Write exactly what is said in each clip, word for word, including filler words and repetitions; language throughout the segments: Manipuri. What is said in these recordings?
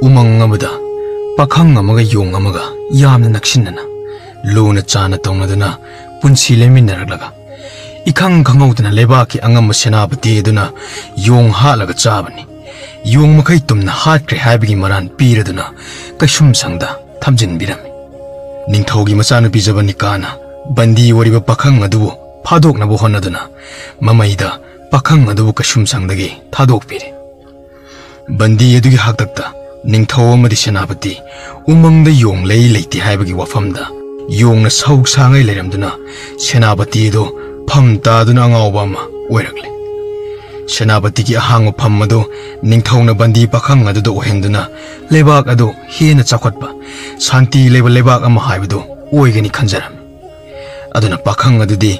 ꯎꯃꯪ ꯑꯃꯗ ꯄꯥꯈꯪ ꯑꯃꯒ ꯌꯣꯡ ꯑꯃꯒ ꯌꯥꯝꯅ ꯅꯛꯁꯤꯟꯅꯅ, ꯂꯨꯅ ꯆꯥꯟꯅ ꯇꯧꯅꯗꯨꯅ ꯄꯨꯟꯁꯤ ꯂꯦꯟꯃꯤꯟꯅꯔꯛꯂꯒ, ꯏꯈꯪ ꯈꯪꯍꯧꯗꯅ ꯂꯩꯕꯥꯛꯀꯤ ꯑꯉꯝꯕ ꯁꯦꯅꯥꯄꯇꯤ ꯑꯗꯨꯅ ꯌꯣꯡ ꯍꯥꯠꯂꯒ ꯆꯥꯕꯅꯤ꯫ ꯌꯣꯡ ꯃꯈꯩ ꯇꯨꯝꯅ ꯍꯥꯠꯈ꯭ꯔꯦ ꯍꯥꯏꯕꯒꯤ ꯃꯔꯥꯜ ꯄꯤꯔꯗꯨꯅ ꯀꯩꯁꯨꯝꯁꯪꯗ ꯊꯝꯖꯤꯟꯕꯤꯔꯝꯃꯤ꯫ ꯅꯤꯡꯊꯧꯒꯤ ꯃꯆꯥꯅꯨꯄꯤ ꯖꯕꯅꯤꯀꯥꯅ ꯕꯟꯗꯤ ꯑꯣꯏꯔꯤꯕ ꯄꯥꯈꯪ ꯑꯗꯨꯕꯨ ꯐꯥꯗꯣꯛꯅꯕ ꯍꯣꯠꯅꯗꯨꯅ ꯃꯃꯩꯗ ꯄꯥꯈꯪ ꯑꯗꯨꯕꯨ ꯀꯩꯁꯨꯝꯁꯪꯗꯒꯤ ꯊꯥꯗꯣꯛꯄꯤꯔꯦ꯫ ꯕꯟꯗꯤ ꯑꯗꯨꯒꯤ ꯍꯥꯛꯇꯛꯇ ꯅꯤꯡꯊꯧ ꯑꯃꯗꯤ ꯁꯦꯅꯥꯄꯇꯤ ꯎꯃꯪꯗ ꯌꯣꯡ ꯂꯩ ꯂꯩꯇꯦ ꯍꯥꯏꯕꯒꯤ ꯋꯥꯐꯝꯗ ꯌꯣꯡꯅ ꯁꯧ ꯁꯥꯉꯩ ꯂꯩꯔꯝꯗꯨꯅ ꯁꯦꯅꯥꯄꯇꯤ ꯑꯗꯨ ꯐꯝ ꯇꯥꯗꯨꯅ ꯑꯉꯥꯎꯕ ꯑꯃ ꯑꯣꯏꯔꯛꯂꯦ꯫ ꯁꯦꯅꯥꯄꯇꯤꯒꯤ ꯑꯍꯥꯡꯕ ꯐꯝ ꯑꯗꯨ ꯅꯤꯡꯊꯧꯅ ꯕꯟꯗꯤ ꯄꯥꯈꯪ ꯑꯗꯨꯗ ꯑꯣꯏꯍꯟꯗꯨꯅ ꯂꯩꯕꯥꯛ ꯑꯗꯨ ꯍꯦꯟꯅ ꯆꯥꯎꯈꯠꯄ, ꯁꯥꯟꯇꯤ ꯂꯩꯕ ꯂꯩꯕꯥꯛ ꯑꯃ ꯍꯥꯏꯕꯗꯨ ꯑꯣꯏꯒꯅꯤ ꯈꯟꯖꯔꯝꯃꯤ꯫ ꯑꯗꯨꯅ ꯄꯥꯈꯪ ꯑꯗꯨꯗꯤ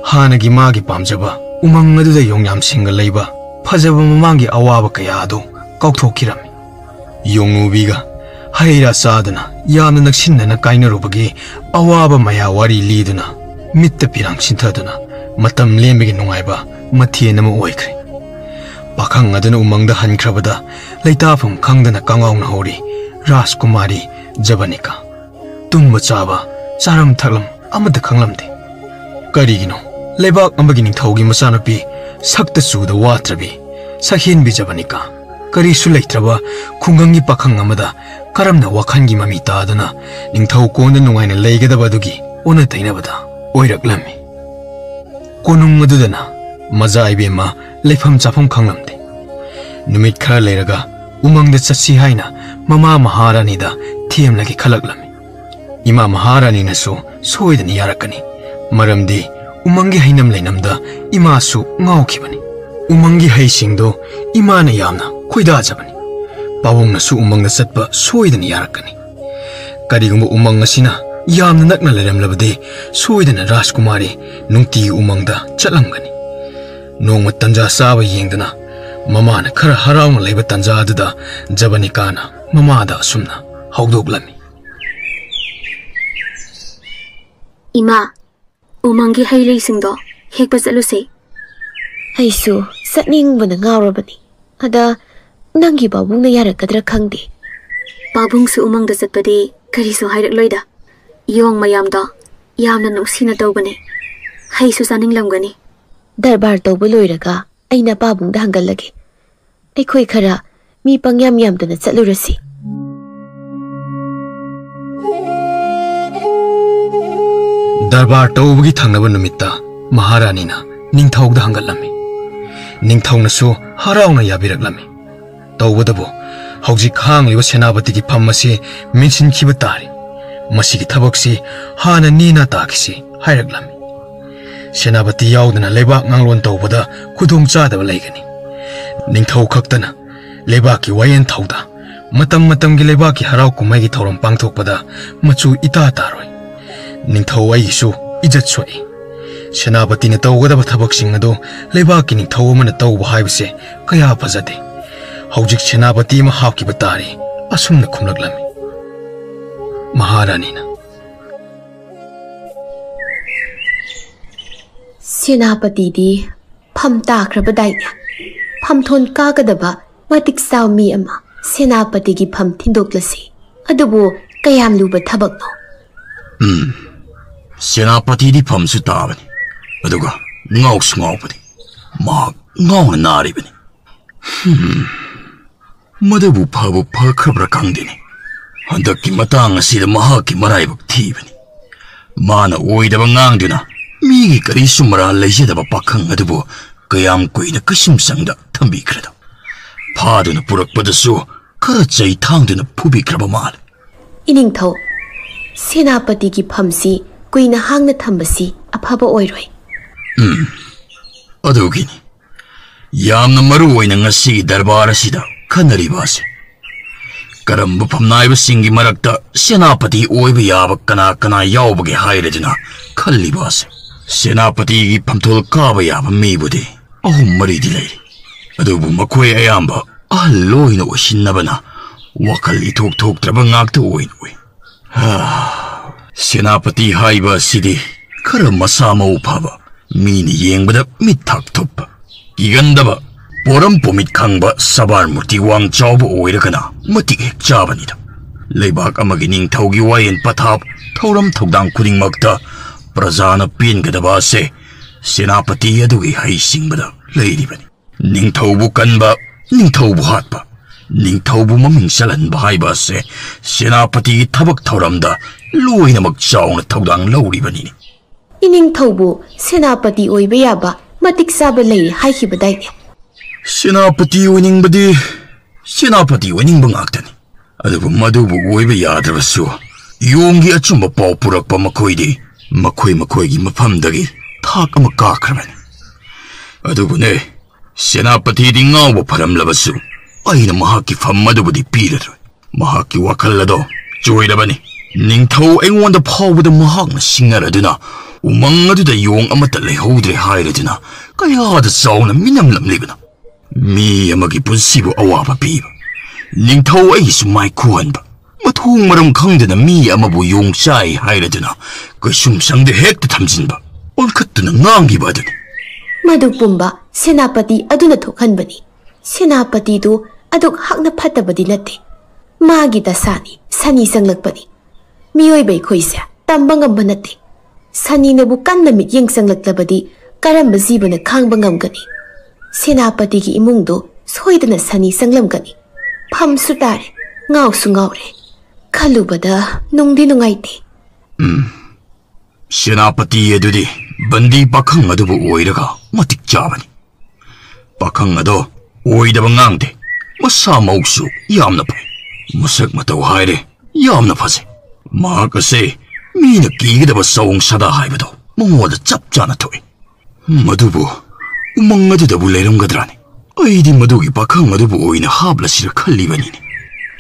ꯍꯥꯟꯅꯒꯤ ꯃꯥꯒꯤ ꯄꯥꯝꯖꯕ ꯎꯃꯪ ꯑꯗꯨꯗ ꯌꯣꯡꯌꯥꯝꯁꯤꯡꯒ ꯂꯩꯕ ꯐꯖꯕ ꯃꯃꯥꯡꯒꯤ ꯑꯋꯥꯕ ꯀꯌꯥ ꯑꯗꯨ ꯀꯥꯎꯊꯣꯛꯈꯤꯔꯝꯃꯤ꯫ ꯌꯣꯡꯅꯨꯕꯤꯒ ꯍꯩ ꯔꯥ ꯆꯥꯗꯨꯅ ꯌꯥꯝꯅ ꯅꯛꯁꯤꯟꯅꯅ ꯀꯥꯏꯅꯔꯨꯕꯒꯤ ꯑꯋꯥꯕ ꯃꯌꯥ ꯋꯥꯔꯤ ꯂꯤꯗꯨꯅ ꯃꯤꯠꯇ ꯄꯤꯔꯥꯡ ꯁꯤꯟꯊꯗꯨꯅ ꯃꯇꯝ ꯂꯦꯟꯕꯒꯤ ꯅꯨꯡꯉꯥꯏꯕ ꯃꯊꯦꯜ ꯑꯃ ꯑꯣꯏꯈ꯭ꯔꯦ꯫ ꯄꯥꯈꯪ ꯑꯗꯨꯅ ꯎꯃꯪꯗ ꯍꯟꯈ꯭ꯔꯕꯗ ꯂꯩꯇꯥꯐꯝ ꯈꯪꯗꯅ ꯀꯉꯥꯎꯅ ꯍꯧꯔꯤ ꯔꯥꯖꯀꯨꯃꯥꯔꯤ ꯖꯕꯅꯤꯀꯥ꯫ ꯇꯨꯝꯕ ꯆꯥꯕ, ꯆꯥꯔꯝ ꯊꯛꯂꯝ ꯑꯃꯠꯇ ꯈꯪꯂꯝꯗꯦ꯫ ꯀꯔꯤꯒꯤꯅꯣ ꯂꯩꯕꯥꯛ ꯑꯃꯒꯤ ꯅꯤꯡꯊꯧꯒꯤ ꯃꯆꯥꯅꯨꯄꯤ ꯁꯛꯇ ꯆꯨꯗ ꯋꯥꯠꯇ꯭ꯔꯕꯤ ꯁꯛꯍꯦꯟꯕꯤ ꯖꯕꯅꯤꯀꯥ, ꯀꯔꯤꯁꯨ ꯂꯩꯇ꯭ꯔꯕ ꯈꯨꯡꯒꯪꯒꯤ ꯄꯥꯈꯪ ꯑꯃꯗ ꯀꯔꯝꯅ ꯋꯥꯈꯜꯒꯤ ꯃꯃꯤ ꯇꯥꯗꯨꯅ ꯅꯤꯡꯊꯧ ꯀꯣꯟꯗ ꯅꯨꯡꯉꯥꯏꯅ ꯂꯩꯒꯗꯕ ꯑꯗꯨꯒꯤ ꯑꯣꯟꯅ ꯇꯩꯅꯕꯗ ꯑꯣꯏꯔꯛꯂꯝꯃꯤ꯫ ꯀꯣꯅꯨꯡ ꯑꯗꯨꯗꯅ ꯃꯖꯥ ꯏꯕꯦꯝꯃ ꯂꯩꯐꯝ ꯆꯥꯐꯝ ꯈꯪꯂꯝꯗꯦ꯫ ꯅꯨꯃꯤꯠ ꯈꯔ ꯂꯩꯔꯒ ꯎꯃꯪꯗ ꯆꯠꯁꯤ ꯍꯥꯏꯅ ꯃꯃꯥ ꯃꯍꯥꯔꯥꯅꯤꯗ ꯊꯦꯝꯂꯒꯦ ꯈꯜꯂꯛꯂꯝꯃꯤ꯫ ꯏꯃꯥ ꯃꯍꯥꯔꯥꯅꯤꯅꯁꯨ ꯁꯣꯏꯗꯅ ꯌꯥꯔꯛꯀꯅꯤ, ꯃꯔꯝꯗꯤ ꯎꯃꯪꯒꯤ ꯍꯩꯅꯝ ꯂꯩꯅꯝꯗ ꯏꯃꯥꯁꯨ ꯉꯥꯎꯈꯤꯕꯅꯤ꯫ ꯎꯃꯪꯒꯤ ꯍꯩꯁꯤꯡꯗꯣ ꯏꯃꯥꯅ ꯌꯥꯝꯅ ꯈꯣꯏꯗꯥꯖꯕꯅꯤ꯫ ꯄꯥꯕꯨꯡꯅꯁꯨ ꯎꯃꯪꯗ ꯆꯠꯄ ꯁꯣꯏꯗꯅ ꯌꯥꯔꯛꯀꯅꯤ꯫ ꯀꯔꯤꯒꯨꯝꯕ ꯎꯃꯪ ꯑꯁꯤꯅ ꯌꯥꯝꯅ ꯅꯛꯅ ꯂꯩꯔꯝꯂꯕꯗꯤ ꯁꯣꯏꯗꯅ ꯔꯥꯖꯀꯨꯃꯥꯔꯤ ꯅꯨꯡꯇꯤꯒꯤ ꯎꯃꯪꯗ ꯆꯠꯂꯝꯒꯅꯤ꯫ ꯅꯣꯡꯃ ꯇꯟꯖꯥ ꯆꯥꯕ ꯌꯦꯡꯗꯨꯅ ꯃꯃꯥꯅ ꯈꯔ ꯍꯔꯥꯎꯅ ꯂꯩꯕ ꯇꯟꯖꯥ ꯑꯗꯨꯗ ꯖꯕꯅꯤꯀꯥꯅ ꯃꯃꯥꯗ ꯑꯁꯨꯝꯅ ꯍꯧꯗꯣꯛꯂꯝꯃꯤ꯫ ꯏꯃꯥ, ꯎꯃꯪꯒꯤ ꯍꯩ ꯂꯩꯁꯤꯡꯗꯣ ꯍꯦꯛꯄ ꯆꯠꯂꯨꯁꯦ꯫ ꯑꯩꯁꯨ ꯆꯠꯅꯤꯡꯕꯅ ꯉꯥꯎꯔꯕꯅꯤ꯫ ꯑꯗ ꯅꯪꯒꯤ ꯄꯥꯕꯨꯡꯅ ꯌꯥꯔꯛꯀꯗ꯭ꯔꯥ ꯈꯪꯗꯦ꯫ ꯄꯥꯕꯨꯡꯁꯨ ꯎꯃꯪꯗ ꯆꯠꯄꯗꯤ ꯀꯔꯤꯁꯨ ꯍꯥꯏꯔꯛꯂꯣꯏꯗ꯫ ꯌꯣꯡ ꯃꯌꯥꯝꯗꯣ ꯌꯥꯝꯅ ꯅꯨꯡꯁꯤꯅ ꯇꯧꯕꯅꯦ꯫ ꯍꯩꯁꯨ ꯆꯥꯅꯤꯡꯂꯝꯒꯅꯤ꯫ ꯗꯔꯕꯥꯔ ꯇꯧꯕ ꯂꯣꯏꯔꯒ ꯑꯩꯅ ꯄꯥꯕꯨꯡꯗ ꯍꯪꯒꯠꯂꯒꯦ꯫ ꯑꯩꯈꯣꯏ ꯈꯔ ꯃꯤ ꯄꯪꯌꯥꯝ ꯌꯥꯝꯗꯅ ꯆꯠꯂꯨꯔꯁꯤ꯫ ꯗꯔꯕꯥꯔ ꯇꯧꯕꯒꯤ ꯊꯪꯅꯕ ꯅꯨꯃꯤꯠꯇ ꯃꯍꯥꯔꯥꯅꯤꯅ ꯅꯤꯡꯊꯧꯗ ꯍꯪꯒꯠꯂꯝꯃꯤ꯫ ꯅꯤꯡꯊꯧꯅꯁꯨ ꯍꯔꯥꯎꯅ ꯌꯥꯕꯤꯔꯛꯂꯝꯃꯤ꯫ ꯇꯧꯕꯇꯕꯨ ꯍꯧꯖꯤꯛ ꯍꯥꯡꯂꯤꯕ ꯁꯦꯅꯥꯄꯇꯤꯒꯤ ꯐꯝ ꯑꯁꯤ ꯃꯦꯟꯁꯤꯟꯈꯤꯕ ꯇꯥꯔꯦ꯫ ꯃꯁꯤꯒꯤ ꯊꯕꯛꯁꯤ ꯍꯥꯟꯅ ꯅꯦꯅꯥ ꯇꯥꯈꯤꯁꯤ ꯍꯥꯏꯔꯛꯂꯝꯃꯤ꯫ ꯁꯦꯅꯥꯄꯇꯤ ꯌꯥꯎꯗꯅ ꯂꯩꯕꯥꯛ ꯉꯥꯡꯂꯣꯟ ꯇꯧꯕꯗ ꯈꯨꯗꯣꯡꯆꯥꯗꯕ ꯂꯩꯒꯅꯤ꯫ ꯅꯤꯡꯊꯧ ꯈꯛꯇꯅ ꯂꯩꯕꯥꯛꯀꯤ ꯋꯥꯌꯦꯟ ꯊꯧꯗꯥ, ꯃꯇꯝ ꯃꯇꯝꯒꯤ ꯂꯩꯕꯥꯛꯀꯤ ꯍꯔꯥꯎ ꯀꯨꯝꯍꯩꯒꯤ ꯊꯧꯔꯝ ꯄꯥꯡꯊꯣꯛꯄꯗ ꯃꯆꯨ ꯏꯇꯥ ꯇꯥꯔꯣꯏ꯫ ꯅꯤꯡꯊꯧ ꯑꯩꯒꯤꯁꯨ ꯏꯖꯠ ꯁꯣꯛꯏ꯫ ꯁꯦꯅꯥꯄꯇꯤꯅ ꯇꯧꯒꯗꯕ ꯊꯕꯛꯁꯤꯡ ꯑꯗꯨ ꯂꯩꯕꯥꯛꯀꯤ ꯅꯤꯡꯊꯧ ꯑꯃꯅ ꯇꯧꯕ ꯍꯥꯏꯕꯁꯦ ꯀꯌꯥ ꯐꯖꯗꯦ꯫ ꯍꯧꯖꯤꯛ ꯁꯦꯅꯥꯄꯇꯤ ꯑꯃ ꯍꯥꯞꯈꯤꯕ ꯇꯥꯔꯦ, ꯑꯁꯨꯝꯅ ꯈꯨꯝꯂꯛꯂꯝꯃꯤ꯫ ꯃꯍꯥꯔꯥꯅꯤꯅ, ꯁꯦꯅꯥꯄꯇꯤꯗꯤ ꯐꯝ ꯇꯥꯈ꯭ꯔꯕꯗꯥꯏꯅꯦ? ꯐꯝꯊꯣꯟ ꯀꯥꯒꯗꯕ ꯃꯇꯤꯛ ꯆꯥꯕ ꯃꯤ ꯑꯃ ꯁꯦꯅꯥꯄꯇꯤꯒꯤ ꯐꯝ ꯊꯤꯟꯗꯣꯛꯂꯁꯤ꯫ ꯑꯗꯨꯕꯨ ꯀꯌꯥꯝ ꯂꯨꯕ ꯊꯕꯛꯅꯣ? ꯎꯝ, ꯁꯦꯅꯥꯄꯇꯤꯗꯤ ꯐꯝꯁꯨ ꯇꯥꯕꯅꯤ, ꯑꯗꯨꯒ ꯉꯥꯎꯁꯨ ꯉꯥꯎꯕꯅꯤ꯫ ꯃꯍꯥꯛ ꯉꯥꯎꯅ ꯅꯥꯔꯤꯕꯅꯤ꯫ ꯍꯝ, ꯃꯗꯨꯕꯨ ꯐꯕꯨ ꯐꯈ꯭ꯔꯕ꯭ꯔꯥ ꯈꯪꯗꯦꯅꯦ꯫ ꯍꯟꯗꯛꯀꯤ ꯃꯇꯥꯡ ꯑꯁꯤꯗ ꯃꯍꯥꯛꯀꯤ ꯃꯔꯥꯏꯕꯛ ꯊꯤꯕꯅꯤ꯫ ꯃꯥꯅ ꯑꯣꯏꯗꯕ ꯉꯥꯡꯗꯨꯅ ꯃꯤꯒꯤ ꯀꯔꯤꯁꯨ ꯃꯔꯥꯜ ꯂꯩꯖꯗꯕ ꯄꯥꯈꯪ ꯑꯗꯨꯕꯨ ꯀꯌꯥꯝ ꯀꯨꯏꯅ ꯀꯩꯁꯨꯝꯁꯪꯗ ꯊꯝꯕꯤꯈ꯭ꯔꯗꯣ? ꯐꯥꯗꯨꯅ ꯄꯨꯔꯛꯄꯗꯁꯨ ꯈꯔ ꯆꯩ ꯊꯥꯡꯗꯨꯅ ꯐꯨꯕꯤꯈ꯭ꯔꯕ ꯃꯥꯜꯂꯦ꯫ ꯏꯅꯤꯡꯊꯧ, ꯁꯦꯅꯥꯄꯇꯤꯒꯤ ꯐꯝꯁꯤ ꯀꯨꯏꯅ ꯍꯥꯡꯅ ꯊꯝꯕꯁꯤ ꯑꯐꯕ ꯑꯣꯏꯔꯣꯏ꯫ ꯎꯝ, ꯑꯗꯨꯒꯤꯅꯤ ꯌꯥꯝꯅ ꯃꯔꯨ ꯑꯣꯏꯅ ꯉꯁꯤꯒꯤ ꯗꯔꯕꯥꯔ ꯑꯁꯤꯗ ꯈꯟꯅꯔꯤꯕ ꯑꯁꯤ꯫ ꯀꯔꯝꯕ ꯐꯝꯅꯥꯏꯕꯁꯤꯡꯒꯤ ꯃꯔꯛꯇ ꯁꯦꯅꯥꯄꯇꯤ ꯑꯣꯏꯕ ꯌꯥꯕ ꯀꯅꯥ ꯀꯅꯥ ꯌꯥꯎꯕꯒꯦ ꯍꯥꯏꯔꯗꯨꯅ ꯈꯜꯂꯤꯕ ꯑꯁꯤ꯫ ꯁꯦꯅꯥꯄꯇꯤꯒꯤ ꯐꯝꯊꯣꯜ ꯀꯥꯕ ꯌꯥꯕ ꯃꯤꯕꯨꯗꯤ ꯑꯍꯨꯝ ꯃꯔꯤꯗꯤ ꯂꯩꯔꯤ, ꯑꯗꯨꯕꯨ ꯃꯈꯣꯏ ꯑꯌꯥꯝꯕ ꯑꯍꯜ ꯂꯣꯏꯅ ꯑꯣꯏꯁꯤꯟꯅꯕꯅ ꯋꯥꯈꯜ ꯏꯊꯣꯛ ꯊꯣꯛꯇ꯭ꯔꯕ ꯉꯥꯛꯇ ꯑꯣꯏꯅ ꯎꯏ꯫ ꯍꯥ, ꯁꯦꯅꯥꯄꯇꯤ ꯍꯥꯏꯕ ꯑꯁꯤꯗꯤ ꯈꯔ ꯃꯁꯥ ꯃꯎ ꯐꯕ, ꯃꯤꯅ ꯌꯦꯡꯕꯗ ꯃꯤꯠ ꯊꯥꯛ ꯊꯨꯞꯄ, ꯀꯤꯒꯟꯗꯕ, ꯄꯣꯔꯝ ꯄꯨꯃꯤꯠ ꯈꯪꯕ ꯁꯕꯥꯔ ꯃꯨꯔꯇꯤ ꯋꯥꯡ ꯆꯥꯎꯕ ꯑꯣꯏꯔꯒꯅ ꯃꯇꯤꯛ ꯍꯦꯛ ꯆꯥꯕꯅꯤꯗ꯫ ꯂꯩꯕꯥꯛ ꯑꯃꯒꯤ ꯅꯤꯡꯊꯧꯒꯤ ꯋꯥꯌꯦꯜ ꯄꯊꯥꯞ, ꯊꯧꯔꯝ ꯊꯧꯗꯥꯡ ꯈꯨꯗꯤꯡꯃꯛꯇ ꯄ꯭ꯔꯖꯥꯅ ꯄꯦꯟꯒꯗꯕ ꯑꯁꯦ ꯁꯦꯅꯥꯄꯇꯤ ꯑꯗꯨꯒꯤ ꯍꯩꯁꯤꯡꯕꯗ ꯂꯩꯔꯤꯕꯅꯤ꯫ ꯅꯤꯡꯊꯧꯕꯨ ꯀꯟꯕ, ꯅꯤꯡꯊꯧꯕꯨ ꯍꯥꯠꯄ, ꯅꯤꯡꯊꯧꯕꯨ ꯃꯃꯤꯡ ꯆꯜꯍꯟꯕ ꯍꯥꯏꯕ ꯑꯁꯦ ꯁꯦꯅꯥꯄꯇꯤꯒꯤ ꯊꯕꯛ ꯊꯧꯔꯝꯗ ꯂꯣꯏꯅꯃꯛ ꯆꯥꯎꯅ ꯊꯧꯗꯥꯡ ꯂꯧꯔꯤꯕꯅꯤꯅꯦ꯫ ꯏꯅꯤꯡꯊꯧꯕꯨ ꯁꯦꯅꯥꯄꯇꯤ ꯑꯣꯏꯕ ꯌꯥꯕ ꯃꯇꯤꯛ ꯆꯥꯕ ꯂꯩꯔꯦ ꯍꯥꯏꯈꯤꯕꯗꯥꯏꯅꯦ? ꯁꯦꯅꯥꯄꯇꯤ ꯑꯣꯏꯅꯤꯡꯕꯗꯤ ꯁꯦꯅꯥꯄꯇꯤ ꯑꯣꯏꯅꯤꯡꯕ ꯉꯥꯛꯇꯅꯤ꯫ ꯑꯗꯨꯕꯨ ꯃꯗꯨꯕꯨ ꯑꯣꯏꯕ ꯌꯥꯗ꯭ꯔꯕꯁꯨ, ꯌꯣꯡꯒꯤ ꯑꯆꯨꯝꯕ ꯄꯥꯎ ꯄꯨꯔꯛꯄ ꯃꯈꯣꯏꯗꯤ ꯃꯈꯣꯏ ꯃꯈꯣꯏꯒꯤ ꯃꯐꯝꯗꯒꯤ ꯊꯥꯛ ꯑꯃ ꯀꯥꯈ꯭ꯔꯕꯅꯤ꯫ ꯑꯗꯨꯕꯨꯅꯦ, ꯁꯦꯅꯥꯄꯇꯤꯗꯤ ꯉꯥꯎꯕ ꯐꯔꯝꯂꯕꯁꯨ, ꯑꯩꯅ ꯃꯍꯥꯛꯀꯤ ꯐꯝ ꯑꯗꯨꯕꯨꯗꯤ ꯄꯤꯔꯔꯣꯏ꯫ ꯃꯍꯥꯛꯀꯤ ꯋꯥꯈꯜ ꯑꯗꯣ ꯆꯣꯏꯔꯕꯅꯤ꯫ ꯅꯤꯡꯊꯧ ꯑꯩꯉꯣꯟꯗ ꯐꯥꯎꯕꯗ ꯃꯍꯥꯛꯅ ꯁꯤꯡꯅꯔꯗꯨꯅ ꯎꯃꯪ ꯑꯗꯨꯗ ꯌꯣꯡ ꯑꯃꯠꯇ ꯂꯩꯍꯧꯗ꯭ꯔꯦ ꯍꯥꯏꯔꯗꯨꯅ ꯀꯌꯥꯗ ꯆꯥꯎꯅ ꯃꯤꯅꯝꯂꯝꯂꯤꯕꯅꯣ꯫ ꯃꯤ ꯑꯃꯒꯤ ꯄꯨꯟꯁꯤꯕꯨ ꯑꯋꯥꯕ ꯄꯤꯕ, ꯅꯤꯡꯊꯧ ꯑꯩꯒꯤꯁꯨ ꯃꯥꯏ ꯈꯨꯍꯟꯕ, ꯃꯊꯣꯡ ꯃꯔꯝ ꯈꯪꯗꯅ ꯃꯤ ꯑꯃꯕꯨ ꯌꯣꯡ ꯆꯥꯏ ꯍꯥꯏꯔꯗꯨꯅ ꯀꯩꯁꯨꯝꯁꯪꯗ ꯍꯦꯛꯇ ꯊꯝꯖꯤꯟꯕ, ꯑꯣꯟꯈꯠꯇꯨꯅ ꯉꯥꯡꯈꯤꯕ ꯑꯗꯨꯅꯤ꯫ ꯃꯗꯨ ꯄꯨꯝꯕ ꯁꯦꯅꯥꯄꯇꯤ ꯑꯗꯨꯅ ꯊꯣꯛꯍꯟꯕꯅꯤ꯫ ꯁꯦꯅꯥꯄꯇꯤꯗꯨ ꯑꯗꯨꯛ ꯍꯛꯅ ꯐꯠꯇꯕꯗꯤ ꯅꯠꯇꯦ꯫ ꯃꯥꯒꯤ ꯗꯁꯥꯅꯤ, ꯁꯅꯤ ꯆꯪꯂꯛꯄꯅꯤ꯫ ꯃꯤꯑꯣꯏꯕ ꯑꯩꯈꯣꯏꯁꯦ ꯇꯝꯕ ꯉꯝꯕ ꯅꯠꯇꯦ꯫ ꯁꯅꯤꯅꯕꯨ ꯀꯟꯅ ꯃꯤꯠꯌꯦꯡ ꯆꯪꯂꯛꯂꯕꯗꯤ ꯀꯔꯝꯕ ꯖꯤꯕꯅ ꯈꯥꯡꯕ ꯉꯝꯒꯅꯤ? ꯁꯦꯅꯥꯄꯇꯤꯒꯤ ꯏꯃꯨꯡꯗꯨ ꯁꯣꯏꯗꯅ ꯁꯅꯤ ꯆꯪꯂꯝꯒꯅꯤ꯫ ꯐꯝꯁꯨ ꯇꯥꯔꯦ, ꯉꯥꯎꯁꯨ ꯉꯥꯎꯔꯦ꯫ ꯈꯜꯂꯨꯕꯗ ꯅꯨꯡꯗꯤ ꯅꯨꯡꯉꯥꯏꯇꯦ꯫ ꯎꯝ, ꯁꯦꯅꯥꯄꯇꯤ ꯑꯗꯨꯗꯤ ꯕꯟꯗꯤ ꯄꯥꯈꯪ ꯑꯗꯨꯕꯨ ꯑꯣꯏꯔꯒ ꯃꯇꯤꯛ ꯆꯥꯕꯅꯤ꯫ ꯄꯥꯈꯪ ꯑꯗꯣ ꯑꯣꯏꯗꯕ ꯉꯥꯡꯗꯦ꯫ ꯃꯁꯥ ꯃꯎꯁꯨ ꯌꯥꯝꯅ ꯐꯩ꯫ ꯃꯁꯛ ꯃꯇꯧ ꯍꯥꯏꯔꯦ, ꯌꯥꯝꯅ ꯐꯖꯩ꯫ ꯃꯍꯥꯛ ꯑꯁꯦ ꯃꯤꯅ ꯀꯤꯒꯗꯕ ꯆꯑꯣꯡ ꯁꯥꯗꯥ ꯍꯥꯏꯕꯗꯣ ꯃꯉꯣꯟꯗ ꯆꯞ ꯆꯥꯅ ꯊꯣꯛꯏ꯫ ꯃꯗꯨꯕꯨ ꯎꯃꯪ ꯑꯗꯨꯗꯕꯨ ꯂꯩꯔꯝꯒꯗ꯭ꯔꯥꯅꯦ? ꯑꯩꯗꯤ ꯃꯗꯨꯒꯤ ꯄꯥꯈꯪ ꯑꯗꯨꯕꯨ ꯑꯣꯏꯅ ꯍꯥꯞꯂꯁꯤꯔ ꯈꯜꯂꯤꯕꯅꯤꯅꯦ꯫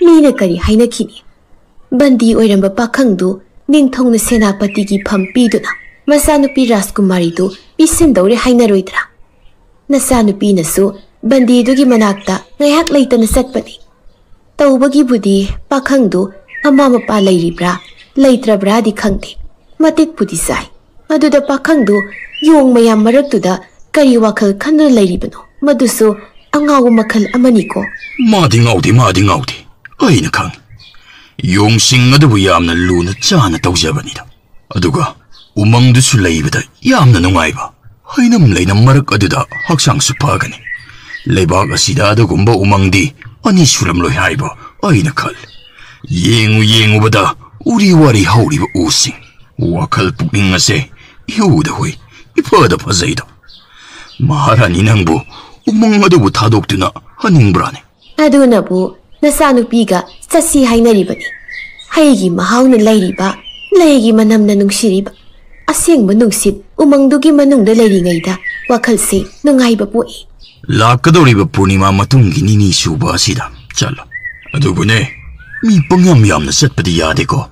ꯃꯤꯅ ꯀꯔꯤ ꯍꯥꯏꯅꯈꯤꯅꯤ? ꯕꯟꯗꯤ ꯑꯣꯏꯔꯝꯕ ꯄꯥꯈꯪꯗꯨ ꯅꯤꯡꯊꯧꯅ ꯁꯦꯅꯥꯄꯇꯤꯒꯤ ꯐꯝ ꯄꯤꯗꯨꯅ ꯃꯆꯥꯅꯨꯄꯤ ꯔꯥꯖꯀꯨꯃꯥꯔꯤꯗꯨ ꯄꯤꯁꯤꯟꯗꯧꯔꯦ ꯍꯥꯏꯅꯔꯣꯏꯗ꯭ꯔꯥ? ꯅꯆꯥꯅꯨꯄꯤꯅꯁꯨ ꯕꯟꯗꯤꯗꯨꯒꯤ ꯃꯅꯥꯛꯇ ꯉꯥꯏꯍꯥꯛ ꯂꯩꯇꯅ ꯆꯠꯄꯅꯤ꯫ ꯇꯧꯕꯒꯤꯕꯨꯗꯤ ꯄꯥꯈꯪꯗꯨ ꯃꯃꯥ ꯃꯄꯥ ꯂꯩꯔꯤꯕ꯭ꯔꯥ ꯂꯩꯇ꯭ꯔꯕ꯭ꯔꯥꯗꯤ ꯈꯪꯗꯦ, ꯃꯇꯤꯛꯄꯨꯗꯤ ꯆꯥꯏ꯫ ꯑꯗꯨꯗ ꯄꯥꯈꯪꯗꯨ ꯌꯣꯡ ꯃꯌꯥꯝ ꯃꯔꯛꯇꯨꯗ ꯀꯔꯤ ꯋꯥꯈꯜ ꯈꯟꯗꯨꯅ ꯂꯩꯔꯤꯕꯅꯣ? ꯃꯗꯨꯁꯨ ꯑꯉꯥꯎꯕ ꯃꯈꯜ ꯑꯃꯅꯤꯀꯣ꯫ ꯃꯥꯗꯤ ꯉꯥꯎꯗꯦ, ꯃꯥꯗꯤ ꯉꯥꯎꯗꯦ꯫ ꯑꯩꯅ ꯈꯪꯏ꯫ ꯌꯣꯡꯁꯤꯡ ꯑꯗꯨꯕꯨ ꯌꯥꯝꯅ ꯂꯨꯅ ꯆꯥꯅ ꯇꯧꯖꯕꯅꯤꯗ꯫ ꯑꯗꯨꯒ ꯎꯃꯪꯗꯨꯁꯨ ꯂꯩꯕꯗ ꯌꯥꯝꯅ ꯅꯨꯡꯉꯥꯏꯕ꯫ ꯍꯩꯅꯝ ꯂꯩꯅꯝ ꯃꯔꯛ ꯑꯗꯨꯗ ꯍꯛꯆꯥꯡꯁꯨ ꯐꯒꯅꯤ꯫ ꯂꯩꯕꯥꯛ ꯑꯁꯤꯗ ꯑꯗꯨꯒꯨꯝꯕ ꯎꯃꯪꯗꯤ ꯑꯅꯤ ꯁꯨꯔꯝꯂꯣꯏ ꯍꯥꯏꯕ ꯑꯩꯅ ꯈꯜꯂꯤ꯫ ꯌꯦꯡꯉꯨ ꯌꯦꯡꯉꯨꯕꯗ ꯎꯔꯤ ꯋꯥꯔꯤ ꯍꯧꯔꯤꯕ ꯎꯁꯤꯡ꯫ ꯋꯥꯈꯜ ꯄꯨꯛꯅꯤꯡ ꯑꯁꯦ ꯏꯍꯨꯗ ꯍꯨꯏ, ꯏꯐꯗ ꯐꯖꯩꯗꯣ꯫ ꯃꯍꯥꯔꯥꯅꯤ ꯅꯪꯕꯨ ꯎꯃꯪ ꯑꯗꯨꯕꯨ ꯊꯥꯗꯣꯛꯇꯨꯅ ꯍꯟꯅꯤꯡꯕ꯭ꯔꯥꯅꯦ? ꯑꯗꯨꯅꯕꯨ ꯅꯆꯥꯅꯨꯄꯤꯒ ꯆꯠꯁꯤ ꯍꯥꯏꯅꯔꯤꯕꯅꯤ꯫ ꯍꯩꯒꯤ ꯃꯍꯥꯎꯅ ꯂꯩꯔꯤꯕ, ꯂꯩꯒꯤ ꯃꯅꯝꯅ ꯅꯨꯡꯁꯤꯔꯤꯕ, ꯑꯁꯦꯡꯕ ꯅꯨꯡꯁꯤꯠ ꯎꯃꯪꯗꯨꯒꯤ ꯃꯅꯨꯡꯗ ꯂꯩꯔꯤꯉꯩꯗ ꯋꯥꯈꯜꯁꯦ ꯅꯨꯡꯉꯥꯏꯕ ꯄꯣꯛꯏ꯫ ꯂꯥꯛꯀꯗꯧꯔꯤꯕ ꯄꯨꯔꯅꯤꯃꯥ ꯃꯇꯨꯡꯒꯤ ꯅꯤꯅꯤ ꯁꯨꯕ ꯑꯁꯤꯗ ꯆꯠꯂꯣ꯫ ꯑꯗꯨꯕꯨꯅꯦ, ꯃꯤ ꯄꯪꯌꯥꯝ ꯌꯥꯝꯅ ꯆꯠꯄꯗꯤ ꯌꯥꯗꯦꯀꯣ꯫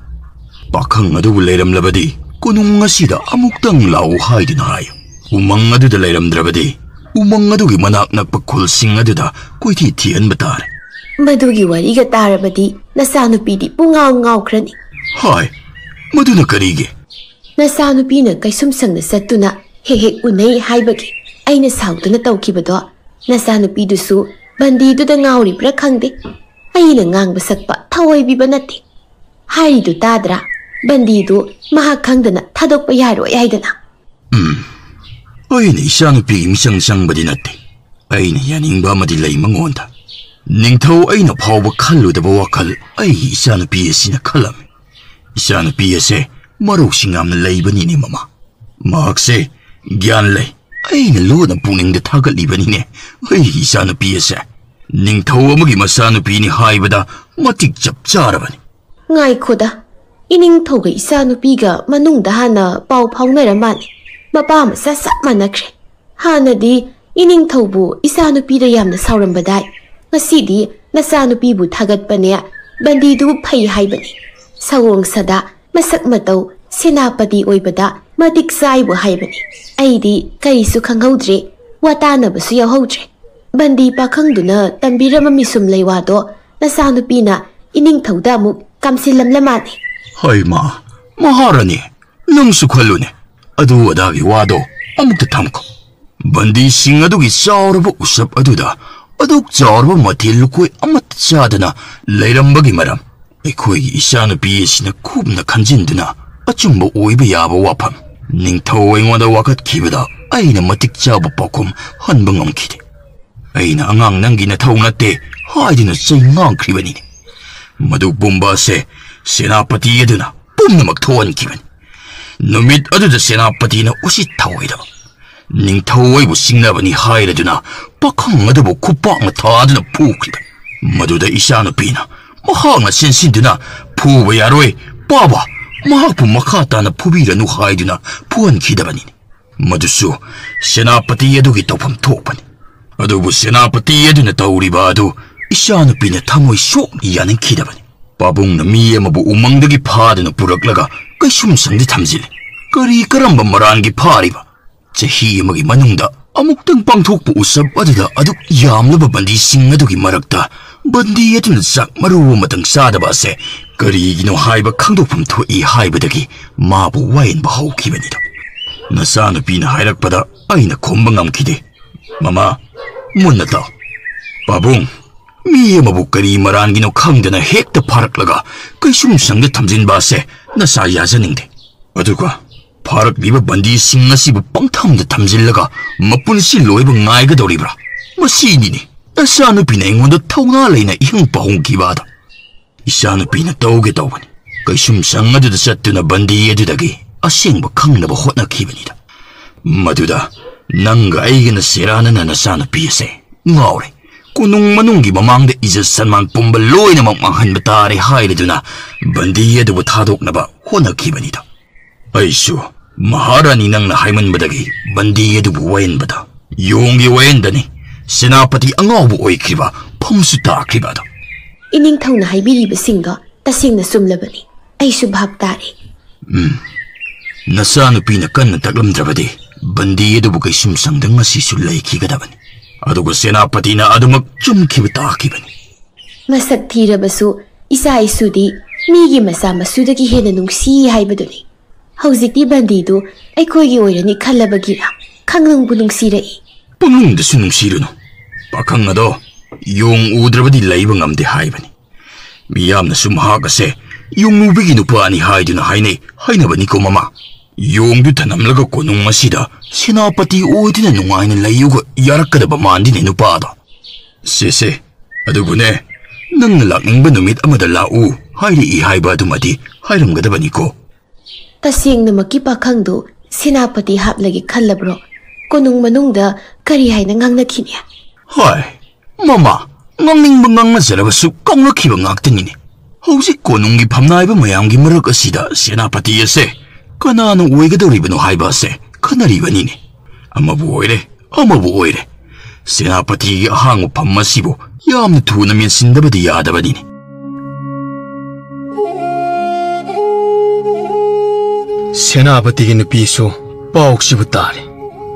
ꯄꯥꯈꯪ ꯑꯗꯨꯕꯨ ꯂꯩꯔꯝꯂꯕꯗꯤ ꯀꯣꯅꯨꯡ ꯑꯁꯤꯗ ꯑꯃꯨꯛꯇꯪ ꯂꯥꯛꯎ ꯍꯥꯏꯗꯨꯅ ꯍꯥꯏꯌꯨ꯫ ꯎꯃꯪ ꯑꯗꯨꯗ ꯂꯩꯔꯝꯗ꯭ꯔꯕꯗꯤ ꯎꯃꯪ ꯑꯗꯨꯒꯤ ꯃꯅꯥꯛ ꯅꯛꯄ ꯈꯨꯜꯁꯤꯡ ꯑꯗꯨꯗ ꯀꯣꯏꯊꯤ ꯊꯤꯍꯟꯕ ꯇꯥꯔꯦ꯫ ꯃꯗꯨꯒꯤ ꯋꯥꯔꯤꯒ ꯇꯥꯔꯕꯗꯤ ꯅꯆꯥꯅꯨꯄꯤꯗꯤ ꯄꯨꯡꯉꯥꯎ ꯉꯥꯎꯈ꯭ꯔꯅꯤ꯫ ꯍꯥꯏ, ꯃꯗꯨꯅ ꯀꯔꯤꯒꯤ? ꯅꯆꯥꯅꯨꯄꯤꯅ ꯀꯩꯁꯨꯝꯁꯪꯗ ꯆꯠꯇꯨꯅ ꯍꯦꯛ ꯍꯦꯛ ꯎꯅꯩ ꯍꯥꯏꯕꯒꯤ ꯑꯩꯅ ꯁꯥꯎꯗꯨꯅ ꯇꯧꯈꯤꯕꯗꯣ ꯅꯆꯥꯅꯨꯄꯤꯗꯨꯁꯨ ꯕꯟꯗꯤꯗꯨꯗ ꯉꯥꯎꯔꯤꯕ꯭ꯔꯥ ꯈꯪꯗꯦ꯫ ꯑꯩꯅ ꯉꯥꯡꯕ ꯁꯛꯄ ꯊꯑꯣꯏꯕꯤꯕ ꯅꯠꯇꯦ꯫ ꯍꯥꯏꯔꯤꯗꯨ ꯇꯥꯗ꯭ꯔꯥ? ꯕꯟꯗꯤꯗꯨ ꯃꯍꯥꯛ ꯈꯪꯗꯅ ꯊꯥꯗꯣꯛꯄ ꯌꯥꯔꯣꯏ ꯍꯥꯏꯗꯅ꯫ ꯎꯝ, ꯑꯩꯅ ꯏꯆꯥꯅꯨꯄꯤꯒꯤ ꯃꯤꯆꯪ ꯆꯪꯕꯗꯤ ꯅꯠꯇꯦ꯫ ꯑꯩꯅ ꯌꯥꯅꯤꯡꯕ ꯑꯃꯗꯤ ꯂꯩ ꯃꯉꯣꯟꯗ꯫ ꯅꯤꯡꯊꯧ ꯑꯩꯅ ꯐꯥꯎꯕ ꯈꯜꯂꯨꯗꯕ ꯋꯥꯈꯜ ꯑꯩꯒꯤ ꯏꯆꯥꯅꯨꯄꯤ ꯑꯁꯤꯅ ꯈꯜꯂꯝꯃꯤ꯫ ꯏꯆꯥꯅꯨꯄꯤ ꯑꯁꯦ ꯃꯔꯧꯁꯤꯡ ꯌꯥꯝꯅ ꯂꯩꯕꯅꯤꯅꯦ ꯃꯃꯥ꯫ ꯃꯍꯥꯛꯁꯦ ꯒ꯭ꯌꯥꯟ ꯂꯩ꯫ ꯑꯩꯅ ꯂꯣꯟꯅ ꯄꯨꯛꯅꯤꯡꯗ ꯊꯥꯒꯠꯂꯤꯕꯅꯤꯅꯦ ꯑꯩꯒꯤ ꯏꯆꯥꯅꯨꯄꯤ ꯑꯁꯦ꯫ ꯅꯤꯡꯊꯧ ꯑꯃꯒꯤ ꯃꯆꯥꯅꯨꯄꯤꯅꯤ ꯍꯥꯏꯕꯗ ꯃꯇꯤꯛ ꯆꯞ ꯆꯥꯔꯕꯅꯤ꯫ ꯉꯥꯏꯈꯣꯗ, ꯏꯅꯤꯡꯊꯧꯒ ꯏꯆꯥꯅꯨꯄꯤꯒ ꯃꯅꯨꯡꯗ ꯍꯥꯟꯅ ꯄꯥꯎ ꯐꯥꯎꯅꯔ ꯃꯥꯜꯂꯦ꯫ ꯃꯄꯥ ꯃꯆꯥ ꯆꯞ ꯃꯥꯟꯅꯈ꯭ꯔꯦ꯫ ꯍꯥꯟꯅꯗꯤ ꯏꯅꯤꯡꯊꯧꯕꯨ ꯏꯆꯥꯅꯨꯄꯤꯗ ꯌꯥꯝꯅ ꯁꯥꯎꯔꯝꯕꯗꯥꯏ꯫ ꯉꯁꯤꯗꯤ ꯅꯆꯥꯅꯨꯄꯤꯕꯨ ꯊꯥꯒꯠꯄꯅꯦ, ꯕꯟꯗꯤꯗꯨ ꯐꯩ ꯍꯥꯏꯕꯅꯤ꯫ ꯁꯑꯣꯡ ꯁꯥꯗꯥ, ꯃꯁꯛ ꯃꯇꯧ, ꯁꯦꯅꯥꯄꯇꯤ ꯑꯣꯏꯕꯗ ꯃꯇꯤꯛ ꯆꯥꯏꯕꯨ ꯍꯥꯏꯕꯅꯤ꯫ ꯑꯩꯗꯤ ꯀꯔꯤꯁꯨ ꯈꯪꯍꯧꯗ꯭ꯔꯦ, ꯋꯥ ꯇꯥꯅꯕꯁꯨ ꯌꯥꯎꯍꯧꯗ꯭ꯔꯦ꯫ ꯕꯟꯗꯤ ꯄꯥꯈꯪꯗꯨꯅ ꯇꯝꯕꯤꯔꯝꯕ ꯃꯤꯁꯨꯝ ꯂꯩꯋꯥꯗꯣ ꯅꯆꯥꯅꯨꯄꯤꯅ ꯏꯅꯤꯡꯊꯧꯗ ꯑꯃꯨꯛ ꯀꯥꯝꯁꯤꯜꯂꯝꯂ ꯃꯥꯜꯂꯦ꯫ ꯍꯩꯃꯥ, ꯃꯍꯥꯔꯥꯅꯤ, ꯅꯪꯁꯨ ꯈꯜꯂꯨꯅꯦ, ꯑꯗꯨ ꯑꯗꯥꯒꯤ ꯋꯥꯗꯣ ꯑꯃꯨꯛꯇ ꯊꯝꯈꯣ꯫ ꯕꯟꯗꯤꯁꯤꯡ ꯑꯗꯨꯒꯤ ꯆꯥꯎꯔꯕ ꯎꯁꯞ ꯑꯗꯨꯗ ꯑꯗꯨꯛ ꯆꯥꯎꯔꯕ ꯃꯊꯦꯜ ꯂꯨꯀꯣꯏ ꯑꯃꯠꯇ ꯆꯥꯗꯅ ꯂꯩꯔꯝꯕꯒꯤ ꯃꯔꯝ ꯑꯩꯈꯣꯏꯒꯤ ꯏꯆꯥꯅꯨꯄꯤ ꯑꯁꯤꯅ ꯀꯨꯞꯅ ꯈꯟꯖꯤꯟꯗꯨꯅ ꯑꯆꯨꯝꯕ ꯑꯣꯏꯕ ꯌꯥꯕ ꯋꯥꯐꯝ ꯅꯤꯡꯊꯧ ꯑꯩꯉꯣꯟꯗ ꯋꯥꯀꯠꯈꯤꯕꯗ ꯑꯩꯅ ꯃꯇꯤꯛ ꯆꯥꯕ ꯄꯥꯎꯈꯨꯝ ꯍꯟꯕ ꯉꯝꯈꯤꯗꯦ꯫ ꯑꯩꯅ "ꯑꯉꯥꯡ ꯅꯪꯒꯤ ꯅꯊꯧ ꯅꯠꯇꯦ" ꯍꯥꯏꯗꯨꯅ ꯆꯩ ꯉꯥꯡꯈ꯭ꯔꯤꯕꯅꯤꯅꯦ꯫ ꯃꯗꯨ ꯄꯨꯝꯕ ꯑꯁꯦ ꯁꯦꯅꯥꯄꯇꯤ ꯑꯗꯨꯅ ꯄꯨꯝꯅꯃꯛ ꯊꯣꯛꯍꯟꯈꯤꯕꯅꯤ꯫ ꯅꯨꯃꯤꯠ ꯑꯗꯨꯗ ꯁꯦꯅꯥꯄꯇꯤꯅ ꯎꯁꯤꯠ ꯊꯑꯣꯏꯗꯕ ꯅꯤꯡꯊꯧ ꯑꯩꯕꯨ ꯁꯤꯡꯅꯕꯅꯤ ꯍꯥꯏꯔꯗꯨꯅ ꯄꯥꯈꯪ ꯑꯗꯨꯕꯨ ꯈꯨꯄꯥꯛꯅ ꯊꯥꯗꯨꯅ ꯐꯨꯈ꯭ꯔꯤꯕ꯫ ꯃꯗꯨꯗ ꯏꯆꯥꯅꯨꯄꯤꯅ ꯃꯍꯥꯛꯅ ꯆꯦꯟꯁꯤꯟꯗꯨꯅ "ꯐꯨꯕ ꯌꯥꯔꯣꯏ, ꯄꯥꯕ, ꯃꯍꯥꯛꯄꯨ ꯃꯈꯥ ꯇꯥꯅ ꯐꯨꯕꯤꯔꯅꯨ" ꯍꯥꯏꯗꯨꯅ ꯐꯨꯍꯟꯈꯤꯗꯕꯅꯤꯅꯦ꯫ ꯃꯗꯨꯁꯨ ꯁꯦꯅꯥꯄꯇꯤ ꯑꯗꯨꯒꯤ ꯇꯧꯐꯝ ꯊꯣꯛꯄꯅꯤ꯫ ꯑꯗꯨꯕꯨ ꯁꯦꯅꯥꯄꯇꯤ ꯑꯗꯨꯅ ꯇꯧꯔꯤꯕ ꯑꯗꯨ ꯏꯆꯥꯅꯨꯄꯤꯅ ꯊꯃꯣꯏ ꯁꯣꯛꯅ ꯌꯥꯅꯤꯡꯈꯤꯗꯕꯅꯤ꯫ ꯄꯥꯕꯨꯡꯅ ꯃꯤ ꯑꯃꯕꯨ ꯎꯃꯪꯗꯒꯤ ꯐꯥꯗꯨꯅ ꯄꯨꯔꯛꯂꯒ ꯀꯩꯁꯨꯝꯁꯪꯗ ꯊꯝꯖꯤꯜꯂꯤ꯫ ꯀꯔꯤ ꯀꯔꯝꯕ ꯃꯔꯥꯟꯒꯤ ꯐꯥꯔꯤꯕ? ꯆꯍꯤ ꯑꯃꯒꯤ ꯃꯅꯨꯡꯗ ꯑꯃꯨꯛꯇꯪ ꯄꯥꯡꯊꯣꯛꯄ ꯎꯁꯕ ꯑꯗꯨꯗ ꯑꯗꯨꯛ ꯌꯥꯝꯂꯕ ꯕꯟꯗꯤꯁꯤꯡ ꯑꯗꯨꯒꯤ ꯃꯔꯛꯇ ꯕꯟꯗꯤ ꯑꯗꯨꯅ ꯆꯥꯛ ꯃꯔꯨ ꯑꯃꯇꯪ ꯆꯥꯗꯕ ꯑꯁꯦ ꯀꯔꯤꯒꯤꯅꯣ ꯍꯥꯏꯕ ꯈꯪꯗꯣꯛꯐꯝ ꯊꯣꯛꯏ ꯍꯥꯏꯕꯗꯒꯤ ꯃꯥꯕꯨ ꯋꯥꯌꯦꯟꯕ ꯍꯧꯈꯤꯕꯅꯤꯗꯣ꯫ ꯅꯆꯥꯅꯨꯄꯤꯅ ꯍꯥꯏꯔꯛꯄꯗ ꯑꯩꯅ ꯈꯨꯝꯕ ꯉꯝꯈꯤꯗꯦ꯫ "ꯃꯃꯥ, ꯃꯨꯟꯅ ꯇꯥꯎ꯫ ꯄꯥꯕꯨꯡ, ꯃꯤ ꯑꯃꯕꯨ ꯀꯔꯤ ꯃꯔꯥꯟꯒꯤꯅꯣ ꯈꯪꯗꯅ ꯍꯦꯛꯇ ꯐꯥꯔꯛꯂꯒ ꯀꯩꯁꯨꯝꯁꯪꯗ ꯊꯝꯖꯤꯟꯕ ꯑꯁꯦ ꯅꯆꯥ ꯌꯥꯖꯅꯤꯡꯗꯦ꯫ ꯑꯗꯨꯒ ꯐꯥꯔꯛꯂꯤꯕ ꯕꯟꯗꯤꯁꯤꯡ ꯑꯁꯤꯕꯨ ꯄꯪꯊꯝꯗ ꯊꯝꯖꯤꯜꯂꯒ ꯃꯄꯨꯟꯁꯤ ꯂꯣꯏꯕ ꯉꯥꯏꯒꯗꯧꯔꯤꯕ꯭ꯔꯥ? ꯃꯁꯤꯅꯤꯅꯦ ꯅꯆꯥꯅꯨꯄꯤꯅ ꯑꯩꯉꯣꯟꯗ ꯊꯧꯅꯥ ꯂꯩꯅ ꯏꯍꯪ ꯄꯥꯍꯪꯈꯤꯕ ꯑꯗꯣ꯫" ꯏꯆꯥꯅꯨꯄꯤꯅ ꯇꯧꯒꯦ ꯇꯧꯕꯅꯤ꯫ ꯀꯩꯁꯨꯝꯁꯪ ꯑꯗꯨꯗ ꯆꯠꯇꯨꯅ ꯕꯟꯗꯤ ꯑꯗꯨꯗꯒꯤ ꯑꯁꯦꯡꯕ ꯈꯪꯅꯕ ꯍꯣꯠꯅꯈꯤꯕꯅꯤꯗ꯫ ꯃꯗꯨꯗ ꯅꯪꯒ ꯑꯩꯒꯅ ꯁꯦꯔꯥꯅꯅ ꯅꯆꯥꯅꯨꯄꯤ ꯑꯁꯦ ꯉꯥꯎꯔꯦ꯫ ꯀꯣꯅꯨꯡ ꯃꯅꯨꯡꯒꯤ ꯃꯃꯥꯡꯗ ꯏꯖꯠ ꯁꯟꯃꯥꯟ ꯄꯨꯝꯕ ꯂꯣꯏꯅꯃꯛ ꯃꯥꯡꯍꯟꯕ ꯇꯥꯔꯦ ꯍꯥꯏꯔꯗꯨꯅ ꯕꯟꯗꯤ ꯑꯗꯨꯕꯨ ꯊꯥꯗꯣꯛꯅꯕ ꯍꯣꯠꯅꯈꯤꯕꯅꯤꯗ꯫ ꯑꯩꯁꯨ ꯃꯍꯥꯔꯥꯅꯤ ꯅꯪꯅ ꯍꯥꯏꯃꯟꯕꯗꯒꯤ ꯕꯟꯗꯤ ꯑꯗꯨꯕꯨ ꯋꯥꯌꯦꯟꯕꯗ ꯌꯣꯡꯒꯤ ꯋꯥꯌꯦꯟꯗꯅꯤ ꯁꯦꯅꯥꯄꯇꯤ ꯑꯉꯥꯎꯕ ꯑꯣꯏꯈ꯭ꯔꯤꯕ ꯐꯝꯁꯨ ꯇꯥꯈ꯭ꯔꯤꯕ ꯑꯗꯣ꯫ ꯏꯅꯤꯡꯊꯧꯅ ꯍꯥꯏꯕꯤꯔꯤꯕꯁꯤꯡꯗꯣ ꯇꯁꯦꯡꯅ ꯆꯨꯝꯂꯕꯅꯤ꯫ ꯑꯩꯁꯨ ꯚꯥꯞ ꯇꯥꯔꯦ꯫ ꯎꯝ꯫ ꯅꯆꯥꯅꯨꯄꯤꯅ ꯀꯟꯅ ꯇꯛꯂꯝꯗ꯭ꯔꯕꯗꯤ ꯕꯟꯗꯤ ꯑꯗꯨꯕꯨ ꯀꯩꯁꯨꯝꯁꯪꯗ ꯉꯁꯤꯁꯨ ꯂꯩꯈꯤꯒꯗꯕꯅꯤ꯫ ꯑꯗꯨꯒ ꯁꯦꯅꯥꯄꯇꯤꯅ ꯑꯗꯨꯃꯛ ꯆꯨꯝꯈꯤꯕ ꯇꯥꯈꯤꯕꯅꯤ꯫ ꯃꯁꯛ ꯊꯤꯔꯕꯁꯨ ꯏꯆꯥ ꯏꯁꯨꯗꯤ ꯃꯤꯒꯤ ꯃꯆꯥ ꯃꯁꯨꯗꯒꯤ ꯍꯦꯟꯅ ꯅꯨꯡꯁꯤ ꯍꯥꯏꯕꯗꯨꯅꯤ꯫ ꯍꯧꯖꯤꯛꯇꯤ ꯕꯟꯗꯤꯗꯨ ꯑꯩꯈꯣꯏꯒꯤ ꯑꯣꯏꯔꯅꯤ ꯈꯜꯂꯕꯒꯤꯔ ꯈꯪꯅꯨꯡꯕꯨ ꯅꯨꯡꯁꯤꯔꯛꯏ꯫ ꯄꯨꯛꯅꯤꯡꯗꯁꯨ ꯅꯨꯡꯁꯤꯔꯨꯅꯨ꯫ ꯄꯥꯈꯪ ꯑꯗꯣ ꯌꯣꯡ ꯎꯗ꯭ꯔꯕꯗꯤ ꯂꯩꯕ ꯉꯝꯗꯦ ꯍꯥꯏꯕꯅꯤ꯫ ꯃꯤꯌꯥꯝꯅꯁꯨ ꯃꯍꯥꯛ ꯑꯁꯦ ꯌꯣꯡꯂꯨꯕꯒꯤ ꯅꯨꯄꯥꯅꯤ ꯍꯥꯏꯗꯨꯅ ꯍꯥꯏꯅꯩ ꯍꯥꯏꯅꯕꯅꯤꯀꯣ ꯃꯃꯥ꯫ ꯌꯣꯡꯗꯨ ꯊꯅꯝꯂꯒ ꯀꯣꯅꯨꯡ ꯑꯁꯤꯗ ꯁꯦꯅꯥꯄꯇꯤ ꯑꯣꯏꯗꯨꯅ ꯅꯨꯡꯉꯥꯏꯅ ꯂꯩꯌꯨꯒ ꯌꯥꯔꯛꯀꯗꯕ ꯃꯥꯟꯗꯤꯅꯦ ꯅꯨꯄꯥꯗꯣ꯫ ꯁꯦ ꯁꯦ, ꯑꯗꯨꯕꯨꯅꯦ, ꯅꯪꯅ ꯂꯥꯛꯅꯤꯡꯕ ꯅꯨꯃꯤꯠ ꯑꯃꯗ ꯂꯥꯛꯎ ꯍꯥꯏꯔꯛꯏ ꯍꯥꯏꯕ ꯑꯗꯨꯃꯗꯤ ꯍꯥꯏꯔꯝꯒꯗꯕꯅꯤꯀꯣ꯫ ꯇꯁꯦꯡꯅꯃꯛꯀꯤ ꯄꯥꯈꯪꯗꯨ ꯁꯦꯅꯥꯄꯇꯤ ꯍꯥꯞꯂꯒꯦ ꯈꯜꯂꯕ꯭ꯔꯣ? ꯀꯣꯅꯨꯡ ꯃꯅꯨꯡꯗ ꯀꯔꯤ ꯍꯥꯏꯅ ꯉꯥꯡꯅꯈꯤꯅꯤ? ꯍꯣꯏ, ꯃꯃꯥ, ꯉꯥꯡꯅꯤꯡꯕ ꯉꯥꯡꯅꯖꯔꯕꯁꯨ ꯀꯥꯎꯅꯈꯤꯕ ꯉꯥꯛꯇꯅꯤꯅꯦ꯫ ꯍꯧꯖꯤꯛ ꯀꯣꯅꯨꯡꯒꯤ ꯐꯝꯅꯥꯏꯕ ꯃꯌꯥꯝꯒꯤ ꯃꯔꯛ ꯑꯁꯤꯗ ꯁꯦꯅꯥꯄꯇꯤ ꯑꯁꯦ ꯀꯅꯥꯅ ꯑꯣꯏꯒꯗꯧꯔꯤꯕꯅꯣ ꯍꯥꯏꯕ ꯑꯁꯦ ꯈꯟꯅꯔꯤꯕꯅꯤꯅꯦ꯫ ꯑꯃꯕꯨ ꯑꯣꯏꯔꯦ, ꯑꯃꯕꯨ ꯑꯣꯏꯔꯦ, ꯁꯦꯅꯥꯄꯇꯤꯒꯤ ꯑꯍꯥꯡꯕ ꯐꯝ ꯑꯁꯤꯕꯨ ꯌꯥꯝꯅ ꯊꯨꯅ ꯃꯦꯟꯁꯤꯟꯗꯕꯗꯤ ꯌꯥꯗꯕꯅꯤꯅꯦ꯫ ꯁꯦꯅꯥꯄꯇꯤꯒꯤ ꯅꯨꯄꯤꯁꯨ ꯄꯥꯎꯁꯤꯕꯨ ꯇꯥꯔꯦ꯫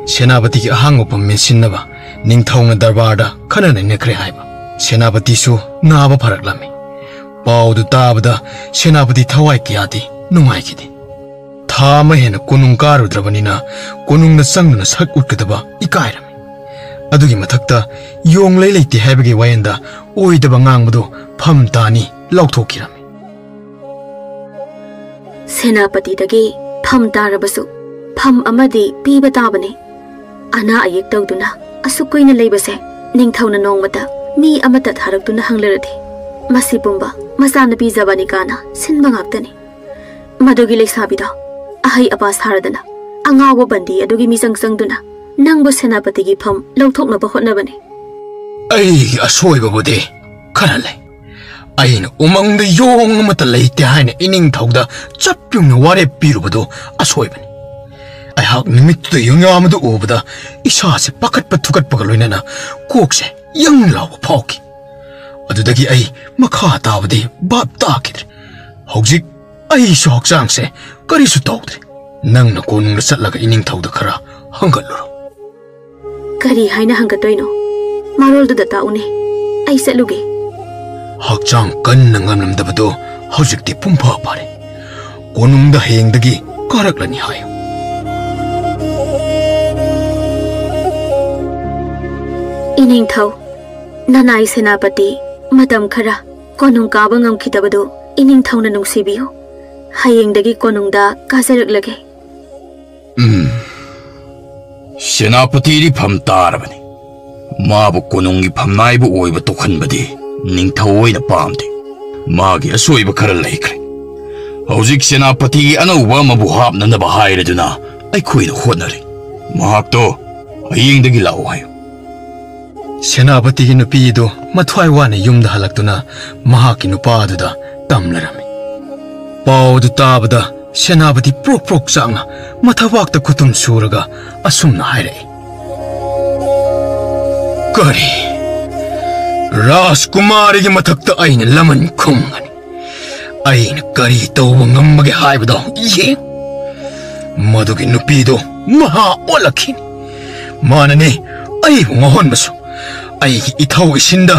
ꯁꯦꯅꯥꯄꯇꯤꯒꯤ ꯑꯍꯥꯡꯕ ꯐꯝ ꯃꯦꯟꯁꯤꯟꯅꯕ ꯅꯤꯡꯊꯧꯅ ꯗꯔꯕꯥꯔꯗ ꯈꯟꯅ ꯅꯩꯅꯈ꯭ꯔꯦ ꯍꯥꯏꯕ꯫ ꯁꯦꯅꯥꯄꯇꯤꯁꯨ ꯅꯥꯕ ꯐꯔꯛꯂꯝꯃꯤ꯫ ꯄꯥꯎꯗꯨ ꯇꯥꯕꯗ ꯁꯦꯅꯥꯄꯇꯤ ꯊꯋꯥꯏ ꯀꯌꯥꯗꯤ ꯅꯨꯡꯉꯥꯏꯈꯤꯗꯦ꯫ ꯊꯥ ꯑꯃ ꯍꯦꯟꯅ ꯀꯣꯅꯨꯡ ꯀꯥꯔꯨꯗ꯭ꯔꯕꯅꯤꯅ ꯀꯣꯅꯨꯡꯗ ꯆꯪꯗꯨꯅ ꯁꯛ ꯎꯠꯀꯗꯕ ꯏꯀꯥꯏꯔꯝꯃꯤ꯫ ꯑꯗꯨꯒꯤ ꯃꯊꯛꯇ ꯌꯣꯡ ꯂꯩ ꯂꯩꯇꯦ ꯍꯥꯏꯕꯒꯤ ꯋꯥꯌꯦꯟꯗ ꯑꯣꯏꯗꯕ ꯉꯥꯡꯕꯗꯨ ꯐꯝ ꯇꯥꯅꯤ ꯂꯥꯎꯊꯣꯛꯈꯤꯔꯝꯃꯤ꯫ ꯁꯦꯅꯥꯄꯇꯤꯗꯒꯤ ꯐꯝ ꯇꯥꯔꯕꯁꯨ ꯐꯝ ꯑꯃꯗꯤ ꯄꯤꯕ ꯇꯥꯕꯅꯤ꯫ ꯑꯅꯥ ꯑꯌꯦꯛ ꯇꯧꯗꯨꯅ ꯑꯁꯨꯛ ꯀꯨꯏꯅ ꯂꯩꯕꯁꯦ ꯅꯤꯡꯊꯧꯅ ꯅꯣꯡꯃꯇ ꯃꯤ ꯑꯃꯠꯇ ꯊꯥꯔꯛꯇꯨꯅ ꯍꯪꯂꯔꯗꯤ ꯃꯁꯤ ꯄꯨꯝꯕ ꯃꯆꯥꯅꯨꯄꯤ ꯖꯕꯥꯅꯤꯀꯥꯅ ꯁꯤꯟꯕ ꯉꯥꯛꯇꯅꯤ꯫ ꯃꯗꯨꯒꯤ ꯂꯩꯁꯥꯕꯤꯗꯣ ꯑꯍꯩ ꯑꯄꯥ ꯁꯥꯔꯗꯅ ꯑꯉꯥꯎꯕ ꯕꯟꯗꯤ ꯑꯗꯨꯒꯤ ꯃꯤꯆꯪ ꯆꯪꯗꯨꯅ ꯅꯪꯕꯨ ꯁꯦꯅꯥꯄꯇꯤꯒꯤ ꯐꯝ ꯂꯧꯊꯣꯛꯅꯕ ꯍꯣꯠꯅꯕꯅꯤ꯫ ꯑꯩꯒꯤ ꯑꯁꯣꯏꯕꯕꯨꯗꯤ ꯈꯔ ꯂꯩ꯫ ꯑꯩꯅ ꯎꯃꯪꯗ ꯌꯣꯡ ꯑꯃꯠꯇ ꯂꯩꯇꯦ ꯍꯥꯏꯅ ꯏꯅꯤꯡꯊꯧꯗ ꯆꯞ ꯌꯨꯡꯅ ꯋꯥꯔꯦꯞ ꯄꯤꯔꯨꯕꯗꯨ ꯑꯁꯣꯏꯕꯅꯤ꯫ ꯑꯩꯍꯥꯛ ꯅꯨꯃꯤꯠꯇꯨꯗ ꯌꯣꯡꯌꯥ ꯑꯃꯗꯨ ꯎꯕꯗ ꯏꯁꯥꯁꯦ ꯄꯥꯈꯠꯄ ꯊꯨꯀꯠꯄꯒ ꯂꯣꯏꯅꯅ ꯀꯣꯛꯁꯦ ꯌꯪ ꯂꯥꯎꯕ ꯐꯥꯎꯈꯤ꯫ ꯑꯗꯨꯗꯒꯤ ꯑꯩ ꯃꯈꯥ ꯇꯥꯕꯗꯤ ꯚꯥꯞ ꯇꯥꯈꯤꯗ꯭ꯔꯦ꯫ ꯍꯧꯖꯤꯛ ꯑꯩꯁꯨ ꯍꯛꯆꯥꯡꯁꯦ ꯀꯔꯤꯁꯨ ꯇꯧꯗ꯭ꯔꯦ꯫ ꯅꯪꯅ ꯀꯣꯅꯨꯡꯗ ꯆꯠꯂꯒ ꯏꯅꯤꯡꯊꯧꯗ ꯈꯔ ꯍꯪꯒꯠꯂꯨꯔꯣ꯫ ꯀꯔꯤ ꯍꯥꯏꯅ ꯍꯪꯒꯠꯇꯣꯏꯅꯣ? ꯃꯔꯣꯜꯗꯨꯗ ꯇꯥꯛꯎꯅꯦ꯫ ꯑꯩ ꯆꯠꯂꯨꯒꯦ꯫ ꯍꯛꯆꯥꯡ ꯀꯟꯅ ꯉꯝꯂꯝꯗꯕꯗꯣ ꯍꯧꯖꯤꯛꯇꯤ ꯄꯨꯝꯐ ꯐꯔꯦ꯫ ꯀꯣꯅꯨꯡꯗ ꯍꯌꯦꯡꯗꯒꯤ ꯀꯥꯔꯛꯂꯅꯤ ꯍꯥꯏꯌꯨ꯫ ꯏꯅꯤꯡꯊꯧ, ꯅꯅꯥꯏ ꯁꯦꯅꯥꯄꯇꯤ ꯃꯇꯝ ꯈꯔ ꯀꯣꯅꯨꯡ ꯀꯥꯕ ꯉꯝꯈꯤꯗꯕꯗꯨ ꯏꯅꯤꯡꯊꯧꯅ ꯅꯨꯡꯁꯤꯕꯤꯌꯨ꯫ ꯍꯌꯦꯡꯗꯒꯤ ꯀꯣꯅꯨꯡꯗ ꯀꯥꯖꯔꯛꯂꯒꯦ꯫ ꯎꯝ, ꯁꯦꯅꯥꯄꯇꯤꯗꯤ ꯐꯝ ꯇꯥꯔꯕꯅꯤ꯫ ꯃꯥꯕꯨ ꯀꯣꯅꯨꯡꯒꯤ ꯐꯝꯅꯥꯏꯕ ꯑꯣꯏꯕ ꯇꯧꯍꯟꯕꯗꯤ ꯅꯤꯡꯊꯧ ꯑꯣꯏꯅ ꯄꯥꯝꯗꯦ꯫ ꯃꯥꯒꯤ ꯑꯁꯣꯏꯕ ꯈꯔ ꯂꯩꯈ꯭ꯔꯦ꯫ ꯍꯧꯖꯤꯛ ꯁꯦꯅꯥꯄꯇꯤꯒꯤ ꯑꯅꯧꯕ ꯑꯃꯕꯨ ꯍꯥꯞꯅꯅꯕ ꯍꯥꯏꯔꯗꯨꯅ ꯑꯩꯈꯣꯏꯅ ꯍꯣꯠꯅꯔꯤ꯫ ꯃꯍꯥꯛꯇꯣ ꯍꯌꯦꯡꯗꯒꯤ ꯂꯥꯛꯑꯣ ꯍꯥꯏꯌꯨ꯫ ꯁꯦꯅꯥꯄꯇꯤꯒꯤ ꯅꯨꯄꯤ ꯑꯗꯨ ꯃꯊ꯭ꯋꯥꯏ ꯋꯥꯅ ꯌꯨꯝꯗ ꯍꯜꯂꯛꯇꯨꯅ ꯃꯍꯥꯛꯀꯤ ꯅꯨꯄꯥ ꯑꯗꯨꯗ ꯇꯝꯂꯔꯝꯃꯤ꯫ ꯄꯥꯎ ꯑꯗꯨ ꯇꯥꯕꯗ ꯁꯦꯅꯥꯄꯇꯤ ꯄ꯭ꯔꯣꯛ ꯄ꯭ꯔꯣꯛ ꯆꯥꯛꯅ ꯃꯊꯕꯥꯛꯇ ꯈꯨꯇꯨꯝ ꯁꯨꯔꯒ ꯑꯁꯨꯝꯅ ꯍꯥꯏꯔꯛꯏ, "ꯀꯔꯤ? ꯔꯥꯖꯀꯨꯃꯥꯔꯤꯒꯤ ꯃꯊꯛꯇ ꯑꯩꯅ ꯂꯃꯟ ꯈꯨꯝꯒꯅꯤ? ꯑꯩꯅ ꯀꯔꯤ ꯇꯧꯕ ꯉꯝꯕꯒꯦ ꯍꯥꯏꯕꯗꯣ ꯌꯦꯡ꯫ ꯃꯗꯨꯒꯤ ꯅꯨꯄꯤꯗꯣ ꯃꯍꯥ ꯑꯣꯜꯂꯛꯈꯤꯅꯤ꯫ ꯃꯥꯅꯅꯦ ꯑꯩꯕꯨ ꯉꯥꯎꯍꯟꯕꯁꯨ꯫ ꯑꯩꯒꯤ ꯏꯊꯧꯒꯤ ꯁꯤꯟꯗ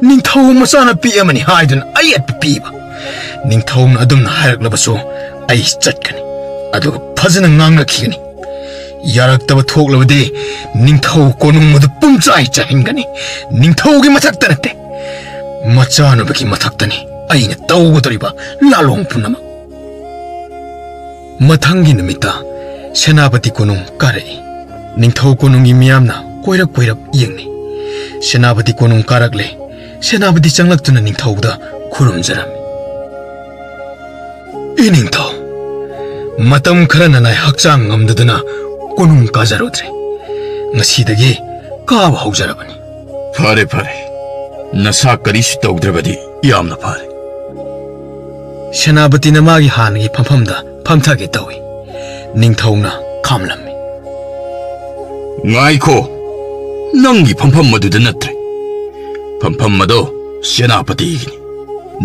ꯅꯤꯡꯊꯧ ꯃꯆꯥꯅꯨꯄꯤ ꯑꯃꯅꯤ ꯍꯥꯏꯗꯨꯅ ꯑꯌꯦꯠꯄ ꯄꯤꯕ꯫ ꯅꯤꯡꯊꯧꯅ ꯑꯗꯨꯝꯅ ꯍꯥꯏꯔꯛꯂꯕꯁꯨ ꯑꯩ ꯆꯠꯀꯅꯤ, ꯑꯗꯨꯒ ꯐꯖꯅ ꯉꯥꯡꯅꯈꯤꯒꯅꯤ꯫ ꯌꯥꯔꯛꯇꯕ ꯊꯣꯛꯂꯕꯗꯤ ꯅꯤꯡꯊꯧ ꯀꯣꯅꯨꯡ ꯑꯗꯨ ꯄꯨꯝꯆꯥꯏ ꯆꯥꯏꯍꯟꯒꯅꯤ꯫ ꯅꯤꯡꯊꯧꯒꯤ ꯃꯊꯛꯇ ꯅꯠꯇꯦ, ꯃꯆꯥꯅꯨꯄꯤꯒꯤ ꯃꯊꯛꯇꯅꯤ ꯑꯩꯅ ꯇꯧꯒꯗꯧꯔꯤꯕ ꯂꯥꯂꯣꯡ ꯄꯨꯝꯅꯃꯛ꯫" ꯃꯊꯪꯒꯤ ꯅꯨꯃꯤꯠꯇ ꯁꯦꯅꯥꯄꯇꯤ ꯀꯣꯅꯨꯡ ꯀꯥꯔꯛꯏ꯫ ꯅꯤꯡꯊꯧ ꯀꯣꯅꯨꯡꯒꯤ ꯃꯤꯌꯥꯝꯅ ꯀꯣꯏꯔꯞ ꯀꯣꯏꯔꯞ ꯌꯦꯡꯅꯩ꯫ ꯁꯦꯅꯥꯄꯇꯤ ꯀꯣꯅꯨꯡ ꯀꯥꯔꯛꯂꯦ꯫ ꯁꯦꯅꯥꯄꯇꯤ ꯆꯪꯂꯛꯇꯨꯅ ꯅꯤꯡꯊꯧꯗ ꯈꯨꯔꯨꯝꯖꯔꯝꯃꯤ꯫ "ꯏꯅꯤꯡꯊꯧ, ꯃꯇꯝ ꯈꯔ ꯅꯅꯥꯏ ꯍꯛꯆꯥꯡ ꯉꯝꯗꯗꯨꯅ ꯀꯣꯅꯨꯡ ꯀꯥꯖꯔꯨꯗ꯭ꯔꯦ꯫ ꯉꯁꯤꯗꯒꯤ ꯀꯥꯕ ꯍꯧꯖꯔꯕꯅꯤ꯫" "ꯐꯔꯦ, ꯐꯔꯦ꯫ ꯅꯁꯥ ꯀꯔꯤꯁꯨ ꯇꯧꯗ꯭ꯔꯕꯗꯤ ꯌꯥꯝꯅ ꯐꯔꯦ꯫" ꯁꯦꯅꯥꯄꯇꯤꯅ ꯃꯥꯒꯤ ꯍꯥꯟꯅꯒꯤ ꯐꯝꯐꯝꯗ ꯐꯝꯊꯒꯦ ꯇꯧꯏ꯫ ꯅꯤꯡꯊꯧꯅ ꯈꯥꯝꯂꯝꯃꯤ꯫ "ꯉꯥꯏꯈꯣ, ꯅꯪꯒꯤ ꯐꯝꯐꯝ ꯑꯗꯨꯗ ꯅꯠꯇ꯭ꯔꯦ꯫ ꯐꯝꯐꯝ ꯑꯗꯣ ꯁꯦꯅꯥꯄꯇꯤꯒꯤꯅꯤ꯫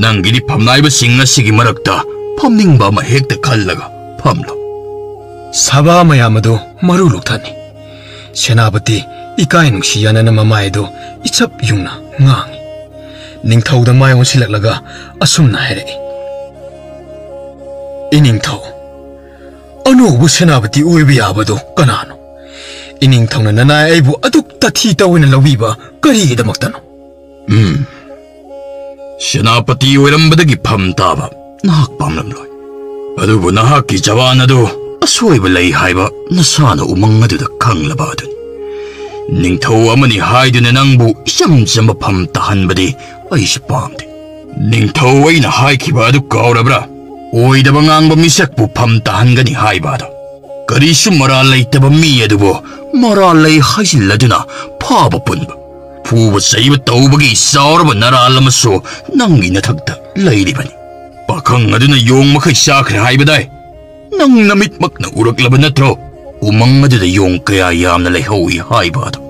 ꯅꯪꯒꯤꯗꯤ ꯐꯝꯅꯥꯏꯕꯁꯤꯡ ꯑꯁꯤꯒꯤ ꯃꯔꯛꯇ ꯐꯝꯅꯤꯡꯕ ꯑꯃ ꯍꯦꯛꯇ ꯈꯜꯂꯒ ꯐꯝꯂꯣ꯫" ꯁꯚꯥ ꯃꯌꯥꯝ ꯑꯗꯨ ꯃꯔꯨ ꯂꯨꯛꯊꯠꯅꯤ꯫ ꯁꯦꯅꯥꯄꯇꯤ ꯏꯀꯥꯏ ꯅꯨꯡꯁꯤ ꯌꯥꯅꯅ ꯃꯃꯥꯏ ꯑꯗꯨ ꯏꯆꯞ ꯌꯨꯡꯅ ꯉꯥꯡꯏ꯫ ꯅꯤꯡꯊꯧꯗ ꯃꯥꯏ ꯑꯣꯟꯁꯤꯜꯂꯛꯂꯒ ꯑꯁꯨꯝꯅ ꯍꯥꯏꯔꯛꯏ, "ꯏꯅꯤꯡꯊꯧ, ꯑꯅꯧꯕ ꯁꯦꯅꯥꯄꯇꯤ ꯑꯣꯏꯕ ꯌꯥꯕꯗꯨ ꯀꯅꯥꯅꯣ? ꯏꯅꯤꯡꯊꯧꯅ ꯅꯅꯥꯏ ꯑꯩꯕꯨ ꯑꯗꯨꯛ ꯇꯥꯊꯤ ꯇꯧꯑꯣꯏꯅ ꯂꯧꯕꯤꯕ ꯀꯔꯤꯒꯤꯗꯃꯛꯇꯅꯣ?" "ꯎꯝ, ꯁꯦꯅꯥꯄꯇꯤ ꯑꯣꯏꯔꯝꯕꯗꯒꯤ ꯐꯝ ꯇꯥꯕ ꯅꯍꯥꯛ ꯄꯥꯝꯂꯝꯂꯣꯏ꯫ ꯑꯗꯨꯕꯨ ꯅꯍꯥꯛꯀꯤ ꯖꯋꯥꯟ ꯑꯗꯨ ꯑꯁꯣꯏꯕ ꯂꯩ ꯍꯥꯏꯕ ꯅꯁꯥꯅ ꯎꯃꯪ ꯑꯗꯨꯗ ꯈꯪꯂꯕ ꯑꯗꯨꯅꯤ꯫ ꯅꯤꯡꯊꯧ ꯑꯃꯅꯤ ꯍꯥꯏꯗꯨꯅ ꯅꯪꯕꯨ ꯏꯆꯝ ꯆꯝꯕ ꯐꯝ ꯇꯥꯍꯟꯕꯗꯤ ꯑꯩꯁꯨ ꯄꯥꯝꯗꯦ꯫ ꯅꯤꯡꯊꯧ ꯑꯩꯅ ꯍꯥꯏꯈꯤꯕ ꯑꯗꯨ ꯀꯥꯎꯔꯕ꯭ꯔꯥ? ꯑꯣꯏꯗꯕ ꯉꯥꯡꯕ ꯃꯤꯁꯛꯄꯨ ꯐꯝ ꯇꯥꯍꯟꯒꯅꯤ ꯍꯥꯏꯕ ꯑꯗꯣ꯫ ꯀꯔꯤꯁꯨ ꯃꯔꯥꯜ ꯂꯩꯇꯕ ꯃꯤ ꯑꯗꯨꯕꯨ ꯃꯔꯥꯜ ꯂꯩ ꯍꯥꯏꯖꯤꯜꯂꯗꯨꯅ ꯐꯥꯕ ꯄꯨꯟꯕ, ꯐꯨꯕ ꯆꯩꯕ ꯇꯧꯕꯒꯤ ꯆꯥꯎꯔꯕ ꯅꯔꯥꯜ ꯑꯃꯁꯨ ꯅꯪꯒꯤ ꯅꯊꯛꯇ ꯂꯩꯔꯤꯕꯅꯤ꯫ ꯄꯥꯈꯪ ꯑꯗꯨꯅ ꯌꯣꯡ ꯃꯈꯩ ꯆꯥꯈ꯭ꯔꯦ ꯍꯥꯏꯕꯗꯥꯏ? ꯅꯪ ꯅꯃꯤꯠꯃꯛꯅ ꯎꯔꯛꯂꯕ ꯅꯠꯇ꯭ꯔꯣ? ꯎꯃꯪ ꯑꯗꯨꯗ ꯌꯣꯡ ꯀꯌꯥ ꯌꯥꯝꯅ ꯂꯩꯍꯧꯏ ꯍꯥꯏꯕ ꯑꯗꯨ꯫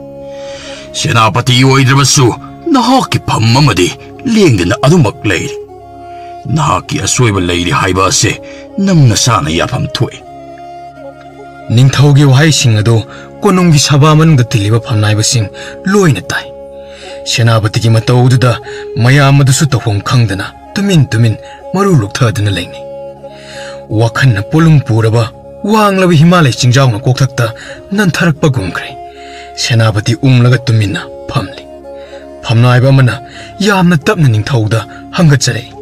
ꯁꯦꯅꯥꯄꯇꯤ ꯑꯣꯏꯗ꯭ꯔꯕꯁꯨ ꯅꯍꯥꯛꯀꯤ ꯐꯝ ꯑꯃꯗꯤ ꯂꯦꯡꯗꯅ ꯑꯗꯨꯃꯛ ꯂꯩꯔꯤ꯫ ꯅꯍꯥꯛꯀꯤ ꯑꯁꯣꯏꯕ ꯂꯩꯔꯤ ꯍꯥꯏꯕ ꯑꯁꯦ ꯅꯪ ꯅꯁꯥꯅ ꯌꯥꯐꯝ ꯊꯣꯛꯏ꯫ ꯅꯤꯡꯊꯧꯒꯤ ꯋꯥꯍꯩꯁꯤꯡ ꯑꯗꯨ ꯀꯣꯅꯨꯡꯒꯤ ꯁꯚꯥ ꯃꯅꯨꯡꯗ ꯇꯤꯜꯂꯤꯕ ꯐꯝꯅꯥꯏꯕꯁꯤꯡ ꯂꯣꯏꯅ ꯇꯥꯏ꯫ ꯁꯦꯅꯥꯄꯇꯤꯒꯤ ꯃꯇꯧ ꯑꯗꯨꯗ ꯃꯌꯥꯝ ꯑꯗꯨꯁꯨ ꯇꯧꯐꯝ ꯈꯪꯗꯅ ꯇꯨꯃꯤꯟ ꯇꯨꯃꯤꯟ ꯃꯔꯨ ꯂꯨꯛꯊꯗꯨꯅ ꯂꯩꯅꯩ꯫ ꯋꯥꯈꯜꯅ ꯄꯣꯠꯂꯨꯝ ꯄꯨꯔꯕ ꯋꯥꯡꯂꯕ ꯍꯤꯃꯥꯂꯌ ꯆꯤꯡꯖꯥꯎꯅ ꯀꯣꯛꯊꯛꯇ ꯅꯟꯊꯔꯛꯄꯒꯨꯝꯈ꯭ꯔꯦ꯫ ꯁꯦꯅꯥꯄꯇꯤ ꯎꯪꯂꯒ ꯇꯨꯃꯤꯟꯅ ꯐꯝꯂꯤ꯫ ꯐꯝꯅꯥꯏꯕ ꯑꯃꯅ ꯌꯥꯝꯅ ꯇꯞꯅ ꯅꯤꯡꯊꯧꯗ ꯍꯪꯒꯠꯆꯔꯛꯏ,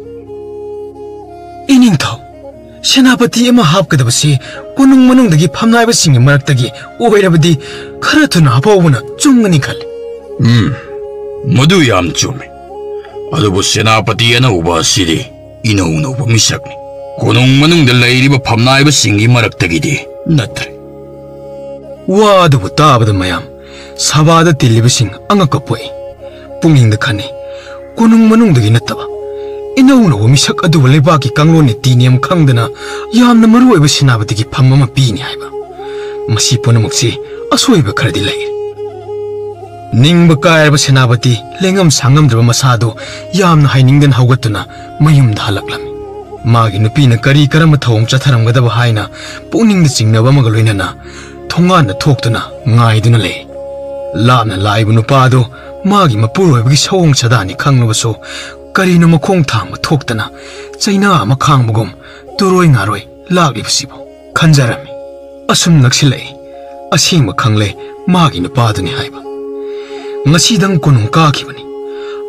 "ꯏꯅꯤꯡꯊꯧ, ꯁꯦꯅꯥꯄꯇꯤ ꯑꯃ ꯍꯥꯞꯀꯗꯕꯁꯤ ꯀꯣꯅꯨꯡ ꯃꯅꯨꯡꯗꯒꯤ ꯐꯝꯅꯥꯏꯕꯁꯤꯡꯒꯤ ꯃꯔꯛꯇꯒꯤ ꯑꯣꯏꯔꯕꯗꯤ ꯈꯔ ꯊꯨꯅ ꯍꯥꯞꯍꯧꯕꯅ ꯆꯨꯝꯒꯅꯤ ꯈꯜꯂꯤ꯫" ꯎꯝ, ꯃꯗꯨ ꯌꯥꯝ ꯆꯨꯝꯃꯤ꯫ ꯑꯗꯨꯕꯨ ꯁꯦꯅꯥꯄꯇꯤ ꯑꯅꯧꯕ ꯑꯁꯤꯗꯤ ꯏꯅꯧ ꯅꯧꯕ ꯃꯤꯁꯛꯅꯤ꯫ ꯀꯣꯅꯨꯡ ꯃꯅꯨꯡꯗ ꯂꯩꯔꯤꯕ ꯐꯝꯅꯥꯏꯕꯁꯤꯡꯒꯤ ꯃꯔꯛꯇꯒꯤꯗꯤ ꯅꯠꯇ꯭ꯔꯦ꯫ ꯋꯥ ꯑꯗꯨꯕꯨ ꯇꯥꯕꯗ ꯃꯌꯥꯝ ꯁꯚꯥꯗ ꯇꯤꯜꯂꯤꯕꯁꯤꯡ ꯑꯉꯛꯄ ꯄꯣꯛꯏ꯫ ꯄꯨꯛꯅꯤꯡꯗ ꯈꯟꯅꯩ, ꯀꯣꯅꯨꯡ ꯃꯅꯨꯡꯗꯒꯤ ꯅꯠꯇꯕ ꯏꯅꯧ ꯅꯧꯕ ꯃꯤꯁꯛ ꯑꯗꯨꯕꯨ ꯂꯩꯕꯥꯛꯀꯤ ꯀꯥꯡꯂꯣꯟ ꯅꯤꯇꯤ ꯅꯤꯌꯝ ꯈꯪꯗꯅ ꯌꯥꯝꯅ ꯃꯔꯨ ꯑꯣꯏꯕ ꯁꯦꯅꯥꯄꯇꯤꯒꯤ ꯐꯝ ꯑꯃ ꯄꯤꯅꯤ ꯍꯥꯏꯕ꯫ ꯃꯁꯤ ꯄꯨꯝꯅꯃꯛꯁꯤ ꯑꯁꯣꯏꯕ ꯈꯔꯗꯤ ꯂꯩꯔꯦ꯫ ꯅꯤꯡꯕ ꯀꯥꯏꯔꯕ ꯁꯦꯅꯥꯄꯇꯤ ꯂꯦꯡꯉꯝ ꯁꯥꯡꯉꯝꯗ꯭ꯔꯕ ꯃꯁꯥꯗꯨ ꯌꯥꯝꯅ ꯍꯥꯏꯅꯤꯡꯗꯅ ꯍꯧꯒꯠꯇꯨꯅ ꯃꯌꯨꯝꯗ ꯍꯜꯂꯛꯂꯝꯃꯤ꯫ ꯃꯥꯒꯤ ꯅꯨꯄꯤꯅ ꯀꯔꯤ ꯀꯔꯝꯕ ꯊꯧꯑꯣꯡ ꯆꯠꯊꯔꯝꯒꯗꯕ ꯍꯥꯏꯅ ꯄꯨꯛꯅꯤꯡꯗ ꯆꯤꯡꯅꯕ ꯑꯃꯒ ꯂꯣꯏꯅꯅ ꯊꯣꯡꯒꯥꯟꯗ ꯊꯣꯛꯇꯨꯅ ꯉꯥꯏꯗꯨꯅ ꯂꯩ꯫ ꯂꯥꯞꯅ ꯂꯥꯛꯏꯕ ꯅꯨꯄꯥ ꯑꯗꯨ ꯃꯥꯒꯤ ꯃꯄꯨꯔꯣꯏꯕꯒꯤ ꯁꯑꯣꯡ ꯁꯥꯗꯥꯅꯤ ꯈꯪꯂꯕꯁꯨ ꯀꯔꯤꯅꯣ ꯃꯈꯣꯡ ꯊꯥꯡꯕ ꯊꯣꯛꯇꯅ ꯆꯩꯅꯥ ꯑꯃ ꯈꯥꯡꯕꯒꯨꯝ ꯇꯨꯔꯣꯏ ꯉꯥꯔꯣꯏ ꯂꯥꯛꯂꯤꯕꯁꯤꯕꯨ ꯈꯟꯖꯔꯝꯃꯤ꯫ ꯑꯁꯨꯝ ꯅꯛꯁꯤꯜꯂꯛꯏ꯫ ꯑꯁꯦꯡꯕ ꯈꯪꯂꯦ ꯃꯥꯒꯤ ꯅꯨꯄꯥꯗꯨꯅꯤ ꯍꯥꯏꯕ꯫ ꯉꯁꯤꯗꯪ ꯀꯣꯅꯨꯡ ꯀꯥꯈꯤꯕꯅꯤ꯫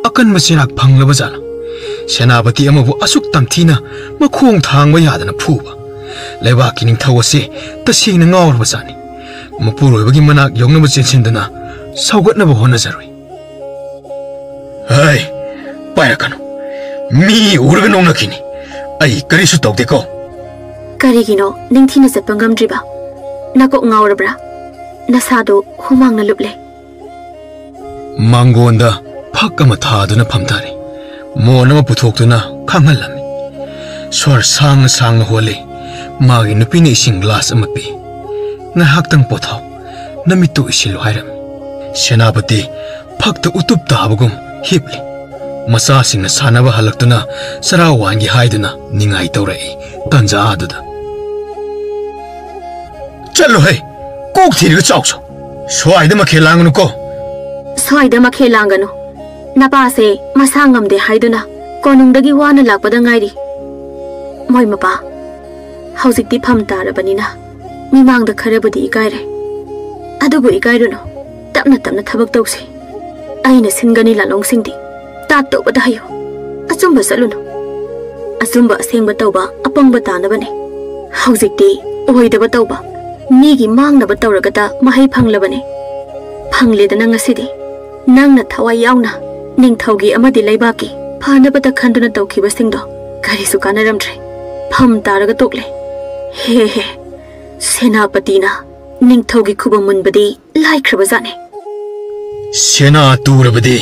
ꯑꯀꯟꯕ ꯆꯩꯔꯥꯛ ꯐꯪꯂꯕ ꯖꯥꯠꯂ? ꯁꯦꯅꯥꯄꯇꯤ ꯑꯃꯕꯨ ꯑꯁꯨꯛ ꯇꯝꯊꯤꯅ ꯃꯈꯣꯡ ꯊꯥꯡꯕ ꯌꯥꯗꯅ ꯐꯨꯕ꯫ ꯂꯩꯕꯥꯛꯀꯤ ꯅꯤꯡꯊꯧ ꯑꯁꯤ ꯇꯁꯦꯡꯅ ꯉꯥꯎꯔꯕꯖꯥꯠꯅꯤ꯫ ꯃꯄꯨꯔꯣꯏꯕꯒꯤ ꯃꯅꯥꯛ ꯌꯧꯅꯕ ꯆꯦꯟꯁꯤꯟꯗꯨꯅ ꯁꯧꯒꯠꯅꯕ ꯍꯣꯠꯅꯖꯔꯨꯏ꯫ ꯍꯩ, ꯄꯥꯏꯔꯛꯀꯅꯨ꯫ ꯃꯤ ꯎꯔꯒ ꯅꯣꯛꯅꯈꯤꯅꯤ꯫ ꯑꯩ ꯀꯔꯤꯁꯨ ꯇꯧꯗꯦꯀꯣ꯫ ꯀꯔꯤꯒꯤꯅꯣ ꯅꯤꯡꯊꯤꯅ ꯆꯠꯄ ꯉꯝꯗ꯭ꯔꯤꯕ? ꯅꯀꯣꯛ ꯉꯥꯎꯔꯕ꯭ꯔꯥ? ꯅꯁꯥꯗꯣ ꯍꯨꯃꯥꯡꯅ ꯂꯨꯞꯂꯦ꯫ ꯃꯥꯡꯒꯣꯟꯗ ꯐꯛ ꯑꯃ ꯊꯥꯗꯨꯅ ꯐꯝꯊꯔꯦ꯫ ꯃꯣꯟ ꯑꯃ ꯄꯨꯊꯣꯛꯇꯨꯅ ꯈꯥꯡꯍꯜꯂꯝꯃꯤ꯫ ꯁ꯭ꯋꯔ ꯁꯥꯡꯅ ꯁꯥꯡꯅ ꯍꯣꯜꯂꯤ꯫ ꯃꯥꯒꯤ ꯅꯨꯄꯤꯅ ꯏꯁꯤꯡ ꯒ꯭ꯂꯥꯁ ꯑꯃ ꯄꯤ꯫ "ꯉꯥꯏꯍꯥꯛꯇꯪ ꯄꯣꯊꯥꯎ, ꯅꯃꯤꯠꯇꯨ ꯎꯏꯁꯤꯜꯂꯨ" ꯍꯥꯏꯔꯝꯃꯤ꯫ ꯁꯦꯅꯥꯄꯇꯤ ꯐꯛꯇ ꯎꯇꯨꯞ ꯇꯥꯕꯒꯨꯝ ꯍꯤꯞꯂꯤ꯫ ꯃꯆꯥꯁꯤꯡꯅ ꯁꯥꯟꯅꯕ ꯍꯜꯂꯛꯇꯨꯅ ꯆꯔꯥ ꯋꯥꯟꯒꯦ ꯍꯥꯏꯗꯨꯅ ꯅꯤꯡꯉꯥꯏ ꯇꯧꯔꯛꯏ꯫ ꯇꯟꯖꯥ ꯑꯗꯨꯗ, "ꯆꯠꯂꯣꯍꯦ, ꯀꯣꯛ ꯊꯤꯔꯒ ꯆꯥꯎꯁꯣ꯫ ꯁ꯭ꯋꯥꯏꯗ ꯃꯈꯦꯜ ꯂꯥꯡꯒꯅꯨꯀꯣ꯫" "ꯁ꯭ꯋꯥꯏꯗ ꯃꯈꯦꯜ ꯂꯥꯡꯒꯅꯨ꯫ ꯅꯄꯥꯁꯦ ꯃꯁꯥ ꯉꯝꯗꯦ ꯍꯥꯏꯗꯨꯅ ꯀꯣꯅꯨꯡꯗꯒꯤ ꯋꯥꯅ ꯂꯥꯛꯄꯗ ꯉꯥꯏꯔꯤ꯫ ꯃꯣꯏ ꯃꯄꯥ, ꯍꯧꯖꯤꯛꯇꯤ ꯐꯝ ꯇꯥꯔꯕꯅꯤꯅ ꯃꯤꯃꯥꯡꯗ ꯈꯔꯕꯨꯗꯤ ꯏꯀꯥꯏꯔꯦ꯫ ꯑꯗꯨꯕꯨ ꯏꯀꯥꯏꯔꯨꯅꯨ, ꯇꯞꯅ ꯇꯞꯅ ꯊꯕꯛ ꯇꯧꯁꯤ꯫ ꯑꯩꯅ ꯁꯤꯟꯒꯅꯤ ꯂꯥꯂꯣꯡꯁꯤꯡꯗꯤ꯫ ꯇꯥꯛ ꯇꯧꯕꯗ ꯍꯩꯌꯨ꯫ ꯑꯆꯨꯝꯕ ꯆꯠꯂꯨꯅꯨ꯫ ꯑꯆꯨꯝꯕ ꯑꯁꯦꯡꯕ ꯇꯧꯕ ꯑꯄꯪꯕ ꯇꯥꯅꯕꯅꯦ꯫ ꯍꯧꯖꯤꯛꯇꯤ ꯑꯣꯏꯗꯕ ꯇꯧꯕ, ꯃꯤꯒꯤ ꯃꯥꯡꯅꯕ ꯇꯧꯔꯒꯇ ꯃꯍꯩ ꯐꯪꯂꯕꯅꯦ꯫ ꯐꯪꯂꯦꯗꯅ ꯉꯁꯤꯗꯤ꯫ ꯅꯪꯅ ꯊꯋꯥꯏ ꯌꯥꯎꯅ ꯅꯤꯡꯊꯧꯒꯤ ꯑꯃꯗꯤ ꯂꯩꯕꯥꯛꯀꯤ ꯐꯅꯕꯇ ꯈꯟꯗꯨꯅ ꯇꯧꯈꯤꯕꯁꯤꯡꯗꯣ ꯀꯔꯤꯁꯨ ꯀꯥꯟꯅꯔꯝꯗ꯭ꯔꯦ꯫ ꯐꯝ ꯇꯥꯔꯒ ꯇꯣꯛꯂꯦ꯫ ꯍꯦ ꯍꯦ, ꯁꯦꯅꯥꯄꯇꯤꯅ ꯅꯤꯡꯊꯧꯒꯤ ꯈꯨꯕꯝ ꯃꯨꯟꯕꯗꯤ ꯂꯥꯏꯈ꯭ꯔꯕꯖꯥꯠꯅꯤ꯫" "ꯁꯦꯅꯥ ꯇꯨꯔꯕꯗꯤ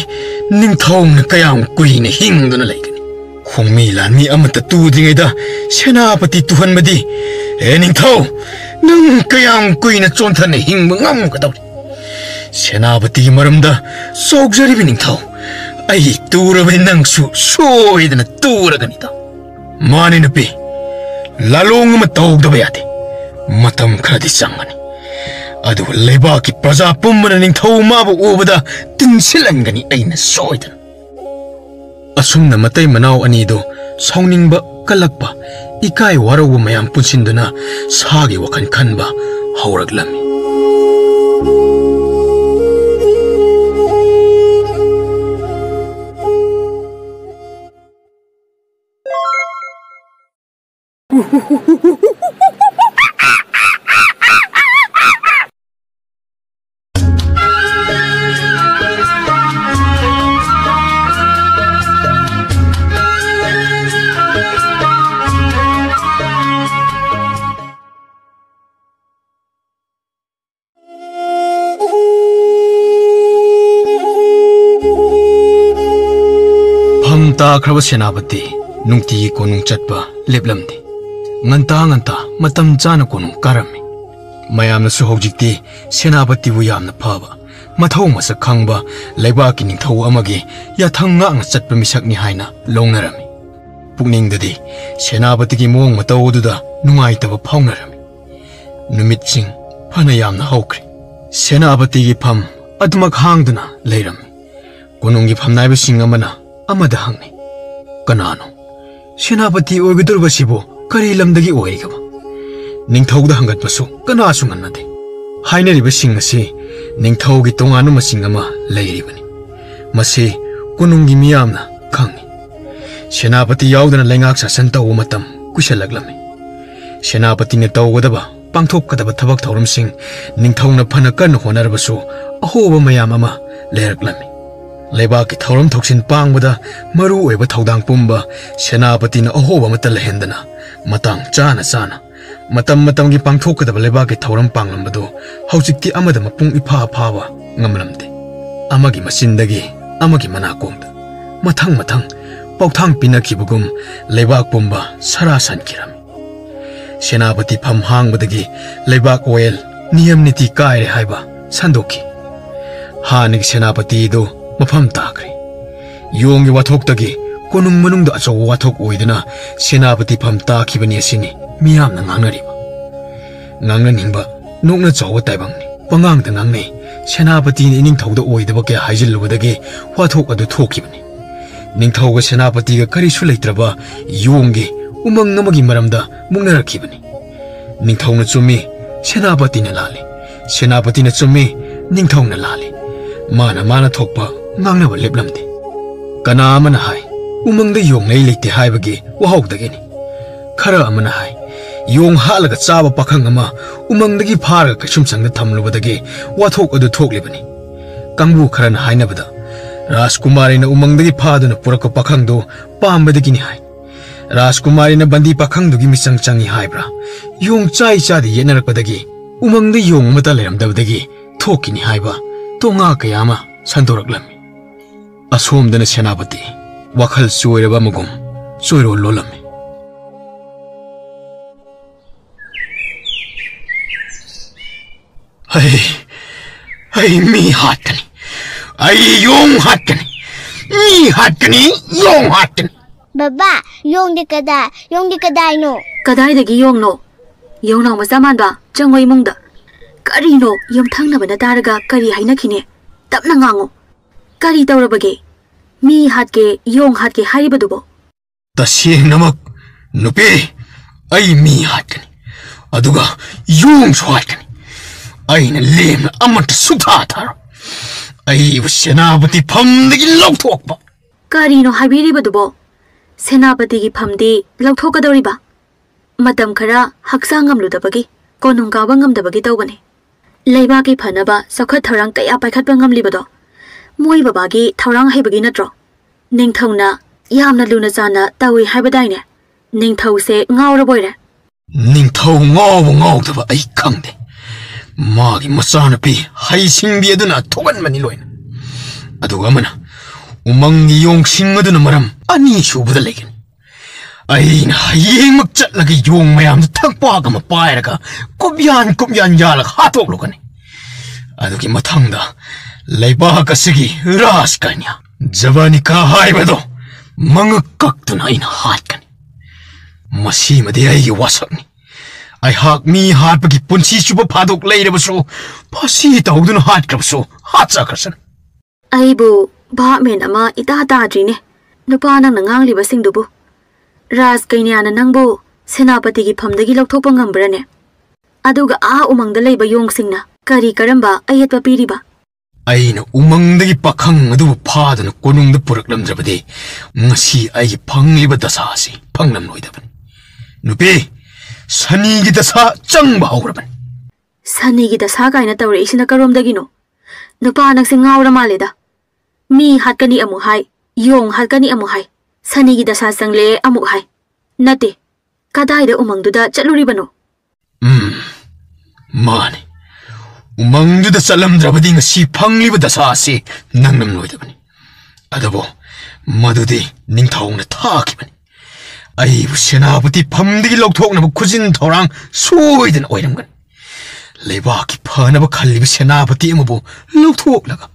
ꯅꯤꯡꯊꯧꯅ ꯀꯌꯥꯝ ꯀꯨꯏꯅ ꯍꯤꯡꯗꯨꯅ ꯂꯩꯒꯅꯤ? ꯈꯣꯡꯃꯤ ꯂꯥꯟꯃꯤ ꯑꯃꯠꯇ ꯇꯨꯗ꯭ꯔꯤꯉꯩꯗ ꯁꯦꯅꯥꯄꯇꯤ ꯇꯨꯍꯟꯕꯗꯤ, ꯍꯦ ꯅꯤꯡꯊꯧ, ꯅꯪ ꯀꯌꯥꯝ ꯀꯨꯏꯅ ꯆꯣꯟꯊꯅ ꯍꯤꯡꯕ ꯉꯝꯒꯗꯧꯔꯤ? ꯁꯦꯅꯥꯄꯇꯤꯒꯤ ꯃꯔꯝꯗ ꯆꯥꯎꯖꯔꯤꯕ ꯅꯤꯡꯊꯧ, ꯑꯩ ꯇꯨꯔꯕꯗꯤ ꯅꯪꯁꯨ ꯁꯣꯏꯗꯅ ꯇꯨꯔꯒꯅꯤꯗꯣ꯫" "ꯃꯥꯅꯤ ꯅꯨꯄꯤ, ꯂꯥꯂꯣꯡ ꯑꯃ ꯇꯧꯗꯕ ꯌꯥꯗꯦ꯫ ꯃꯇꯝ ꯈꯔꯗꯤ ꯆꯪꯒꯅꯤ꯫ ꯑꯗꯨꯒ ꯂꯩꯕꯥꯛꯀꯤ ꯄ꯭ꯔꯖꯥ ꯄꯨꯝꯕꯅ ꯅꯤꯡꯊꯧ ꯃꯥꯕꯨ ꯎꯕꯗ ꯇꯤꯟꯁꯤꯜꯍꯟꯒꯅꯤ ꯑꯩꯅ ꯁꯣꯏꯗꯅ꯫" ꯑꯁꯨꯝꯅ ꯃꯇꯩ ꯃꯅꯥꯎ ꯑꯅꯤꯗꯨ ꯁꯥꯎꯅꯤꯡꯕ, ꯀꯜꯂꯛꯄ, ꯏꯀꯥꯏ ꯋꯥꯔꯧꯕ ꯃꯌꯥꯝ ꯄꯨꯟꯁꯤꯟꯗꯨꯅ ꯁꯥꯒꯤ ꯋꯥꯈꯜ ꯈꯟꯕ ꯍꯧꯔꯛꯂꯝꯃꯤ꯫ ꯇꯥꯈ꯭ꯔꯕ ꯁꯦꯅꯥꯄꯇꯤ ꯅꯨꯡꯇꯤꯒꯤ ꯀꯣꯅꯨꯡ ꯆꯠꯄ ꯂꯦꯞꯂꯝꯗꯦ꯫ ꯉꯟꯇꯥ ꯉꯟꯇꯥ ꯃꯇꯝ ꯆꯥꯅ ꯀꯣꯅꯨꯡ ꯀꯥꯔꯝꯃꯤ꯫ ꯃꯌꯥꯝꯅꯁꯨ ꯍꯧꯖꯤꯛꯇꯤ ꯁꯦꯅꯥꯄꯇꯤꯕꯨ ꯌꯥꯝꯅ ꯐꯕ, ꯃꯊꯧ ꯃꯁꯛ ꯈꯪꯕ ꯂꯩꯕꯥꯛꯀꯤ ꯅꯤꯡꯊꯧ ꯑꯃꯒꯤ ꯌꯥꯊꯪ ꯉꯥꯛꯅ ꯆꯠꯄ ꯃꯤꯁꯛꯅꯤ ꯍꯥꯏꯅ ꯂꯧꯅꯔꯝꯃꯤ꯫ ꯄꯨꯛꯅꯤꯡꯗꯗꯤ ꯁꯦꯅꯥꯄꯇꯤꯒꯤ ꯃꯑꯣꯡ ꯃꯇꯧ ꯑꯗꯨꯗ ꯅꯨꯡꯉꯥꯏꯇꯕ ꯐꯥꯎꯅꯔꯝꯃꯤ꯫ ꯅꯨꯃꯤꯠꯁꯤꯡ ꯐꯅ ꯌꯥꯝꯅ ꯍꯧꯈ꯭ꯔꯦ꯫ ꯁꯦꯅꯥꯄꯇꯤꯒꯤ ꯐꯝ ꯑꯗꯨꯃꯛ ꯍꯥꯡꯗꯨꯅ ꯂꯩꯔꯝꯃꯤ꯫ ꯀꯣꯅꯨꯡꯒꯤ ꯐꯝꯅꯥꯏꯕꯁꯤꯡ ꯑꯃꯅ ꯑꯃꯗ ꯍꯪꯅꯩ, "ꯀꯅꯥꯅꯣ? ꯁꯦꯅꯥꯄꯇꯤ ꯑꯣꯏꯒꯗꯧꯔꯤꯕꯁꯤꯕꯨ ꯀꯔꯤ ꯂꯝꯗꯒꯤ ꯑꯣꯏꯔꯤꯒꯕ? ꯅꯤꯡꯊꯧꯗ ꯍꯪꯒꯠꯄꯁꯨ ꯀꯅꯥꯁꯨ ꯉꯝꯅꯗꯦ꯫" ꯍꯥꯏꯅꯔꯤꯕꯁꯤꯡ ꯑꯁꯤ ꯅꯤꯡꯊꯧꯒꯤ ꯇꯣꯉꯥꯟꯕ ꯃꯁꯤꯡ ꯑꯃ ꯂꯩꯔꯤꯕꯅꯤ꯫ ꯃꯁꯤ ꯀꯣꯅꯨꯡꯒꯤ ꯃꯤꯌꯥꯝꯅ ꯈꯪꯏ꯫ ꯁꯦꯅꯥꯄꯇꯤ ꯌꯥꯎꯗꯅ ꯂꯩꯉꯥꯛ ꯁꯥꯁꯟ ꯇꯧꯕ ꯃꯇꯝ ꯀꯨꯏꯁꯜꯂꯛꯂꯝꯃꯤ꯫ ꯁꯦꯅꯥꯄꯇꯤꯅ ꯇꯧꯒꯗꯕ, ꯄꯥꯡꯊꯣꯛꯀꯗꯕ ꯊꯕꯛ ꯊꯧꯔꯝꯁꯤꯡ ꯅꯤꯡꯊꯧꯅ ꯐꯅ ꯀꯟꯅ ꯍꯣꯠꯅꯔꯕꯁꯨ, ꯑꯍꯣꯕ ꯃꯌꯥꯝ ꯑꯃ ꯂꯩꯔꯛꯂꯝꯃꯤ꯫ ꯂꯩꯕꯥꯛꯀꯤ ꯊꯧꯔꯝ ꯊꯧꯁꯤꯟ ꯄꯥꯡꯕꯗ ꯃꯔꯨ ꯑꯣꯏꯕ ꯊꯧꯗꯥꯡ ꯄꯨꯝꯕ ꯁꯦꯅꯥꯄꯇꯤꯅ ꯑꯍꯣꯕ ꯑꯃꯠꯇ ꯂꯩꯍꯟꯗꯅ, ꯃꯇꯥꯡ ꯆꯥꯅ ꯆꯥꯅ ꯃꯇꯝ ꯃꯇꯝꯒꯤ ꯄꯥꯡꯊꯣꯛꯀꯗꯕ ꯂꯩꯕꯥꯛꯀꯤ ꯊꯧꯔꯝ ꯄꯥꯡꯂꯝꯕꯗꯨ ꯍꯧꯖꯤꯛꯇꯤ ꯑꯃꯗ ꯃꯄꯨꯡ ꯏꯐꯥ ꯐꯥꯕ ꯉꯝꯂꯝꯗꯦ꯫ ꯑꯃꯒꯤ ꯃꯆꯤꯟꯗꯒꯤ ꯑꯃꯒꯤ ꯃꯅꯥꯀꯣꯡꯗ ꯃꯊꯪ ꯃꯊꯪ ꯄꯥꯎꯊꯥꯡ ꯄꯤꯅꯈꯤꯕꯒꯨꯝ ꯂꯩꯕꯥꯛ ꯄꯨꯝꯕ ꯁꯔꯥ ꯁꯟꯈꯤꯔꯝꯃꯤ꯫ ꯁꯦꯅꯥꯄꯇꯤ ꯐꯝ ꯍꯥꯡꯕꯗꯒꯤ ꯂꯩꯕꯥꯛ ꯋꯥꯌꯦꯜ, ꯅꯤꯌꯝ ꯅꯤꯇꯤ ꯀꯥꯏꯔꯦ ꯍꯥꯏꯕ ꯁꯟꯗꯣꯛꯈꯤ꯫ ꯍꯥꯟꯅꯒꯤ ꯁꯦꯅꯥꯄꯇꯤꯗꯨ ꯃꯐꯝ ꯇꯥꯈ꯭ꯔꯦ꯫ ꯌꯣꯡꯒꯤ ꯋꯥꯊꯣꯛꯇꯒꯤ ꯀꯣꯅꯨꯡ ꯃꯅꯨꯡꯗ ꯑꯆꯧꯕ ꯋꯥꯊꯣꯛ ꯑꯣꯏꯗꯨꯅ ꯁꯦꯅꯥꯄꯇꯤ ꯐꯝ ꯇꯥꯈꯤꯕꯅꯤ ꯑꯁꯤꯅꯤ ꯃꯤꯌꯥꯝꯅ ꯉꯥꯡꯅꯔꯤꯕ꯫ ꯉꯥꯡꯅꯅꯤꯡꯕ ꯅꯣꯛꯅ ꯆꯥꯎꯕ ꯇꯥꯏꯕꯪꯅꯤ꯫ ꯄꯉꯥꯡꯗ ꯉꯥꯡꯅꯩ꯫ ꯁꯦꯅꯥꯄꯇꯤꯅ ꯏꯅꯤꯡꯊꯧꯗ ꯑꯣꯏꯗꯕ ꯀꯌꯥ ꯍꯥꯏꯖꯤꯜꯂꯨꯕꯗꯒꯤ ꯋꯥꯊꯣꯛ ꯑꯗꯨ ꯊꯣꯛꯈꯤꯕꯅꯤ꯫ ꯅꯤꯡꯊꯧꯒ ꯁꯦꯅꯥꯄꯇꯤꯒ ꯀꯔꯤꯁꯨ ꯂꯩꯇ꯭ꯔꯕ ꯌꯣꯡꯒꯤ ꯎꯃꯪ ꯑꯃꯒꯤ ꯃꯔꯝꯗ ꯃꯨꯛꯅꯔꯛꯈꯤꯕꯅꯤ꯫ ꯅꯤꯡꯊꯧꯅ ꯆꯨꯝꯃꯤ, ꯁꯦꯅꯥꯄꯇꯤꯅ ꯂꯥꯜꯂꯤ꯫ ꯁꯦꯅꯥꯄꯇꯤꯅ ꯆꯨꯝꯃꯤ, ꯅꯤꯡꯊꯧꯅ ꯂꯥꯜꯂꯤ꯫ ꯃꯥꯅ ꯃꯥꯅ ꯊꯣꯛꯄ ꯉꯥꯡꯅꯕ ꯂꯦꯞꯂꯝꯗꯦ꯫ ꯀꯅꯥ ꯑꯃꯅ ꯍꯥꯏ, ꯎꯃꯪꯗ ꯌꯣꯡ ꯂꯩ ꯂꯩꯇꯦ ꯍꯥꯏꯕꯒꯤ ꯋꯥꯍꯧꯗꯒꯤꯅꯤ꯫ ꯈꯔ ꯑꯃꯅ ꯍꯥꯏ, ꯌꯣꯡ ꯍꯥꯠꯂꯒ ꯆꯥꯕ ꯄꯥꯈꯪ ꯑꯃ ꯎꯃꯪꯗꯒꯤ ꯐꯥꯔꯒ ꯀꯩꯁꯨꯝꯁꯪꯗ ꯊꯝꯂꯨꯕꯗꯒꯤ ꯋꯥꯊꯣꯛ ꯑꯗꯨ ꯊꯣꯛꯂꯤꯕꯅꯤ꯫ ꯀꯥꯡꯕꯨ ꯈꯔꯅ ꯍꯥꯏꯅꯕꯗ, ꯔꯥꯖꯀꯨꯃꯥꯔꯤꯅ ꯎꯃꯪꯗꯒꯤ ꯐꯥꯗꯨꯅ ꯄꯨꯔꯛꯄ ꯄꯥꯈꯪꯗꯨ ꯄꯥꯝꯕꯗꯒꯤꯅꯤ ꯍꯥꯏ꯫ ꯔꯥꯖꯀꯨꯃꯥꯔꯤꯅ ꯕꯟꯗꯤ ꯄꯥꯈꯪꯗꯨꯒꯤ ꯃꯤꯆꯪ ꯆꯪꯏ ꯍꯥꯏꯕ꯭ꯔꯥ? ꯌꯣꯡ ꯆꯥꯏ ꯆꯥꯗꯦ ꯌꯦꯠꯅꯔꯛꯄꯗꯒꯤ ꯎꯃꯪꯗ ꯌꯣꯡ ꯑꯃꯠꯇ ꯂꯩꯔꯝꯗꯕꯗꯒꯤ ꯊꯣꯛꯈꯤꯅꯤ ꯍꯥꯏꯕ ꯇꯣꯉꯥ ꯀꯌꯥ ꯑꯃ ꯁꯟꯗꯣꯔꯛꯂꯝꯃꯤ꯫ ꯑꯁꯣꯝꯗꯅ ꯁꯦꯅꯥꯄꯇꯤ, ꯋꯥꯈꯜ ꯆꯣꯏꯔꯕ ꯑꯃꯒꯨꯝ ꯆꯣꯏꯔꯣꯜ ꯂꯣꯜꯂꯝꯃꯤ꯫ ꯑꯩ, ꯑꯩ ꯃꯤ ꯍꯥꯠꯀꯅꯤ꯫ ꯑꯩ ꯌꯣꯡ ꯍꯥꯠꯀꯅꯤ꯫ ꯃꯤ ꯍꯥꯠꯀꯅꯤ, ꯌꯣꯡ ꯍꯥꯠꯀꯅꯤ꯫ ꯕꯕꯥ, ꯌꯣꯡꯗꯤ ꯀꯗꯥꯏ? ꯌꯣꯡꯗꯤ ꯀꯗꯥꯏꯅꯣ? ꯀꯗꯥꯏꯗꯒꯤ ꯌꯣꯡꯅꯣ? ꯌꯣꯡꯅꯥꯎ ꯃꯆꯥ ꯃꯥꯟꯕ, ꯆꯪꯉꯣ ꯏꯃꯨꯡꯗ꯫ ꯀꯔꯤꯅꯣ? ꯌꯨꯝꯊꯪꯅꯕꯅ ꯇꯥꯔꯒ ꯀꯔꯤ ꯍꯥꯏꯅꯈꯤꯅꯤ? ꯇꯞꯅ ꯉꯥꯡꯉꯨ꯫ ꯀꯔꯤ ꯇꯧꯔꯕꯒꯦ? ꯃꯤ ꯍꯥꯠꯀꯦ, ꯌꯣꯡ ꯍꯥꯠꯀꯦ ꯍꯥꯏꯔꯤꯕꯗꯨꯕꯣ? ꯇꯁꯦꯡꯅꯃꯛ, ꯅꯨꯄꯤ, ꯑꯩ ꯃꯤ ꯍꯥꯠꯀꯅꯤ, ꯑꯗꯨꯒ ꯌꯣꯡꯁꯨ ꯍꯥꯠꯀꯅꯤ꯫ ꯑꯩꯅ ꯂꯦꯝꯅ ꯑꯃꯠꯇ ꯁꯨꯛꯊꯥ ꯊꯥꯔꯣꯏ꯫ ꯑꯩꯕꯨ ꯁꯦꯅꯥꯄꯇꯤ ꯐꯝꯗꯒꯤ ꯂꯧꯊꯣꯛꯄ꯫ ꯀꯔꯤꯅꯣ ꯍꯥꯏꯕꯤꯔꯤꯕꯗꯨꯕꯣ? ꯁꯦꯅꯥꯄꯇꯤꯒꯤ ꯐꯝꯗꯤ ꯂꯧꯊꯣꯛꯀꯗꯧꯔꯤꯕ? ꯃꯇꯝ ꯈꯔ ꯍꯛꯆꯥꯡ ꯉꯝꯂꯨꯗꯕꯒꯤ, ꯀꯣꯅꯨꯡ ꯀꯥꯕ ꯉꯝꯗꯕꯒꯤ ꯇꯧꯕꯅꯤ꯫ ꯂꯩꯕꯥꯛꯀꯤ ꯐꯅꯕ ꯆꯥꯎꯈꯠ ꯊꯧꯔꯥꯡ ꯀꯌꯥ ꯄꯥꯏꯈꯠꯄ ꯉꯝꯂꯤꯕꯗꯣ ꯃꯣꯏ ꯕꯕꯥꯒꯤ ꯊꯧꯔꯥꯡ ꯍꯩꯕꯒꯤ ꯅꯠꯇ꯭ꯔꯣ? ꯅꯤꯡꯊꯧꯅ ꯌꯥꯝꯅ ꯂꯨꯅ ꯆꯥꯟꯅ ꯇꯧꯏ ꯍꯥꯏꯕꯗꯥꯏꯅꯦ? ꯅꯤꯡꯊꯧꯁꯦ ꯉꯥꯎꯔꯕꯣꯏꯔꯦ꯫ ꯅꯤꯡꯊꯧ ꯉꯥꯎꯕ ꯉꯥꯎꯗꯕ ꯑꯩ ꯈꯪꯗꯦ꯫ ꯃꯥꯒꯤ ꯃꯆꯥꯅꯨꯄꯤ ꯍꯩꯁꯤꯡꯕꯤ ꯑꯗꯨꯅ ꯊꯣꯛꯍꯟꯕꯅꯤ ꯂꯣꯏꯅ꯫ ꯑꯗꯨꯒ ꯑꯃꯅ ꯎꯃꯪꯒꯤ ꯌꯣꯡꯁꯤꯡ ꯑꯗꯨꯅ ꯃꯔꯝ ꯑꯅꯤꯁꯨꯕꯗ ꯂꯩꯒꯅꯤ꯫ ꯑꯩꯅ ꯍꯌꯦꯡꯃꯛ ꯆꯠꯂꯒ ꯌꯣꯡ ꯃꯌꯥꯝꯗꯨ ꯊꯛꯄꯥꯛ ꯑꯃ ꯄꯥꯏꯔꯒ ꯀꯨꯞꯌꯥꯟ ꯀꯨꯞꯌꯥꯟ ꯌꯥꯜꯂꯒ ꯍꯥꯠꯇꯣꯛꯂꯨꯒꯅꯤ꯫ ꯑꯗꯨꯒꯤ ꯃꯊꯪꯗ ꯂꯩꯕꯥꯛ ꯑꯁꯤꯒꯤ ꯔꯥꯖꯀꯟꯌꯥ ꯖꯕꯥꯅꯤꯀꯥ ꯍꯥꯏꯕꯗꯣ ꯃꯉꯛ ꯀꯛꯇꯨꯅ ꯑꯩꯅ ꯍꯥꯠꯀꯅꯤ꯫ ꯃꯁꯤꯃꯗꯤ ꯑꯩꯒꯤ ꯋꯥꯁꯛꯅꯤ꯫ ꯑꯩꯍꯥꯛ ꯃꯤ ꯍꯥꯠꯄꯒꯤ ꯄꯨꯟꯁꯤ ꯆꯨꯞꯄ ꯐꯥꯗꯣꯛ ꯂꯩꯔꯕꯁꯨ, ꯐꯥꯁꯤ ꯇꯧꯗꯨꯅ ꯍꯥꯠꯈ꯭ꯔꯕꯁꯨ ꯍꯥꯠꯆꯈ꯭ꯔꯁꯅꯨ꯫ ꯑꯩꯕꯨ ꯚꯥꯞ ꯃꯦꯟ ꯑꯃ ꯏꯇꯥ ꯇꯥꯗ꯭ꯔꯤꯅꯦ, ꯅꯨꯄꯥ ꯅꯪꯅ ꯉꯥꯡꯂꯤꯕꯁꯤꯡꯗꯨꯕꯨ꯫ ꯔꯥꯖ ꯀꯩꯅ꯭ꯌꯥꯅ ꯅꯪꯕꯨ ꯁꯦꯅꯥꯄꯇꯤꯒꯤ ꯐꯝꯗꯒꯤ ꯂꯧꯊꯣꯛꯄ ꯉꯝꯕ꯭ꯔꯅꯦ? ꯑꯗꯨꯒ ꯑꯥ ꯎꯃꯪꯗ ꯂꯩꯕ ꯌꯣꯡꯁꯤꯡꯅ ꯀꯔꯤ ꯀꯔꯝꯕ ꯑꯌꯦꯠꯄ ꯄꯤꯔꯤꯕ? ꯑꯩꯅ ꯎꯃꯪꯗꯒꯤ ꯄꯥꯈꯪ ꯑꯗꯨꯕꯨ ꯐꯥꯗꯨꯅ ꯀꯣꯅꯨꯡꯗ ꯄꯨꯔꯛꯂꯝꯗ꯭ꯔꯕꯗꯤ ꯉꯁꯤ ꯑꯩꯒꯤ ꯐꯪꯂꯤꯕ ꯗꯁꯥ ꯑꯁꯤ ꯐꯪꯂꯝꯂꯣꯏꯗꯕꯅꯤ꯫ ꯅꯨꯄꯤ, ꯁꯅꯤꯒꯤ ꯗꯁꯥ ꯆꯪꯕ ꯍꯧꯔꯕꯅꯤ꯫ ꯁꯅꯤꯒꯤ ꯗꯁꯥ ꯀꯥꯏꯅ ꯇꯧꯔꯛꯏꯁꯤꯅ ꯀꯔꯣꯝꯗꯒꯤꯅꯣ? ꯅꯨꯄꯥ ꯅꯪꯁꯦ ꯉꯥꯎꯔ ꯃꯥꯜꯂꯦꯗ꯫ ꯃꯤ ꯍꯥꯠꯀꯅꯤ ꯑꯃꯨꯛ ꯍꯥꯏ, ꯌꯣꯡ ꯍꯥꯠꯀꯅꯤ ꯑꯃꯨꯛ ꯍꯥꯏ, ꯁꯅꯤꯒꯤ ꯗꯁꯥ ꯆꯪꯂꯦ ꯑꯃꯨꯛ ꯍꯥꯏ꯫ ꯅꯠꯇꯦ, ꯀꯗꯥꯏꯗ ꯎꯃꯪꯗꯨꯗ ꯆꯠꯂꯨꯔꯤꯕꯅꯣ? ꯎꯝ, ꯃꯥꯅꯤ꯫ ꯎꯃꯪꯗꯨꯗ ꯆꯠꯂꯝꯗ꯭ꯔꯕꯗꯤ ꯉꯁꯤ ꯐꯪꯂꯤꯕ ꯗꯁꯥ ꯑꯁꯤ ꯅꯪꯂꯝꯂꯣꯏꯗꯕꯅꯤ꯫ ꯑꯗꯨꯕꯨ ꯃꯗꯨꯗꯤ ꯅꯤꯡꯊꯧꯅ ꯊꯥꯈꯤꯕꯅꯤ꯫ ꯑꯩꯕꯨ ꯁꯦꯅꯥꯄꯇꯤ ꯐꯝꯗꯒꯤ ꯂꯧꯊꯣꯛꯅꯕ ꯈꯨꯖꯤꯟ ꯊꯧꯔꯥꯡ ꯁꯣꯏꯗꯅ ꯑꯣꯏꯔꯝꯒꯅꯤ꯫ ꯂꯩꯕꯥꯛꯀꯤ ꯐꯅꯕ ꯈꯜꯂꯤꯕ ꯁꯦꯅꯥꯄꯇꯤ ꯑꯃꯕꯨ ꯂꯧꯊꯣꯛꯂꯒ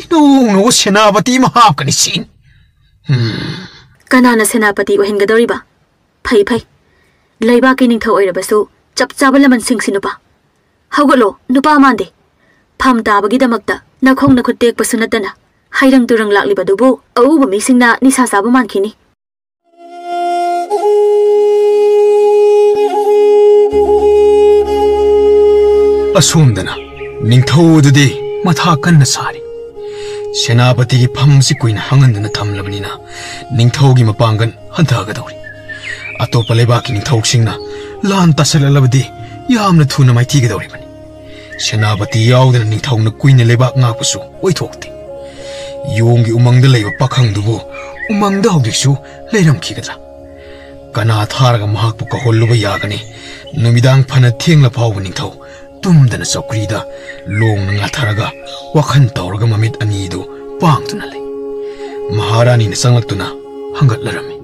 ꯏꯅꯧ ꯅꯧꯕ ꯁꯦꯅꯥꯄꯇꯤ ꯑꯃ ꯍꯥꯞꯀꯅꯤ ꯁꯤꯅꯤ꯫ ꯀꯅꯥꯅ ꯁꯦꯅꯥꯄꯇꯤ ꯑꯣꯏꯍꯟꯒꯗꯧꯔꯤꯕ? ꯐꯩ, ꯐꯩ꯫ ꯂꯩꯕꯥꯛꯀꯤ ꯅꯤꯡꯊꯧ ꯑꯣꯏꯔꯕꯁꯨ ꯆꯞ ꯆꯥꯕ ꯂꯃꯟꯁꯤꯡꯁꯤ ꯅꯨꯄꯥ꯫ ꯍꯧꯒꯠꯂꯣ, ꯅꯨꯄꯥ ꯃꯥꯟꯗꯦ꯫ ꯐꯝ ꯇꯥꯕꯒꯤꯗꯃꯛꯇ ꯅꯈꯣꯡ ꯅꯈꯨꯠ ꯇꯦꯛꯄꯁꯨ ꯅꯠꯇꯅ ꯍꯩꯔꯪ ꯇꯨꯔꯪ ꯂꯥꯛꯂꯤꯕꯗꯨꯕꯨ ꯑꯎꯕ ꯃꯤꯁꯤꯡꯅ ꯅꯤꯁꯥ ꯆꯥꯕ ꯃꯥꯟꯈꯤꯅꯤ꯫ ꯑꯁꯣꯝꯗꯅ ꯅꯤꯡꯊꯧ ꯑꯗꯨꯗꯤ ꯃꯊꯥ ꯀꯟꯅ ꯁꯥꯔꯤ꯫ ꯁꯦꯅꯥꯄꯇꯤꯒꯤ ꯐꯝ ꯑꯁꯤ ꯀꯨꯏꯅ ꯍꯥꯡꯍꯟꯗꯨꯅ ꯊꯝꯂꯕꯅꯤꯅ ꯅꯤꯡꯊꯧꯒꯤ ꯃꯄꯥꯡꯒꯜ ꯍꯟꯊꯒꯗꯧꯔꯤ꯫ ꯑꯇꯣꯞꯄ ꯂꯩꯕꯥꯛꯀꯤ ꯅꯤꯡꯊꯧꯁꯤꯡꯅ ꯂꯥꯟ ꯇꯥꯁꯜꯂꯛꯂꯕꯗꯤ ꯌꯥꯝꯅ ꯊꯨꯅ ꯃꯥꯏꯊꯤꯒꯗꯧꯔꯤꯕꯅꯤ꯫ ꯁꯦꯅꯥꯄꯇꯤ ꯌꯥꯎꯗꯅ ꯅꯤꯡꯊꯧꯅ ꯀꯨꯏꯅ ꯂꯩꯕꯥꯛ ꯉꯥꯛꯄꯁꯨ ꯑꯣꯏꯊꯣꯛꯇꯦ꯫ ꯌꯣꯡꯒꯤ ꯎꯃꯪꯗ ꯂꯩꯕ ꯄꯥꯈꯪꯗꯨꯕꯨ ꯎꯃꯪꯗ ꯍꯧꯖꯤꯛꯁꯨ ꯂꯩꯔꯝꯈꯤꯒꯗ꯭ꯔꯥ? ꯀꯅꯥ ꯊꯥꯔꯒ ꯃꯍꯥꯛꯄꯨ ꯀꯧꯍꯜꯂꯨꯕ ꯌꯥꯒꯅꯤ? ꯅꯨꯃꯤꯗꯥꯡ ꯐꯅ ꯊꯦꯡꯂ ꯐꯥꯎꯕ ꯅꯤꯡꯊꯧ ꯇꯨꯝꯗꯅ ꯆꯧꯀ꯭ꯔꯤꯗ ꯂꯣꯡꯅ ꯉꯥꯊꯔꯒ ꯋꯥꯈꯜ ꯇꯧꯔꯒ ꯃꯃꯤꯠ ꯑꯅꯤꯗꯨ ꯄꯥꯡꯗꯨꯅ ꯂꯩ꯫ ꯃꯍꯥꯔꯥꯅꯤꯅ ꯆꯪꯂꯛꯇꯨꯅ ꯍꯪꯒꯠꯂꯔꯝꯃꯤ꯫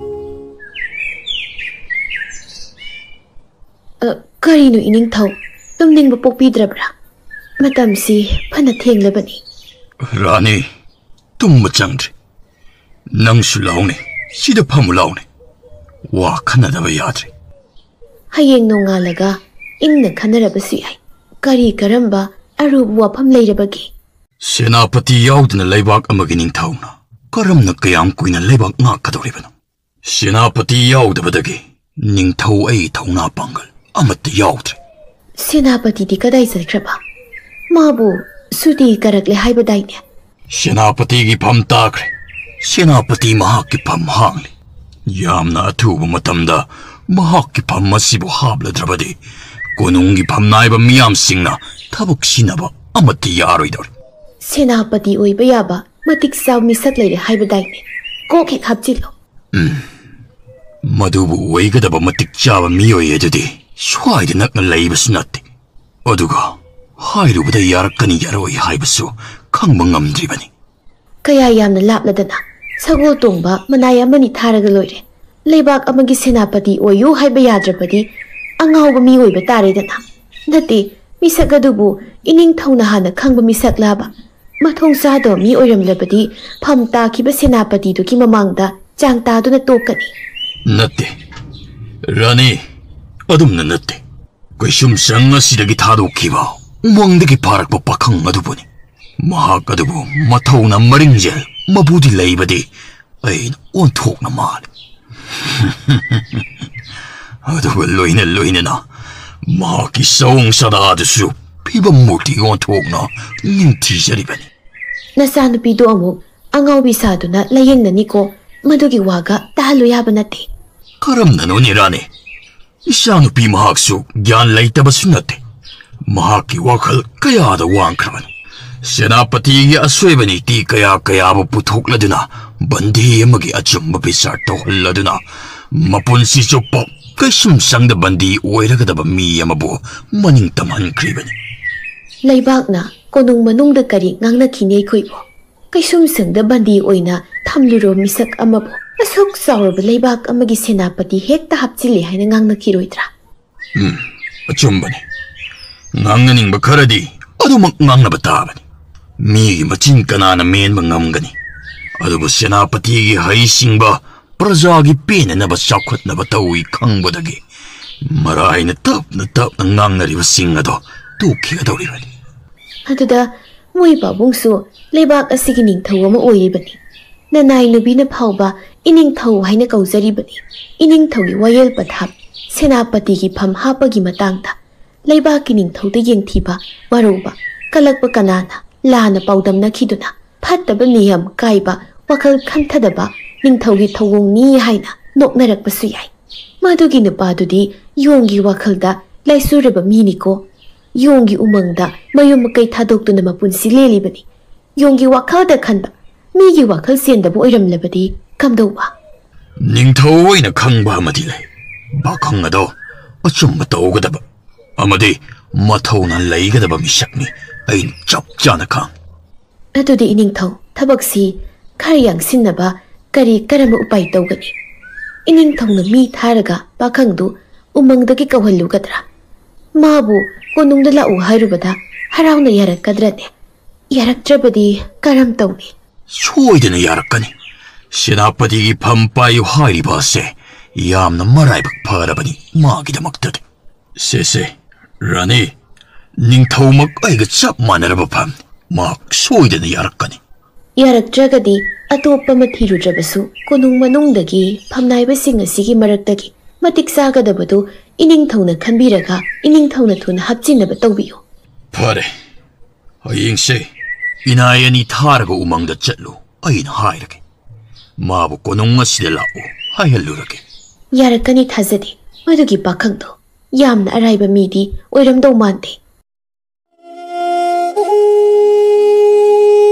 "ꯑ, ꯀꯔꯤꯅꯣ ꯏꯅꯤꯡꯊꯧ? ꯇꯨꯝꯅꯤꯡꯕ ꯄꯣꯛꯄꯤꯗ꯭ꯔꯕ꯭ꯔꯥ? ꯃꯇꯝꯁꯤ ꯐꯅ ꯊꯦꯡꯂꯕꯅꯤ꯫" "ꯔꯥꯅꯤ, ꯇꯨꯝꯕ ꯆꯪꯗ꯭ꯔꯤ꯫ ꯅꯪꯁꯨ ꯂꯥꯎꯅꯦ, ꯁꯤꯗ ꯐꯝꯃꯨ ꯂꯥꯎꯅꯦ꯫ ꯋꯥ ꯈꯟꯅꯗꯕ ꯌꯥꯗ꯭ꯔꯦ꯫" "ꯍꯌꯦꯡ ꯅꯣꯡꯉꯥꯜꯂꯒ ꯏꯪꯅ ꯈꯟꯅꯔꯕꯁꯨ ꯌꯥꯏ꯫ ꯀꯔꯤ ꯀꯔꯝꯕ ꯑꯔꯨꯕ ꯋꯥꯐꯝ ꯂꯩꯔꯕꯒꯦ?" "ꯁꯦꯅꯥꯄꯇꯤ ꯌꯥꯎꯗꯅ ꯂꯩꯕꯥꯛ ꯑꯃꯒꯤ ꯅꯤꯡꯊꯧꯅ ꯀꯔꯝꯅ ꯀꯌꯥꯝ ꯀꯨꯏꯅ ꯂꯩꯕꯥꯛ ꯉꯥꯛꯀꯗꯧꯔꯤꯕꯅꯣ? ꯁꯦꯅꯥꯄꯇꯤ ꯌꯥꯎꯗꯕꯗꯒꯤ ꯅꯤꯡꯊꯧ ꯑꯩ ꯊꯧꯅꯥ ꯄꯥꯡꯒꯜ ꯑꯃꯠꯇ ꯌꯥꯎꯗ꯭ꯔꯦ꯫" "ꯁꯦꯅꯥꯄꯇꯤꯗꯤ ꯀꯗꯥꯏ ꯆꯠꯈ꯭ꯔꯕ? ꯃꯥꯕꯨ ꯁꯨꯇꯤ ꯀꯥꯔꯛꯂꯦ ꯍꯥꯏꯕꯗꯥꯏꯅꯦ?" "ꯁꯦꯅꯥꯄꯇꯤꯒꯤ ꯐꯝ ꯇꯥꯈ꯭ꯔꯦ꯫ ꯁꯦꯅꯥꯄꯇꯤ ꯃꯍꯥꯛꯀꯤ ꯐꯝ ꯍꯥꯡꯂꯤ꯫ ꯌꯥꯝꯅ ꯑꯊꯨꯕ ꯃꯇꯝꯗ ꯃꯍꯥꯛꯀꯤ ꯐꯝ ꯑꯁꯤꯕꯨ ꯍꯥꯞꯂꯗ꯭ꯔꯕꯗꯤ ꯀꯣꯅꯨꯡꯒꯤ ꯐꯝꯅꯥꯏꯕ ꯃꯤꯌꯥꯝꯁꯤꯡꯅ ꯊꯕꯛ ꯁꯤꯟꯅꯕ ꯑꯃꯠꯇ ꯌꯥꯔꯣꯏꯗꯧꯔꯤ꯫" "ꯁꯦꯅꯥꯄꯇꯤ ꯑꯣꯏꯕ ꯌꯥꯕ ꯃꯇꯤꯛ ꯆꯥꯕ ꯃꯤꯁꯛ ꯂꯩꯔꯦ ꯍꯥꯏꯕꯗꯥꯏꯅꯦ? ꯀꯣꯛ ꯍꯦꯛ ꯍꯥꯞꯆꯤꯜꯂꯣ꯫" ꯎꯝ, ꯃꯗꯨꯕꯨ ꯑꯣꯏꯒꯗꯕ ꯃꯇꯤꯛ ꯆꯥꯕ ꯃꯤꯑꯣꯏ ꯑꯗꯨꯗꯤ ꯁ꯭ꯋꯥꯏꯗ ꯅꯛꯅ ꯂꯩꯕꯁꯨ ꯅꯠꯇꯦ꯫ ꯑꯗꯨꯒ ꯍꯥꯏꯔꯨꯕꯗ ꯌꯥꯔꯛꯀꯅꯤ ꯌꯥꯔꯣꯏ ꯍꯥꯏꯕꯁꯨ ꯈꯪꯕ ꯉꯝꯗ꯭ꯔꯤꯕꯅꯤ꯫ "ꯀꯌꯥ ꯌꯥꯝꯅ ꯂꯥꯞꯂꯗꯅ ꯁꯒꯣꯜ ꯇꯣꯡꯕ ꯃꯅꯥꯏ ꯑꯃꯅꯤ ꯊꯥꯔꯒ ꯂꯣꯏꯔꯦ꯫ ꯂꯩꯕꯥꯛ ꯑꯃꯒꯤ ꯁꯦꯅꯥꯄꯇꯤ ꯑꯣꯏꯌꯨ ꯍꯥꯏꯕ ꯌꯥꯗ꯭ꯔꯕꯗꯤ ꯑꯉꯥꯎꯕ ꯃꯤ ꯑꯣꯏꯕ ꯇꯥꯔꯦꯗꯅ꯫ ꯅꯠꯇꯦ, ꯃꯤꯁꯛ ꯑꯗꯨꯕꯨ ꯏꯅꯤꯡꯊꯧꯅ ꯍꯥꯟꯅ ꯈꯪꯕ ꯃꯤꯁꯛꯂꯥꯕ? ꯃꯊꯣꯡ ꯆꯥꯗꯕ ꯃꯤ ꯑꯣꯏꯔꯝꯂꯕꯗꯤ ꯐꯝ ꯇꯥꯈꯤꯕ ꯁꯦꯅꯥꯄꯇꯤꯗꯨꯒꯤ ꯃꯃꯥꯡꯗ ꯆꯥꯡ ꯇꯥꯗꯨꯅ ꯇꯣꯛꯀꯅꯤ꯫ ꯅꯠꯇꯦ, ꯔꯥꯅꯤ, ꯑꯗꯨꯝꯅ ꯅꯠꯇꯦ꯫ ꯀꯩꯁꯨꯝꯁꯪ ꯑꯁꯤꯗꯒꯤ ꯊꯥꯗꯣꯛꯈꯤꯕ ꯎꯃꯪꯗꯒꯤ ꯐꯥꯔꯛꯄ ꯄꯥꯈꯪ ꯑꯗꯨꯕꯨꯅꯤ꯫ ꯃꯍꯥꯛ ꯑꯗꯨꯕꯨ ꯃꯊꯧꯅ ꯃꯔꯤꯡꯖꯦꯜ ꯃꯕꯨꯗꯤ ꯂꯩꯕꯗꯤ ꯑꯩꯅ ꯑꯣꯟꯊꯣꯛꯅ ꯃꯥꯜꯂꯤ꯫ ꯑꯗꯨꯒ ꯂꯣꯏꯅ ꯂꯣꯏꯅꯅ ꯃꯍꯥꯛꯀꯤ ꯁꯑꯣꯡ ꯁꯥꯗꯥꯗꯨꯁꯨ ꯐꯤꯕꯝ ꯃꯨꯔꯇꯤ ꯑꯣꯟꯊꯣꯛꯅ ꯅꯤꯡꯊꯤꯖꯔꯤꯕꯅꯤ꯫ ꯅꯆꯥꯅꯨꯄꯤꯗꯣ ꯑꯃꯨꯛ ꯑꯉꯥꯎꯕꯤ ꯁꯥꯗꯨꯅ ꯂꯥꯌꯦꯡꯅꯅꯤꯀꯣ꯫ ꯃꯗꯨꯒꯤ ꯋꯥꯒ ꯇꯥꯍꯜꯂꯨ ꯌꯥꯕ ꯅꯠꯇꯦ꯫ ꯀꯔꯝꯅꯅꯣꯅꯦ ꯔꯥꯅꯤ? ꯏꯆꯥꯅꯨꯄꯤ ꯃꯍꯥꯛꯁꯨ ꯒ꯭ꯌꯥꯟ ꯂꯩꯇꯕꯁꯨ ꯅꯠꯇꯦ꯫ ꯃꯍꯥꯛꯀꯤ ꯋꯥꯈꯜ ꯀꯌꯥꯗ ꯋꯥꯡꯈ꯭ꯔꯕꯅꯤ꯫ ꯁꯦꯅꯥꯄꯇꯤꯒꯤ ꯑꯁꯣꯏꯕ ꯅꯤꯇꯤ ꯀꯌꯥ ꯀꯌꯥꯕꯨ ꯄꯨꯊꯣꯛꯂꯗꯨꯅ ꯕꯟꯗꯤ ꯑꯃꯒꯤ ꯑꯆꯨꯝꯕ ꯕꯤꯆꯥꯔ ꯇꯧꯍꯜꯂꯗꯨꯅ ꯃꯄꯨꯟꯁꯤ ꯆꯨꯞꯄ ꯀꯩꯁꯨꯝꯁꯪꯗ ꯕꯟꯗꯤ ꯑꯣꯏꯔꯒꯗꯕ ꯃꯤ ꯑꯃꯕꯨ ꯃꯅꯤꯡ ꯇꯝꯍꯟꯈ꯭ꯔꯤꯕꯅꯤ꯫ ꯂꯩꯕꯥꯛꯅ ꯀꯣꯅꯨꯡ ꯃꯅꯨꯡꯗ ꯀꯔꯤ ꯉꯥꯡꯅꯈꯤꯅꯤ ꯑꯩꯈꯣꯏꯕꯨ? ꯀꯩꯁꯨꯝꯁꯪꯗ ꯕꯟꯗꯤ ꯑꯣꯏꯅ ꯊꯝꯂꯨꯔꯕ ꯃꯤꯁꯛ ꯑꯃꯕꯨ ꯑꯁꯨꯛ ꯆꯥꯎꯔꯕ ꯂꯩꯕꯥꯛ ꯑꯃꯒꯤ ꯁꯦꯅꯥꯄꯇꯤ ꯍꯦꯛꯇ ꯍꯥꯞꯆꯤꯜꯂꯦ ꯍꯥꯏꯅ ꯉꯥꯡꯅꯈꯤꯔꯣꯏꯗ꯭ꯔꯥ? ꯎꯝ, ꯑꯆꯨꯝꯕꯅꯤ꯫ ꯉꯥꯡꯅꯅꯤꯡꯕ ꯈꯔꯗꯤ ꯑꯗꯨꯃꯛ ꯉꯥꯡꯅꯕ ꯇꯥꯕꯅꯤ꯫ ꯃꯤꯒꯤ ꯃꯆꯤꯟ ꯀꯅꯥꯅ ꯃꯦꯟꯕ ꯉꯝꯒꯅꯤ? ꯑꯗꯨꯕꯨ ꯁꯦꯅꯥꯄꯇꯤꯒꯤ ꯍꯩꯁꯤꯡꯕ ꯄ꯭ꯔꯖꯥꯒꯤ ꯄꯦꯟꯅꯅꯕ ꯆꯥꯎꯈꯠꯅꯕ ꯇꯧꯏ ꯈꯪꯕꯗꯒꯤ ꯃꯔꯥꯏꯅ ꯇꯞꯅ ꯇꯞꯅ ꯉꯥꯡꯅꯔꯤꯕꯁꯤꯡ ꯑꯗꯣ ꯇꯣꯛꯈꯤꯒꯗꯧꯔꯤꯕꯅꯤ꯫ ꯑꯗꯨꯗ ꯃꯣꯏ ꯄꯥꯕꯨꯡꯁꯨ ꯂꯩꯕꯥꯛ ꯑꯁꯤꯒꯤ ꯅꯤꯡꯊꯧ ꯑꯃ ꯑꯣꯏꯔꯤꯕꯅꯤ꯫ ꯅꯅꯥꯏ ꯅꯨꯕꯤꯅ ꯐꯥꯎꯕ ꯏꯅꯤꯡꯊꯧ ꯍꯥꯏꯅ ꯀꯧꯖꯔꯤꯕꯅꯤ꯫ ꯏꯅꯤꯡꯊꯧꯒꯤ ꯋꯥꯌꯦꯜ ꯄꯊꯥꯞ ꯁꯦꯅꯥꯄꯇꯤꯒꯤ ꯐꯝ ꯍꯥꯞꯄꯒꯤ ꯃꯇꯥꯡꯗ ꯂꯩꯕꯥꯛꯀꯤ ꯅꯤꯡꯊꯧꯗ ꯌꯦꯡꯊꯤꯕ, ꯋꯥꯔꯧꯕ, ꯀꯂꯛꯄ ꯀꯅꯥꯅ ꯂꯥꯟꯅ ꯄꯥꯎꯗꯝꯅꯈꯤꯗꯨꯅ ꯐꯠꯇꯕ ꯅꯤꯌꯝ ꯀꯥꯏꯕ ꯋꯥꯈꯜ ꯈꯟꯊꯗꯕ ꯅꯤꯡꯊꯧꯒꯤ ꯊꯧꯑꯣꯡꯅꯤ ꯍꯥꯏꯅ ꯅꯣꯛꯅꯔꯛꯄꯁꯨ ꯌꯥꯏ꯫ ꯃꯗꯨꯒꯤ ꯅꯨꯄꯥꯗꯨꯗꯤ ꯌꯣꯡꯒꯤ ꯋꯥꯈꯜꯗ ꯂꯥꯏꯆꯨꯔꯕ ꯃꯤꯅꯤꯀꯣ꯫ ꯌꯣꯡꯒꯤ ꯎꯃꯪꯗ ꯃꯌꯨꯝ ꯃꯀꯩ ꯊꯥꯗꯣꯛꯇꯨꯅ ꯃꯄꯨꯟꯁꯤ ꯂꯦꯜꯂꯤꯕꯅꯤ꯫ ꯌꯣꯡꯒꯤ ꯋꯥꯈꯜꯗ ꯈꯟꯕ, ꯃꯤꯒꯤ ꯋꯥꯈꯜ ꯆꯦꯟꯗꯕ ꯑꯣꯏꯔꯝꯂꯕꯗꯤ ꯀꯝꯗꯧꯕ? ꯅꯤꯡꯊꯧ ꯑꯣꯏꯅ ꯈꯪꯕ ꯑꯃꯗꯤ ꯂꯩ꯫ ꯄꯥꯈꯪ ꯑꯗꯣ ꯑꯆꯨꯝꯕ ꯇꯧꯒꯗꯕ ꯑꯃꯗꯤ ꯃꯊꯧꯅꯥ ꯂꯩꯒꯗꯕ ꯃꯤꯁꯛꯅꯤ꯫ ꯑꯩꯅ ꯆꯞ ꯆꯥꯅ ꯈꯪ꯫ ꯑꯗꯨꯗꯤ ꯏꯅꯤꯡꯊꯧ, ꯊꯕꯛꯁꯤ ꯈꯔ ꯌꯥꯡꯁꯤꯟꯅꯕ ꯀꯔꯤ ꯀꯔꯝꯕ ꯎꯄꯥꯏ ꯇꯧꯒꯅꯤ? ꯏꯅꯤꯡꯊꯧꯅ ꯃꯤ ꯊꯥꯔꯒ ꯄꯥꯈꯪꯗꯨ ꯎꯃꯪꯗꯒꯤ ꯀꯧꯍꯜꯂꯨꯒꯗ꯭ꯔꯥ? ꯃꯥꯕꯨ ꯀꯣꯅꯨꯡꯗ ꯂꯥꯛꯎ ꯍꯥꯏꯔꯨꯕꯗ ꯍꯔꯥꯎꯅ ꯌꯥꯔꯛꯀꯗ꯭ꯔꯅꯦ? ꯌꯥꯔꯛꯇ꯭ꯔꯕꯗꯤ ꯀꯔꯝ ꯇꯧꯅꯤ? ꯁꯣꯏꯗꯅ ꯌꯥꯔꯛꯀꯅꯤ꯫ ꯁꯦꯅꯥꯄꯇꯤꯒꯤ ꯐꯝ ꯄꯥꯏꯌꯨ ꯍꯥꯏꯔꯤꯕ ꯑꯁꯦ ꯌꯥꯝꯅ ꯃꯔꯥꯏꯕꯛ ꯐꯔꯕꯅꯤ ꯃꯥꯒꯤꯗꯃꯛꯇꯗꯤ꯫ ꯁꯦ ꯁꯦ, ꯔꯥꯅꯤ, ꯅꯤꯡꯊꯧꯃꯛ ꯑꯩꯒ ꯆꯞ ꯃꯥꯟꯅꯔꯕ ꯐꯝ꯫ ꯃꯍꯥꯛ ꯁꯣꯏꯗꯅ ꯌꯥꯔꯛꯀꯅꯤ꯫ ꯌꯥꯔꯛꯇ꯭ꯔꯒꯗꯤ ꯑꯇꯣꯞꯄ ꯑꯃ ꯊꯤꯔꯨꯗ꯭ꯔꯕꯁꯨ ꯀꯣꯅꯨꯡ ꯃꯅꯨꯡꯗꯒꯤ ꯐꯝꯅꯥꯏꯕꯁꯤꯡ ꯑꯁꯤꯒꯤ ꯃꯔꯛꯇꯒꯤ ꯃꯇꯤꯛ ꯆꯥꯒꯗꯕꯗꯨ ꯏꯅꯤꯡꯊꯧꯅ ꯈꯟꯕꯤꯔꯒ ꯏꯅꯤꯡꯊꯧꯅ ꯊꯨꯅ ꯍꯥꯞꯆꯤꯟꯅꯕ ꯇꯧꯕꯤꯌꯨ꯫ ꯐꯔꯦ, ꯍꯌꯦꯡꯁꯦ ꯏꯅꯥꯏ ꯑꯅꯤ ꯊꯥꯔꯒ ꯎꯃꯪꯗ ꯆꯠꯂꯨ꯫ ꯑꯩꯅ ꯍꯥꯏꯔꯒꯦ, ꯃꯥꯕꯨ ꯀꯣꯅꯨꯡ ꯑꯁꯤꯗ ꯂꯥꯛꯎ ꯍꯥꯏꯍꯜꯂꯨꯔꯒꯦ꯫ ꯌꯥꯔꯛꯀꯅꯤ ꯊꯥꯖꯗꯦ꯫ ꯃꯗꯨꯒꯤ ꯄꯥꯈꯪꯗꯣ ꯌꯥꯝꯅ ꯑꯔꯥꯏꯕ ꯃꯤꯗꯤ ꯑꯣꯏꯔꯝꯗꯧ ꯃꯥꯟꯗꯦ꯫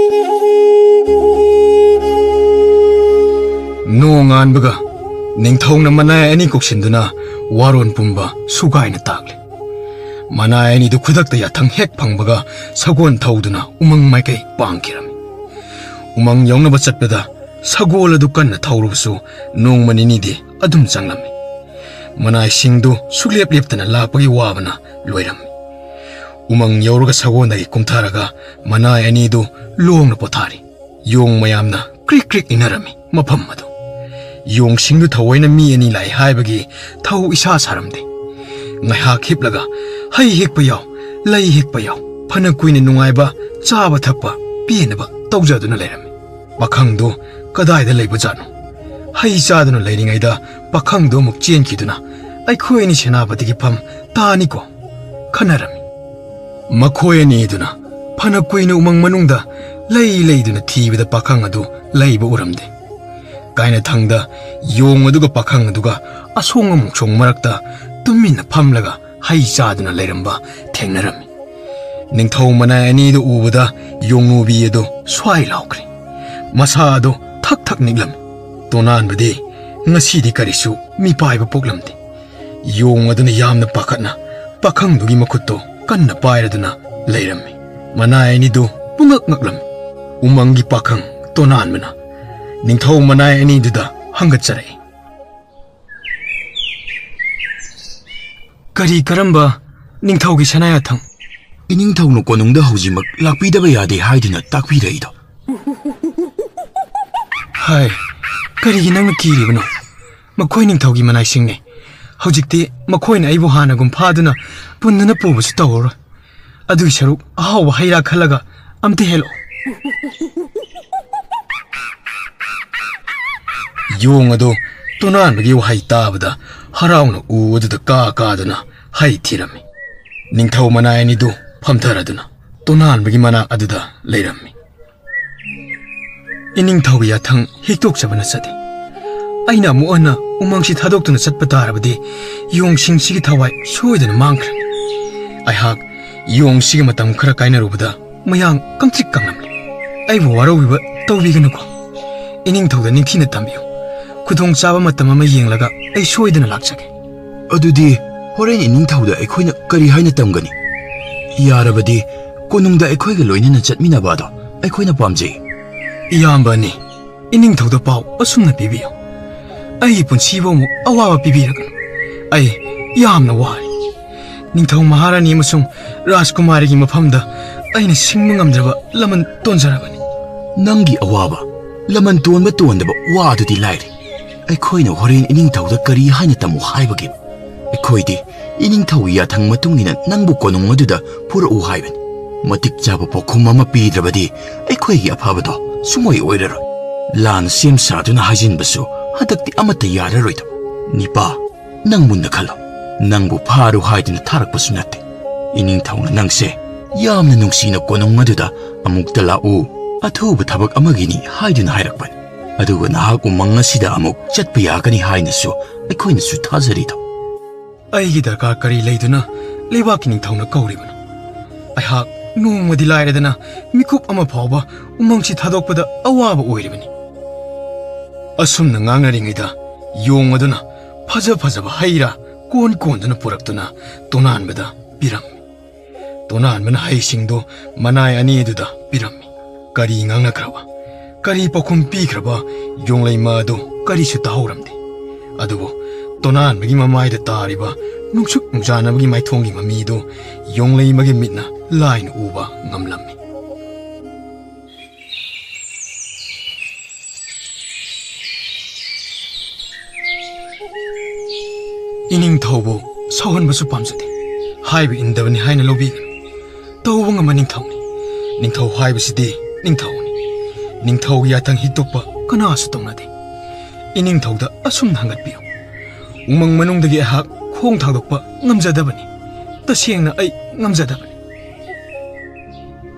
ꯅꯣꯡꯉꯥꯟꯕꯒ ꯅꯤꯡꯊꯧꯅ ꯃꯅꯥꯏ ꯑꯅꯤ ꯀꯧꯁꯤꯟꯗꯨꯅ ꯋꯥꯔꯣꯟ ꯄꯨꯝꯕ ꯁꯨꯒꯥꯏꯅ ꯇꯥꯛꯂꯦ꯫ ꯃꯅꯥꯏ ꯑꯅꯤꯗꯨ ꯈꯨꯗꯛꯇ ꯌꯥꯊꯪ ꯍꯦꯛ ꯐꯪꯕꯒ ꯁꯒꯣꯜ ꯊꯧꯗꯨꯅ ꯎꯃꯪ ꯃꯥꯏꯀꯩ ꯄꯥꯡꯈꯤꯔꯝꯃꯤ꯫ ꯎꯃꯪ ꯌꯧꯅꯕ ꯆꯠꯄꯗ ꯁꯒꯣꯜ ꯑꯗꯨ ꯀꯟꯅ ꯊꯧꯔꯕꯁꯨ ꯅꯣꯡꯃ ꯅꯤꯅꯤꯗꯤ ꯑꯗꯨꯝ ꯆꯪꯂꯝꯃꯤ꯫ ꯃꯅꯥꯏꯁꯤꯡꯗꯨ ꯁꯨꯛꯂꯦꯞ ꯂꯦꯞꯇꯅ ꯂꯥꯛꯄꯒꯤ ꯋꯥꯕꯅ ꯂꯣꯏꯔꯝꯃꯤ꯫ ꯎꯃꯪ ꯌꯧꯔꯒ ꯁꯒꯣꯜꯗꯒꯤ ꯀꯨꯝꯊꯔꯒ ꯃꯅꯥꯏ ꯑꯅꯤꯗꯨ ꯂꯣꯡꯅ ꯄꯣꯊꯥꯔꯤ꯫ ꯌꯣꯡ ꯃꯌꯥꯝꯅ ꯀ꯭ꯔꯤꯛ ꯀ꯭ꯔꯤꯛ ꯏꯟꯅꯔꯝꯃꯤ ꯃꯐꯝ ꯑꯗꯨ꯫ ꯌꯣꯡꯁꯤꯡꯗꯨ ꯊꯑꯣꯏꯅ ꯃꯤ ꯑꯅꯤ ꯂꯥꯛꯏ ꯍꯥꯏꯕꯒꯤ ꯊꯧ ꯏꯁꯥ ꯁꯥꯔꯝꯗꯦ꯫ ꯉꯥꯏꯍꯥꯛ ꯍꯤꯞꯂꯒ ꯍꯩ ꯍꯦꯛꯄ ꯌꯥꯎ, ꯂꯩ ꯍꯦꯛꯄ ꯌꯥꯎ, ꯐꯅ ꯀꯨꯏꯅ ꯅꯨꯡꯉꯥꯏꯕ ꯆꯥꯕ ꯊꯛꯄ ꯄꯦꯟꯅꯕ ꯇꯧꯖꯗꯨꯅ ꯂꯩꯔꯝꯃꯤ꯫ ꯄꯥꯈꯪꯗꯨ ꯀꯗꯥꯏꯗ ꯂꯩꯕꯖꯥꯠꯅꯣ? ꯍꯩ ꯆꯥꯗꯨꯅ ꯂꯩꯔꯤꯉꯩꯗ ꯄꯥꯈꯪꯗꯨ ꯑꯃꯨꯛ ꯆꯦꯟꯈꯤꯗꯨꯅ ꯑꯩꯈꯣꯏ ꯑꯅꯤ ꯁꯦꯅꯥꯄꯇꯤꯒꯤ ꯐꯝ ꯇꯥꯅꯤꯀꯣ ꯈꯟꯅꯔꯝꯃꯤ꯫ ꯃꯈꯣꯏ ꯑꯅꯤꯗꯨꯅ ꯐꯅ ꯀꯨꯏꯅ ꯎꯃꯪ ꯃꯅꯨꯡꯗ ꯂꯩ ꯂꯩꯗꯨꯅ ꯊꯤꯕꯗ ꯄꯥꯈꯪ ꯑꯗꯨ ꯂꯩꯕ ꯎꯔꯝꯗꯦ꯫ ꯀꯥꯏꯅꯊꯪꯗ ꯌꯣꯡ ꯑꯗꯨꯒ ꯄꯥꯈꯪ ꯑꯗꯨꯒ ꯑꯁꯣꯡ ꯑꯃꯣꯡꯁꯣꯡ ꯃꯔꯛꯇ ꯇꯨꯃꯤꯟꯅ ꯐꯝꯂꯒ ꯍꯩ ꯆꯥꯗꯨꯅ ꯂꯩꯔꯝꯕ ꯊꯦꯡꯅꯔꯝꯃꯤ꯫ ꯅꯤꯡꯊꯧ ꯃꯅꯥꯏ ꯑꯅꯤꯗꯨ ꯎꯕꯗ ꯌꯣꯡꯅꯨꯕꯤ ꯑꯗꯨ ꯁ꯭ꯋꯥꯏ ꯂꯥꯎꯈ꯭ꯔꯦ꯫ ꯃꯁꯥ ꯑꯗꯨ ꯊꯛ ꯊꯛ ꯅꯤꯛꯂꯝꯃꯤ꯫ ꯇꯣꯅꯥꯟꯕꯗꯤ ꯉꯁꯤꯗꯤ ꯀꯔꯤꯁꯨ ꯃꯤꯄꯥꯏꯕ ꯄꯣꯛꯂꯝꯗꯦ꯫ ꯌꯣꯡ ꯑꯗꯨꯅ ꯌꯥꯝꯅ ꯄꯥꯈꯠꯅ ꯄꯥꯈꯪꯗꯨꯒꯤ ꯃꯈꯨꯠꯇꯨ ꯀꯟꯅ ꯄꯥꯏꯔꯗꯨꯅ ꯂꯩꯔꯝꯃꯤ꯫ ꯃꯅꯥꯏ ꯑꯅꯤꯗꯨ ꯄꯨꯡꯉꯛ ꯉꯛꯂꯝꯃꯤ꯫ ꯎꯃꯪꯒꯤ ꯄꯥꯈꯪ ꯇꯣꯅꯥꯟꯕꯅ ꯅꯤꯡꯊꯧ ꯃꯅꯥꯏ ꯑꯅꯤꯗꯨꯗ ꯍꯪꯒꯠꯆꯔꯛꯏ꯫ "ꯀꯔꯤ ꯀꯔꯝꯕ ꯅꯤꯡꯊꯧꯒꯤ ꯁꯅꯥꯌꯥꯊꯪ?" "ꯏꯅꯤꯡꯊꯧꯅ ꯀꯣꯅꯨꯡꯗ ꯍꯧꯖꯤꯛꯃꯛ ꯂꯥꯛꯄꯤꯗꯕ ꯌꯥꯗꯦ ꯍꯥꯏꯗꯨꯅ ꯇꯥꯛꯄꯤꯔꯛꯏꯗꯣ꯫" "ꯍꯥꯏ, ꯀꯔꯤꯒꯤ ꯅꯪꯅ ꯀꯤꯔꯤꯕꯅꯣ? ꯃꯈꯣꯏ ꯅꯤꯡꯊꯧꯒꯤ ꯃꯅꯥꯏꯁꯤꯡꯅꯦ꯫ ꯍꯧꯖꯤꯛꯇꯤ ꯃꯈꯣꯏꯅ ꯑꯩꯕꯨ ꯍꯥꯟꯅꯒꯨꯝ ꯐꯥꯗꯨꯅ ꯄꯨꯟꯗꯨꯅ ꯄꯨꯕꯁꯨ ꯇꯧꯔꯔꯣꯏ꯫ ꯑꯗꯨꯒꯤ ꯁꯔꯨꯛ ꯑꯍꯥꯎꯕ ꯍꯩ ꯔꯥ ꯈꯜꯂꯒ ꯑꯝꯇ ꯍꯦꯛꯂꯛꯑꯣ꯫" ꯌꯣꯡ ꯑꯗꯨ ꯇꯣꯅꯥꯟꯕꯒꯤ ꯋꯥꯍꯩ ꯇꯥꯕꯗ ꯍꯔꯥꯎꯅ ꯎ ꯑꯗꯨꯗ ꯀꯥ ꯀꯥꯗꯨꯅ ꯍꯩ ꯊꯤꯔꯝꯃꯤ꯫ ꯅꯤꯡꯊꯧ ꯃꯅꯥꯏ ꯑꯅꯤꯗꯨ ꯐꯝꯊꯔꯗꯨꯅ ꯇꯣꯅꯥꯟꯕꯒꯤ ꯃꯅꯥꯛ ꯑꯗꯨꯗ ꯂꯩꯔꯝꯃꯤ꯫ "ꯏꯅꯤꯡꯊꯧꯒꯤ ꯌꯥꯊꯪ ꯍꯤꯛꯇꯣꯛꯆꯕꯅ ꯆꯠꯂꯤ꯫ ꯑꯩꯅ ꯑꯃꯨꯛ ꯍꯟꯅ ꯎꯃꯪꯁꯤ ꯊꯥꯗꯣꯛꯇꯨꯅ ꯆꯠꯄ ꯇꯥꯔꯕꯗꯤ ꯌꯣꯡꯁꯤꯡꯁꯤꯒꯤ ꯊꯋꯥꯏ ꯁꯣꯏꯗꯅ ꯃꯥꯡꯈ꯭ꯔꯅꯤ꯫ ꯑꯩꯍꯥꯛ ꯌꯣꯡꯁꯤꯒ ꯃꯇꯝ ꯈꯔ ꯀꯥꯏꯅꯔꯨꯕꯗ ꯃꯌꯥꯡ ꯀꯪꯇ꯭ꯔꯤꯛ ꯀꯪꯂꯝꯂꯦ꯫ ꯑꯩꯕꯨ ꯋꯥꯔꯧꯕꯤꯕ ꯇꯧꯕꯤꯒꯅꯨꯀꯣ꯫ ꯏꯅꯤꯡꯊꯧꯗ ꯅꯤꯡꯊꯤꯅ ꯇꯝꯕꯤꯌꯨ꯫ ꯈꯨꯗꯣꯡꯆꯥꯕ ꯃꯇꯝ ꯑꯃ ꯌꯦꯡꯂꯒ ꯑꯩ ꯁꯣꯏꯗꯅ ꯂꯥꯛꯆꯒꯦ꯫" "ꯑꯗꯨꯗꯤ ꯍꯣꯔꯦꯟ ꯏꯅꯤꯡꯊꯧꯗ ꯑꯩꯈꯣꯏꯅ ꯀꯔꯤ ꯍꯥꯏꯅ ꯇꯝꯒꯅꯤ? ꯌꯥꯔꯕꯗꯤ ꯀꯣꯅꯨꯡꯗ ꯑꯩꯈꯣꯏꯒ ꯂꯣꯏꯅꯅ ꯆꯠꯃꯤꯟꯅꯕ ꯑꯗꯣ ꯑꯩꯈꯣꯏꯅ ꯄꯥꯝꯖꯩ꯫" "ꯏꯌꯥꯝꯕ ꯑꯅꯤ, ꯏꯅꯤꯡꯊꯧꯗ ꯄꯥꯎ ꯑꯁꯨꯝꯅ ꯄꯤꯕꯤꯌꯨ꯫ ꯑꯩꯒꯤ ꯄꯨꯟꯁꯤꯕꯨ ꯑꯃꯨꯛ ꯑꯋꯥꯕ ꯄꯤꯕꯤꯔꯒꯅꯨ꯫ ꯑꯩ ꯌꯥꯝꯅ ꯋꯥꯔꯦ꯫ ꯅꯤꯡꯊꯧ ꯃꯍꯥꯔꯥꯅꯤ ꯑꯃꯁꯨꯡ ꯔꯥꯖꯀꯨꯃꯥꯔꯤꯒꯤ ꯃꯐꯝꯗ ꯑꯩꯅ ꯁꯤꯡꯕ ꯉꯝꯗ꯭ꯔꯕ ꯂꯃꯟ ꯇꯣꯟꯖꯔꯕꯅꯤ꯫" "ꯅꯪꯒꯤ ꯑꯋꯥꯕ ꯂꯃꯟ ꯇꯣꯟꯕ ꯇꯣꯟꯗꯕ ꯋꯥꯗꯨꯗꯤ ꯂꯥꯏꯔꯤ꯫ ꯑꯩꯈꯣꯏꯅ ꯍꯣꯔꯦꯟ ꯏꯅꯤꯡꯊꯧꯗ ꯀꯔꯤ ꯍꯥꯏꯅ ꯇꯝꯃꯨ ꯍꯥꯏꯕꯒꯦ? ꯑꯩꯈꯣꯏꯗꯤ ꯏꯅꯤꯡꯊꯧꯒꯤ ꯌꯥꯊꯪ ꯃꯇꯨꯡ ꯏꯟꯅ ꯅꯪꯕꯨ ꯀꯣꯅꯨꯡ ꯑꯗꯨꯗ ꯄꯨꯔꯛꯎ ꯍꯥꯏꯕꯅꯤ꯫ ꯃꯇꯤꯛ ꯆꯥꯕ ꯄꯥꯎꯈꯨꯝ ꯑꯃ ꯄꯤꯗ꯭ꯔꯕꯗꯤ ꯑꯩꯈꯣꯏꯒꯤ ꯑꯐꯕꯗꯣ ꯁꯨꯡꯑꯣꯏ ꯑꯣꯏꯔꯔꯣꯏ꯫ ꯂꯥꯟ ꯁꯦꯝ ꯁꯥꯗꯨꯅ ꯍꯥꯏꯖꯤꯟꯕꯁꯨ ꯍꯟꯗꯛꯇꯤ ꯑꯃꯠꯇ ꯌꯥꯔꯔꯣꯏꯗꯣ꯫ ꯅꯤꯄꯥ, ꯅꯪ ꯃꯨꯟꯅ ꯈꯜꯂꯣ꯫ ꯅꯪꯕꯨ ꯐꯥꯔꯨ ꯍꯥꯏꯗꯨꯅ ꯊꯥꯔꯛꯄꯁꯨ ꯅꯠꯇꯦ꯫ ꯏꯅꯤꯡꯊꯧꯅ ꯅꯪꯁꯦ ꯌꯥꯝꯅ ꯅꯨꯡꯁꯤꯅ ꯀꯣꯅꯨꯡ ꯑꯗꯨꯗ ꯑꯃꯨꯛꯇ ꯂꯥꯛꯎ, ꯑꯊꯨꯕ ꯊꯕꯛ ꯑꯃꯒꯤꯅꯤ ꯍꯥꯏꯗꯨꯅ ꯍꯥꯏꯔꯛꯄꯅꯤ꯫ ꯑꯗꯨꯒ ꯅꯍꯥꯛ ꯎꯃꯪ ꯑꯁꯤꯗ ꯑꯃꯨꯛ ꯆꯠꯄ ꯌꯥꯒꯅꯤ ꯍꯥꯏꯅꯁꯨ ꯑꯩꯈꯣꯏꯅꯁꯨ ꯊꯥꯖꯔꯤꯗꯣ꯫ ꯑꯩꯒꯤ ꯗꯔꯀꯥꯔ ꯀꯔꯤ ꯂꯩꯗꯨꯅ ꯂꯩꯕꯥꯛꯀꯤ ꯅꯤꯡꯊꯧꯅ ꯀꯧꯔꯤꯕꯅꯣ? ꯑꯩꯍꯥꯛ ꯅꯣꯡꯃꯗꯤ ꯂꯥꯏꯔꯗꯅ ꯃꯤꯀꯨꯞ ꯑꯃ ꯐꯥꯎꯕ ꯎꯃꯪꯁꯤ ꯊꯥꯗꯣꯛꯄꯗ ꯑꯋꯥꯕ ꯑꯣꯏꯔꯤꯕꯅꯤ꯫ ꯑꯁꯨꯝꯅ ꯉꯥꯡꯅꯔꯤꯉꯩꯗ ꯌꯣꯡ ꯑꯗꯨꯅ ꯐꯖ ꯐꯖꯕ ꯍꯩ ꯔꯥ ꯀꯣꯟ ꯀꯣꯟꯗꯨꯅ ꯄꯨꯔꯛꯇꯨꯅ ꯇꯣꯅꯥꯟꯕꯗ ꯄꯤꯔꯝꯃꯤ꯫ ꯇꯣꯅꯥꯟꯕꯅ ꯍꯩꯁꯤꯡꯗꯨ ꯃꯅꯥꯏ ꯑꯅꯤ ꯑꯗꯨꯗ ꯄꯤꯔꯝꯃꯤ꯫ ꯀꯔꯤ ꯉꯥꯡꯅꯈ꯭ꯔꯕ? ꯀꯔꯤ ꯄꯥꯎꯈꯨꯝ ꯄꯤꯈ꯭ꯔꯕ ꯌꯣꯡꯂꯩꯃ ꯑꯗꯨ ꯀꯔꯤꯁꯨ ꯇꯥꯍꯧꯔꯝꯗꯦ꯫ ꯑꯗꯨꯕꯨ ꯇꯣꯅꯥꯟꯕꯒꯤ ꯃꯃꯥꯏꯗ ꯇꯥꯔꯤꯕ ꯅꯨꯡꯁꯨꯛ ꯅꯨꯡꯖꯥꯅꯕꯒꯤ ꯃꯥꯏꯊꯣꯡꯒꯤ ꯃꯃꯤꯗꯨ ꯌꯣꯡꯂꯩꯃꯒꯤ ꯃꯤꯠꯅ ꯂꯥꯏꯅ ꯎꯕ ꯉꯝꯂꯝꯃꯤ꯫ ꯏꯅꯤꯡꯊꯧꯕꯨ ꯁꯥꯎꯍꯟꯕꯁꯨ ꯄꯥꯝꯖꯗꯦ꯫ ꯍꯥꯏꯕ ꯏꯟꯗꯕꯅꯤ ꯍꯥꯏꯅ ꯂꯧꯕꯤꯒꯅꯨ꯫ ꯇꯧꯕ ꯉꯝꯕ ꯅꯤꯡꯊꯧꯅꯤ꯫ ꯅꯤꯡꯊꯧ ꯍꯥꯏꯕꯁꯤꯗꯤ ꯅꯤꯡꯊꯧꯅꯤ꯫ ꯅꯤꯡꯊꯧꯒꯤ ꯌꯥꯊꯪ ꯍꯤꯛꯇꯣꯛꯄ ꯀꯅꯥꯁꯨ ꯇꯧꯅꯗꯦ꯫ ꯏꯅꯤꯡꯊꯧꯗ ꯑꯁꯨꯝꯅ ꯍꯪꯒꯠꯄꯤꯌꯨ꯫ ꯎꯃꯪ ꯃꯅꯨꯡꯗꯒꯤ ꯑꯩꯍꯥꯛ ꯈꯣꯡ ꯊꯥꯡꯗꯣꯛꯄ ꯉꯝꯖꯗꯕꯅꯤ꯫ ꯇꯁꯦꯡꯅ ꯑꯩ ꯉꯝꯖꯗꯕꯅꯤ꯫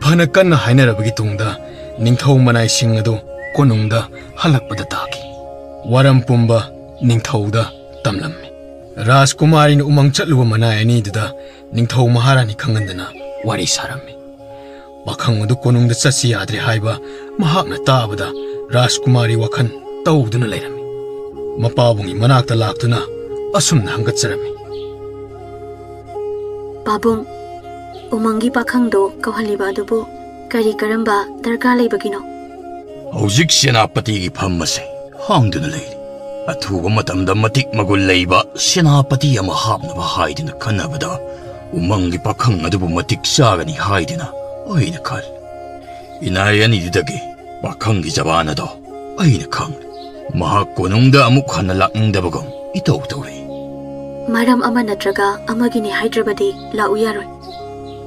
ꯐꯅ ꯀꯟꯅ ꯍꯥꯏꯅꯔꯕꯒꯤ ꯇꯨꯡꯗ ꯅꯤꯡꯊꯧ ꯃꯅꯥꯏꯁꯤꯡ ꯑꯗꯨ ꯀꯣꯅꯨꯡꯗ ꯍꯜꯂꯛꯄꯗ ꯇꯥꯈꯤ꯫ ꯋꯥꯔꯝ ꯄꯨꯝꯕ ꯅꯤꯡꯊꯧꯗ ꯇꯝꯂꯝꯃꯤ꯫ ꯔꯥꯖꯀꯨꯃꯥꯔꯤꯅ ꯎꯃꯪ ꯆꯠꯂꯨꯕ ꯃꯅꯥꯏ ꯑꯅꯤꯗꯨꯗ ꯅꯤꯡꯊꯧ ꯃꯍꯥꯔꯥꯅꯤ ꯈꯪꯍꯟꯗꯅ ꯋꯥꯔꯤ ꯁꯥꯔꯝꯃꯤ꯫ ꯄꯥꯈꯪ ꯑꯗꯨ ꯀꯣꯅꯨꯡꯗ ꯆꯠꯁꯤ ꯌꯥꯗ꯭ꯔꯦ ꯍꯥꯏꯕ ꯃꯍꯥꯛꯅ ꯇꯥꯕꯗ ꯔꯥꯖꯀꯨꯃꯥꯔꯤ ꯋꯥꯈꯜ ꯇꯧꯗꯨꯅ ꯂꯩꯔꯝꯃꯤ꯫ ꯃꯄꯥꯕꯨꯡꯒꯤ ꯃꯅꯥꯛꯇ ꯂꯥꯛꯇꯨꯅ ꯑꯁꯨꯝꯅ ꯍꯪꯒꯠꯆꯔꯝꯃꯤ꯫ ꯄꯥꯕꯨꯡ, ꯎꯃꯪꯒꯤ ꯄꯥꯈꯪꯗꯣ ꯀꯧꯍꯜꯂꯤꯕ ꯑꯗꯨꯕꯨ ꯀꯔꯤ ꯀꯔꯝꯕ ꯗꯔꯀꯥꯔ ꯂꯩꯕꯒꯤꯅꯣ? ꯍꯧꯖꯤꯛ ꯁꯦꯅꯥꯄꯇꯤꯒꯤ ꯐꯝ ꯑꯁꯦ ꯍꯥꯡꯗꯨꯅ ꯂꯩꯔꯤ꯫ ꯑꯊꯨꯕ ꯃꯇꯝꯗ ꯃꯇꯤꯛ ꯃꯒꯨꯟ ꯂꯩꯕ ꯁꯦꯅꯥꯄꯇꯤ ꯑꯃ ꯍꯥꯞꯅꯕ ꯍꯥꯏꯗꯨꯅ ꯈꯟꯅꯕꯗ ꯎꯃꯪꯒꯤ ꯄꯥꯈꯪ ꯑꯗꯨꯕꯨ ꯃꯇꯤꯛ ꯆꯥꯒꯅꯤ ꯍꯥꯏꯗꯨꯅ ꯑꯩꯅ ꯈꯜꯂꯤ꯫ ꯏꯅꯥꯏ ꯑꯅꯤꯗꯨꯗꯒꯤ ꯄꯥꯈꯪꯒꯤ ꯖꯕꯥꯟ ꯑꯗꯣ ꯑꯩꯅ ꯈꯪꯂꯦ꯫ ꯃꯍꯥꯛ ꯀꯣꯅꯨꯡꯗ ꯑꯃꯨꯛ ꯍꯟꯅ ꯂꯥꯛꯅꯤꯡꯗꯕꯒꯨꯝ ꯏꯇꯧ ꯇꯧꯔꯤ꯫ ꯃꯔꯝ ꯑꯃ ꯅꯠꯇ꯭ꯔꯒ ꯑꯃꯒꯤꯅꯤ ꯍꯥꯏꯗ꯭ꯔꯕꯗꯤ ꯂꯥꯛꯎ ꯌꯥꯔꯣꯏ꯫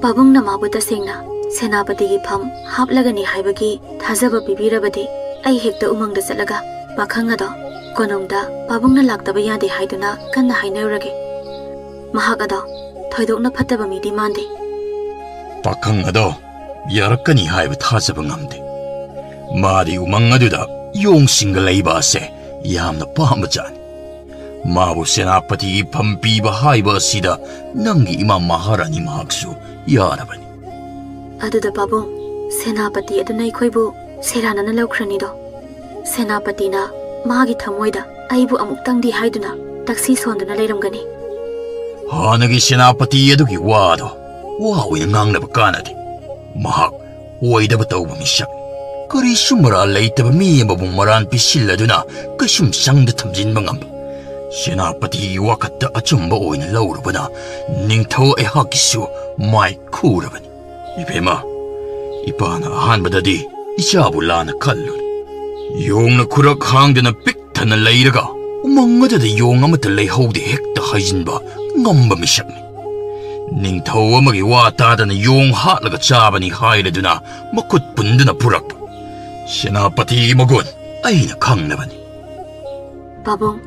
ꯄꯥꯕꯨꯡꯅ ꯃꯥꯕꯨ ꯇꯁꯦꯡꯅ ꯁꯦꯅꯥꯄꯇꯤꯒꯤ ꯐꯝ ꯍꯥꯞꯂꯒꯅꯤ ꯍꯥꯏꯕꯒꯤ ꯊꯥꯖꯕ ꯄꯤꯕꯤꯔꯕꯗꯤ ꯑꯩ ꯍꯦꯛꯇ ꯎꯃꯪꯗ ꯆꯠꯂꯒ ꯄꯥꯈꯪ ꯑꯗꯣ ꯀꯣꯅꯨꯡꯗ ꯄꯥꯕꯨꯡꯅ ꯂꯥꯛꯇꯕ ꯌꯥꯗꯦ ꯍꯥꯏꯗꯨꯅ ꯀꯟꯅ ꯍꯥꯏꯅꯔꯨꯔꯒꯦ꯫ ꯃꯍꯥꯛ ꯑꯗꯣ ꯊꯣꯏꯗꯣꯛꯅ ꯐꯠꯇꯕ ꯃꯤꯗꯤ ꯃꯥꯟꯗꯦ꯫ ꯄꯥꯈꯪ ꯑꯗꯣ ꯌꯥꯔꯛꯀꯅꯤ ꯍꯥꯏꯕ ꯊꯥꯖꯕ ꯉꯝꯗꯦ꯫ ꯃꯥꯗꯤ ꯎꯃꯪ ꯑꯗꯨꯗ ꯌꯣꯡꯁꯤꯡꯒ ꯂꯩꯕ ꯑꯁꯦ ꯌꯥꯝꯅ ꯄꯥꯝꯕꯖꯥꯠꯅꯤ꯫ ꯃꯥꯕꯨ ꯁꯦꯅꯥꯄꯇꯤꯒꯤ ꯐꯝ ꯄꯤꯕ ꯍꯥꯏꯕ ꯑꯁꯤꯗ ꯅꯪꯒꯤ ꯏꯃꯥ ꯃꯍꯥꯔꯥꯅꯤ ꯃꯍꯥꯛꯁꯨ ꯌꯥꯔꯕꯅꯤ꯫ ꯑꯗꯨꯗ ꯄꯥꯕꯨꯡ, ꯁꯦꯅꯥꯄꯇꯤ ꯑꯗꯨꯅ ꯑꯩꯈꯣꯏꯕꯨ ꯁꯦꯔꯥꯟꯅꯅ ꯂꯧꯈ꯭ꯔꯅꯤꯗꯣ꯫ ꯁꯦꯅꯥꯄꯇꯤꯅ ꯃꯥꯒꯤ ꯊꯃꯣꯏꯗ ꯑꯩꯕꯨ ꯑꯃꯨꯛꯇꯪꯗꯤ ꯍꯥꯏꯗꯨꯅ ꯇꯛꯁꯤ ꯁꯣꯟꯗꯨꯅ ꯂꯩꯔꯝꯒꯅꯤ꯫ ꯍꯥꯟꯅꯒꯤ ꯁꯦꯅꯥꯄꯇꯤ ꯑꯗꯨꯒꯤ ꯋꯥꯗꯣ ꯋꯥ ꯑꯣꯏꯅ ꯉꯥꯡꯅꯕ ꯀꯥꯟꯅꯗꯦ꯫ ꯃꯍꯥꯛ ꯑꯣꯏꯗꯕ ꯇꯧꯕ ꯃꯤꯁꯛ꯫ ꯀꯔꯤꯁꯨ ꯃꯔꯥꯜ ꯂꯩꯇꯕ ꯃꯤ ꯑꯃꯕꯨ ꯃꯔꯥꯜ ꯄꯤꯁꯤꯜꯂꯗꯨꯅ ꯀꯩꯁꯨꯝ ꯆꯪꯗ ꯊꯝꯖꯤꯟꯕ ꯉꯝꯕ? ꯁꯦꯅꯥꯄꯇꯤꯒꯤ ꯋꯥꯀꯠꯇ ꯑꯆꯨꯝꯕ ꯑꯣꯏꯅ ꯂꯧꯔꯨꯕꯅ ꯅꯤꯡꯊꯧ ꯑꯩꯍꯥꯛꯀꯤꯁꯨ ꯃꯥꯏ ꯈꯨꯔꯕꯅꯤ꯫ ꯏꯕꯦꯝꯃ, ꯏꯄꯥꯅ ꯑꯍꯥꯟꯕꯗꯗꯤ ꯏꯆꯥꯕꯨ ꯂꯥꯟꯅ ꯈꯜꯂꯨꯔꯦ꯫ ꯌꯣꯡꯅ ꯈꯨꯔꯛ ꯍꯥꯡꯗꯅ ꯄꯤꯛ ꯊꯟꯅ ꯂꯩꯔꯒ ꯎꯃꯪ ꯑꯗꯨꯗ ꯌꯣꯡ ꯑꯃꯠꯇ ꯂꯩꯍꯧꯗꯦ ꯍꯦꯛꯇ ꯍꯥꯏꯖꯤꯟꯕ ꯉꯝꯕ ꯃꯤꯁꯛꯅꯤ꯫ ꯅꯤꯡꯊꯧ ꯑꯃꯒꯤ ꯋꯥ ꯇꯥꯗꯅ ꯌꯣꯡ ꯍꯥꯠꯂꯒ ꯆꯥꯕꯅꯤ ꯍꯥꯏꯔꯗꯨꯅ ꯃꯈꯨꯠ ꯄꯨꯟꯗꯨꯅ ꯄꯨꯔꯛꯄ ꯁꯦꯅꯥꯄꯇꯤꯒꯤ ꯃꯒꯨꯟ ꯑꯩꯅ ꯈꯪꯅꯕꯅꯤ꯫ ꯄꯥꯕꯨꯡ,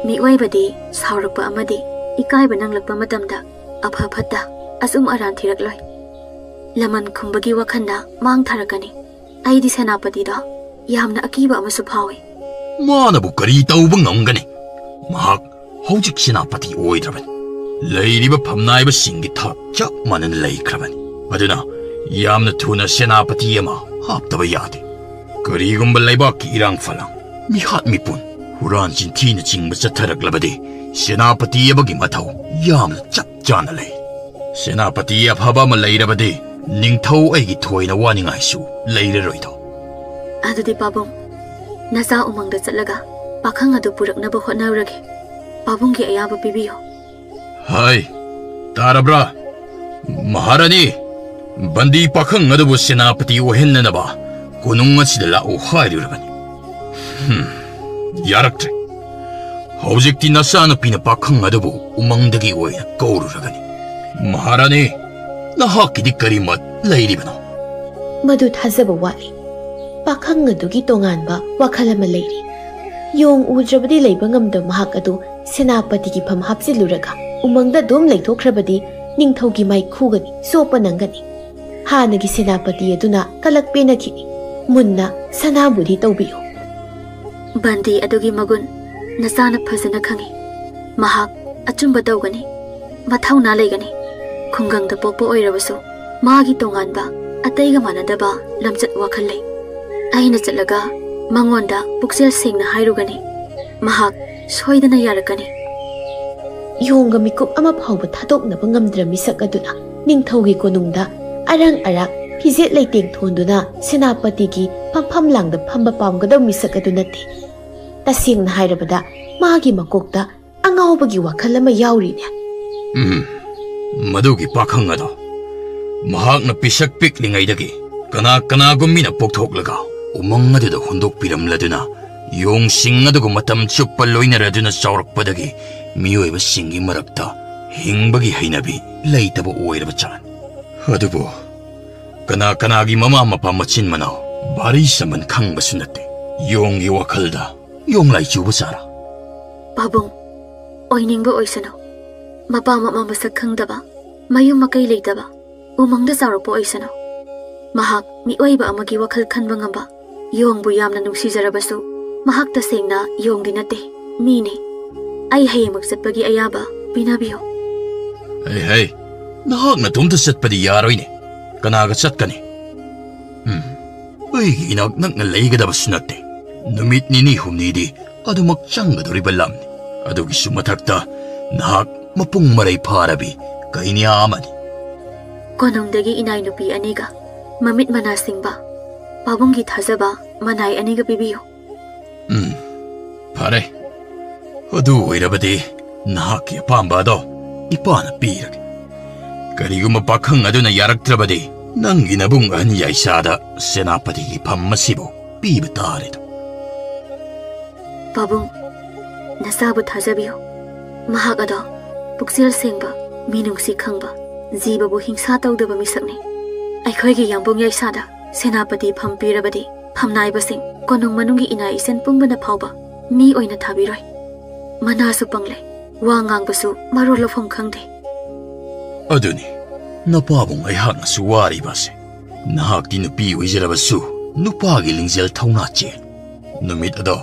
ꯃꯤꯑꯣꯏꯕꯗꯤ ꯁꯥꯎꯔꯛꯄ ꯑꯃꯗꯤ ꯏꯀꯥꯏꯕ ꯅꯪꯂꯛꯄ ꯃꯇꯝꯗ ꯑꯐ ꯐꯠꯇ, ꯑꯆꯨꯝ ꯑꯔꯥꯟ ꯊꯤꯔꯛꯂꯣꯏ꯫ ꯂꯃꯟ ꯈꯨꯝꯕꯒꯤ ꯋꯥꯈꯜꯗ ꯃꯥꯡ ꯊꯥꯔꯛꯀꯅꯤ꯫ ꯑꯩꯗꯤ ꯁꯦꯅꯥꯄꯇꯤꯗ ꯌꯥꯝꯅ ꯑꯀꯤꯕ ꯑꯃꯁꯨ ꯐꯥꯎꯏ꯫ ꯃꯥꯅꯕꯨ ꯀꯔꯤ ꯇꯧꯕ ꯉꯝꯒꯅꯤ? ꯃꯍꯥꯛ ꯍꯧꯖꯤꯛ ꯁꯦꯅꯥꯄꯇꯤ ꯑꯣꯏꯗ꯭ꯔꯕꯅꯤ꯫ ꯂꯩꯔꯤꯕ ꯐꯝꯅꯥꯏꯕꯁꯤꯡꯒꯤ ꯊꯥꯛ ꯆꯞ ꯃꯥꯟꯅꯅ ꯂꯩꯈ꯭ꯔꯕꯅꯤ꯫ ꯑꯗꯨꯅ ꯌꯥꯝꯅ ꯊꯨꯅ ꯁꯦꯅꯥꯄꯇꯤ ꯑꯃ ꯍꯥꯞꯇꯕ ꯌꯥꯗꯦ꯫ ꯀꯔꯤꯒꯨꯝꯕ ꯂꯩꯕꯥꯛꯀꯤ ꯏꯔꯥꯡ ꯐꯂꯥꯡ, ꯃꯤꯍꯥꯠ ꯃꯤꯄꯨꯟ, ꯍꯨꯔꯥꯟ ꯆꯤꯟꯊꯤꯅꯆꯤꯡꯕ ꯆꯠꯊꯔꯛꯂꯕꯗꯤ ꯁꯦꯅꯥꯄꯇꯤ ꯑꯃꯒꯤ ꯃꯊꯧ ꯌꯥꯝꯅ ꯆꯞ ꯆꯥꯅ ꯂꯩ꯫ ꯁꯦꯅꯥꯄꯇꯤ ꯑꯐꯕ ꯑꯃ ꯂꯩꯔꯕꯗꯤ ꯅꯤꯡꯊꯧ ꯑꯩꯒꯤ ꯊꯣꯏꯅ ꯋꯥꯅꯤꯡꯉꯥꯏꯁꯨ ꯂꯩꯔꯔꯣꯏꯗꯣ꯫ ꯑꯗꯨꯗꯤ ꯄꯥꯕꯨꯡ, ꯅꯆꯥ ꯎꯃꯪꯗ ꯆꯠꯂꯒ ꯄꯥꯈꯪ ꯑꯗꯨ ꯄꯨꯔꯛꯅꯕ ꯍꯣꯠꯅꯔꯨꯔꯒꯦ꯫ ꯄꯥꯕꯨꯡꯒꯤ ꯑꯌꯥꯕ ꯄꯤꯕꯤꯌꯨ꯫ ꯍꯥꯏ, ꯇꯥꯔꯕ꯭ꯔꯥ? ꯃꯍꯥꯔꯥꯅꯤ, ꯕꯟꯗꯤ ꯄꯥꯈꯪ ꯑꯗꯨꯕꯨ ꯁꯦꯅꯥꯄꯇꯤ ꯑꯣꯏꯍꯟꯅꯅꯕ ꯀꯣꯅꯨꯡ ꯑꯁꯤꯗ ꯂꯥꯛꯎ ꯍꯥꯏꯔꯨꯔꯕꯅꯤ꯫ ꯍꯝ, ꯌꯥꯔꯛꯇ꯭ꯔꯦ꯫ ꯍꯧꯖꯤꯛꯇꯤ ꯅꯆꯥꯅꯨꯄꯤꯅ ꯄꯥꯈꯪ ꯑꯗꯨꯕꯨ ꯎꯃꯪꯗꯒꯤ ꯑꯣꯏꯅ ꯀꯧꯔꯨꯔꯒꯅꯤ꯫ ꯃꯍꯥꯔꯥꯅꯤ, ꯅꯍꯥꯛꯀꯤꯗꯤ ꯀꯔꯤ ꯃꯠ ꯂꯩꯔꯤꯕꯅꯣ? ꯃꯗꯨ ꯊꯥꯖꯕ ꯋꯥꯠꯂꯤ꯫ ꯄꯥꯈꯪ ꯑꯗꯨꯒꯤ ꯇꯣꯉꯥꯟꯕ ꯋꯥꯈꯜ ꯑꯃ ꯂꯩꯔꯤ꯫ ꯌꯣꯡ ꯎꯗ꯭ꯔꯕꯗꯤ ꯂꯩꯕ ꯉꯝꯗꯕ ꯃꯍꯥꯛ ꯑꯗꯨ ꯁꯦꯅꯥꯄꯇꯤꯒꯤ ꯐꯝ ꯍꯥꯞꯆꯤꯜꯂꯨꯔꯒ ꯎꯃꯪꯗ ꯑꯗꯨꯝ ꯂꯩꯊꯣꯛꯈ꯭ꯔꯕꯗꯤ ꯅꯤꯡꯊꯧꯒꯤ ꯃꯥꯏ ꯈꯨꯒꯅꯤ, ꯆꯣꯞꯄ ꯅꯪꯒꯅꯤ꯫ ꯍꯥꯟꯅꯒꯤ ꯁꯦꯅꯥꯄꯇꯤ ꯑꯗꯨꯅ ꯀꯂꯛ ꯄꯦꯟꯅꯈꯤꯅꯤ꯫ ꯃꯨꯟꯅ ꯁꯅꯥꯕꯨꯗꯤ ꯇꯧꯕꯤꯌꯨ꯫ ꯕꯟꯗꯤ ꯑꯗꯨꯒꯤ ꯃꯒꯨꯟ ꯅꯆꯥꯅ ꯐꯖꯅ ꯈꯪꯏ꯫ ꯃꯍꯥꯛ ꯑꯆꯨꯝꯕ ꯇꯧꯒꯅꯤ, ꯃꯊꯧꯅꯥ ꯂꯩꯒꯅꯤ꯫ ꯈꯨꯡꯒꯪꯗ ꯄꯣꯛꯄ ꯑꯣꯏꯔꯕꯁꯨ ꯃꯥꯒꯤ ꯇꯣꯉꯥꯟꯕ, ꯑꯇꯩꯒ ꯃꯥꯟꯅꯗꯕ ꯂꯝꯆꯠ ꯋꯥꯈꯜ ꯂꯩ꯫ ꯑꯩꯅ ꯆꯠꯂꯒ ꯃꯉꯣꯟꯗ ꯄꯨꯛꯆꯦꯜ ꯁꯦꯡꯅ ꯍꯥꯏꯔꯨꯒꯅꯤ꯫ ꯃꯍꯥꯛ ꯁꯣꯏꯗꯅ ꯌꯥꯔꯛꯀꯅꯤ꯫ ꯌꯣꯡꯒ ꯃꯤꯀꯨꯞ ꯑꯃ ꯐꯥꯎꯕ ꯊꯥꯗꯣꯛꯅꯕ ꯉꯝꯗ꯭ꯔ ꯃꯤꯁꯛ ꯑꯗꯨꯅ ꯅꯤꯡꯊꯧꯒꯤ ꯀꯣꯅꯨꯡꯗ ꯑꯔꯪ ꯑꯔꯥꯛ ꯐꯤꯖꯦꯠ ꯂꯩꯇꯦꯡ ꯊꯣꯟꯗꯨꯅ ꯁꯦꯅꯥꯄꯇꯤꯒꯤ ꯐꯝꯐꯝ ꯂꯥꯡꯗ ꯐꯝꯕ ꯄꯥꯝꯒꯗꯕ ꯃꯤꯁꯛ ꯑꯗꯨ ꯅꯠꯇꯦ꯫ ꯇꯁꯦꯡꯅ ꯍꯥꯏꯔꯕꯗ, ꯃꯥꯒꯤ ꯃꯀꯣꯛꯇ ꯑꯉꯥꯎꯕꯒꯤ ꯋꯥꯈꯜ ꯑꯃ ꯌꯥꯎꯔꯤꯅꯦ꯫ ꯎꯝ, ꯃꯗꯨꯒꯤ ꯄꯥꯈꯪ ꯑꯗꯣ ꯃꯍꯥꯛꯅ ꯄꯤꯁꯛ ꯄꯤꯛꯂꯤꯉꯩꯗꯒꯤ ꯀꯅꯥ ꯀꯅꯥꯒꯨꯝ ꯃꯤꯅ ꯄꯣꯛꯊꯣꯛꯂꯒ ꯎꯃꯪ ꯑꯗꯨꯗ ꯍꯨꯟꯗꯣꯛꯄꯤꯔꯝꯂꯗꯨꯅ ꯌꯣꯡꯁꯤꯡ ꯑꯗꯨꯒ ꯃꯇꯝ ꯆꯨꯞꯄ ꯂꯣꯏꯅꯔꯗꯨꯅ ꯆꯥꯎꯔꯛꯄꯗꯒꯤ ꯃꯤꯑꯣꯏꯕꯁꯤꯡꯒꯤ ꯃꯔꯛꯇ ꯍꯤꯡꯕꯒꯤ ꯍꯩꯅꯕꯤ ꯂꯩꯇꯕ ꯑꯣꯏꯔꯕ ꯖꯥꯠꯅꯤ꯫ ꯑꯗꯨꯕꯨ ꯀꯅꯥ ꯀꯅꯥꯒꯤ ꯃꯃꯥ ꯃꯄꯥ ꯃꯆꯤꯟ ꯃꯅꯥꯎ ꯚꯥꯔꯤ ꯁꯝꯕꯟ ꯈꯪꯕꯁꯨ ꯅꯠꯇꯦ꯫ ꯌꯣꯡꯒꯤ ꯋꯥꯈꯜꯗ ꯌꯣꯡꯂꯥꯏ ꯆꯨꯕ ꯆꯥꯔ꯫ ꯄꯥꯕꯨꯡ, ꯑꯣꯏꯅꯤꯡꯕ ꯑꯣꯏꯁꯅꯨ꯫ ꯃꯄꯥ ꯃꯃꯥ ꯃꯁꯛ ꯈꯪꯗꯕ, ꯃꯌꯨꯝ ꯃꯀꯩ ꯂꯩꯇꯕ, ꯎꯃꯪꯗ ꯆꯥꯎꯔꯛꯄ ꯑꯣꯏꯁꯅꯨ꯫ ꯃꯍꯥꯛ ꯃꯤꯑꯣꯏꯕ ꯑꯃꯒꯤ ꯋꯥꯈꯜ ꯈꯟꯕ ꯉꯝꯕ, ꯌꯣꯡꯕꯨ ꯌꯥꯝꯅ ꯅꯨꯡꯁꯤꯖꯔꯕꯁꯨ, ꯃꯍꯥꯛ ꯇꯁꯦꯡꯅ ꯌꯣꯡꯗꯤ ꯅꯠꯇꯦ, ꯃꯤꯅꯤ꯫ ꯑꯩ ꯍꯌꯦꯡꯃꯛ ꯆꯠꯄꯒꯤ ꯑꯌꯥꯕ ꯄꯤꯅꯕꯤꯌꯨ꯫ ꯍꯩ ꯍꯩ, ꯅꯍꯥꯛ ꯅꯇꯣꯝꯇ ꯆꯠꯄꯗꯤ ꯌꯥꯔꯣꯏꯅꯦ꯫ ꯀꯅꯥꯒ ꯆꯠꯀꯅꯤ? ꯎꯝ, ꯑꯩꯒꯤ ꯏꯅꯥꯛ ꯅꯛꯅ ꯂꯩꯒꯗꯕꯁꯨ ꯅꯠꯇꯦ꯫ ꯅꯨꯃꯤꯠ ꯅꯤꯅꯤ ꯍꯨꯝꯅꯤꯗꯤ ꯑꯗꯨꯃꯛ ꯆꯪꯒꯗꯧꯔꯤꯕ ꯂꯝꯅꯤ꯫ ꯑꯗꯨꯒꯤꯁꯨ ꯃꯊꯛꯇ ꯅꯍꯥꯛ ꯃꯄꯨꯡ ꯃꯔꯩ ꯐꯥꯔꯕꯤ ꯀꯩꯅ꯭ꯌꯥ ꯑꯃꯅꯤ꯫ ꯀꯣꯅꯨꯡꯗꯒꯤ ꯏꯅꯥꯏ ꯅꯨꯄꯤ ꯑꯅꯤꯒ, ꯃꯃꯤꯠ ꯃꯅꯥ ꯁꯤꯡꯕ, ꯄꯥꯕꯨꯡꯒꯤ ꯊꯥꯖꯕ ꯃꯅꯥꯏ ꯑꯅꯤꯒ ꯄꯤꯕꯤꯌꯨ꯫ ꯎꯝ, ꯐꯔꯦ꯫ ꯑꯗꯨ ꯑꯣꯏꯔꯕꯗꯤ ꯅꯍꯥꯛꯀꯤ ꯑꯄꯥꯝꯕ ꯑꯗꯣ ꯏꯄꯥꯅ ꯄꯤꯔꯒꯦ꯫ ꯀꯔꯤꯒꯨꯝꯕ ꯄꯥꯈꯪ ꯑꯗꯨꯅ ꯌꯥꯔꯛꯇ꯭ꯔꯕꯗꯤ ꯅꯪꯒꯤ ꯅꯕꯨꯡ ꯑꯍꯟ ꯌꯥꯏꯁꯥꯗ ꯁꯦꯅꯥꯄꯇꯤꯒꯤ ꯐꯝ ꯑꯁꯤꯕꯨ ꯄꯤꯕ ꯇꯥꯔꯦꯗꯣ꯫ ꯄꯥꯕꯨꯡ, ꯅꯆꯥꯕꯨ ꯊꯥꯖꯕꯤꯌꯨ꯫ ꯃꯍꯥꯛ ꯑꯗꯣ ꯄꯨꯛꯆꯦꯜ ꯁꯦꯡꯕ, ꯃꯤꯅꯨꯡꯁꯤ ꯈꯪꯕ, ꯖꯤꯕꯕꯨ ꯍꯤꯡꯁꯥ ꯇꯧꯗꯕ ꯃꯤꯁꯛꯅꯤ꯫ ꯑꯩꯈꯣꯏꯒꯤ ꯌꯥꯝꯕꯨꯡ ꯌꯥꯏꯁꯥꯗ ꯁꯦꯅꯥꯄꯇꯤ ꯐꯝ ꯄꯤꯔꯕꯗꯤ ꯐꯝꯅꯥꯏꯕꯁꯤꯡ, ꯀꯣꯅꯨꯡ ꯃꯅꯨꯡꯒꯤ ꯏꯅꯥ ꯏꯆꯟ ꯄꯨꯝꯕꯅ ꯐꯥꯎꯕ ꯃꯤ ꯑꯣꯏꯅ ꯊꯥꯕꯤꯔꯣꯏ꯫ ꯃꯅꯥꯁꯨ ꯄꯪꯂꯦ, ꯋꯥ ꯉꯥꯡꯕꯁꯨ ꯃꯔꯣꯜ ꯂꯧꯐꯝ ꯈꯪꯗꯦ꯫ ꯑꯗꯨꯅꯤ ꯅꯄꯥꯕꯨꯡ ꯑꯩꯍꯥꯛꯅꯁꯨ ꯋꯥꯔꯤꯕ ꯑꯁꯦ꯫ ꯅꯍꯥꯛꯇꯤ ꯅꯨꯄꯤ ꯑꯣꯏꯖꯔꯕꯁꯨ ꯅꯨꯄꯥꯒꯤ ꯂꯤꯡꯖꯦꯜ ꯊꯧꯅꯥ ꯆꯦꯜ꯫ ꯅꯨꯃꯤꯠ ꯑꯗꯣ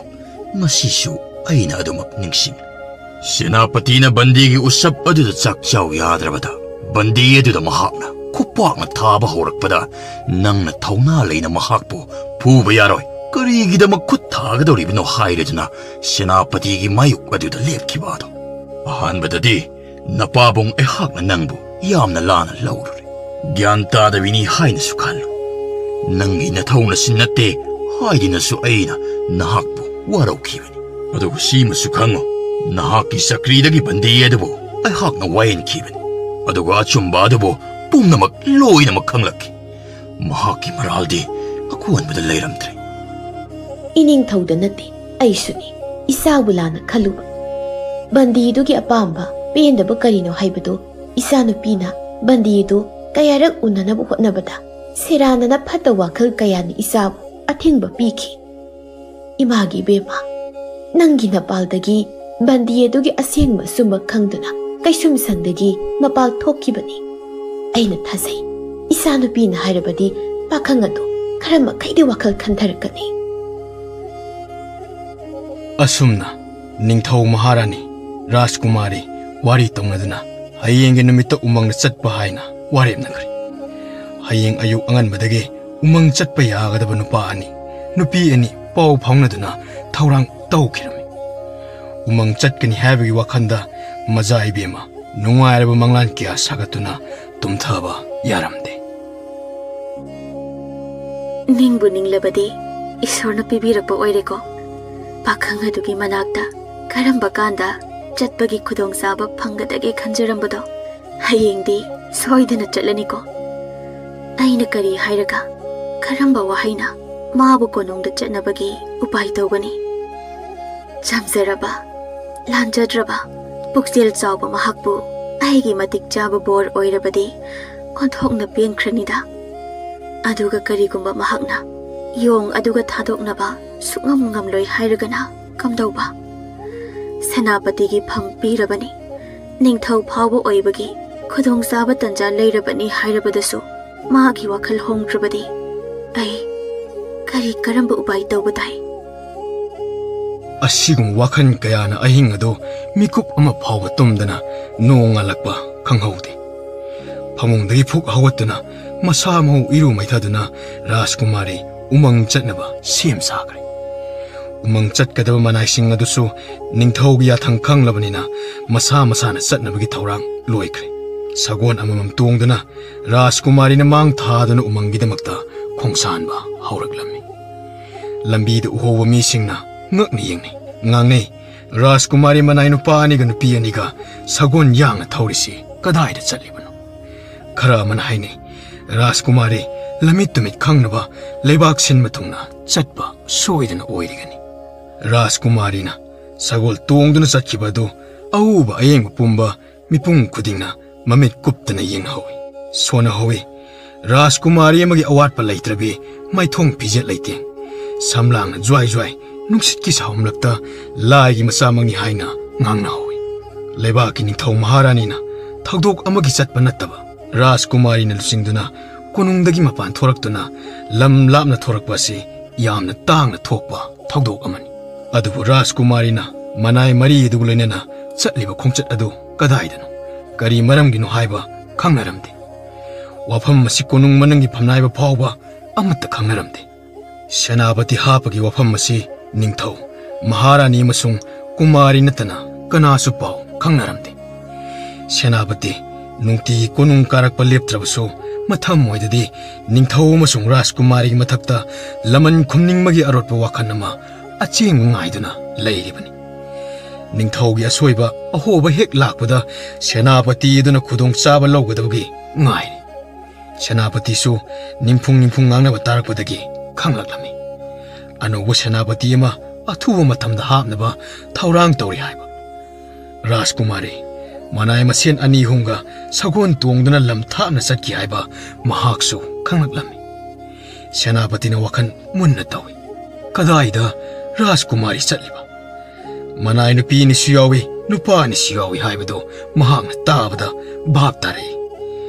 ꯉꯁꯤꯁꯨ ꯑꯩꯅ ꯑꯗꯨꯃꯛ ꯅꯤꯡꯁꯤꯡꯂꯤ꯫ ꯁꯦꯅꯥꯄꯇꯤꯅ ꯕꯟꯗꯤꯒꯤ ꯎꯁꯞ ꯑꯗꯨꯗ ꯆꯥꯛ ꯆꯥꯎ ꯌꯥꯗ꯭ꯔꯕꯗ, ꯕꯟꯗꯤ ꯑꯗꯨꯗ ꯃꯍꯥꯛꯅ ꯈꯨꯄꯥꯛꯅ ꯊꯥꯕ ꯍꯧꯔꯛꯄꯗ, ꯅꯪꯅ ꯊꯧꯅꯥ ꯂꯩꯅ ꯃꯍꯥꯛꯄꯨ ꯐꯨꯕ ꯌꯥꯔꯣꯏ, ꯀꯔꯤꯒꯤꯗꯃꯛ ꯈꯨꯠ ꯊꯥꯒꯗꯧꯔꯤꯕꯅꯣ ꯍꯥꯏꯔꯗꯨꯅ ꯁꯦꯅꯥꯄꯇꯤꯒꯤ ꯃꯥꯌꯣꯛ ꯑꯗꯨꯗ ꯂꯦꯞꯈꯤꯕ ꯑꯗꯣ꯫ ꯑꯍꯥꯟꯕꯗꯗꯤ ꯅꯄꯥꯕꯨꯡ ꯑꯩꯍꯥꯛꯅ ꯅꯪꯕꯨ ꯌꯥꯝꯅ ꯂꯥꯟꯅ ꯂꯧꯔꯨꯔꯦ꯫ ꯒ꯭ꯌꯥꯟ ꯇꯥꯗꯕꯤꯅꯤ ꯍꯥꯏꯅꯁꯨ ꯈꯜꯂꯨ꯫ ꯅꯪꯒꯤ ꯅꯊꯧ ꯅꯁꯤꯟ ꯅꯠꯇꯦ ꯍꯥꯏꯗꯨꯅꯁꯨ ꯑꯩꯅ ꯅꯍꯥꯛꯄꯨ ꯋꯥꯔꯧꯈꯤꯕꯅꯤ꯫ ꯑꯗꯨꯒ ꯁꯤꯃꯁꯨ ꯈꯪꯉꯨ, ꯅꯍꯥꯛꯀꯤ ꯆꯀ꯭ꯔꯤꯗꯒꯤ ꯕꯟꯗꯤ ꯑꯗꯨꯕꯨ ꯑꯩꯍꯥꯛꯅ ꯋꯥꯌꯦꯟꯈꯤꯕꯅꯤ꯫ ꯑꯗꯨꯒ ꯑꯆꯨꯝꯕ ꯑꯗꯨꯕꯨ ꯄꯨꯝꯅꯃꯛ ꯂꯣꯏꯅꯃꯛ ꯈꯪꯂꯛꯈꯤ꯫ ꯃꯍꯥꯛꯀꯤ ꯃꯔꯥꯜꯗꯤ ꯑꯀꯣꯟꯕꯗ ꯂꯩꯔꯝꯗ꯭ꯔꯦ꯫ ꯏꯅꯤꯡꯊꯧꯗ ꯅꯠꯇꯦ, ꯑꯩꯁꯨꯅꯤ ꯏꯆꯥꯕꯨ ꯂꯥꯟꯅ ꯈꯜꯂꯨꯕ꯫ ꯕꯟꯗꯤꯗꯨꯒꯤ ꯑꯄꯥꯝꯕ ꯄꯦꯟꯗꯕ ꯀꯔꯤꯅꯣ ꯍꯥꯏꯕꯗꯨ ꯏꯆꯥꯅꯨꯄꯤꯅ ꯕꯟꯗꯤꯗꯨ ꯀꯌꯥꯔꯛ ꯎꯅꯅꯕ ꯍꯣꯠꯅꯕꯗ ꯁꯦꯔꯥꯟꯅꯅ ꯐꯠꯇ ꯋꯥꯈꯜ ꯀꯌꯥꯅ ꯏꯆꯥꯕꯨ ꯑꯊꯤꯡꯕ ꯄꯤꯈꯤ꯫ ꯏꯃꯥꯒꯤ ꯏꯕꯦꯝꯃ, ꯅꯪꯒꯤ ꯅꯄꯥꯜꯗꯒꯤ ꯕꯟꯗꯤ ꯑꯗꯨꯒꯤ ꯑꯁꯦꯡꯕ ꯑꯆꯨꯝꯕ ꯈꯪꯗꯨꯅ ꯀꯩꯁꯨꯝꯁꯪꯗꯒꯤ ꯃꯄꯥꯜ ꯊꯣꯛꯈꯤꯕꯅꯤ꯫ ꯑꯩꯅ ꯊꯥꯖꯩ, ꯏꯆꯥꯅꯨꯄꯤꯅ ꯍꯥꯏꯔꯕꯗꯤ ꯄꯥꯈꯪ ꯑꯗꯨ ꯈꯔ ꯃꯈꯩꯗꯤ ꯋꯥꯈꯜ ꯈꯟꯊꯔꯛꯀꯅꯤ꯫ ꯑꯁꯨꯝꯅ ꯅꯤꯡꯊꯧ ꯃꯍꯥꯔꯥꯅꯤ ꯔꯥꯖꯀꯨꯃꯥꯔꯤ ꯋꯥꯔꯤ ꯇꯧꯅꯗꯨꯅ ꯍꯌꯦꯡꯒꯤ ꯅꯨꯃꯤꯠꯇ ꯎꯃꯪꯗ ꯆꯠꯄ ꯍꯥꯏꯅ ꯋꯥꯔꯦꯞꯅꯈ꯭ꯔꯦ꯫ ꯍꯌꯦꯡ ꯑꯌꯨꯛ ꯑꯉꯟꯕꯗꯒꯤ ꯎꯃꯪ ꯆꯠꯄ ꯌꯥꯒꯗꯕ ꯅꯨꯄꯥ ꯑꯅꯤ, ꯅꯨꯄꯤ ꯑꯅꯤ ꯄꯥꯎ ꯐꯥꯎꯅꯗꯨꯅ ꯊꯧꯔꯥꯡ ꯇꯧꯈꯤꯔꯝꯃꯤ꯫ ꯎꯃꯪ ꯆꯠꯀꯅꯤ ꯍꯥꯏꯕꯒꯤ ꯋꯥꯈꯜꯗ ꯃꯖꯥ ꯏꯕꯦꯝꯃ ꯅꯨꯡꯉꯥꯏꯔꯕ ꯃꯪꯂꯥꯟ ꯀꯌꯥ ꯁꯥꯒꯠꯇꯨꯅ ꯇꯨꯝꯊꯕ ꯌꯥꯔꯝꯗꯦ꯫ ꯅꯤꯡꯕꯨ ꯅꯤꯡꯂꯕꯗꯤ ꯏꯁꯣꯔꯅ ꯄꯤꯕꯤꯔꯛꯄ ꯑꯣꯏꯔꯦꯀꯣ꯫ ꯄꯥꯈꯪ ꯑꯗꯨꯒꯤ ꯃꯅꯥꯛꯇ ꯀꯔꯝꯕ ꯀꯥꯟꯗ ꯆꯠꯄꯒꯤ ꯈꯨꯗꯣꯡꯆꯥꯕ ꯐꯪꯒꯗꯒꯦ ꯈꯟꯖꯔꯝꯕꯗꯣ ꯍꯌꯦꯡꯗꯤ ꯁꯣꯏꯗꯅ ꯆꯠꯂꯅꯤꯀꯣ꯫ ꯑꯩꯅ ꯀꯔꯤ ꯍꯥꯏꯔꯒ, ꯀꯔꯝꯕ ꯋꯥꯍꯩꯅ ꯃꯥꯕꯨ ꯀꯣꯅꯨꯡꯗ ꯆꯠꯅꯕꯒꯤ ꯎꯄꯥꯏ ꯇꯧꯒꯅꯤ? ꯆꯝꯖꯔꯕ, ꯂꯥꯟꯖꯗ꯭ꯔꯕ, ꯄꯨꯛꯆꯦꯜ ꯆꯥꯎꯕ ꯃꯍꯥꯛꯄꯨ ꯑꯩꯒꯤ ꯃꯇꯤꯛ ꯆꯥꯕ ꯕꯣꯔ ꯑꯣꯏꯔꯕꯗꯤ ꯑꯣꯟꯊꯣꯛꯅ ꯄꯦꯟꯈ꯭ꯔꯅꯤꯗ꯫ ꯑꯗꯨꯒ ꯀꯔꯤꯒꯨꯝꯕ ꯃꯍꯥꯛꯅ ꯌꯣꯡ ꯑꯗꯨꯒ ꯊꯥꯗꯣꯛꯅꯕ ꯁꯨꯛꯉꯝ ꯉꯝꯂꯣꯏ ꯍꯥꯏꯔꯒꯅ ꯀꯝꯗꯧꯕ? ꯁꯦꯅꯥꯄꯇꯤꯒꯤ ꯐꯝ ꯄꯤꯔꯕꯅꯤ, ꯅꯤꯡꯊꯧ ꯐꯥꯎꯕ ꯑꯣꯏꯕꯒꯤ ꯈꯨꯗꯣꯡꯆꯥꯕ ꯇꯟꯖꯥ ꯂꯩꯔꯕꯅꯤ ꯍꯥꯏꯔꯕꯗꯁꯨ ꯃꯥꯒꯤ ꯋꯥꯈꯜ ꯍꯣꯡꯗ꯭ꯔꯕꯗꯤ ꯑꯩ ꯀꯔꯤ ꯀꯔꯝꯕ ꯎꯄꯥꯏ ꯇꯧꯕ ꯇꯥꯏ? ꯑꯁꯤꯒꯨꯝꯕ ꯋꯥꯈꯜ ꯀꯌꯥꯅ ꯑꯍꯤꯡ ꯑꯗꯨ ꯃꯤꯀꯨꯞ ꯑꯃ ꯐꯥꯎꯕ ꯇꯨꯝꯗꯅ ꯅꯣꯡ ꯉꯥꯜꯂꯛꯄ ꯈꯪꯍꯧꯗꯦ꯫ ꯐꯃꯨꯡꯗꯒꯤ ꯐꯨꯛ ꯍꯧꯒꯠꯇꯨꯅ ꯃꯁꯥ ꯃꯎ ꯏꯔꯨ ꯃꯩꯊꯗꯨꯅ ꯔꯥꯖꯀꯨꯃꯥꯔꯤ ꯎꯃꯪ ꯆꯠꯅꯕ ꯁꯦꯝ ꯁꯥꯈ꯭ꯔꯦ꯫ ꯎꯃꯪ ꯆꯠꯀꯗꯕ ꯃꯅꯥꯏꯁꯤꯡ ꯑꯗꯨꯁꯨ ꯅꯤꯡꯊꯧꯒꯤ ꯌꯥꯊꯪ ꯈꯪꯂꯕꯅꯤꯅ ꯃꯁꯥ ꯃꯁꯥꯅ ꯆꯠꯅꯕꯒꯤ ꯊꯧꯔꯥꯡ ꯂꯣꯏꯈ꯭ꯔꯦ꯫ ꯁꯒꯣꯜ ꯑꯃꯃꯝ ꯇꯣꯡꯗꯨꯅ ꯔꯥꯖꯀꯨꯃꯥꯔꯤꯅ ꯃꯥꯡ ꯊꯥꯗꯨꯅ ꯎꯃꯪꯒꯤꯗꯃꯛꯇ ꯈꯣꯡꯁꯥꯟꯕ ꯍꯧꯔꯛꯂꯝꯃꯤ꯫ ꯂꯝꯕꯤꯗ ꯎꯍꯧꯕ ꯃꯤꯁꯤꯡꯅ ꯉꯛꯅ ꯌꯦꯡꯅꯩ, ꯉꯥꯡꯅꯩ꯫ "ꯔꯥꯖꯀꯨꯃꯥꯔꯤ ꯃꯅꯥꯏ ꯅꯨꯄꯥ ꯑꯅꯤꯒ ꯅꯨꯄꯤ ꯑꯅꯤꯒ ꯁꯒꯣꯜ ꯌꯥꯡꯅ ꯊꯧꯔꯤꯁꯤ ꯀꯗꯥꯏꯗ ꯆꯠꯂꯤꯕꯅꯣ?" ꯈꯔ ꯑꯃꯅ ꯍꯥꯏꯅꯩ, "ꯔꯥꯖꯀꯨꯃꯥꯔꯤ ꯂꯝꯃꯤꯠ ꯇꯨꯃꯤꯠ ꯈꯪꯅꯕ ꯂꯩꯕꯥꯛ ꯁꯤꯟꯕ ꯊꯨꯡꯅ ꯆꯠꯄ ꯁꯣꯏꯗꯅ ꯑꯣꯏꯔꯤꯒꯅꯤ꯫ ꯔꯥꯖꯀꯨꯃꯥꯔꯤꯅ ꯁꯒꯣꯜ ꯇꯣꯡꯗꯨꯅ ꯆꯠꯈꯤꯕ ꯑꯗꯨ ꯑꯎꯕ ꯑꯌꯦꯡꯕ ꯄꯨꯝꯕ ꯃꯤꯄꯨꯝ ꯈꯨꯗꯤꯡꯅ ꯃꯃꯤꯠ ꯀꯨꯞꯇꯅ ꯌꯦꯡꯍꯧꯏ, ꯁꯣꯟꯅꯍꯧꯏ꯫ ꯔꯥꯖꯀꯨꯃꯥꯔꯤ ꯑꯃꯒꯤ ꯑꯋꯥꯠꯄ ꯂꯩꯇ꯭ꯔꯕꯤ ꯃꯥꯏꯊꯣꯡ ꯐꯤꯖꯦꯠ ꯂꯩꯇꯦꯡ, ꯁꯝꯂꯥꯡꯅ ꯖ꯭ꯋꯥꯏ ꯖ꯭ꯋꯥꯏ ꯅꯨꯡꯁꯤꯠꯀꯤ ꯁꯥꯍꯨꯝꯂꯛꯇ ꯂꯥꯏꯒꯤ ꯃꯆꯥꯃꯛꯅꯤ ꯍꯥꯏꯅ ꯉꯥꯡꯅꯍꯧꯏ꯫ ꯂꯩꯕꯥꯛꯀꯤ ꯅꯤꯡꯊꯧ ꯃꯍꯥꯔꯥꯅꯤꯅ ꯊꯧꯗꯣꯛ ꯑꯃꯒꯤ ꯆꯠꯄ ꯅꯠꯇꯕ, ꯔꯥꯖꯀꯨꯃꯥꯔꯤꯅ ꯂꯨꯆꯤꯡꯗꯨꯅ ꯀꯣꯅꯨꯡꯗꯒꯤ ꯃꯄꯥꯟ ꯊꯣꯔꯛꯇꯨꯅ ꯂꯝ ꯂꯥꯞꯅ ꯊꯣꯔꯛꯄ ꯑꯁꯤ ꯌꯥꯝꯅ ꯇꯥꯡꯅ ꯊꯣꯛꯄ ꯊꯧꯗꯣꯛ ꯑꯃꯅꯤ꯫ ꯑꯗꯨꯕꯨ ꯔꯥꯖꯀꯨꯃꯥꯔꯤꯅ ꯃꯅꯥꯏ ꯃꯔꯤ ꯑꯗꯨꯒ ꯂꯣꯏꯅꯅ ꯆꯠꯂꯤꯕ ꯈꯣꯡꯆꯠ ꯑꯗꯨ ꯀꯗꯥꯏꯗꯅꯣ, ꯀꯔꯤ ꯃꯔꯝꯒꯤꯅꯣ ꯍꯥꯏꯕ ꯈꯪꯅꯔꯝꯗꯦ꯫ ꯋꯥꯐꯝ ꯑꯁꯤ ꯀꯣꯅꯨꯡ ꯃꯅꯨꯡꯒꯤ ꯐꯝꯅꯥꯏꯕ ꯐꯥꯎꯕ ꯑꯃꯠꯇ ꯈꯪꯅꯔꯝꯗꯦ꯫ ꯁꯦꯅꯥꯄꯇꯤ ꯍꯥꯞꯄꯒꯤ ꯋꯥꯐꯝ ꯑꯁꯤ ꯅꯤꯡꯊꯧ, ꯃꯍꯥꯔꯥꯅꯤ ꯑꯃꯁꯨꯡ ꯀꯨꯃꯥꯔꯤ ꯅꯠꯇꯅ ꯀꯅꯥꯁꯨ ꯄꯥꯎ ꯈꯪꯅꯔꯝꯗꯦ꯫ ꯁꯦꯅꯥꯄꯇꯤ ꯅꯨꯡꯇꯤꯒꯤ ꯀꯣꯅꯨꯡ ꯀꯥꯔꯛꯄ ꯂꯦꯞꯇ꯭ꯔꯕꯁꯨ, ꯃꯊꯃꯣꯏꯗꯗꯤ ꯅꯤꯡꯊꯧ ꯑꯃꯁꯨꯡ ꯔꯥꯖꯀꯨꯃꯥꯔꯤꯒꯤ ꯃꯊꯛꯇ ꯂꯃꯟ ꯈꯨꯝꯅꯤꯡꯕꯒꯤ ꯑꯔꯣꯠꯄ ꯋꯥꯈꯜ ꯑꯃ ꯑꯆꯦꯡꯕ ꯉꯥꯏꯗꯨꯅ ꯂꯩꯔꯤꯕꯅꯤ꯫ ꯅꯤꯡꯊꯧꯒꯤ ꯑꯁꯣꯏꯕ ꯑꯍꯣꯕ ꯍꯦꯛ ꯂꯥꯛꯄꯗ, ꯁꯦꯅꯥꯄꯇꯤ ꯑꯗꯨꯅ ꯈꯨꯗꯣꯡꯆꯥꯕ ꯂꯧꯒꯗꯕꯒꯤ ꯉꯥꯏꯔꯤ꯫ ꯁꯦꯅꯥꯄꯇꯤꯁꯨ ꯅꯤꯡꯐꯨꯡ ꯅꯤꯡꯐꯨꯡ ꯉꯥꯡꯅꯕ ꯇꯥꯔꯛꯄꯗꯒꯤ ꯈꯪꯂꯛꯂꯝꯃꯤ꯫ ꯑꯅꯧꯕ ꯁꯦꯅꯥꯄꯇꯤ ꯑꯃ ꯑꯊꯨꯕ ꯃꯇꯝꯗ ꯍꯥꯞꯅꯕ ꯊꯧꯔꯥꯡ ꯇꯧꯔꯤ ꯍꯥꯏꯕ꯫ ꯔꯥꯖꯀꯨꯃꯥꯔꯤ ꯃꯅꯥꯏ ꯃꯁꯦꯟ ꯑꯅꯤ ꯑꯍꯨꯝꯒ ꯁꯒꯣꯜ ꯇꯣꯡꯗꯨꯅ ꯂꯝ ꯊꯥꯞꯅ ꯆꯠꯈꯤ ꯍꯥꯏꯕ ꯃꯍꯥꯛꯁꯨ ꯈꯪꯂꯛꯂꯝꯃꯤ꯫ ꯁꯦꯅꯥꯄꯇꯤꯅ ꯋꯥꯈꯜ ꯃꯨꯟꯅ ꯇꯧꯏ꯫ ꯀꯗꯥꯏꯗ ꯔꯥꯖꯀꯨꯃꯥꯔꯤ ꯆꯠꯂꯤꯕ? ꯃꯅꯥꯏ ꯅꯨꯄꯤ ꯑꯅꯤꯁꯨ ꯌꯥꯎꯏ, ꯅꯨꯄꯥ ꯑꯅꯤꯁꯨ ꯌꯥꯎꯏ ꯍꯥꯏꯕꯗꯨ ꯃꯍꯥꯛꯅ ꯇꯥꯕꯗ ꯚꯥꯞ ꯇꯥꯔꯛꯏ꯫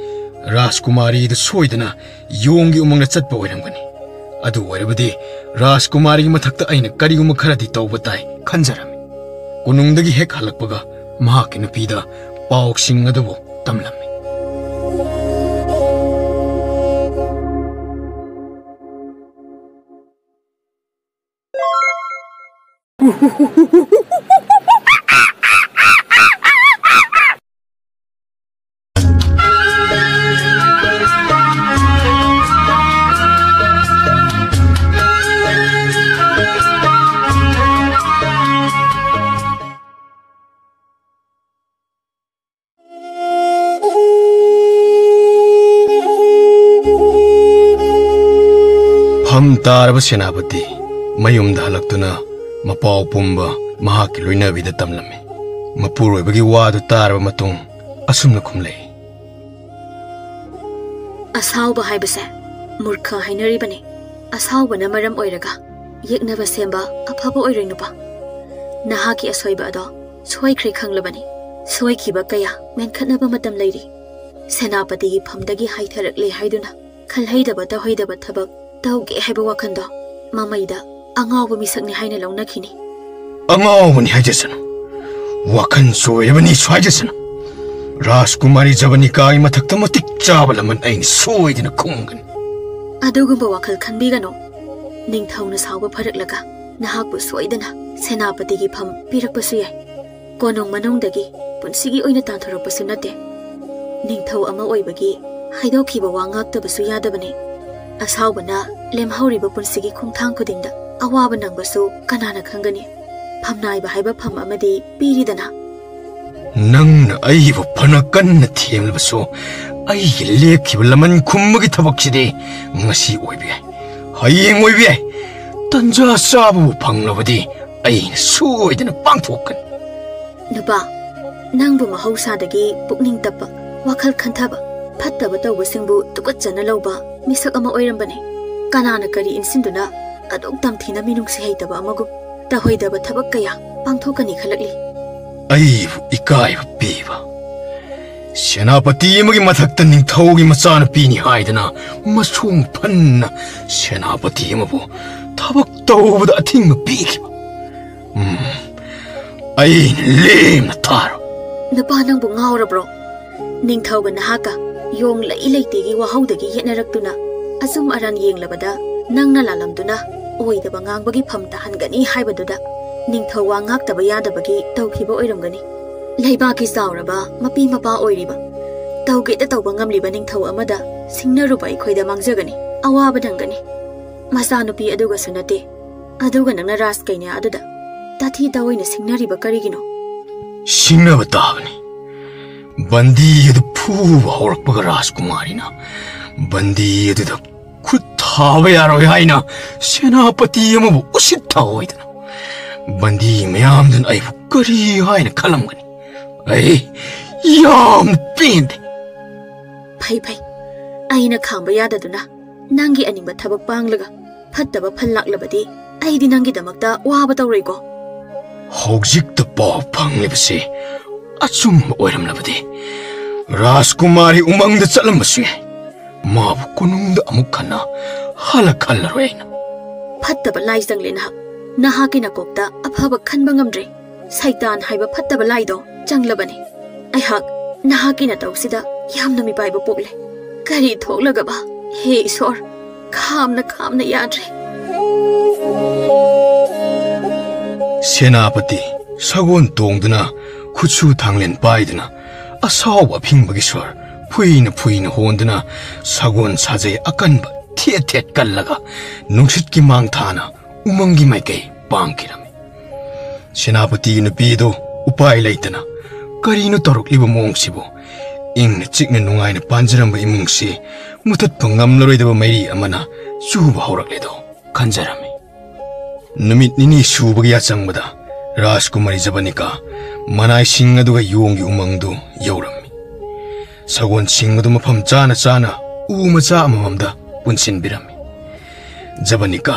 ꯔꯥꯖꯀꯨꯃꯥꯔꯤꯗꯨ ꯁꯣꯏꯗꯅ ꯌꯣꯡꯒꯤ ꯎꯃꯪꯗ ꯆꯠꯄ ꯑꯣꯏꯔꯝꯒꯅꯤ꯫ ꯑꯗꯨ ꯑꯣꯏꯔꯕꯗꯤ ꯔꯥꯖꯀꯨꯃꯥꯔꯤꯒꯤ ꯃꯊꯛꯇ ꯑꯩꯅ ꯀꯔꯤꯒꯨꯝꯕ ꯈꯔꯗꯤ ꯇꯧꯕ ꯇꯥꯏ ꯈꯟꯖꯔꯝꯃꯤ꯫ ꯀꯣꯅꯨꯡꯗꯒꯤ ꯍꯦꯛ ꯍꯜꯂꯛꯄꯒ ꯃꯍꯥꯛꯀꯤ ꯅꯨꯄꯤꯗ ꯄꯥꯎꯁꯤꯡ ꯑꯗꯨꯕꯨ ꯇꯝꯂꯝꯃꯤ꯫ ꯇꯥꯔꯕ ꯁꯦꯅꯥꯄꯇꯤ ꯃꯌꯨꯝꯗ ꯍꯜꯂꯛꯇꯨꯅ ꯃꯄꯥꯎ ꯄꯨꯝꯕ ꯃꯍꯥꯛꯀꯤ ꯂꯣꯏꯅꯕꯤꯗ ꯇꯝꯂꯝꯃꯤ꯫ ꯃꯄꯨꯔꯣꯏꯕꯒꯤ ꯋꯥꯗꯨ ꯇꯥꯔꯕ ꯃꯇꯨꯡ ꯑꯁꯨꯝꯅ ꯈꯨꯝꯂꯛꯏ꯫ ꯑꯁꯥꯎꯕ ꯍꯥꯏꯕꯁꯦ ꯃꯨꯔꯈ ꯍꯥꯏꯅꯔꯤꯕꯅꯤ꯫ ꯑꯁꯥꯎꯕꯅ ꯃꯔꯝ ꯑꯣꯏꯔꯒ ꯌꯦꯛꯅꯕ ꯁꯦꯝꯕ ꯑꯐꯕ ꯑꯣꯏꯔꯣꯏ ꯅꯨꯄꯥ꯫ ꯅꯍꯥꯛꯀꯤ ꯑꯁꯣꯏꯕ ꯑꯗꯣ ꯁꯣꯏꯈ꯭ꯔꯦ ꯈꯪꯂꯕꯅꯤ꯫ ꯁꯣꯏꯈꯤꯕ ꯀꯌꯥ ꯃꯦꯟꯈꯠꯅꯕ ꯃꯇꯝ ꯂꯩꯔꯤ꯫ ꯁꯦꯅꯥꯄꯇꯤꯒꯤ ꯐꯝꯗꯒꯤ ꯍꯥꯏꯊꯔꯛꯂꯦ ꯍꯥꯏꯗꯨꯅ ꯈꯜꯍꯩꯗꯕ ꯇꯧꯍꯩꯗꯕ ꯊꯕꯛ ꯇꯧꯒꯦ ꯍꯥꯏꯕ ꯋꯥꯈꯜꯗꯣ ꯃꯃꯩꯗ ꯑꯉꯥꯎꯕ ꯃꯤꯁꯛꯅꯤ ꯍꯥꯏꯅ ꯂꯧꯅꯈꯤꯅꯤ꯫ ꯑꯉꯥꯎꯕꯅꯤ ꯍꯥꯏꯖꯁꯅꯨ, ꯋꯥꯈꯜ ꯆꯣꯏꯔꯕꯅꯤꯁꯨ ꯍꯥꯏꯖꯁꯅꯨ, ꯔꯥꯖꯀꯨꯃꯥꯔꯤ ꯖꯕꯅꯤꯀꯥꯒꯤ ꯃꯊꯛꯇ ꯃꯇꯤꯛ ꯆꯥꯕ ꯂꯃꯟ ꯑꯩꯅ ꯁꯣꯏꯗꯅ ꯈꯨꯝꯒꯅꯤ꯫ ꯑꯗꯨꯒꯨꯝꯕ ꯋꯥꯈꯜ ꯈꯟꯕꯤꯒꯅꯨ꯫ ꯅꯤꯡꯊꯧꯅ ꯁꯥꯎꯕ ꯐꯔꯛꯂꯒ ꯅꯍꯥꯛꯄꯨ ꯁꯣꯏꯗꯅ ꯁꯦꯅꯥꯄꯇꯤꯒꯤ ꯐꯝ ꯄꯤꯔꯛꯄꯁꯨ ꯌꯥꯏ꯫ ꯀꯣꯅꯨꯡ ꯃꯅꯨꯡꯗꯒꯤ ꯄꯨꯟꯁꯤꯒꯤ ꯑꯣꯏꯅ ꯇꯥꯟꯊꯣꯔꯛꯄꯁꯨ ꯅꯠꯇꯦ꯫ ꯅꯤꯡꯊꯧ ꯑꯃ ꯑꯣꯏꯕꯒꯤ ꯍꯥꯏꯗꯣꯛꯈꯤꯕ ꯋꯥ ꯉꯥꯛꯇꯕꯁꯨ ꯌꯥꯗꯕꯅꯤ꯫ ꯑꯁꯥꯎꯕꯅ ꯂꯦꯝꯍꯧꯔꯤꯕ ꯄꯨꯟꯁꯤꯒꯤ ꯈꯣꯡꯊꯥꯡ ꯈꯨꯗꯤꯡꯗ ꯑꯋꯥꯕ ꯅꯪꯕꯁꯨ ꯀꯅꯥꯅ ꯈꯪꯒꯅꯤ? ꯐꯝꯅꯥꯏꯕ ꯍꯥꯏꯕ ꯐꯝ ꯑꯃꯗꯤ ꯄꯤꯔꯤꯗꯅ꯫ ꯅꯪꯅ ꯑꯩꯕꯨ ꯐꯅ ꯀꯟꯅ ꯊꯦꯝꯂꯕꯁꯨ, ꯑꯩꯒꯤ ꯂꯦꯞꯈꯤꯕ ꯂꯃꯟ ꯈꯨꯝꯕꯒꯤ ꯊꯕꯛꯁꯤꯗꯤ ꯉꯁꯤ ꯑꯣꯏꯕ ꯌꯥꯏ, ꯍꯌꯦꯡ ꯑꯣꯏꯕ ꯌꯥꯏ꯫ ꯇꯟꯖꯥ ꯆꯥꯕꯕꯨ ꯐꯪꯂꯕꯗꯤ ꯑꯩꯅ ꯁꯣꯏꯗꯅ ꯄꯥꯡꯊꯣꯛꯀꯅꯤ꯫ ꯅꯨꯄꯥ, ꯅꯪꯕꯨ ꯃꯍꯧꯁꯥꯗꯒꯤ ꯄꯨꯛꯅꯤꯡ ꯇꯞꯄ, ꯋꯥꯈꯜ ꯈꯟꯊꯕ, ꯐꯠꯇꯕ ꯇꯧꯕꯁꯤꯡꯕꯨ ꯇꯨꯀꯠꯆꯅ ꯂꯧꯕ ꯃꯤꯁꯛ ꯑꯃ ꯑꯣꯏꯔꯝꯕꯅꯤ꯫ ꯀꯅꯥꯅ ꯀꯔꯤ ꯏꯟꯁꯤꯟꯗꯨꯅ ꯑꯗꯨꯛ ꯇꯝꯊꯤꯅ ꯃꯤꯅꯨꯡꯁꯤ ꯍꯩꯇꯕ ꯑꯃꯒꯨꯝ ꯇꯧꯍꯩꯗꯕ ꯊꯕꯛ ꯀꯌꯥ ꯄꯥꯡꯊꯣꯛꯀꯅꯤ ꯈꯜꯂꯛꯂꯤ꯫ ꯑꯩꯕꯨ ꯏꯀꯥꯏꯕ ꯄꯤꯕ, ꯁꯦꯅꯥꯄꯇꯤ ꯑꯃꯒꯤ ꯃꯊꯛꯇ ꯅꯤꯡꯊꯧꯒꯤ ꯃꯆꯥꯅꯨꯄꯤꯅꯤ ꯍꯥꯏꯗꯅ ꯃꯁꯣꯡ ꯐꯟꯅ ꯁꯦꯅꯥꯄꯇꯤ ꯑꯃꯕꯨ ꯊꯕꯛ ꯇꯧꯕꯗ ꯑꯊꯤꯡꯕ ꯄꯤꯈꯤꯕ꯫ ꯎꯝ, ꯑꯩꯅ ꯂꯦꯝꯅ ꯊꯥꯔꯣ꯫ ꯅꯨꯄꯥ, ꯅꯪꯕꯨ ꯉꯥꯎꯔꯕ꯭ꯔꯣ? ꯅꯤꯡꯊꯧꯒ ꯅꯍꯥꯛꯀ ꯌꯣꯡ ꯂꯩ ꯂꯩꯇꯦꯒꯤ ꯋꯥꯍꯧꯗꯒꯤ ꯌꯦꯠꯅꯔꯛꯇꯨꯅ ꯑꯆꯨꯝ ꯑꯔꯥꯟ ꯌꯦꯡꯂꯕꯗ ꯅꯪꯅ ꯂꯥꯜꯂꯝꯗꯨꯅ ꯑꯣꯏꯗꯕ ꯉꯥꯡꯕꯒꯤ ꯐꯝ ꯇꯥꯍꯟꯒꯅꯤ ꯍꯥꯏꯕꯗꯨꯗ ꯅꯤꯡꯊꯧ ꯋꯥ ꯉꯥꯛꯇꯕ ꯌꯥꯗꯕꯒꯤ ꯇꯧꯈꯤꯕ ꯑꯣꯏꯔꯝꯒꯅꯤ꯫ ꯂꯩꯕꯥꯛꯀꯤ ꯆꯥꯎꯔꯕ ꯃꯄꯤ ꯃꯄꯥ ꯑꯣꯏꯔꯤꯕ, ꯇꯧꯒꯦꯇ ꯇꯧꯕ ꯉꯝꯂꯤꯕ ꯅꯤꯡꯊꯧ ꯑꯃꯗ ꯁꯤꯡꯅꯔꯨꯕ ꯑꯩꯈꯣꯏꯗ ꯃꯥꯡꯖꯒꯅꯤ, ꯑꯋꯥꯕ ꯅꯪꯒꯅꯤ꯫ ꯃꯆꯥꯅꯨꯄꯤ ꯑꯗꯨꯒꯁꯨ ꯅꯠꯇꯦ, ꯑꯗꯨꯒ ꯅꯪꯅ ꯔꯥꯖ ꯀꯩꯅ꯭ꯌꯥ ꯑꯗꯨꯗ ꯇꯥꯊꯤ ꯇꯥꯑꯣꯏꯅ ꯁꯤꯡꯅꯔꯤꯕ ꯀꯔꯤꯒꯤꯅꯣ? ꯁꯤꯡꯅꯕ ꯇꯥꯕꯅꯤ꯫ ꯕꯟꯗꯤ ꯑꯗꯨ ꯐꯨꯕ ꯍꯧꯔꯛꯄꯒ ꯔꯥꯖꯀꯨꯃꯥꯔꯤꯅ ꯕꯟꯗꯤ ꯑꯗꯨꯗ ꯈꯨꯠ ꯊꯥꯕ ꯌꯥꯔꯣꯏ ꯍꯥꯏꯅ ꯁꯦꯅꯥꯄꯇꯤ ꯑꯃꯕꯨ ꯎꯁꯤꯠ ꯊꯑꯣꯏꯗꯅ ꯕꯟꯗꯤ ꯃꯌꯥꯝꯗꯨꯅ ꯑꯩꯕꯨ ꯀꯔꯤ ꯍꯥꯏꯅ ꯈꯜꯂꯝꯒꯅꯤ? ꯑꯩ ꯌꯥꯝ ꯄꯦꯟꯗꯦ꯫ ꯐꯩ ꯐꯩ, ꯑꯩꯅ ꯈꯥꯝꯕ ꯌꯥꯗꯗꯨꯅ ꯅꯪꯒꯤ ꯑꯅꯤꯡꯕ ꯊꯕꯛ ꯄꯥꯡꯂꯒ ꯐꯠꯇꯕ ꯐꯜ ꯂꯥꯛꯂꯕꯗꯤ ꯑꯩꯗꯤ ꯅꯪꯒꯤꯗꯃꯛꯇ ꯋꯥꯕ ꯇꯧꯔꯣꯏꯀꯣ꯫ ꯍꯧꯖꯤꯛꯇ ꯄꯥꯎ ꯐꯪꯂꯤꯕꯁꯤ ꯑꯆꯨꯝꯕ ꯑꯣꯏꯔꯝꯂꯕꯗꯤ ꯔꯥꯖꯀꯨꯃꯥꯔꯤ ꯎꯃꯪꯗ ꯆꯠꯂꯝꯕꯁꯨ ꯌꯥꯏ꯫ ꯃꯥꯕꯨ ꯀꯣꯅꯨꯡꯗ ꯑꯃꯨꯛ ꯍꯟꯅ ꯍꯜꯂꯛꯍꯜꯂꯔꯣꯏ ꯑꯩꯅ꯫ ꯐꯠꯇꯕ ꯂꯥꯏ ꯆꯪꯂꯦ ꯅꯍꯥꯛ꯫ ꯅꯍꯥꯛꯀꯤ ꯅꯀꯣꯛꯇ ꯑꯐꯕ ꯈꯟꯕ ꯉꯝꯗ꯭ꯔꯦ꯫ ꯁꯩꯇꯥꯟ ꯍꯥꯏꯕ ꯐꯠꯇꯕ ꯂꯥꯏꯗꯣ ꯆꯪꯂꯕꯅꯤ꯫ ꯑꯩꯍꯥꯛ ꯅꯍꯥꯛꯀꯤ ꯅꯇꯧꯁꯤꯗ ꯌꯥꯝꯅ ꯃꯤꯄꯥꯏꯕ ꯄꯣꯛꯂꯦ꯫ ꯀꯔꯤ ꯊꯣꯛꯂꯒꯕ? ꯍꯦ ꯏꯁꯣꯔ, ꯈꯥꯝꯅ ꯈꯥꯝꯅ ꯌꯥꯗ꯭ꯔꯦ꯫ ꯁꯦꯅꯥꯄꯇꯤ ꯁꯒꯣꯜ ꯇꯣꯡꯗꯨꯅ, ꯈꯨꯠꯁꯨ ꯊꯥꯡꯂꯦꯟ ꯄꯥꯏꯗꯨꯅ, ꯑꯁꯥꯎꯕ ꯑꯐꯤꯡꯕꯒꯤ ꯁ꯭ꯋꯔ ꯐꯨꯏꯅ ꯐꯨꯏꯅ ꯍꯣꯟꯗꯨꯅ, ꯁꯒꯣꯜ ꯁꯥꯖꯩ ꯑꯀꯟꯕ ꯊꯦꯠ ꯊꯦꯠ ꯀꯜꯂꯒ, ꯅꯨꯡꯁꯤꯠꯀꯤ ꯃꯥꯡ ꯊꯥꯅ ꯎꯃꯪꯒꯤ ꯃꯥꯏꯀꯩ ꯄꯥꯡꯈꯤꯔꯝꯃꯤ꯫ ꯁꯦꯅꯥꯄꯇꯤꯒꯤ ꯅꯨꯄꯤꯗꯨ ꯎꯄꯥꯏ ꯂꯩꯇꯅ, "ꯀꯔꯤꯅꯣ ꯇꯧꯔꯛꯂꯤꯕ ꯃꯑꯣꯡꯁꯤꯕꯨ? ꯏꯪꯅ ꯆꯤꯛꯅ ꯅꯨꯡꯉꯥꯏꯅ ꯄꯥꯟꯖꯔꯝꯕ ꯏꯃꯨꯡꯁꯤ ꯃꯨꯊꯠꯄ ꯉꯝꯂꯔꯣꯏꯗꯕ ꯃꯩꯔꯤ ꯑꯃꯅ ꯆꯨꯕ ꯍꯧꯔꯛꯂꯦꯗꯣ" ꯈꯟꯖꯔꯝꯃꯤ꯫ ꯅꯨꯃꯤꯠ ꯅꯤꯅꯤ ꯁꯨꯕꯒꯤ ꯌꯥꯆꯪꯕꯗ ꯔꯥꯖꯀꯨꯃꯥꯔꯤ ꯖꯕꯅꯤꯀꯥ ꯃꯅꯥꯏꯁꯤꯡ ꯑꯗꯨꯒ ꯌꯣꯡꯒꯤ ꯎꯃꯪꯗꯨ ꯌꯧꯔꯝꯃꯤ꯫ ꯁꯒꯣꯜꯁꯤꯡ ꯑꯗꯨ ꯃꯐꯝ ꯆꯥꯅ ꯆꯥꯅ ꯎ ꯃꯆꯥ ꯑꯃꯃꯝꯗ ꯄꯨꯟꯁꯤꯟꯕꯤꯔꯝꯃꯤ꯫ ꯖꯕꯅꯤꯀꯥ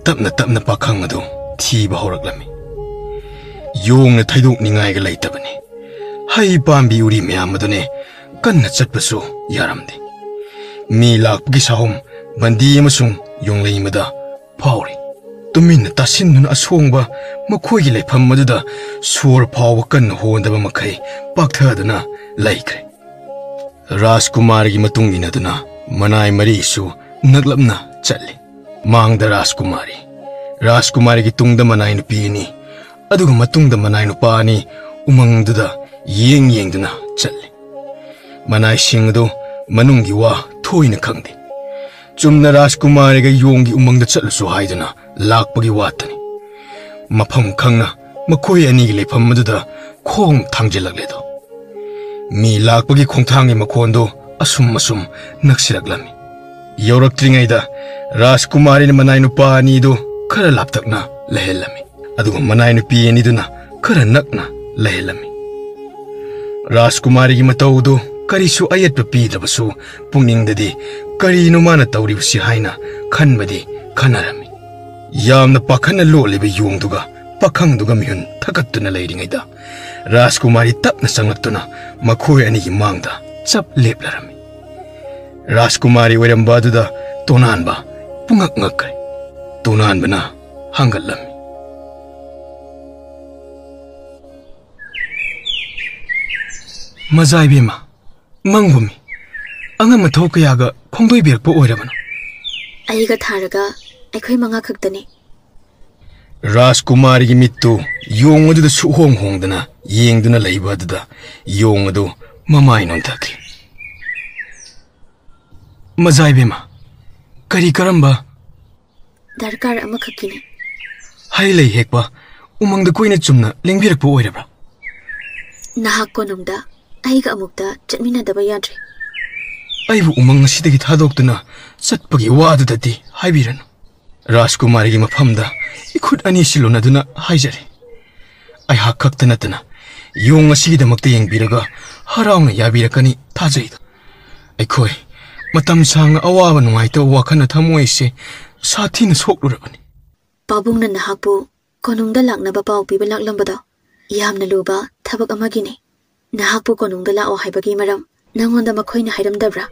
ꯇꯞꯅ ꯇꯞꯅ ꯄꯥꯈꯪ ꯑꯗꯨ ꯊꯤꯕ ꯍꯧꯔꯛꯂꯝꯃꯤ꯫ ꯌꯣꯡꯅ ꯊꯩꯗꯣꯛꯅꯤꯡꯉꯥꯏꯒ ꯂꯩꯇꯕꯅꯤ꯫ ꯍꯩ ꯄꯥꯝꯕꯤ ꯎꯔꯤ ꯃꯌꯥꯝ ꯑꯗꯨꯅꯦ ꯀꯟꯅ ꯆꯠꯄꯁꯨ ꯌꯥꯔꯝꯗꯦ꯫ ꯃꯤ ꯂꯥꯛꯄꯒꯤ ꯁꯥꯍꯨꯝ ꯕꯟꯗꯤ ꯑꯃꯁꯨꯡ ꯌꯣꯡꯂꯩꯃꯗ ꯐꯥꯎꯔꯤ꯫ ꯇꯨꯃꯤꯟꯅ ꯇꯥꯁꯤꯟꯗꯨꯅ ꯑꯁꯣꯡꯕ ꯃꯈꯣꯏꯒꯤ ꯂꯩꯐꯝ ꯑꯗꯨꯗ ꯁꯣꯔ ꯐꯥꯎꯕ ꯀꯟꯅ ꯍꯣꯟꯗꯕ ꯃꯈꯩ ꯄꯥꯛꯊꯗꯨꯅ ꯂꯩꯈ꯭ꯔꯦ꯫ ꯔꯥꯖꯀꯨꯃꯥꯔꯒꯤ ꯃꯇꯨꯡ ꯏꯟꯅꯗꯨꯅ ꯃꯅꯥꯏ ꯃꯔꯤꯁꯨ ꯅꯛꯂꯞꯅ ꯆꯠꯂꯤ꯫ ꯃꯥꯡꯗ ꯔꯥꯖꯀꯨꯃꯥꯔꯤ, ꯔꯥꯖꯀꯨꯃꯥꯔꯤꯒꯤ ꯇꯨꯡꯗ ꯃꯅꯥꯏ ꯅꯨꯄꯤ ꯑꯅꯤ, ꯑꯗꯨꯒ ꯃꯇꯨꯡꯗ ꯃꯅꯥꯏ ꯅꯨꯄꯥ ꯑꯅꯤ ꯎꯃꯪꯗꯨꯗ ꯌꯦꯡ ꯌꯦꯡꯗꯨꯅ ꯆꯠꯂꯤ꯫ ꯃꯅꯥꯏꯁꯤꯡ ꯑꯗꯨ ꯃꯅꯨꯡꯒꯤ ꯋꯥ ꯊꯣꯏꯅ ꯈꯪꯗꯦ꯫ ꯆꯨꯝꯅ ꯔꯥꯖꯀꯨꯃꯥꯔꯤꯒ ꯌꯣꯡꯒꯤ ꯎꯃꯪꯗ ꯆꯠꯂꯨꯁꯨ ꯍꯥꯏꯗꯨꯅ ꯂꯥꯛꯄꯒꯤ ꯋꯥꯇꯅꯤ꯫ ꯃꯐꯝ ꯈꯪꯅ ꯃꯈꯣꯏ ꯑꯅꯤꯒꯤ ꯂꯩꯐꯝ ꯑꯗꯨꯗ ꯈꯣꯡ ꯊꯥꯡꯖꯤꯜꯂꯛꯂꯦꯗꯣ꯫ ꯃꯤ ꯂꯥꯛꯄꯒꯤ ꯈꯣꯡꯊꯥꯡꯒꯤ ꯃꯈꯣꯟꯗꯨ ꯑꯁꯨꯝ ꯑꯁꯨꯝ ꯅꯛꯁꯤꯜꯂꯛꯂꯝꯃꯤ꯫ ꯌꯧꯔꯛꯇ꯭ꯔꯤꯉꯩꯗ ꯔꯥꯖꯀꯨꯃꯥꯔꯤꯅ ꯃꯅꯥꯏ ꯅꯨꯄꯥ ꯑꯅꯤꯗꯨ ꯈꯔ ꯂꯥꯞꯇꯛꯅ ꯂꯩꯍꯜꯂꯝꯃꯤ, ꯑꯗꯨꯒ ꯃꯅꯥꯏ ꯅꯨꯄꯤ ꯑꯅꯤꯗꯨꯅ ꯈꯔ ꯅꯛꯅ ꯂꯩꯍꯜꯂꯝꯃꯤ꯫ ꯔꯥꯖꯀꯨꯃꯥꯔꯤꯒꯤ ꯃꯇꯧꯗꯨ ꯀꯔꯤꯁꯨ ꯑꯌꯦꯠꯄ ꯄꯤꯗ꯭ꯔꯕꯁꯨ, ꯄꯨꯛꯅꯤꯡꯗꯗꯤ ꯀꯔꯤꯅꯣ ꯃꯥꯅ ꯇꯧꯔꯤꯕꯁꯤ ꯍꯥꯏꯅ ꯈꯟꯕꯗꯤ ꯈꯟꯅꯔꯝꯃꯤ꯫ ꯌꯥꯝꯅ ꯄꯥꯈꯠꯅ ꯂꯣꯠꯂꯤꯕ ꯌꯣꯡꯗꯨꯒ ꯄꯥꯈꯪꯗꯨꯒ ꯃꯤꯍꯨꯟ ꯊꯀꯠꯇꯨꯅ ꯂꯩꯔꯤꯉꯩꯗ, ꯔꯥꯖꯀꯨꯃꯥꯔꯤ ꯇꯞꯅ ꯆꯪꯂꯛꯇꯨꯅ ꯃꯈꯣꯏ ꯑꯅꯤꯒꯤ ꯃꯥꯡꯗ ꯆꯞ ꯂꯦꯞꯂꯔꯝꯃꯤ꯫ ꯔꯥꯖꯀꯨꯃꯥꯔꯤ ꯑꯣꯏꯔꯝꯕ ꯑꯗꯨꯗ ꯇꯣꯅꯥꯟꯕ ꯄꯨꯡꯉꯛ ꯉꯛꯈ꯭ꯔꯦ꯫ ꯇꯣꯅꯥꯟꯕꯅ ꯍꯪꯒꯠꯂꯝꯃꯤ꯫ ꯃꯖꯥ ꯏꯕꯦꯝꯃ, ꯃꯪꯒꯨꯝꯃꯤ꯫ ꯑꯉꯝ ꯑꯊꯧ ꯀꯌꯥꯒ ꯈꯣꯡꯗꯣꯏꯕꯤꯔꯛꯄ ꯑꯣꯏꯔꯕꯅꯣ? ꯑꯩꯒ ꯊꯥꯔꯒ ꯑꯩꯈꯣꯏ ꯃꯉꯥ ꯈꯛꯇꯅꯤ꯫ ꯔꯥꯖꯀꯨꯃꯥꯔꯤꯒꯤ ꯃꯤꯠꯇꯨ ꯌꯣꯡ ꯑꯗꯨꯗ ꯁꯨꯛꯍꯣꯡ ꯍꯣꯡꯗꯅ ꯌꯦꯡꯗꯨꯅ ꯂꯩꯕ ꯑꯗꯨꯗ ꯌꯣꯡ ꯑꯗꯨ ꯃꯃꯥꯏ ꯅꯣꯟꯊꯈꯤ꯫ ꯃꯖꯥ ꯏꯕꯦꯝꯃ, ꯀꯔꯤ ꯀꯔꯝꯕ? ꯗꯔꯀꯥꯔ ꯑꯃꯈꯛꯀꯤꯅꯤ꯫ ꯍꯩ ꯂꯩ ꯍꯦꯛꯄ ꯎꯃꯪꯗ ꯀꯣꯏꯅ ꯆꯨꯝꯅ ꯂꯦꯡꯕꯤꯔꯛꯄ ꯑꯣꯏꯔꯕ꯭ꯔꯥ? ꯅꯍꯥꯛ ꯀꯣꯅꯨꯡꯗ ꯑꯩꯒ ꯑꯃꯨꯛꯇ ꯆꯠꯃꯤꯟꯅꯗꯕ ꯌꯥꯗ꯭ꯔꯦ꯫ ꯑꯩꯕꯨ ꯎꯃꯪ ꯑꯁꯤꯗꯒꯤ ꯊꯥꯗꯣꯛꯇꯨꯅ ꯆꯠꯄꯒꯤ ꯋꯥꯗꯨꯗꯗꯤ ꯍꯥꯏꯕꯤꯔꯅꯨ꯫ ꯔꯥꯖꯀꯨꯃꯥꯔꯤꯒꯤ ꯃꯐꯝꯗ ꯏꯈꯨꯠ ꯑꯅꯤ ꯁꯤꯜꯂꯨꯅꯗꯨꯅ ꯍꯥꯏꯖꯔꯤ꯫ ꯑꯩꯍꯥꯛ ꯈꯛꯇ ꯅꯠꯇꯅ ꯌꯣꯡ ꯑꯁꯤꯒꯤꯗꯃꯛꯇ ꯌꯦꯡꯕꯤꯔꯒ ꯍꯔꯥꯎꯅ ꯌꯥꯕꯤꯔꯛꯀꯅꯤ ꯊꯥꯖꯩꯗ꯫ ꯑꯩꯈꯣꯏ ꯃꯇꯝ ꯁꯥꯡꯅ ꯑꯋꯥꯕ ꯅꯨꯡꯉꯥꯏꯇꯕ ꯋꯥꯈꯜꯅ ꯊꯃꯣꯏꯁꯦ ꯁꯥꯊꯤꯅ ꯁꯣꯛꯂꯨꯔꯕꯅꯤ꯫ ꯄꯥꯕꯨꯡꯅ ꯅꯍꯥꯛꯄꯨ ꯀꯣꯅꯨꯡꯗ ꯂꯥꯛꯅꯕ ꯄꯥꯎ ꯄꯤꯕ ꯂꯥꯛꯂꯝꯕꯗꯣ ꯌꯥꯝꯅ ꯂꯨꯕ ꯊꯕꯛ ꯑꯃꯒꯤꯅꯤ꯫ ꯅꯍꯥꯛꯄꯨ ꯀꯣꯅꯨꯡꯗ ꯂꯥꯛꯑꯣ ꯍꯥꯏꯕꯒꯤ ꯃꯔꯝ ꯅꯪꯉꯣꯟꯗ ꯃꯈꯣꯏꯅ ꯍꯥꯏꯔꯝꯗꯕ꯭ꯔꯥ?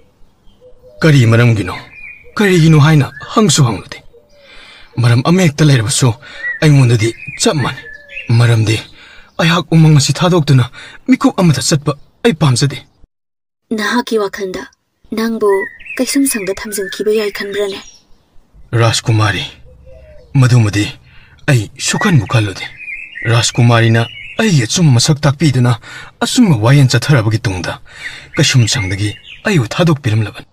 ꯀꯔꯤ ꯃꯔꯝꯒꯤꯅꯣ? ꯀꯔꯤꯒꯤꯅꯣ ꯍꯥꯏꯅ ꯍꯪꯁꯨ ꯍꯪꯂꯨꯗꯦ꯫ ꯃꯔꯝ ꯑꯃꯍꯦꯛꯇ ꯂꯩꯔꯕꯁꯨ ꯑꯩꯉꯣꯟꯗꯗꯤ ꯆꯞ ꯃꯥꯟꯅꯩ꯫ ꯃꯔꯝꯗꯤ ꯑꯩꯍꯥꯛ ꯎꯃꯪ ꯑꯁꯤ ꯊꯥꯗꯣꯛꯇꯨꯅ ꯃꯤꯀꯨꯞ ꯑꯃꯗ ꯆꯠꯄ ꯑꯩ ꯄꯥꯝꯖꯗꯦ꯫ ꯅꯍꯥꯛꯀꯤ ꯋꯥꯈꯜꯗ ꯅꯪꯕꯨ ꯀꯩꯁꯨꯝꯁꯪꯗ ꯊꯝꯖꯤꯟꯈꯤꯕ ꯌꯥꯏ ꯈꯟꯕ꯭ꯔꯅꯦ? ꯔꯥꯖꯀꯨꯃꯥꯔꯤ, ꯃꯗꯨꯃꯗꯤ ꯑꯩ ꯁꯨꯈꯟꯕꯨ ꯈꯜꯂꯨꯗꯦ꯫ ꯔꯥꯖꯀꯨꯃꯥꯔꯤꯅ ꯑꯩꯒꯤ ꯑꯆꯨꯝꯕ ꯃꯁꯛ ꯇꯥꯛꯄꯤꯗꯨꯅ ꯑꯆꯨꯝꯕ ꯋꯥꯌꯦꯜ ꯆꯠꯊꯔꯕꯒꯤ ꯇꯨꯡꯗ ꯀꯩꯁꯨꯝꯁꯪꯗꯒꯤ ꯑꯩꯕꯨ ꯊꯥꯗꯣꯛꯄꯤꯔꯝꯂꯕꯅꯤ꯫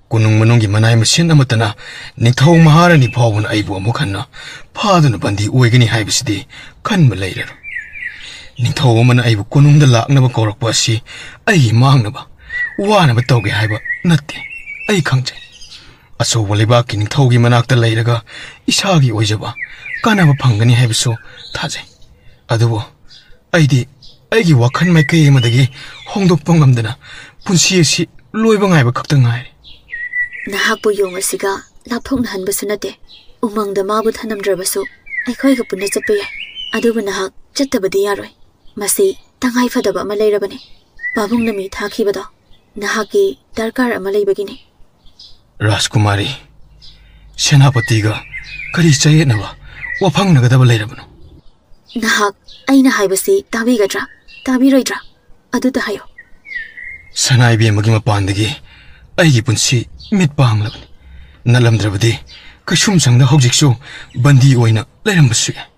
ꯀꯣꯅꯨꯡ ꯃꯅꯨꯡꯒꯤ ꯃꯅꯥꯏ ꯃꯁꯦꯟ ꯑꯃꯠꯇꯅ ꯅꯤꯡꯊꯧ ꯃꯍꯥꯔꯥꯅꯤ ꯐꯥꯎꯕꯅ ꯑꯩꯕꯨ ꯑꯃꯨꯛ ꯍꯟꯅ ꯐꯥꯗꯨꯅ ꯕꯟꯗꯤ ꯑꯣꯏꯒꯅꯤ ꯍꯥꯏꯕꯁꯤꯗꯤ ꯈꯟꯕ ꯂꯩꯔꯔꯣꯏ꯫ ꯅꯤꯡꯊꯧ ꯑꯃꯅ ꯑꯩꯕꯨ ꯀꯣꯅꯨꯡꯗ ꯂꯥꯛꯅꯕ ꯀꯧꯔꯛꯄ ꯑꯁꯤ ꯑꯩꯒꯤ ꯃꯥꯡꯅꯕ, ꯋꯥꯅꯕ ꯇꯧꯒꯦ ꯍꯥꯏꯕ ꯅꯠꯇꯦ, ꯑꯩ ꯈꯪꯖꯩ꯫ ꯑꯆꯧꯕ ꯂꯩꯕꯥꯛꯀꯤ ꯅꯤꯡꯊꯧꯒꯤ ꯃꯅꯥꯛꯇ ꯂꯩꯔꯒ ꯏꯁꯥꯒꯤ ꯑꯣꯏꯖꯕ ꯀꯥꯟꯅꯕ ꯐꯪꯒꯅꯤ ꯍꯥꯏꯕꯁꯨ ꯊꯥꯖꯩ꯫ ꯑꯗꯨꯕꯨ ꯑꯩꯗꯤ ꯑꯩꯒꯤ ꯋꯥꯈꯜ ꯃꯥꯏꯀꯩ ꯑꯃꯗꯒꯤ ꯍꯣꯡꯗꯣꯛꯄ ꯉꯝꯗꯅ ꯄꯨꯟꯁꯤ ꯑꯁꯤ ꯂꯣꯏꯕ ꯉꯥꯏꯕ ꯈꯛꯇ ꯉꯥꯏꯔꯦ꯫ ꯅꯍꯥꯛꯄꯨ ꯌꯣꯡ ꯑꯁꯤꯒ ꯂꯥꯞꯊꯣꯛꯅꯍꯟꯕꯁꯨ ꯅꯠꯇꯦ, ꯎꯃꯪꯗ ꯃꯥꯕꯨ ꯊꯅꯝꯗ꯭ꯔꯕꯁꯨ ꯑꯩꯈꯣꯏꯒ ꯄꯨꯟꯅ ꯆꯠꯄ ꯌꯥꯏ꯫ ꯑꯗꯨꯕꯨ ꯅꯍꯥꯛ ꯆꯠꯇꯕꯗꯤ ꯌꯥꯔꯣꯏ꯫ ꯃꯁꯤ ꯇꯉꯥꯏ ꯐꯗꯕ ꯑꯃ ꯂꯩꯔꯕꯅꯤ꯫ ꯄꯥꯕꯨꯡꯅ ꯃꯤ ꯊꯥꯈꯤꯕꯗꯣ ꯅꯍꯥꯛꯀꯤ ꯗꯔꯀꯥꯔ ꯑꯃ ꯂꯩꯕꯒꯤꯅꯤ꯫ ꯔꯥꯖꯀꯨꯃꯥꯔꯤ, ꯁꯦꯅꯥꯄꯇꯤꯒ ꯀꯔꯤ ꯆꯌꯦꯠꯅꯕ ꯋꯥꯐꯪꯅꯒꯗꯕ ꯂꯩꯔꯕꯅꯣ? ꯅꯍꯥꯛ ꯑꯩꯅ ꯍꯥꯏꯕꯁꯤ ꯇꯥꯕꯤꯒꯗ꯭ꯔꯥ, ꯇꯥꯕꯤꯔꯣꯏꯗ꯭ꯔꯥ? ꯑꯗꯨꯇ ꯍꯥꯏꯌꯨ꯫ ꯁꯅꯥ ꯏꯕꯦꯝꯃꯒꯤ ꯃꯄꯥꯟꯗꯒꯤ ꯑꯩꯒꯤ ꯄꯨꯟꯁꯤ ꯃꯤꯠ ꯄꯥꯡꯂꯕꯅꯤ꯫ ꯅꯠꯂꯝꯗ꯭ꯔꯕꯗꯤ ꯀꯩꯁꯨꯝꯁꯪꯗ ꯍꯧꯖꯤꯛꯁꯨ ꯕꯟꯗꯤ ꯑꯣꯏꯅ ꯂꯩꯔꯝꯕꯁꯨ ꯌꯥꯏ꯫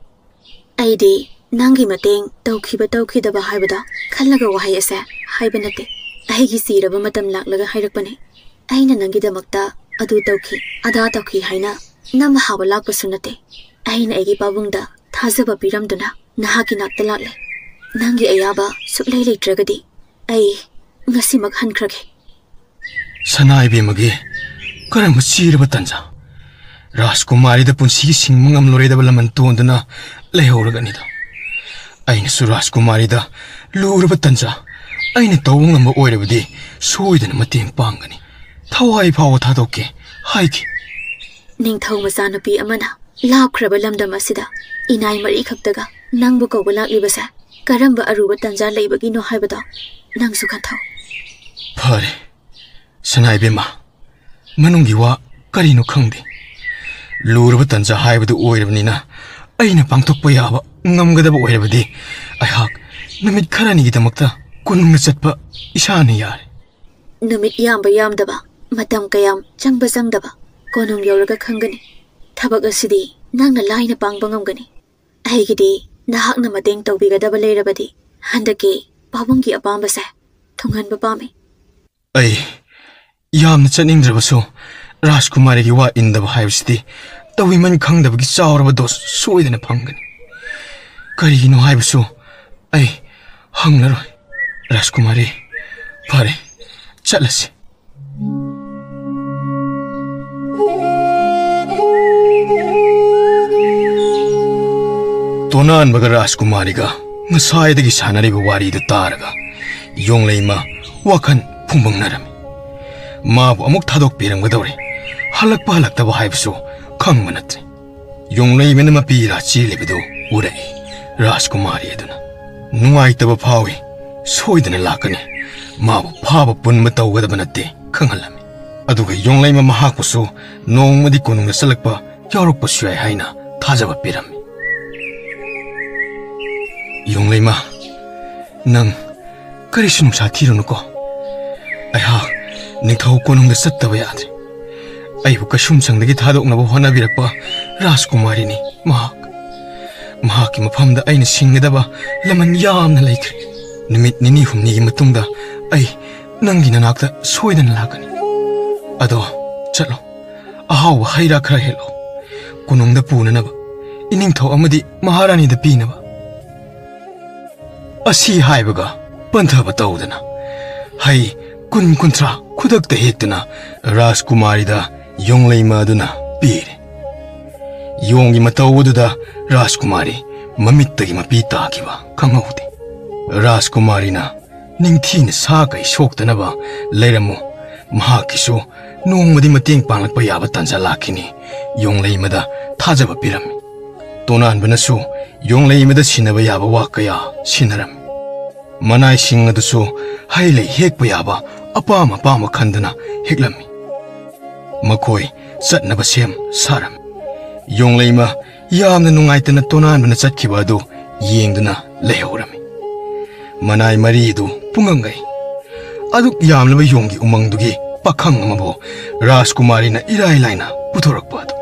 ꯑꯩꯗꯤ ꯅꯪꯒꯤ ꯃꯇꯦꯡ ꯇꯧꯈꯤꯕ ꯇꯧꯈꯤꯗꯕ ꯍꯥꯏꯕꯗꯣ ꯈꯜꯂꯒ ꯋꯥꯍꯩ ꯑꯁꯦ ꯍꯥꯏꯕ ꯅꯠꯇꯦ꯫ ꯑꯩꯒꯤ ꯁꯤꯔꯕ ꯃꯇꯝ ꯂꯥꯛꯂꯒ ꯍꯥꯏꯔꯛꯄꯅꯦ꯫ ꯑꯩꯅ ꯅꯪꯒꯤꯗꯃꯛꯇ ꯑꯗꯨ ꯇꯧꯈꯤ, ꯑꯗꯥ ꯇꯧꯈꯤ ꯍꯥꯏꯅ ꯅꯝꯕ ꯍꯥꯕ ꯂꯥꯛꯄꯁꯨ ꯅꯠꯇꯦ꯫ ꯑꯩꯅ ꯑꯩꯒꯤ ꯄꯥꯕꯨꯡꯗ ꯊꯥꯖꯕ ꯄꯤꯔꯝꯗꯨꯅ ꯅꯍꯥꯛꯀꯤ ꯅꯥꯛꯇ ꯂꯥꯛꯂꯦ꯫ ꯅꯪꯒꯤ ꯑꯌꯥꯕ ꯁꯨꯛꯂꯩ ꯂꯩꯇ꯭ꯔꯒꯗꯤ ꯑꯩ ꯉꯁꯤꯃꯛ ꯍꯟꯈ꯭ꯔꯒꯦ꯫ ꯁꯅꯥ ꯏꯕꯦꯝꯃꯒꯤ ꯀꯔꯝꯕ ꯆꯤꯔꯕ ꯇꯟꯖꯥ! ꯔꯥꯖꯀꯨꯃꯥꯔꯤꯗ ꯄꯨꯟꯁꯤꯒꯤ ꯁꯤꯡꯕ ꯉꯝꯂꯔꯣꯏꯗꯕ ꯂꯃꯟ ꯇꯣꯟꯗꯨꯅ ꯂꯩꯍꯧꯔꯒꯅꯤꯗ꯫ ꯑꯩꯅꯁꯨ ꯔꯥꯖꯀꯨꯃꯥꯔꯤꯗ ꯂꯨꯔꯕ ꯇꯟꯖꯥ ꯑꯩꯅ ꯇꯧꯕ ꯉꯝꯕ ꯑꯣꯏꯔꯕꯗꯤ ꯁꯣꯏꯗꯅ ꯃꯇꯦꯡ ꯄꯥꯡꯒꯅꯤ꯫ ꯊꯋꯥꯏ ꯐꯥꯎꯕ ꯊꯥꯗꯣꯛꯀꯦ ꯍꯥꯏꯈꯤ꯫ ꯅꯤꯡꯊꯧ ꯃꯆꯥꯅꯨꯄꯤ ꯑꯃꯅ ꯂꯥꯞꯈ꯭ꯔꯕ ꯂꯝꯗꯝ ꯑꯁꯤꯗ ꯏꯅꯥꯏ ꯃꯔꯤ ꯈꯛꯇꯒ ꯅꯪꯕꯨ ꯀꯧꯕ ꯂꯥꯛꯂꯤꯕꯁꯦ ꯀꯔꯝꯕ ꯑꯔꯨꯕ ꯇꯟꯖꯥ ꯂꯩꯕꯒꯤꯅꯣ ꯍꯥꯏꯕꯗꯣ ꯅꯪꯁꯨ ꯈꯟꯊꯧ꯫ ꯐꯔꯦ, ꯁꯅꯥ ꯏꯕꯦꯝꯃ, ꯃꯅꯨꯡꯒꯤ ꯋꯥ ꯀꯔꯤꯅꯣ ꯈꯪꯗꯦ꯫ ꯂꯨꯔꯕ ꯇꯟꯖꯥ ꯍꯥꯏꯕꯗꯨ ꯑꯣꯏꯔꯕꯅꯤꯅ ꯑꯩꯅ ꯄꯥꯡꯊꯣꯛꯄ ꯌꯥꯕ ꯉꯝꯒꯗꯕ ꯑꯣꯏꯔꯕꯗꯤ ꯑꯩꯍꯥꯛ ꯅꯨꯃꯤꯠ ꯈꯔꯅꯤꯒꯤꯗꯃꯛꯇ ꯀꯣꯅꯨꯡꯗ ꯆꯠꯄ ꯏꯁꯥꯅ ꯌꯥꯔꯦ꯫ ꯅꯨꯃꯤꯠ ꯌꯥꯝꯕ ꯌꯥꯝꯗꯕ, ꯃꯇꯝ ꯀꯌꯥꯝ ꯆꯪꯕ ꯆꯪꯗꯕ ꯀꯣꯅꯨꯡ ꯌꯧꯔꯒ ꯈꯪꯒꯅꯤ꯫ ꯊꯕꯛ ꯑꯁꯤꯗꯤ ꯅꯪꯅ ꯂꯥꯏꯅ ꯄꯥꯡꯕ ꯉꯝꯒꯅꯤ꯫ ꯑꯩꯒꯤꯗꯤ ꯅꯍꯥꯛꯅ ꯃꯇꯦꯡ ꯇꯧꯕꯤꯒꯗꯕ ꯂꯩꯔꯕꯗꯤ ꯍꯟꯗꯛꯀꯤ ꯄꯥꯕꯨꯡꯒꯤ ꯑꯄꯥꯝꯕꯁꯦ ꯊꯨꯡꯍꯟꯕ ꯄꯥꯝꯃꯤ꯫ ꯑꯩ ꯌꯥꯝꯅ ꯆꯠꯅꯤꯡꯗ꯭ꯔꯕꯁꯨ ꯔꯥꯖꯀꯨꯃꯥꯔꯤꯒꯤ ꯋꯥ ꯏꯟꯗꯕ ꯍꯥꯏꯕꯁꯤꯗꯤ ꯇꯧꯕꯤꯃꯟ ꯈꯪꯗꯕꯒꯤ ꯆꯥꯎꯔꯕ ꯗꯣꯁ ꯁꯣꯏꯗꯅ ꯐꯪꯒꯅꯤ꯫ ꯀꯔꯤꯒꯤꯅꯣ ꯍꯥꯏꯕꯁꯨ ꯑꯩ ꯍꯪꯂꯔꯣꯏ꯫ ꯔꯥꯖꯀꯨꯃꯥꯔꯤ, ꯐꯔꯦ, ꯆꯠꯂꯁꯤ꯫ ꯇꯣꯅꯥꯟꯕꯒ ꯔꯥꯖꯀꯨꯃꯥꯔꯤꯒ ꯉꯁꯥꯏꯗꯒꯤ ꯁꯥꯟꯅꯔꯤꯕ ꯋꯥꯔꯤꯗꯨ ꯇꯥꯔꯒ ꯌꯣꯡꯂꯩꯃ ꯋꯥꯈꯜ ꯐꯨꯝꯕꯪꯅꯔꯝꯃꯤ꯫ ꯃꯥꯕꯨ ꯑꯃꯨꯛ ꯊꯥꯗꯣꯛꯄꯤꯔꯝꯒꯗꯧꯔꯦ, ꯍꯜꯂꯛꯄ ꯍꯜꯂꯛꯇꯕ ꯍꯥꯏꯕꯁꯨ ꯈꯪꯕ ꯅꯠꯇ꯭ꯔꯦ꯫ ꯌꯣꯡꯂꯩꯃꯅ ꯃꯄꯤ ꯏꯔꯥ ꯆꯦꯜꯂꯤꯕꯗꯨ ꯎꯔꯛꯏ꯫ ꯔꯥꯖꯀꯨꯃꯥꯔꯤ ꯑꯗꯨꯅ ꯅꯨꯡꯉꯥꯏꯇꯕ ꯐꯥꯎꯏ, ꯁꯣꯏꯗꯅ ꯂꯥꯛꯀꯅꯤ, ꯃꯥꯕꯨ ꯐꯥꯕ ꯄꯨꯟꯕ ꯇꯧꯒꯗꯕ ꯅꯠꯇꯦ ꯈꯪꯍꯜꯂꯝꯃꯤ꯫ ꯑꯗꯨꯒ ꯌꯣꯡꯂꯩꯃ ꯃꯍꯥꯛꯄꯨꯁꯨ ꯅꯣꯡꯃꯗꯤ ꯀꯣꯅꯨꯡꯗ ꯆꯠꯂꯛꯄ ꯌꯥꯎꯔꯛꯄꯁꯨ ꯌꯥꯏ ꯍꯥꯏꯅ ꯊꯥꯖꯕ ꯄꯤꯔꯝꯃꯤ꯫ ꯌꯣꯡꯂꯩꯃ, ꯅꯪ ꯀꯔꯤꯁꯨ ꯅꯨꯡꯁꯥ ꯊꯤꯔꯨꯅꯨꯀꯣ꯫ ꯑꯩꯍꯥꯛ ꯅꯤꯡꯊꯧ ꯀꯣꯅꯨꯡꯗ ꯆꯠꯇꯕ ꯌꯥꯗ꯭ꯔꯦ꯫ ꯑꯩꯕꯨ ꯀꯩꯁꯨꯝꯁꯪꯗꯒꯤ ꯊꯥꯗꯣꯛꯅꯕ ꯍꯣꯠꯅꯕꯤꯔꯛꯄ ꯔꯥꯖꯀꯨꯃꯥꯔꯤꯅꯤ ꯃꯍꯥꯛ꯫ ꯃꯍꯥꯛꯀꯤ ꯃꯐꯝꯗ ꯑꯩꯅ ꯁꯤꯡꯒꯗꯕ ꯂꯃꯟ ꯌꯥꯝꯅ ꯂꯩꯈ꯭ꯔꯦ꯫ ꯅꯨꯃꯤꯠ ꯅꯤꯅꯤ ꯍꯨꯝꯅꯤꯒꯤ ꯃꯇꯨꯡꯗ ꯑꯩ ꯅꯪꯒꯤ ꯅꯅꯥꯛꯇ ꯁꯣꯏꯗꯅ ꯂꯥꯛꯀꯅꯤ꯫ ꯑꯗꯣ ꯆꯠꯂꯣ, ꯑꯍꯥꯎꯕ ꯍꯩ ꯔꯥ ꯈꯔ ꯍꯦꯛꯂꯣ, ꯀꯣꯅꯨꯡꯗ ꯄꯨꯅꯅꯕ ꯏꯅꯤꯡꯊꯧ ꯑꯃꯗꯤ ꯃꯍꯥꯔꯥꯅꯤꯗ ꯄꯤꯅꯕ꯫ ꯑꯁꯤ ꯍꯥꯏꯕꯒ ꯄꯟꯊꯕ ꯇꯧꯗꯅ ꯍꯩ ꯀꯨꯟ ꯀꯨꯟꯊ꯭ꯔꯥ ꯈꯨꯗꯛꯇ ꯍꯦꯛꯇꯨꯅ ꯔꯥꯖꯀꯨꯃꯥꯔꯤꯗ ꯌꯣꯡꯂꯩꯃ ꯑꯗꯨꯅ ꯄꯤꯔꯦ꯫ ꯌꯣꯡꯒꯤ ꯃꯇꯧ ꯑꯗꯨꯗ ꯔꯥꯖꯀꯨꯃꯥꯔꯤ ꯃꯃꯤꯠꯇꯒꯤ ꯃꯄꯤ ꯇꯥꯈꯤꯕ ꯈꯪꯍꯧꯗꯦ꯫ ꯔꯥꯖꯀꯨꯃꯥꯔꯤꯅ ꯅꯤꯡꯊꯤꯅ ꯁꯥ ꯀꯩ ꯁꯣꯛꯇꯅꯕ ꯂꯩꯔꯝꯃꯨ, ꯃꯍꯥꯛꯀꯤꯁꯨ ꯅꯣꯡꯃꯗꯤ ꯃꯇꯦꯡ ꯄꯥꯡꯂꯛꯄ ꯌꯥꯕ ꯇꯥꯟꯖꯥ ꯂꯥꯛꯈꯤꯅꯤ꯫ ꯌꯣꯡꯂꯩꯃꯗ ꯊꯥꯖꯕ ꯄꯤꯔꯝꯃꯤ꯫ ꯇꯣꯅꯥꯟꯕꯅꯁꯨ ꯌꯣꯡꯂꯩꯃꯗ ꯁꯤꯟꯅꯕ ꯌꯥꯕ ꯋꯥ ꯀꯌꯥ ꯁꯤꯟꯅꯔꯝꯃꯤ꯫ ꯃꯅꯥꯏꯁꯤꯡ ꯑꯗꯨꯁꯨ ꯍꯩ ꯂꯩ ꯍꯦꯛꯄ ꯌꯥꯕ ꯑꯄꯥꯝ ꯑꯄꯥꯝꯕ ꯈꯟꯗꯨꯅ ꯍꯦꯛꯂꯝꯃꯤ꯫ ꯃꯈꯣꯏ ꯆꯠꯅꯕ ꯁꯦꯝ ꯁꯥꯔꯝꯃꯤ꯫ ꯌꯣꯡꯂꯩꯃ ꯌꯥꯝꯅ ꯅꯨꯡꯉꯥꯏꯇꯅ ꯇꯣꯅꯥꯟꯕꯅ ꯆꯠꯈꯤꯕ ꯑꯗꯨ ꯌꯦꯡꯗꯨꯅ ꯂꯩꯍꯧꯔꯝꯃꯤ꯫ ꯃꯅꯥꯏ ꯃꯔꯤ ꯑꯗꯨ ꯄꯨꯡꯉꯪꯒꯩ꯫ ꯑꯗꯨꯛ ꯌꯥꯝꯂꯕ ꯌꯣꯡꯒꯤ ꯎꯃꯪꯗꯨꯒꯤ ꯄꯥꯈꯪ ꯑꯃꯕꯨ ꯔꯥꯖꯀꯨꯃꯥꯔꯤꯅ ꯏꯔꯥꯏ ꯂꯥꯏꯅ ꯄꯨꯊꯣꯔꯛꯄ ꯑꯗꯨ꯫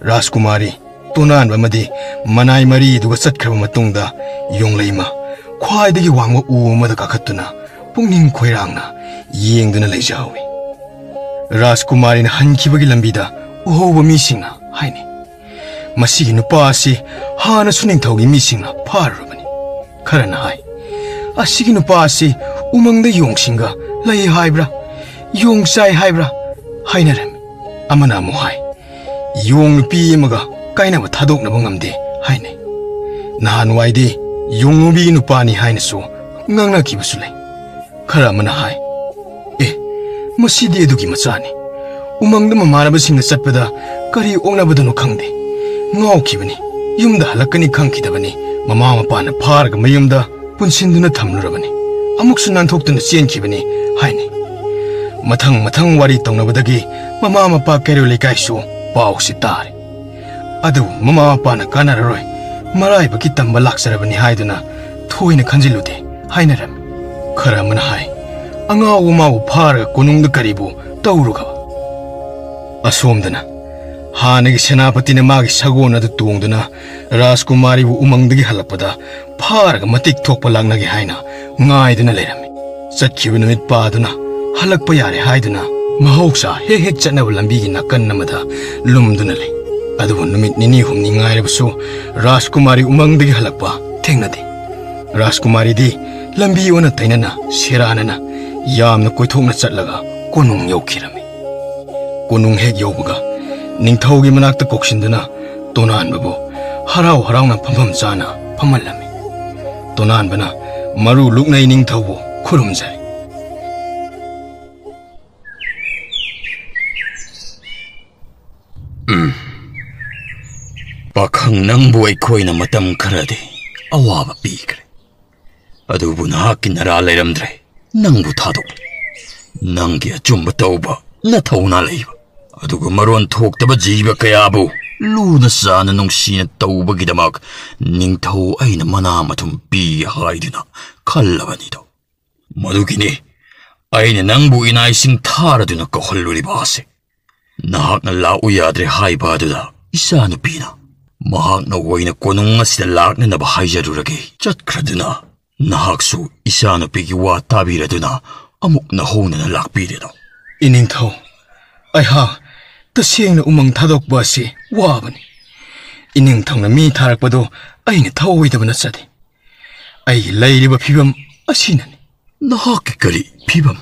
ꯔꯥꯖꯀꯨꯃꯥꯔꯤ ꯇꯣꯅꯥꯟꯕ ꯑꯃꯗꯤ ꯃꯅꯥꯏ ꯃꯔꯤꯗꯨꯒ ꯆꯠꯈ꯭ꯔꯕ ꯃꯇꯨꯡꯗ ꯌꯣꯡꯂꯩꯃ ꯈ꯭ꯋꯥꯏꯗꯒꯤ ꯋꯥꯡꯕ ꯎ ꯑꯃꯗ ꯀꯥꯈꯠꯇꯨꯅ ꯄꯨꯛꯅꯤꯡ ꯈꯣꯏꯔꯥꯡꯅ ꯌꯦꯡꯗꯨꯅ ꯂꯩꯖꯍꯧꯏ꯫ ꯔꯥꯖꯀꯨꯃꯥꯔꯤꯅ ꯍꯟꯈꯤꯕꯒꯤ ꯂꯝꯕꯤꯗ ꯎꯍꯧꯕ ꯃꯤꯁꯤꯡꯅ ꯍꯥꯏꯅꯩ, "ꯃꯁꯤꯒꯤ ꯅꯨꯄꯥ ꯑꯁꯤ ꯍꯥꯟꯅꯁꯨ ꯅꯤꯡꯊꯧꯒꯤ ꯃꯤꯁꯤꯡꯅ ꯐꯥꯔꯨꯔꯕꯅꯤ꯫" ꯈꯔꯅ ꯍꯥꯏ, "ꯑꯁꯤꯒꯤ ꯅꯨꯄꯥ ꯑꯁꯤ ꯎꯃꯪꯗ ꯌꯣꯡꯁꯤꯡꯒ ꯂꯩ ꯍꯥꯏꯕ꯭ꯔꯥ, ꯌꯣꯡ ꯆꯥꯏ ꯍꯥꯏꯕ꯭ꯔꯥ?" ꯍꯥꯏꯅꯔꯝꯃꯤ꯫ ꯑꯃꯅ ꯑꯃꯨꯛ ꯍꯥꯏ, "ꯌꯣꯡ ꯅꯨꯄꯤ ꯑꯃꯒ ꯀꯥꯏꯅꯕ ꯊꯥꯗꯣꯛꯅꯕ ꯉꯝꯗꯦ" ꯍꯥꯏꯅꯩ꯫ ꯅꯍꯥꯟꯋꯥꯏꯗꯤ ꯌꯣꯡꯉꯨꯕꯤꯒꯤ ꯅꯨꯄꯥꯅꯤ ꯍꯥꯏꯅꯁꯨ ꯉꯥꯡꯅꯈꯤꯕꯁꯨ ꯂꯩ꯫ ꯈꯔ ꯑꯃꯅ ꯍꯥꯏ, "ꯑꯦ, ꯃꯁꯤꯗꯤ ꯑꯗꯨꯒꯤ ꯃꯆꯥꯅꯤ꯫ ꯎꯃꯪꯗ ꯃꯃꯥꯟꯅꯕꯁꯤꯡꯒ ꯆꯠꯄꯗ ꯀꯔꯤ ꯑꯣꯛꯅꯕꯗꯅꯣ ꯈꯪꯗꯦ, ꯉꯥꯎꯈꯤꯕꯅꯤ꯫ ꯌꯨꯝꯗ ꯍꯜꯂꯛꯀꯅꯤ ꯈꯪꯈꯤꯗꯕꯅꯤ꯫ ꯃꯃꯥ ꯃꯄꯥꯅ ꯐꯥꯔꯒ ꯃꯌꯨꯝꯗ ꯄꯨꯟꯁꯤꯟꯗꯨꯅ ꯊꯝꯂꯨꯔꯕꯅꯤ꯫ ꯑꯃꯨꯛꯁꯨ ꯅꯥꯟꯊꯣꯛꯇꯨꯅ ꯆꯦꯟꯈꯤꯕꯅꯤ" ꯍꯥꯏꯅꯩ꯫ ꯃꯊꯪ ꯃꯊꯪ ꯋꯥꯔꯤ ꯇꯧꯅꯕꯗꯒꯤ ꯃꯃꯥ ꯃꯄꯥ ꯀꯩꯔꯣꯜ ꯂꯩꯀꯥꯏꯁꯨ ꯄꯥꯎꯁꯤ ꯇꯥꯔꯦ꯫ ꯑꯗꯨꯕꯨ ꯃꯃꯥ ꯃꯄꯥꯅ "ꯀꯥꯟꯅꯔꯔꯣꯏ, ꯃꯔꯥꯏꯕꯛꯀꯤ ꯇꯝꯕ ꯂꯥꯛꯆꯔꯕꯅꯤ" ꯍꯥꯏꯗꯨꯅ ꯊꯣꯏꯅ ꯈꯟꯖꯤꯜꯂꯨꯗꯦ ꯍꯥꯏꯅꯔꯝꯃꯤ꯫ ꯈꯔ ꯑꯃꯅ ꯍꯥꯏ, "ꯑꯉꯥꯎꯕ ꯃꯥꯕꯨ ꯐꯥꯔꯒ ꯀꯣꯅꯨꯡꯗ ꯀꯔꯤꯕꯨ ꯇꯧꯔꯨꯒꯕ?" ꯑꯁꯣꯝꯗꯅ ꯍꯥꯟꯅꯒꯤ ꯁꯦꯅꯥꯄꯇꯤꯅ ꯃꯥꯒꯤ ꯁꯒꯣꯜ ꯑꯗꯨ ꯇꯣꯡꯗꯨꯅ ꯔꯥꯖꯀꯨꯃꯥꯔꯤꯕꯨ ꯎꯃꯪꯗꯒꯤ ꯍꯜꯂꯛꯄꯗ ꯐꯥꯔꯒ ꯃꯇꯤꯛ ꯊꯣꯛꯄ ꯂꯥꯛꯅꯒꯦ ꯍꯥꯏꯅ ꯉꯥꯏꯗꯨꯅ ꯂꯩꯔꯝꯃꯤ꯫ ꯆꯠꯈꯤꯕ ꯅꯨꯃꯤꯠ ꯄꯥꯗꯨꯅ ꯍꯜꯂꯛꯄ ꯌꯥꯔꯦ ꯍꯥꯏꯗꯨꯅ ꯃꯍꯧꯁꯥ ꯍꯦꯛ ꯍꯦꯛ ꯆꯠꯅꯕ ꯂꯝꯕꯤꯒꯤ ꯅꯥꯀꯟ ꯑꯃꯗ ꯂꯨꯝꯗꯨꯅ ꯂꯩ꯫ ꯑꯗꯨꯕꯨ ꯅꯨꯃꯤꯠ ꯅꯤꯅꯤ ꯍꯨꯝꯅꯤ ꯉꯥꯏꯔꯕꯁꯨ ꯔꯥꯖꯀꯨꯃꯥꯔꯤ ꯎꯃꯪꯗꯒꯤ ꯍꯜꯂꯛꯄ ꯊꯦꯡꯅꯗꯦ꯫ ꯔꯥꯖꯀꯨꯃꯥꯔꯤꯗꯤ ꯂꯝꯕꯤ ꯑꯣꯟꯅ ꯇꯩꯅꯅ ꯁꯦꯔꯥꯟꯅꯅ ꯌꯥꯝꯅ ꯀꯣꯏꯊꯣꯛꯅ ꯆꯠꯂꯒ ꯀꯣꯅꯨꯡ ꯌꯧꯈꯤꯔꯝꯃꯤ꯫ ꯀꯣꯅꯨꯡ ꯍꯦꯛ ꯌꯧꯕꯒ ꯅꯤꯡꯊꯧꯒꯤ ꯃꯅꯥꯛꯇ ꯀꯧꯁꯤꯟꯗꯨꯅ ꯇꯣꯅꯥꯟꯕꯕꯨ ꯍꯔꯥꯎ ꯍꯔꯥꯎꯅ ꯐꯝꯐꯝ ꯆꯥꯅ ꯐꯝꯍꯜꯂꯝꯃꯤ꯫ ꯇꯣꯅꯥꯟꯕꯅ ꯃꯔꯨ ꯂꯨꯛꯅ ꯏꯅꯤꯡꯊꯧꯕꯨ ꯈꯨꯔꯨꯝꯖꯔꯤ꯫ "ꯎꯝ, ꯄꯥꯈꯪ ꯅꯪꯕꯨ ꯑꯩꯈꯣꯏꯅ ꯃꯇꯝ ꯈꯔꯗꯤ ꯑꯋꯥꯕ ꯄꯤꯈ꯭ꯔꯦ꯫ ꯑꯗꯨꯕꯨ ꯅꯍꯥꯛꯀꯤ ꯅꯔꯥ ꯂꯩꯔꯝꯗ꯭ꯔꯦ꯫ ꯅꯪꯕꯨ ꯊꯥꯗꯣꯛꯂꯦ꯫ ꯅꯪꯒꯤ ꯑꯆꯨꯝꯕ ꯇꯧꯕ, ꯅꯊꯧꯅꯥ ꯂꯩꯕ, ꯑꯗꯨꯒ ꯃꯔꯣꯟ ꯊꯣꯛꯇꯕ ꯖꯤꯕ ꯀꯌꯥꯕꯨ ꯂꯨꯅ ꯆꯥꯟꯅ ꯅꯨꯡꯁꯤꯅ ꯇꯧꯕꯒꯤꯗꯃꯛ ꯅꯤꯡꯊꯧ ꯑꯩꯅ ꯃꯅꯥ ꯃꯊꯨꯝ ꯄꯤ ꯍꯥꯏꯗꯨꯅ ꯈꯜꯂꯕꯅꯤꯗꯣ꯫ ꯃꯗꯨꯒꯤꯅꯤ ꯑꯩꯅ ꯅꯪꯕꯨ ꯏꯅꯥꯏꯁꯤꯡ ꯊꯥꯔꯗꯨꯅ ꯀꯧꯍꯜꯂꯨꯔꯤꯕ ꯑꯁꯤ꯫ ꯅꯍꯥꯛꯅ ꯂꯥꯛꯎ ꯌꯥꯗ꯭ꯔꯦ ꯍꯥꯏꯕ ꯑꯗꯨꯗ ꯏꯆꯥꯅꯨꯄꯤꯅ ꯃꯍꯥꯛꯅ ꯑꯣꯏꯅ ꯀꯣꯅꯨꯡ ꯑꯁꯤꯗ ꯂꯥꯛꯅꯅꯕ ꯍꯥꯏꯖꯔꯨꯔꯒꯦ ꯆꯠꯈ꯭ꯔꯗꯨꯅ ꯅꯍꯥꯛꯁꯨ ꯏꯆꯥꯅꯨꯄꯤꯒꯤ ꯋꯥ ꯇꯥꯕꯤꯔꯗꯨꯅ ꯑꯃꯨꯛ ꯅꯧꯍꯧꯅꯅ ꯂꯥꯛꯄꯤꯔꯦꯗꯣ꯫" "ꯏꯅꯤꯡꯊꯧ, ꯑꯩꯍꯥꯛ ꯇꯁꯦꯡꯅ ꯎꯃꯪ ꯊꯥꯗꯣꯛꯄ ꯑꯁꯤ ꯋꯥꯕꯅꯤ꯫ ꯏꯅꯤꯡꯊꯧꯅ ꯃꯤ ꯊꯥꯔꯛꯄꯗꯨ ꯑꯩꯅ ꯊꯧꯑꯣꯏꯗꯕꯅ ꯆꯠꯂꯤ꯫ ꯑꯩꯒꯤ ꯂꯩꯔꯤꯕ ꯐꯤꯕꯝ ꯑꯁꯤꯅꯅꯤ꯫" "ꯅꯍꯥꯛꯀꯤ ꯀꯔꯤ ꯐꯤꯕꯝ?"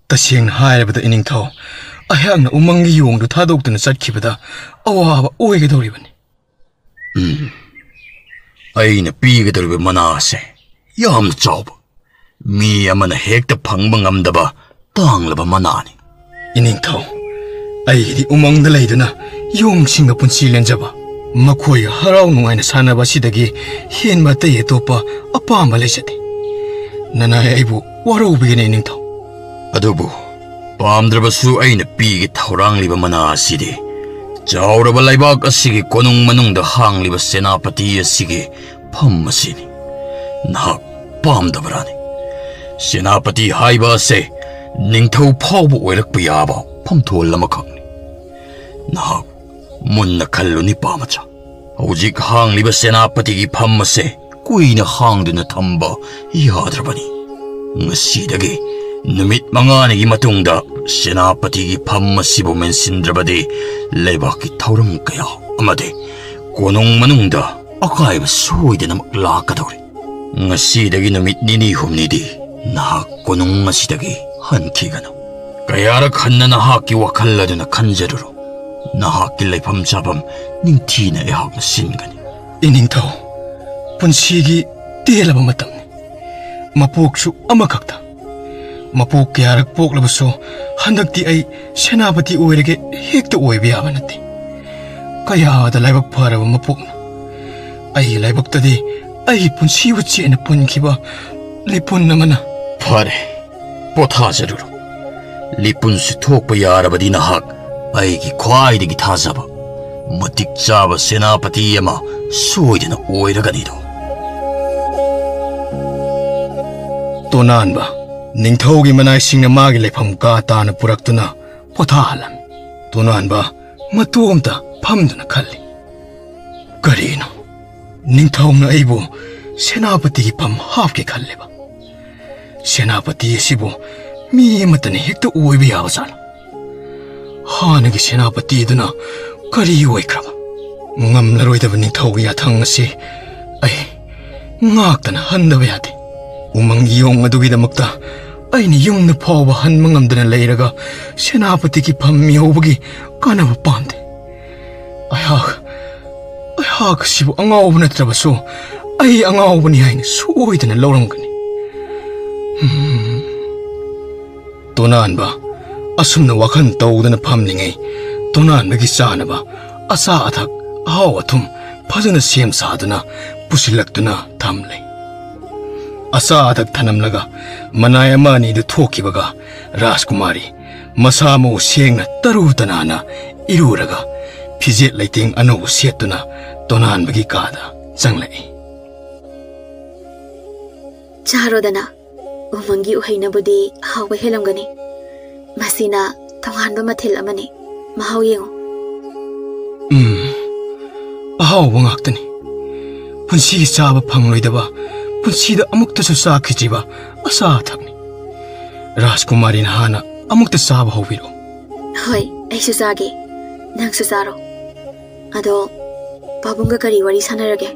"ꯇꯁꯦꯡꯅ ꯍꯥꯏꯔꯕꯗ ꯏꯅꯤꯡꯊꯧ, ꯑꯩꯍꯥꯛꯅ ꯎꯃꯪꯒꯤ ꯌꯣꯡꯗꯨ ꯊꯥꯗꯣꯛꯇꯨꯅ ꯆꯠꯈꯤꯕꯗ ꯑꯋꯥꯕ ꯑꯣꯏꯒꯗꯧꯔꯤꯕꯅꯤ꯫" "ꯎꯝ, ꯑꯩꯅ ꯄꯤꯒꯗꯧꯔꯤꯕ ꯃꯅꯥ ꯑꯁꯦ ꯌꯥꯝꯅ ꯆꯥꯎꯕ, ꯃꯤ ꯑꯃꯅ ꯍꯦꯛꯇ ꯐꯪꯕ ꯉꯝꯗꯕ ꯇꯥꯡꯂꯕ ꯃꯅꯥꯅꯤ꯫ ꯏꯅꯤꯡꯊꯧ, ꯑꯩꯒꯤꯗꯤ ꯎꯃꯪꯗ ꯂꯩꯗꯨꯅ ꯌꯣꯡꯁꯤꯡꯒ ꯄꯨꯟꯁꯤ ꯂꯦꯟꯖꯕ, ꯃꯈꯣꯏꯒ ꯍꯔꯥꯎ ꯅꯨꯡꯉꯥꯏꯅ ꯁꯥꯟꯅꯕ ꯑꯁꯤꯗꯒꯤ ꯍꯦꯟꯕ ꯑꯇꯩ ꯑꯇꯣꯞꯄ ꯑꯄꯥꯝꯕ ꯂꯩꯖꯗꯦ꯫ ꯅꯅꯥꯏ ꯑꯩꯕꯨ ꯋꯥꯔꯧꯕꯤꯒꯅꯤ, ꯏꯅꯤꯡꯊꯧ꯫ ꯑꯗꯨꯕꯨ ꯄꯥꯝꯗ꯭ꯔꯕꯁꯨ ꯑꯩꯅ ꯄꯤꯒꯦ ꯊꯧꯔꯥꯡꯂꯤꯕ ꯃꯅꯥ ꯑꯁꯤꯗꯤ ꯆꯥꯎꯔꯕ ꯂꯩꯕꯥꯛ ꯑꯁꯤꯒꯤ ꯀꯣꯅꯨꯡ ꯃꯅꯨꯡꯗ ꯍꯥꯡꯂꯤꯕ ꯁꯦꯅꯥꯄꯇꯤ ꯑꯁꯤꯒꯤ ꯐꯝ ꯑꯁꯤꯅꯤ꯫ ꯅꯍꯥꯛ ꯄꯥꯝꯗꯕ꯭ꯔꯥꯅꯦ? ꯁꯦꯅꯥꯄꯇꯤ ꯍꯥꯏꯕ ꯑꯁꯦ ꯅꯤꯡꯊꯧ ꯐꯥꯎꯕ ꯑꯣꯏꯔꯛꯄ ꯌꯥꯕ ꯐꯝꯊꯣꯜ ꯑꯃꯈꯛꯅꯤ꯫ ꯅꯍꯥꯛ ꯃꯨꯟꯅ ꯈꯜꯂꯨꯅꯤ, ꯄꯥꯃꯆꯥ꯫ ꯍꯧꯖꯤꯛ ꯍꯥꯡꯂꯤꯕ ꯁꯦꯅꯥꯄꯇꯤꯒꯤ ꯐꯝ ꯑꯁꯦ ꯀꯨꯏꯅ ꯍꯥꯡꯗꯨꯅ ꯊꯝꯕ ꯌꯥꯗ꯭ꯔꯕꯅꯤ꯫ ꯉꯁꯤꯗꯒꯤ ꯅꯨꯃꯤꯠ ꯃꯉꯥꯅꯤꯒꯤ ꯃꯇꯨꯡꯗ ꯁꯦꯅꯥꯄꯇꯤꯒꯤ ꯐꯝ ꯑꯁꯤꯕꯨ ꯃꯦꯟꯁꯤꯟꯗ꯭ꯔꯕꯗꯤ ꯂꯩꯕꯥꯛꯀꯤ ꯊꯧꯔꯝ ꯀꯌꯥ ꯑꯃꯗꯤ ꯀꯣꯅꯨꯡ ꯃꯅꯨꯡꯗ ꯑꯀꯥꯏꯕ ꯁꯣꯏꯗꯅꯃꯛ ꯂꯥꯛꯀꯗꯧꯔꯤ꯫ ꯉꯁꯤꯗꯒꯤ ꯅꯨꯃꯤꯠ ꯅꯤꯅꯤ ꯍꯨꯝꯅꯤꯗꯤ ꯅꯍꯥꯛ ꯀꯣꯅꯨꯡ ꯑꯁꯤꯗꯒꯤ ꯍꯟꯈꯤꯒꯅꯨ꯫ ꯀꯌꯥꯔꯛ ꯍꯟꯅ ꯅꯍꯥꯛꯀꯤ ꯋꯥꯈꯜ ꯑꯗꯨꯅ ꯈꯟꯖꯔꯨꯔꯣ꯫ ꯅꯍꯥꯛꯀꯤ ꯂꯩꯐꯝ ꯆꯥꯐꯝ ꯅꯤꯡꯊꯤꯅ ꯑꯩꯍꯥꯛꯅ ꯁꯤꯟꯒꯅꯤ꯫ ꯏꯅꯤꯡꯊꯧ, ꯄꯨꯟꯁꯤꯒꯤ ꯇꯦꯜꯂꯕ ꯃꯇꯝꯅꯤ꯫ ꯃꯄꯣꯛꯁꯨ ꯑꯃꯈꯛꯇ꯫ ꯃꯄꯣꯛ ꯀꯌꯥꯔꯛ ꯄꯣꯛꯂꯕꯁꯨ ꯍꯟꯗꯛꯇꯤ ꯑꯩ ꯁꯦꯅꯥꯄꯇꯤ ꯑꯣꯏꯔꯒꯦ ꯍꯦꯛꯇ ꯑꯣꯏꯕ ꯌꯥꯕ ꯅꯠꯇꯦ꯫ ꯀꯌꯥꯗ ꯂꯥꯏꯕꯛ ꯐꯔꯕ ꯃꯄꯣꯛꯅꯣ꯫ ꯑꯩꯒꯤ ꯂꯥꯏꯕꯛꯇꯗꯤ ꯑꯩꯒꯤ ꯄꯨꯟꯁꯤꯕꯨ ꯆꯦꯠꯅ ꯄꯨꯟꯈꯤꯕ ꯂꯤꯄꯨꯟ ꯑꯃꯅ꯫ ꯐꯔꯦ, ꯄꯣꯊꯥꯖꯔꯨꯔꯣ꯫ ꯂꯤꯄꯨꯟꯁꯨ ꯊꯣꯛꯄ ꯌꯥꯔꯕꯗꯤ ꯅꯍꯥꯛ ꯑꯩꯒꯤ ꯈ꯭ꯋꯥꯏꯗꯒꯤ ꯊꯥꯖꯕ, ꯃꯇꯤꯛ ꯆꯥꯕ ꯁꯦꯅꯥꯄꯇꯤ ꯑꯃ ꯁꯣꯏꯗꯅ ꯑꯣꯏꯔꯒꯅꯤꯗꯣ꯫ ꯇꯣꯅꯥꯟꯕ, ꯅꯤꯡꯊꯧꯒꯤ ꯃꯅꯥꯏꯁꯤꯡꯅ ꯃꯥꯒꯤ ꯂꯩꯐꯝ ꯀꯥ ꯇꯥꯅ ꯄꯨꯔꯛꯇꯨꯅ ꯄꯣꯊꯥꯍꯜꯂꯝꯃꯤ꯫ ꯇꯣꯅꯥꯟꯕ ꯃꯇꯣꯝꯇ ꯐꯝꯗꯨꯅ ꯈꯜꯂꯤ꯫ ꯀꯔꯤꯅꯣ? ꯅꯤꯡꯊꯧꯅ ꯑꯩꯕꯨ ꯁꯦꯅꯥꯄꯇꯤꯒꯤ ꯐꯝ ꯍꯥꯞꯀꯦ ꯈꯜꯂꯤꯕ? ꯁꯦꯅꯥꯄꯇꯤ ꯑꯁꯤꯕꯨ ꯃꯤ ꯑꯃꯠꯇꯅ ꯍꯦꯛꯇ ꯑꯣꯏꯕ ꯌꯥꯕ ꯖꯥꯠꯂꯣ? ꯍꯥꯟꯅꯒꯤ ꯁꯦꯅꯥꯄꯇꯤ ꯑꯗꯨꯅ ꯀꯔꯤ ꯑꯣꯏꯈ꯭ꯔꯕ? ꯉꯝꯂꯔꯣꯏꯗꯕ ꯅꯤꯡꯊꯧꯒꯤ ꯌꯥꯊꯪ ꯑꯁꯤ ꯑꯩ ꯉꯥꯛꯇꯅ ꯍꯟꯗꯕ ꯌꯥꯗꯦ꯫ ꯎꯃꯪꯒꯤ ꯌꯣꯡ ꯑꯗꯨꯒꯤꯗꯃꯛꯇ ꯑꯩꯅ ꯌꯨꯝꯗ ꯐꯥꯎꯕ ꯍꯟꯕ ꯉꯝꯗꯅ ꯂꯩꯔꯒ ꯁꯦꯅꯥꯄꯇꯤꯒꯤ ꯐꯝ ꯃꯤꯍꯧꯕꯒꯤ ꯀꯥꯟꯅꯕ ꯄꯥꯝꯗꯦ꯫ ꯑꯩꯍꯥꯛ, ꯑꯩꯍꯥꯛ ꯆꯥꯛ ꯑꯁꯤꯕꯨ ꯑꯉꯥꯎꯕ ꯅꯠꯇ꯭ꯔꯕꯁꯨ ꯑꯩ ꯑꯉꯥꯎꯕꯅꯤ ꯍꯥꯏꯅ ꯁꯣꯏꯗꯅ ꯂꯧꯔꯝꯒꯅꯤ꯫ ꯍꯝ꯫ ꯇꯣꯅꯥꯟꯕ ꯑꯁꯨꯝꯅ ꯋꯥꯈꯜ ꯇꯧꯗꯅ ꯐꯝꯂꯤꯉꯩ, ꯇꯣꯅꯥꯟꯕꯒꯤ ꯆꯥꯅꯕ ꯑꯆꯥ ꯑꯊꯛ, ꯑꯍꯥꯎ ꯑꯊꯨꯝ ꯐꯖꯅ ꯁꯦꯝ ꯁꯥꯗꯨꯅ ꯄꯨꯁꯤꯜꯂꯛꯇꯨꯅ ꯊꯝꯂꯦ꯫ ꯑꯆꯥ ꯑꯊꯛ ꯊꯅꯝꯂꯒ ꯃꯅꯥꯏ ꯑꯃ ꯑꯅꯤꯗꯨ ꯊꯣꯛꯈꯤꯕꯒ, ꯔꯥꯖꯀꯨꯃꯥꯔꯤ ꯃꯁꯥ ꯃꯎ ꯁꯦꯡꯅ ꯇꯔꯨ ꯇꯅꯥꯟꯅ ꯏꯔꯨꯔꯒ ꯐꯤꯖꯦꯠ ꯂꯩꯇꯦꯡ ꯑꯅꯧꯕ ꯁꯦꯠꯇꯨꯅ ꯇꯣꯅꯥꯟꯕꯒꯤ ꯀꯥꯗ ꯆꯪꯂꯛꯏ꯫ ꯆꯥꯔꯣꯗꯅ, ꯎꯃꯪꯒꯤ ꯎꯍꯩꯅꯕꯨꯗꯤ ꯍꯥꯎꯕ ꯍꯦꯜꯂꯝꯒꯅꯤ꯫ ꯃꯁꯤꯅ ꯇꯣꯉꯥꯟꯕ ꯃꯊꯦꯜ ꯑꯃꯅꯤ꯫ ꯃꯍꯥꯎ ꯌꯦꯡꯉꯨ꯫ ꯎꯝ, ꯑꯍꯥꯎꯕ ꯉꯥꯛꯇꯅꯤ꯫ ꯄꯨꯟꯁꯤꯒꯤ ꯆꯥꯕ ꯐꯪꯂꯣꯏꯗꯕ, ꯄꯨꯟꯁꯤꯗ ꯑꯃꯨꯛꯇꯁꯨ ꯆꯥꯈꯤꯗ꯭ꯔꯤꯕ ꯑꯆꯥ ꯑꯊꯛꯅꯤ꯫ ꯔꯥꯖꯀꯨꯃꯥꯔꯤꯅ ꯍꯥꯟꯅ ꯑꯃꯨꯛꯇ ꯆꯥꯕ ꯍꯧꯕꯤꯔꯣ꯫ ꯍꯣꯏ, ꯑꯩꯁꯨ ꯆꯥꯒꯦ꯫ ꯅꯪꯁꯨ ꯆꯥꯔꯣ꯫ ꯑꯗꯣ ꯄꯥꯕꯨꯡꯒ ꯀꯔꯤ ꯋꯥꯔꯤ ꯁꯥꯟꯅꯔꯒꯦ?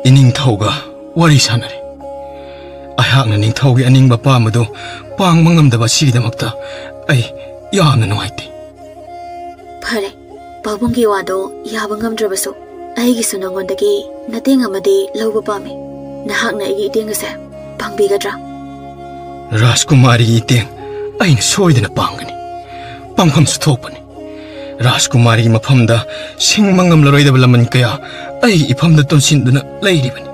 ꯏꯅꯤꯡꯊꯧꯒ ꯋꯥꯔꯤ ꯁꯥꯟꯅꯔꯦ꯫ ꯑꯩꯍꯥꯛꯅ ꯅꯤꯡꯊꯧꯒꯤ ꯑꯅꯤꯡꯕ ꯑꯄꯥꯝꯕꯗꯨ ꯄꯥꯡꯕ ꯉꯝꯗꯕ ꯑꯁꯤꯒꯤꯗꯃꯛꯇ ꯑꯩ ꯌꯥꯝꯅ ꯅꯨꯡꯉꯥꯏꯇꯦ꯫ ꯐꯔꯦ, ꯄꯥꯕꯨꯡꯒꯤ ꯋꯥꯗꯣ ꯌꯥꯕ ꯉꯝꯗ꯭ꯔꯕꯁꯨ ꯑꯩꯒꯤꯁꯨ ꯅꯉꯣꯟꯗꯒꯤ ꯃꯇꯦꯡ ꯑꯃꯗꯤ ꯂꯧꯕ ꯄꯥꯝꯃꯤ꯫ ꯅꯍꯥꯛꯅ ꯑꯩꯒꯤ ꯏꯇꯦꯡ ꯑꯁꯦ ꯄꯥꯡꯕꯤꯒꯗ꯭ꯔꯥ? ꯔꯥꯖꯀꯨꯃꯥꯔꯤꯒꯤ ꯏꯇꯦꯡ ꯑꯩꯅ ꯁꯣꯏꯗꯅ ꯄꯥꯡꯒꯅꯤ꯫ ꯄꯥꯡꯐꯝꯁꯨ ꯊꯣꯛꯄꯅꯤ꯫ ꯔꯥꯖꯀꯨꯃꯥꯔꯤꯒꯤ ꯃꯐꯝꯗ ꯁꯤꯡꯕ ꯉꯝꯂꯔꯣꯏꯗꯕ ꯂꯃꯟ ꯀꯌꯥ ꯑꯩꯒꯤ ꯏꯐꯝꯗ ꯇꯣꯟꯁꯤꯟꯗꯨꯅ ꯂꯩꯔꯤꯕꯅꯤ꯫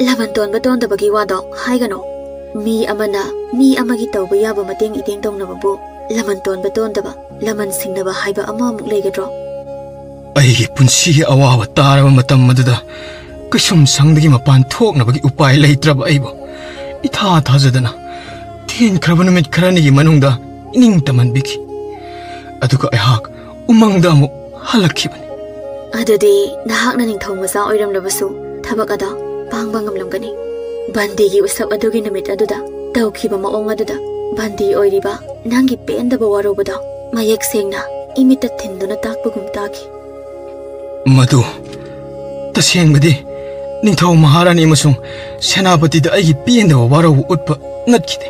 ꯂꯃꯟ ꯇꯣꯟꯕ ꯇꯣꯟꯗꯕꯒꯤ ꯋꯥꯗꯣ ꯍꯥꯏꯒꯅꯨ꯫ ꯃꯤ ꯑꯃꯅ ꯃꯤ ꯑꯃꯒꯤ ꯇꯧꯕ ꯌꯥꯕ ꯃꯇꯦꯡ ꯏꯇꯦꯡ ꯇꯧꯅꯕꯕꯨ ꯂꯃꯟ ꯇꯣꯟꯕ ꯇꯣꯟꯗꯕ, ꯂꯃꯟ ꯁꯤꯡꯅꯕ ꯍꯥꯏꯕ ꯑꯃꯃꯨꯛ ꯂꯩꯒꯗ꯭ꯔꯣ? ꯑꯩꯒꯤ ꯄꯨꯟꯁꯤꯒꯤ ꯑꯋꯥꯕ ꯇꯥꯔꯕ ꯃꯇꯝ ꯑꯗꯨꯗ ꯀꯩꯁꯨꯝꯁꯪꯗꯒꯤ ꯃꯄꯥꯟ ꯊꯣꯛꯅꯕꯒꯤ ꯎꯄꯥꯏ ꯂꯩꯇ꯭ꯔꯕ ꯑꯩꯕꯨ ꯏꯊꯥ ꯊꯥꯖꯗꯅ ꯇꯦꯟꯈ꯭ꯔꯕ ꯅꯨꯃꯤꯠ ꯈꯔꯅꯤꯒꯤ ꯃꯅꯨꯡꯗ ꯏꯅꯤꯡ ꯇꯝꯍꯟꯕꯤꯈꯤ꯫ ꯑꯗꯨꯒ ꯑꯩꯍꯥꯛ ꯎꯃꯪꯗ ꯑꯃꯨꯛ ꯍꯜꯂꯛꯈꯤꯕꯅꯤ꯫ ꯑꯗꯨꯗꯤ ꯅꯍꯥꯛꯅ ꯅꯤꯡꯊꯧ ꯃꯆꯥ ꯑꯣꯏꯔꯝꯂꯕꯁꯨ ꯊꯕꯛ ꯑꯗꯣ ꯄꯥꯡꯕ ꯉꯝꯂꯝꯒꯅꯤ꯫ ꯕꯟꯗꯤꯒꯤ ꯎꯁꯞ ꯑꯗꯨꯒꯤ ꯅꯨꯃꯤꯠ ꯑꯗꯨꯗ ꯇꯧꯈꯤꯕ ꯃꯑꯣꯡ ꯑꯗꯨꯗ ꯕꯟꯗꯤ ꯑꯣꯏꯔꯤꯕ ꯅꯪꯒꯤ ꯄꯦꯟꯗꯕ ꯋꯥꯔꯧꯕꯗꯣ ꯃꯌꯦꯛ ꯁꯦꯡꯅ ꯏꯃꯤꯠꯇ ꯊꯤꯟꯗꯨꯅ ꯇꯥꯛꯄꯒꯨꯝ ꯇꯥꯈꯤ꯫ ꯃꯗꯨ ꯇꯁꯦꯡꯕꯗꯤ ꯅꯤꯡꯊꯧ ꯃꯍꯥꯔꯥꯅꯤ ꯑꯃꯁꯨꯡ ꯁꯦꯅꯥꯄꯇꯤꯗ ꯑꯩꯒꯤ ꯄꯦꯟꯗꯕ ꯋꯥꯔꯧꯕ ꯎꯠꯄ ꯅꯠꯈꯤꯗꯦ꯫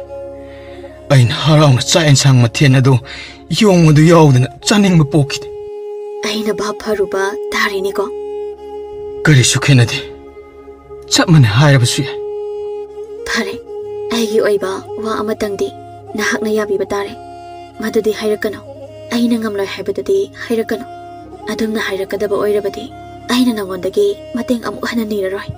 ꯑꯩꯅ ꯍꯔꯥꯎꯅ ꯆꯥꯛ ꯑꯦꯟꯁꯥꯡ ꯃꯊꯦꯜ ꯑꯗꯨ ꯌꯣꯡ ꯑꯗꯨ ꯌꯥꯎꯗꯅ ꯆꯥꯅꯤꯡꯕ ꯄꯣꯛꯈꯤꯗꯦ꯫ ꯑꯩꯅ ꯚꯥꯞ ꯐꯔꯨꯕ ꯇꯥꯔꯤꯅꯤꯀꯣ꯫ ꯀꯔꯤꯁꯨ ꯈꯦꯠꯅꯗꯦ꯫ ꯆꯞ ꯃꯥꯟꯅꯩ ꯍꯥꯏꯔꯕꯁꯨ ꯌꯥꯏ꯫ ꯐꯔꯦ, ꯑꯩꯒꯤ ꯑꯣꯏꯕ ꯋꯥ ꯑꯃꯇꯪꯗꯤ ꯅꯍꯥꯛꯅ ꯌꯥꯕꯤꯕ ꯇꯥꯔꯦ꯫ ꯃꯗꯨꯗꯤ ꯍꯥꯏꯔꯛꯀꯅꯨ꯫ ꯑꯩꯅ ꯉꯝꯂꯣꯏ ꯍꯥꯏꯕꯗꯨꯗꯤ ꯍꯥꯏꯔꯛꯀꯅꯨ꯫ ꯑꯗꯨꯝꯅ ꯍꯥꯏꯔꯛꯀꯗꯕ ꯑꯣꯏꯔꯕꯗꯤ ꯑꯩꯅ ꯅꯉꯣꯟꯗꯒꯤ ꯃꯇꯦꯡ ꯑꯃꯨꯛ ꯍꯟꯅ ꯅꯤꯔꯔꯣꯏ꯫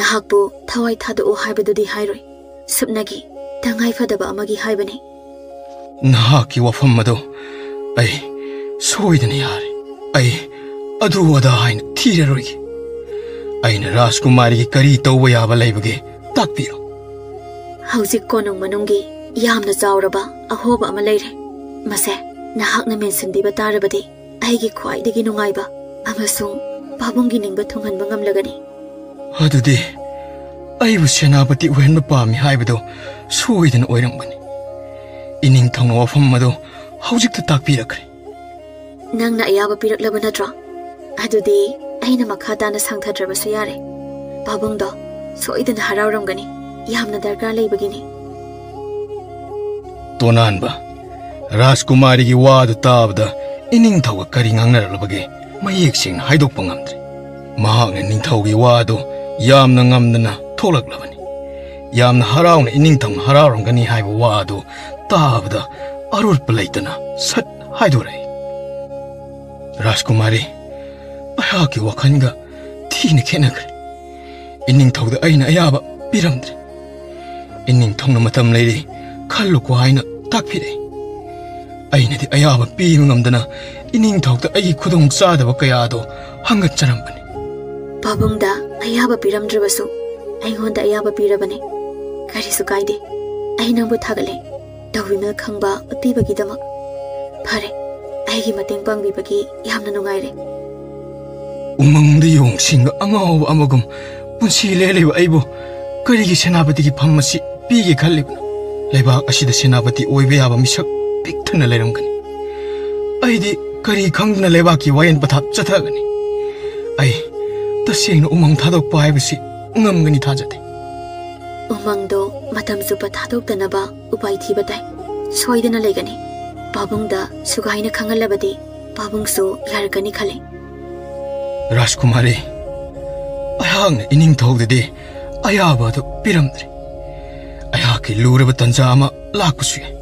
ꯅꯍꯥꯛꯄꯨ ꯊꯋꯥꯏ ꯊꯥꯗꯣꯛꯎ ꯍꯥꯏꯕꯗꯨꯗꯤ ꯍꯥꯏꯔꯣꯏ꯫ ꯁꯨꯞꯅꯒꯤ ꯇꯉꯥꯏ ꯐꯗꯕ ꯑꯃꯒꯤ ꯍꯥꯏꯕꯅꯤ꯫ ꯅꯍꯥꯛꯀꯤ ꯋꯥꯐꯝ ꯑꯗꯨ ꯑꯩ ꯁꯣꯏꯗꯅ ꯌꯥꯔꯦ꯫ ꯑꯩ ꯑꯗꯨ ꯑꯗꯥ ꯍꯥꯏꯅ ꯊꯤꯔꯔꯣꯏꯒꯦ꯫ ꯑꯩꯅ ꯔꯥꯖꯀꯨꯃꯥꯔꯤꯒꯤ ꯀꯔꯤ ꯇꯧꯕ ꯌꯥꯕ ꯂꯩꯕꯒꯦ, ꯇꯥꯛꯄꯤꯔꯣ꯫ ꯍꯧꯖꯤꯛ ꯀꯣꯅꯨꯡ ꯃꯅꯨꯡꯒꯤ ꯌꯥꯝꯅ ꯆꯥꯎꯔꯕ ꯑꯍꯣꯕ ꯑꯃ ꯂꯩꯔꯦ꯫ ꯃꯁꯦ ꯅꯍꯥꯛꯅ ꯃꯦꯟꯁꯤꯟꯕꯤꯕ ꯇꯥꯔꯕꯗꯤ ꯑꯩꯒꯤ ꯈ꯭ꯋꯥꯏꯗꯒꯤ ꯅꯨꯡꯉꯥꯏꯕ ꯑꯃꯁꯨꯡ ꯄꯥꯕꯨꯡꯒꯤ ꯅꯤꯡꯕ ꯊꯨꯡꯍꯟꯕ ꯉꯝꯂꯒꯅꯤ꯫ ꯑꯗꯨꯗꯤ ꯑꯩꯕꯨ ꯁꯦꯅꯥꯄꯇꯤ ꯑꯣꯏꯍꯟꯕ ꯄꯥꯝꯃꯤ ꯍꯥꯏꯕꯗꯨ ꯁꯣꯏꯗꯅ ꯑꯣꯏꯔꯝꯒꯅꯤ꯫ ꯏꯅꯤꯡꯊꯧꯅ ꯋꯥꯐꯝ ꯑꯗꯨ ꯍꯧꯖꯤꯛꯇ ꯇꯥꯛꯄꯤꯔꯛꯈ꯭ꯔꯦ꯫ ꯅꯪꯅ ꯑꯌꯥꯕ ꯄꯤꯔꯛꯂꯕ ꯅꯠꯇ꯭ꯔꯣ? ꯑꯗꯨꯗꯤ ꯑꯩꯅ ꯃꯈꯥ ꯇꯥꯅ ꯁꯥꯡꯊꯗ꯭ꯔꯕꯁꯨ ꯌꯥꯔꯦ꯫ ꯄꯥꯕꯨꯡꯗꯣ ꯁꯣꯏꯗꯅ ꯍꯔꯥꯎꯔꯝꯒꯅꯤ꯫ ꯌꯥꯝꯅ ꯗꯔꯀꯥꯔ ꯂꯩꯕꯒꯤꯅꯤ꯫ ꯇꯣꯅꯥꯟꯕ, ꯔꯥꯖꯀꯨꯃꯥꯔꯤꯒꯤ ꯋꯥꯗꯨ ꯇꯥꯕꯗ ꯏꯅꯤꯡꯊꯧꯒ ꯀꯔꯤ ꯉꯥꯡꯅꯔꯛꯂꯕꯒꯦ ꯃꯌꯦꯛ ꯁꯦꯡꯅ ꯍꯥꯏꯗꯣꯛꯄ ꯉꯝꯗ꯭ꯔꯦ꯫ ꯃꯍꯥꯛꯅ ꯅꯤꯡꯊꯧꯒꯤ ꯋꯥꯗꯨ ꯌꯥꯝꯅ ꯉꯝꯗꯅ ꯊꯣꯛꯂꯛꯂꯕꯅꯤ꯫ ꯌꯥꯝꯅ ꯍꯔꯥꯎꯅ ꯏꯅꯤꯡꯊꯧꯅ ꯍꯔꯥꯎꯔꯝꯒꯅꯤ ꯍꯥꯏꯕ ꯋꯥ ꯑꯗꯨ ꯇꯥꯕꯗ ꯑꯔꯣꯠꯄ ꯂꯩꯇꯅ ꯁꯠ ꯍꯥꯏꯗꯣꯔꯛꯏ꯫ ꯔꯥꯖꯀꯨꯃꯥꯔꯤ, ꯑꯩꯍꯥꯛꯀꯤ ꯋꯥꯈꯜꯒ ꯊꯤꯅ ꯈꯦꯠꯅꯈ꯭ꯔꯦ꯫ ꯏꯅꯤꯡꯊꯧꯗ ꯑꯩꯅ ꯑꯌꯥꯕ ꯄꯤꯔꯝꯗ꯭ꯔꯦ꯫ ꯏꯅꯤꯡꯊꯧꯅ ꯃꯇꯝ ꯂꯩꯔꯤ ꯈꯜꯂꯨꯀꯣ ꯍꯥꯏꯅ ꯇꯥꯛꯄꯤꯔꯛꯏ꯫ ꯑꯩꯅꯗꯤ ꯑꯌꯥꯕ ꯄꯤꯕ ꯉꯝꯗꯅ ꯏꯅꯤꯡꯊꯧꯗ ꯑꯩꯒꯤ ꯈꯨꯗꯣꯡ ꯆꯥꯗꯕ ꯀꯌꯥ ꯑꯗꯨ ꯍꯪꯒꯠꯆꯔꯝꯕꯅꯤ꯫ ꯄꯥꯕꯨꯡꯗ ꯑꯌꯥꯕ ꯄꯤꯔꯝꯗ꯭ꯔꯕꯁꯨ ꯑꯩꯉꯣꯟꯗ ꯑꯌꯥꯕ ꯄꯤꯔꯕꯅꯤ꯫ ꯀꯔꯤꯁꯨ ꯀꯥꯏꯗꯦ꯫ ꯑꯩ ꯅꯪꯕꯨ ꯊꯥꯒꯠꯂꯦ꯫ ꯇꯧꯕꯤꯃꯜ ꯈꯪꯕ ꯎꯠꯄꯤꯕꯒꯤꯗꯃꯛ꯫ ꯐꯔꯦ, ꯑꯩꯒꯤ ꯃꯇꯦꯡ ꯄꯥꯡꯕꯤꯕꯒꯤ ꯌꯥꯝꯅ ꯅꯨꯡꯉꯥꯏꯔꯦ꯫ ꯎꯃꯪꯗ ꯌꯣꯡꯁꯤꯡꯒ ꯑꯉꯥꯎꯕ ꯑꯃꯒꯨꯝ ꯄꯨꯟꯁꯤ ꯂꯦꯜꯂꯤꯕ ꯑꯩꯕꯨ ꯀꯔꯤꯒꯤ ꯁꯦꯅꯥꯄꯇꯤꯒꯤ ꯐꯝ ꯑꯁꯤ ꯄꯤꯒꯦ ꯈꯜꯂꯤꯕꯅꯣ? ꯂꯩꯕꯥꯛ ꯑꯁꯤꯗ ꯁꯦꯅꯥꯄꯇꯤ ꯑꯣꯏꯕ ꯌꯥꯕ ꯃꯤꯁꯛ ꯄꯤꯛ ꯊꯟꯅ ꯂꯩꯔꯝꯒꯅꯤ꯫ ꯑꯩꯗꯤ ꯀꯔꯤ ꯈꯪꯗꯅ ꯂꯩꯕꯥꯛꯀꯤ ꯋꯥꯌꯦꯟ ꯄꯊꯥꯞ ꯆꯠꯊꯒꯅꯤ? ꯑꯩ ꯇꯁꯦꯡꯅ ꯎꯃꯪ ꯊꯥꯗꯣꯛꯄ ꯍꯥꯏꯕꯁꯤ ꯉꯝꯒꯅꯤ ꯊꯥꯖꯗꯦ꯫ ꯎꯃꯪꯗꯣ ꯃꯇꯝ ꯆꯨꯞꯄ ꯊꯥꯗꯣꯛꯇꯅꯕ ꯎꯄꯥꯏ ꯊꯤꯕ ꯇꯥꯏ꯫ ꯁꯣꯏꯗꯅ ꯂꯩꯒꯅꯤ꯫ ꯄꯥꯕꯨꯡꯗ ꯁꯨꯒꯥꯏꯅ ꯈꯪꯍꯜꯂꯕꯗꯤ ꯄꯥꯕꯨꯡꯁꯨ ꯌꯥꯔꯛꯀꯅꯤ ꯈꯜꯂꯤ꯫ ꯔꯥꯖꯀꯨꯃꯥꯔꯤ, ꯑꯩꯍꯥꯛꯅ ꯏꯅꯤꯡꯊꯧꯗꯗꯤ ꯑꯌꯥꯕ ꯑꯗꯨ ꯄꯤꯔꯝꯗ꯭ꯔꯦ꯫ ꯑꯩꯍꯥꯛꯀꯤ ꯂꯨꯔꯕ ꯇꯟꯖꯥ ꯑꯃ ꯂꯥꯛꯄꯁꯨ ꯌꯥꯏ꯫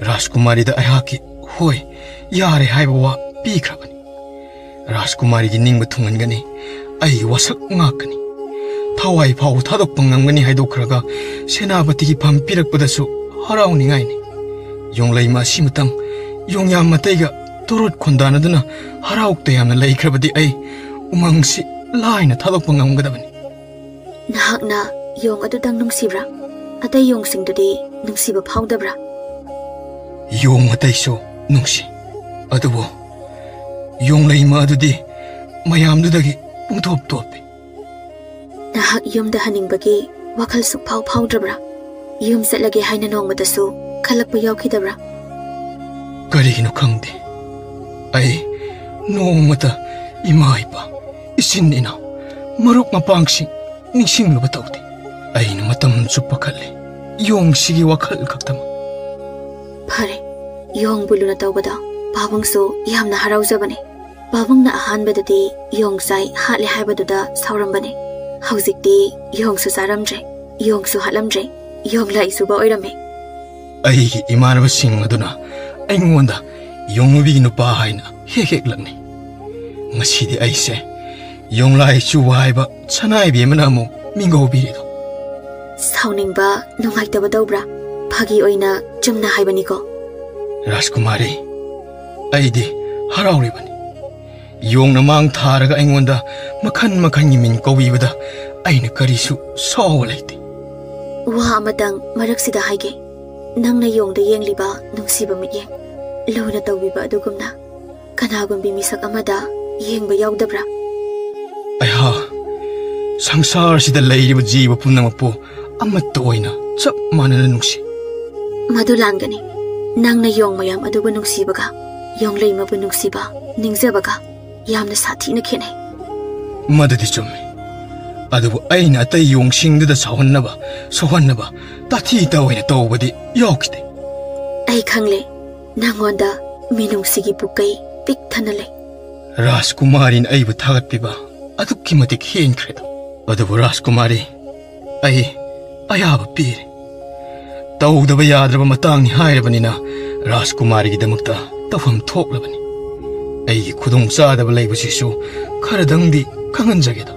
ꯔꯥꯖꯀꯨꯃꯥꯔꯤꯗ ꯑꯩꯍꯥꯛꯀꯤ "ꯍꯣꯏ, ꯌꯥꯔꯦ" ꯍꯥꯏꯕ ꯋꯥ ꯄꯤꯈ꯭ꯔꯕꯅꯤ꯫ ꯔꯥꯖꯀꯨꯃꯥꯔꯤꯒꯤ ꯅꯤꯡꯕ ꯊꯨꯡꯍꯟꯒꯅꯤ꯫ ꯑꯩꯒꯤ ꯋꯥꯁꯛ ꯉꯥꯛꯀꯅꯤ꯫ ꯊꯋꯥꯏ ꯐꯥꯎꯕ ꯊꯥꯗꯣꯛꯄ ꯉꯝꯒꯅꯤ ꯍꯥꯏꯗꯣꯛꯈ꯭ꯔꯒ ꯁꯦꯅꯥꯄꯇꯤꯒꯤ ꯐꯝ ꯄꯤꯔꯛꯄꯗꯁꯨ ꯍꯔꯥꯎꯅꯤꯡꯉꯥꯏꯅꯤ꯫ ꯌꯣꯡꯂꯩꯃ ꯑꯁꯤꯃꯇꯪ ꯌꯣꯡꯌꯥꯝ ꯃꯇꯩꯒ ꯇꯣꯔꯣꯠ ꯈꯣꯟꯗꯥꯅꯗꯨꯅ ꯍꯔꯥꯎ ꯇꯌꯥꯝꯅ ꯂꯩꯈ꯭ꯔꯕꯗꯤ ꯑꯩ ꯎꯃꯪꯁꯤ ꯂꯥꯏꯅ ꯊꯥꯗꯣꯛꯄ ꯉꯝꯒꯗꯕꯅꯤ꯫ ꯅꯍꯥꯛꯅ ꯌꯣꯡ ꯑꯗꯨꯇꯪ ꯅꯨꯡꯁꯤꯕ꯭ꯔꯥ? ꯑꯇꯩ ꯌꯣꯡꯁꯤꯡꯗꯨꯗꯤ ꯅꯨꯡꯁꯤꯕ ꯐꯥꯎꯗꯕ꯭ꯔꯥ? ꯌꯣꯡ ꯑꯇꯩꯁꯨ ꯅꯨꯡꯁꯤ, ꯑꯗꯨꯕꯨ ꯌꯣꯡꯂꯩꯃ ꯑꯗꯨꯗꯤ ꯃꯌꯥꯝꯗꯨꯗꯒꯤ ꯄꯨꯡꯇꯣꯞ ꯇꯣꯞꯄꯤ꯫ ꯅꯍꯥꯛ ꯌꯨꯝꯗ ꯍꯟꯅꯤꯡꯕꯒꯤ ꯋꯥꯈꯜ ꯁꯨꯛꯐꯥꯎ ꯐꯥꯎꯗ꯭ꯔꯕ꯭ꯔꯥ? ꯌꯨꯝ ꯆꯠꯂꯒꯦ ꯍꯥꯏꯅ ꯅꯣꯡꯃꯇꯁꯨ ꯈꯜꯂꯛꯄ ꯌꯥꯎꯈꯤꯗꯕ꯭ꯔꯥ? ꯀꯔꯤꯒꯤꯅꯣ ꯈꯪꯗꯦ, ꯑꯩ ꯅꯣꯡꯃꯇ ꯏꯃꯥ ꯏꯄꯥ, ꯏꯆꯤꯟ ꯏꯅꯥꯎ, ꯃꯔꯨꯞ ꯃꯄꯥꯡꯁꯤꯡ ꯅꯤꯡꯁꯤꯡꯂꯨꯕ ꯇꯧꯗꯦ꯫ ꯑꯩꯅ ꯃꯇꯝ ꯆꯨꯞꯄ ꯈꯜꯂꯤ ꯌꯣꯡꯁꯤꯒꯤ ꯋꯥꯈꯜ ꯈꯛꯇꯃꯛ꯫ ꯐꯔꯦ, ꯌꯣꯡꯕꯨ ꯂꯨꯅ ꯇꯧꯕꯗ ꯄꯥꯕꯨꯡꯁꯨ ꯌꯥꯝꯅ ꯍꯔꯥꯎꯖꯕꯅꯦ꯫ ꯄꯥꯕꯨꯡꯅ ꯑꯍꯥꯟꯕꯗꯗꯤ ꯌꯣꯡ ꯆꯥꯏ ꯍꯥꯠꯂꯦ ꯍꯥꯏꯕꯗꯨꯗ ꯁꯥꯎꯔꯝꯕꯅꯦ꯫ ꯍꯧꯖꯤꯛꯇꯤ ꯌꯣꯡꯁꯨ ꯆꯥꯔꯝꯗ꯭ꯔꯦ, ꯌꯣꯡꯁꯨ ꯍꯥꯠꯂꯝꯗ꯭ꯔꯦ, ꯌꯣꯡ ꯂꯥꯏ ꯆꯨꯕ ꯑꯣꯏꯔꯝꯃꯦ꯫ ꯑꯩꯒꯤ ꯏꯃꯥꯟꯅꯕꯁꯤꯡ ꯑꯗꯨꯅ ꯑꯩꯉꯣꯟꯗ ꯌꯣꯡꯅꯨꯕꯤꯒꯤ ꯅꯨꯄꯥ ꯍꯥꯏꯅ ꯍꯦꯛ ꯍꯦꯛ ꯂꯛꯅꯩ꯫ ꯉꯁꯤꯗꯤ ꯑꯩꯁꯦ ꯌꯣꯡꯂꯥꯏ ꯆꯨꯕ ꯍꯥꯏꯕ ꯁꯅꯥꯏꯕꯤ ꯑꯃꯅ ꯑꯃꯨꯛ ꯃꯤꯡꯒꯧꯕꯤꯔꯤꯗꯣ꯫ ꯁꯥꯎꯅꯤꯡꯕ, ꯅꯨꯡꯉꯥꯏꯇꯕ ꯇꯧꯕ꯭ꯔꯥ? ꯐꯥꯒꯤ ꯑꯣꯏꯅ ꯆꯨꯝꯅ ꯍꯥꯏꯕꯅꯤꯀꯣ꯫ ꯔꯥꯖꯀꯨꯃꯥꯔꯤ, ꯑꯩꯗꯤ ꯍꯔꯥꯎꯔꯤꯕꯅꯤ꯫ ꯌꯣꯡꯅ ꯃꯥꯡ ꯊꯥꯔꯒ ꯑꯩꯉꯣꯟꯗ ꯃꯈꯟ ꯃꯈꯟꯒꯤ ꯃꯤꯡ ꯀꯧꯕꯤꯕꯗ ꯑꯩꯅ ꯀꯔꯤꯁꯨ ꯁꯥꯎꯕ ꯂꯩꯇꯦ꯫ ꯋꯥ ꯑꯃꯇꯪ ꯃꯔꯛꯁꯤꯗ ꯍꯥꯏꯒꯦ꯫ ꯅꯪꯅ ꯌꯣꯡꯗ ꯌꯦꯡꯂꯤꯕ ꯅꯨꯡꯁꯤꯕ ꯃꯤꯠꯌꯦꯡ, ꯂꯨꯅ ꯇꯧꯕꯤꯕ ꯑꯗꯨꯒꯨꯝꯅ ꯀꯅꯥꯒꯨꯝꯕꯤ ꯃꯤꯁꯛ ꯑꯃꯗ ꯌꯦꯡꯕ ꯌꯥꯎꯗꯕ꯭ꯔꯥ? ꯑꯩꯍꯥ, ꯁꯪꯁꯥꯔꯁꯤꯗ ꯂꯩꯔꯤꯕ ꯖꯤꯕ ꯄꯨꯝꯅꯃꯛꯄꯨ ꯑꯃꯠꯇ ꯑꯣꯏꯅ ꯆꯞ ꯃꯥꯟꯅꯅ ꯅꯨꯡꯁꯤ꯫ ꯃꯗꯨ ꯂꯥꯟꯒꯅꯤ꯫ ꯅꯪꯅ ꯌꯣꯡ ꯃꯌꯥꯝ ꯑꯗꯨꯕꯨ ꯅꯨꯡꯁꯤꯕꯒ ꯌꯣꯡꯂꯩꯃꯕꯨ ꯅꯨꯡꯁꯤꯕ, ꯅꯤꯡꯖꯕꯒ ꯌꯥꯝꯅ ꯁꯥꯊꯤꯅ ꯈꯦꯠꯅꯩ꯫ ꯃꯗꯨꯗꯤ ꯆꯨꯝꯃꯤ꯫ ꯑꯗꯨꯕꯨ ꯑꯩꯅ ꯑꯇꯩ ꯌꯣꯡꯁꯤꯡꯗꯨꯗ ꯁꯥꯎꯍꯟꯅꯕ, ꯁꯣꯛꯍꯟꯅꯕ, ꯇꯥꯊꯤ ꯇꯥꯑꯣꯏꯅ ꯇꯧꯕꯗꯤ ꯌꯥꯎꯈꯤꯗꯦ꯫ ꯑꯩ ꯈꯪꯂꯦ, ꯅꯪꯉꯣꯟꯗ ꯃꯤꯅꯨꯡꯁꯤꯒꯤ ꯄꯨꯀꯩ ꯄꯤꯛ ꯊꯟꯅ ꯂꯩ꯫ ꯔꯥꯖꯀꯨꯃꯥꯔꯤꯅ ꯑꯩꯕꯨ ꯊꯥꯒꯠꯄꯤꯕ ꯑꯗꯨꯛꯀꯤ ꯃꯇꯤꯛ ꯍꯦꯟꯈ꯭ꯔꯦꯗ꯫ ꯑꯗꯨꯕꯨ ꯔꯥꯖꯀꯨꯃꯥꯔꯤ, ꯑꯩ ꯑꯌꯥꯕ ꯄꯤꯔꯦ꯫ ꯇꯧꯗꯕ ꯌꯥꯗ꯭ꯔꯕ ꯃꯇꯥꯡꯅꯤ ꯍꯥꯏꯔꯕꯅꯤꯅ ꯔꯥꯖꯀꯨꯃꯥꯔꯤꯒꯤꯗꯃꯛꯇ ꯇꯧꯐꯝ ꯊꯣꯛꯂꯕꯅꯤ꯫ ꯑꯩꯒꯤ ꯈꯨꯗꯣꯡꯆꯥꯗꯕ ꯂꯩꯕꯁꯤꯁꯨ ꯈꯔꯗꯪꯗꯤ ꯈꯪꯍꯟꯖꯒꯦꯗ꯫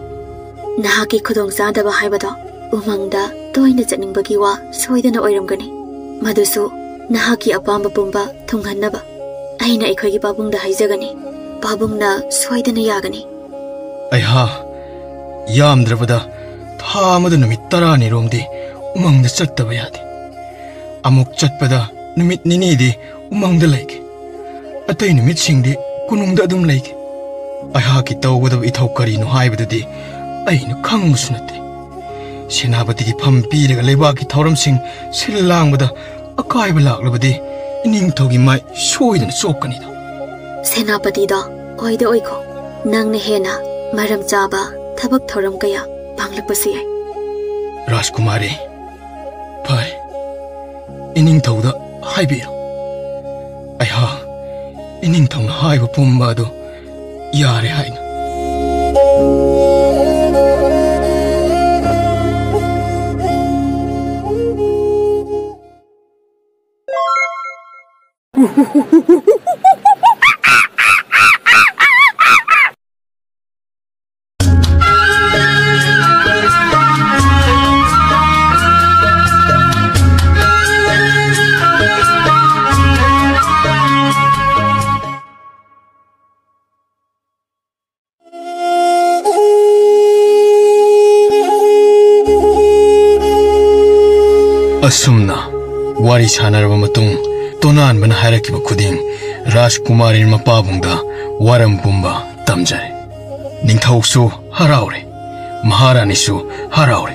ꯅꯍꯥꯛꯀꯤ ꯈꯨꯗꯣꯡꯆꯥꯗꯕ ꯍꯥꯏꯕꯗꯣ ꯎꯃꯪꯗ ꯇꯣꯏꯅ ꯆꯠꯅꯤꯡꯕꯒꯤ ꯋꯥ ꯁꯣꯏꯗꯅ ꯑꯣꯏꯔꯝꯒꯅꯤ꯫ ꯃꯗꯨꯁꯨ ꯅꯍꯥꯛꯀꯤ ꯑꯄꯥꯝꯕ ꯄꯨꯝꯕ ꯊꯨꯡꯍꯟꯅꯕ ꯑꯩꯅ ꯑꯩꯈꯣꯏꯒꯤ ꯄꯥꯕꯨꯡꯗ ꯍꯥꯏꯖꯒꯅꯤ꯫ ꯄꯥꯕꯨꯡꯅ ꯁꯣꯏꯗꯅ ꯌꯥꯒꯅꯤ꯫ ꯑꯩꯍꯥ, ꯌꯥꯝꯗ꯭ꯔꯕꯗ ꯊꯥ ꯑꯃꯗ ꯅꯨꯃꯤꯠ ꯇꯔꯥꯅꯤꯔꯣꯝꯗꯤ ꯎꯃꯪꯗ ꯆꯠꯇꯕ ꯌꯥꯗꯦ꯫ ꯑꯃꯨꯛ ꯆꯠꯄꯗ ꯅꯨꯃꯤꯠ ꯅꯤꯅꯤꯗꯤ ꯎꯃꯪꯗ ꯂꯩꯒꯦ꯫ ꯑꯇꯩ ꯅꯨꯃꯤꯠꯁꯤꯡꯗꯤ ꯀꯣꯅꯨꯡꯗ ꯑꯗꯨꯝ ꯂꯩꯒꯦ꯫ ꯑꯩꯍꯥꯛꯀꯤ ꯇꯧꯒꯗꯕ ꯏꯊꯧ ꯀꯔꯤꯅꯣ ꯍꯥꯏꯕꯗꯨꯗꯤ ꯑꯩꯅ ꯈꯪꯕꯁꯨ ꯅꯠꯇꯦ꯫ ꯁꯦꯅꯥꯄꯇꯤꯒꯤ ꯐꯝ ꯄꯤꯔꯒ ꯂꯩꯕꯥꯛꯀꯤ ꯊꯧꯔꯝꯁꯤꯡ ꯁꯤꯜ ꯂꯥꯡꯕꯗ ꯑꯀꯥꯏꯕ ꯂꯥꯛꯂꯕꯗꯤ ꯏꯅꯤꯡꯊꯧꯒꯤ ꯃꯥꯏ ꯁꯣꯏꯗꯅ ꯆꯣꯞꯀꯅꯤꯗ꯫ ꯁꯦꯅꯥꯄꯇꯤꯗꯣ ꯑꯣꯏꯗ ꯑꯣꯏꯈꯣ꯫ ꯅꯪꯅ ꯍꯦꯟꯅ ꯃꯔꯝ ꯆꯥꯕ ꯊꯕꯛ ꯊꯧꯔꯝ ꯀꯌꯥ ꯄꯥꯡꯂꯛꯄꯁꯨ ꯌꯥꯏ꯫ ꯔꯥꯖꯀꯨꯃꯥꯔꯤ, ꯐꯔꯦ, ꯏꯅꯤꯡꯊꯧꯗ ꯍꯥꯏꯕꯤꯔꯣ꯫ ꯑꯩꯍꯥꯛ ꯏꯅꯤꯡꯊꯧꯅ ꯍꯥꯏꯕ ꯄꯨꯝꯕ ꯑꯗꯨ ꯌꯥꯔꯦ ꯍꯥꯏꯅ꯫ ꯑꯁꯨꯝꯅ ꯋꯥꯔꯤ ꯁꯥꯟꯅꯔꯕ ꯃꯇꯨꯡ, ꯇꯣꯅꯥꯟꯕꯅ ꯍꯥꯏꯔꯛꯈꯤꯕ ꯈꯨꯗꯤꯡ ꯔꯥꯖꯀꯨꯃꯥꯔꯤ ꯃꯄꯥꯕꯨꯡꯗ ꯋꯥꯔꯝ ꯄꯨꯝꯕ ꯇꯝꯖꯔꯦ꯫ ꯅꯤꯡꯊꯧꯁꯨ ꯍꯔꯥꯎꯔꯦ, ꯃꯍꯥꯔꯥꯅꯤꯁꯨ ꯍꯔꯥꯎꯔꯦ꯫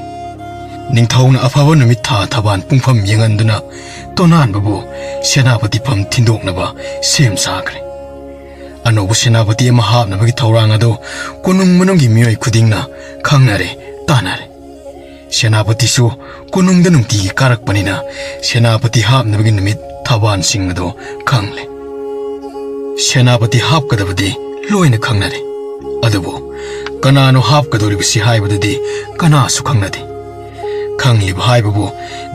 ꯅꯤꯡꯊꯧꯅ ꯑꯐꯕ ꯅꯨꯃꯤꯠ ꯊꯥ ꯊꯕꯥꯟ ꯄꯨꯡꯐꯝ ꯌꯦꯡꯍꯟꯗꯨꯅ ꯇꯣꯅꯥꯟꯕꯕꯨ ꯁꯦꯅꯥꯄꯇꯤ ꯐꯝ ꯊꯤꯟꯗꯣꯛꯅꯕ ꯁꯦꯝ ꯁꯥꯈ꯭ꯔꯦ꯫ ꯑꯅꯧꯕ ꯁꯦꯅꯥꯄꯇꯤ ꯑꯃ ꯍꯥꯞꯅꯕꯒꯤ ꯊꯧꯔꯥꯡ ꯑꯗꯨ ꯀꯣꯅꯨꯡ ꯃꯅꯨꯡꯒꯤ ꯃꯤꯑꯣꯏ ꯈꯨꯗꯤꯡꯅ ꯈꯪꯅꯔꯦ꯫ ꯇꯥꯟꯅꯔꯦ꯫ ꯁꯦꯅꯥꯄꯇꯤꯁꯨ ꯀꯣꯅꯨꯡꯗ ꯅꯨꯡꯇꯤꯒꯤ ꯀꯥꯔꯛꯄꯅꯤꯅ ꯁꯦꯅꯥꯄꯇꯤ ꯍꯥꯞꯅꯕꯒꯤ ꯅꯨꯃꯤꯠ ꯊꯕꯥꯟꯁꯤꯡ ꯑꯗꯣ ꯈꯪꯂꯦ꯫ ꯁꯦꯅꯥꯄꯇꯤ ꯍꯥꯞꯀꯗꯕꯗꯤ ꯂꯣꯏꯅ ꯈꯪꯅꯔꯦ, ꯑꯗꯨꯕꯨ ꯀꯅꯥꯅꯣ ꯍꯥꯞꯀꯗꯧꯔꯤꯕꯁꯤ ꯍꯥꯏꯕꯗꯨꯗꯤ ꯀꯅꯥꯁꯨ ꯈꯪꯅꯗꯦ꯫ ꯈꯪꯂꯤꯕ ꯍꯥꯏꯕꯕꯨ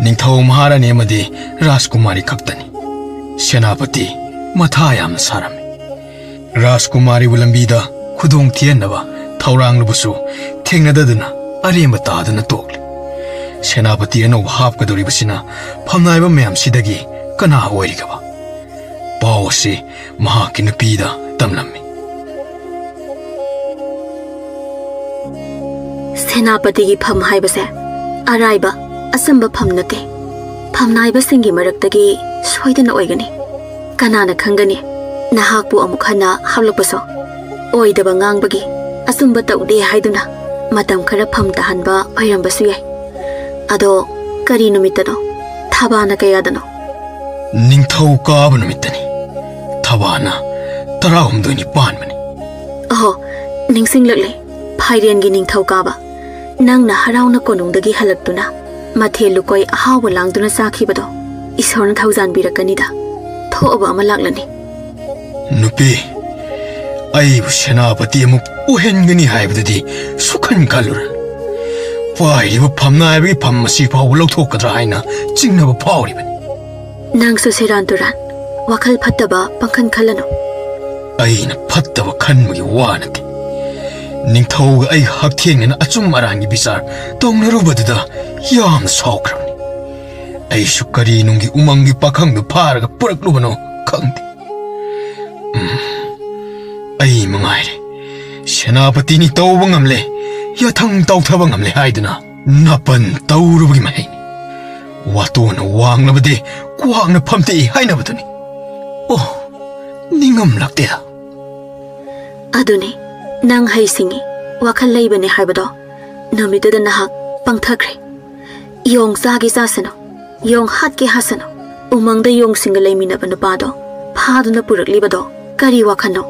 ꯅꯤꯡꯊꯧ ꯃꯍꯥꯔꯥꯅꯤ ꯑꯃꯗꯤ ꯔꯥꯖꯀꯨꯃꯥꯔꯤ ꯈꯛꯇꯅꯤ꯫ ꯁꯦꯅꯥꯄꯇꯤ ꯃꯊꯥ ꯌꯥꯝꯅ ꯁꯥꯔꯝꯃꯤ꯫ ꯔꯥꯖꯀꯨꯃꯥꯔꯤꯕꯨ ꯂꯝꯕꯤꯗ ꯈꯨꯗꯣꯡ ꯊꯤꯍꯟꯅꯕ ꯊꯧꯔꯥꯡꯂꯨꯕꯁꯨ ꯊꯦꯡꯅꯗꯗꯨꯅ ꯑꯔꯦꯝꯕ ꯇꯥꯗꯨꯅ ꯇꯣꯛꯂꯤ꯫ ꯁꯦꯅꯥꯄꯇꯤ ꯑꯅꯧꯕ ꯍꯥꯞꯀꯗꯧꯔꯤꯕꯁꯤꯅ ꯐꯝꯅꯥꯏꯕ ꯃꯌꯥꯝꯁꯤꯗꯒꯤ ꯀꯅꯥ ꯑꯣꯏꯔꯤꯒꯕ? ꯄꯥꯎ ꯑꯁꯤ ꯃꯍꯥꯛꯀꯤ ꯅꯨꯄꯤꯗ ꯇꯝꯂꯝꯃꯤ꯫ ꯁꯦꯅꯥꯄꯇꯤꯒꯤ ꯐꯝ ꯍꯥꯏꯕꯁꯦ ꯑꯔꯥꯏꯕ, ꯑꯆꯝꯕ ꯐꯝ ꯅꯠꯇꯦ꯫ ꯐꯝꯅꯥꯏꯕꯁꯤꯡꯒꯤ ꯃꯔꯛꯇꯒꯤ ꯁꯣꯏꯗꯅ ꯑꯣꯏꯒꯅꯤ꯫ ꯀꯅꯥꯅ ꯈꯪꯒꯅꯤ, ꯅꯍꯥꯛꯄꯨ ꯑꯃꯨꯛ ꯍꯟꯅ ꯍꯥꯞꯂꯛꯄꯁꯨ? ꯑꯣꯏꯗꯕ ꯉꯥꯡꯕꯒꯤ, ꯑꯆꯨꯝꯕ ꯇꯧꯗꯦ ꯍꯥꯏꯗꯨꯅ ꯃꯇꯝ ꯈꯔ ꯐꯝ ꯇꯥꯍꯟꯕ ꯑꯣꯏꯔꯝꯕꯁꯨ ꯌꯥꯏ꯫ ꯑꯗꯣ ꯀꯔꯤ ꯅꯨꯃꯤꯠꯇꯅꯣ? ꯊꯕꯥꯅ ꯀꯌꯥꯗꯅꯣ? ꯅꯤꯡꯊꯧ ꯀꯥꯕ ꯅꯨꯃꯤꯠꯇꯅꯤ꯫ ꯊꯕꯥꯅ ꯇꯔꯥꯍꯨꯝꯗꯣꯏꯅꯤ ꯄꯥꯟꯕꯅꯤ꯫ ꯑꯍꯣ, ꯅꯤꯡꯁꯤꯡꯂꯛꯂꯦ꯫ ꯐꯥꯏꯔꯦꯟꯒꯤ ꯅꯤꯡꯊꯧ ꯀꯥꯕ꯫ ꯅꯪꯅ ꯍꯔꯥꯎꯅ ꯀꯣꯅꯨꯡꯗꯒꯤ ꯍꯜꯂꯛꯇꯨꯅ ꯃꯊꯦꯜ ꯂꯨꯀꯣꯏ ꯑꯍꯥꯎꯕ ꯂꯥꯡꯗꯨꯅ ꯆꯥꯈꯤꯕꯗꯣ ꯏꯁꯣꯔꯅ ꯊꯧꯖꯥꯟꯕꯤꯔꯛꯀꯅꯤꯗ꯫ ꯊꯣꯛꯑꯕ ꯑꯃ ꯂꯥꯛꯂꯅꯤ꯫ ꯅꯨꯄꯤ, ꯑꯩꯕꯨ ꯁꯦꯅꯥꯄꯇꯤ ꯑꯃꯨꯛ ꯑꯣꯏꯍꯟꯒꯅꯤ ꯍꯥꯏꯕꯗꯨꯗꯤ ꯁꯨꯛꯈꯟ ꯈꯜꯂꯨꯔꯦ꯫ ꯄꯥꯏꯔꯤꯕ ꯐꯝꯅꯥꯏꯕꯒꯤ ꯐꯝ ꯑꯁꯤ ꯐꯥꯎꯕ ꯂꯧꯊꯣꯛꯀꯗ꯭ꯔꯥ ꯍꯥꯏꯅ ꯆꯤꯡꯅꯕ ꯐꯥꯎꯔꯤꯕꯅꯤ꯫ ꯅꯪꯁꯨ ꯁꯦꯔꯥꯟ ꯇꯨꯔꯥꯟ ꯋꯥꯈꯜ ꯐꯠꯇꯕ ꯄꯪꯈꯟ ꯈꯜꯂꯅꯨ꯫ ꯑꯩꯅ ꯐꯠꯇꯕ ꯈꯟꯕꯒꯤ ꯋꯥ ꯅꯠꯇꯦ꯫ ꯅꯤꯡꯊꯧꯒ ꯑꯩꯒ ꯍꯛꯊꯦꯡꯅꯅ ꯑꯆꯨꯝ ꯑꯔꯥꯟꯒꯤ ꯕꯤꯆꯥꯔ ꯇꯧꯅꯔꯨꯕꯗꯨꯗ ꯌꯥꯝꯅ ꯁꯥꯎꯈ꯭ꯔꯕꯅꯤ꯫ ꯑꯩꯁꯨ ꯀꯔꯤ ꯅꯨꯡꯒꯤ ꯎꯃꯪꯒꯤ ꯄꯥꯈꯪꯗꯨ ꯐꯥꯔꯒ ꯄꯨꯔꯛꯂꯨꯕꯅꯣ ꯈꯪꯗꯦ꯫ ꯎꯝ, ꯑꯩ ꯃꯉꯥꯏꯔꯦ꯫ ꯁꯦꯅꯥꯄꯇꯤꯅꯤ ꯇꯧꯕ ꯉꯝꯂꯦ, ꯌꯥꯊꯪ ꯇꯧꯊꯕ ꯉꯝꯂꯦ ꯍꯥꯏꯗꯨꯅ ꯅꯥꯄꯟ ꯇꯧꯔꯨꯕꯒꯤ ꯃꯍꯩꯅꯤ꯫ ꯋꯥꯇꯣꯟꯅ ꯋꯥꯡꯂꯕꯗꯤ ꯀ꯭ꯋꯥꯛꯅ ꯐꯝꯇꯦꯛꯏ ꯍꯥꯏꯅꯕꯗꯨꯅꯤ꯫ ꯑꯣ, ꯅꯤꯡꯉꯝꯂꯛꯇꯦꯗ꯫ ꯑꯗꯨꯅꯤ, ꯅꯪ ꯍꯩꯁꯤꯡꯉꯤ, ꯋꯥꯈꯜ ꯂꯩꯕꯅꯤ ꯍꯥꯏꯕꯗꯣ ꯅꯨꯃꯤꯠꯇꯨꯗ ꯅꯍꯥꯛ ꯄꯪꯊꯈ꯭ꯔꯦ꯫ ꯌꯣꯡ ꯆꯥꯒꯦ ꯆꯥꯁꯅꯨ, ꯌꯣꯡ ꯍꯥꯠꯀꯦ ꯍꯥꯠꯁꯅꯨ, ꯎꯃꯪꯗ ꯌꯣꯡꯁꯤꯡꯒ ꯂꯩꯃꯤꯟꯅꯕ ꯅꯨꯄꯥꯗꯣ ꯐꯥꯗꯨꯅ ꯄꯨꯔꯛꯂꯤꯕꯗꯣ ꯀꯔꯤ ꯋꯥꯈꯜꯅꯣ?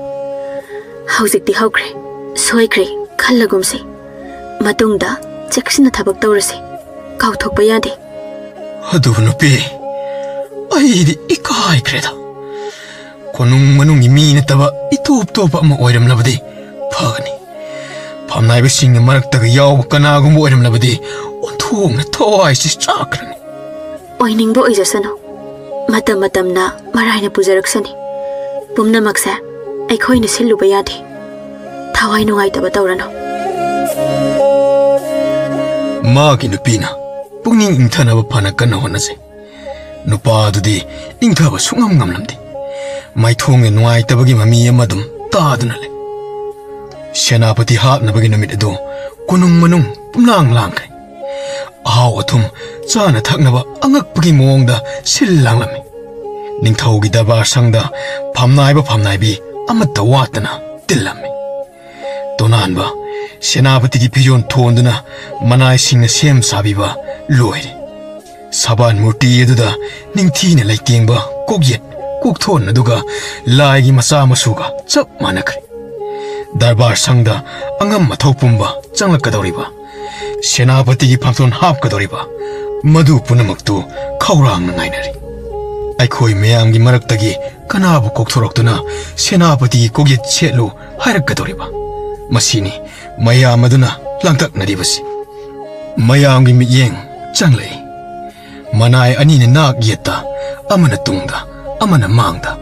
ꯍꯧꯖꯤꯛꯇꯤ ꯍꯧꯈ꯭ꯔꯦ, ꯁꯣꯏꯈ꯭ꯔꯦ, ꯈꯜꯂꯒꯨꯝꯁꯤ꯫ ꯃꯇꯨꯡꯗ ꯆꯦꯛꯁꯤꯟꯅ ꯊꯕꯛ ꯇꯧꯔꯁꯤ꯫ ꯀꯥꯎꯊꯣꯛꯄ ꯌꯥꯗꯦ꯫ ꯑꯗꯨꯕꯨ ꯅꯨꯄꯤ, ꯑꯩꯗꯤ ꯏꯀꯥꯏꯈ꯭ꯔꯦꯗ꯫ ꯀꯣꯅꯨꯡ ꯃꯅꯨꯡꯒꯤ ꯃꯤ ꯅꯠꯇꯕ ꯏꯇꯣꯞ ꯇꯣꯞꯄ ꯑꯃ ꯑꯣꯏꯔꯝꯂꯕꯗꯤ ꯐꯒꯅꯤ꯫ ꯐꯝꯅꯥꯏꯕꯁꯤꯡꯒꯤ ꯃꯔꯛꯇꯒ ꯌꯥꯎꯕ ꯀꯅꯥꯒꯨꯝꯕ ꯑꯣꯏꯔꯝꯂꯕꯗꯤ ꯑꯣꯟꯊꯣꯛꯅ ꯊꯋꯥꯏꯁꯤ ꯆꯥꯛꯈ꯭ꯔꯅꯤ꯫ ꯑꯣꯏꯅꯤꯡꯕ ꯑꯣꯏꯖꯁꯅꯨ꯫ ꯃꯇꯝ ꯃꯇꯝꯅ ꯃꯔꯥꯏꯅ ꯄꯨꯖꯔꯛꯁꯅꯤ꯫ ꯄꯨꯝꯅꯃꯛꯁꯦ ꯑꯩꯈꯣꯏꯅ ꯁꯤꯜꯂꯨꯕ ꯌꯥꯗꯦ꯫ ꯊꯋꯥꯏ ꯅꯨꯡꯉꯥꯏꯇꯕ ꯇꯧꯔꯅꯨ꯫ ꯃꯥꯒꯤ ꯅꯨꯄꯤꯅ ꯄꯨꯛꯅꯤꯡ ꯏꯪꯊꯅꯕ ꯐꯅ ꯀꯟꯅ ꯍꯣꯠꯅꯖꯩ꯫ ꯅꯨꯄꯥ ꯑꯗꯨꯗꯤ ꯏꯪꯊꯕ ꯁꯨꯡꯉꯝ ꯉꯝꯂꯝꯗꯦ꯫ ꯃꯥꯏꯊꯣꯡꯗ ꯅꯨꯡꯉꯥꯏꯇꯕꯒꯤ ꯃꯃꯤ ꯑꯃ ꯑꯗꯨꯝ ꯇꯥꯗꯨꯅ ꯂꯩ꯫ ꯁꯦꯅꯥꯄꯇꯤ ꯍꯥꯞꯅꯕꯒꯤ ꯅꯨꯃꯤꯠ ꯑꯗꯨ ꯀꯣꯅꯨꯡ ꯃꯅꯨꯡ ꯄꯨꯝꯂꯥꯡ ꯂꯥꯡꯈ꯭ꯔꯦ꯫ ꯑꯍꯥꯎ ꯑꯊꯨꯝ ꯆꯥꯅ ꯊꯛꯅꯕ ꯑꯉꯛꯄꯒꯤ ꯃꯑꯣꯡꯗ ꯁꯤꯜ ꯂꯥꯡꯂꯝꯃꯤ꯫ ꯅꯤꯡꯊꯧꯒꯤ ꯗꯔꯕꯥꯔ ꯁꯪꯗ ꯐꯝꯅꯥꯏꯕ ꯐꯝꯅꯥꯏꯕꯤ ꯑꯃꯠꯇ ꯋꯥꯠꯇꯅ ꯇꯤꯜꯂꯝꯃꯤ꯫ ꯇꯣꯅꯥꯟꯕ ꯁꯦꯅꯥꯄꯇꯤꯒꯤ ꯐꯤꯖꯣꯜ ꯊꯣꯟꯗꯨꯅ ꯃꯅꯥꯏꯁꯤꯡꯅ ꯁꯦꯝ ꯁꯥꯕꯤꯕ ꯂꯣꯏꯔꯦ꯫ ꯁꯕꯥꯟ ꯃꯨꯔꯇꯤ ꯑꯗꯨꯗ ꯅꯤꯡꯊꯤꯅ ꯂꯩꯇꯦꯡꯕ ꯀꯣꯛꯌꯦꯠ ꯀꯣꯛꯊꯣꯟ ꯑꯗꯨꯒ ꯂꯥꯏꯒꯤ ꯃꯆꯥ ꯃꯁꯨꯒ ꯆꯞ ꯃꯥꯟꯅꯈ꯭ꯔꯦ꯫ ꯗꯔꯕꯥꯔ ꯁꯪꯗ ꯑꯉꯝ ꯑꯊꯧ ꯄꯨꯝꯕ ꯆꯪꯂꯛꯀꯗꯧꯔꯤꯕ, ꯁꯦꯅꯥꯄꯇꯤꯒꯤ ꯐꯝꯊꯣꯟ ꯍꯥꯞꯀꯗꯧꯔꯤꯕ, ꯃꯗꯨ ꯄꯨꯝꯅꯃꯛꯇꯨ ꯈꯧꯔꯥꯡꯅ ꯉꯥꯏꯅꯔꯤ꯫ ꯑꯩꯈꯣꯏ ꯃꯌꯥꯝꯒꯤ ꯃꯔꯛꯇꯒꯤ ꯀꯅꯥꯕꯨ ꯀꯧꯊꯣꯔꯛꯇꯨꯅ ꯁꯦꯅꯥꯄꯇꯤꯒꯤ ꯀꯣꯛꯌꯦꯠ ꯁꯦꯠꯂꯨ ꯍꯥꯏꯔꯛꯀꯗꯧꯔꯤꯕ? ꯃꯁꯤꯅꯤ ꯃꯌꯥꯝ ꯑꯗꯨꯅ ꯂꯥꯡꯇꯛꯅꯔꯤꯕꯁꯤ꯫ ꯃꯌꯥꯝꯒꯤ ꯃꯤꯠꯌꯦꯡ ꯆꯪꯂꯛꯏ꯫ ꯃꯅꯥꯏ ꯑꯅꯤꯅ ꯅꯥꯛ ꯌꯦꯠꯇ, ꯑꯃꯅ ꯇꯨꯡꯗ, ꯑꯃꯅ ꯃꯥꯡꯗ꯫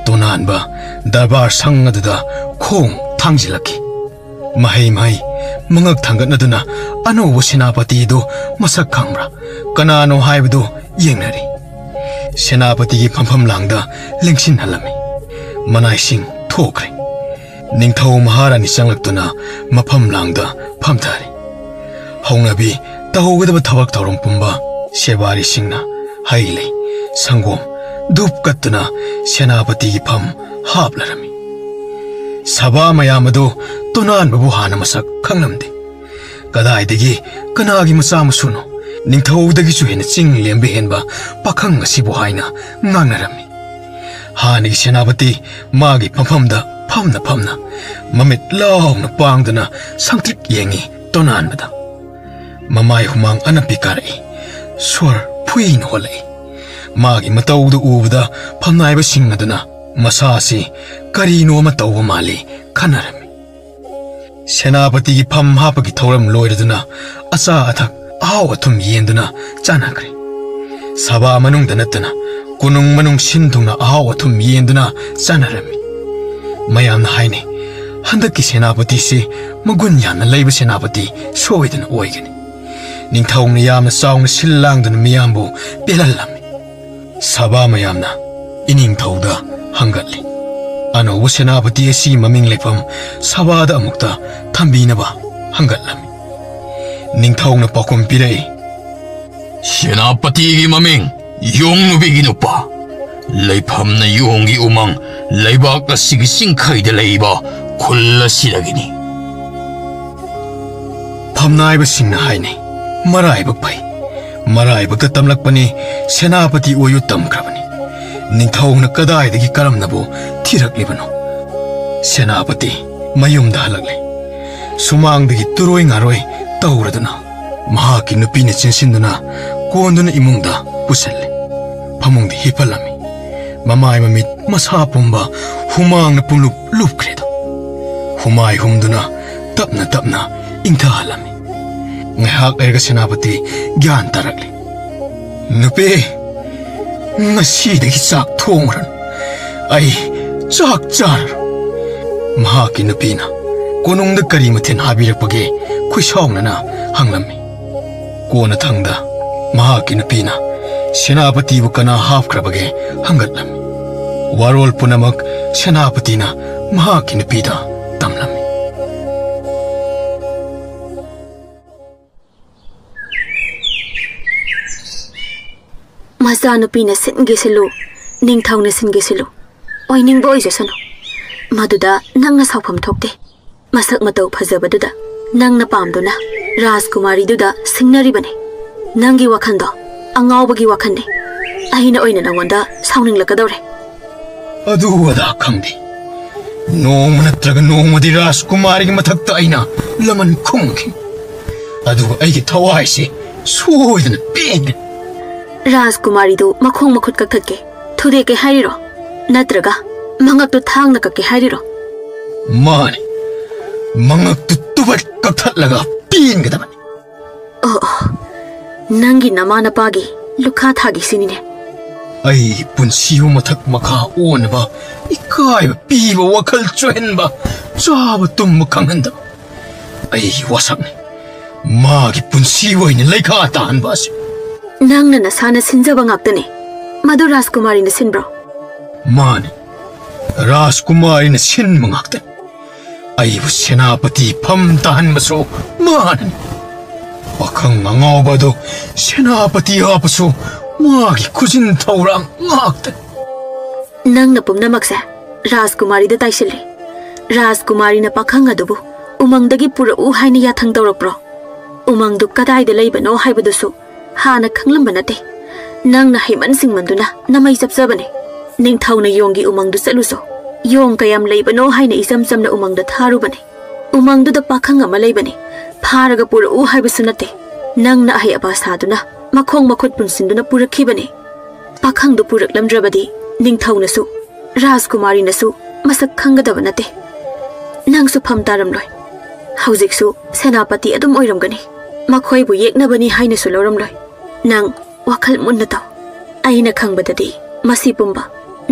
ꯇꯣꯅꯥꯟꯕ ꯗꯔꯕꯥꯔ ꯁꯪ ꯑꯗꯨꯗ ꯈꯣꯡ ꯊꯥꯡꯖꯤꯜꯂꯛꯈꯤ꯫ ꯃꯍꯩ ꯃꯍꯩ ꯃꯉꯛ ꯊꯥꯡꯒꯠꯅꯗꯨꯅ ꯑꯅꯧꯕ ꯁꯦꯅꯥꯄꯇꯤꯗꯨ ꯃꯁꯛ ꯈꯪꯕ꯭ꯔꯥ, ꯀꯅꯥꯅꯣ ꯍꯥꯏꯕꯗꯨ ꯌꯦꯡꯅꯔꯤ꯫ ꯁꯦꯅꯥꯄꯇꯤꯒꯤ ꯐꯝꯐꯝ ꯂꯥꯡꯗ ꯂꯦꯡꯁꯤꯟꯍꯜꯂꯝꯃꯤ꯫ ꯃꯅꯥꯏꯁꯤꯡ ꯊꯣꯛꯈ꯭ꯔꯦ꯫ ꯅꯤꯡꯊꯧ ꯃꯍꯥꯔꯥꯅꯤ ꯆꯪꯂꯛꯇꯨꯅ ꯃꯐꯝ ꯂꯥꯡꯗ ꯐꯝꯊꯔꯦ꯫ ꯍꯧꯅꯕꯤ ꯇꯧꯒꯗꯕ ꯊꯕꯛ ꯊꯧꯔꯝ ꯄꯨꯝꯕ ꯁꯦꯕꯥꯔꯤꯁꯤꯡꯅ ꯍꯩ ꯂꯩ, ꯁꯪꯒꯣꯝ, ꯙꯨꯞ ꯀꯠꯇꯨꯅ ꯁꯦꯅꯥꯄꯇꯤꯒꯤ ꯐꯝ ꯍꯥꯞꯂꯔꯝꯃꯤ꯫ ꯁꯚꯥ ꯃꯌꯥꯝ ꯑꯗꯨ ꯇꯣꯅꯥꯟꯕꯕꯨ ꯍꯥꯟꯅ ꯃꯁꯛ ꯈꯪꯂꯝꯗꯦ꯫ ꯀꯗꯥꯏꯗꯒꯤ ꯀꯅꯥꯒꯤ ꯃꯆꯥ ꯃꯁꯨꯅꯣ? ꯅꯤꯡꯊꯧꯗꯒꯤꯁꯨ ꯍꯦꯟꯅ ꯆꯤꯡ ꯂꯦꯝꯕ ꯍꯦꯟꯕ ꯄꯥꯈꯪ ꯑꯁꯤꯕꯨ ꯍꯥꯏꯅ ꯉꯥꯡꯅꯔꯝꯃꯤ꯫ ꯍꯥꯟꯅꯒꯤ ꯁꯦꯅꯥꯄꯇꯤ ꯃꯥꯒꯤ ꯐꯝꯐꯝꯗ ꯐꯝꯅ ꯐꯝꯅ ꯃꯃꯤꯠ ꯂꯥꯎꯅ ꯄꯥꯡꯗꯨꯅ ꯁꯪꯇ꯭ꯔꯤꯛ ꯌꯦꯡꯉꯤ ꯇꯣꯅꯥꯟꯕꯗ꯫ ꯃꯃꯥꯏ ꯍꯨꯃꯥꯡ ꯑꯅꯞꯄꯤ ꯀꯥꯔꯛꯏ꯫ ꯁꯣꯔ ꯐꯨꯏꯅ ꯍꯣꯜꯂꯛꯏ꯫ ꯃꯥꯒꯤ ꯃꯇꯧꯗꯨ ꯎꯕꯗ ꯐꯝꯅꯥꯏꯕꯁꯤꯡ ꯑꯗꯨꯅ ꯃꯁꯥ ꯑꯁꯤ ꯀꯔꯤꯅꯣ ꯑꯃ ꯇꯧꯕ ꯃꯥꯜꯂꯤ ꯈꯟꯅꯔꯝꯃꯤ꯫ ꯁꯦꯅꯥꯄꯇꯤꯒꯤ ꯐꯝ ꯍꯥꯞꯄꯒꯤ ꯊꯧꯔꯝ ꯂꯣꯏꯔꯗꯨꯅ ꯑꯆꯥ ꯑꯊꯛ ꯑꯍꯥꯎ ꯑꯊꯨꯝ ꯌꯦꯟꯗꯨꯅ ꯆꯥꯅꯈ꯭ꯔꯦ꯫ ꯁꯚꯥ ꯃꯅꯨꯡꯗ ꯅꯠꯇꯅ ꯀꯣꯅꯨꯡ ꯃꯅꯨꯡ ꯁꯤꯟ ꯊꯨꯡꯅ ꯑꯍꯥꯎ ꯑꯊꯨꯝ ꯌꯦꯟꯗꯨꯅ ꯆꯥꯅꯔꯝꯃꯤ꯫ ꯃꯌꯥꯝꯅ ꯍꯥꯏꯅꯩ, "ꯍꯟꯗꯛꯀꯤ ꯁꯦꯅꯥꯄꯇꯤꯁꯤ ꯃꯒꯨꯟ ꯌꯥꯝꯅ ꯂꯩꯕ ꯁꯦꯅꯥꯄꯇꯤ ꯁꯣꯏꯗꯅ ꯑꯣꯏꯒꯅꯤ"꯫ ꯅꯤꯡꯊꯧꯅ ꯌꯥꯝꯅ ꯆꯥꯎꯅ ꯁꯤꯜ ꯂꯥꯡꯗꯨꯅ ꯃꯤꯌꯥꯝꯕꯨ ꯄꯦꯜꯍꯜꯂꯝꯃꯤ꯫ ꯁꯚꯥ ꯃꯌꯥꯝꯅ ꯏꯅꯤꯡꯊꯧꯗ ꯍꯪꯒꯠꯂꯤ꯫ ꯑꯅꯧꯕ ꯁꯦꯅꯥꯄꯇꯤ ꯑꯁꯤ ꯃꯃꯤꯡ ꯂꯩꯐꯝ ꯁꯚꯥꯗ ꯑꯃꯨꯛꯇ ꯊꯝꯕꯤꯅꯕ ꯍꯪꯒꯠꯂꯝꯃꯤ꯫ ꯅꯤꯡꯊꯧꯅ ꯄꯥꯎꯈꯨꯝ ꯄꯤꯔꯛꯏ, "ꯁꯦꯅꯥꯄꯇꯤꯒꯤ ꯃꯃꯤꯡ ꯌꯣꯡ ꯅꯨꯄꯤꯒꯤ ꯅꯨꯄꯥ, ꯂꯩꯐꯝꯅ ꯌꯣꯡꯒꯤ ꯎꯃꯪ, ꯂꯩꯕꯥꯛ ꯑꯁꯤꯒꯤ ꯆꯤꯡꯈꯩꯗ ꯂꯩꯕ ꯈꯨꯜ ꯑꯁꯤꯗꯒꯤꯅꯤ"꯫ ꯐꯝꯅꯥꯏꯕꯁꯤꯡꯅ ꯍꯥꯏꯅꯩ, "ꯃꯔꯥꯏꯕꯛ ꯐꯩ, ꯃꯔꯥꯏꯕꯛꯇ ꯇꯝꯂꯛꯄꯅꯤ, ꯁꯦꯅꯥꯄꯇꯤ ꯑꯣꯏꯌꯨ ꯇꯝꯈ꯭ꯔꯕꯅꯤ"꯫ ꯅꯤꯡꯊꯧꯅ ꯀꯗꯥꯏꯗꯒꯤ ꯀꯔꯝꯅꯕꯨ ꯊꯤꯔꯛꯂꯤꯕꯅꯣ? ꯁꯦꯅꯥꯄꯇꯤ ꯃꯌꯨꯝꯗ ꯍꯜꯂꯛꯂꯦ꯫ ꯁꯨꯃꯥꯡꯗꯒꯤ ꯇꯨꯔꯣꯏ ꯉꯥꯔꯣꯏ ꯇꯧꯔꯗꯨꯅ ꯃꯍꯥꯛꯀꯤ ꯅꯨꯄꯤꯅ ꯆꯦꯟꯁꯤꯟꯗꯨꯅ ꯀꯣꯟꯗꯨꯅ ꯏꯃꯨꯡꯗ ꯄꯨꯁꯤꯜꯂꯦ꯫ ꯐꯃꯨꯡꯗ ꯍꯤꯞꯍꯜꯂꯝꯃꯤ꯫ ꯃꯃꯥꯏ ꯃꯃꯤꯠ ꯃꯁꯥ ꯄꯨꯝꯕ ꯍꯨꯃꯥꯡꯅ ꯄꯨꯡꯂꯨꯞ ꯂꯨꯞꯈ꯭ꯔꯦꯗꯣ꯫ ꯍꯨꯃꯥꯏ ꯍꯨꯝꯗꯨꯅ ꯇꯞꯅ ꯇꯞꯅ ꯏꯪꯊꯍꯜꯂꯝꯃꯤ꯫ ꯉꯥꯏꯍꯥꯛ ꯂꯩꯔꯒ ꯁꯦꯅꯥꯄꯇꯤ ꯒ꯭ꯌꯥꯟ ꯇꯥꯔꯛꯂꯦ꯫ "ꯅꯨꯄꯤ, ꯉꯁꯤꯗꯒꯤ ꯆꯥꯛ ꯊꯣꯡꯉꯨꯔꯅꯨ꯫ ꯑꯩ ꯆꯥꯛ ꯆꯥꯔꯔꯣꯏ"꯫ ꯃꯍꯥꯛꯀꯤ ꯅꯨꯄꯤꯅ ꯀꯣꯅꯨꯡꯗ ꯀꯔꯤ ꯃꯊꯦꯜ ꯍꯥꯕꯤꯔꯛꯄꯒꯦ ꯈꯨꯏꯁꯥꯎꯅꯅ ꯍꯪꯂꯝꯃꯤ꯫ ꯀꯣꯟꯅꯊꯪꯗ ꯃꯍꯥꯛꯀꯤ ꯅꯨꯄꯤꯅ ꯁꯦꯅꯥꯄꯇꯤꯕꯨ ꯀꯅꯥ ꯍꯥꯞꯈ꯭ꯔꯕꯒꯦ ꯍꯪꯒꯠꯂꯝꯃꯤ꯫ ꯋꯥꯔꯣꯜ ꯄꯨꯝꯅꯃꯛ ꯁꯦꯅꯥꯄꯇꯤꯅ ꯃꯍꯥꯛꯀꯤ ꯅꯨꯄꯤꯗ ꯇꯝꯂꯝꯃꯤ꯫ ꯃꯆꯥꯅꯨꯄꯤꯅ ꯁꯤꯟꯒꯦ ꯁꯤꯜꯂꯨ, ꯅꯤꯡꯊꯧꯅ ꯁꯤꯟꯒꯦ ꯁꯤꯜꯂꯨ, ꯑꯣꯏꯅꯤꯡꯕ ꯑꯣꯏꯖꯁꯅꯨ꯫ ꯃꯗꯨꯗ ꯅꯪꯅ ꯁꯥꯎꯐꯝ ꯊꯣꯛꯇꯦ꯫ ꯃꯁꯛ ꯃꯇꯧ ꯐꯖꯕꯗꯨꯗ ꯅꯪꯅ ꯄꯥꯝꯗꯨꯅ ꯔꯥꯖꯀꯨꯃꯥꯔꯤꯗꯨꯗ ꯁꯤꯡꯅꯔꯤꯕꯅꯤ꯫ ꯅꯪꯒꯤ ꯋꯥꯈꯜꯗꯣ ꯑꯉꯥꯎꯕꯒꯤ ꯋꯥꯈꯜꯅꯤ꯫ ꯑꯩꯅ ꯑꯣꯏꯅ ꯅꯪꯉꯣꯟꯗ ꯁꯥꯎꯅꯤꯡꯂꯛꯀꯗꯧꯔꯦ꯫ ꯑꯗꯨ ꯑꯗꯥ ꯈꯪꯗꯦ, ꯅꯣꯡꯃ ꯅꯠꯇ꯭ꯔꯒ ꯅꯣꯡꯃꯗꯤ ꯔꯥꯖꯀꯨꯃꯥꯔꯤꯒꯤ ꯃꯊꯛꯇ ꯑꯩꯅ ꯂꯃꯟ ꯈꯨꯝꯒꯅꯤ꯫ ꯑꯗꯨꯒ ꯑꯩꯒꯤ ꯊꯋꯥꯏꯁꯦ ꯁꯣꯏꯗꯅ ꯄꯦꯟꯒꯅꯤ꯫ ꯔꯥꯖꯀꯨꯃꯥꯔꯤꯗꯨ ꯃꯈꯣꯡ ꯃꯈꯨꯠ ꯀꯛꯊꯠꯀꯦ, ꯊꯨꯗꯦꯛꯀꯦ ꯍꯥꯏꯔꯤꯔꯣ? ꯅꯠꯇ꯭ꯔꯒ ꯃꯉꯛꯇꯨ ꯊꯥꯡꯅ ꯀꯛꯀꯦ ꯍꯥꯏꯔꯤꯔꯣ? ꯃꯥꯅꯤ, ꯃꯉꯛꯇꯨ ꯇꯨꯕꯠ ꯀꯛꯊꯠꯂꯒ ꯄꯦꯟꯒꯗꯕꯅꯤ꯫ ꯑꯣ, ꯑꯣ, ꯅꯪꯒꯤ ꯅꯃꯥ ꯅꯄꯥꯒꯤ ꯂꯨꯈꯥ ꯊꯥꯒꯤ ꯁꯤꯅꯤꯅꯦ꯫ ꯑꯩ ꯄꯨꯟꯁꯤꯕꯨ ꯃꯊꯛ ꯃꯈꯥ ꯑꯣꯟꯅꯕ, ꯏꯀꯥꯏꯕ ꯄꯤꯕ, ꯋꯥꯈꯜ ꯆꯣꯏꯍꯟꯕ, ꯆꯥꯕ ꯇꯨꯝꯕ ꯈꯪꯍꯟꯗꯕ ꯑꯩꯒꯤ ꯋꯥꯁꯛꯅꯤ꯫ ꯃꯥꯒꯤ ꯄꯨꯟꯁꯤ ꯑꯣꯏꯅ ꯂꯩꯈꯥ ꯇꯥꯍꯟꯕ ꯑꯁꯤ꯫ ꯅꯪꯅ ꯅꯁꯥꯅ ꯁꯤꯟꯖꯕ ꯉꯥꯛꯇꯅꯤ꯫ ꯃꯗꯨ ꯔꯥꯖꯀꯨꯃꯥꯔꯤꯅ ꯁꯤꯟꯕ꯭ꯔꯣ? ꯃꯥꯅꯤ, ꯔꯥꯖꯀꯨꯃꯥꯔꯤꯅ ꯁꯤꯟꯕ ꯉꯥꯛꯇꯅꯤ꯫ ꯑꯩꯕꯨ ꯁꯦꯅꯥꯄꯇꯤ ꯐꯝ ꯇꯥꯍꯟꯕꯁꯨ ꯃꯥꯅꯅꯤ꯫ ꯄꯥꯈꯪ ꯑꯉꯥꯎꯕ ꯑꯗꯨ ꯁꯦꯅꯥꯄꯇꯤ ꯍꯥꯞꯄꯁꯨ ꯃꯥꯒꯤ ꯈꯨꯖꯤꯟ ꯊꯧꯔꯥꯡ ꯉꯥꯛꯇꯅꯤ꯫ ꯅꯪꯅ ꯄꯨꯝꯅꯃꯛꯁꯦ ꯔꯥꯖꯀꯨꯃꯥꯔꯤꯗ ꯇꯥꯏꯁꯤꯜꯂꯤ꯫ ꯔꯥꯖꯀꯨꯃꯥꯔꯤꯅ ꯄꯥꯈꯪ ꯑꯗꯨꯕꯨ ꯎꯃꯪꯗꯒꯤ ꯄꯨꯔꯛꯎ ꯍꯥꯏꯅ ꯌꯥꯊꯪ ꯇꯧꯔꯛꯄ꯭ꯔꯣ? ꯎꯃꯪꯗꯨ ꯀꯗꯥꯏꯗ ꯂꯩꯕꯅꯣ ꯍꯥꯏꯕꯗꯨꯁꯨ ꯍꯥꯟꯅ ꯈꯪꯂꯝꯕ ꯅꯠꯇꯦ꯫ ꯅꯪꯅ ꯍꯩꯃꯟ ꯁꯤꯡꯃꯟꯗꯨꯅ ꯅꯃꯩ ꯆꯞꯆꯕꯅꯦ꯫ ꯅꯤꯡꯊꯧꯅ ꯌꯣꯡꯒꯤ ꯎꯃꯪꯗꯨ ꯆꯠꯂꯨꯁꯨ, ꯌꯣꯡ ꯀꯌꯥꯝ ꯂꯩꯕꯅꯣ ꯍꯥꯏꯅ ꯏꯆꯝ ꯆꯝꯅ ꯎꯃꯪꯗ ꯊꯥꯔꯨꯕꯅꯦ꯫ ꯎꯃꯪꯗꯨꯗ ꯄꯥꯈꯪ ꯑꯃ ꯂꯩꯕꯅꯦ, ꯐꯥꯔꯒ ꯄꯨꯔꯛꯎ ꯍꯥꯏꯕꯁꯨ ꯅꯠꯇꯦ꯫ ꯅꯪꯅ ꯑꯍꯩ ꯑꯄꯥ ꯁꯥꯗꯨꯅ ꯃꯈꯣꯡ ꯃꯈꯨꯠ ꯄꯨꯟꯁꯤꯟꯗꯨꯅ ꯄꯨꯔꯛꯈꯤꯕꯅꯦ꯫ ꯄꯥꯈꯪꯗꯨ ꯄꯨꯔꯛꯂꯝꯗ꯭ꯔꯕꯗꯤ ꯅꯤꯡꯊꯧꯅꯁꯨ ꯔꯥꯖꯀꯨꯃꯥꯔꯤꯅꯁꯨ ꯃꯁꯛ ꯈꯪꯒꯗꯕ ꯅꯠꯇꯦ꯫ ꯅꯪꯁꯨ ꯐꯝ ꯇꯥꯔꯝꯂꯣꯏ꯫ ꯍꯧꯖꯤꯛꯁꯨ ꯁꯦꯅꯥꯄꯇꯤ ꯑꯗꯨꯝ ꯑꯣꯏꯔꯝꯒꯅꯤ꯫ ꯃꯈꯣꯏꯕꯨ ꯌꯦꯛꯅꯕꯅꯤ ꯍꯥꯏꯅꯁꯨ ꯂꯧꯔꯝꯂꯣꯏ꯫ ꯅꯪ ꯋꯥꯈꯜ ꯃꯨꯟꯅ ꯇꯧ꯫ ꯑꯩꯅ ꯈꯪꯕꯗꯗꯤ ꯃꯁꯤ ꯄꯨꯝꯕ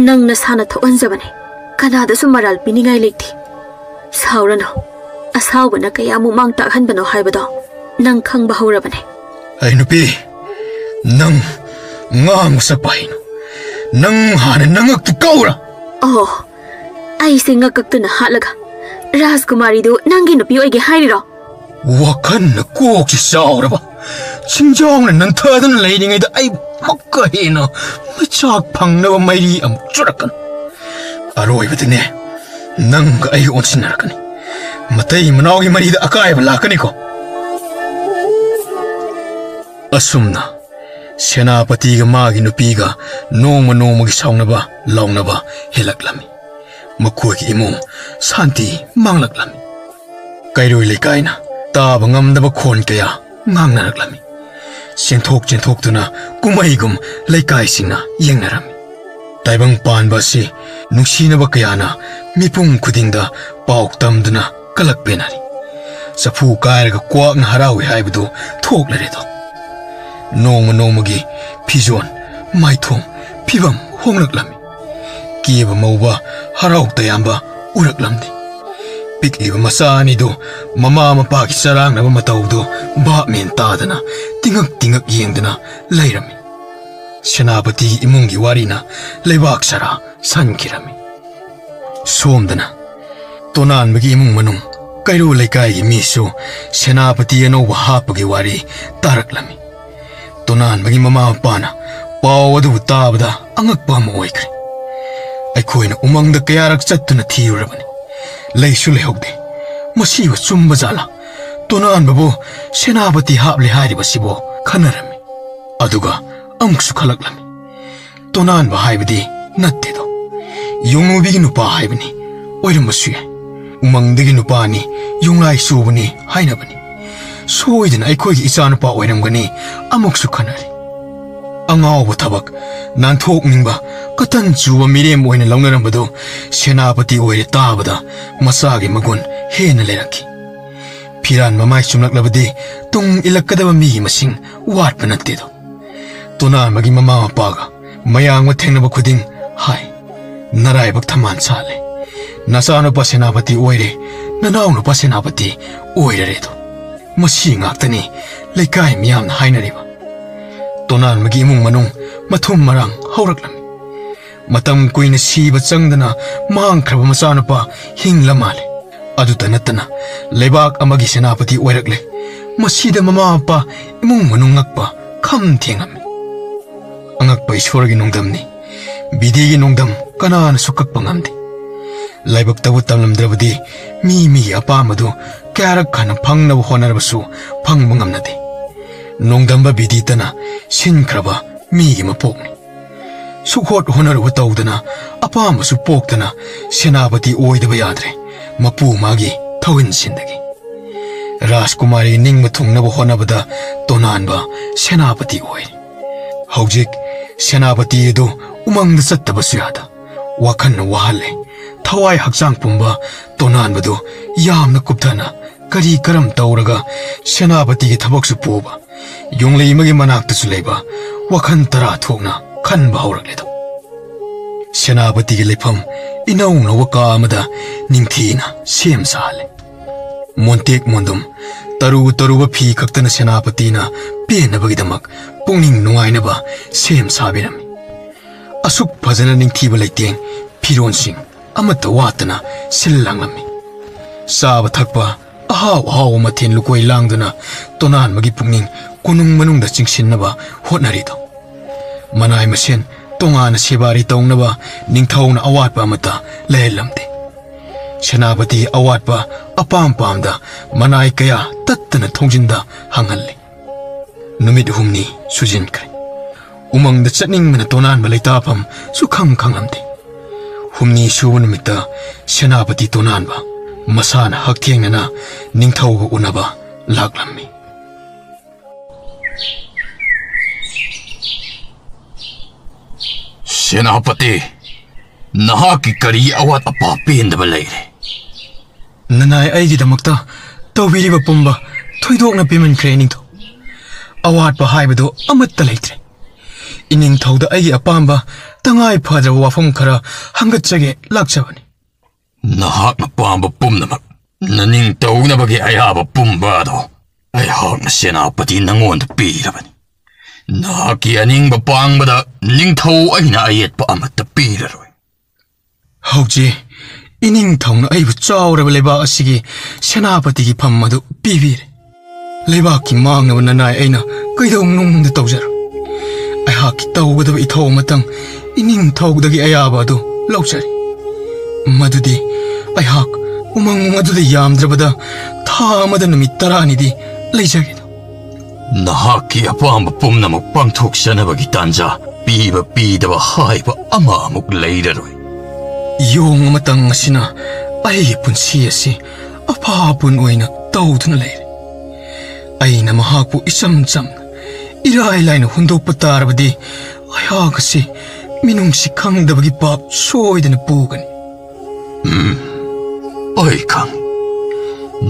ꯅꯪ ꯅꯁꯥꯅ ꯊꯣꯛꯍꯟꯖꯕꯅꯤ꯫ ꯀꯅꯥꯗꯁꯨ ꯃꯔꯥꯜ ꯄꯤꯅꯤꯡꯉꯥꯏ ꯂꯩꯇꯦ꯫ ꯁꯥꯎꯔꯅꯨ꯫ ꯑꯁꯥꯎꯕꯅ ꯀꯌꯥꯃꯨꯛ ꯃꯥꯡ ꯇꯥꯛꯍꯟꯕꯅꯣ ꯍꯥꯏꯕꯗꯣ ꯅꯪ ꯈꯪꯕ ꯍꯧꯔꯕꯅꯦ꯫ ꯑꯩ ꯅꯨꯄꯤ, ꯅꯪ ꯉꯥꯡꯕ ꯁꯛꯄ ꯍꯩꯅꯨ꯫ ꯅꯪ ꯍꯥꯟꯅ ꯅꯉꯛꯇꯨ ꯀꯧꯔ꯫ ꯑꯣ, ꯑꯩꯁꯦ ꯉꯛꯀꯛꯇꯨꯅ ꯍꯥꯠꯂꯒ ꯔꯥꯖꯀꯨꯃꯥꯔꯤꯗꯨ ꯅꯪꯒꯤ ꯅꯨꯄꯤ ꯑꯣꯏꯒꯦ ꯍꯥꯏꯔꯤꯔꯣ? ꯋꯥꯈꯜꯅ ꯀꯣꯛꯁꯤ ꯆꯥꯎꯔꯕ, ꯆꯤꯟꯖꯥꯎꯅ ꯅꯟꯊꯗꯨꯅ ꯂꯩꯔꯤꯉꯩꯗ ꯑꯩꯕꯨ ꯑꯃꯨꯛꯀ ꯍꯦꯟꯅ ꯃꯩꯆꯥꯛ ꯐꯪꯅꯕ ꯃꯩꯔꯤ ꯑꯃꯨꯛ ꯆꯨꯔꯛꯀꯅꯨ꯫ ꯑꯔꯣꯏꯕꯗꯅꯦ, ꯅꯪꯒ ꯑꯩꯒ ꯑꯣꯟꯁꯤꯟꯅꯔꯛꯀꯅꯤ꯫ ꯃꯇꯩ ꯃꯅꯥꯎꯒꯤ ꯃꯔꯤꯗ ꯑꯀꯥꯏꯕ ꯂꯥꯛꯀꯅꯤꯀꯣ꯫ ꯑꯁꯨꯝꯅ ꯁꯦꯅꯥꯄꯇꯤꯒ ꯃꯥꯒꯤ ꯅꯨꯄꯤꯒ ꯅꯣꯡꯃ ꯅꯣꯡꯃꯒꯤ ꯁꯥꯎꯅꯕ ꯂꯥꯎꯅꯕ ꯍꯦꯜꯂꯛꯂꯝꯃꯤ꯫ ꯃꯈꯣꯏꯒꯤ ꯏꯃꯨꯡ ꯁꯥꯟꯇꯤ ꯃꯥꯡꯂꯛꯂꯝꯃꯤ꯫ ꯀꯩꯔꯣꯏ ꯂꯩꯀꯥꯏꯅ ꯇꯥꯕ ꯉꯝꯗꯕ ꯈꯣꯟ ꯀꯌꯥ ꯉꯥꯡꯅꯔꯛꯂꯝꯃꯤ꯫ ꯆꯦꯟꯊꯣꯛ ꯆꯦꯟꯊꯣꯛꯇꯨꯅ ꯀꯨꯝꯍꯩꯒꯨꯝ ꯂꯩꯀꯥꯏꯁꯤꯡꯅ ꯌꯦꯡꯅꯔꯝꯃꯤ꯫ ꯇꯥꯏꯕꯪ ꯄꯥꯟꯕ ꯑꯁꯤ ꯅꯨꯡꯁꯤꯅꯕ ꯀꯌꯥꯅ ꯃꯤꯄꯨꯝ ꯈꯨꯗꯤꯡꯗ ꯄꯥꯎ ꯇꯝꯗꯨꯅ ꯀꯂꯛ ꯄꯦꯟꯅꯔꯤ꯫ ꯆꯐꯨ ꯀꯥꯏꯔꯒ ꯀ꯭ꯋꯥꯛꯅ ꯍꯔꯥꯎꯏ ꯍꯥꯏꯕꯗꯨ ꯊꯣꯛꯂꯔꯦꯗꯣ꯫ ꯅꯣꯡꯃ ꯅꯣꯡꯃꯒꯤ ꯐꯤꯖꯣꯜ, ꯃꯥꯏꯊꯣꯡ, ꯐꯤꯕꯝ ꯍꯣꯡꯂꯛꯂꯝꯃꯤ꯫ ꯀꯦꯕ ꯃꯧꯕ, ꯍꯔꯥꯎ ꯇꯌꯥꯝꯕ ꯎꯔꯛꯂꯝꯗꯦ꯫ ꯄꯤꯛꯂꯤꯕ ꯃꯆꯥ ꯑꯅꯤꯗꯨ ꯃꯃꯥ ꯃꯄꯥꯒꯤ ꯆꯔꯥꯡꯅꯕ ꯃꯇꯧꯗꯨ ꯚꯥꯞ ꯃꯦꯟ ꯇꯥꯗꯅ ꯇꯤꯉꯛ ꯇꯤꯉꯛ ꯌꯦꯡꯗꯨꯅ ꯂꯩꯔꯝꯃꯤ꯫ ꯁꯦꯅꯥꯄꯇꯤꯒꯤ ꯏꯃꯨꯡꯒꯤ ꯋꯥꯔꯤꯅ ꯂꯩꯕꯥꯛ ꯁꯔꯥ ꯁꯟꯈꯤꯔꯝꯃꯤ꯫ ꯁꯣꯝꯗꯅ ꯇꯣꯅꯥꯟꯕꯒꯤ ꯏꯃꯨꯡ ꯃꯅꯨꯡ, ꯀꯩꯔꯣꯜ ꯂꯩꯀꯥꯏꯒꯤ ꯃꯤꯁꯨ ꯁꯦꯅꯥꯄꯇꯤ ꯑꯅꯧꯕ ꯍꯥꯞꯄꯒꯤ ꯋꯥꯔꯤ ꯇꯥꯔꯛꯂꯝꯃꯤ꯫ ꯇꯣꯅꯥꯟꯕꯒꯤ ꯃꯃꯥ ꯃꯄꯥꯅ ꯄꯥꯎ ꯑꯗꯨꯕꯨ ꯇꯥꯕꯗ ꯑꯉꯛꯄ ꯑꯃ ꯑꯣꯏꯈ꯭ꯔꯦ꯫ ꯑꯩꯈꯣꯏꯅ ꯎꯃꯪꯗ ꯀꯌꯥꯔꯛ ꯆꯠꯇꯨꯅ ꯊꯤꯔꯨꯔꯕꯅꯤ꯫ ꯂꯩꯁꯨ ꯂꯩꯍꯧꯗꯦ꯫ ꯃꯁꯤꯕꯨ ꯆꯨꯝꯕ ꯖꯥꯠꯂꯥ? ꯇꯣꯅꯥꯟꯕꯕꯨ ꯁꯦꯅꯥꯄꯇꯤ ꯍꯥꯞꯂꯦ ꯍꯥꯏꯔꯤꯕꯁꯤꯕꯨ ꯈꯟꯅꯔꯝꯃꯤ꯫ ꯑꯗꯨꯒ ꯑꯃꯨꯛꯁꯨ ꯈꯜꯂꯛꯂꯝꯃꯤ꯫ ꯇꯣꯅꯥꯟꯕ ꯍꯥꯏꯕꯗꯤ ꯅꯠꯇꯦꯗꯣ꯫ ꯌꯣꯡꯅꯨꯕꯤꯒꯤ ꯅꯨꯄꯥ ꯍꯥꯏꯕꯅꯤ꯫ ꯑꯣꯏꯔꯝꯕꯁꯨ ꯌꯥꯏ꯫ ꯎꯃꯪꯗꯒꯤ ꯅꯨꯄꯥꯅꯤ, ꯌꯣꯡꯂꯥꯏ ꯆꯨꯕꯅꯤ ꯍꯥꯏꯅꯕꯅꯤ꯫ ꯁꯣꯏꯗꯅ ꯑꯩꯈꯣꯏꯒꯤ ꯏꯆꯥꯅꯨꯄꯥ ꯑꯣꯏꯔꯝꯒꯅꯤ꯫ ꯑꯃꯨꯛꯁꯨ ꯈꯟꯅꯔꯤ꯫ ꯑꯉꯥꯎꯕ ꯊꯕꯛ, ꯅꯥꯟꯊꯣꯛꯅꯤꯡꯕ, ꯀꯇꯟ ꯆꯨꯕ ꯃꯤꯔꯦꯝ ꯑꯣꯏꯅ ꯂꯧꯅꯔꯝꯕꯗꯨ ꯁꯦꯅꯥꯄꯇꯤ ꯑꯣꯏꯔꯦ ꯇꯥꯕꯗ ꯃꯆꯥꯒꯤ ꯃꯒꯨꯟ ꯍꯦꯟꯅ ꯂꯩꯔꯛꯈꯤ꯫ ꯐꯤꯔꯥꯟ ꯃꯃꯥꯏ ꯆꯨꯝꯂꯛꯂꯕꯗꯤ ꯇꯨꯡ ꯏꯜꯂꯛꯀꯗꯕ ꯃꯤꯒꯤ ꯃꯁꯤꯡ ꯋꯥꯠꯄ ꯅꯠꯇꯦꯗꯣ꯫ ꯇꯣꯅꯥꯟꯕꯒꯤ ꯃꯃꯥ ꯃꯄꯥꯒ ꯃꯌꯥꯝꯒ ꯊꯦꯡꯅꯕ ꯈꯨꯗꯤꯡ ꯍꯥꯏ, "ꯅꯔꯥꯏꯕꯛ ꯊꯝꯕꯥꯜ ꯁꯥꯠꯂꯦ꯫ ꯅꯆꯥꯅꯨꯄꯥ ꯁꯦꯅꯥꯄꯇꯤ ꯑꯣꯏꯔꯦ, ꯅꯅꯥꯎꯅꯨꯄꯥ ꯁꯦꯅꯥꯄꯇꯤ ꯑꯣꯏꯔꯔꯦꯗꯣ꯫ ꯃꯁꯤ ꯉꯥꯛꯇꯅꯤ ꯂꯩꯀꯥꯏ ꯃꯤꯌꯥꯝꯅ ꯍꯥꯏꯅꯔꯤꯕ꯫" ꯇꯣꯅꯥꯟꯕꯒꯤ ꯏꯃꯨꯡ ꯃꯅꯨꯡ ꯃꯊꯨꯝ ꯃꯔꯥꯡ ꯍꯧꯔꯛꯂꯝꯃꯤ꯫ ꯃꯇꯝ ꯀꯨꯏꯅ ꯁꯤꯕ ꯆꯪꯗꯅ ꯃꯥꯡꯈ꯭ꯔꯕ ꯃꯆꯥꯅꯨꯄꯥ ꯍꯤꯡꯂ ꯃꯥꯜꯂꯦ꯫ ꯑꯗꯨꯇ ꯅꯠꯇꯅ ꯂꯩꯕꯥꯛ ꯑꯃꯒꯤ ꯁꯦꯅꯥꯄꯇꯤ ꯑꯣꯏꯔꯛꯂꯦ꯫ ꯃꯁꯤꯗ ꯃꯃꯥ ꯃꯄꯥ, ꯏꯃꯨꯡ ꯃꯅꯨꯡ ꯉꯛꯄ ꯈꯝ ꯊꯦꯡꯉꯝꯃꯤ꯫ ꯑꯉꯛꯄ ꯏꯁꯣꯔꯒꯤ ꯅꯣꯡꯗꯝꯅꯤ꯫ ꯕꯤꯙꯤꯒꯤ ꯅꯣꯡꯗꯝ ꯀꯅꯥꯅꯁꯨ ꯀꯛꯄ ꯉꯝꯗꯦ꯫ ꯂꯥꯏꯕꯛꯇꯕꯨ ꯇꯝꯂꯝꯗ꯭ꯔꯕꯗꯤ ꯃꯤ ꯃꯤꯒꯤ ꯑꯄꯥꯝꯕꯗꯨ ꯀꯌꯥꯔꯛ ꯍꯟꯅ ꯐꯪꯅꯕ ꯍꯣꯠꯅꯔꯕꯁꯨ ꯐꯪꯕ ꯉꯝꯅꯗꯦ꯫ ꯅꯣꯡꯗꯝꯕ ꯕꯤꯙꯤꯇꯅ ꯁꯤꯟꯈ꯭ꯔꯕ ꯃꯤꯒꯤ ꯃꯄꯣꯛꯅꯤ꯫ ꯁꯨꯛꯍꯣꯠ ꯍꯣꯠꯅꯔꯨꯕ ꯇꯧꯗꯅ ꯑꯄꯥꯝꯕꯁꯨ ꯄꯣꯛꯇꯅ ꯁꯦꯅꯥꯄꯇꯤ ꯑꯣꯏꯗꯕ ꯌꯥꯗ꯭ꯔꯦ꯫ ꯃꯄꯨ ꯃꯥꯒꯤ ꯊꯧꯍꯤꯟꯁꯤꯟꯗꯒꯤ꯫ ꯔꯥꯖꯀꯨꯃꯥꯔꯤ ꯅꯤꯡꯕ ꯊꯨꯡꯅꯕ ꯍꯣꯠꯅꯕꯗ ꯇꯣꯅꯥꯟꯕ ꯁꯦꯅꯥꯄꯇꯤ ꯑꯣꯏꯔꯤ꯫ ꯍꯧꯖꯤꯛ ꯁꯦꯅꯥꯄꯇꯤ ꯑꯗꯨ ꯎꯃꯪꯗ ꯆꯠꯇꯕꯁꯨ ꯌꯥꯗ ꯋꯥꯈꯜꯅ ꯋꯥꯍꯜꯂꯦ꯫ ꯊꯋꯥꯏ ꯍꯛꯆꯥꯡ ꯄꯨꯝꯕ ꯇꯣꯅꯥꯟꯕꯗꯨ ꯌꯥꯝꯅ ꯀꯨꯞꯊꯅ ꯀꯔꯤ ꯀꯔꯝ ꯇꯧꯔꯒ ꯁꯦꯅꯥꯄꯇꯤꯒꯤ ꯊꯕꯛꯁꯨ ꯄꯨꯕ, ꯌꯣꯡꯂꯩ ꯑꯃꯒꯤ ꯃꯅꯥꯛꯇꯁꯨ ꯂꯩꯕ ꯋꯥꯈꯜ ꯇꯔꯥ ꯊꯣꯛꯅ ꯈꯟꯕ ꯍꯧꯔꯛꯂꯦꯗꯣ꯫ ꯁꯦꯅꯥꯄꯇꯤꯒꯤ ꯂꯩꯐꯝ ꯏꯅꯧ ꯅꯧꯕ ꯀꯥ ꯑꯃꯗ ꯅꯤꯡꯊꯤꯅ ꯁꯦꯝ ꯁꯥꯍꯜꯂꯦ꯫ ꯃꯣꯟꯇꯦꯛ ꯃꯣꯟꯗꯨꯝ, ꯇꯔꯨ ꯇꯔꯨꯕ ꯐꯤ ꯈꯛꯇꯅ ꯁꯦꯅꯥꯄꯇꯤꯅ ꯄꯦꯟꯅꯕꯒꯤꯗꯃꯛ ꯄꯨꯛꯅꯤꯡ ꯅꯨꯡꯉꯥꯏꯅꯕ ꯁꯦꯝ ꯁꯥꯕꯤꯔꯝꯃꯤ꯫ ꯑꯁꯨꯛ ꯐꯖꯅ ꯅꯤꯡꯊꯤꯕ ꯂꯩꯇꯦꯡ, ꯐꯤꯔꯣꯟꯁꯤꯡ ꯑꯃꯠꯇ ꯋꯥꯠꯇꯅ ꯁꯤꯜ ꯂꯥꯡꯂꯝꯃꯤ꯫ ꯆꯥꯕ ꯊꯛꯄ, ꯑꯍꯥꯎ ꯑꯍꯥꯎꯕ ꯃꯊꯦꯜ ꯂꯨꯀꯣꯏ ꯂꯥꯡꯗꯨꯅ ꯇꯣꯅꯥꯟꯕꯒꯤ ꯄꯨꯛꯅꯤꯡ ꯀꯣꯅꯨꯡ ꯃꯅꯨꯡꯗ ꯆꯤꯡꯁꯤꯟꯅꯕ ꯍꯣꯠꯅꯔꯤꯗꯣ꯫ ꯃꯅꯥꯏ ꯃꯁꯦꯟ ꯇꯣꯉꯥꯟꯅ ꯁꯦꯕꯥꯔꯤ ꯇꯧꯅꯕ ꯅꯤꯡꯊꯧꯅ ꯑꯋꯥꯠꯄ ꯑꯃꯠꯇ ꯂꯩꯍꯜꯂꯝꯗꯦ꯫ ꯁꯦꯅꯥꯄꯇꯤ ꯑꯋꯥꯠꯄ ꯑꯄꯥꯝ ꯄꯥꯝꯗ ꯃꯅꯥꯏ ꯀꯌꯥ ꯇꯠꯇꯅ ꯊꯣꯡꯖꯤꯟꯗ ꯍꯪꯍꯜꯂꯤ꯫ ꯅꯨꯃꯤꯠ ꯍꯨꯝꯅꯤ ꯁꯨꯖꯤꯟꯈ꯭ꯔꯦ꯫ ꯎꯃꯪꯗ ꯆꯠꯅꯤꯡꯕꯅ ꯇꯣꯅꯥꯟꯕ ꯂꯩꯇꯥꯐꯝ ꯁꯨꯈꯪ ꯈꯪꯂꯝꯗꯦ꯫ ꯍꯨꯝꯅꯤ ꯁꯨꯕ ꯅꯨꯃꯤꯠꯇ ꯁꯦꯅꯥꯄꯇꯤ ꯇꯣꯅꯥꯟꯕ ꯃꯁꯥꯅ ꯍꯛꯊꯦꯡꯅꯅ ꯅꯤꯡꯊꯧꯒ ꯎꯅꯕ ꯂꯥꯛꯂꯝꯃꯤ꯫ ꯁꯦꯅꯥꯄꯇꯤ, ꯅꯍꯥꯛꯀꯤ ꯀꯔꯤ ꯑꯋꯥꯠ ꯑꯄꯥ ꯄꯦꯟꯗꯕ ꯂꯩꯔꯦ? ꯅꯅꯥꯏ ꯑꯩꯒꯤꯗꯃꯛꯇ ꯇꯧꯕꯤꯔꯤꯕ ꯄꯨꯝꯕ ꯊꯣꯏꯗꯣꯛꯅ ꯄꯦꯟꯃꯟꯈ꯭ꯔꯦ, ꯏꯅꯤꯡꯊꯧ꯫ ꯑꯋꯥꯠꯄ ꯍꯥꯏꯕꯗꯨ ꯑꯃꯠꯇ ꯂꯩꯇ꯭ꯔꯦ꯫ ꯏꯅꯤꯡꯊꯧꯗ ꯑꯩꯒꯤ ꯑꯄꯥꯝꯕ ꯇꯉꯥꯏ ꯐꯗ꯭ꯔꯕ ꯋꯥꯐꯝ ꯈꯔ ꯍꯪꯒꯠꯆꯒꯦ ꯂꯥꯛꯆꯕꯅꯤ꯫ ꯅꯍꯥꯛꯅ ꯄꯥꯝꯕ ꯄꯨꯝꯅꯃꯛ, ꯅꯅꯤꯡ ꯇꯧꯅꯕꯒꯤ ꯑꯌꯥꯕ ꯄꯨꯝꯕ ꯑꯗꯣ ꯑꯩꯍꯥꯛꯅ ꯁꯦꯅꯥꯄꯇꯤ ꯅꯉꯣꯟꯗ ꯄꯤꯔꯕꯅꯤ꯫ ꯅꯍꯥꯛꯀꯤ ꯑꯅꯤꯡꯕ ꯄꯥꯡꯕꯗ ꯅꯤꯡꯊꯧ ꯑꯩꯅ ꯑꯌꯦꯠꯄ ꯑꯃꯠꯇ ꯄꯤꯔꯔꯣꯏ꯫ ꯍꯧꯖꯤꯛ ꯏꯅꯤꯡꯊꯧꯅ ꯑꯩꯕꯨ ꯆꯥꯎꯔꯕ ꯂꯩꯕꯥꯛ ꯑꯁꯤꯒꯤ ꯁꯦꯅꯥꯄꯇꯤꯒꯤ ꯐꯝ ꯑꯗꯨ ꯄꯤꯕꯤꯔꯦ꯫ ꯂꯩꯕꯥꯛꯀꯤ ꯃꯥꯡꯅꯕ ꯅꯅꯥꯏ ꯑꯩꯅ ꯀꯩꯗꯧꯅꯨꯡꯗ ꯇꯧꯖꯔꯣꯏ꯫ ꯑꯩꯍꯥꯛꯀꯤ ꯇꯧꯒꯗꯕ ꯏꯊꯧ ꯑꯃꯇꯪ ꯏꯅꯤꯡꯊꯧꯗꯒꯤ ꯑꯌꯥꯕ ꯑꯗꯨ ꯂꯧꯖꯔꯤ꯫ ꯃꯗꯨꯗꯤ ꯑꯩꯍꯥꯛ ꯎꯃꯪ ꯑꯗꯨꯗ ꯌꯥꯝꯗ꯭ꯔꯕꯗ ꯊꯥ ꯑꯃꯗ ꯅꯨꯃꯤꯠ ꯇꯔꯥꯅꯤꯗꯤ ꯂꯩꯖꯒꯦ꯫ ꯅꯍꯥꯛꯀꯤ ꯑꯄꯥꯝꯕ ꯄꯨꯝꯅꯃꯛ ꯄꯥꯡꯊꯣꯛꯆꯅꯕꯒꯤ ꯇꯥꯟꯖꯥ ꯄꯤꯕ ꯄꯤꯗꯕ ꯍꯥꯏꯕ ꯑꯃ ꯑꯃꯨꯛ ꯂꯩꯔꯔꯣꯏ꯫ ꯌꯣꯡ ꯑꯃꯇꯪ ꯑꯁꯤꯅ ꯑꯩꯒꯤ ꯄꯨꯟꯁꯤ ꯑꯁꯤ ꯑꯐꯥ ꯑꯄꯨꯟ ꯑꯣꯏꯅ ꯇꯧꯗꯨꯅ ꯂꯩꯔꯦ꯫ ꯑꯩꯅ ꯃꯍꯥꯛꯄꯨ ꯏꯆꯝ ꯆꯝꯅ, ꯏꯔꯥꯏ ꯂꯥꯏꯅ ꯍꯨꯟꯗꯣꯛꯄ ꯇꯥꯔꯕꯗꯤ, ꯑꯩꯍꯥꯛ ꯑꯁꯤ ꯃꯤꯅꯨꯡꯁꯤ ꯈꯪꯗꯕꯒꯤ ꯄꯥꯞ ꯁꯣꯏꯗꯅ ꯄꯨꯒꯅꯤ꯫ ꯎꯝ, ꯑꯩ ꯈꯪ꯫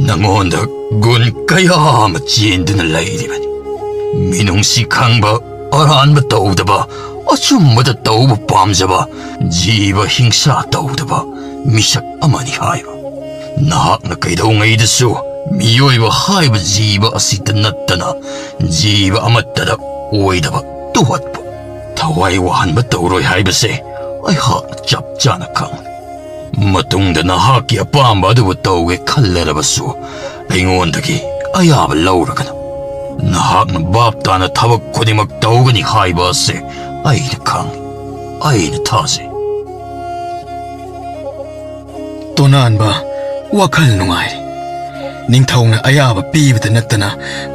ꯅꯉꯣꯟꯗ ꯒꯨꯟ ꯀꯌꯥ ꯑꯃ ꯆꯦꯟꯗꯨꯅ ꯂꯩꯔꯤꯕꯅꯤ꯫ ꯃꯤꯅꯨꯡꯁꯤ ꯈꯪꯕ, ꯑꯔꯥꯟꯕ ꯇꯧꯗꯕ, ꯑꯆꯨꯝꯕꯗ ꯇꯧꯕ ꯄꯥꯝꯖꯕ, ꯖꯤꯕ ꯍꯤꯡꯁꯥ ꯇꯧꯗꯕ ꯃꯤꯁꯛ ꯑꯃꯅꯤ ꯍꯥꯏꯕ꯫ ꯅꯍꯥꯛꯅ ꯀꯩꯗꯧꯉꯩꯗꯁꯨ ꯃꯤꯑꯣꯏꯕ ꯍꯥꯏꯕ ꯖꯤꯕ ꯑꯁꯤꯇ ꯅꯠꯇꯅ ꯖꯤꯕ ꯑꯃꯠꯇꯗ ꯑꯣꯏꯗꯕ ꯇꯨꯍꯠꯄ, ꯊꯋꯥꯏ ꯋꯥꯍꯟꯕ ꯇꯧꯔꯣꯏ ꯍꯥꯏꯕꯁꯦ ꯑꯩꯍꯥꯛꯅ ꯆꯞ ꯆꯥꯅ ꯈꯪꯂꯤ꯫ ꯃꯇꯨꯡꯗ ꯅꯍꯥꯛꯀꯤ ꯑꯄꯥꯝꯕ ꯑꯗꯨꯕꯨ ꯇꯧꯒꯦ ꯈꯜꯂꯔꯕꯁꯨ ꯑꯩꯉꯣꯟꯗꯒꯤ ꯑꯌꯥꯕ ꯂꯧꯔꯒꯅꯨ꯫ ꯅꯍꯥꯛꯅ ꯚꯥꯞ ꯇꯥꯅ ꯊꯕꯛ ꯈꯨꯗꯤꯡꯃꯛ ꯇꯧꯒꯅꯤ ꯍꯥꯏꯕ ꯑꯁꯦ ꯑꯩꯅ ꯈꯪꯏ, ꯑꯩꯅ ꯊꯥꯖꯩ꯫ ꯇꯣꯅꯥꯟꯕ ꯋꯥꯈꯜ ꯅꯨꯡꯉꯥꯏꯔꯦ꯫ ꯅꯤꯡꯊꯧꯅ ꯑꯌꯥꯕ ꯄꯤꯕꯗ ꯅꯠꯇꯅ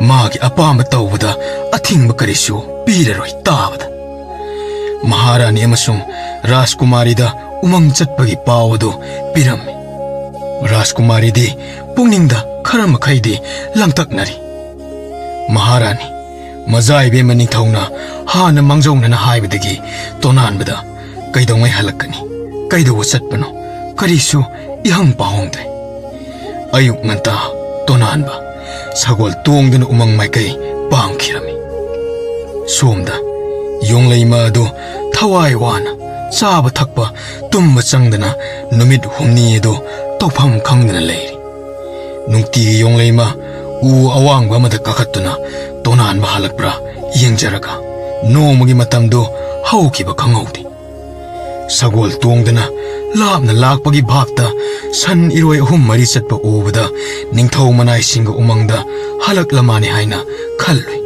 ꯃꯥꯒꯤ ꯑꯄꯥꯝꯕ ꯇꯧꯕꯗ ꯑꯊꯤꯡꯕ ꯀꯔꯤꯁꯨ ꯄꯤꯔꯔꯣꯏ ꯇꯥꯕꯗ꯫ ꯃꯍꯥꯔꯥꯅꯤ ꯑꯃꯁꯨꯡ ꯔꯥꯖꯀꯨꯃꯥꯔꯤꯗ ꯎꯃꯪ ꯆꯠꯄꯒꯤ ꯄꯥꯎ ꯑꯗꯨ ꯄꯤꯔꯝꯃꯤ꯫ ꯔꯥꯖꯀꯨꯃꯥꯔꯤꯗꯤ ꯄꯨꯛꯅꯤꯡꯗ ꯈꯔ ꯃꯈꯩꯗꯤ ꯂꯥꯡꯇꯛꯅꯔꯤ꯫ ꯃꯍꯥꯔꯥꯅꯤ, ꯃꯖꯥ ꯏꯕꯦꯝꯃ ꯅꯤꯡꯊꯧꯅ ꯍꯥꯟꯅ ꯃꯥꯡꯖꯧꯅꯅ ꯍꯥꯏꯕꯗꯒꯤ ꯇꯣꯅꯥꯟꯕꯗ ꯀꯩꯗꯧꯉꯩ ꯍꯜꯂꯛꯀꯅꯤ, ꯀꯩꯗꯧꯕ ꯆꯠꯄꯅꯣ, ꯀꯔꯤꯁꯨ ꯏꯍꯪ ꯄꯥꯎꯍꯪꯗ꯭ꯔꯦ꯫ ꯑꯌꯨꯛ ꯉꯟꯇꯥ ꯇꯣꯅꯥꯟꯕ ꯁꯒꯣꯜ ꯇꯣꯡꯗꯨꯅ ꯎꯃꯪ ꯃꯥꯏꯀꯩ ꯄꯥꯡꯈꯤꯔꯝꯃꯤ꯫ ꯁꯣꯝꯗ ꯌꯣꯡꯂꯩꯃ ꯑꯗꯨ ꯊꯋꯥꯏ ꯋꯥꯅ ꯆꯥꯕ ꯊꯛꯄ, ꯇꯨꯝꯕ ꯆꯪꯗꯅ ꯅꯨꯃꯤꯠ ꯍꯨꯝꯅꯤ ꯑꯗꯨ ꯇꯧꯐꯝ ꯈꯪꯗꯅ ꯂꯩꯔꯤ꯫ ꯅꯨꯡꯇꯤꯒꯤ ꯌꯣꯡꯂꯩꯃ ꯎ ꯑꯋꯥꯡꯕ ꯑꯃꯗ ꯀꯥꯈꯠꯇꯨꯅ ꯇꯣꯅꯥꯟꯕ ꯍꯜꯂꯛꯄ꯭ꯔꯥ ꯌꯦꯡꯖꯔꯒ ꯅꯣꯡꯃꯒꯤ ꯃꯇꯝꯗꯨ ꯍꯧꯈꯤꯕ ꯈꯪꯍꯧꯗꯦ꯫ ꯁꯒꯣꯜ ꯇꯣꯡꯗꯅ ꯂꯥꯞꯅ ꯂꯥꯛꯄꯒꯤ ꯚꯥꯞꯇ ꯁꯟ ꯏꯔꯣꯏ ꯑꯍꯨꯝ ꯃꯔꯤ ꯆꯠꯄ ꯎꯕꯗ ꯅꯤꯡꯊꯧ ꯃꯅꯥꯏꯁꯤꯡꯒ ꯎꯃꯪꯗ ꯍꯜꯂꯛꯂꯃꯥꯅꯦ ꯍꯥꯏꯅ ꯈꯜꯂꯨꯏ꯫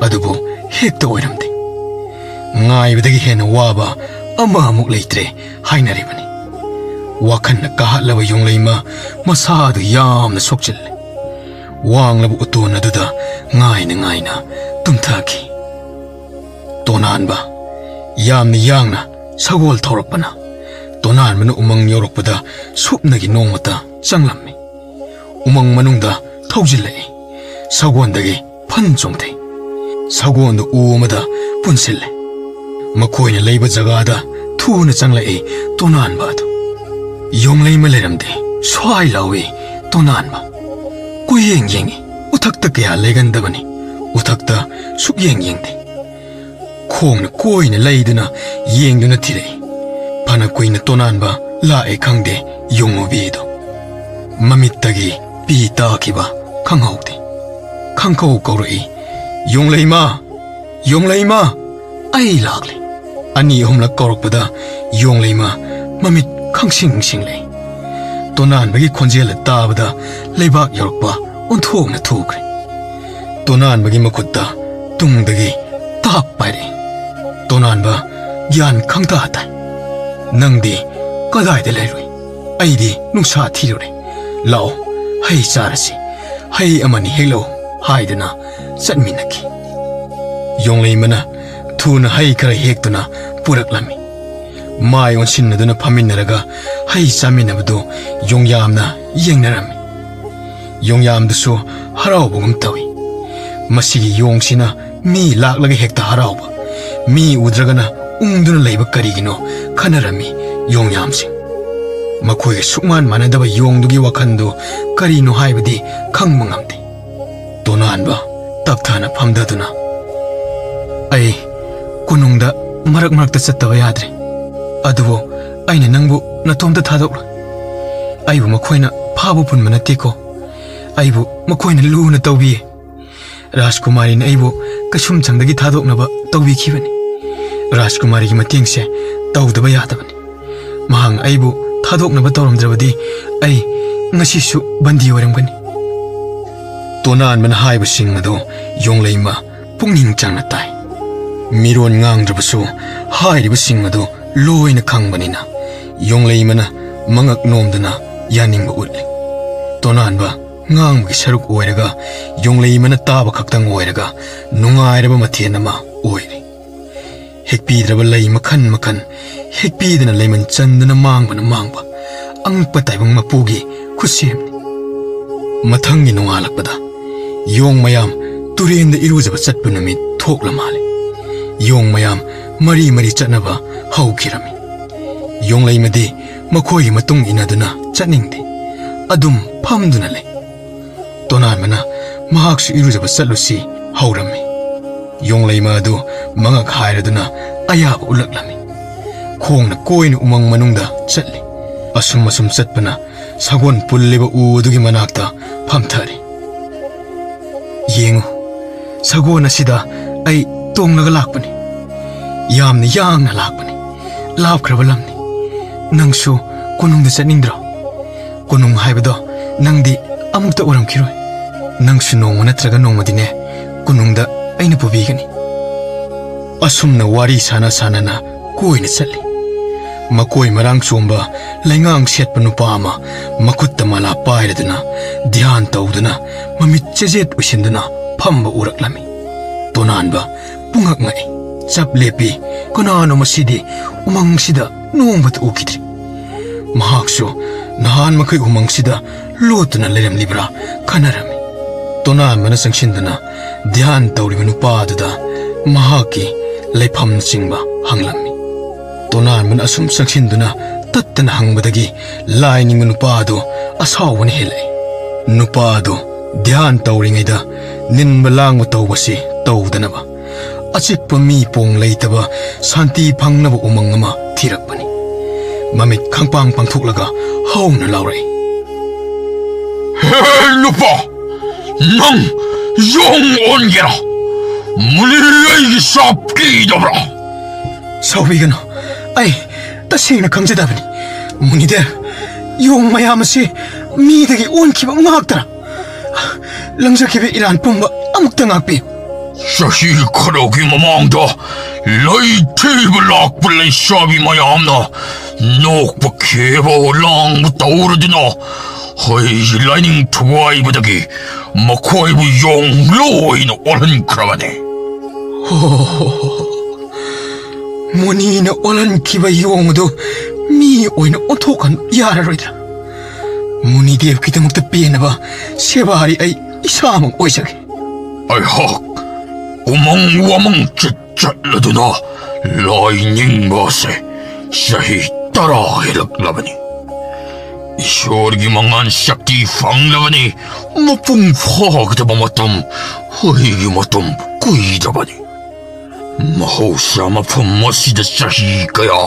ꯑꯗꯨꯕꯨ ꯍꯦꯛꯇ ꯑꯣꯏꯔꯝꯗꯦ꯫ ꯉꯥꯏꯕꯗꯒꯤ ꯍꯦꯟꯅ ꯋꯥꯕ ꯑꯃ ꯑꯃꯨꯛ ꯂꯩꯇ꯭ꯔꯦ ꯍꯥꯏꯅꯔꯤꯕꯅꯤ꯫ ꯋꯥꯈꯜꯅ ꯀꯥꯍꯠꯂꯕ ꯌꯣꯡꯂꯩꯃ ꯃꯁꯥꯗꯨ ꯌꯥꯝꯅ ꯁꯣꯛꯆꯤꯜꯂꯦ꯫ ꯋꯥꯡꯂꯕ ꯎꯇꯣꯟ ꯑꯗꯨꯗ ꯉꯥꯏꯅ ꯉꯥꯏꯅ ꯇꯨꯝꯊꯈꯤ꯫ ꯇꯣꯅꯥꯟꯕ ꯌꯥꯝꯅ ꯌꯥꯡꯅ ꯁꯒꯣꯜ ꯊꯧꯔꯛꯄꯅ ꯇꯣꯅꯥꯟꯕꯅ ꯎꯃꯪ ꯌꯧꯔꯛꯄꯗ ꯁꯨꯞꯅꯒꯤ ꯅꯣꯡꯃꯇ ꯆꯪꯂꯝꯃꯤ꯫ ꯎꯃꯪ ꯃꯅꯨꯡꯗ ꯊꯧꯖꯤꯜꯂꯛꯏ꯫ ꯁꯒꯣꯜꯗꯒꯤ ꯐꯟ ꯆꯣꯡꯊꯩ꯫ ꯁꯒꯣꯜꯗꯨ ꯎ ꯑꯃꯗ ꯄꯨꯟꯁꯤꯜꯂꯦ꯫ ꯃꯈꯣꯏꯅ ꯂꯩꯕ ꯖꯒꯥꯗ ꯊꯨꯅ ꯆꯪꯂꯛꯏ ꯇꯣꯅꯥꯟꯕ ꯑꯗꯨ꯫ ꯌꯣꯡꯂꯩꯃ ꯂꯩꯔꯝꯗꯦ꯫ ꯁ꯭ꯋꯥꯏ ꯂꯥꯎꯏ ꯇꯣꯅꯥꯟꯕ꯫ ꯀꯣꯏꯌꯦꯡ ꯌꯦꯡꯏ꯫ ꯎꯊꯛꯇ ꯀꯌꯥ ꯂꯩꯒꯟꯗꯕꯅꯤ꯫ ꯎꯊꯛꯇ ꯁꯨꯛꯌꯦꯡ ꯌꯦꯡꯗꯦ꯫ ꯈꯣꯡꯅ ꯀꯣꯏꯅ ꯂꯩꯗꯨꯅ ꯌꯦꯡꯗꯨꯅ ꯊꯤꯔꯛꯏ꯫ ꯐꯅ ꯀꯨꯏꯅ ꯇꯣꯅꯥꯟꯕ ꯂꯥꯛꯑꯦ ꯈꯪꯗꯦ ꯌꯣꯡꯉꯨꯕꯤꯗꯣ꯫ ꯃꯃꯤꯠꯇꯒꯤ ꯄꯤ ꯇꯥꯈꯤꯕ ꯈꯪꯍꯧꯗꯦ꯫ ꯈꯪꯀꯧ ꯀꯧꯔꯛꯏ, "ꯌꯣꯡꯂꯩꯃ! ꯌꯣꯡꯂꯩꯃ! ꯑꯩ ꯂꯥꯛꯂꯦ!" ꯑꯅꯤ ꯑꯍꯨꯝꯂꯛ ꯀꯧꯔꯛꯄꯗ ꯌꯣꯡꯂꯩꯃ ꯃꯃꯤꯠ ꯈꯪꯁꯤꯡ ꯁꯤꯡꯂꯦ꯫ ꯇꯣꯅꯥꯟꯕꯒꯤ ꯈꯣꯟꯖꯦꯜ ꯇꯥꯕꯗ ꯂꯩꯕꯥꯛ ꯌꯧꯔꯛꯄ ꯑꯣꯟꯊꯣꯛꯅ ꯊꯨꯈ꯭ꯔꯦ꯫ ꯇꯣꯅꯥꯟꯕꯒꯤ ꯃꯈꯨꯠꯇ ꯇꯨꯡꯗꯒꯤ ꯇꯥꯞ ꯄꯥꯏꯔꯛꯏ꯫ ꯇꯣꯅꯥꯟꯕ ꯒ꯭ꯌꯥꯟ ꯈꯪꯇꯥ ꯇꯥꯏ꯫ "ꯅꯪꯗꯤ ꯀꯗꯥꯏꯗ ꯂꯩꯔꯨꯏ? ꯑꯩꯗꯤ ꯅꯨꯡꯁꯥ ꯊꯤꯔꯨꯔꯦ꯫ ꯂꯥꯛꯑꯣ, ꯍꯩ ꯆꯥꯔꯁꯤ꯫ ꯍꯩ ꯑꯃꯅꯤ ꯍꯦꯛꯂꯛꯎ" ꯍꯥꯏꯗꯨꯅ ꯆꯠꯃꯤꯟꯅꯈꯤ꯫ ꯌꯣꯡꯂꯩꯃꯅ ꯊꯨꯅ ꯍꯩ ꯈꯔ ꯍꯦꯛꯇꯨꯅ ꯄꯨꯔꯛꯂꯝꯃꯤ꯫ ꯃꯥꯏ ꯑꯣꯟꯁꯤꯟꯅꯗꯨꯅ ꯐꯝꯃꯤꯟꯅꯔꯒ ꯍꯩ ꯆꯥꯃꯤꯟꯅꯕꯗꯨ ꯌꯣꯡꯌꯥꯝꯅ ꯌꯦꯡꯅꯔꯝꯃꯤ꯫ ꯌꯣꯡꯌꯥꯝꯗꯨꯁꯨ ꯍꯔꯥꯎꯕꯒꯨꯝ ꯇꯧꯏ꯫ ꯃꯁꯤꯒꯤ ꯌꯣꯡꯁꯤꯅ ꯃꯤ ꯂꯥꯛꯂꯒ ꯍꯦꯛꯇ ꯍꯔꯥꯎꯕ, ꯃꯤ ꯎꯗ꯭ꯔꯒꯅ ꯎꯪꯗꯨꯅ ꯂꯩꯕ ꯀꯔꯤꯒꯤꯅꯣ ꯈꯟꯅꯔꯝꯃꯤ ꯌꯣꯡꯌꯥꯝꯁꯤꯡ꯫ ꯃꯈꯣꯏꯒ ꯁꯨꯛꯃꯥꯟ ꯃꯥꯟꯅꯗꯕ ꯌꯣꯡꯗꯨꯒꯤ ꯋꯥꯈꯜꯗꯨ ꯀꯔꯤꯅꯣ ꯍꯥꯏꯕꯗꯤ ꯈꯪꯕ ꯉꯝꯗꯦ꯫ ꯇꯣꯅꯥꯟꯕ ꯇꯞꯊꯅ ꯐꯝꯊꯗꯨꯅ, "ꯑꯩ ꯀꯣꯅꯨꯡꯗ ꯃꯔꯛ ꯃꯔꯛꯇ ꯆꯠꯇꯕ ꯌꯥꯗ꯭ꯔꯦ꯫ ꯑꯗꯨꯕꯨ ꯑꯩꯅ ꯅꯪꯕꯨ ꯅꯇꯣꯝꯇ ꯊꯥꯗꯣꯛꯂꯣꯏ꯫ ꯑꯩꯕꯨ ꯃꯈꯣꯏꯅ ꯐꯥꯕ ꯄꯨꯟꯕ ꯅꯠꯇꯦꯀꯣ꯫ ꯑꯩꯕꯨ ꯃꯈꯣꯏꯅ ꯂꯨꯅ ꯇꯧꯕꯤꯌꯦ꯫ ꯔꯥꯖꯀꯨꯃꯥꯔꯤꯅ ꯑꯩꯕꯨ ꯀꯩꯁꯨꯝꯁꯪꯗꯒꯤ ꯊꯥꯗꯣꯛꯅꯕ ꯇꯧꯕꯤꯈꯤꯕꯅꯤ꯫ ꯔꯥꯖꯀꯨꯃꯥꯔꯤꯒꯤ ꯃꯇꯦꯡꯁꯦ ꯇꯧꯗꯕ ꯌꯥꯗꯕꯅꯤ꯫ ꯃꯍꯥꯛꯅ ꯑꯩꯕꯨ ꯊꯥꯗꯣꯛꯅꯕ ꯇꯧꯔꯝꯗ꯭ꯔꯕꯗꯤ ꯑꯩ ꯉꯁꯤꯁꯨ ꯕꯟꯗꯤ ꯑꯣꯏꯔꯝꯒꯅꯤ꯫" ꯇꯣꯅꯥꯟꯕꯅ ꯍꯥꯏꯕꯁꯤꯡ ꯑꯗꯨ ꯌꯣꯡꯂꯩꯃ ꯄꯨꯛꯅꯤꯡ ꯆꯪꯅ ꯇꯥꯏ꯫ ꯃꯤꯔꯣꯟ ꯉꯥꯡꯗ꯭ꯔꯕꯁꯨ ꯍꯥꯏꯔꯤꯕꯁꯤꯡ ꯑꯗꯨ ꯂꯣꯏꯅ ꯈꯪꯕꯅꯤꯅ ꯌꯣꯡꯂꯩꯃꯅ ꯃꯉꯛ ꯅꯣꯝꯗꯨꯅ ꯌꯥꯅꯤꯡꯕ ꯎꯠꯂꯤ꯫ ꯇꯣꯅꯥꯟꯕ ꯉꯥꯡꯕꯒꯤ ꯁꯔꯨꯛ ꯑꯣꯏꯔꯒ ꯌꯣꯡꯂꯩꯃꯅ ꯇꯥꯕ ꯈꯛꯇꯪ ꯑꯣꯏꯔꯒ ꯅꯨꯡꯉꯥꯏꯔꯕ ꯃꯊꯦꯜ ꯑꯃ ꯑꯣꯏꯔꯦ꯫ ꯍꯦꯛꯄꯤꯗ꯭ꯔꯕ ꯂꯩ ꯃꯈꯜ ꯃꯈꯜ ꯍꯦꯛꯄꯤꯗꯅ ꯂꯩꯃꯟ ꯆꯟꯗꯅ ꯃꯥꯡꯕꯅ ꯃꯥꯡꯕ ꯑꯉꯛꯄ ꯇꯥꯏꯕꯪ ꯃꯄꯨꯒꯤ ꯈꯨꯠꯁꯦꯝꯅꯤ꯫ ꯃꯊꯪꯒꯤ ꯅꯣꯡꯉꯥꯜꯂꯛꯄꯗ ꯌꯣꯡ ꯃꯌꯥꯝ ꯇꯨꯔꯦꯟꯗ ꯏꯔꯨꯖꯕ ꯆꯠꯄ ꯅꯨꯃꯤꯠ ꯊꯣꯛꯂ ꯃꯥꯜꯂꯦ꯫ ꯌꯣꯡ ꯃꯌꯥꯝ ꯃꯔꯤ ꯃꯔꯤ ꯆꯠꯅꯕ ꯍꯧꯈꯤꯔꯝꯃꯤ꯫ ꯌꯣꯡꯂꯩꯃꯗꯤ ꯃꯈꯣꯏꯒꯤ ꯃꯇꯨꯡ ꯏꯟꯅꯗꯨꯅ ꯆꯠꯅꯤꯡꯗꯦ꯫ ꯑꯗꯨꯝ ꯐꯝꯗꯨꯅ ꯂꯩ꯫ ꯇꯣꯅꯥꯟꯕꯅ ꯃꯍꯥꯛꯁꯨ ꯏꯔꯨꯖꯕ ꯆꯠꯂꯨꯁꯤ ꯍꯧꯔꯝꯃꯤ꯫ ꯌꯣꯡꯂꯩꯃ ꯑꯗꯨ ꯃꯉꯛ ꯍꯥꯏꯔꯗꯨꯅ ꯑꯌꯥꯕ ꯎꯠꯂꯛꯂꯝꯃꯤ꯫ ꯈꯣꯡꯅ ꯀꯣꯏꯅ ꯎꯃꯪ ꯃꯅꯨꯡꯗ ꯆꯠꯂꯤ꯫ ꯑꯁꯨꯝ ꯑꯁꯨꯝ ꯆꯠꯄꯅ ꯁꯒꯣꯜ ꯄꯨꯜꯂꯤꯕ ꯎ ꯑꯗꯨꯒꯤ ꯃꯅꯥꯛꯇ ꯐꯝꯊꯔꯦ꯫ "ꯌꯦꯡꯉꯨ, ꯁꯒꯣꯜ ꯑꯁꯤꯗ ꯑꯩ ꯇꯣꯡꯂꯒ ꯂꯥꯛꯄꯅꯤ꯫ ꯌꯥꯝꯅ ꯌꯥꯡꯅ ꯂꯥꯛꯄꯅꯤ꯫ ꯂꯥꯞꯈ꯭ꯔꯕ ꯂꯝꯅꯤ꯫ ꯅꯪꯁꯨ ꯀꯣꯅꯨꯡꯗ ꯆꯠꯅꯤꯡꯗ꯭ꯔꯣ? ꯀꯣꯅꯨꯡ ꯍꯥꯏꯕꯗꯣ ꯅꯪꯗꯤ ꯑꯃꯨꯛꯇ ꯎꯔꯝꯈꯤꯔꯣꯏ꯫ ꯅꯪꯁꯨ ꯅꯣꯡꯃ ꯅꯠꯇ꯭ꯔꯒ ꯅꯣꯡꯃꯗꯤꯅꯦ ꯀꯣꯅꯨꯡꯗ ꯑꯩꯅ ꯄꯨꯕꯤꯒꯅꯤ꯫" ꯑꯁꯨꯝꯅ ꯋꯥꯔꯤ ꯁꯥꯟꯅ ꯁꯥꯟꯅꯅ ꯀꯣꯏꯅ ꯆꯠꯂꯤ꯫ ꯃꯀꯣꯏ ꯃꯔꯥꯡ ꯆꯣꯝꯕ ꯂꯩꯉꯥꯡ ꯁꯦꯠꯄ ꯅꯨꯄꯥ ꯑꯃ ꯃꯈꯨꯠꯇ ꯃꯥꯂꯥ ꯄꯥꯏꯔꯗꯨꯅ ꯙ꯭ꯌꯥꯟ ꯇꯧꯗꯨꯅ ꯃꯃꯤꯠ ꯆꯦꯖꯦꯠ ꯎꯏꯁꯤꯟꯗꯨꯅ ꯐꯝꯕ ꯎꯔꯛꯂꯝꯃꯤ꯫ ꯇꯣꯅꯥꯟꯕ ꯄꯨꯡꯉꯛ ꯉꯛꯏ꯫ ꯆꯞ ꯂꯦꯞꯄꯤ꯫ ꯀꯅꯥꯅꯣ ꯃꯁꯤꯗꯤ? ꯎꯃꯪꯁꯤꯗ ꯅꯣꯡꯃꯇ ꯎꯈꯤꯗ꯭ꯔꯤ꯫ ꯃꯍꯥꯛꯁꯨ ꯅꯍꯥꯟ ꯃꯈꯩ ꯎꯃꯪꯁꯤꯗ ꯂꯣꯠꯇꯨꯅ ꯂꯩꯔꯝꯂꯤꯕ꯭ꯔꯥ ꯈꯟꯅꯔꯝꯃꯤ꯫ ꯇꯣꯅꯥꯟꯕꯅ ꯆꯪꯁꯤꯟꯗꯨꯅ ꯙ꯭ꯌꯥꯟ ꯇꯧꯔꯤꯕ ꯅꯨꯄꯥ ꯑꯗꯨꯗ ꯃꯍꯥꯛꯀꯤ ꯂꯩꯐꯝꯅꯆꯤꯡꯕ ꯍꯪꯂꯝꯃꯤ꯫ ꯇꯣꯅꯥꯟꯕꯅ ꯑꯁꯨꯝ ꯆꯪꯁꯤꯟꯗꯨꯅ ꯇꯠꯇꯅ ꯍꯪꯕꯗꯒꯤ ꯂꯥꯏ ꯅꯤꯡꯕ ꯅꯨꯄꯥ ꯑꯗꯨ ꯑꯁꯥꯎꯕꯅ ꯍꯦꯜꯂꯛꯏ꯫ ꯅꯨꯄꯥ ꯑꯗꯨ ꯙ꯭ꯌꯥꯟ ꯇꯧꯔꯤꯉꯩꯗ ꯅꯤꯟꯕ ꯂꯥꯡꯕ ꯇꯧꯕꯁꯤ ꯇꯧꯗꯅꯕ ꯑꯆꯤꯛꯄ ꯃꯤ ꯄꯣꯡ ꯂꯩꯇꯕ ꯁꯥꯟꯇꯤ ꯐꯪꯅꯕ ꯎꯃꯪ ꯑꯃ ꯊꯤꯔꯛꯄꯅꯤ꯫ ꯃꯃꯤꯠ ꯈꯪꯄꯥꯡ ꯄꯥꯡꯊꯣꯛꯂꯒ ꯍꯧꯅ ꯂꯥꯎꯔꯛꯏ꯫ "ꯍꯦ ꯅꯨꯄꯥ, ꯅꯪ ꯌꯣꯡ ꯑꯣꯟꯒꯦꯔꯥ? ꯃꯨꯅꯤ ꯑꯩꯒꯤ ꯆꯥꯞ ꯀꯤꯗꯕ꯭ꯔꯥ?" "ꯁꯥꯎꯕꯤꯒꯅꯨ, ꯑꯩ ꯇꯁꯦꯡꯅ ꯈꯪꯖꯗꯕꯅꯤ꯫ ꯃꯨꯅꯤꯗꯦꯕ, ꯌꯣꯡ ꯃꯌꯥꯝ ꯑꯁꯤ ꯃꯤꯗꯒꯤ ꯑꯣꯟꯈꯤꯕ ꯉꯥꯛꯇꯔꯥ? ꯂꯪꯖꯈꯤꯕ ꯏꯔꯥꯟ ꯄꯨꯝꯕ ꯑꯃꯨꯛꯇ ꯉꯥꯛꯄꯤꯌꯨ꯫" "ꯆꯍꯤ ꯈꯔꯒꯤ ꯃꯃꯥꯡꯗ ꯂꯩꯊꯤꯕ ꯂꯥꯛꯄ ꯂꯩꯁꯥꯕꯤ ꯃꯌꯥꯝꯅ ꯅꯣꯛꯄ ꯈꯦꯕ ꯂꯥꯡꯕ ꯇꯧꯔꯗꯨꯅ ꯑꯩꯒꯤ ꯂꯥꯏꯅꯤꯡ ꯊꯨꯒꯥꯏꯕꯗꯒꯤ ꯃꯈꯣꯏꯕꯨ ꯌꯣꯡ ꯂꯣꯏꯅ ꯑꯣꯜꯍꯟꯈ꯭ꯔꯕꯅꯤ꯫" "ꯍꯣ, ꯃꯨꯅꯤꯅ ꯑꯣꯜꯍꯟꯈꯤꯕ ꯌꯣꯡ ꯑꯗꯨ ꯃꯤ ꯑꯣꯏꯅ ꯑꯣꯟꯊꯣꯛꯍꯟꯕ ꯌꯥꯔꯔꯣꯏꯗ꯭ꯔꯥ?" ꯃꯨꯅꯤꯗꯦꯕꯀꯤꯗꯃꯛꯇ ꯄꯦꯟꯅꯕ ꯁꯦꯕꯥꯔꯤ ꯑꯩ ꯏꯁꯥꯃꯛ ꯑꯣꯏꯖꯒꯦ꯫ ꯑꯩꯍꯥꯛ ꯎꯃꯪ ꯋꯥꯃꯪ ꯆꯠ ꯆꯠꯂꯗꯨꯅ ꯂꯥꯏ ꯅꯤꯡꯕ ꯑꯁꯦ ꯆꯍꯤ ꯇꯔꯥ ꯍꯦꯜꯂꯛꯂꯕꯅꯤ꯫ ꯏꯁꯣꯔꯒꯤ ꯃꯉꯥꯜ ꯁꯛꯇꯤ ꯐꯪꯂꯕꯅꯤ꯫ ꯃꯄꯨꯡ ꯐꯥꯒꯗꯕ ꯃꯇꯝ ꯑꯩꯒꯤ ꯃꯇꯝ ꯀꯨꯏꯗꯕꯅꯤ꯫ ꯃꯍꯧꯁꯥ ꯃꯐꯝ ꯑꯁꯤꯗ ꯆꯍꯤ ꯀꯌꯥ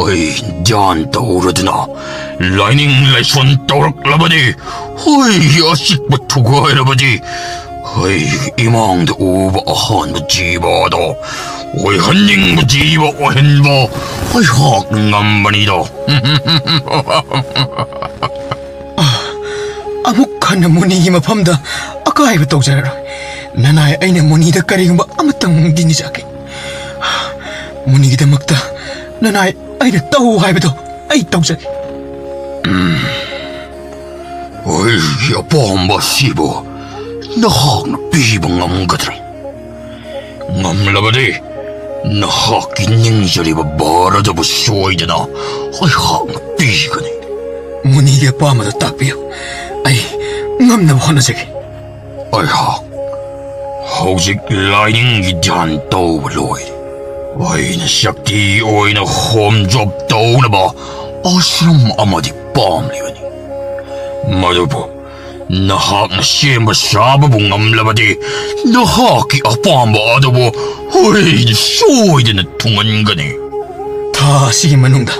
ꯑꯩ ꯙ꯭ꯌꯥꯟ ꯇꯧꯔꯗꯨꯅ ꯂꯥꯏꯅꯤꯡ ꯂꯥꯏꯁꯣꯟ ꯇꯧꯔꯛꯂꯕꯗꯤ ꯑꯩꯒꯤ ꯑꯆꯤꯛꯄ ꯊꯨꯒꯥꯏꯔꯕꯗꯤ ꯑꯩꯒꯤ ꯏꯃꯥꯡꯗ ꯎꯕ ꯑꯍꯥꯟꯕ ꯖꯤꯕ ꯑꯗꯣ ꯑꯣꯏꯍꯟꯅꯤꯡꯕ ꯖꯤꯕ ꯑꯣꯏꯍꯟꯕ ꯑꯩꯍꯥꯛꯅ ꯉꯝꯕꯅꯤꯗꯣ꯫ ꯑꯃꯨꯛ ꯍꯟꯅ ꯃꯨꯅꯤꯒꯤ ꯃꯐꯝꯗ ꯑꯀꯥꯏꯕ ꯇꯧꯖꯔꯔꯣꯏ꯫ ꯅꯅꯥꯏ ꯑꯩꯅ ꯃꯨꯅꯤꯗ ꯀꯔꯤꯒꯨꯝꯕ ꯑꯃꯇꯪꯗꯤ ꯅꯤꯖꯒꯦ꯫ ꯃꯨꯅꯤꯒꯤꯗꯃꯛꯇ ꯅꯅꯥꯏ ꯑꯩꯅ ꯇꯧ ꯍꯥꯏꯕꯗꯣ ꯑꯩ ꯇꯧꯖꯒꯦ꯫ ꯑꯩꯒꯤ ꯑꯄꯥꯝꯕ ꯑꯁꯤꯕꯨ ꯅꯍꯥꯛꯅ ꯄꯤꯕ ꯉꯝꯒꯗ꯭ꯔꯥ? ꯉꯝꯂꯕꯗꯤ ꯅꯍꯥꯛꯀꯤ ꯅꯤꯡꯖꯔꯤꯕ ꯕꯥꯔ ꯑꯗꯨꯕꯨ ꯁꯣꯏꯗꯅ ꯑꯩꯍꯥꯛꯅ ꯄꯤꯒꯅꯤ꯫ ꯃꯨꯅꯤꯒꯤ ꯑꯄꯥꯝꯕꯗꯨ ꯇꯥꯛꯄꯤꯌꯨ꯫ ꯑꯩ ꯉꯝꯅꯕ ꯍꯣꯠꯅꯖꯒꯦ꯫ ꯑꯩꯍꯥꯛ ꯍꯧꯖꯤꯛ ꯂꯥꯏꯅꯤꯡꯒꯤ ꯙ꯭ꯌꯥꯟ ꯇꯧꯕ ꯂꯣꯏꯔꯦ꯫ ꯑꯩꯅ ꯁꯛꯇꯤ ꯑꯣꯏꯅ ꯍꯣꯝ ꯖꯣꯕ ꯇꯧꯅꯕ ꯑꯥꯁ꯭ꯔꯝ ꯑꯃꯗꯤ ꯄꯥꯝꯂꯤꯕꯅꯤ꯫ ꯃꯗꯨꯕꯨ ꯅꯍꯥꯛꯅ ꯁꯦꯝꯕ ꯁꯥꯕꯕꯨ ꯉꯝꯂꯕꯗꯤ ꯅꯍꯥꯛꯀꯤ ꯑꯄꯥꯝꯕ ꯑꯗꯨꯕꯨ ꯑꯩꯅ ꯁꯣꯏꯗꯅ ꯊꯨꯡꯍꯟꯒꯅꯤ꯫ ꯊꯥ ꯑꯁꯤꯒꯤ ꯃꯅꯨꯡꯗ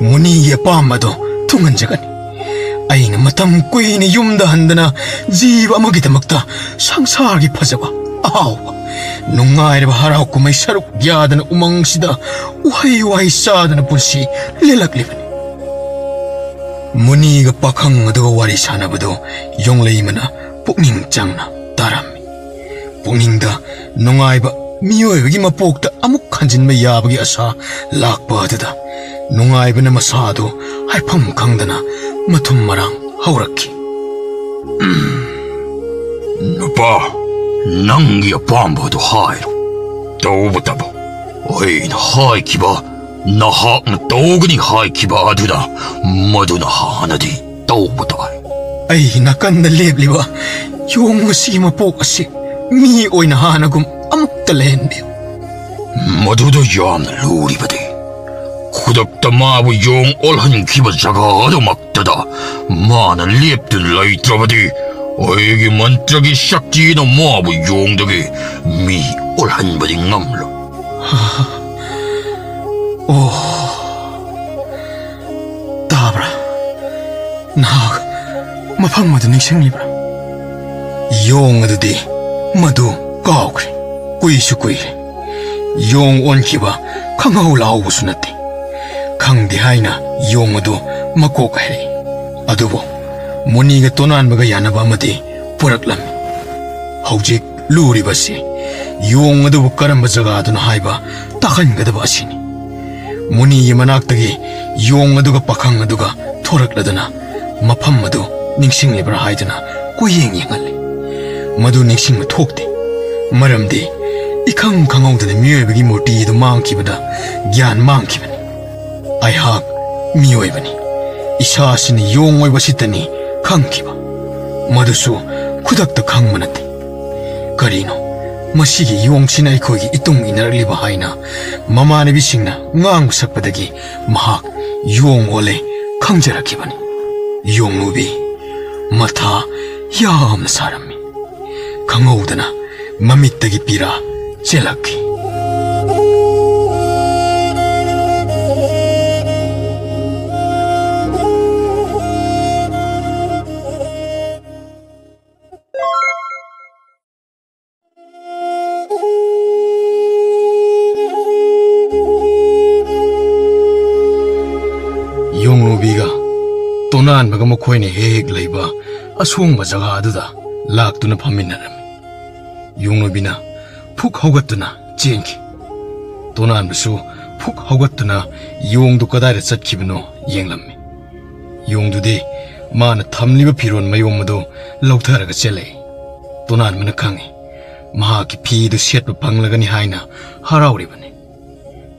ꯃꯨꯅꯤꯒꯤ ꯑꯄꯥꯝꯕꯗꯨ ꯊꯨꯡꯍꯟꯖꯒꯅꯤ꯫ ꯑꯩꯅ ꯃꯇꯝ ꯀꯨꯏꯅ ꯌꯨꯝꯗ ꯍꯟꯗꯅ ꯖꯤꯕ ꯑꯃꯒꯤꯗꯃꯛꯇ ꯁꯪꯁꯥꯔꯒꯤ ꯐꯖꯕ, ꯑꯍꯥꯎꯕ, ꯅꯨꯡꯉꯥꯏꯔꯕ ꯍꯔꯥꯎ ꯀꯨꯝꯍꯩ ꯁꯔꯨꯛ ꯌꯥꯗꯅ ꯎꯃꯪꯁꯤꯗ ꯎꯍꯩ ꯋꯥꯍꯩ ꯆꯥꯗꯅ ꯄꯨꯟꯁꯤ ꯂꯦꯜꯂꯛꯂꯤꯕꯅꯤ꯫ ꯃꯨꯅꯤꯒ ꯄꯥꯈꯪ ꯑꯗꯨꯒ ꯋꯥꯔꯤ ꯁꯥꯟꯅꯕꯗꯨ ꯌꯣꯡꯂꯩꯃꯅ ꯄꯨꯛꯅꯤꯡ ꯆꯪꯅ ꯇꯥꯔꯝꯃꯤ꯫ ꯄꯨꯛꯅꯤꯡꯗ ꯅꯨꯡꯉꯥꯏꯕ, ꯃꯤꯑꯣꯏꯕꯒꯤ ꯃꯄꯣꯛꯇ ꯑꯃꯨꯛ ꯍꯟꯖꯤꯟꯕ ꯌꯥꯕꯒꯤ ꯑꯁꯥ ꯂꯥꯛꯄ ꯑꯗꯨꯗ ꯅꯨꯡꯉꯥꯏꯕꯅ ꯃꯁꯥꯗꯨ ꯍꯥꯏꯐꯝ ꯈꯪꯗꯅ ꯃꯊꯨꯝ ꯃꯔꯥꯡ ꯍꯧꯔꯛꯈꯤ꯫ ꯅꯨꯄꯥ, ꯅꯪꯒꯤ ꯑꯄꯥꯝꯕꯗꯨ ꯍꯥꯏꯔꯣ꯫ ꯇꯧꯕꯇꯕꯨ ꯑꯩꯅ ꯍꯥꯏꯈꯤꯕ, ꯅꯍꯥꯛꯅ ꯇꯧꯒꯅꯤ ꯍꯥꯏꯈꯤꯕ ꯑꯗꯨꯗ ꯃꯗꯨꯅ ꯍꯥꯟꯅꯗꯤ ꯇꯧꯕ ꯇꯥꯏ꯫ ꯑꯩꯒꯤ ꯅꯥꯀꯟꯗ ꯂꯦꯞꯂꯤꯕ ꯌꯣꯡ ꯃꯆꯤ ꯃꯄꯣꯛ ꯑꯁꯤ ꯃꯤ ꯑꯣꯏꯅ ꯍꯥꯟꯅꯒꯨꯝ ꯑꯃꯨꯛꯇ ꯂꯩꯍꯟꯕꯤꯌꯨ꯫ ꯃꯗꯨꯗ ꯌꯥꯝꯅ ꯂꯨꯔꯤꯕꯗꯤ, ꯈꯨꯗꯛꯇ ꯃꯥꯕꯨ ꯌꯣꯡ ꯑꯣꯜꯍꯟꯈꯤꯕ ꯖꯒꯥ ꯑꯗꯨꯃꯛꯇꯗ ꯃꯥꯅ ꯂꯦꯞꯇꯨꯅ ꯂꯩꯇ꯭ꯔꯕꯗꯤ, ꯑꯩꯒꯤ ꯃꯟꯇ꯭ꯔꯒꯤ ꯁꯛꯇꯤꯅ ꯃꯥꯕꯨ ꯌꯣꯡꯗꯒꯤ ꯃꯤ ꯑꯣꯜꯍꯟꯕꯗꯤ ꯉꯝꯂꯣꯏ꯫ ꯑꯣ, ꯇꯥꯕ꯭ꯔꯥ? ꯅꯍꯥꯛ ꯃꯐꯝ ꯑꯗꯨ ꯅꯤꯡꯁꯤꯡꯂꯤꯕ꯭ꯔꯥ? ꯌꯣꯡ ꯑꯗꯨꯗꯤ ꯃꯗꯨ ꯀꯥꯎꯈ꯭ꯔꯦ꯫ ꯀꯨꯏꯁꯨ ꯀꯨꯏꯔꯦ꯫ ꯌꯣꯡ ꯑꯣꯟꯈꯤꯕ ꯈꯪꯍꯧ ꯂꯥꯍꯧꯕꯁꯨ ꯅꯠꯇꯦ꯫ ꯈꯪꯗꯦ ꯍꯥꯏꯅ ꯌꯣꯡ ꯑꯗꯨ ꯃꯀꯣꯛ ꯍꯥꯏꯔꯛꯏ꯫ ꯑꯗꯨꯕꯨ ꯃꯨꯅꯤꯒ ꯇꯣꯅꯥꯟꯕꯒ ꯌꯥꯅꯕ ꯑꯃꯗꯤ ꯄꯨꯔꯛꯂꯝꯃꯤ꯫ ꯍꯧꯖꯤꯛ ꯂꯨꯔꯤꯕꯁꯤ ꯌꯣꯡ ꯑꯗꯨꯕꯨ ꯀꯔꯝꯕ ꯖꯒꯥꯗꯅꯣ ꯍꯥꯏꯕ ꯇꯥꯍꯟꯒꯗꯕ ꯑꯁꯤꯅꯤ꯫ ꯃꯨꯅꯤꯒꯤ ꯃꯅꯥꯛꯇꯒꯤ ꯌꯣꯡ ꯑꯗꯨꯒ ꯄꯥꯈꯪ ꯑꯗꯨꯒ ꯊꯣꯔꯛꯂꯗꯨꯅ ꯃꯐꯝ ꯑꯗꯨ ꯅꯤꯡꯁꯤꯡꯂꯤꯕ꯭ꯔꯥ ꯍꯥꯏꯗꯨꯅ ꯀꯣꯏꯌꯦꯡ ꯌꯦꯡꯍꯜꯂꯤ꯫ ꯃꯗꯨ ꯅꯤꯡꯁꯤꯡꯕ ꯊꯣꯛꯇꯦ꯫ ꯃꯔꯝꯗꯤ ꯏꯈꯪ ꯈꯪꯍꯧꯗꯅ ꯃꯤꯑꯣꯏꯕꯒꯤ ꯃꯨꯔꯇꯤ ꯑꯗꯨ ꯃꯥꯡꯈꯤꯕꯗ ꯒ꯭ꯌꯥꯟ ꯃꯥꯡꯈꯤꯕꯅꯤ꯫ ꯑꯩꯍꯥꯛ ꯃꯤꯑꯣꯏꯕꯅꯤ꯫ ꯏꯁꯥꯁꯤꯅ ꯌꯣꯡ ꯑꯣꯏꯕꯁꯤꯇꯅꯤ ꯈꯪꯈꯤꯕ꯫ ꯃꯗꯨꯁꯨ ꯈꯨꯗꯛꯇ ꯈꯪꯕ ꯅꯠꯇꯦ꯫ ꯀꯔꯤꯅꯣ ꯃꯁꯤꯒꯤ ꯌꯣꯡꯁꯤꯅ ꯑꯩꯈꯣꯏꯒꯤ ꯏꯇꯨꯡ ꯏꯟꯅꯔꯛꯂꯤꯕ ꯍꯥꯏꯅ ꯃꯃꯥꯟꯅꯕꯤꯁꯤꯡꯅ ꯉꯥꯡꯕ ꯁꯛꯄꯗꯒꯤ ꯃꯍꯥꯛ ꯌꯣꯡ ꯑꯣꯜꯂꯦ ꯈꯪꯖꯔꯛꯈꯤꯕꯅꯤ꯫ ꯌꯣꯡꯅꯨꯕꯤ ꯃꯊꯥ ꯌꯥꯝꯅ ꯁꯥꯔꯝꯃꯤ꯫ ꯈꯪꯍꯧꯗꯅ ꯃꯃꯤꯠꯇꯒꯤ ꯄꯤꯔꯥ ꯆꯦꯜꯂꯛꯈꯤ꯫ ꯌꯣꯡꯅꯨꯕꯤꯒ ꯇꯣꯅꯥꯟꯕꯒ ꯃꯈꯣꯏꯅ ꯍꯦꯛ ꯍꯦꯛ ꯂꯩꯕ ꯑꯁꯣꯡꯕ ꯖꯒꯥ ꯑꯗꯨꯗ ꯂꯥꯛꯇꯨꯅ ꯐꯝꯃꯤꯟꯅꯔꯝꯃꯤ꯫ ꯌꯣꯡꯅꯨꯕꯤꯅ ꯐꯨꯛ ꯍꯧꯒꯠꯇꯨꯅ ꯆꯦꯟꯈꯤ꯫ ꯇꯣꯅꯥꯟꯕꯁꯨ ꯐꯨꯛ ꯍꯧꯒꯠꯇꯨꯅ ꯌꯣꯡꯗꯨ ꯀꯗꯥꯏꯗ ꯆꯠꯈꯤꯕꯅꯣ ꯌꯦꯡꯂꯝꯃꯤ꯫ ꯌꯣꯡꯗꯨꯗꯤ ꯃꯥꯅ ꯊꯝꯂꯤꯕ ꯐꯤꯔꯣꯜ ꯃꯌꯣꯝ ꯑꯗꯨ ꯂꯧꯊꯔꯒ ꯆꯦꯜꯂꯛꯏ꯫ ꯇꯣꯅꯥꯟꯕꯅ ꯈꯪꯏ, ꯃꯍꯥꯛꯀꯤ ꯐꯤꯗꯨ ꯁꯦꯠꯄ ꯐꯪꯂꯒꯅꯤ ꯍꯥꯏꯅ ꯍꯔꯥꯎꯔꯤꯕꯅꯤ꯫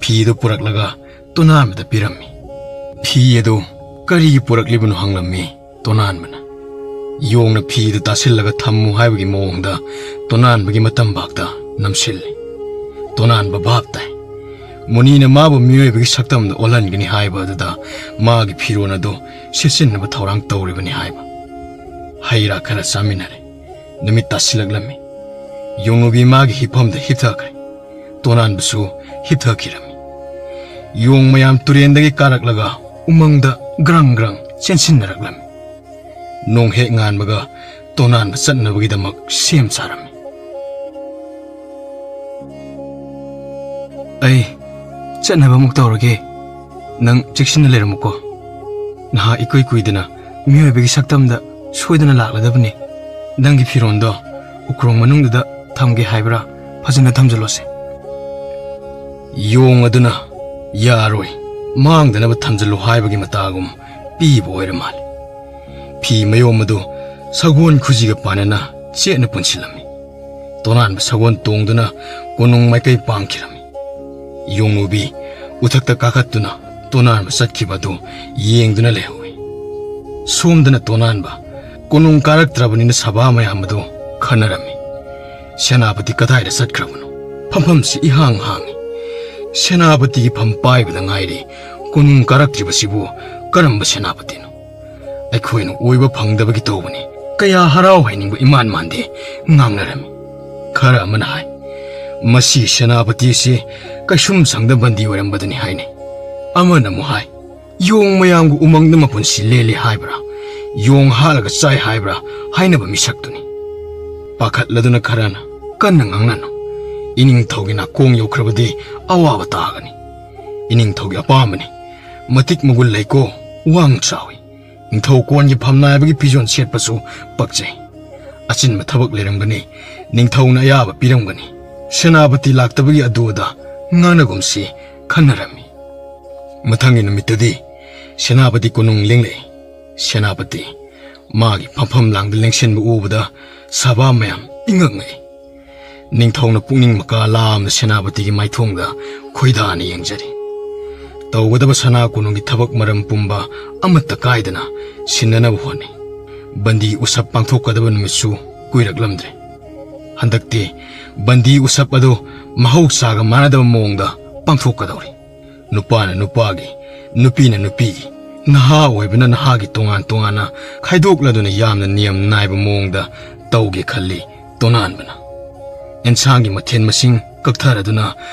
ꯐꯤꯗꯨ ꯄꯨꯔꯛꯂꯒ ꯇꯣꯅꯥꯟꯕꯗ ꯄꯤꯔꯝꯃꯤ꯫ ꯐꯤ ꯑꯗꯨ ꯀꯔꯤꯒꯤ ꯄꯨꯔꯛꯂꯤꯕꯅꯣ ꯍꯪꯂꯝꯃꯤ꯫ ꯇꯣꯅꯥꯟꯕꯅ ꯌꯣꯡꯅ ꯐꯤꯗꯨ ꯇꯥꯁꯤꯜꯂꯒ ꯊꯝꯃꯨ ꯍꯥꯏꯕꯒꯤ ꯃꯑꯣꯡꯗ ꯇꯣꯅꯥꯟꯕꯒꯤ ꯃꯇꯝꯕꯥꯛꯇ ꯅꯝꯁꯤꯜꯂꯤ꯫ ꯇꯣꯅꯥꯟꯕ ꯚꯥꯞ ꯇꯥꯏ꯫ ꯃꯨꯅꯤꯅ ꯃꯥꯕꯨ ꯃꯤꯑꯣꯏꯕꯒꯤ ꯁꯛꯇꯝꯗ ꯑꯣꯜꯍꯟꯒꯅꯤ ꯍꯥꯏꯕ ꯑꯗꯨꯗ ꯃꯥꯒꯤ ꯐꯤꯔꯣꯜ ꯑꯗꯨ ꯁꯦꯠꯆꯤꯟꯅꯕ ꯊꯧꯔꯥꯡ ꯇꯧꯔꯤꯕꯅꯤ ꯍꯥꯏꯕ꯫ ꯍꯩ ꯔꯥ ꯈꯔ ꯆꯥꯃꯤꯟꯅꯔꯦ꯫ ꯅꯨꯃꯤꯠ ꯇꯥꯁꯤꯜꯂꯛꯂꯝꯃꯤ꯫ ꯌꯣꯡꯅꯨꯕꯤ ꯃꯥꯒꯤ ꯍꯤꯞꯐꯝꯗ ꯍꯤꯞꯊꯈ꯭ꯔꯦ꯫ ꯇꯣꯅꯥꯟꯕꯁꯨ ꯍꯤꯞꯊꯈꯤꯔꯝꯃꯤ꯫ ꯌꯣꯡ ꯃꯌꯥꯝ ꯇꯨꯔꯦꯟꯗꯒꯤ ꯀꯥꯔꯛꯂꯒ ꯎꯃꯪꯗ ꯒ꯭ꯔꯪ ꯒ꯭ꯔꯪ ꯆꯦꯟꯁꯤꯟꯅꯔꯛꯂꯝꯃꯤ꯫ ꯅꯣꯡ ꯍꯦꯛ ꯉꯥꯟꯕꯒ ꯇꯣꯅꯥꯟꯕ ꯆꯠꯅꯕꯒꯤꯗꯃꯛ ꯁꯦꯝ ꯁꯥꯔꯝꯃꯤ꯫ "ꯑꯩ ꯆꯠꯅꯕ ꯑꯃꯨꯛ ꯇꯧꯔꯒꯦ꯫ ꯅꯪ ꯆꯦꯛꯁꯤꯟꯅ ꯂꯩꯔꯝꯃꯨꯀꯣ꯫ ꯅꯍꯥ ꯏꯀꯨꯏ ꯀꯨꯏꯗꯅ ꯃꯤꯑꯣꯏꯕꯒꯤ ꯁꯛꯇꯝꯗ ꯁꯣꯏꯗꯅ ꯂꯥꯛꯂꯗꯕꯅꯤ꯫ ꯅꯪꯒꯤ ꯐꯤꯔꯣꯜꯗꯣ ꯎꯈ꯭ꯔꯣꯡ ꯃꯅꯨꯡꯗꯨꯗ ꯊꯝꯒꯦ ꯍꯥꯏꯕ꯭ꯔꯥ? ꯐꯖꯅ ꯊꯝꯖꯜꯂꯣꯁꯦ꯫" ꯌꯣꯡ ꯑꯗꯨꯅ "ꯌꯥꯔꯣꯏ, ꯃꯥꯡꯗꯅꯕ ꯊꯝꯖꯜꯂꯨ" ꯍꯥꯏꯕꯒꯤ ꯃꯇꯥꯒꯨꯝ ꯄꯤꯕ ꯑꯣꯏꯔ ꯃꯥꯜꯂꯦ꯫ ꯐꯤ ꯃꯌꯣꯝ ꯑꯗꯨ ꯁꯒꯣꯜ ꯈꯨꯖꯤꯒ ꯄꯥꯟꯅꯅ ꯆꯦꯠꯅ ꯄꯨꯟꯁꯤꯜꯂꯝꯃꯤ꯫ ꯇꯣꯅꯥꯟꯕ ꯁꯒꯣꯜ ꯇꯣꯡꯗꯨꯅ ꯀꯣꯅꯨꯡ ꯃꯥꯏꯀꯩ ꯄꯥꯡꯈꯤꯔꯝꯃꯤ꯫ ꯌꯣꯡꯅꯨꯕꯤ ꯎꯊꯛꯇ ꯀꯥꯈꯠꯇꯨꯅ ꯇꯣꯅꯥꯟꯕ ꯆꯠꯈꯤꯕ ꯑꯗꯨ ꯌꯦꯡꯗꯨꯅ ꯂꯩꯍꯧꯏ꯫ ꯁꯣꯝꯗꯅ ꯇꯣꯅꯥꯟꯕ ꯀꯣꯅꯨꯡ ꯀꯥꯔꯛꯇ꯭ꯔꯕꯅꯤꯅ ꯁꯚꯥ ꯃꯌꯥꯝ ꯑꯗꯨ ꯈꯟꯅꯔꯝꯃꯤ꯫ "ꯁꯦꯅꯥꯄꯇꯤ ꯀꯗꯥꯏꯗ ꯆꯠꯈ꯭ꯔꯕꯅꯣ? ꯐꯝꯐꯝꯁꯤ ꯏꯍꯥꯡ ꯍꯥꯡꯉꯤ꯫ ꯁꯦꯅꯥꯄꯇꯤꯒꯤ ꯐꯝ ꯄꯥꯏꯕꯗ ꯉꯥꯏꯔꯤ꯫ ꯀꯣꯅꯨꯡ ꯀꯥꯔꯛꯇ꯭ꯔꯤꯕꯁꯤꯕꯨ ꯀꯔꯝꯕ ꯁꯦꯅꯥꯄꯇꯤꯅꯣ? ꯑꯩꯈꯣꯏꯅ ꯑꯣꯏꯕ ꯐꯪꯗꯕꯒꯤ ꯇꯧꯕꯅꯤ꯫ ꯀꯌꯥ ꯍꯔꯥꯎ ꯍꯥꯏꯅꯤꯡꯕ ꯏꯃꯥꯟ ꯃꯥꯟꯗꯦ" ꯉꯥꯡꯅꯔꯝꯃꯤ꯫ ꯈꯔ ꯑꯃꯅ ꯍꯥꯏ, "ꯃꯁꯤ ꯁꯦꯅꯥꯄꯇꯤꯁꯤ ꯀꯩꯁꯨꯝ ꯁꯪꯗ ꯕꯟꯗꯤ ꯑꯣꯏꯔꯝꯕꯗꯨꯅꯤ" ꯍꯥꯏꯅꯩ꯫ ꯑꯃꯅ ꯑꯃꯨꯛ ꯍꯥꯏ, "ꯌꯣꯡ ꯃꯌꯥꯝꯒ ꯎꯃꯪꯗ ꯃꯄꯨꯟꯁꯤ ꯂꯦꯜꯂꯤ ꯍꯥꯏꯕ꯭ꯔꯥ, ꯌꯣꯡ ꯍꯥꯠꯂꯒ ꯆꯥꯏ ꯍꯥꯏꯕ꯭ꯔꯥ ꯍꯥꯏꯅꯕ ꯃꯤꯁꯛꯇꯨꯅꯤ"꯫ ꯄꯥꯈꯠꯂꯗꯨꯅ ꯈꯔꯅ ꯀꯟꯅ ꯉꯥꯡꯅꯅꯨ꯫ ꯏꯅꯤꯡꯊꯧꯒꯤ ꯅꯥꯀꯣꯡ ꯌꯧꯈ꯭ꯔꯕꯗꯤ ꯑꯋꯥꯕ ꯇꯥꯒꯅꯤ꯫ ꯏꯅꯤꯡꯊꯧꯒꯤ ꯑꯄꯥꯝꯕꯅꯤ꯫ ꯃꯇꯤꯛ ꯃꯒꯨꯟ ꯂꯩꯀꯣ, ꯋꯥꯡ ꯆꯥꯎꯏ꯫ ꯅꯤꯡꯊꯧ ꯀꯣꯟꯒꯤ ꯐꯝꯅꯥꯏꯕꯒꯤ ꯐꯤꯖꯣꯜ ꯁꯦꯠꯄꯁꯨ ꯄꯛꯆꯩ꯫ ꯑꯆꯤꯟꯕ ꯊꯕꯛ ꯂꯩꯔꯝꯒꯅꯤ, ꯅꯤꯡꯊꯧꯅ ꯑꯌꯥꯕ ꯄꯤꯔꯝꯒꯅꯤ꯫ ꯁꯦꯅꯥꯄꯇꯤ ꯂꯥꯛꯇꯕꯒꯤ ꯑꯗꯨ ꯑꯗꯥ ꯉꯥꯡꯅꯒꯨꯝꯁꯤ ꯈꯟꯅꯔꯝꯃꯤ꯫ ꯃꯊꯪꯒꯤ ꯅꯨꯃꯤꯠꯇꯗꯤ ꯁꯦꯅꯥꯄꯇꯤ ꯀꯣꯅꯨꯡ ꯂꯦꯡꯂꯛꯏ꯫ ꯁꯦꯅꯥꯄꯇꯤ ꯃꯥꯒꯤ ꯐꯝꯐꯝ ꯂꯥꯡꯗ ꯂꯦꯡꯁꯤꯟꯕ ꯎꯕꯗ ꯁꯚꯥ ꯃꯌꯥꯝ ꯏꯉꯛ ꯉꯛꯏ꯫ ꯅꯤꯡꯊꯧꯅ ꯄꯨꯛꯅꯤꯡ ꯃꯀꯥ ꯂꯥꯝꯅ ꯁꯦꯅꯥꯄꯇꯤꯒꯤ ꯃꯥꯏꯊꯣꯡꯗ ꯈꯣꯏꯗꯥꯅ ꯌꯦꯡꯖꯔꯤ꯫ ꯇꯧꯒꯗꯕ ꯁꯅꯥ ꯀꯣꯅꯨꯡꯒꯤ ꯊꯕꯛ ꯃꯔꯝ ꯄꯨꯝꯕ ꯑꯃꯠꯇ ꯀꯥꯏꯗꯅ ꯁꯤꯟꯅꯅꯕ ꯍꯣꯠꯅꯩ꯫ ꯕꯟꯗꯤ ꯎꯁꯞ ꯄꯥꯡꯊꯣꯛꯀꯗꯕ ꯅꯨꯃꯤꯠꯁꯨ ꯀꯨꯏꯔꯛꯂꯝꯗ꯭ꯔꯦ꯫ ꯍꯟꯗꯛꯇꯤ ꯕꯟꯗꯤ ꯎꯁꯞ ꯑꯗꯨ ꯃꯍꯧꯁꯥꯒ ꯃꯥꯟꯅꯗꯕ ꯃꯑꯣꯡꯗ ꯄꯥꯡꯊꯣꯛꯀꯗꯧꯔꯤ꯫ ꯅꯨꯄꯥꯅ ꯅꯨꯄꯥꯒꯤ, ꯅꯨꯄꯤꯅ ꯅꯨꯄꯤꯒꯤ, ꯅꯍꯥ ꯑꯣꯏꯕꯅ ꯅꯍꯥꯒꯤ ꯇꯣꯉꯥꯟ ꯇꯣꯉꯥꯟꯅ ꯈꯥꯏꯗꯣꯛꯂꯗꯨꯅ ꯌꯥꯝꯅ ꯅꯤꯌꯝ ꯅꯥꯏꯕ ꯃꯑꯣꯡꯗ ꯇꯧꯒꯦ ꯈꯜꯂꯤ ꯇꯣꯅꯥꯟꯕꯅ꯫ ꯑꯦꯟꯁꯥꯡꯒꯤ ꯃꯊꯦꯜ ꯃꯁꯤꯡ ꯀꯛꯊꯔꯗꯨꯅ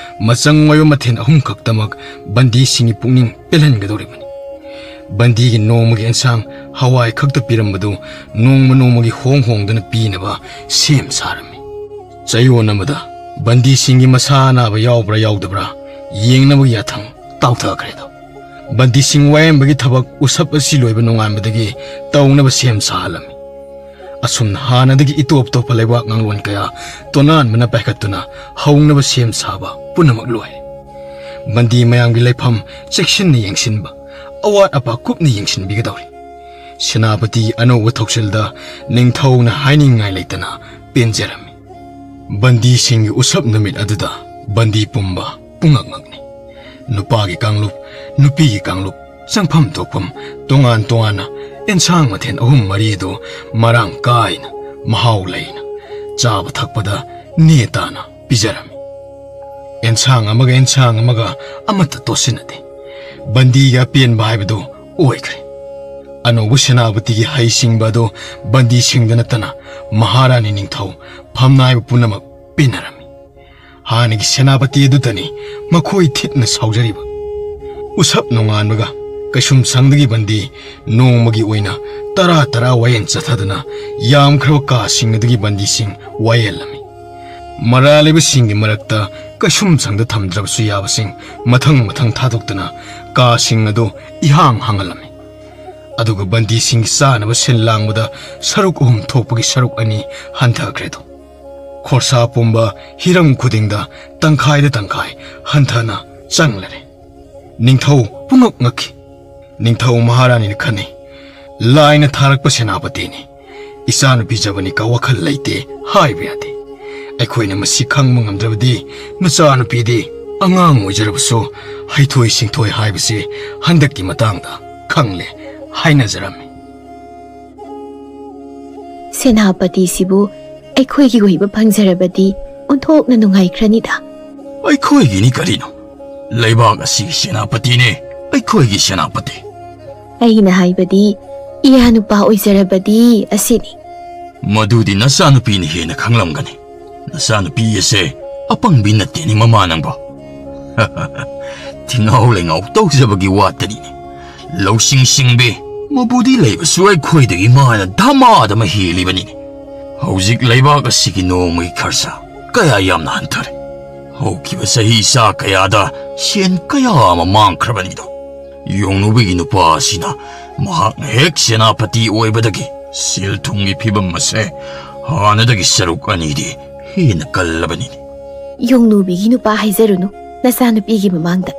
ꯃꯆꯪ ꯑꯣꯏꯕ ꯃꯊꯦꯜ ꯑꯍꯨꯝ ꯈꯛꯇꯃꯛ ꯕꯟꯗꯤꯁꯤꯡꯒꯤ ꯄꯨꯛꯅꯤꯡ ꯄꯦꯜꯍꯟꯒꯗꯧꯔꯤꯕꯅꯤ꯫ ꯕꯟꯗꯤꯒꯤ ꯅꯣꯡꯃꯒꯤ ꯑꯦꯟꯁꯥꯡ ꯍꯋꯥꯏ ꯈꯛꯇ ꯄꯤꯔꯝꯕꯗꯨ ꯅꯣꯡꯃ ꯅꯣꯡꯃꯒꯤ ꯍꯣꯡ ꯍꯣꯡꯗꯨꯅ ꯄꯤꯅꯕ ꯁꯦꯝ ꯁꯥꯔꯝꯃꯤ꯫ ꯆꯌꯣꯜ ꯑꯃꯗ ꯕꯟꯗꯤꯁꯤꯡꯒꯤ ꯃꯁꯥ ꯑꯅꯥꯕ ꯌꯥꯎꯕ꯭ꯔꯥ ꯌꯥꯎꯗꯕ꯭ꯔꯥ ꯌꯦꯡꯅꯕꯒꯤ ꯌꯥꯊꯪ ꯇꯥꯎꯊꯈ꯭ꯔꯦꯗꯣ꯫ ꯕꯟꯗꯤꯁꯤꯡ ꯋꯥꯌꯦꯟꯕꯒꯤ ꯊꯕꯛ ꯎꯁꯞ ꯑꯁꯤ ꯂꯣꯏꯕ ꯅꯣꯡꯉꯥꯟꯕꯗꯒꯤ ꯇꯧꯅꯕ ꯁꯦꯝ ꯁꯥꯍꯜꯂꯝꯃꯤ꯫ ꯑꯁꯨꯝꯅ ꯍꯥꯟꯅꯗꯒꯤ ꯏꯇꯣꯞ ꯇꯣꯞꯄ ꯂꯩꯕꯥꯛ ꯉꯥꯡꯂꯣꯟ ꯀꯌꯥ ꯇꯣꯅꯥꯟꯕꯅ ꯄꯥꯏꯈꯠꯇꯨꯅ ꯍꯧꯅꯕ ꯁꯦꯝ ꯁꯥꯕ ꯄꯨꯝꯅꯃꯛ ꯂꯣꯏꯔꯦ꯫ ꯕꯟꯗꯤ ꯃꯌꯥꯝꯒꯤ ꯂꯩꯐꯝ ꯆꯦꯛꯁꯤꯟꯅ ꯌꯦꯡꯁꯤꯟꯕ, ꯑꯋꯥꯠ ꯑꯄꯥ ꯀꯨꯞꯅ ꯌꯦꯡꯁꯤꯟꯕꯤꯒꯗꯧꯔꯤ꯫ ꯁꯦꯅꯥꯄꯇꯤꯒꯤ ꯑꯅꯧꯕ ꯊꯧꯁꯤꯜꯗ ꯅꯤꯡꯊꯧꯅ ꯍꯥꯏꯅꯤꯡꯉꯥꯏ ꯂꯩꯇꯅ ꯄꯦꯟꯖꯔꯝꯃꯤ꯫ ꯕꯟꯗꯤꯁꯤꯡꯒꯤ ꯎꯁꯞ ꯅꯨꯃꯤꯠ ꯑꯗꯨꯗ ꯕꯟꯗꯤ ꯄꯨꯝꯕ ꯄꯨꯡꯉꯛ ꯉꯛꯅꯤ꯫ ꯅꯨꯄꯥꯒꯤ ꯀꯥꯡꯂꯨꯞ, ꯅꯨꯄꯤꯒꯤ ꯀꯥꯡꯂꯨꯞ, ꯆꯪꯐꯝ ꯊꯣꯛꯐꯝ ꯇꯣꯉꯥꯟ ꯇꯣꯉꯥꯟꯅ ꯑꯦꯟꯁꯥꯡ ꯃꯊꯦꯜ ꯑꯍꯨꯝ ꯃꯔꯤꯗꯨ ꯃꯔꯥꯡ ꯀꯥꯏꯅ, ꯃꯍꯥꯎ ꯂꯩꯅ, ꯆꯥꯕ ꯊꯛꯄꯗ ꯅꯦ ꯇꯥꯅ ꯄꯤꯖꯔꯝꯃꯤ꯫ ꯑꯦꯟꯁꯥꯡ ꯑꯃꯒ ꯑꯦꯟꯁꯥꯡ ꯑꯃꯒ ꯑꯃꯠꯇ ꯇꯣꯠꯁꯤꯟꯅꯗꯦ꯫ ꯕꯟꯗꯤꯒꯤ ꯑꯄꯦꯟꯕ ꯍꯥꯏꯕꯗꯨ ꯑꯣꯏꯈ꯭ꯔꯦ꯫ ꯑꯅꯧꯕ ꯁꯦꯅꯥꯄꯇꯤꯒꯤ ꯍꯩꯁꯤꯡꯕ ꯑꯗꯨ ꯕꯟꯗꯤꯁꯤꯡꯗ ꯅꯠꯇꯅ ꯃꯍꯥꯔꯥꯅꯤ ꯅꯤꯡꯊꯧ ꯐꯝꯅꯥꯏꯕ ꯄꯨꯝꯅꯃꯛ ꯄꯦꯟꯅꯔꯝꯃꯤ꯫ ꯍꯥꯟꯅꯒꯤ ꯁꯦꯅꯥꯄꯇꯤ ꯑꯗꯨꯗꯅꯤ ꯃꯈꯣꯏ ꯊꯤꯠꯅ ꯁꯥꯎꯖꯔꯤꯕ꯫ ꯎꯁꯞ ꯅꯣꯡꯉꯥꯟꯕꯒ ꯀꯩꯁꯨꯝꯁꯪꯗꯒꯤ ꯕꯟꯗꯤ ꯅꯣꯡꯃꯒꯤ ꯑꯣꯏꯅ ꯇꯔꯥ ꯇꯔꯥ ꯋꯥꯌꯦꯜ ꯆꯠꯊꯗꯨꯅ ꯌꯥꯝꯈ꯭ꯔꯕ ꯀꯥꯁꯤꯡ ꯑꯗꯨꯒꯤ ꯕꯟꯗꯤꯁꯤꯡ ꯋꯥꯌꯦꯜꯂꯝꯃꯤ꯫ ꯃꯔꯥ ꯂꯩꯕꯁꯤꯡꯒꯤ ꯃꯔꯛꯇ ꯀꯩꯁꯨꯝꯁꯪꯗ ꯊꯝꯗ꯭ꯔꯕꯁꯨ ꯌꯥꯕꯁꯤꯡ ꯃꯊꯪ ꯃꯊꯪ ꯊꯥꯗꯣꯛꯇꯨꯅ ꯀꯥꯁꯤꯡ ꯑꯗꯨ ꯏꯍꯥꯡ ꯍꯥꯡꯍꯜꯂꯝꯃꯤ꯫ ꯑꯗꯨꯒ ꯕꯟꯗꯤꯁꯤꯡꯒꯤ ꯆꯥꯅꯕ ꯁꯤꯜ ꯂꯥꯡꯕꯗ ꯁꯔꯨꯛ ꯑꯍꯨꯝ ꯊꯣꯛꯄꯒꯤ ꯁꯔꯨꯛ ꯑꯅꯤ ꯍꯟꯊꯈ꯭ꯔꯦꯗꯣ꯫ ꯈꯣꯔꯁꯥ ꯄꯨꯝꯕ ꯍꯤꯔꯝ ꯈꯨꯗꯤꯡꯗ ꯇꯪꯈꯥꯏꯗ ꯇꯪꯈꯥꯏ ꯍꯟꯊꯅ ꯆꯪꯂꯔꯦ꯫ ꯅꯤꯡꯊꯧ ꯄꯨꯡꯉꯛ ꯉꯛꯈꯤ꯫ ꯅꯤꯡꯊꯧ ꯃꯍꯥꯔꯥꯅꯤꯅ ꯈꯟꯅꯩ, "ꯂꯥꯏꯅ ꯊꯥꯔꯛꯄ ꯁꯦꯅꯥꯄꯇꯤꯅꯤ, ꯏꯆꯥꯅꯨꯄꯤ ꯖꯕꯅꯤꯀꯥ ꯋꯥꯈꯜ ꯂꯩꯇꯦ ꯍꯥꯏꯕ ꯌꯥꯗꯦ꯫ ꯑꯩꯈꯣꯏꯅ ꯃꯁꯤ ꯈꯪꯕ ꯉꯝꯗ꯭ꯔꯕꯗꯤ ꯅꯆꯥꯅꯨꯄꯤꯗꯤ ꯑꯉꯥꯡ ꯑꯣꯏꯖꯔꯕꯁꯨ ꯍꯩꯊꯣꯏ ꯁꯤꯡꯊꯣꯏ ꯍꯥꯏꯕꯁꯤ ꯍꯟꯗꯛꯀꯤ ꯃꯇꯥꯡꯗ ꯈꯪꯂꯦ ꯍꯥꯏꯅꯖꯔꯝꯃꯤ꯫ ꯁꯦꯅꯥꯄꯇꯤꯁꯤꯕꯨ ꯑꯩꯈꯣꯏꯒꯤ ꯑꯣꯏꯕ ꯐꯪꯖꯔꯕꯗꯤ ꯑꯣꯟꯊꯣꯛꯅ ꯅꯨꯡꯉꯥꯏꯈ꯭ꯔꯅꯤꯗ꯫ ꯑꯩꯈꯣꯏꯒꯤꯅꯤ ꯀꯔꯤꯅꯣ? ꯂꯩꯕꯥꯛ ꯑꯁꯤꯒꯤ ꯁꯦꯅꯥꯄꯇꯤꯅꯦ, ꯑꯩꯈꯣꯏꯒꯤ ꯁꯦꯅꯥꯄꯇꯤ꯫ ꯑꯩꯅ ꯍꯥꯏꯕꯗꯤ, ꯏꯌꯥ ꯅꯨꯄꯥ ꯑꯣꯏꯖꯔꯕꯗꯤ ꯑꯁꯤꯅꯤ꯫ ꯃꯗꯨꯗꯤ ꯅꯆꯥꯅꯨꯄꯤꯅ ꯍꯦꯟꯅ ꯈꯪꯂꯝꯒꯅꯤ꯫ ꯅꯆꯥꯅꯨꯄꯤ ꯑꯁꯦ ꯑꯄꯪꯕꯤ ꯅꯠꯇꯦꯅꯦ ꯃꯃꯥ ꯅꯪꯕꯣ꯫ ꯊꯤꯉꯥꯎ ꯂꯩꯉꯥꯎ ꯇꯧꯖꯕꯒꯤ ꯋꯥꯇꯅꯤꯅꯦ꯫ ꯂꯧꯁꯤꯡ ꯁꯤꯡꯕꯤ, ꯃꯕꯨꯗꯤ ꯂꯩꯕꯁꯨ ꯑꯩꯈꯣꯏꯗꯒꯤ ꯃꯥꯅ ꯙꯃꯥ ꯙꯃꯥ ꯍꯦꯜꯂꯤꯕꯅꯤꯅꯦ꯫ ꯍꯧꯖꯤꯛ ꯂꯩꯕꯥꯛ ꯑꯁꯤꯒꯤ ꯅꯣꯡꯃꯒꯤ ꯈꯔꯁꯥ ꯀꯌꯥ ꯌꯥꯝꯅ ꯍꯟꯊꯔꯦ꯫ ꯍꯧꯈꯤꯕ ꯆꯍꯤ ꯆꯥ ꯀꯌꯥꯗ ꯁꯦꯟ ꯀꯌꯥ ꯑꯃ ꯃꯥꯡꯈ꯭ꯔꯕꯅꯤꯗꯣ꯫ ꯌꯣꯡꯅꯨꯕꯤꯒꯤ ꯅꯨꯄꯥ ꯑꯁꯤꯅ ꯃꯍꯥꯛꯅ ꯍꯦꯛ ꯁꯦꯅꯥꯄꯇꯤ ꯑꯣꯏꯕꯗꯒꯤ ꯁꯦꯜ ꯊꯨꯝꯒꯤ ꯐꯤꯕꯝ ꯑꯁꯦ ꯍꯥꯟꯅꯗꯒꯤ ꯁꯔꯨꯛ ꯑꯅꯤꯗꯤ ꯍꯦꯟꯅ ꯀꯜꯂꯕꯅꯤꯅꯦ꯫ ꯌꯣꯡꯅꯨꯕꯤꯒꯤ ꯅꯨꯄꯥ ꯍꯥꯏꯖꯔꯨꯅꯨ, ꯅꯆꯥꯅꯨꯄꯤꯒꯤ ꯃꯃꯥꯡꯗ꯫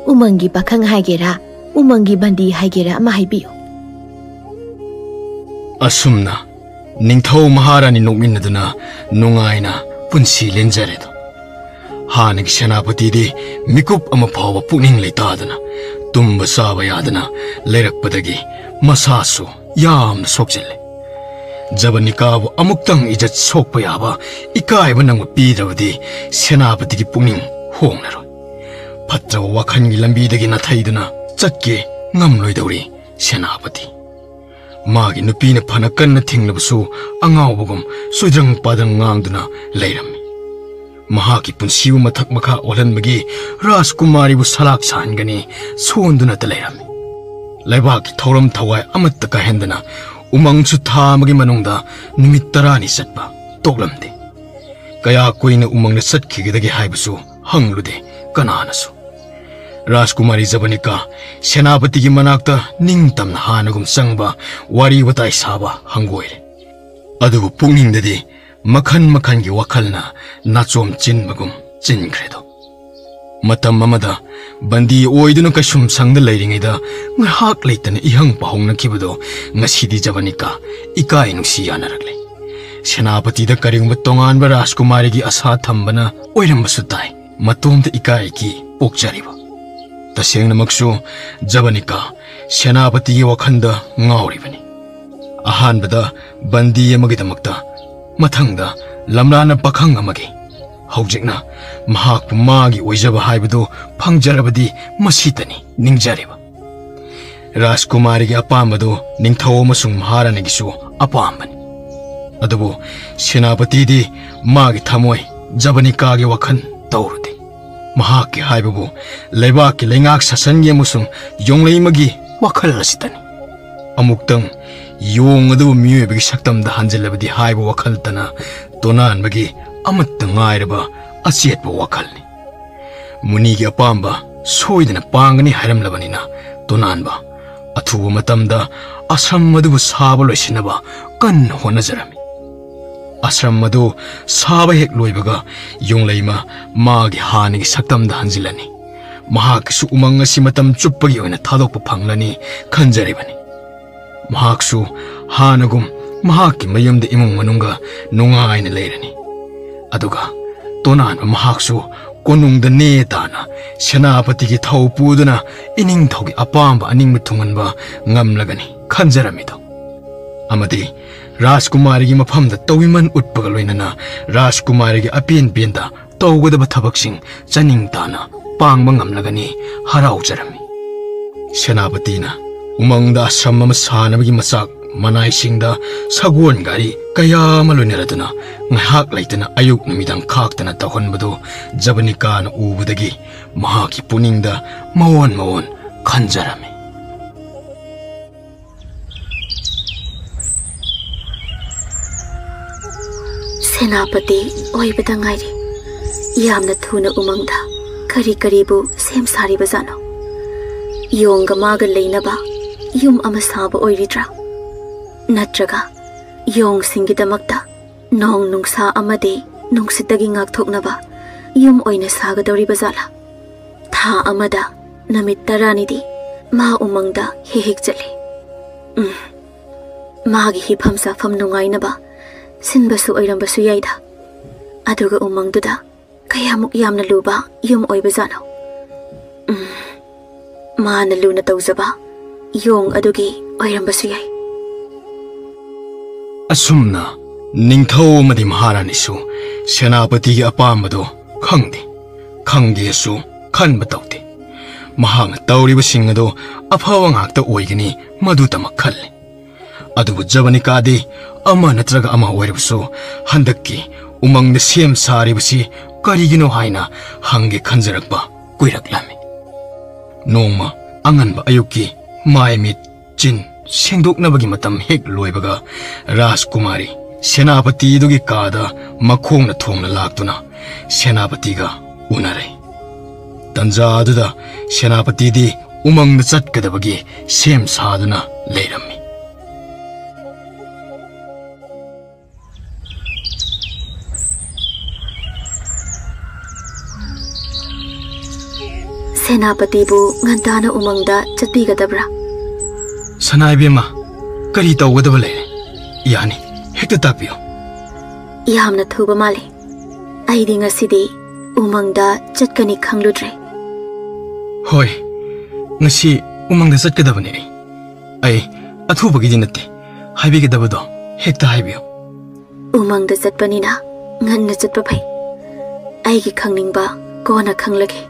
ꯎꯃꯪꯒꯤ ꯄꯥꯈꯪ ꯍꯥꯏꯒꯦꯔꯥ, ꯎꯃꯪꯒꯤ ꯕꯟꯗꯤ ꯍꯥꯏꯒꯦꯔꯥ ꯑꯃ ꯍꯥꯏꯕꯤꯌꯨ꯫ ꯑꯁꯨꯝꯅ ꯅꯤꯡꯊꯧ ꯃꯍꯥꯔꯥꯅꯤ ꯅꯣꯛꯃꯤꯟꯅꯗꯨꯅ ꯅꯨꯡꯉꯥꯏꯅ ꯄꯨꯟꯁꯤ ꯂꯦꯟꯖꯔꯦꯗꯣ꯫ ꯍꯥꯟꯅꯒꯤ ꯁꯦꯅꯥꯄꯇꯤꯗꯤ ꯃꯤꯀꯨꯞ ꯑꯃ ꯐꯥꯎꯕ ꯄꯨꯛꯅꯤꯡ ꯂꯩꯇꯥꯗꯅ, ꯇꯨꯝꯕ ꯆꯥꯕ ꯌꯥꯗꯅ ꯂꯩꯔꯛꯄꯗꯒꯤ ꯃꯁꯥꯁꯨ ꯌꯥꯝꯅ ꯁꯣꯛꯆꯤꯜꯂꯦ꯫ ꯖꯕꯅꯤꯀꯥꯕꯨ ꯑꯃꯨꯛꯇꯪ ꯏꯖꯠ ꯁꯣꯛꯄ ꯌꯥꯕ ꯏꯀꯥꯏꯕ ꯅꯪꯕ ꯄꯤꯗ꯭ꯔꯕꯗꯤ ꯁꯦꯅꯥꯄꯇꯤꯒꯤ ꯄꯨꯛꯅꯤꯡ ꯍꯣꯡꯂꯔꯣꯏ꯫ ꯐꯠꯇ꯭ꯔꯕ ꯋꯥꯈꯜꯒꯤ ꯂꯝꯕꯤꯗꯒꯤ ꯅꯥꯊꯩꯗꯨꯅ ꯆꯠꯀꯦ ꯉꯝꯂꯣꯏꯗꯧꯔꯤ ꯁꯦꯅꯥꯄꯇꯤ꯫ ꯃꯥꯒꯤ ꯅꯨꯄꯤꯅ ꯐꯅ ꯀꯟꯅ ꯊꯤꯡꯂꯕꯁꯨ ꯑꯉꯥꯎꯕꯒꯨꯝ ꯆꯨꯗ꯭ꯔꯪ ꯄꯥꯗ꯭ꯔꯪ ꯉꯥꯡꯗꯨꯅ ꯂꯩꯔꯝꯃꯤ꯫ ꯃꯍꯥꯛꯀꯤ ꯄꯨꯟꯁꯤꯕꯨ ꯃꯊꯛ ꯃꯈꯥ ꯑꯣꯜꯍꯟꯕꯒꯤ ꯔꯥꯖꯀꯨꯃꯥꯔꯤꯕꯨ ꯁꯂꯥꯛ ꯁꯥꯍꯟꯒꯅꯤ ꯁꯣꯟꯗꯨꯅꯇ ꯂꯩꯔꯝꯃꯤ꯫ ꯂꯩꯕꯥꯛꯀꯤ ꯊꯧꯔꯝ ꯊꯋꯥꯏ ꯑꯃꯠꯇ ꯀꯥꯏꯍꯟꯗꯅ ꯎꯃꯪꯁꯨ ꯊꯥ ꯑꯃꯒꯤ ꯃꯅꯨꯡꯗ ꯅꯨꯃꯤꯠ ꯇꯔꯥꯅꯤ ꯆꯠꯄ ꯇꯣꯛꯂꯝꯗꯦ꯫ ꯀꯌꯥ ꯀꯨꯏꯅ ꯎꯃꯪꯗ ꯆꯠꯈꯤꯒꯗꯒꯦ ꯍꯥꯏꯕꯁꯨ ꯍꯪꯂꯨꯗꯦ ꯀꯅꯥꯅꯁꯨ꯫ ꯔꯥꯖꯀꯨꯃꯥꯔꯤ ꯖꯕꯅꯤꯀꯥ ꯁꯦꯅꯥꯄꯇꯤꯒꯤ ꯃꯅꯥꯛꯇ ꯅꯤꯡꯇꯝꯅ ꯍꯥꯟꯅꯒꯨꯝ ꯆꯪꯕ, ꯋꯥꯔꯤ ꯋꯥꯇꯥꯏ ꯁꯥꯕ ꯍꯪꯒꯣꯏꯔꯦ꯫ ꯑꯗꯨꯕꯨ ꯄꯨꯛꯅꯤꯡꯗꯗꯤ ꯃꯈꯜ ꯃꯈꯜꯒꯤ ꯋꯥꯈꯜꯅ ꯅꯥꯆꯣꯝ ꯆꯤꯟꯕꯒꯨꯝ ꯆꯤꯟꯈ꯭ꯔꯦꯗꯣ꯫ ꯃꯇꯝ ꯑꯃꯗ ꯕꯟꯗꯤ ꯑꯣꯏꯗꯨꯅ ꯀꯩꯁꯨꯝ ꯁꯪꯗ ꯂꯩꯔꯤꯉꯩꯗ ꯉꯥꯏꯍꯥꯛ ꯂꯩꯇꯅ ꯏꯍꯪ ꯄꯥꯍꯧꯅꯈꯤꯕꯗꯣ ꯉꯁꯤꯗꯤ ꯖꯕꯅꯤꯀꯥ ꯏꯀꯥꯏ ꯅꯨꯡꯁꯤ ꯌꯥꯅꯔꯛꯂꯦ꯫ ꯁꯦꯅꯥꯄꯇꯤꯗ ꯀꯔꯤꯒꯨꯝꯕ ꯇꯣꯉꯥꯟꯕ ꯔꯥꯖꯀꯨꯃꯥꯔꯤꯒꯤ ꯑꯁꯥ ꯊꯝꯕꯅ ꯑꯣꯏꯔꯝꯕꯁꯨ ꯇꯥꯏ꯫ ꯃꯇꯣꯝꯇ ꯏꯀꯥꯏ ꯏꯀꯤ ꯄꯣꯛꯆꯔꯤꯕ꯫ ꯇꯁꯦꯡꯅꯃꯛꯁꯨ ꯖꯕꯅꯤꯀꯥ ꯁꯦꯅꯥꯄꯇꯤꯒꯤ ꯋꯥꯈꯜꯗ ꯉꯥꯎꯔꯤꯕꯅꯤ꯫ ꯑꯍꯥꯟꯕꯗ ꯕꯟꯗꯤ ꯑꯃꯒꯤꯗꯃꯛꯇ, ꯃꯊꯪꯗ ꯂꯝꯂꯥꯅ ꯄꯥꯈꯪ ꯑꯃꯒꯤ, ꯍꯧꯖꯤꯛꯅ ꯃꯍꯥꯛꯄꯨ ꯃꯥꯒꯤ ꯑꯣꯏꯖꯕ ꯍꯥꯏꯕꯗꯨ ꯐꯪꯖꯔꯕꯗꯤ ꯃꯁꯤꯇꯅꯤ ꯅꯤꯡꯖꯔꯤꯕ꯫ ꯔꯥꯖꯀꯨꯃꯥꯔꯤꯒꯤ ꯑꯄꯥꯝꯕꯗꯨ ꯅꯤꯡꯊꯧ ꯑꯃꯁꯨꯡ ꯃꯍꯥꯔꯥꯅꯤꯒꯤꯁꯨ ꯑꯄꯥꯝꯕꯅꯤ꯫ ꯑꯗꯨꯕꯨ ꯁꯦꯅꯥꯄꯇꯤꯗꯤ ꯃꯥꯒꯤ ꯊꯃꯣꯏ ꯖꯕꯅꯤꯀꯥꯒꯤ ꯋꯥꯈꯜ ꯇꯧꯔꯨꯗꯦ꯫ ꯃꯍꯥꯛꯀꯤ ꯍꯥꯏꯕꯕꯨ ꯂꯩꯕꯥꯛꯀꯤ ꯂꯩꯉꯥꯛ ꯁꯥꯁꯟꯒꯤ ꯑꯃꯁꯨꯡ ꯌꯣꯡꯂꯩꯃꯒꯤ ꯋꯥꯈꯜ ꯑꯁꯤꯇꯅꯤ꯫ ꯑꯃꯨꯛꯇꯪ ꯌꯣꯡ ꯑꯗꯨꯕꯨ ꯃꯤꯑꯣꯏꯕꯒꯤ ꯁꯛꯇꯝꯗ ꯍꯟꯖꯤꯜꯂꯕꯗꯤ ꯍꯥꯏꯕ ꯋꯥꯈꯜꯇꯅ ꯇꯣꯅꯥꯟꯕꯒꯤ ꯑꯃꯠꯇ ꯉꯥꯏꯔꯕ ꯑꯆꯦꯠꯄ ꯋꯥꯈꯜꯅꯤ꯫ ꯃꯨꯅꯤꯒꯤ ꯑꯄꯥꯝꯕ ꯁꯣꯏꯗꯅ ꯄꯥꯡꯒꯅꯤ ꯍꯥꯏꯔꯝꯂꯕꯅꯤꯅ ꯇꯣꯅꯥꯟꯕ ꯑꯊꯨꯕ ꯃꯇꯝꯗ ꯑꯁ꯭ꯔꯝ ꯑꯗꯨꯕꯨ ꯁꯥꯕ ꯂꯣꯏꯁꯤꯟꯅꯕ ꯀꯟꯅ ꯍꯣꯠꯅꯖꯔꯝꯃꯤ꯫ ꯑꯁ꯭ꯔꯝ ꯑꯗꯨ ꯁꯥꯕ ꯍꯦꯛ ꯂꯣꯏꯕꯒ ꯌꯣꯡꯂꯩꯃ ꯃꯥꯒꯤ ꯍꯥꯟꯅꯒꯤ ꯁꯛꯇꯝꯗ ꯍꯟꯖꯤꯜꯂꯅꯤ꯫ ꯃꯍꯥꯛꯀꯤꯁꯨ ꯎꯃꯪ ꯑꯁꯤ ꯃꯇꯝ ꯆꯨꯞꯄꯒꯤ ꯑꯣꯏꯅ ꯊꯥꯗꯣꯛꯄ ꯐꯪꯂꯅꯤ ꯈꯟꯖꯔꯤꯕꯅꯤ꯫ ꯃꯍꯥꯛꯁꯨ ꯍꯥꯟꯅꯒꯨꯝ ꯃꯍꯥꯛꯀꯤ ꯃꯌꯨꯝꯗ ꯏꯃꯨꯡ ꯃꯅꯨꯡꯒ ꯅꯨꯡꯉꯥꯏꯅ ꯂꯩꯔꯅꯤ꯫ ꯑꯗꯨꯒ ꯇꯣꯅꯥꯟꯕ ꯃꯍꯥꯛꯁꯨ ꯀꯣꯅꯨꯡꯗ ꯅꯦ ꯇꯥꯅ ꯁꯦꯅꯥꯄꯇꯤꯒꯤ ꯊꯧ ꯄꯨꯗꯨꯅ ꯏꯅꯤꯡꯊꯧꯒꯤ ꯑꯄꯥꯝꯕ ꯑꯅꯤꯡꯕ ꯊꯨꯡꯍꯟꯕ ꯉꯝꯂꯒꯅꯤ ꯈꯟꯖꯔꯝꯃꯤꯗꯣ꯫ ꯑꯃꯗꯤ ꯔꯥꯖꯀꯨꯃꯥꯔꯤꯒꯤ ꯃꯐꯝꯗ ꯇꯧꯏꯃꯟ ꯎꯠꯄꯒ ꯂꯣꯏꯅꯅ ꯔꯥꯖꯀꯨꯃꯥꯔꯤꯒꯤ ꯑꯄꯦꯟ ꯄꯦꯟꯗ ꯇꯧꯒꯗꯕ ꯊꯕꯛꯁꯤꯡ ꯆꯥꯅꯤꯡ ꯇꯥꯅ ꯄꯥꯡꯕ ꯉꯝꯂꯒꯅꯤ ꯍꯔꯥꯎꯖꯔꯝꯃꯤ꯫ ꯁꯦꯅꯥꯄꯇꯤꯅ ꯎꯃꯪꯗ ꯑꯥꯁ꯭ꯔꯝ ꯑꯃ ꯁꯥꯅꯕꯒꯤ ꯃꯆꯥꯛ ꯃꯅꯥꯏꯁꯤꯡꯗ ꯁꯒꯣꯜ ꯒꯥꯔꯤ ꯀꯌꯥ ꯑꯃ ꯂꯣꯏꯅꯔꯗꯨꯅ ꯉꯥꯏꯍꯥꯛ ꯂꯩꯇꯅ ꯑꯌꯨꯛ ꯅꯨꯃꯤꯗꯥꯡ ꯈꯥꯛꯇꯅ ꯇꯧꯍꯟꯕꯗꯨ ꯖꯕꯅꯤꯀꯥꯅ ꯎꯕꯗꯒꯤ ꯃꯍꯥꯛꯀꯤ ꯄꯨꯛꯅꯤꯡꯗ ꯃꯑꯣꯟ ꯃꯑꯣꯟ ꯈꯟꯖꯔꯝꯃꯤ꯫ ꯁꯦꯅꯥꯄꯇꯤ ꯑꯣꯏꯕꯗ ꯉꯥꯏꯔꯤ꯫ ꯌꯥꯝꯅ ꯊꯨꯅ ꯎꯃꯪꯗ ꯀꯔꯤ ꯀꯔꯤꯕꯨ ꯁꯦꯝ ꯁꯥꯔꯤꯕꯖꯥꯠꯅꯣ? ꯌꯣꯡꯒ ꯃꯥꯒ ꯂꯩꯅꯕ ꯌꯨꯝ ꯑꯃ ꯁꯥꯕ ꯑꯣꯏꯔꯤꯗ꯭ꯔꯥ? ꯅꯠꯇ꯭ꯔꯒ ꯌꯣꯡꯁꯤꯡꯒꯤꯗꯃꯛꯇ ꯅꯣꯡ ꯅꯨꯡꯁꯥ ꯑꯃꯗꯤ ꯅꯨꯡꯁꯤꯠꯇꯒꯤ ꯉꯥꯛꯊꯣꯛꯅꯕ ꯌꯨꯝ ꯑꯣꯏꯅ ꯁꯥꯒꯗꯧꯔꯤꯕ ꯖꯥꯠꯂꯥ? ꯊꯥ ꯑꯃꯗ ꯅꯨꯃꯤꯠ ꯇꯔꯥꯅꯤꯗꯤ ꯃꯥ ꯎꯃꯪꯗ ꯍꯦꯛ ꯍꯦꯛ ꯆꯠꯂꯤ꯫ ꯎꯝ, ꯃꯥꯒꯤ ꯍꯤꯐꯝ ꯆꯥꯐꯝ ꯅꯨꯡꯉꯥꯏꯅꯕ ꯁꯤꯟꯕꯁꯨ ꯑꯣꯏꯔꯝꯕꯁꯨ ꯌꯥꯏꯗ꯫ ꯑꯗꯨꯒ ꯎꯃꯪꯗꯨꯗ ꯀꯌꯥꯃꯨꯛ ꯌꯥꯝꯅ ꯂꯨꯕ ꯌꯨꯝ ꯑꯣꯏꯕꯖꯥꯠꯅꯣ? ꯎꯝ, ꯃꯥꯅ ꯂꯨꯅ ꯇꯧꯖꯕ ꯌꯣꯡ ꯑꯗꯨꯒꯤ ꯑꯣꯏꯔꯝꯕꯁꯨ ꯌꯥꯏ꯫ ꯑꯁꯨꯝꯅ ꯅꯤꯡꯊꯧ ꯑꯃꯗꯤ ꯃꯍꯥꯔꯥꯅꯤꯁꯨ ꯁꯦꯅꯥꯄꯇꯤꯒꯤ ꯑꯄꯥꯝꯕꯗꯣ ꯈꯪꯗꯦ, ꯈꯪꯒꯦꯁꯨ ꯈꯟꯕ ꯇꯧꯗꯦ꯫ ꯃꯍꯥꯛꯅ ꯇꯧꯔꯤꯕꯁꯤꯡ ꯑꯗꯨ ꯑꯐꯕ ꯉꯥꯛꯇ ꯑꯣꯏꯒꯅꯤ, ꯃꯗꯨꯇꯃꯛ ꯈꯜꯂꯤ꯫ ꯑꯗꯨꯕꯨ ꯖꯕꯅꯤꯀꯥꯗꯤ ꯑꯃ ꯅꯠꯇ꯭ꯔꯒ ꯑꯃ ꯑꯣꯏꯔꯕꯁꯨ ꯍꯟꯗꯛꯀꯤ ꯎꯃꯪꯗ ꯁꯦꯝ ꯁꯥꯔꯤꯕꯁꯤ ꯀꯔꯤꯒꯤꯅꯣ ꯍꯥꯏꯅ ꯍꯪꯒꯦ ꯈꯟꯖꯔꯛꯄ ꯀꯨꯏꯔꯛꯂꯝꯃꯤ꯫ ꯅꯣꯡꯃ ꯑꯉꯟꯕ ꯑꯌꯨꯛꯀꯤ ꯃꯥꯏ ꯃꯤꯠ ꯆꯤꯟ ꯁꯦꯡꯗꯣꯛꯅꯕꯒꯤ ꯃꯇꯝ ꯍꯦꯛ ꯂꯣꯏꯕꯒ ꯔꯥꯖꯀꯨꯃꯥꯔꯤ ꯁꯦꯅꯥꯄꯇꯤꯗꯨꯒꯤ ꯀꯥꯗ ꯃꯈꯣꯡꯅ ꯊꯣꯡꯅ ꯂꯥꯛꯇꯨꯅ ꯁꯦꯅꯥꯄꯇꯤꯒ ꯎꯅꯔꯦ꯫ ꯇꯟꯖꯥ ꯑꯗꯨꯗ ꯁꯦꯅꯥꯄꯇꯤꯗꯤ ꯎꯃꯪꯗ ꯆꯠꯀꯗꯕꯒꯤ ꯁꯦꯝ ꯁꯥꯗꯨꯅ ꯂꯩꯔꯝꯃꯤ꯫ ꯁꯦꯅꯥꯄꯇꯤꯕꯨ ꯉꯟꯇꯥꯅ ꯎꯃꯪꯗ ꯆꯠꯄꯤꯒꯗꯕ꯭ꯔꯥ? ꯁꯅꯥ ꯏꯕꯦꯝꯃ, ꯀꯔꯤ ꯇꯧꯒꯗꯕ ꯂꯩꯔꯦ? ꯌꯥꯅꯤ, ꯍꯦꯛꯇ ꯇꯥꯛꯄꯤꯌꯨ꯫ ꯌꯥꯝꯅ ꯊꯨꯕ ꯃꯥꯜꯂꯤ꯫ ꯑꯩꯗꯤ ꯉꯁꯤꯗꯤ ꯎꯃꯪꯗ ꯆꯠꯀꯅꯤ ꯈꯪꯂꯨꯗ꯭ꯔꯦ꯫ ꯍꯣꯏ, ꯉꯁꯤ ꯎꯃꯪꯗ ꯆꯠꯀꯗꯕꯅꯦ ꯑꯩ꯫ ꯑꯩ ꯑꯊꯨꯕꯒꯤꯗꯤ ꯅꯠꯇꯦ, ꯍꯥꯏꯕꯤꯒꯗꯕꯗꯣ ꯍꯦꯛꯇ ꯍꯥꯏꯕꯤꯌꯨ꯫ ꯎꯃꯪꯗ ꯆꯠꯄꯅꯤꯅ ꯉꯟꯅ ꯆꯠꯄ ꯐꯩ꯫ ꯑꯩꯒꯤ ꯈꯪꯅꯤꯡꯕ ꯀꯣꯟꯅ ꯈꯪꯂꯒꯦ꯫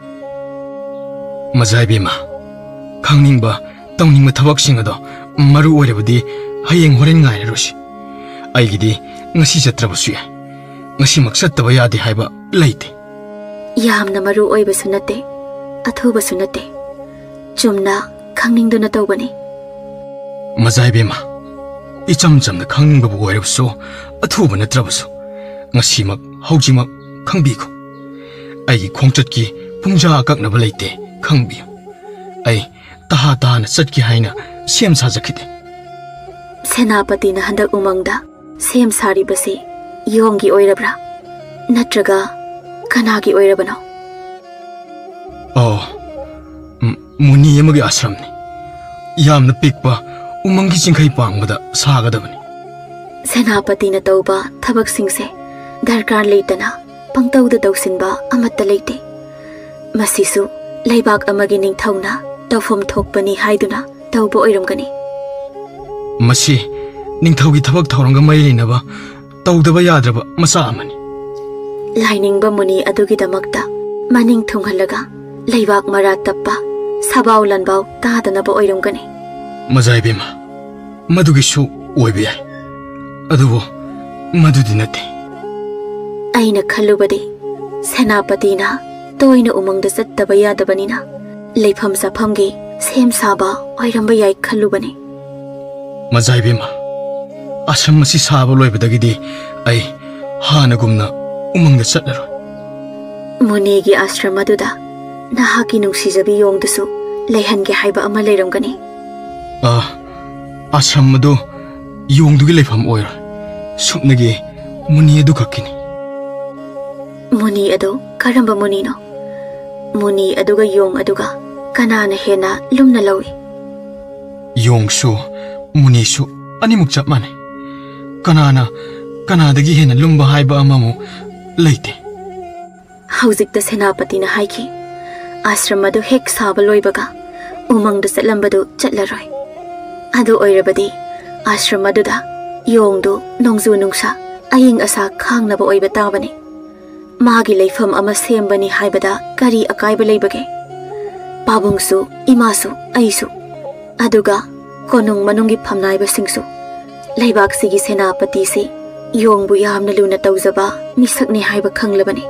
ꯃꯖꯥ ꯏꯕꯦꯝꯃ, ꯈꯪꯅꯤꯡꯕ, ꯇꯧꯅꯤꯡꯕ ꯊꯕꯛꯁꯤꯡ ꯑꯗꯣ ꯃꯔꯨ ꯑꯣꯏꯔꯕꯗꯤ ꯍꯌꯦꯡ ꯍꯣꯔꯦꯟ ꯉꯥꯏꯔꯔꯣꯏꯁꯤ꯫ ꯑꯩꯒꯤꯗꯤ ꯉꯁꯤ ꯆꯠꯇ꯭ꯔꯕꯁꯨ ꯌꯥꯏ꯫ ꯉꯁꯤꯃꯛ ꯆꯠꯇꯕ ꯌꯥꯗꯦ ꯍꯥꯏꯕ ꯂꯩꯇꯦ꯫ ꯌꯥꯝꯅ ꯃꯔꯨ ꯑꯣꯏꯕꯁꯨ ꯅꯠꯇꯦ, ꯑꯊꯨꯕꯁꯨ ꯅꯠꯇꯦ꯫ ꯆꯨꯝꯅ ꯈꯪꯅꯤꯡꯗꯨꯅ ꯇꯧꯕꯅꯤ꯫ ꯃꯖꯥ ꯏꯕꯦꯝꯃ, ꯏꯆꯝ ꯆꯝꯅ ꯈꯪꯅꯤꯡꯕꯕꯨ ꯑꯣꯏꯔꯕꯁꯨ, ꯑꯊꯨꯕ ꯅꯠꯇ꯭ꯔꯕꯁꯨ, ꯉꯁꯤꯃꯛ, ꯍꯧꯖꯤꯛꯃꯛ ꯈꯪꯕꯤꯈꯣ꯫ ꯑꯩꯒꯤ ꯈꯣꯡꯆꯠꯀꯤ ꯄꯨꯡꯖꯥ ꯑꯀꯛꯅꯕ ꯂꯩꯇꯦ, ꯈꯪꯕꯤꯌꯨ꯫ ꯑꯩ ꯇꯍꯥ ꯇꯍꯥꯅ ꯆꯠꯀꯦ ꯍꯥꯏꯅ ꯁꯦꯝ ꯁꯥꯖꯈꯤꯗꯦ꯫ ꯁꯦꯅꯥꯄꯇꯤꯅ ꯍꯟꯗꯛ ꯎꯃꯪꯗ ꯁꯦꯝ ꯁꯥꯔꯤꯕꯁꯤ ꯌꯣꯡꯒꯤ ꯑꯣꯏꯔꯕ꯭ꯔꯥ? ꯅꯠꯇ꯭ꯔꯒ ꯀꯅꯥꯒꯤ ꯑꯣꯏꯔꯕꯅꯣ? ꯑꯣ, ꯎꯝ, ꯃꯨꯅꯤ ꯑꯃꯒꯤ ꯑꯥꯁ꯭ꯔꯝꯅꯤ꯫ ꯌꯥꯝꯅ ꯄꯤꯛꯄ ꯎꯃꯪꯒꯤ ꯆꯤꯡꯈꯩ ꯄꯥꯡꯕꯗ ꯁꯥꯒꯗꯕꯅꯤ꯫ ꯁꯦꯅꯥꯄꯇꯤꯅ ꯇꯧꯕ ꯊꯕꯛꯁꯤꯡꯁꯦ ꯗꯔꯀꯥꯔ ꯂꯩꯇꯅ ꯄꯪꯇꯧꯗ ꯇꯧꯁꯤꯟꯕ ꯑꯃꯠꯇ ꯂꯩꯇꯦ꯫ ꯃꯁꯤꯁꯨ ꯂꯩꯕꯥꯛ ꯑꯃꯒꯤ ꯅꯤꯡꯊꯧꯅ ꯇꯧꯐꯝ ꯊꯣꯛꯄꯅꯤ ꯍꯥꯏꯗꯨꯅ ꯇꯧꯕ ꯑꯣꯏꯔꯝꯒꯅꯤ꯫ ꯃꯁꯤ ꯅꯤꯡꯊꯧꯒꯤ ꯊꯕꯛ ꯊꯧꯔꯝꯒ ꯃꯔꯤ ꯂꯩꯅꯕ ꯇꯧꯗꯕ ꯌꯥꯗ꯭ꯔꯕ ꯃꯆꯥꯛ ꯑꯃꯅꯤ꯫ ꯂꯥꯏꯅꯤꯡꯕ ꯃꯨꯅꯤ ꯑꯗꯨꯒꯤꯗꯃꯛꯇ ꯃꯅꯤꯡ ꯊꯨꯡꯍꯜꯂꯒ ꯂꯩꯕꯥꯛ ꯃꯔꯥ ꯇꯞꯄ, ꯁꯕꯥꯎ ꯂꯟꯕꯥꯎ ꯇꯥꯗꯅꯕ ꯑꯣꯏꯔꯝꯒꯅꯤ꯫ ꯃꯖꯥ ꯏꯕꯦꯝꯃ, ꯃꯗꯨꯒꯤꯁꯨ ꯑꯣꯏꯕ ꯌꯥꯏ, ꯑꯗꯨꯕꯨ ꯃꯗꯨꯗꯤ ꯅꯠꯇꯦ꯫ ꯑꯩꯅ ꯈꯜꯂꯨꯕꯗꯤ ꯁꯦꯅꯥꯄꯇꯤꯅ ꯇꯣꯏꯅ ꯎꯃꯪꯗ ꯆꯠꯇꯕ ꯌꯥꯗꯕꯅꯤꯅ ꯂꯩꯐꯝ ꯆꯥꯐꯝꯒꯤ ꯁꯦꯝ ꯁꯥꯕ ꯑꯣꯏꯔꯝꯕ ꯌꯥꯏ ꯈꯜꯂꯨꯕꯅꯤ꯫ ꯃꯖꯥ ꯏꯕꯦꯝꯃ, ꯑꯥꯁ꯭ꯔꯝ ꯑꯁꯤ ꯁꯥꯕ ꯂꯣꯏꯕꯗꯒꯤꯗꯤ ꯑꯩ ꯍꯥꯟꯅꯒꯨꯝꯅ ꯎꯃꯪꯗ ꯆꯠꯂꯔꯣꯏ꯫ ꯃꯨꯅꯤꯒꯤ ꯑꯥꯁ꯭ꯔꯝ ꯑꯗꯨꯗ ꯅꯍꯥꯛꯀꯤ ꯅꯨꯡꯁꯤꯖꯕꯤ ꯌꯣꯡꯗꯨꯁꯨ ꯂꯩꯍꯟꯒꯦ ꯍꯥꯏꯕ ꯑꯃ ꯂꯩꯔꯝꯒꯅꯤ꯫ ꯑꯥ, ꯑꯥꯁ꯭ꯔꯝ ꯑꯗꯨ ꯌꯣꯡꯗꯨꯒꯤ ꯂꯩꯐꯝ ꯑꯣꯏꯔꯣꯏ, ꯁꯨꯞꯅꯒꯤ ꯃꯨꯅꯤ ꯑꯗꯨꯈꯛꯀꯤꯅꯤ꯫ ꯃꯨꯅꯤ ꯑꯗꯨ ꯀꯔꯝꯕ ꯃꯨꯅꯤꯅꯣ? ꯃꯨꯅꯤ ꯑꯗꯨꯒ ꯌꯣꯡ ꯑꯗꯨꯒ ꯀꯅꯥꯅ ꯍꯦꯟꯅ ꯂꯨꯝꯅ ꯂꯧꯏ? ꯌꯣꯡꯁꯨ ꯃꯨꯅꯤꯁꯨ ꯑꯅꯤꯃꯛ ꯆꯞ ꯃꯥꯟꯅꯩ꯫ ꯀꯅꯥꯅ ꯀꯅꯥꯗꯒꯤ ꯍꯦꯟꯅ ꯂꯨꯝꯕ ꯍꯥꯏꯕ ꯑꯃꯃꯨꯛ ꯂꯩꯇꯦ꯫ ꯍꯧꯖꯤꯛꯇ ꯁꯦꯅꯥꯄꯇꯤꯅ ꯍꯥꯏꯈꯤ, ꯑꯥꯁ꯭ꯔꯝ ꯑꯗꯨ ꯍꯦꯛ ꯁꯥꯕ ꯂꯣꯏꯕꯒ ꯎꯃꯪꯗ ꯆꯠꯂꯝꯕꯗꯨ ꯆꯠꯂꯔꯣꯏ꯫ ꯑꯗꯨ ꯑꯣꯏꯔꯕꯗꯤ ꯑꯥꯁ꯭ꯔꯝ ꯑꯗꯨꯗ ꯌꯣꯡꯗꯨ ꯅꯣꯡꯖꯨ ꯅꯨꯡꯁꯥ, ꯑꯏꯪ ꯑꯁꯥ ꯈꯥꯡꯅꯕ ꯑꯣꯏꯕ ꯇꯥꯕꯅꯤ꯫ ꯃꯥꯒꯤ ꯂꯩꯐꯝ ꯑꯃ ꯁꯦꯝꯕꯅꯤ ꯍꯥꯏꯕꯗ ꯀꯔꯤ ꯑꯀꯥꯏꯕ ꯂꯩꯕꯒꯦ? ꯄꯥꯕꯨꯡꯁꯨ, ꯏꯃꯥꯁꯨ, ꯑꯩꯁꯨ, ꯑꯗꯨꯒ ꯀꯣꯅꯨꯡ ꯃꯅꯨꯡꯒꯤ ꯐꯝꯅꯥꯏꯕꯁꯤꯡꯁꯨ꯫ ꯂꯩꯕꯥꯛꯁꯤꯒꯤ ꯁꯦꯅꯥꯄꯇꯤꯁꯤ ꯌꯣꯡꯕꯨ ꯌꯥꯝꯅ ꯂꯨꯅ ꯇꯧꯖꯕ ꯃꯤꯁꯛꯅꯤ ꯍꯥꯏꯕ ꯈꯪꯂꯕꯅꯤ꯫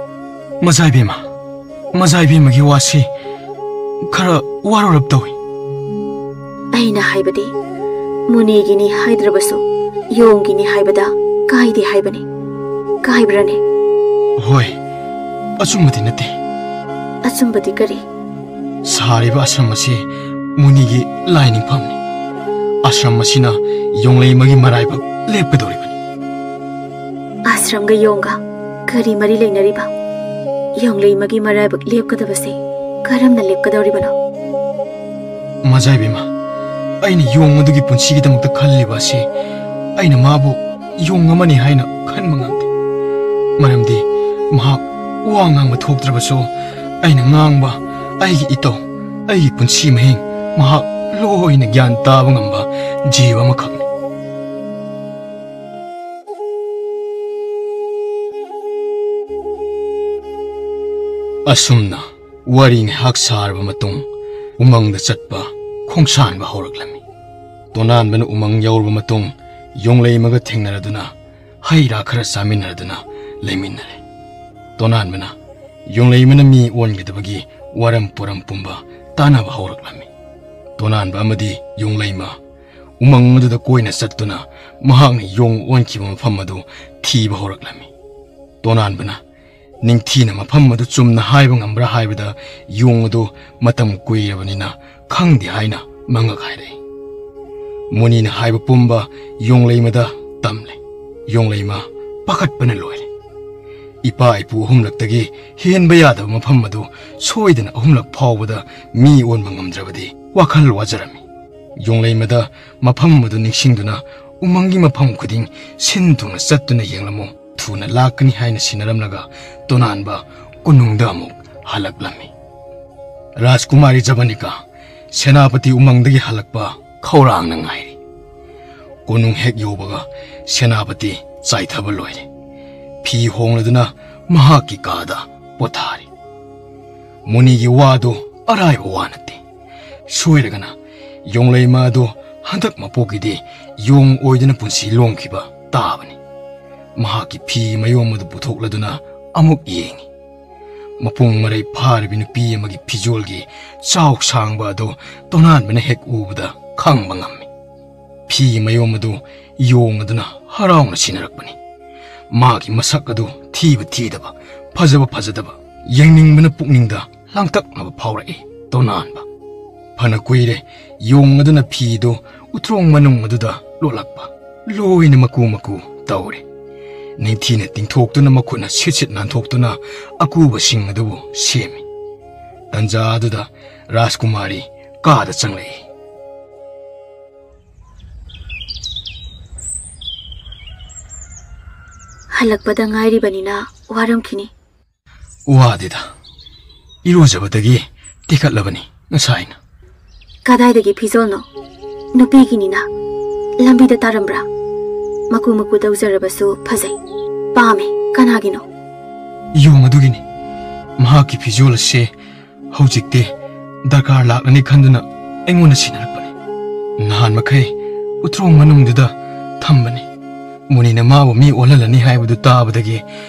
ꯃꯖꯥ ꯏꯕꯦꯝꯃ, ꯃꯖꯥ ꯏꯕꯦꯝꯃꯒꯤ ꯋꯥꯁꯤ ꯈꯔ ꯋꯥꯔꯧꯔꯞ ꯇꯧꯏ꯫ ꯑꯩꯅ ꯍꯥꯏꯕꯗꯤ, ꯃꯨꯅꯤꯒꯤꯅꯤ ꯍꯥꯏꯗ꯭ꯔꯕꯁꯨ ꯌꯣꯡꯒꯤꯅꯤ ꯍꯥꯏꯕꯗ ꯀꯥꯏꯗꯦ ꯍꯥꯏꯕꯅꯤ꯫ ꯀꯥꯏꯕ꯭ꯔꯅꯦ? ꯍꯣꯏ, ꯑꯆꯨꯝꯕꯗꯤ ꯅꯠꯇꯦ꯫ ꯑꯆꯨꯝꯕꯗꯤ ꯀꯔꯤ? ꯁꯥꯔꯤꯕ ꯑꯥꯁ꯭ꯔꯝ ꯑꯁꯤ ꯃꯨꯅꯤꯒꯤ ꯂꯥꯏ ꯅꯤꯡꯐꯝꯅꯤ꯫ ꯑꯥꯁ꯭ꯔꯝ ꯑꯁꯤꯅ ꯌꯣꯡꯂꯩꯃꯒꯤ ꯃꯔꯥꯏꯕꯛ ꯂꯦꯞꯀꯗꯧꯔꯤꯕꯅꯤ꯫ ꯑꯥꯁ꯭ꯔꯝꯒ ꯌꯣꯡꯒ ꯀꯔꯤ ꯃꯔꯤ ꯂꯩꯅꯔꯤꯕ? ꯌꯣꯡꯂꯩꯃꯒꯤ ꯃꯔꯥꯏꯕꯛ ꯂꯦꯞꯀꯗꯕꯁꯦ ꯀꯔꯝꯅ ꯂꯦꯞꯀꯗꯧꯔꯤꯕꯅꯣ? ꯃꯖꯥ ꯏꯕꯦꯝꯃ, ꯑꯩꯅ ꯌꯣꯡ ꯑꯗꯨꯒꯤ ꯄꯨꯟꯁꯤꯒꯤꯗꯃꯛꯇ ꯈꯜꯂꯤꯕ ꯑꯁꯤ ꯑꯩꯅ ꯃꯥꯕꯨ ꯌꯣꯡ ꯑꯃꯅꯤ ꯍꯥꯏꯅ ꯈꯟꯕ ꯉꯝꯗꯦ꯫ ꯃꯔꯝꯗꯤ ꯃꯍꯥꯛ ꯋꯥ ꯉꯥꯡꯕ ꯊꯣꯛꯇ꯭ꯔꯕꯁꯨ, ꯑꯩꯅ ꯉꯥꯡꯕ, ꯑꯩꯒꯤ ꯏꯇꯧ, ꯑꯩꯒꯤ ꯄꯨꯟꯁꯤ ꯃꯍꯤꯡ ꯃꯍꯥꯛ ꯂꯣꯏꯅ ꯒ꯭ꯌꯥꯟ ꯇꯥꯕ ꯉꯝꯕ ꯖꯤꯕ ꯑꯃꯈꯛꯅꯤ꯫ ꯑꯁꯨꯝꯅ ꯋꯥꯔꯤ ꯉꯥꯏꯍꯥꯛ ꯁꯥꯔꯕ ꯃꯇꯨꯡ, ꯎꯃꯪꯗ ꯆꯠꯄ ꯈꯣꯡꯁꯥꯟꯕ ꯍꯧꯔꯛꯂꯝꯃꯤ꯫ ꯇꯣꯅꯥꯟꯕꯅ ꯎꯃꯪ ꯌꯧꯔꯕ ꯃꯇꯨꯡ, ꯌꯣꯡꯂꯩꯃꯒ ꯊꯦꯡꯅꯔꯗꯨꯅ ꯍꯩ ꯔꯥ ꯈꯔ ꯆꯥꯃꯤꯟꯅꯔꯗꯨꯅ ꯂꯩꯃꯤꯟꯅꯔꯦ꯫ ꯇꯣꯅꯥꯟꯕꯅ ꯌꯣꯡꯂꯩꯃꯅ ꯃꯤ ꯑꯣꯟꯒꯗꯕꯒꯤ ꯋꯥꯔꯝ ꯄꯨꯔꯝ ꯄꯨꯝꯕ ꯇꯥꯟꯅꯕ ꯍꯧꯔꯛꯂꯝꯃꯤ꯫ ꯇꯣꯅꯥꯟꯕ ꯑꯃꯗꯤ ꯌꯣꯡꯂꯩꯃ ꯎꯃꯪ ꯑꯗꯨꯗ ꯀꯣꯏꯅ ꯆꯠꯇꯨꯅ ꯃꯍꯥꯛꯅ ꯌꯣꯡ ꯑꯣꯟꯈꯤꯕ ꯃꯐꯝ ꯑꯗꯨ ꯊꯤꯕ ꯍꯧꯔꯛꯂꯝꯃꯤ꯫ ꯇꯣꯅꯥꯟꯕꯅ ꯅꯤꯡꯊꯤꯅ ꯃꯐꯝ ꯑꯗꯨ ꯆꯨꯝꯅ ꯍꯥꯏꯕ ꯉꯝꯕ꯭ꯔꯥ ꯍꯥꯏꯕꯗ, ꯌꯣꯡ ꯑꯗꯨ ꯃꯇꯝ ꯀꯨꯏꯔꯕꯅꯤꯅ ꯈꯪꯗꯦ ꯍꯥꯏꯅ ꯃꯉꯛ ꯍꯥꯏꯔꯛꯏ꯫ ꯃꯨꯅꯤꯅ ꯍꯥꯏꯕ ꯄꯨꯝꯕ ꯌꯣꯡꯂꯩꯃꯗ ꯇꯝꯂꯦ꯫ ꯌꯣꯡꯂꯩꯃ ꯄꯥꯈꯠꯄꯅ ꯂꯣꯏꯔꯦ꯫ ꯏꯄꯥ ꯏꯄꯨ ꯑꯍꯨꯝꯂꯛꯇꯒꯤ ꯍꯦꯟꯕ ꯌꯥꯗꯕ ꯃꯐꯝ ꯑꯗꯨ ꯁꯣꯏꯗꯅ ꯑꯍꯨꯝꯂꯛ ꯐꯥꯎꯕꯗ ꯃꯤ ꯑꯣꯟꯕ ꯉꯝꯗ꯭ꯔꯕꯗꯤ ꯋꯥꯈꯜ ꯋꯥꯖꯔꯝꯃꯤ꯫ ꯌꯣꯡꯂꯩꯃꯗ ꯃꯐꯝ ꯑꯗꯨ ꯅꯤꯡꯁꯤꯡꯗꯨꯅ ꯎꯃꯪꯒꯤ ꯃꯐꯝ ꯈꯨꯗꯤꯡ ꯁꯤꯟ ꯊꯨꯡꯅ ꯆꯠꯇꯨꯅ ꯌꯦꯡꯂꯝꯃꯨ, ꯊꯨꯅ ꯂꯥꯛꯀꯅꯤ ꯍꯥꯏꯅ ꯁꯤꯟꯅꯔꯝꯂꯒ ꯇꯣꯅꯥꯟꯕ ꯀꯣꯅꯨꯡꯗ ꯑꯃꯨꯛ ꯍꯜꯂꯛꯂꯝꯃꯤ꯫ ꯔꯥꯖꯀꯨꯃꯥꯔꯤ ꯖꯕꯅꯤꯀꯥ ꯁꯦꯅꯥꯄꯇꯤ ꯎꯃꯪꯗꯒꯤ ꯍꯜꯂꯛꯄ ꯈꯧꯔꯥꯡꯅ ꯉꯥꯏꯔꯤ꯫ ꯀꯣꯅꯨꯡ ꯍꯦꯛ ꯌꯧꯕꯒ ꯁꯦꯅꯥꯄꯇꯤ ꯆꯥꯏꯊꯕ ꯂꯣꯏꯔꯦ꯫ ꯐꯤ ꯍꯣꯡꯂꯗꯨꯅ ꯃꯍꯥꯛꯀꯤ ꯀꯥꯗ ꯄꯣꯊꯥꯔꯤ꯫ ꯃꯨꯅꯤꯒꯤ ꯋꯥꯗꯨ ꯑꯔꯥꯏꯕ ꯋꯥ ꯅꯠꯇꯦ꯫ ꯁꯣꯏꯔꯒꯅ ꯌꯣꯡꯂꯩꯃ ꯑꯗꯨ ꯍꯟꯗꯛ ꯃꯄꯣꯛꯀꯤꯗꯤ ꯌꯣꯡ ꯑꯣꯏꯗꯨꯅ ꯄꯨꯟꯁꯤ ꯂꯣꯡꯈꯤꯕ ꯇꯥꯕꯅꯤ꯫ ꯃꯍꯥꯛꯀꯤ ꯐꯤ ꯃꯌꯣꯝ ꯑꯗꯨ ꯄꯨꯊꯣꯛꯂꯗꯨꯅ ꯑꯃꯨꯛ ꯌꯦꯡꯉꯤ꯫ ꯃꯄꯨꯡ ꯃꯔꯩ ꯐꯥꯔꯕꯤ ꯅꯨꯄꯤ ꯑꯃꯒꯤ ꯐꯤꯖꯣꯜꯒꯤ ꯆꯥꯎ ꯁꯥꯡꯕ ꯑꯗꯨ ꯇꯣꯅꯥꯟꯕꯅ ꯍꯦꯛ ꯎꯕꯗ ꯈꯪꯕ ꯉꯝꯃꯤ꯫ ꯐꯤ ꯃꯌꯣꯝ ꯑꯗꯨ ꯌꯣꯡ ꯑꯗꯨꯅ ꯍꯔꯥꯎꯅ ꯁꯤꯟꯅꯔꯛꯄꯅꯤ꯫ ꯃꯥꯒꯤ ꯃꯁꯛ ꯑꯗꯨ ꯊꯤꯕ ꯊꯤꯗꯕ, ꯐꯖꯕ ꯐꯖꯗꯕ, ꯌꯦꯡꯅꯤꯡꯕꯅ ꯄꯨꯛꯅꯤꯡꯗ ꯂꯥꯡꯇꯛꯅꯕ ꯐꯥꯎꯔꯛꯏ ꯇꯣꯅꯥꯟꯕ꯫ ꯐꯅ ꯀꯨꯏꯔꯦ ꯌꯣꯡ ꯑꯗꯨꯅ ꯐꯤꯗꯨ ꯎꯇ꯭ꯔꯣꯡ ꯃꯅꯨꯡ ꯑꯗꯨꯗ ꯂꯣꯠꯂꯛꯄ꯫ ꯂꯣꯏꯅ ꯃꯀꯨ ꯃꯀꯨ ꯇꯧꯔꯦ꯫ ꯅꯤꯡꯊꯤꯅ ꯇꯤꯡꯊꯣꯛꯇꯨꯅ ꯃꯈꯨꯠꯅ ꯁꯤꯠ ꯁꯤꯠ ꯅꯥꯟꯊꯣꯛꯇꯨꯅ ꯑꯀꯨꯕꯁꯤꯡ ꯑꯗꯨꯕꯨ ꯁꯦꯝꯃꯤ꯫ ꯇꯟꯖꯥ ꯑꯗꯨꯗ ꯔꯥꯖꯀꯨꯃꯥꯔꯤ ꯀꯥꯗ ꯆꯪꯂꯛꯏ꯫ ꯍꯜꯂꯛꯄꯗ ꯉꯥꯏꯔꯤꯕꯅꯤꯅ ꯋꯥꯔꯝꯈꯤꯅꯤ꯫ ꯋꯥꯗꯦꯗ꯫ ꯏꯔꯨꯖꯕꯗꯒꯤ ꯇꯦꯛꯈꯠꯂꯕꯅꯤ ꯉꯁꯥꯏꯅ꯫ ꯀꯗꯥꯏꯗꯒꯤ ꯐꯤꯖꯣꯜꯅꯣ? ꯅꯨꯄꯤꯒꯤꯅꯤꯅ꯫ ꯂꯝꯕꯤꯗ ꯇꯥꯔꯝꯕ꯭ꯔꯥ? ꯃꯀꯨ ꯃꯀꯨ ꯇꯧꯖꯔꯕꯁꯨ ꯐꯖꯩ꯫ ꯄꯥꯝꯃꯦ꯫ ꯀꯅꯥꯒꯤꯅꯣ? ꯌꯣꯡ ꯑꯗꯨꯒꯤꯅꯤ꯫ ꯃꯍꯥꯛꯀꯤ ꯐꯤꯖꯣꯜ ꯑꯁꯤ ꯍꯧꯖꯤꯛꯇꯤ ꯗꯔꯀꯥꯔ ꯂꯥꯛꯂꯅꯤ ꯈꯟꯗꯨꯅ ꯑꯩꯉꯣꯟꯗ ꯁꯤꯟꯅꯔꯛꯄꯅꯤ꯫ ꯅꯍꯥꯟ ꯃꯈꯩ ꯎꯇ꯭ꯔꯣꯡ ꯃꯅꯨꯡꯗꯨꯗ ꯊꯝꯕꯅꯤ꯫ ꯃꯨꯅꯤꯅ ꯃꯥꯕꯨ ꯃꯤ ꯑꯣꯜꯍꯜꯂꯅꯤ ꯍꯥꯏꯕꯗꯨ ꯇꯥꯕꯗꯒꯤ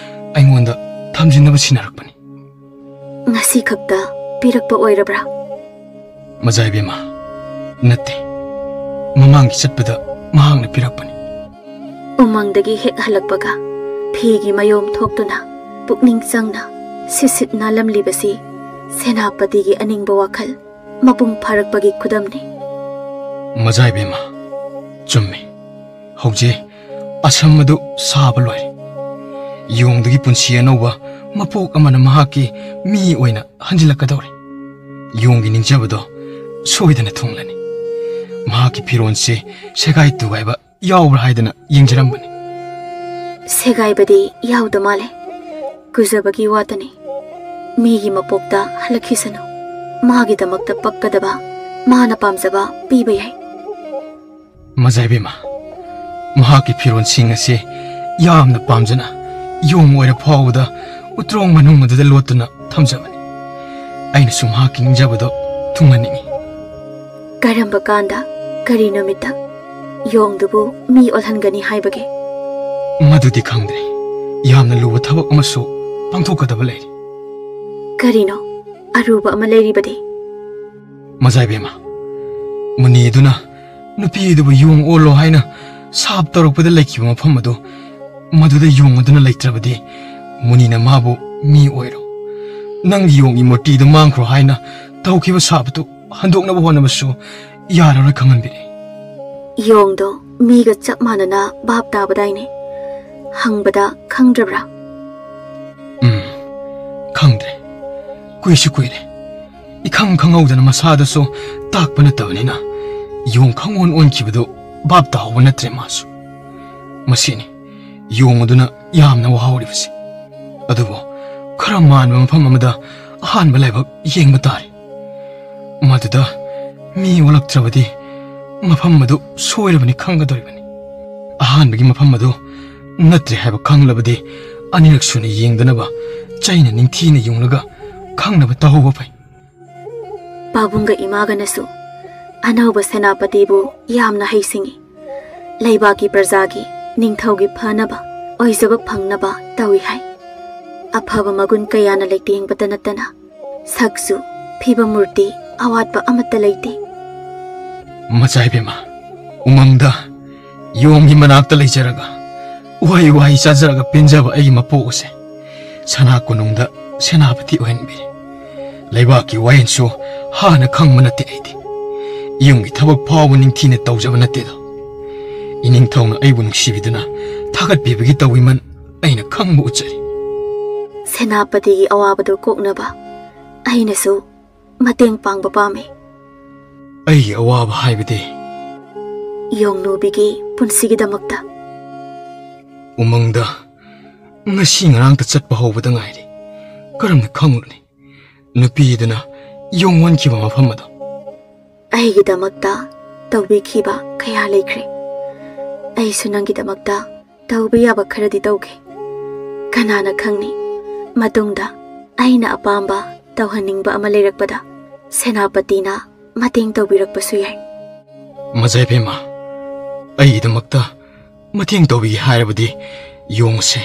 ꯑꯩꯉꯣꯟꯗ ꯊꯝꯖꯤꯟꯅꯕ ꯁꯤꯟꯅꯔꯛꯄꯅꯤ꯫ ꯉꯁꯤ ꯈꯛꯇ ꯄꯤꯔꯛꯄ ꯑꯣꯏꯔꯕ꯭ꯔꯥ? ꯃꯖꯥ ꯏꯕꯦꯝꯃ, ꯅꯠꯇꯦ꯫ ꯃꯃꯥꯡꯒꯤ ꯆꯠꯄꯗ ꯃꯍꯥꯛꯅ ꯄꯤꯔꯛꯄꯅꯤ꯫ ꯎꯃꯪꯗꯒꯤ ꯍꯦꯛ ꯍꯜꯂꯛꯄꯒ ꯐꯤꯒꯤ ꯃꯌꯣꯝ ꯊꯣꯛꯇꯨꯅ ꯄꯨꯛꯅꯤꯡ ꯆꯪꯅ ꯁꯤꯠ ꯁꯤꯠ ꯅꯥꯜꯂꯝꯂꯤꯕꯁꯤ ꯁꯦꯅꯥꯄꯇꯤꯒꯤ ꯑꯅꯤꯡꯕ ꯋꯥꯈꯜ ꯃꯄꯨꯡ ꯐꯥꯔꯛꯄꯒꯤ ꯈꯨꯗꯝꯅꯤ꯫ ꯃꯖꯥ ꯏꯕꯦꯝꯃ, ꯆꯨꯝꯃꯤ꯫ ꯍꯧꯖꯤꯛ ꯑꯁꯝ ꯑꯗꯨ ꯁꯥꯕ ꯂꯣꯏꯔꯦ꯫ ꯌꯣꯡꯗꯒꯤ ꯄꯨꯟꯁꯤ ꯑꯅꯧꯕ ꯃꯄꯣꯛ ꯑꯃꯅ ꯃꯍꯥꯛꯀꯤ ꯃꯤ ꯑꯣꯏꯅ ꯍꯟꯖꯤꯜꯂꯛꯀꯗꯧꯔꯦ꯫ ꯌꯣꯡꯒꯤ ꯅꯤꯡꯖꯕꯗꯣ ꯁꯣꯏꯗꯅ ꯊꯨꯡꯂꯅꯤ꯫ ꯃꯍꯥꯛꯀꯤ ꯐꯤꯔꯣꯟꯁꯦ ꯁꯦꯒꯥꯏ ꯇꯨꯒꯥꯏꯕ ꯌꯥꯎꯕ꯭ꯔꯥ ꯍꯥꯏꯗꯅ ꯌꯦꯡꯖꯔꯝꯕꯅꯤ꯫ ꯁꯦꯒꯥꯏꯕꯗꯤ ꯌꯥꯎꯗ ꯃꯥꯜꯂꯦ꯫ ꯀꯨꯖꯕꯒꯤ ꯋꯥꯇꯅꯤ꯫ ꯃꯤꯒꯤ ꯃꯄꯣꯛꯇ ꯍꯜꯂꯛꯈꯤꯁꯅꯨ꯫ ꯃꯥꯒꯤꯗꯃꯛꯇ ꯄꯛꯀꯗꯕ, ꯃꯥꯅ ꯄꯥꯝꯖꯕ ꯄꯤꯕ ꯌꯥꯏ꯫ ꯃꯖꯥ ꯏꯕꯦꯝꯃ, ꯃꯍꯥꯛꯀꯤ ꯐꯤꯔꯣꯟꯁꯤꯡ ꯑꯁꯤ ꯌꯥꯝꯅ ꯄꯥꯝꯖꯅ ꯌꯣꯡ ꯑꯣꯏꯔ ꯐꯥꯎꯕꯗ ꯎꯇ꯭ꯔꯣꯡ ꯃꯅꯨꯡ ꯑꯗꯨꯗ ꯂꯣꯠꯇꯨꯅ ꯊꯝꯖꯕꯅꯤ꯫ ꯑꯩꯅꯁꯨ ꯃꯍꯥꯛꯀꯤ ꯅꯤꯡꯖꯕꯗꯣ ꯊꯨꯡꯍꯟꯅꯤꯡꯏ꯫ ꯀꯔꯝꯕ ꯀꯥꯟꯗ, ꯀꯔꯤ ꯅꯨꯃꯤꯠꯇ ꯌꯣꯡꯗꯨꯕꯨ ꯃꯤ ꯑꯣꯜꯍꯟꯒꯅꯤ ꯍꯥꯏꯕꯒꯦ? ꯃꯗꯨꯗꯤ ꯈꯪꯗ꯭ꯔꯦ꯫ ꯌꯥꯝꯅ ꯂꯨꯕ ꯊꯕꯛ ꯑꯃꯁꯨ ꯄꯥꯡꯊꯣꯛꯀꯗꯕ ꯂꯩꯔꯤ꯫ ꯀꯔꯤꯅꯣ ꯑꯔꯨꯕ ꯑꯃ ꯂꯩꯔꯤꯕꯗꯤ? ꯃꯖꯥ ꯏꯕꯦꯝꯃ, ꯃꯨꯅꯤ ꯑꯗꯨꯅ ꯅꯨꯄꯤ ꯑꯗꯨꯕꯨ ꯌꯣꯡ ꯑꯣꯜꯂꯣ ꯍꯥꯏꯅ ꯁꯥꯞ ꯇꯧꯔꯛꯄꯗ ꯂꯩꯈꯤꯕ ꯃꯐꯝ ꯑꯗꯨ, ꯃꯗꯨꯗ ꯌꯣꯡ ꯑꯗꯨꯅ ꯂꯩꯇ꯭ꯔꯕꯗꯤ ꯃꯨꯅꯤꯅ ꯃꯥꯕꯨ ꯃꯤ ꯑꯣꯏꯔꯣ, ꯅꯪꯒꯤ ꯌꯣꯡꯒꯤ ꯃꯨꯔꯇꯤꯗꯨ ꯃꯥꯡꯈ꯭ꯔꯣ ꯍꯥꯏꯅ ꯇꯧꯈꯤꯕ ꯁꯥꯞ ꯑꯗꯨ ꯍꯟꯗꯣꯛꯅꯕ ꯍꯣꯠꯅꯕꯁꯨ ꯌꯥꯔꯔꯣꯏ ꯈꯪꯍꯟꯕꯤꯔꯦ꯫ ꯌꯣꯡꯗꯣ ꯃꯤꯒ ꯆꯞ ꯃꯥꯟꯅꯅ ꯚꯥꯞ ꯇꯥꯕꯗꯥꯏꯅꯦ꯫ ꯍꯪꯕꯗ ꯈꯪꯗ꯭ꯔꯕ꯭ꯔꯥ? ꯎꯝ, ꯈꯪꯗ꯭ꯔꯦ꯫ ꯀꯨꯏꯁꯨ ꯀꯨꯏꯔꯦ꯫ ꯏꯈꯪ ꯈꯪꯍꯧꯗꯅ ꯃꯁꯥꯗꯁꯨ ꯇꯥꯛꯄ ꯅꯠꯇꯕꯅꯤꯅ ꯌꯣꯡ ꯈꯪꯑꯣꯟ ꯑꯣꯟꯈꯤꯕꯗꯨ ꯚꯥꯞ ꯇꯥꯍꯧꯕ ꯅꯠꯇ꯭ꯔꯦ ꯃꯥꯁꯨ꯫ ꯃꯁꯤꯅꯤ ꯌꯣꯡ ꯑꯗꯨꯅ ꯌꯥꯝꯅ ꯋꯥꯍꯧꯔꯤꯕꯁꯤ꯫ ꯑꯗꯨꯕꯨ ꯈꯔ ꯃꯥꯟꯕ ꯃꯐꯝ ꯑꯃꯗ ꯑꯍꯥꯟꯕ ꯂꯥꯏꯕꯛ ꯌꯦꯡꯕ ꯇꯥꯔꯦ꯫ ꯃꯗꯨꯗ ꯃꯤ ꯑꯣꯜꯂꯛꯇ꯭ꯔꯕꯗꯤ ꯃꯐꯝ ꯑꯗꯨ ꯁꯣꯏꯔꯕꯅꯤ ꯈꯪꯒꯗꯧꯔꯤꯕꯅꯤ꯫ ꯑꯍꯥꯟꯕꯒꯤ ꯃꯐꯝ ꯑꯗꯨ ꯅꯠꯇ꯭ꯔꯦ ꯍꯥꯏꯕ ꯈꯪꯂꯕꯗꯤ ꯑꯅꯤꯔꯛ ꯁꯨꯅ ꯌꯦꯡꯗꯅꯕ ꯆꯩꯅ ꯅꯤꯡꯊꯤꯅ ꯌꯨꯡꯂꯒ ꯈꯪꯅꯕ ꯇꯧꯍꯧꯕ ꯐꯩ꯫ ꯄꯥꯕꯨꯡꯒ ꯏꯃꯥꯒꯅꯁꯨ ꯑꯅꯧꯕ ꯁꯦꯅꯥꯄꯇꯤꯕꯨ ꯌꯥꯝꯅ ꯍꯩꯁꯤꯡꯏ꯫ ꯂꯩꯕꯥꯛꯀꯤ ꯄ꯭ꯔꯖꯥꯒꯤ, ꯅꯤꯡꯊꯧꯒꯤ ꯐꯅꯕ ꯑꯣꯏꯖꯕ ꯐꯪꯅꯕ ꯇꯧꯏ ꯍꯥꯏ꯫ ꯑꯐꯕ ꯃꯒꯨꯟ ꯀꯌꯥꯅ ꯂꯩꯇꯦꯡꯕꯇ ꯅꯠꯇꯅ ꯁꯛꯁꯨ, ꯐꯤꯕꯝ ꯃꯨꯔꯇꯤ ꯑꯋꯥꯠꯄ ꯑꯃꯠꯇ ꯂꯩꯇꯦ꯫ ꯃꯆꯥ ꯏꯕꯦꯝꯃ, ꯎꯃꯪꯗ ꯌꯣꯡꯒꯤ ꯃꯅꯥꯛꯇ ꯂꯩꯖꯔꯒ ꯎꯍꯩ ꯋꯥꯍꯩ ꯆꯥꯖꯔꯒ ꯄꯦꯟꯖꯕ ꯑꯩꯒꯤ ꯃꯄꯣꯛ ꯑꯁꯦ ꯁꯅꯥ ꯀꯣꯅꯨꯡꯗ ꯁꯦꯅꯥꯄꯇꯤ ꯑꯣꯏꯍꯟꯕꯤꯔꯦ꯫ ꯂꯩꯕꯥꯛꯀꯤ ꯋꯥꯌꯦꯜꯁꯨ ꯍꯥꯟꯅ ꯈꯪꯕ ꯅꯠꯇꯦ ꯑꯩꯗꯤ꯫ ꯌꯨꯝꯒꯤ ꯊꯕꯛ ꯐꯥꯎꯕ ꯅꯤꯡꯊꯤꯅ ꯇꯧꯖꯕ ꯅꯠꯇꯦꯗꯣ꯫ ꯏꯅꯤꯡꯊꯧꯅ ꯑꯩꯕꯨ ꯅꯨꯡꯁꯤꯕꯤꯗꯨꯅ ꯊꯥꯒꯠꯄꯤꯕꯒꯤ ꯇꯧꯕꯤꯃꯜ ꯑꯩꯅ ꯈꯪꯕ ꯎꯠꯆꯔꯤ꯫ ꯁꯦꯅꯥꯄꯇꯤꯒꯤ ꯑꯋꯥꯕꯗꯨ ꯀꯣꯛꯅꯕ ꯑꯩꯅꯁꯨ ꯃꯇꯦꯡ ꯄꯥꯡꯕ ꯄꯥꯝꯃꯤ꯫ ꯑꯩꯒꯤ ꯑꯋꯥꯕ ꯍꯥꯏꯕꯗꯤ ꯌꯣꯡꯅꯨꯕꯤꯒꯤ ꯄꯨꯟꯁꯤꯒꯤꯗꯃꯛꯇ꯫ ꯎꯃꯪꯗ ꯉꯁꯤ ꯉꯔꯥꯡꯇ ꯆꯠꯄ ꯍꯧꯕꯗ ꯉꯥꯏꯔꯤ꯫ ꯀꯔꯝꯅ ꯈꯪꯂꯨꯅꯤ? ꯅꯨꯄꯤꯗꯨꯅ ꯌꯣꯡ ꯑꯣꯟꯈꯤꯕ ꯃꯐꯝ ꯑꯗꯣ꯫ ꯑꯩꯒꯤꯗꯃꯛꯇ ꯇꯧꯕꯤꯈꯤꯕ ꯀꯌꯥ ꯂꯩꯈ꯭ꯔꯦ꯫ ꯑꯩꯁꯨ ꯅꯪꯒꯤꯗꯃꯛꯇ ꯇꯧꯕ ꯌꯥꯕ ꯈꯔꯗꯤ ꯇꯧꯒꯦ꯫ ꯀꯅꯥꯅ ꯈꯪꯅꯤ, ꯃꯇꯨꯡꯗ ꯑꯩꯅ ꯑꯄꯥꯝꯕ ꯇꯧꯍꯟꯅꯤꯡꯕ ꯑꯃ ꯂꯩꯔꯛꯄꯗ ꯁꯦꯅꯥꯄꯇꯤꯅ ꯃꯇꯦꯡ ꯇꯧꯕꯤꯔꯛꯄꯁꯨ ꯌꯥꯏ꯫ ꯃꯖꯥꯏꯕꯦꯝꯃ, ꯑꯩꯒꯤꯗꯃꯛꯇ ꯃꯇꯦꯡ ꯇꯧꯕꯤꯒꯦ ꯍꯥꯏꯔꯕꯗꯤ ꯌꯣꯡꯁꯦ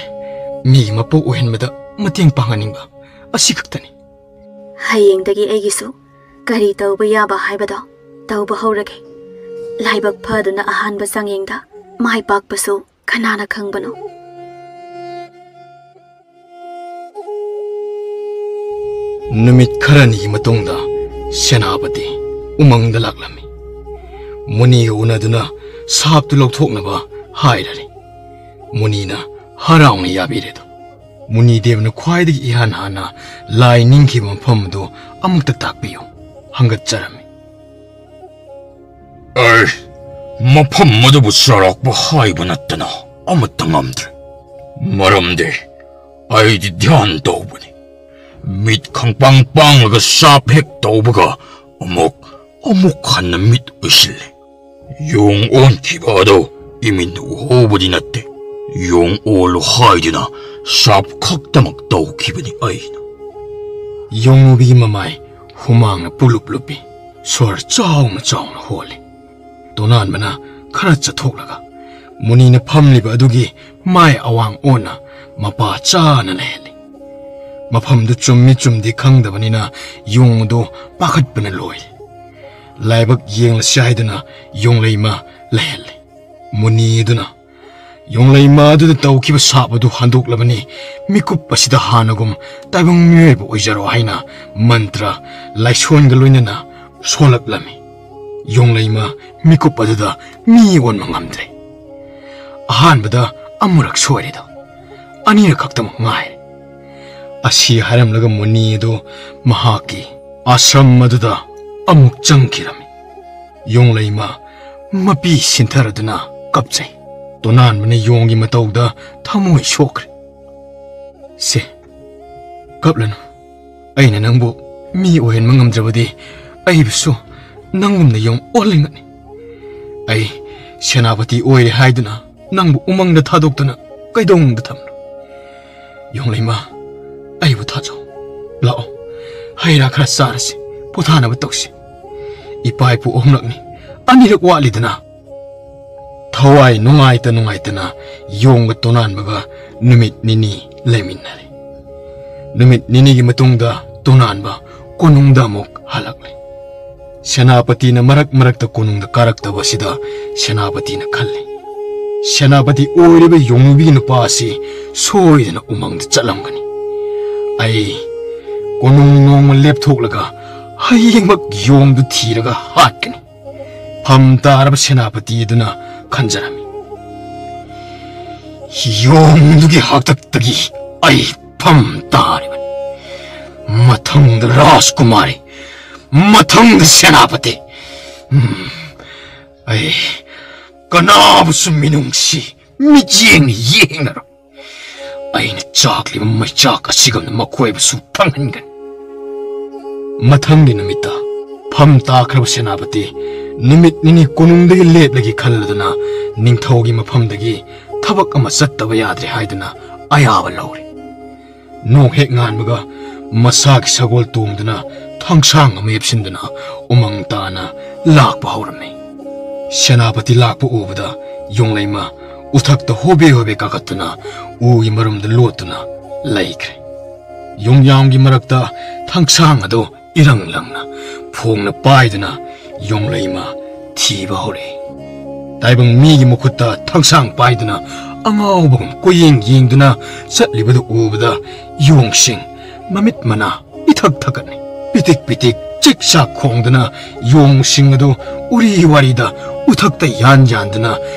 ꯃꯤꯒꯤ ꯃꯄꯣꯛ ꯑꯣꯏꯍꯟꯕꯗ ꯃꯇꯦꯡ ꯄꯥꯡꯍꯟꯅꯤꯡꯕ ꯑꯁꯤ ꯈꯛꯇꯅꯤ꯫ ꯍꯌꯦꯡꯗꯒꯤ ꯑꯩꯒꯤꯁꯨ ꯀꯔꯤ ꯇꯧꯕ ꯌꯥꯕ ꯍꯥꯏꯕꯗꯣ ꯇꯧꯕ ꯍꯧꯔꯒꯦ꯫ ꯂꯥꯏꯕꯛ ꯐꯗꯨꯅ ꯑꯍꯥꯟꯕ ꯆꯥꯡꯌꯦꯡꯗ ꯃꯥꯏ ꯄꯥꯛꯄꯁꯨ ꯀꯅꯥꯅ ꯈꯪꯕꯅꯣ? ꯅꯨꯃꯤꯠ ꯈꯔꯅꯤꯒꯤ ꯃꯇꯨꯡꯗ ꯁꯦꯅꯥꯄꯇꯤ ꯎꯃꯪꯗ ꯂꯥꯛꯂꯝꯃꯤ꯫ ꯃꯨꯅꯤꯒ ꯎꯅꯗꯨꯅ ꯁꯥꯞꯇꯨ ꯂꯧꯊꯣꯛꯅꯕ ꯍꯥꯏꯔꯔꯤ꯫ ꯃꯨꯅꯤꯅ ꯍꯔꯥꯎꯅ ꯌꯥꯕꯤꯔꯦꯗꯣ꯫ ꯃꯨꯅꯤꯗꯦꯕꯅ ꯈ꯭ꯋꯥꯏꯗꯒꯤ ꯏꯍꯥꯟ ꯍꯥꯟꯅ ꯂꯥꯏ ꯅꯤꯡꯈꯤꯕ ꯃꯐꯝ ꯑꯗꯨ ꯑꯃꯨꯛꯇ ꯇꯥꯛꯄꯤꯌꯨ꯫ ꯍꯪꯒꯠꯆꯔꯝꯃꯤ꯫ ꯑꯩ ꯃꯐꯝ ꯑꯗꯨꯕꯨ ꯆꯥꯎꯔꯥꯛꯄ ꯍꯥꯏꯕ ꯅꯠꯇꯅ ꯑꯃꯠꯇ ꯉꯝꯗ꯭ꯔꯦ꯫ ꯃꯔꯝꯗꯤ ꯑꯩꯗꯤ ꯙ꯭ꯌꯥꯟ ꯇꯧꯕꯅꯤ꯫ ꯃꯤꯠ ꯈꯪꯄꯥꯡ ꯄꯥꯡꯂꯒ ꯁꯥꯞ ꯍꯦꯛ ꯇꯧꯕꯒ ꯑꯃꯨꯛ ꯑꯃꯨꯛ ꯍꯟꯅ ꯃꯤꯠ ꯎꯏꯁꯤꯜꯂꯤ꯫ ꯌꯣꯡ ꯑꯣꯟꯈꯤꯕ ꯑꯗꯨ ꯏꯃꯤꯠꯅ ꯎꯍꯧꯕꯗꯤ ꯅꯠꯇꯦ꯫ ꯌꯣꯡ ꯑꯣꯜꯂꯨ ꯍꯥꯏꯗꯨꯅ ꯁꯥꯞ ꯈꯛꯇꯃꯛ ꯇꯧꯈꯤꯕꯅꯤ ꯑꯩꯅ꯫ ꯌꯣꯡꯉꯨꯕꯤꯒꯤ ꯃꯃꯥꯏ ꯍꯨꯃꯥꯡꯅ ꯄꯨꯂꯨꯞ ꯂꯨꯞꯄꯤ꯫ ꯁꯣꯔ ꯆꯥꯎꯅ ꯆꯥꯎꯅ ꯍꯣꯜꯂꯤ꯫ ꯇꯣꯅꯥꯟꯕꯅ ꯈꯔ ꯆꯠꯊꯣꯛꯂꯒ ꯃꯨꯅꯤꯅ ꯐꯝꯂꯤꯕ ꯑꯗꯨꯒꯤ ꯃꯥꯏ ꯑꯋꯥꯡ ꯑꯣꯟꯅ ꯃꯄꯥ ꯆꯥꯅ ꯂꯩꯍꯜꯂꯤ꯫ ꯃꯐꯝꯗꯨ ꯆꯨꯝꯃꯤ ꯆꯨꯝꯗꯦ ꯈꯪꯗꯕꯅꯤꯅ ꯌꯣꯡꯗꯨ ꯄꯥꯈꯠꯄꯅ ꯂꯣꯏꯔꯦ꯫ ꯂꯥꯏꯕꯛ ꯌꯦꯡꯂꯁꯤ ꯍꯥꯏꯗꯨꯅ ꯌꯣꯡꯂꯩꯃ ꯂꯩꯍꯜꯂꯤ꯫ ꯃꯨꯅꯤ ꯑꯗꯨꯅ ꯌꯣꯡꯂꯩꯃ ꯑꯗꯨꯗ ꯇꯧꯈꯤꯕ ꯁꯥꯞ ꯑꯗꯨ ꯍꯟꯗꯣꯛꯂꯕꯅꯤ꯫ ꯃꯤꯀꯨꯞ ꯑꯁꯤꯗ ꯍꯥꯟꯅꯒꯨꯝ ꯇꯥꯏꯕꯪ ꯃꯤꯑꯣꯏꯕ ꯑꯣꯏꯖꯔꯣ ꯍꯥꯏꯅ ꯃꯟꯇ꯭ꯔ ꯂꯥꯏꯁꯣꯟꯒ ꯂꯣꯏꯅꯅ ꯁꯣꯜꯂꯛꯂꯝꯃꯤ꯫ ꯌꯣꯡꯂꯩꯃ ꯃꯤꯀꯨꯞ ꯑꯗꯨꯗ ꯃꯤ ꯑꯣꯟꯕ ꯉꯝꯗ꯭ꯔꯦ꯫ ꯑꯍꯥꯟꯕꯗ ꯑꯃꯨꯔꯛ ꯁꯣꯏꯔꯦꯗꯣ, ꯑꯅꯤꯔꯛ ꯈꯛꯇꯃꯛ ꯉꯥꯏꯔꯦ꯫ ꯑꯁꯤ ꯍꯥꯏꯔꯝꯂꯒ ꯃꯨꯅꯤ ꯑꯗꯨ ꯃꯍꯥꯛꯀꯤ ꯑꯥꯁ꯭ꯔꯝ ꯑꯗꯨꯗ ꯑꯃꯨꯛ ꯆꯪꯈꯤꯔꯝꯃꯤ꯫ ꯌꯣꯡꯂꯩꯃ ꯃꯄꯤ ꯁꯤꯟꯊꯔꯗꯨꯅ ꯀꯞꯆꯩ꯫ ꯇꯣꯅꯥꯟꯕꯅ ꯌꯣꯡꯒꯤ ꯃꯇꯧꯗ ꯊꯃꯣꯏ ꯁꯣꯛꯈ꯭ꯔꯦ꯫ "ꯁꯦ, ꯀꯞꯂꯅꯨ꯫ ꯑꯩꯅ ꯅꯪꯕꯨ ꯃꯤ ꯑꯣꯏꯍꯟꯕ ꯉꯝꯗ꯭ꯔꯕꯗꯤ ꯑꯩꯕꯨꯁꯨ ꯅꯪꯒꯨꯝꯅ ꯌꯣꯡ ꯑꯣꯜꯂꯤꯉꯅꯤ꯫ ꯑꯩ ꯁꯦꯅꯥꯄꯇꯤ ꯑꯣꯏꯔꯦ ꯍꯥꯏꯗꯨꯅ ꯅꯪꯕꯨ ꯎꯃꯪꯗ ꯊꯥꯗꯣꯛꯇꯨꯅ ꯀꯩꯗꯧꯅꯨꯡꯗ ꯊꯝꯂꯨ꯫ ꯌꯣꯡꯂꯩꯃ, ꯑꯩꯕꯨ ꯊꯥꯖꯧ꯫ ꯂꯥꯛꯑꯣ, ꯍꯩ ꯔꯥ ꯈꯔ ꯆꯥꯔꯁꯤ, ꯄꯣꯊꯥꯅꯕ ꯇꯧꯁꯤ꯫ ꯏꯄꯥ ꯏꯄꯨ ꯑꯍꯨꯝꯂꯛꯅꯤ, ꯑꯅꯤꯔꯛ ꯋꯥꯠꯂꯤꯗꯅ꯫" ꯊꯋꯥꯏ ꯅꯨꯡꯉꯥꯏꯇ ꯅꯨꯡꯉꯥꯏꯇꯅ ꯌꯣꯡꯒ ꯇꯣꯅꯥꯟꯕꯒ ꯅꯨꯃꯤꯠ ꯅꯤꯅꯤ ꯂꯩꯃꯤꯟꯅꯔꯦ꯫ ꯅꯨꯃꯤꯠ ꯅꯤꯅꯤꯒꯤ ꯃꯇꯨꯡꯗ ꯇꯣꯅꯥꯟꯕ ꯀꯣꯅꯨꯡꯗ ꯑꯃꯨꯛ ꯍꯜꯂꯛꯂꯦ꯫ ꯁꯦꯅꯥꯄꯇꯤꯅ ꯃꯔꯛ ꯃꯔꯛꯇ ꯀꯣꯅꯨꯡꯗ ꯀꯥꯔꯛꯇꯕ ꯑꯁꯤꯗ ꯁꯦꯅꯥꯄꯇꯤꯅ ꯈꯜꯂꯤ, "ꯁꯦꯅꯥꯄꯇꯤ ꯑꯣꯏꯔꯤꯕ ꯌꯣꯡꯅꯨꯕꯤꯒꯤ ꯅꯨꯄꯥ ꯑꯁꯤ ꯁꯣꯏꯗꯅ ꯎꯃꯪꯗ ꯆꯠꯂꯝꯒꯅꯤ꯫ ꯑꯩ ꯀꯣꯅꯨꯡ ꯅꯣꯡꯃ ꯂꯦꯞꯊꯣꯛꯂꯒ ꯍꯌꯦꯡꯃꯛ ꯌꯣꯡꯗꯨ ꯊꯤꯔꯒ ꯍꯥꯠꯀꯅꯤ꯫" ꯐꯝ ꯇꯥꯔꯕ ꯁꯦꯅꯥꯄꯇꯤ ꯑꯗꯨꯅ ꯈꯟꯖꯔꯝꯃꯤ, "ꯌꯣꯡꯗꯨꯒꯤ ꯍꯥꯛꯇꯛꯇꯒꯤ ꯑꯩ ꯐꯝ ꯇꯥꯔꯤꯕꯅꯤ꯫ ꯃꯊꯪꯗ ꯔꯥꯖꯀꯨꯃꯥꯔꯤ, ꯃꯊꯪꯗ ꯁꯦꯅꯥꯄꯇꯤ꯫ ꯎꯝ, ꯑꯩ ꯀꯅꯥꯕꯨꯁꯨ ꯃꯤꯅꯨꯡꯁꯤ ꯃꯤꯠꯌꯦꯡꯅ ꯌꯦꯡꯂꯔꯣꯏ꯫ ꯑꯩꯅ ꯆꯥꯛꯂꯤꯕ ꯃꯩꯆꯥꯛ ꯑꯁꯤꯒꯨꯝꯅ ꯃꯈꯣꯏꯕꯨꯁꯨ ꯐꯪꯍꯟꯒꯅꯤ꯫ ꯃꯊꯪꯒꯤ ꯅꯨꯃꯤꯠꯇ ꯐꯝ ꯇꯥꯈ꯭ꯔꯕ ꯁꯦꯅꯥꯄꯇꯤ ꯅꯨꯃꯤꯠ ꯅꯤꯅꯤ ꯀꯣꯅꯨꯡꯗꯒꯤ ꯂꯦꯞꯂꯒꯦ ꯈꯜꯂꯗꯨꯅ ꯅꯤꯡꯊꯧꯒꯤ ꯃꯐꯝꯗꯒꯤ ꯊꯕꯛ ꯑꯃ ꯆꯠꯇꯕ ꯌꯥꯗ꯭ꯔꯦ ꯍꯥꯏꯗꯨꯅ ꯑꯌꯥꯕ ꯂꯧꯔꯦ꯫ ꯅꯣꯡ ꯍꯦꯛ ꯉꯥꯟꯕꯒ ꯃꯁꯥꯒꯤ ꯁꯒꯣꯜ ꯇꯣꯡꯗꯨꯅ ꯊꯥꯡꯁꯥꯡ ꯑꯃ ꯌꯦꯞꯁꯤꯟꯗꯨꯅ ꯎꯃꯪ ꯇꯥꯅ ꯂꯥꯛꯄ ꯍꯧꯔꯝꯃꯤ꯫ ꯁꯦꯅꯥꯄꯇꯤ ꯂꯥꯛꯄ ꯎꯕꯗ ꯌꯣꯡꯂꯩꯃ ꯎꯊꯛꯇ ꯍꯣꯕꯦ ꯍꯣꯕꯦ ꯀꯥꯈꯠꯇꯨꯅ ꯎꯒꯤ ꯃꯔꯨꯝꯗ ꯂꯣꯠꯇꯨꯅ ꯂꯩꯈ꯭ꯔꯦ꯫ ꯌꯣꯡꯌꯥꯝꯒꯤ ꯃꯔꯛꯇ ꯊꯥꯡꯁꯥꯡ ꯑꯗꯨ ꯏꯔꯪ ꯂꯪꯅ ꯐꯣꯡꯅ ꯄꯥꯏꯗꯨꯅ ꯌꯣꯡꯂꯩꯃ ꯊꯤꯕ ꯍꯧꯔꯛꯏ꯫ ꯇꯥꯏꯕꯪ ꯃꯤꯒꯤ ꯃꯈꯨꯠꯇ ꯊꯥꯡꯁꯥꯡ ꯄꯥꯏꯗꯨꯅ ꯑꯉꯥꯎꯕꯒꯨꯝ ꯀꯣꯏꯌꯦꯡ ꯌꯦꯡꯗꯨꯅ ꯆꯠꯂꯤꯕꯗꯨ ꯎꯕꯗ ꯌꯣꯡꯁꯤꯡ ꯃꯃꯤꯠ ꯃꯅꯥ ꯏꯊꯛ ꯊꯛꯀꯠꯅꯩ꯫ ꯄꯤꯇꯤꯛ ꯄꯤꯇꯤꯛ ꯆꯤꯛ ꯆꯥꯛ ꯈꯣꯡꯗꯨꯅ ꯌꯣꯡꯁꯤꯡ ꯑꯗꯨ ꯎꯔꯤ ꯋꯥꯔꯤꯗ ꯎꯊꯛꯇ ꯌꯥꯟ ꯌꯥꯟꯗꯨꯅ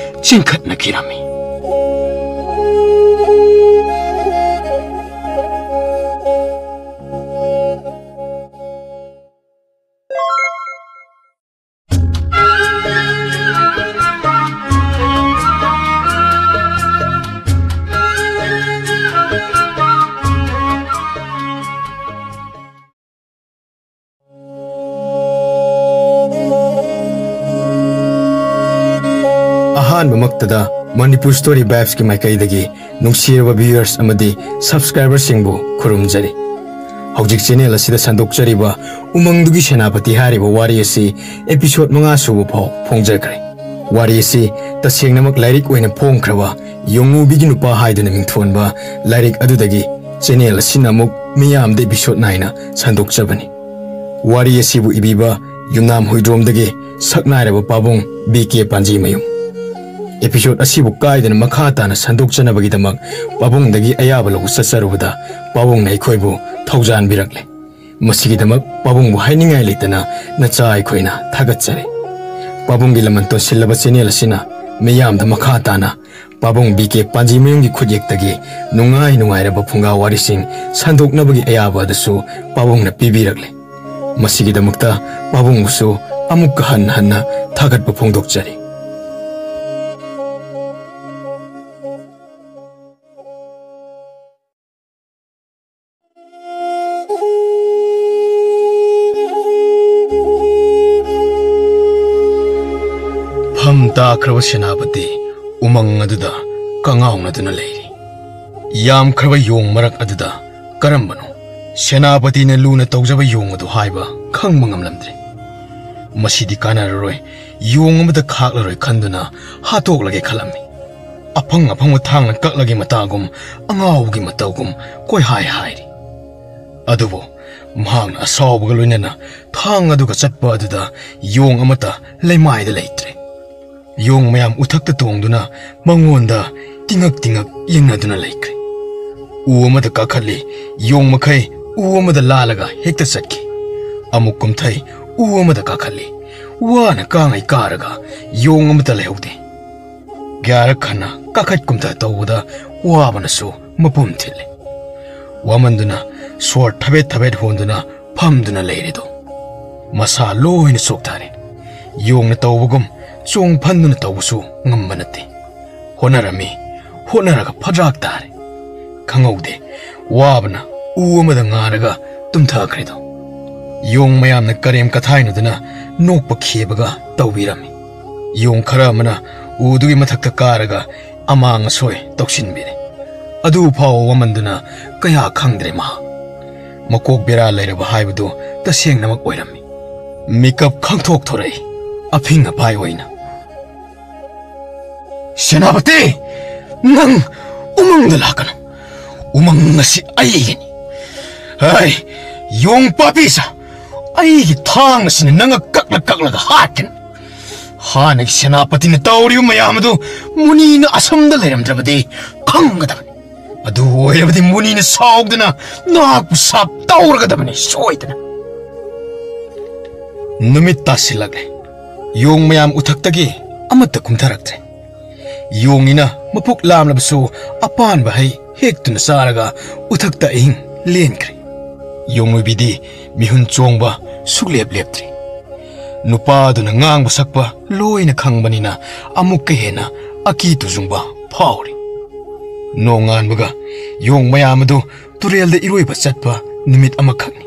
ꯆꯤꯡꯈꯠꯅꯈꯤꯔꯝꯃꯤ꯫ ꯑꯍꯥꯟꯕꯃꯛꯇꯗ ꯃꯅꯤꯄꯨꯔ ꯁ꯭ꯇꯣꯔꯤ ꯚꯥꯏꯕꯁꯀꯤ ꯃꯥꯏꯀꯩꯗꯒꯤ ꯅꯨꯡꯁꯤꯔꯕ ꯚ꯭ꯌꯨꯌꯔꯁ ꯑꯃꯗꯤ ꯁꯕꯁꯀ꯭ꯔꯥꯏꯕꯔꯁꯤꯡꯕꯨ ꯈꯨꯔꯨꯝꯖꯔꯤ꯫ ꯍꯧꯖꯤꯛ ꯆꯦꯅꯦꯜ ꯑꯁꯤꯗ ꯁꯟꯗꯣꯛꯆꯔꯤꯕ ꯎꯃꯪꯗꯨꯒꯤ ꯁꯦꯅꯥꯄꯇꯤ ꯍꯥꯏꯔꯤꯕ ꯋꯥꯔꯤ ꯑꯁꯤ ꯑꯦꯄꯤꯁꯣꯗ ꯃꯉꯥ ꯁꯨꯕ ꯐꯥꯎ ꯐꯣꯡꯖꯈ꯭ꯔꯦ꯫ ꯋꯥꯔꯤ ꯑꯁꯤ ꯇꯁꯦꯡꯅꯃꯛ ꯂꯥꯏꯔꯤꯛ ꯑꯣꯏꯅ ꯐꯣꯡꯈ꯭ꯔꯕ ꯌꯣꯡꯉꯨꯕꯤꯒꯤ ꯅꯨꯄꯥ ꯍꯥꯏꯗꯨꯅ ꯃꯤꯡꯊꯣꯟꯕ ꯂꯥꯏꯔꯤꯛ ꯑꯗꯨꯗꯒꯤ ꯆꯦꯅꯦꯜ ꯑꯁꯤꯅ ꯑꯃꯨꯛ ꯃꯤꯌꯥꯝꯗ ꯑꯦꯄꯤꯁꯣꯗ ꯅꯥꯏꯅ ꯁꯟꯗꯣꯛꯆꯕꯅꯤ꯫ ꯋꯥꯔꯤ ꯑꯁꯤꯕꯨ ꯏꯕꯤꯕ ꯌꯨꯝꯅꯥꯝ ꯍꯨꯏꯗ꯭ꯔꯣꯝꯗꯒꯤ ꯁꯛꯅꯥꯏꯔꯕ ꯄꯥꯕꯨꯡ ꯕꯤ ꯀꯦ ꯄꯥꯟꯖꯤꯃꯌꯨꯝ꯫ ꯑꯦꯄꯤꯁꯣꯗ ꯑꯁꯤꯕꯨ ꯀꯥꯏꯗꯅ ꯃꯈꯥ ꯇꯥꯅ ꯁꯟꯗꯣꯛꯆꯅꯕꯒꯤꯗꯃꯛ ꯄꯥꯕꯨꯡꯗꯒꯤ ꯑꯌꯥꯕ ꯂꯧꯕ ꯆꯠꯆꯔꯨꯕꯗ ꯄꯥꯕꯨꯡꯅ ꯑꯩꯈꯣꯏꯕꯨ ꯊꯧꯖꯥꯟꯕꯤꯔꯛꯂꯦ꯫ ꯃꯁꯤꯒꯤꯗꯃꯛ ꯄꯥꯕꯨꯡꯕꯨ ꯍꯥꯏꯅꯤꯡꯉꯥꯏ ꯂꯩꯇꯅ ꯅꯆꯥ ꯑꯩꯈꯣꯏꯅ ꯊꯥꯒꯠꯆꯔꯤ꯫ ꯄꯥꯕꯨꯡꯒꯤ ꯂꯃꯟ ꯇꯣꯟꯁꯤꯜꯂꯕ ꯆꯦꯅꯦꯜ ꯑꯁꯤꯅ ꯃꯤꯌꯥꯝꯗ ꯃꯈꯥ ꯇꯥꯅ ꯄꯥꯕꯨꯡ ꯕꯤ ꯀꯦ ꯄꯥꯟꯖꯤꯃꯌꯨꯝꯒꯤ ꯈꯨꯠꯌꯦꯛꯇꯒꯤ ꯅꯨꯡꯉꯥꯏ ꯅꯨꯡꯉꯥꯏꯔꯕ ꯐꯨꯡꯒꯥ ꯋꯥꯔꯤꯁꯤꯡ ꯁꯟꯗꯣꯛꯅꯕꯒꯤ ꯑꯌꯥꯕ ꯑꯗꯨꯁꯨ ꯄꯥꯕꯨꯡꯅ ꯄꯤꯕꯤꯔꯛꯂꯦ꯫ ꯃꯁꯤꯒꯤꯗꯃꯛꯇ ꯄꯥꯕꯨꯡꯕꯨꯁꯨ ꯑꯃꯨꯛꯀ ꯍꯟꯅ ꯍꯟꯅ ꯊꯥꯒꯠꯄ ꯐꯣꯡꯗꯣꯛꯆꯔꯤ꯫ ꯇꯥꯈ꯭ꯔꯕ ꯁꯦꯅꯥꯄꯇꯤ ꯎꯃꯪ ꯑꯗꯨꯗ ꯀꯉꯥꯎꯅꯗꯨꯅ ꯂꯩꯔꯤ꯫ ꯌꯥꯝꯈ꯭ꯔꯕ ꯌꯣꯡ ꯃꯔꯛ ꯑꯗꯨꯗ ꯀꯔꯝꯕꯅꯣ ꯁꯦꯅꯥꯄꯇꯤꯅ ꯂꯨꯅ ꯇꯧꯖꯕ ꯌꯣꯡ ꯑꯗꯨ ꯍꯥꯏꯕ ꯈꯪꯕ ꯉꯝꯂꯝꯗ꯭ꯔꯦ꯫ "ꯃꯁꯤꯗꯤ ꯀꯥꯟꯅꯔꯔꯣꯏ, ꯌꯣꯡ ꯑꯃꯗ ꯈꯥꯛꯂꯔꯣꯏ" ꯈꯟꯗꯨꯅ ꯍꯥꯠꯇꯣꯛꯂꯒꯦ ꯈꯜꯂꯝꯃꯤ꯫ ꯑꯐꯪ ꯑꯐꯪꯕ ꯊꯥꯡꯅ ꯀꯛꯂꯒꯦ ꯃꯇꯥꯒꯨꯝ ꯑꯉꯥꯎꯕꯒꯤ ꯃꯇꯧꯒꯨꯝ ꯀꯣꯏꯍꯥꯏ ꯍꯥꯏꯔꯤ꯫ ꯑꯗꯨꯕꯨ ꯃꯍꯥꯛꯅ ꯑꯁꯥꯎꯕꯒ ꯂꯣꯏꯅꯅ ꯊꯥꯡ ꯑꯗꯨꯒ ꯆꯠꯄ ꯑꯗꯨꯗ ꯌꯣꯡ ꯑꯃꯠꯇ ꯂꯩꯃꯥꯏꯗ ꯂꯩꯇ꯭ꯔꯦ꯫ ꯌꯣꯡ ꯃꯌꯥꯝ ꯎꯊꯛꯇ ꯇꯣꯡꯗꯨꯅ ꯃꯉꯣꯟꯗ ꯇꯤꯉꯛ ꯇꯤꯉꯛ ꯌꯦꯡꯅꯗꯨꯅ ꯂꯩꯈ꯭ꯔꯦ꯫ ꯎ ꯑꯃꯗ ꯀꯥꯈꯠꯂꯤ, ꯌꯣꯡ ꯃꯈꯩ ꯎ ꯑꯃꯗ ꯂꯥꯜꯂꯒ ꯍꯦꯛꯇ ꯆꯠꯈꯤ꯫ ꯑꯃꯨꯛ ꯀꯨꯝꯊꯩ, ꯎ ꯑꯃꯗ ꯀꯥꯈꯠꯂꯤ, ꯋꯥꯅ ꯀꯥꯡꯉꯩ ꯀꯥꯔꯒ ꯌꯣꯡ ꯑꯃꯠꯇ ꯂꯩꯍꯧꯗꯦ꯫ ꯒ꯭ꯌꯥꯔ ꯈꯟꯅ ꯀꯥꯈꯠ ꯀꯨꯝꯊ ꯇꯧꯕꯗ ꯋꯥꯕꯅꯁꯨ ꯃꯄꯨꯝ ꯊꯤꯜꯂꯦ꯫ ꯋꯥꯃꯟꯗꯨꯅ ꯁꯣꯔ ꯊꯕꯦꯠ ꯊꯕꯦꯠ ꯍꯣꯟꯗꯨꯅ ꯐꯝꯗꯨꯅ ꯂꯩꯔꯦꯗꯣ꯫ ꯃꯁꯥ ꯂꯣꯏꯅ ꯆꯣꯛꯊꯔꯦ꯫ ꯌꯣꯡꯅ ꯇꯧꯕꯒꯨꯝ ꯆꯣꯡ ꯐꯟꯗꯨꯅ ꯇꯧꯕꯁꯨ ꯉꯝꯕ ꯅꯠꯇꯦ꯫ ꯍꯣꯠꯅꯔꯝꯃꯤ, ꯍꯣꯠꯅꯔꯒ ꯐꯗ꯭ꯔꯥꯛ ꯇꯥꯔꯦ꯫ ꯈꯪꯍꯧꯗꯦ, ꯋꯥꯕꯅ ꯎ ꯑꯃꯗ ꯉꯥꯔꯒ ꯇꯨꯝꯊꯈ꯭ꯔꯦꯗꯣ꯫ ꯌꯣꯡ ꯃꯌꯥꯝꯅ ꯀꯔꯦꯝ ꯀꯊꯥꯏꯅꯗꯨꯅ ꯅꯣꯛꯄ ꯈꯦꯕꯒ ꯇꯧꯕꯤꯔꯝꯃꯤ꯫ ꯌꯣꯡ ꯈꯔ ꯑꯃꯅ ꯎꯗꯨꯒꯤ ꯃꯊꯛꯇ ꯀꯥꯔꯒ ꯑꯃꯥꯡ ꯑꯁꯣꯏ ꯇꯧꯁꯤꯟꯕꯤꯔꯦ꯫ ꯑꯗꯨ ꯐꯥꯎꯕ ꯋꯥꯃꯟꯗꯨꯅ ꯀꯌꯥ ꯈꯪꯗ꯭ꯔꯦ ꯃꯍꯥꯛ꯫ ꯃꯀꯣꯛ ꯕꯦꯔꯥ ꯂꯩꯔꯕ ꯍꯥꯏꯕꯗꯨ ꯇꯁꯦꯡꯅꯃꯛ ꯑꯣꯏꯔꯝꯃꯤ꯫ ꯃꯤꯀꯞ ꯈꯪꯊꯣꯛ ꯊꯣꯔꯛꯏ, ꯑꯐꯤꯡ ꯑꯐꯥꯏ ꯑꯣꯏꯅ꯫ "ꯁꯦꯅꯥꯄꯇꯤ, ꯅꯪ ꯎꯃꯪꯗ ꯂꯥꯛꯀꯅꯨ꯫ ꯎꯃꯪ ꯑꯁꯤ ꯑꯩꯒꯤꯅꯤ꯫ ꯍꯥꯏ, ꯌꯣꯡ ꯄꯥꯄꯤꯁ, ꯑꯩꯒꯤ ꯊꯥꯡ ꯑꯁꯤꯅ ꯅꯪ ꯀꯛꯂ ꯀꯛꯂꯒ ꯍꯥꯠꯀꯅꯤ꯫ ꯍꯥꯟꯅꯒꯤ ꯁꯦꯅꯥꯄꯇꯤꯅ ꯇꯧꯔꯤꯕ ꯃꯌꯥꯝ ꯑꯗꯨ ꯃꯨꯅꯤꯅ ꯑꯁꯣꯝꯗ ꯂꯩꯔꯝꯗ꯭ꯔꯕꯗꯤ ꯈꯪꯒꯗꯕꯅꯤ꯫ ꯑꯗꯨ ꯑꯣꯏꯔꯕꯗꯤ ꯃꯨꯅꯤꯅ ꯁꯥꯎꯗꯅ ꯅꯍꯥꯛꯄꯨ ꯁꯥꯞ ꯇꯧꯔꯒꯗꯕꯅꯤ ꯁꯣꯏꯗꯅ"꯫ ꯅꯨꯃꯤꯠ ꯇꯥꯁꯤꯜꯂꯛꯂꯦ꯫ ꯌꯣꯡ ꯃꯌꯥꯝ ꯎꯊꯛꯇꯒꯤ ꯑꯃꯠꯇ ꯀꯨꯝꯊꯔꯛꯇ꯭ꯔꯦ꯫ ꯌꯣꯡꯅꯤꯅ ꯃꯄꯨꯛ ꯂꯥꯝꯂꯕꯁꯨ ꯑꯄꯥꯟꯕ ꯍꯩ ꯍꯦꯛꯇꯨꯅ ꯆꯥꯔꯒ ꯎꯊꯛꯇ ꯑꯍꯤꯡ ꯂꯦꯟꯈ꯭ꯔꯦ꯫ ꯌꯣꯡ ꯑꯣꯏꯕꯤꯗꯤ ꯃꯤꯍꯨꯟ ꯆꯣꯡꯕ ꯁꯨꯛꯂꯦꯞ ꯂꯦꯞꯇ꯭ꯔꯤ꯫ ꯅꯨꯄꯥꯗꯨꯅ ꯉꯥꯡꯕ ꯁꯛꯄ ꯂꯣꯏꯅ ꯈꯪꯕꯅꯤꯅ ꯑꯃꯨꯛꯀ ꯍꯦꯟꯅ ꯑꯀꯤ ꯇꯨꯖꯨꯡꯕ ꯐꯥꯎꯔꯤ꯫ ꯅꯣꯡꯉꯥꯟꯕꯒ ꯌꯣꯡ ꯃꯌꯥꯝ ꯑꯗꯨ ꯇꯨꯔꯦꯜꯗ ꯏꯔꯣꯏꯕ ꯆꯠꯄ ꯅꯨꯃꯤꯠ ꯑꯃꯈꯛꯅꯤ꯫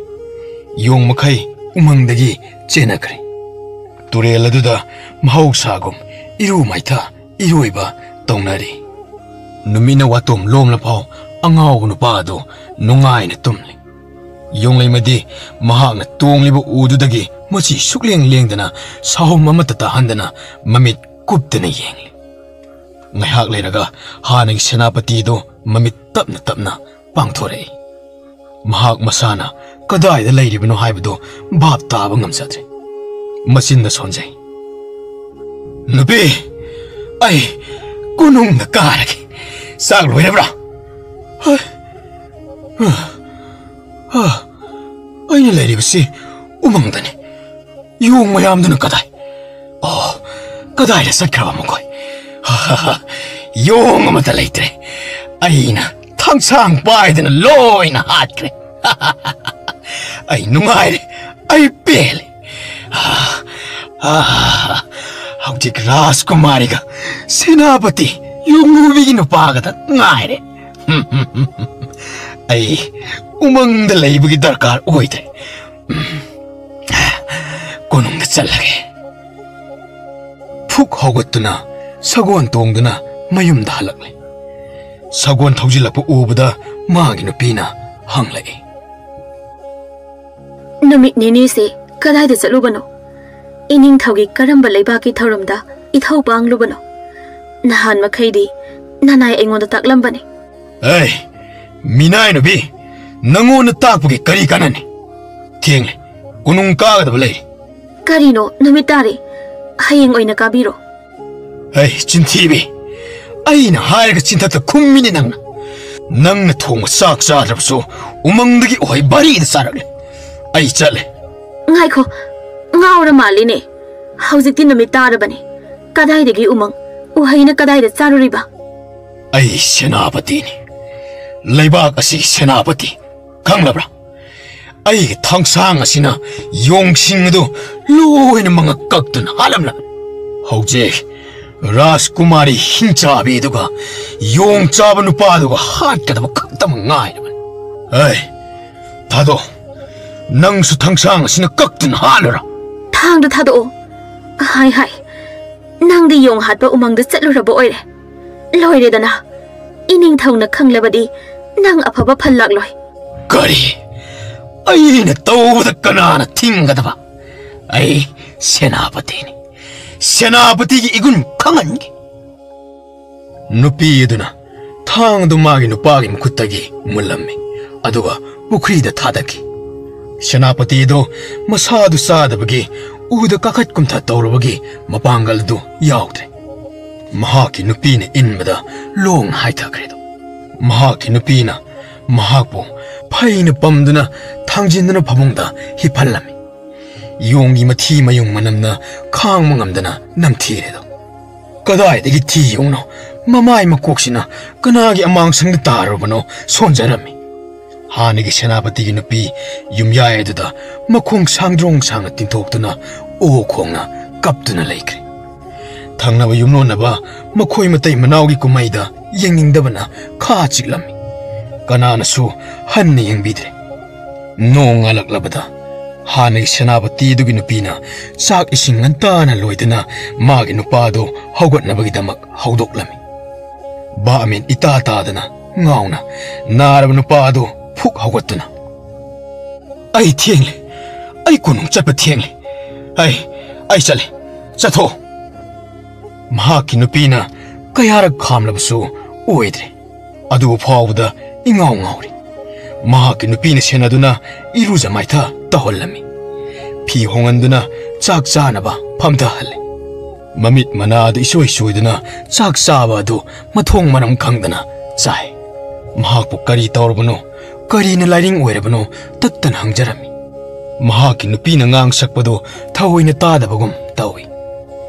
ꯌꯣꯡ ꯃꯈꯩ ꯎꯃꯪꯗꯒꯤ ꯆꯦꯟꯅꯈ꯭ꯔꯦ꯫ ꯇꯨꯔꯦꯜ ꯑꯗꯨꯗ ꯃꯍꯧꯁꯥꯒꯨꯝ ꯏꯔꯨ ꯃꯥꯏꯊ ꯏꯔꯣꯏꯕ ꯇꯧꯅꯔꯤ꯫ ꯅꯨꯃꯤꯠꯅ ꯋꯥꯇꯣꯝ ꯂꯣꯝꯂ ꯐꯥꯎ ꯑꯉꯥꯎꯕ ꯅꯨꯄꯥ ꯑꯗꯨ ꯅꯨꯡꯉꯥꯏꯅ ꯇꯨꯝꯂꯤ꯫ ꯌꯣꯡꯂꯩꯃꯗꯤ ꯃꯍꯥꯛꯅ ꯇꯣꯡꯂꯤꯕ ꯎꯗꯨꯗꯒꯤ ꯃꯆꯤ ꯁꯨꯛꯂꯦꯡ ꯂꯦꯡꯗꯅ ꯁꯥꯍꯨꯝ ꯑꯃꯠꯇ ꯇꯥꯍꯟꯗꯅ ꯃꯃꯤꯠ ꯀꯨꯞꯇꯅ ꯌꯦꯡꯂꯤ꯫ ꯉꯥꯏꯍꯥꯛ ꯂꯩꯔꯒ ꯍꯥꯟꯅꯒꯤ ꯁꯦꯅꯥꯄꯇꯤꯗꯨ ꯃꯃꯤꯠ ꯇꯞꯅ ꯇꯞꯅ ꯄꯥꯡꯊꯣꯔꯛꯏ꯫ ꯃꯍꯥꯛ ꯃꯁꯥꯅ ꯀꯗꯥꯏꯗ ꯂꯩꯔꯤꯕꯅꯣ ꯍꯥꯏꯕꯗꯨ ꯚꯥꯞ ꯇꯥꯕ ꯉꯝꯖꯗ꯭ꯔꯦ꯫ ꯃꯆꯤꯟꯗ ꯁꯣꯟꯖꯩ꯫ "ꯅꯨꯄꯤ, ꯑꯩ ꯀꯣꯅꯨꯡꯗ ꯀꯥꯔꯒꯦ꯫ ꯆꯥꯛ ꯂꯣꯏꯔꯕ꯭ꯔꯥ?" "ꯍ, ꯍ, ꯍ, ꯑꯩꯅ ꯂꯩꯔꯤꯕꯁꯤ ꯎꯃꯪꯗꯅꯤ꯫ ꯌꯣꯡ ꯃꯌꯥꯝꯗꯨꯅ ꯀꯗꯥꯏ? ꯑꯣ, ꯀꯗꯥꯏꯗ ꯆꯠꯈ꯭ꯔꯕ ꯃꯈꯣꯏ? ꯌꯣꯡ ꯑꯃꯠꯇ ꯂꯩꯇ꯭ꯔꯦ꯫ ꯑꯩꯅ ꯊꯥꯡꯁꯥꯡ ꯄꯥꯏꯗꯅ ꯂꯣꯏꯅ ꯍꯥꯠꯈ꯭ꯔꯦ꯫ ꯑꯩ ꯅꯨꯡꯉꯥꯏꯔꯦ, ꯑꯩ ꯄꯦꯜꯂꯦ꯫ ꯑꯥ, ꯑꯥ, ꯍꯧꯖꯤꯛ ꯔꯥꯖꯀꯨꯃꯥꯔꯤꯒ ꯁꯦꯅꯥꯄꯇꯤ ꯌꯣꯡꯂꯨꯕꯤꯒꯤ ꯅꯨꯄꯥꯒꯗ ꯉꯥꯏꯔꯦ꯫ ꯑꯩ ꯎꯃꯪꯗ ꯂꯩꯕꯒꯤ ꯗꯔꯀꯥꯔ ꯑꯣꯏꯗ꯭ꯔꯦ꯫ ꯀꯣꯅꯨꯡꯗ ꯆꯠꯂꯒꯦ꯫" ꯐꯨꯛ ꯍꯧꯒꯠꯇꯨꯅ ꯁꯒꯣꯜ ꯇꯣꯡꯗꯨꯅ ꯃꯌꯨꯝꯗ ꯍꯜꯂꯛꯂꯦ꯫ ꯁꯒꯣꯜ ꯊꯧꯖꯤꯜꯂꯛꯄ ꯎꯕꯗ ꯃꯥꯒꯤ ꯅꯨꯄꯤꯅ ꯍꯪꯂꯛꯏ꯫ "ꯅꯨꯃꯤꯠ ꯅꯤꯅꯤꯁꯤ ꯀꯗꯥꯏꯗ ꯆꯠꯂꯨꯕꯅꯣ? ꯏꯅꯤꯡꯊꯧꯒꯤ ꯀꯔꯝꯕ ꯂꯩꯕꯥꯛꯀꯤ ꯊꯧꯔꯝꯗ ꯏꯊꯧ ꯄꯥꯡꯂꯨꯕꯅꯣ? ꯅꯍꯥꯟ ꯃꯈꯩꯗꯤ ꯅꯅꯥꯏ ꯑꯩꯉꯣꯟꯗ ꯇꯥꯛꯂꯝꯕꯅꯤ꯫" "ꯑꯩ, ꯃꯤꯅꯥꯏ ꯅꯨꯄꯤ, ꯅꯉꯣꯟꯗ ꯇꯥꯛꯄꯒꯤ ꯀꯔꯤ ꯀꯥꯟꯅꯅꯤ? ꯊꯦꯡꯂꯦ, ꯀꯣꯅꯨꯡ ꯀꯥꯒꯗꯕ ꯂꯩꯔꯤ꯫" "ꯀꯔꯤꯅꯣ, ꯅꯨꯃꯤꯠ ꯇꯥꯔꯦ꯫ ꯍꯌꯦꯡ ꯑꯣꯏꯅ ꯀꯥꯕꯤꯔꯣ꯫" "ꯑꯩ, ꯆꯤꯟꯊꯤꯕꯤ, ꯑꯩꯅ ꯍꯥꯏꯔꯒ ꯆꯤꯟꯊꯛꯇ ꯈꯨꯝꯃꯤꯅꯦ ꯅꯪꯅ꯫ ꯅꯪꯅ ꯊꯣꯡꯕ ꯆꯥꯛ ꯆꯥꯗ꯭ꯔꯕꯁꯨ ꯎꯃꯪꯗꯒꯤ ꯎꯍꯩ ꯚꯥꯔꯤꯗ ꯆꯥꯔꯛꯂꯦ꯫ ꯑꯩ ꯆꯠꯂꯦ꯫" "ꯉꯥꯏꯈꯣ, ꯉꯥꯎꯔ ꯃꯥꯜꯂꯤꯅꯦ꯫ ꯍꯧꯖꯤꯛꯇꯤ ꯅꯨꯃꯤꯠ ꯇꯥꯔꯕꯅꯤ꯫ ꯀꯗꯥꯏꯗꯒꯤ ꯎꯃꯪ? ꯎꯍꯩꯅ ꯀꯗꯥꯏꯗ ꯆꯥꯔꯨꯔꯤꯕ?" "ꯑꯩ ꯁꯦꯅꯥꯄꯇꯤꯅꯤ, ꯂꯩꯕꯥꯛ ꯑꯁꯤꯒꯤ ꯁꯦꯅꯥꯄꯇꯤ, ꯈꯪꯂꯕ꯭ꯔꯥ? ꯑꯩꯒꯤ ꯊꯥꯡꯁꯥꯡ ꯑꯁꯤꯅ ꯌꯣꯡꯁꯤꯡ ꯑꯗꯨ ꯂꯣꯏꯅ ꯃꯉꯛ ꯀꯛꯇꯨꯅ ꯍꯥꯠꯂꯝꯂꯕꯅꯤ꯫ ꯍꯧꯖꯤꯛ ꯔꯥꯖꯀꯨꯃꯥꯔꯤ ꯍꯤꯡꯆꯥꯕꯤꯗꯨꯒ ꯌꯣꯡ ꯆꯥꯕ ꯅꯨꯄꯥꯗꯨꯒ ꯍꯥꯠꯀꯗꯕ ꯈꯛꯇꯃꯛ ꯉꯥꯏꯔꯕꯅꯤ꯫ ꯑꯩ, ꯊꯥꯗꯣꯛ, ꯅꯪꯁꯨ ꯊꯥꯡꯁꯥꯡ ꯑꯁꯤꯅ ꯀꯛꯇꯨꯅ ꯍꯥꯠꯂꯨꯔꯣ꯫" "ꯊꯥꯡꯗ ꯊꯥꯗꯣꯛꯑꯣ꯫" "ꯍꯥꯏ, ꯍꯥꯏ, ꯅꯪꯗꯤ ꯌꯣꯡ ꯍꯥꯠꯄ ꯎꯃꯪꯗ ꯆꯠꯂꯨꯔꯕ ꯑꯣꯏꯔꯦ꯫ ꯂꯣꯏꯔꯦꯗꯅ꯫ ꯏꯅꯤꯡꯊꯧꯅ ꯈꯪꯂꯕꯗꯤ ꯅꯪ ꯑꯐꯕ ꯐꯜ ꯂꯥꯛꯂꯣꯏ꯫ ꯀꯔꯤ? ꯑꯩꯅ ꯇꯧꯕꯗ ꯀꯅꯥꯅ ꯊꯤꯡꯒꯗꯕ? ꯑꯩ ꯁꯦꯅꯥꯄꯇꯤꯅꯤ꯫ ꯁꯦꯅꯥꯄꯇꯤꯒꯤ ꯏꯒꯨꯟ ꯈꯪꯍꯟꯒꯦ꯫ ꯅꯨꯄꯤ ꯑꯗꯨꯅ ꯊꯥꯡ ꯑꯗꯨ ꯃꯥꯒꯤ ꯅꯨꯄꯥꯒꯤ ꯃꯈꯨꯠꯇꯒꯤ ꯃꯨꯜꯂꯝꯃꯤ, ꯑꯗꯨꯒ ꯄꯨꯈ꯭ꯔꯤꯗ ꯊꯥꯗꯈꯤ꯫ ꯁꯦꯅꯥꯄꯇꯤ ꯑꯗꯨ ꯃꯁꯥꯗꯨ ꯆꯥꯗꯕꯒꯤ ꯎꯗ ꯀꯥꯈꯠ ꯀꯨꯝꯊ ꯇꯧꯔꯨꯕꯒꯤ ꯃꯄꯥꯡꯒꯜꯗꯨ ꯌꯥꯎꯗ꯭ꯔꯦ꯫ ꯃꯍꯥꯛꯀꯤ ꯅꯨꯄꯤꯅ ꯏꯟꯕꯗ ꯂꯣꯡꯅ ꯍꯥꯏꯊꯈ꯭ꯔꯦꯗꯣ꯫ ꯃꯍꯥꯛꯀꯤ ꯅꯨꯄꯤꯅ ꯃꯍꯥꯛꯄꯨ ꯐꯩꯅ ꯄꯝꯗꯨꯅ ꯊꯥꯡꯖꯤꯟꯗꯨꯅ ꯐꯃꯨꯡꯗ ꯍꯤꯞꯍꯜꯂꯝꯃꯤ꯫ ꯌꯣꯡꯒꯤ ꯃꯊꯤ ꯃꯌꯨꯡ ꯃꯅꯝꯅ ꯈꯥꯡꯕ ꯉꯝꯗꯅ ꯅꯝꯊꯤꯔꯦꯗꯣ꯫ ꯀꯗꯥꯏꯗꯒꯤ ꯊꯤ ꯌꯣꯡꯅꯣ? ꯃꯃꯥꯏ ꯃꯀꯣꯛꯁꯤꯅ ꯀꯅꯥꯒꯤ ꯑꯃꯥꯡꯁꯪꯗ ꯇꯥꯔꯨꯔꯕꯅꯣ ꯁꯣꯟꯖꯔꯝꯃꯤ꯫ ꯍꯥꯟꯅꯒꯤ ꯁꯦꯅꯥꯄꯇꯤꯒꯤ ꯅꯨꯄꯤ ꯌꯨꯝꯌꯥꯏ ꯑꯗꯨꯗ ꯃꯈꯣꯡ ꯁꯥꯡꯗ꯭ꯔꯣꯡ ꯁꯥꯡꯅ ꯇꯤꯡꯊꯣꯛꯇꯨꯅ ꯑꯣ ꯈꯣꯡꯅ ꯀꯞꯇꯨꯅ ꯂꯩꯈ꯭ꯔꯦ꯫ ꯊꯪꯅꯕ ꯌꯨꯝꯂꯣꯟꯅꯕ ꯃꯈꯣꯏ ꯃꯇꯩ ꯃꯅꯥꯎꯒꯤ ꯀꯨꯝꯍꯩꯗ ꯌꯦꯡꯅꯤꯡꯗꯕꯅ ꯈꯥ ꯆꯤꯛꯂꯝꯃꯤ꯫ ꯀꯅꯥꯅꯁꯨ ꯍꯟꯅ ꯌꯦꯡꯕꯤꯗ꯭ꯔꯦ꯫ ꯅꯣꯡ ꯉꯥꯜꯂꯛꯂꯕꯗ ꯍꯥꯟꯅꯒꯤ ꯁꯦꯅꯥꯄꯇꯤ ꯑꯗꯨꯒꯤ ꯅꯨꯄꯤꯅ ꯆꯥꯛ ꯏꯁꯤꯡ ꯉꯟꯇꯥꯅ ꯂꯣꯏꯗꯨꯅ ꯃꯥꯒꯤ ꯅꯨꯄꯥꯗꯨ ꯍꯧꯒꯠꯅꯕꯒꯤꯗꯃꯛ ꯍꯧꯗꯣꯛꯂꯝꯃꯤ꯫ ꯕꯥ ꯑꯃꯦꯟ ꯏꯇꯥ ꯇꯥꯗꯅ ꯉꯥꯎꯅ ꯅꯥꯔꯕ ꯅꯨꯄꯥ ꯑꯗꯨ ꯐꯨꯛ ꯍꯧꯒꯠꯇꯨꯅ, "ꯑꯩ ꯊꯦꯡꯂꯦ꯫ ꯑꯩ ꯀꯣꯅꯨꯡ ꯆꯠꯄ ꯊꯦꯡꯂꯦ꯫ ꯑꯩ, ꯑꯩ ꯆꯠꯂꯦ꯫ ꯆꯠꯊꯣꯛꯑꯣ꯫" ꯃꯍꯥꯛꯀꯤ ꯅꯨꯄꯤꯅ ꯀꯌꯥꯔꯛ ꯈꯥꯝꯂꯕꯁꯨ ꯑꯣꯏꯗ꯭ꯔꯦ꯫ ꯑꯗꯨ ꯐꯥꯎꯕꯗ ꯏꯉꯥꯎ ꯉꯥꯎꯔꯤ꯫ ꯃꯍꯥꯛꯀꯤ ꯅꯨꯄꯤꯅ ꯁꯦꯟꯅꯗꯨꯅ ꯏꯔꯨꯖ ꯃꯥꯏꯊ ꯇꯧꯍꯜꯂꯝꯃꯤ꯫ ꯐꯤ ꯍꯣꯡꯍꯟꯗꯨꯅ ꯆꯥꯛ ꯆꯥꯅꯕ ꯐꯝꯊꯍꯜꯂꯦ꯫ ꯃꯃꯤꯠ ꯃꯅꯥ ꯑꯗꯨ ꯏꯁꯣꯏ ꯁꯣꯏꯗꯨꯅ ꯆꯥꯛ ꯆꯥꯕ ꯑꯗꯨ ꯃꯊꯣꯡ ꯃꯔꯝ ꯈꯪꯗꯅ ꯆꯥꯏ꯫ ꯃꯍꯥꯛꯄꯨ ꯀꯔꯤ ꯇꯧꯔꯕꯅꯣ, ꯀꯔꯤꯅ ꯂꯥꯏꯔꯤꯡ ꯑꯣꯏꯔꯕꯅꯣ ꯇꯠꯇꯅ ꯍꯪꯖꯔꯝꯃꯤ꯫ ꯃꯍꯥꯛꯀꯤ ꯅꯨꯄꯤꯅ ꯉꯥꯡ ꯁꯛꯄꯗꯨ ꯊꯑꯣꯏꯅ ꯇꯥꯗꯕꯒꯨꯝ ꯇꯧꯏ꯫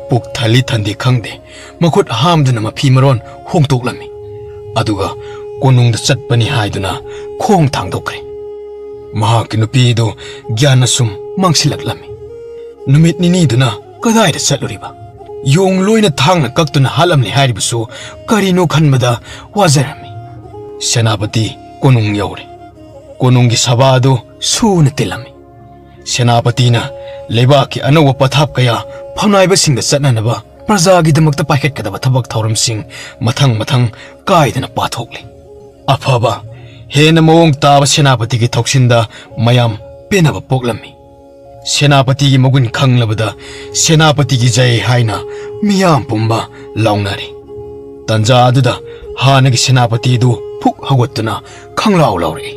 ꯄꯨꯛ ꯊꯜꯂꯤ ꯊꯟꯗꯦ ꯈꯪꯗꯦ, ꯃꯈꯨꯠ ꯍꯥꯝꯗꯨꯅ ꯃꯐꯤ ꯃꯔꯣꯟ ꯍꯣꯡꯗꯣꯛꯂꯝꯃꯤ꯫ ꯑꯗꯨꯒ ꯀꯣꯅꯨꯡꯗ ꯆꯠꯄꯅꯤ ꯍꯥꯏꯗꯨꯅ ꯈꯣꯡ ꯊꯥꯡꯗꯣꯛꯈ꯭ꯔꯦ꯫ ꯃꯍꯥꯛꯀꯤ ꯅꯨꯄꯤꯗꯨ ꯒ꯭ꯌꯥꯟ ꯑꯁꯨꯝ ꯃꯥꯡꯁꯤꯜꯂꯛꯂꯝꯃꯤ꯫ ꯅꯨꯃꯤꯠ ꯅꯤꯅꯤꯗꯨꯅ ꯀꯗꯥꯏꯗ ꯆꯠꯂꯨꯔꯤꯕ? ꯌꯣꯡ ꯂꯣꯏꯅ ꯊꯥꯡꯅ ꯀꯛꯇꯨꯅ ꯍꯥꯠꯂꯝꯂꯦ ꯍꯥꯏꯔꯤꯕꯁꯨ ꯀꯔꯤꯅꯣ ꯈꯟꯕꯗ ꯋꯥꯖꯔꯝꯃꯤ꯫ ꯁꯦꯅꯥꯄꯇꯤ ꯀꯣꯅꯨꯡ ꯌꯧꯔꯦ꯫ ꯀꯣꯅꯨꯡꯒꯤ ꯁꯚꯥ ꯑꯗꯨ ꯁꯨꯅ ꯇꯤꯜꯂꯝꯃꯤ꯫ ꯁꯦꯅꯥꯄꯇꯤꯅ ꯂꯩꯕꯥꯛꯀꯤ ꯑꯅꯧꯕ ꯄꯊꯥꯞ ꯀꯌꯥ ꯐꯝꯅꯥꯏꯕꯁꯤꯡꯗ ꯆꯠꯅꯅꯕ ꯄ꯭ꯔꯖꯥꯒꯤꯗꯃꯛꯇ ꯄꯥꯏꯈꯠꯀꯗꯕ ꯊꯕꯛ ꯊꯧꯔꯝꯁꯤꯡ ꯃꯊꯪ ꯃꯊꯪ ꯀꯥꯏꯗꯅ ꯄꯥꯊꯣꯛꯂꯤ꯫ ꯑꯐꯕ, ꯍꯦꯟꯅ ꯃꯑꯣꯡ ꯇꯥꯕ ꯁꯦꯅꯥꯄꯇꯤꯒꯤ ꯊꯧꯁꯤꯟꯗ ꯃꯌꯥꯝ ꯄꯦꯟꯅꯕ ꯄꯣꯛꯂꯝꯃꯤ꯫ ꯁꯦꯅꯥꯄꯇꯤꯒꯤ ꯃꯒꯨꯟ ꯈꯪꯂꯕꯗ ꯁꯦꯅꯥꯄꯇꯤꯒꯤ ꯖꯩ ꯍꯥꯏꯅ ꯃꯤꯌꯥꯝ ꯄꯨꯝꯕ ꯂꯥꯎꯅꯔꯤ꯫ ꯇꯟꯖꯥ ꯑꯗꯨꯗ ꯍꯥꯟꯅꯒꯤ ꯁꯦꯅꯥꯄꯇꯤꯗꯨ ꯐꯨꯛ ꯍꯧꯒꯠꯇꯨꯅ ꯈꯪꯂꯥꯎ ꯂꯥꯎꯔꯛꯏ꯫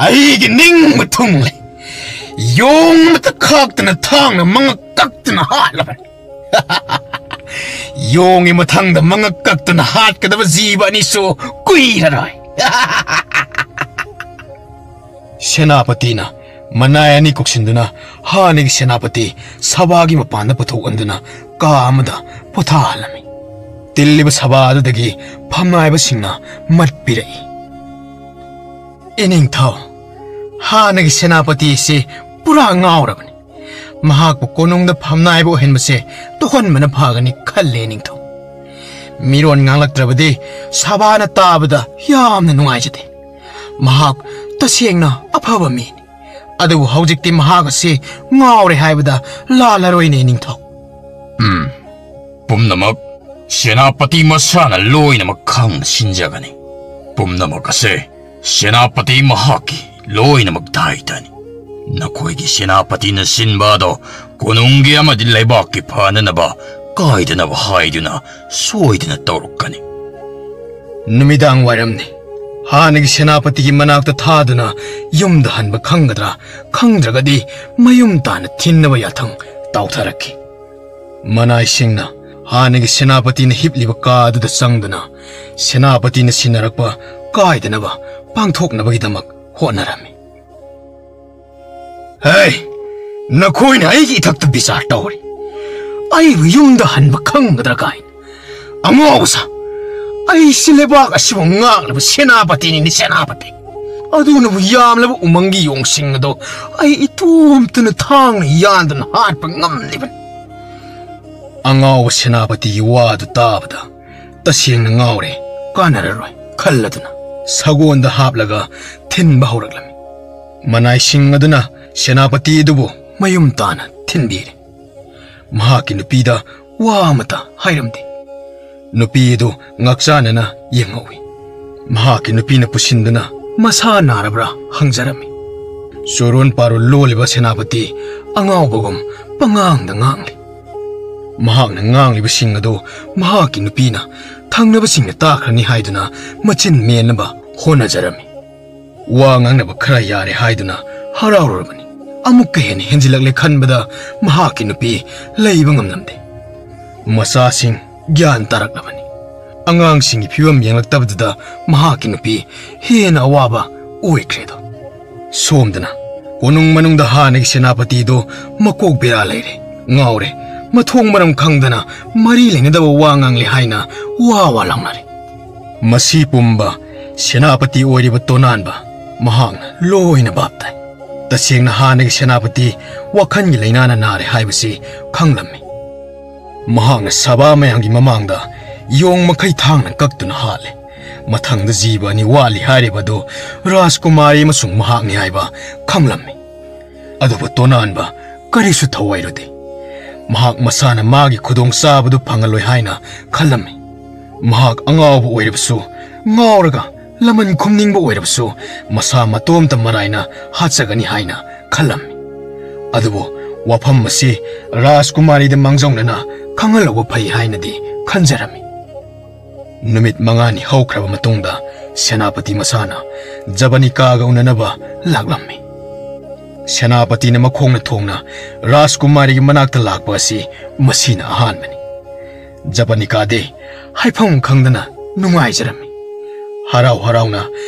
"ꯑꯩꯒꯤ ꯅꯤꯡꯕ ꯊꯨꯡꯂꯦ꯫ ꯌꯣꯡ ꯑꯃꯇ ꯈꯥꯛꯇꯅ ꯊꯥꯡꯅ ꯃꯉꯛ ꯀꯛꯇꯨꯅ ꯍꯥꯠꯂꯕꯅꯤ꯫ ꯌꯣꯡꯒꯤ ꯃꯊꯪꯗ ꯃꯉꯛ ꯀꯛꯇꯨꯅ ꯍꯥꯠꯀꯗꯕ ꯖꯤꯕ ꯑꯅꯤꯁꯨ ꯀꯨꯏꯔꯔꯣꯏ꯫" ꯁꯦꯅꯥꯄꯇꯤꯅ ꯃꯅꯥꯏ ꯑꯅꯤ ꯀꯨꯞꯁꯤꯟꯗꯨꯅ ꯍꯥꯟꯅꯒꯤ ꯁꯦꯅꯥꯄꯇꯤ ꯁꯚꯥꯒꯤ ꯃꯄꯥꯟꯗ ꯄꯨꯊꯣꯛꯍꯟꯗꯨꯅ ꯀꯥ ꯑꯃꯗ ꯄꯣꯊꯥꯍꯜꯂꯝꯃꯤ꯫ ꯇꯤꯜꯂꯤꯕ ꯁꯚꯥ ꯑꯗꯨꯗꯒꯤ ꯐꯝꯅꯥꯏꯕꯁꯤꯡꯅ ꯃꯠ ꯄꯤꯔꯛꯏ꯫ "ꯏꯅꯤꯡꯊꯧ, ꯍꯥꯟꯅꯒꯤ ꯁꯦꯅꯥꯄꯇꯤ ꯑꯁꯤ ꯄꯨꯔꯥ ꯉꯥꯎꯔꯕꯅꯤ꯫ ꯃꯍꯥꯛꯄꯨ ꯀꯣꯅꯨꯡꯗ ꯐꯝꯅꯥꯏꯕ ꯑꯣꯏꯍꯟꯕꯁꯦ ꯇꯣꯛꯍꯟꯕꯅ ꯐꯒꯅꯤ ꯈꯜꯂꯦ, ꯏꯅꯤꯡꯊꯧ꯫ ꯃꯤꯔꯣꯟ ꯉꯥꯡꯂꯛꯇ꯭ꯔꯕꯗꯤ ꯁꯚꯥꯅ ꯇꯥꯕꯗ ꯌꯥꯝꯅ ꯅꯨꯡꯉꯥꯏꯖꯗꯦ꯫ ꯃꯍꯥꯛ ꯇꯁꯦꯡꯅ ꯑꯐꯕ ꯃꯤꯅꯤ꯫ ꯑꯗꯨꯕꯨ ꯍꯧꯖꯤꯛꯇꯤ ꯃꯍꯥꯛ ꯑꯁꯤ ꯉꯥꯎꯔꯦ ꯍꯥꯏꯕꯗ ꯂꯥꯜꯂꯔꯣꯏꯅꯦ, ꯏꯅꯤꯡꯊꯧ꯫" ꯎꯝ, ꯄꯨꯝꯅꯃꯛ ꯁꯦꯅꯥꯄꯇꯤ ꯃꯁꯥꯅ ꯂꯣꯏꯅꯃꯛ ꯈꯪꯅ ꯁꯤꯟꯖꯒꯅꯤ꯫ ꯄꯨꯝꯅꯃꯛ ꯑꯁꯦ ꯁꯦꯅꯥꯄꯇꯤ ꯃꯍꯥꯛꯀꯤ ꯂꯣꯏꯅꯃꯛ ꯗꯥꯏꯇꯅꯤ꯫ ꯅꯈꯣꯏꯒꯤ ꯁꯦꯅꯥꯄꯇꯤꯅ ꯁꯤꯟꯕ ꯑꯗꯣ ꯀꯣꯅꯨꯡꯒꯤ ꯑꯃꯗꯤ ꯂꯩꯕꯥꯛꯀꯤ ꯐꯅꯅꯕ ꯀꯥꯏꯗꯅꯕ ꯍꯥꯏꯗꯨꯅ ꯁꯣꯏꯗꯅ ꯇꯧꯔꯛꯀꯅꯤ꯫ ꯅꯨꯃꯤꯗꯥꯡ ꯋꯥꯏꯔꯝꯅꯤ꯫ ꯍꯥꯟꯅꯒꯤ ꯁꯦꯅꯥꯄꯇꯤꯒꯤ ꯃꯅꯥꯛꯇ ꯊꯥꯗꯨꯅ ꯌꯨꯝꯗ ꯍꯟꯕ ꯈꯪꯒꯗ꯭ꯔꯥ, ꯈꯪꯗ꯭ꯔꯒꯗꯤ ꯃꯌꯨꯝ ꯇꯥꯅ ꯊꯤꯟꯅꯕ ꯌꯥꯊꯪ ꯇꯥꯎꯊꯔꯛꯈꯤ꯫ ꯃꯅꯥꯏꯁꯤꯡꯅ ꯍꯥꯟꯅꯒꯤ ꯁꯦꯅꯥꯄꯇꯤꯅ ꯍꯤꯞꯂꯤꯕ ꯀꯥ ꯑꯗꯨꯗ ꯆꯪꯗꯨꯅ ꯁꯦꯅꯥꯄꯇꯤꯅ ꯁꯤꯟꯅꯔꯛꯄ ꯀꯥꯏꯗꯅꯕ ꯄꯥꯡꯊꯣꯛꯅꯕꯒꯤꯗꯃꯛ ꯍꯣꯠꯅꯔꯝꯃꯤ꯫ "ꯍꯦ, ꯅꯈꯣꯏꯅ ꯑꯩꯒꯤ ꯏꯊꯛꯇ ꯕꯤꯆꯥꯔ ꯇꯧꯔꯤ꯫ ꯑꯩꯕꯨ ꯌꯨꯝꯗ ꯍꯟꯕ ꯈꯪꯒꯗ꯭ꯔꯥ ꯀꯥꯏꯅ꯫ ꯑꯉꯥꯎꯕ ꯁꯥ, ꯑꯩꯁꯤ ꯂꯩꯕꯥꯛ ꯑꯁꯤꯕꯨ ꯉꯥꯛꯂꯤꯕ ꯁꯦꯅꯥꯄꯇꯤꯅꯤꯅꯦ, ꯁꯦꯅꯥꯄꯇꯤ꯫ ꯑꯗꯨꯅꯕꯨ ꯌꯥꯝꯂꯕ ꯎꯃꯪꯒꯤ ꯌꯣꯡꯁꯤꯡ ꯑꯗꯣ ꯑꯩ ꯏꯇꯣꯝꯇꯅ ꯊꯥꯡꯅ ꯌꯥꯟꯗꯨꯅ ꯍꯥꯠꯄ ꯉꯝꯂꯤꯕꯅꯤ꯫" ꯑꯉꯥꯎꯕ ꯁꯦꯅꯥꯄꯇꯤꯒꯤ ꯋꯥꯗꯨ ꯇꯥꯕꯗ, "ꯇꯁꯦꯡꯅ ꯉꯥꯎꯔꯦ, ꯀꯥꯟꯅꯔꯔꯣꯏ" ꯈꯜꯂꯗꯨꯅ ꯁꯒꯣꯜꯗ ꯍꯥꯞꯂꯒ ꯊꯤꯟꯕ ꯍꯧꯔꯛꯂꯝꯃꯤ꯫ ꯃꯅꯥꯏꯁꯤꯡ ꯑꯗꯨꯅ ꯁꯦꯅꯥꯄꯇꯤ ꯑꯗꯨꯕꯨ ꯃꯌꯨꯝ ꯇꯥꯅ ꯊꯤꯟꯕꯤꯔꯦ꯫ ꯃꯍꯥꯛꯀꯤ ꯅꯨꯄꯤꯗ ꯋꯥ ꯑꯃꯠꯇ ꯍꯥꯏꯔꯝꯗꯦ꯫ ꯅꯨꯄꯤ ꯑꯗꯨ ꯉꯥꯛꯆꯥꯅꯅ ꯌꯦꯡꯍꯧꯏ꯫ ꯃꯍꯥꯛꯀꯤ ꯅꯨꯄꯤꯅ ꯄꯨꯁꯤꯟꯗꯨꯅ ꯃꯁꯥ ꯅꯥꯔꯕ꯭ꯔꯥ ꯍꯪꯖꯔꯝꯃꯤ꯫ ꯆꯣꯔꯣꯟ ꯄꯥꯔꯣꯟ ꯂꯣꯜꯂꯤꯕ ꯁꯦꯅꯥꯄꯇꯤ ꯑꯉꯥꯎꯕꯒꯨꯝ ꯄꯉꯥꯡꯗ ꯉꯥꯡꯂꯤ꯫ ꯃꯍꯥꯛꯅ ꯉꯥꯡꯂꯤꯕꯁꯤꯡ ꯑꯗꯨ ꯃꯍꯥꯛꯀꯤ ꯅꯨꯄꯤꯅ ꯊꯪꯅꯕꯁꯤꯡꯅ ꯇꯥꯈ꯭ꯔꯅꯤ ꯍꯥꯏꯗꯨꯅ ꯃꯆꯤꯟ ꯃꯦꯟꯅꯕ ꯍꯣꯠꯅꯖꯔꯝꯃꯤ꯫ ꯋꯥ ꯉꯥꯡꯅꯕ ꯈꯔ ꯌꯥꯔꯦ ꯍꯥꯏꯗꯨꯅ ꯍꯔꯥꯎꯔꯨꯔꯕꯅꯤ꯫ ꯑꯃꯨꯛꯀ ꯍꯦꯟꯅ ꯍꯦꯟꯖꯤꯜꯂꯛꯂꯦ ꯈꯟꯕꯗ ꯃꯍꯥꯛꯀꯤ ꯅꯨꯄꯤ ꯂꯩꯕ ꯉꯝꯂꯝꯗꯦ꯫ ꯃꯆꯥꯁꯤꯡ ꯒ꯭ꯌꯥꯟ ꯇꯥꯔꯛꯂꯕꯅꯤ꯫ ꯑꯉꯥꯡꯁꯤꯡꯒꯤ ꯐꯤꯕꯝ ꯌꯦꯡꯂꯛꯇꯕꯗꯨꯗ ꯃꯍꯥꯛꯀꯤ ꯅꯨꯄꯤ ꯍꯦꯟꯅ ꯑꯋꯥꯕ ꯑꯣꯏꯈ꯭ꯔꯦꯗꯣ꯫ ꯁꯣꯝꯗꯅ ꯀꯣꯅꯨꯡ ꯃꯅꯨꯡꯗ ꯍꯥꯟꯅꯒꯤ ꯁꯦꯅꯥꯄꯇꯤꯗꯨ ꯃꯀꯣꯛ ꯕꯦꯔꯥ ꯂꯩꯔꯦ, ꯉꯥꯎꯔꯦ, ꯃꯊꯣꯡ ꯃꯔꯝ ꯈꯪꯗꯅ ꯃꯔꯤ ꯂꯩꯅꯗꯕ ꯋꯥ ꯉꯥꯡꯂꯦ ꯍꯥꯏꯅ ꯋꯥ ꯋꯥ ꯂꯥꯎꯅꯔꯦ꯫ ꯃꯁꯤ ꯄꯨꯝꯕ ꯁꯦꯅꯥꯄꯇꯤ ꯑꯣꯏꯔꯤꯕ ꯇꯣꯅꯥꯟꯕ ꯃꯍꯥꯛꯅ ꯂꯣꯏꯅ ꯚꯥꯞ ꯇꯥꯏ꯫ ꯇꯁꯦꯡꯅ ꯍꯥꯟꯅꯒꯤ ꯁꯦꯅꯥꯄꯇꯤ ꯋꯥꯈꯜꯒꯤ ꯂꯥꯏꯅꯥꯅ ꯅꯥꯔꯦ ꯍꯥꯏꯕꯁꯤ ꯈꯪꯂꯝꯃꯤ꯫ ꯃꯍꯥꯛꯅ ꯁꯚꯥ ꯃꯌꯥꯝꯒꯤ ꯃꯃꯥꯡꯗ ꯌꯣꯡ ꯃꯈꯩ ꯊꯥꯡꯅ ꯀꯛꯇꯨꯅ ꯍꯥꯠꯂꯦ꯫ ꯃꯊꯪꯗ ꯖꯤꯕ ꯑꯅꯤ ꯋꯥꯠꯂꯤ ꯍꯥꯏꯔꯤꯕꯗꯨ ꯔꯥꯖꯀꯨꯃꯥꯔꯤ ꯑꯃꯁꯨꯡ ꯃꯍꯥꯛꯅꯤ ꯍꯥꯏꯕ ꯈꯪꯂꯝꯃꯤ꯫ ꯑꯗꯨꯕꯨ ꯇꯣꯅꯥꯟꯕ ꯀꯔꯤꯁꯨ ꯊꯋꯥꯏꯔꯨꯗꯦ꯫ ꯃꯍꯥꯛ ꯃꯁꯥꯅ ꯃꯥꯒꯤ ꯈꯨꯗꯣꯡꯆꯥꯕꯗꯨ ꯐꯪꯍꯜꯂꯣꯏ ꯍꯥꯏꯅ ꯈꯜꯂꯝꯃꯤ꯫ ꯃꯍꯥꯛ ꯑꯉꯥꯎꯕ ꯑꯣꯏꯔꯕꯁꯨ, ꯉꯥꯎꯔꯒ ꯂꯃꯟ ꯈꯨꯝꯅꯤꯡꯕ ꯑꯣꯏꯔꯕꯁꯨ, ꯃꯁꯥ ꯃꯇꯣꯝꯇ ꯃꯔꯥꯏꯅ ꯍꯥꯠꯆꯒꯅꯤ ꯍꯥꯏꯅ ꯈꯜꯂꯝꯃꯤ꯫ ꯑꯗꯨꯕꯨ ꯋꯥꯐꯝ ꯑꯁꯤ ꯔꯥꯖꯀꯨꯃꯥꯔꯤꯗ ꯃꯥꯡꯖꯧꯅꯅ ꯈꯪꯍꯜꯍꯧꯕ ꯐꯩ ꯍꯥꯏꯅꯗꯤ ꯈꯟꯖꯔꯝꯃꯤ꯫ ꯅꯨꯃꯤꯠ ꯃꯉꯥꯅꯤ ꯍꯧꯈ꯭ꯔꯕ ꯃꯇꯨꯡꯗ ꯁꯦꯅꯥꯄꯇꯤ ꯃꯁꯥꯅ ꯖꯕꯅꯤꯀꯥꯒ ꯎꯅꯅꯕ ꯂꯥꯛꯂꯝꯃꯤ꯫ ꯁꯦꯅꯥꯄꯇꯤꯅ ꯃꯈꯣꯡꯅ ꯊꯣꯡꯅ ꯔꯥꯖꯀꯨꯃꯥꯔꯤꯒꯤ ꯃꯅꯥꯛꯇ ꯂꯥꯛꯄ ꯑꯁꯤ ꯃꯁꯤꯅ ꯑꯍꯥꯟꯕꯅꯤ꯫ ꯖꯕꯅꯤꯀꯥꯗꯤ ꯍꯥꯏꯐꯝ ꯈꯪꯗꯅ ꯅꯨꯡꯉꯥꯏꯖꯔꯝꯃꯤ꯫ ꯍꯔꯥꯎ ꯍꯔꯥꯎꯅ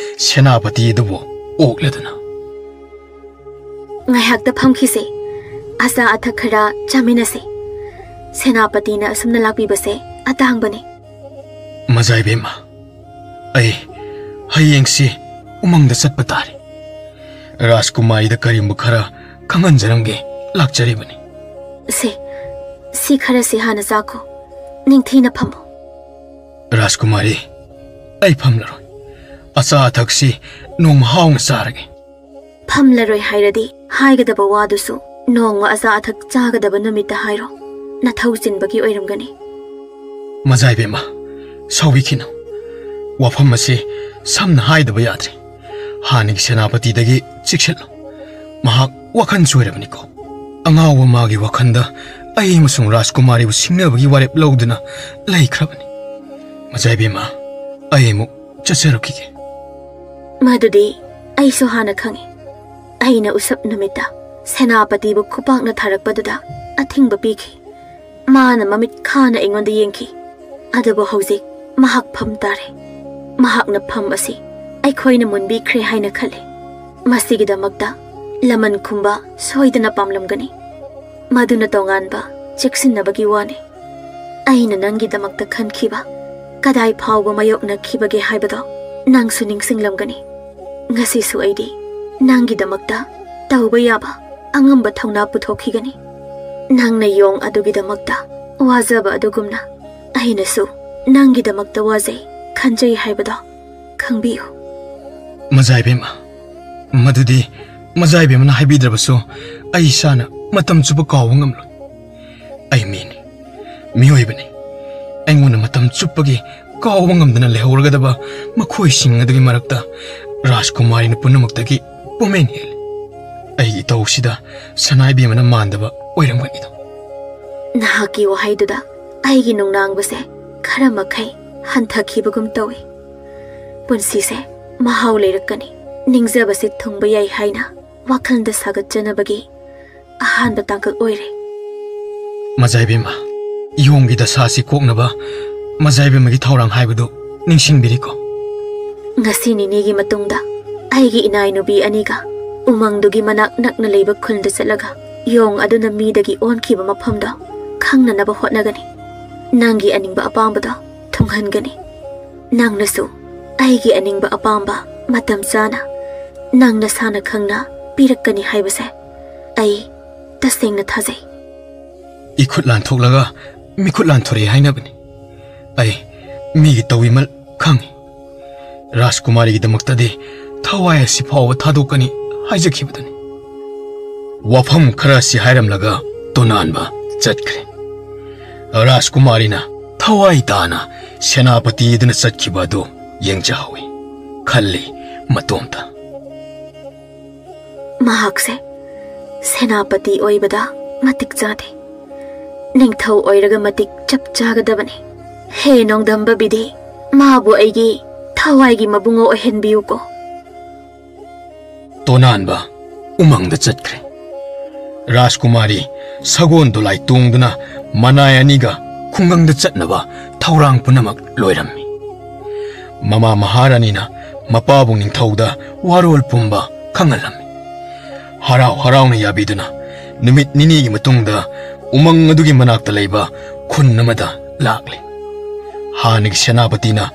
ꯁꯦꯅꯥꯄꯇꯤ ꯑꯗꯨꯕꯨ ꯑꯣꯛꯂꯗꯨꯅ꯫ ꯉꯥꯏꯍꯥꯛꯇ ꯐꯝꯈꯤꯁꯦ, ꯑꯆꯥ ꯑꯊꯛ ꯈꯔ ꯆꯥꯃꯤꯟꯅꯁꯦ꯫ ꯁꯦꯅꯥꯄꯇꯤꯅ ꯑꯁꯨꯝꯅ ꯂꯥꯛꯄꯤꯕꯁꯦ ꯑꯇꯥꯡꯕꯅꯤ꯫ ꯃꯖꯥ ꯏꯕꯦꯝꯃ, ꯑꯩ ꯍꯌꯦꯡꯁꯤ ꯎꯃꯪꯗ ꯆꯠꯄ ꯇꯥꯔꯦ꯫ ꯔꯥꯖꯀꯨꯃꯥꯔꯤꯗ ꯀꯔꯤꯒꯨꯝꯕ ꯈꯔ ꯈꯪꯍꯟꯖꯔꯝꯒꯦ ꯂꯥꯛꯆꯔꯤꯕꯅꯤ꯫ ꯁꯦ, ꯁꯤ ꯈꯔꯁꯤ ꯍꯥꯟꯅ ꯆꯥꯈꯣ꯫ ꯅꯤꯡꯊꯤꯅ ꯐꯝꯃꯨ꯫ ꯔꯥꯖꯀꯨꯃꯥꯔꯤ, ꯑꯩ ꯐꯝꯂꯔꯣꯏ꯫ ꯑꯆꯥ ꯑꯊꯛꯁꯤ ꯅꯣꯡꯃ ꯍꯥꯎꯅ ꯆꯥꯔꯒꯦ꯫ ꯐꯝꯂꯔꯣꯏ ꯍꯥꯏꯔꯗꯤ ꯍꯥꯏꯒꯗꯕ ꯋꯥꯗꯨꯁꯨ ꯅꯣꯡꯃ ꯑꯆꯥ ꯑꯊꯛ ꯆꯥꯒꯗꯕ ꯅꯨꯃꯤꯠꯇ ꯍꯥꯏꯔꯣ꯫ ꯅꯊꯧ ꯆꯤꯟꯕꯒꯤ ꯑꯣꯏꯔꯝꯒꯅꯤ꯫ ꯃꯖꯥꯏꯕꯦꯝꯃ, ꯁꯥꯎꯕꯤꯈꯤꯅꯨ꯫ ꯋꯥꯐꯝ ꯑꯁꯤ ꯁꯝꯅ ꯍꯥꯏꯗꯕ ꯌꯥꯗ꯭ꯔꯦ꯫ ꯍꯥꯟꯅꯒꯤ ꯁꯦꯅꯥꯄꯇꯤꯗꯒꯤ ꯆꯦꯛꯁꯤꯜꯂꯨ꯫ ꯃꯍꯥꯛ ꯋꯥꯈꯜ ꯆꯣꯏꯔꯕꯅꯤꯀꯣ꯫ ꯑꯉꯥꯎꯕ ꯃꯥꯒꯤ ꯋꯥꯈꯜꯗ ꯑꯩ ꯑꯃꯁꯨꯡ ꯔꯥꯖꯀꯨꯃꯥꯔꯤꯕꯨ ꯁꯤꯡꯅꯕꯒꯤ ꯋꯥꯔꯦꯞ ꯂꯧꯗꯨꯅ ꯂꯩꯈ꯭ꯔꯕꯅꯤ꯫ ꯃꯖꯥꯏꯕꯦꯝꯃ, ꯑꯩ ꯑꯃꯨꯛ ꯆꯠꯆꯔꯨꯈꯤꯒꯦ꯫ ꯃꯗꯨꯗꯤ ꯑꯩꯁꯨ ꯍꯥꯟꯅ ꯈꯪꯏ꯫ ꯑꯩꯅ ꯎꯁꯞ ꯅꯨꯃꯤꯠꯇ ꯁꯦꯅꯥꯄꯇꯤꯕꯨ ꯈꯨꯄꯥꯛꯅ ꯊꯥꯔꯛꯄꯗꯨꯗ ꯑꯊꯤꯡꯕ ꯄꯤꯈꯤ꯫ ꯃꯥꯅ ꯃꯃꯤꯠ ꯈꯥꯅ ꯑꯩꯉꯣꯟꯗ ꯌꯦꯡꯈꯤ꯫ ꯑꯗꯨꯕꯨ ꯍꯧꯖꯤꯛ ꯃꯍꯥꯛ ꯐꯝ ꯇꯥꯔꯦ꯫ ꯃꯍꯥꯛꯅ ꯐꯝ ꯑꯁꯤ ꯑꯩꯈꯣꯏꯅ ꯃꯨꯟꯕꯤꯈ꯭ꯔꯦ ꯍꯥꯏꯅ ꯈꯜꯂꯤ꯫ ꯃꯁꯤꯒꯤꯗꯃꯛꯇ ꯂꯃꯟ ꯈꯨꯝꯕ ꯁꯣꯏꯗꯅ ꯄꯥꯝꯂꯝꯒꯅꯤ꯫ ꯃꯗꯨꯅ ꯇꯣꯉꯥꯟꯕ ꯆꯦꯛꯁꯤꯟꯅꯕꯒꯤ ꯋꯥꯅꯤ꯫ ꯑꯩꯅ ꯅꯪꯒꯤꯗꯃꯛꯇ ꯈꯟꯈꯤꯕ, ꯀꯗꯥꯏ ꯐꯥꯎꯕ ꯃꯥꯌꯣꯛꯅꯈꯤꯕꯒꯦ ꯍꯥꯏꯕꯗꯣ ꯅꯪꯁꯨ ꯅꯤꯡꯁꯤꯡꯂꯝꯒꯅꯤ꯫ ꯉꯁꯤꯁꯨ ꯑꯩꯗꯤ ꯅꯪꯒꯤꯗꯃꯛꯇ ꯇꯧꯕ ꯌꯥꯕ ꯑꯉꯝꯕ ꯊꯧꯅꯥ ꯄꯨꯊꯣꯛꯈꯤꯒꯅꯤ꯫ ꯅꯪꯅ ꯌꯣꯡ ꯑꯗꯨꯒꯤꯗꯃꯛꯇ ꯋꯥꯖꯕ ꯑꯗꯨꯒꯨꯝꯅ ꯑꯩꯅꯁꯨ ꯅꯪꯒꯤꯗꯃꯛꯇ ꯋꯥꯖꯩ, ꯈꯟꯖꯩ ꯍꯥꯏꯕꯗꯣ ꯈꯪꯕꯤꯌꯨ꯫ ꯃꯖꯥꯏꯕꯦꯝꯃ, ꯃꯗꯨꯗꯤ ꯃꯖꯥꯏꯕꯦꯝꯃꯅ ꯍꯥꯏꯕꯤꯗ꯭ꯔꯕꯁꯨ ꯑꯩ ꯏꯁꯥꯅ ꯃꯇꯝ ꯆꯨꯞꯄ ꯀꯥꯎꯕ ꯉꯝꯂꯣꯏ꯫ ꯑꯩ ꯃꯤꯅꯤ, ꯃꯤꯑꯣꯏꯕꯅꯤ꯫ ꯑꯩꯉꯣꯟꯗ ꯃꯇꯝ ꯆꯨꯞꯄꯒꯤ ꯀꯥꯎꯕ ꯉꯝꯗꯅ ꯂꯩꯍꯧꯔꯒꯗꯕ ꯃꯈꯣꯏꯁꯤꯡ ꯑꯗꯨꯒꯤ ꯃꯔꯛꯇ ꯔꯥꯖꯀꯨꯃꯥꯔꯤꯅ ꯄꯨꯝꯅꯃꯛꯇꯒꯤ ꯄꯨꯝꯍꯦꯟ ꯍꯦꯜꯂꯤ꯫ ꯑꯩꯒꯤ ꯏꯇꯧꯁꯤꯗ ꯁꯅꯥꯏꯕꯦꯝꯃꯅ ꯃꯥꯟꯗꯕ ꯑꯣꯏꯔꯝꯒꯅꯤꯗꯣ꯫ ꯅꯍꯥꯛꯀꯤ ꯋꯥꯍꯩꯗꯨꯗ ꯑꯩꯒꯤ ꯅꯨꯡꯅꯥꯡꯕꯁꯦ ꯈꯔ ꯃꯈꯩ ꯍꯟꯊꯈꯤꯕꯒꯨꯝ ꯇꯧꯏ꯫ ꯄꯨꯟꯁꯤꯁꯦ ꯃꯍꯥꯎ ꯂꯩꯔꯛꯀꯅꯤ, ꯅꯤꯡꯖꯕꯁꯤ ꯊꯨꯡꯕ ꯌꯥꯏ ꯍꯥꯏꯅ ꯋꯥꯈꯜꯗ ꯁꯥꯒꯠꯆꯅꯕꯒꯤ ꯑꯍꯥꯟꯕ ꯇꯥꯡꯀꯛ ꯑꯣꯏꯔꯦ꯫ ꯃꯖꯥꯏꯕꯦꯝꯃ, ꯌꯣꯡꯒꯤ ꯗꯁꯥꯁꯤ ꯀꯣꯛꯅꯕ ꯃꯖꯥꯏꯕꯦꯝꯃꯒꯤ ꯊꯧꯔꯥꯡ ꯍꯥꯏꯕꯗꯨ ꯅꯤꯡꯁꯤꯡꯕꯤꯔꯤꯀꯣ? ꯉꯁꯤ ꯅꯤꯅꯤꯒꯤ ꯃꯇꯨꯡꯗ ꯑꯩꯒꯤ ꯏꯅꯥꯏꯅꯨꯕꯤ ꯑꯅꯤꯒ ꯎꯃꯪꯗꯨꯒꯤ ꯃꯅꯥꯛ ꯅꯛꯅ ꯂꯩꯕ ꯈꯨꯜꯗ ꯆꯠꯂꯒ ꯌꯣꯡ ꯑꯗꯨꯅ ꯃꯤꯗꯒꯤ ꯑꯣꯟꯈꯤꯕ ꯃꯐꯝꯗꯣ ꯈꯪꯅꯅꯕ ꯍꯣꯠꯅꯒꯅꯤ꯫ ꯅꯪꯒꯤ ꯑꯅꯤꯡꯕ ꯑꯄꯥꯝꯕꯗꯣ ꯊꯨꯡꯍꯟꯒꯅꯤ꯫ ꯅꯪꯅꯁꯨ ꯑꯩꯒꯤ ꯑꯅꯤꯡꯕ ꯑꯄꯥꯝꯕ ꯃꯇꯝ ꯆꯥꯅ ꯅꯪ ꯅꯁꯥꯅ ꯈꯪꯅ ꯄꯤꯔꯛꯀꯅꯤ ꯍꯥꯏꯕꯁꯦ ꯑꯩ ꯇꯁꯦꯡꯅ ꯊꯥꯖꯩ꯫ ꯏꯈꯨꯠ ꯂꯥꯟꯊꯣꯛꯂꯒ ꯃꯤꯈꯨꯠ ꯂꯥꯟꯊꯣꯔꯛꯏ ꯍꯥꯏꯅꯕꯅꯤ꯫ ꯑꯩ ꯃꯤꯒꯤ ꯇꯧꯏꯃꯜ ꯈꯪꯏ꯫ ꯔꯥꯖꯀꯨꯃꯥꯔꯤꯒꯤꯗꯃꯛꯇꯗꯤ ꯊꯋꯥꯏ ꯑꯁꯤ ꯐꯥꯎꯕ ꯊꯥꯗꯣꯛꯀꯅꯤ ꯍꯥꯏꯖꯈꯤꯕꯗꯨꯅꯤ꯫ ꯋꯥꯐꯝ ꯈꯔ ꯑꯁꯤ ꯍꯥꯏꯔꯝꯂꯒ ꯇꯣꯅꯥꯟꯕ ꯆꯠꯈ꯭ꯔꯦ꯫ ꯔꯥꯖꯀꯨꯃꯥꯔꯤꯅ ꯊꯋꯥꯏ ꯇꯥꯅ ꯁꯦꯅꯥꯄꯇꯤ ꯑꯗꯨꯅ ꯆꯠꯈꯤꯕ ꯑꯗꯨ ꯌꯦꯡꯖꯍꯧꯏ꯫ ꯈꯜꯂꯤ ꯃꯇꯣꯝꯇ꯫ ꯃꯍꯥꯛꯁꯦ ꯁꯦꯅꯥꯄꯇꯤ ꯑꯣꯏꯕꯗ ꯃꯇꯤꯛ ꯆꯥꯗꯦ꯫ ꯅꯤꯡꯊꯧ ꯑꯣꯏꯔꯒ ꯃꯇꯤꯛ ꯆꯞ ꯆꯥꯒꯗꯕꯅꯤ꯫ ꯍꯦ ꯅꯣꯡꯗꯝꯕ ꯕꯤꯙꯤ, ꯃꯥꯕꯨ ꯑꯩꯒꯤ ꯊꯋꯥꯏꯒꯤ ꯃꯕꯨꯡꯉꯣ ꯑꯣꯏꯍꯟꯕꯤꯌꯨꯀꯣ꯫ ꯇꯣꯅꯥꯟꯕ ꯎꯃꯪꯗ ꯆꯠꯈ꯭ꯔꯦ꯫ ꯔꯥꯖꯀꯨꯃꯥꯔꯤ ꯁꯒꯣꯜ ꯗꯣꯂꯥꯏ ꯇꯣꯡꯗꯨꯅ ꯃꯅꯥꯏ ꯑꯅꯤꯒ ꯈꯨꯡꯒꯪꯗ ꯆꯠꯅꯕ ꯊꯧꯔꯥꯡ ꯄꯨꯝꯅꯃꯛ ꯂꯣꯏꯔꯝꯃꯤ꯫ ꯃꯃꯥ ꯃꯍꯥꯔꯥꯅꯤꯅ ꯃꯄꯥꯕꯨ ꯅꯤꯡꯊꯧꯗ ꯋꯥꯔꯣꯜ ꯄꯨꯝꯕ ꯈꯪꯍꯜꯂꯝꯃꯤ꯫ ꯍꯔꯥꯎ ꯍꯔꯥꯎꯅ ꯌꯥꯕꯤꯗꯨꯅ ꯅꯨꯃꯤꯠ ꯅꯤꯅꯤꯒꯤ ꯃꯇꯨꯡꯗ ꯎꯃꯪ ꯑꯗꯨꯒꯤ ꯃꯅꯥꯛꯇ ꯂꯩꯕ ꯈꯨꯟ ꯑꯃꯗ ꯂꯥꯛꯂꯦ꯫ ꯍꯥꯟꯅꯒꯤ ꯁꯦꯅꯥꯄꯇꯤꯅ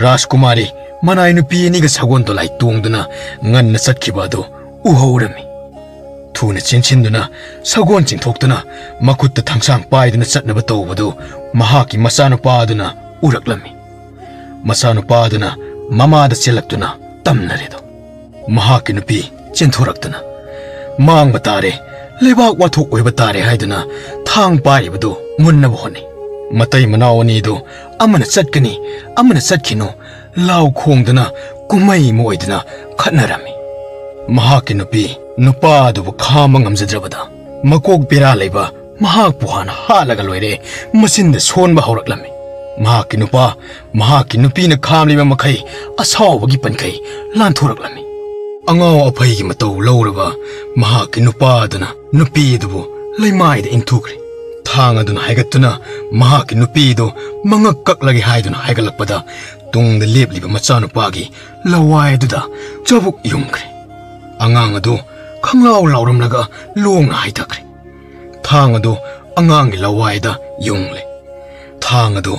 ꯔꯥꯖꯀꯨꯃꯥꯔꯤ ꯃꯅꯥꯏ ꯅꯨꯄꯤ ꯑꯅꯤꯒ ꯁꯒꯣꯜ ꯗꯣꯂꯥꯏ ꯇꯣꯡꯗꯨꯅ ꯉꯟꯅ ꯆꯠꯈꯤꯕ ꯑꯗꯨ ꯎꯍꯧꯔꯝꯃꯤ꯫ ꯊꯨꯅ ꯆꯦꯟꯁꯤꯟꯗꯨꯅ ꯁꯒꯣꯜ ꯆꯤꯡꯊꯣꯛꯇꯨꯅ ꯃꯈꯨꯠꯇ ꯊꯥꯡꯁꯥꯡ ꯄꯥꯏꯗꯨꯅ ꯆꯠꯅꯕ ꯇꯧꯕꯗꯨ ꯃꯍꯥꯛꯀꯤ ꯃꯆꯥꯅꯨꯄꯥ ꯑꯗꯨꯅ ꯎꯔꯛꯂꯝꯃꯤ꯫ ꯃꯆꯥꯅꯨꯄꯥ ꯑꯗꯨꯅ ꯃꯃꯥꯗ ꯆꯦꯜꯂꯛꯇꯨꯅ ꯇꯝꯅꯔꯦꯗꯣ꯫ ꯃꯍꯥꯛꯀꯤ ꯅꯨꯄꯤ ꯆꯦꯟꯊꯣꯔꯛꯇꯨꯅ "ꯃꯥꯡꯕ ꯇꯥꯔꯦ, ꯂꯩꯕꯥꯛ ꯋꯥꯊꯣꯛ ꯑꯣꯏꯕ ꯇꯥꯔꯦ" ꯍꯥꯏꯗꯨꯅ ꯊꯥꯡ ꯄꯥꯏꯔꯤꯕꯗꯨ ꯃꯨꯟꯅꯕ ꯍꯣꯠꯅꯩ꯫ ꯃꯇꯩ ꯃꯅꯥꯎ ꯑꯅꯤꯗꯨ ꯑꯃꯅ ꯆꯠꯀꯅꯤ, ꯑꯃꯅ ꯆꯠꯈꯤꯅꯨ ꯂꯥꯎ ꯈꯣꯡꯗꯨꯅ ꯀꯨꯝꯍꯩ ꯑꯃ ꯑꯣꯏꯗꯨꯅ ꯈꯠꯅꯔꯝꯃꯤ꯫ ꯃꯍꯥꯛꯀꯤ ꯅꯨꯄꯤ ꯅꯨꯄꯥ ꯑꯗꯨꯕꯨ ꯈꯥꯝꯕ ꯉꯝꯖꯗ꯭ꯔꯕꯗ ꯃꯀꯣꯛ ꯕꯦꯔꯥ ꯂꯩꯕ ꯃꯍꯥꯛꯄꯨ ꯍꯥꯟꯅ ꯍꯥꯠꯂꯒ ꯂꯣꯏꯔꯦ, ꯃꯆꯤꯟꯗ ꯁꯣꯟꯕ ꯍꯧꯔꯛꯂꯝꯃꯤ꯫ ꯃꯍꯥꯛꯀꯤ ꯅꯨꯄꯥ ꯃꯍꯥꯛꯀꯤ ꯅꯨꯄꯤꯅ ꯈꯥꯝꯂꯤꯕ ꯃꯈꯩ ꯑꯁꯥꯎꯕꯒꯤ ꯄꯟꯈꯩ ꯂꯥꯟꯊꯣꯔꯛꯂꯝꯃꯤ꯫ ꯑꯉꯥꯎ ꯑꯐꯩꯒꯤ ꯃꯇꯧ ꯂꯧꯔꯕ ꯃꯍꯥꯛꯀꯤ ꯅꯨꯄꯥ ꯑꯗꯨꯅ ꯅꯨꯄꯤ ꯑꯗꯨꯕꯨ ꯂꯩꯃꯥꯏꯗ ꯏꯟꯊꯨꯈ꯭ꯔꯦ꯫ ꯊꯥꯡ ꯑꯗꯨꯅ ꯍꯥꯏꯒꯠꯇꯨꯅ ꯃꯍꯥꯛꯀꯤ ꯅꯨꯄꯤ ꯑꯗꯨ ꯃꯉꯛ ꯀꯛꯂꯒꯦ ꯍꯥꯏꯗꯨꯅ ꯍꯥꯏꯒꯠꯂꯛꯄꯗ ꯇꯨꯡꯗ ꯂꯦꯞꯂꯤꯕ ꯃꯆꯥꯅꯨꯄꯥꯒꯤ ꯂꯋꯥꯏ ꯑꯗꯨꯗ ꯆꯥꯕꯨꯛ ꯌꯨꯡꯈ꯭ꯔꯦ꯫ ꯑꯉꯥꯡ ꯑꯗꯨ ꯈꯪꯂꯥꯎ ꯂꯥꯎꯔꯝꯂꯒ ꯂꯣꯡꯅ ꯍꯥꯏꯊꯈ꯭ꯔꯦ꯫ ꯊꯥꯡ ꯑꯗꯨ ꯑꯉꯥꯡꯒꯤ ꯂꯋꯥꯏꯗ ꯌꯨꯡꯂꯦ꯫ ꯊꯥꯡ ꯑꯗꯨ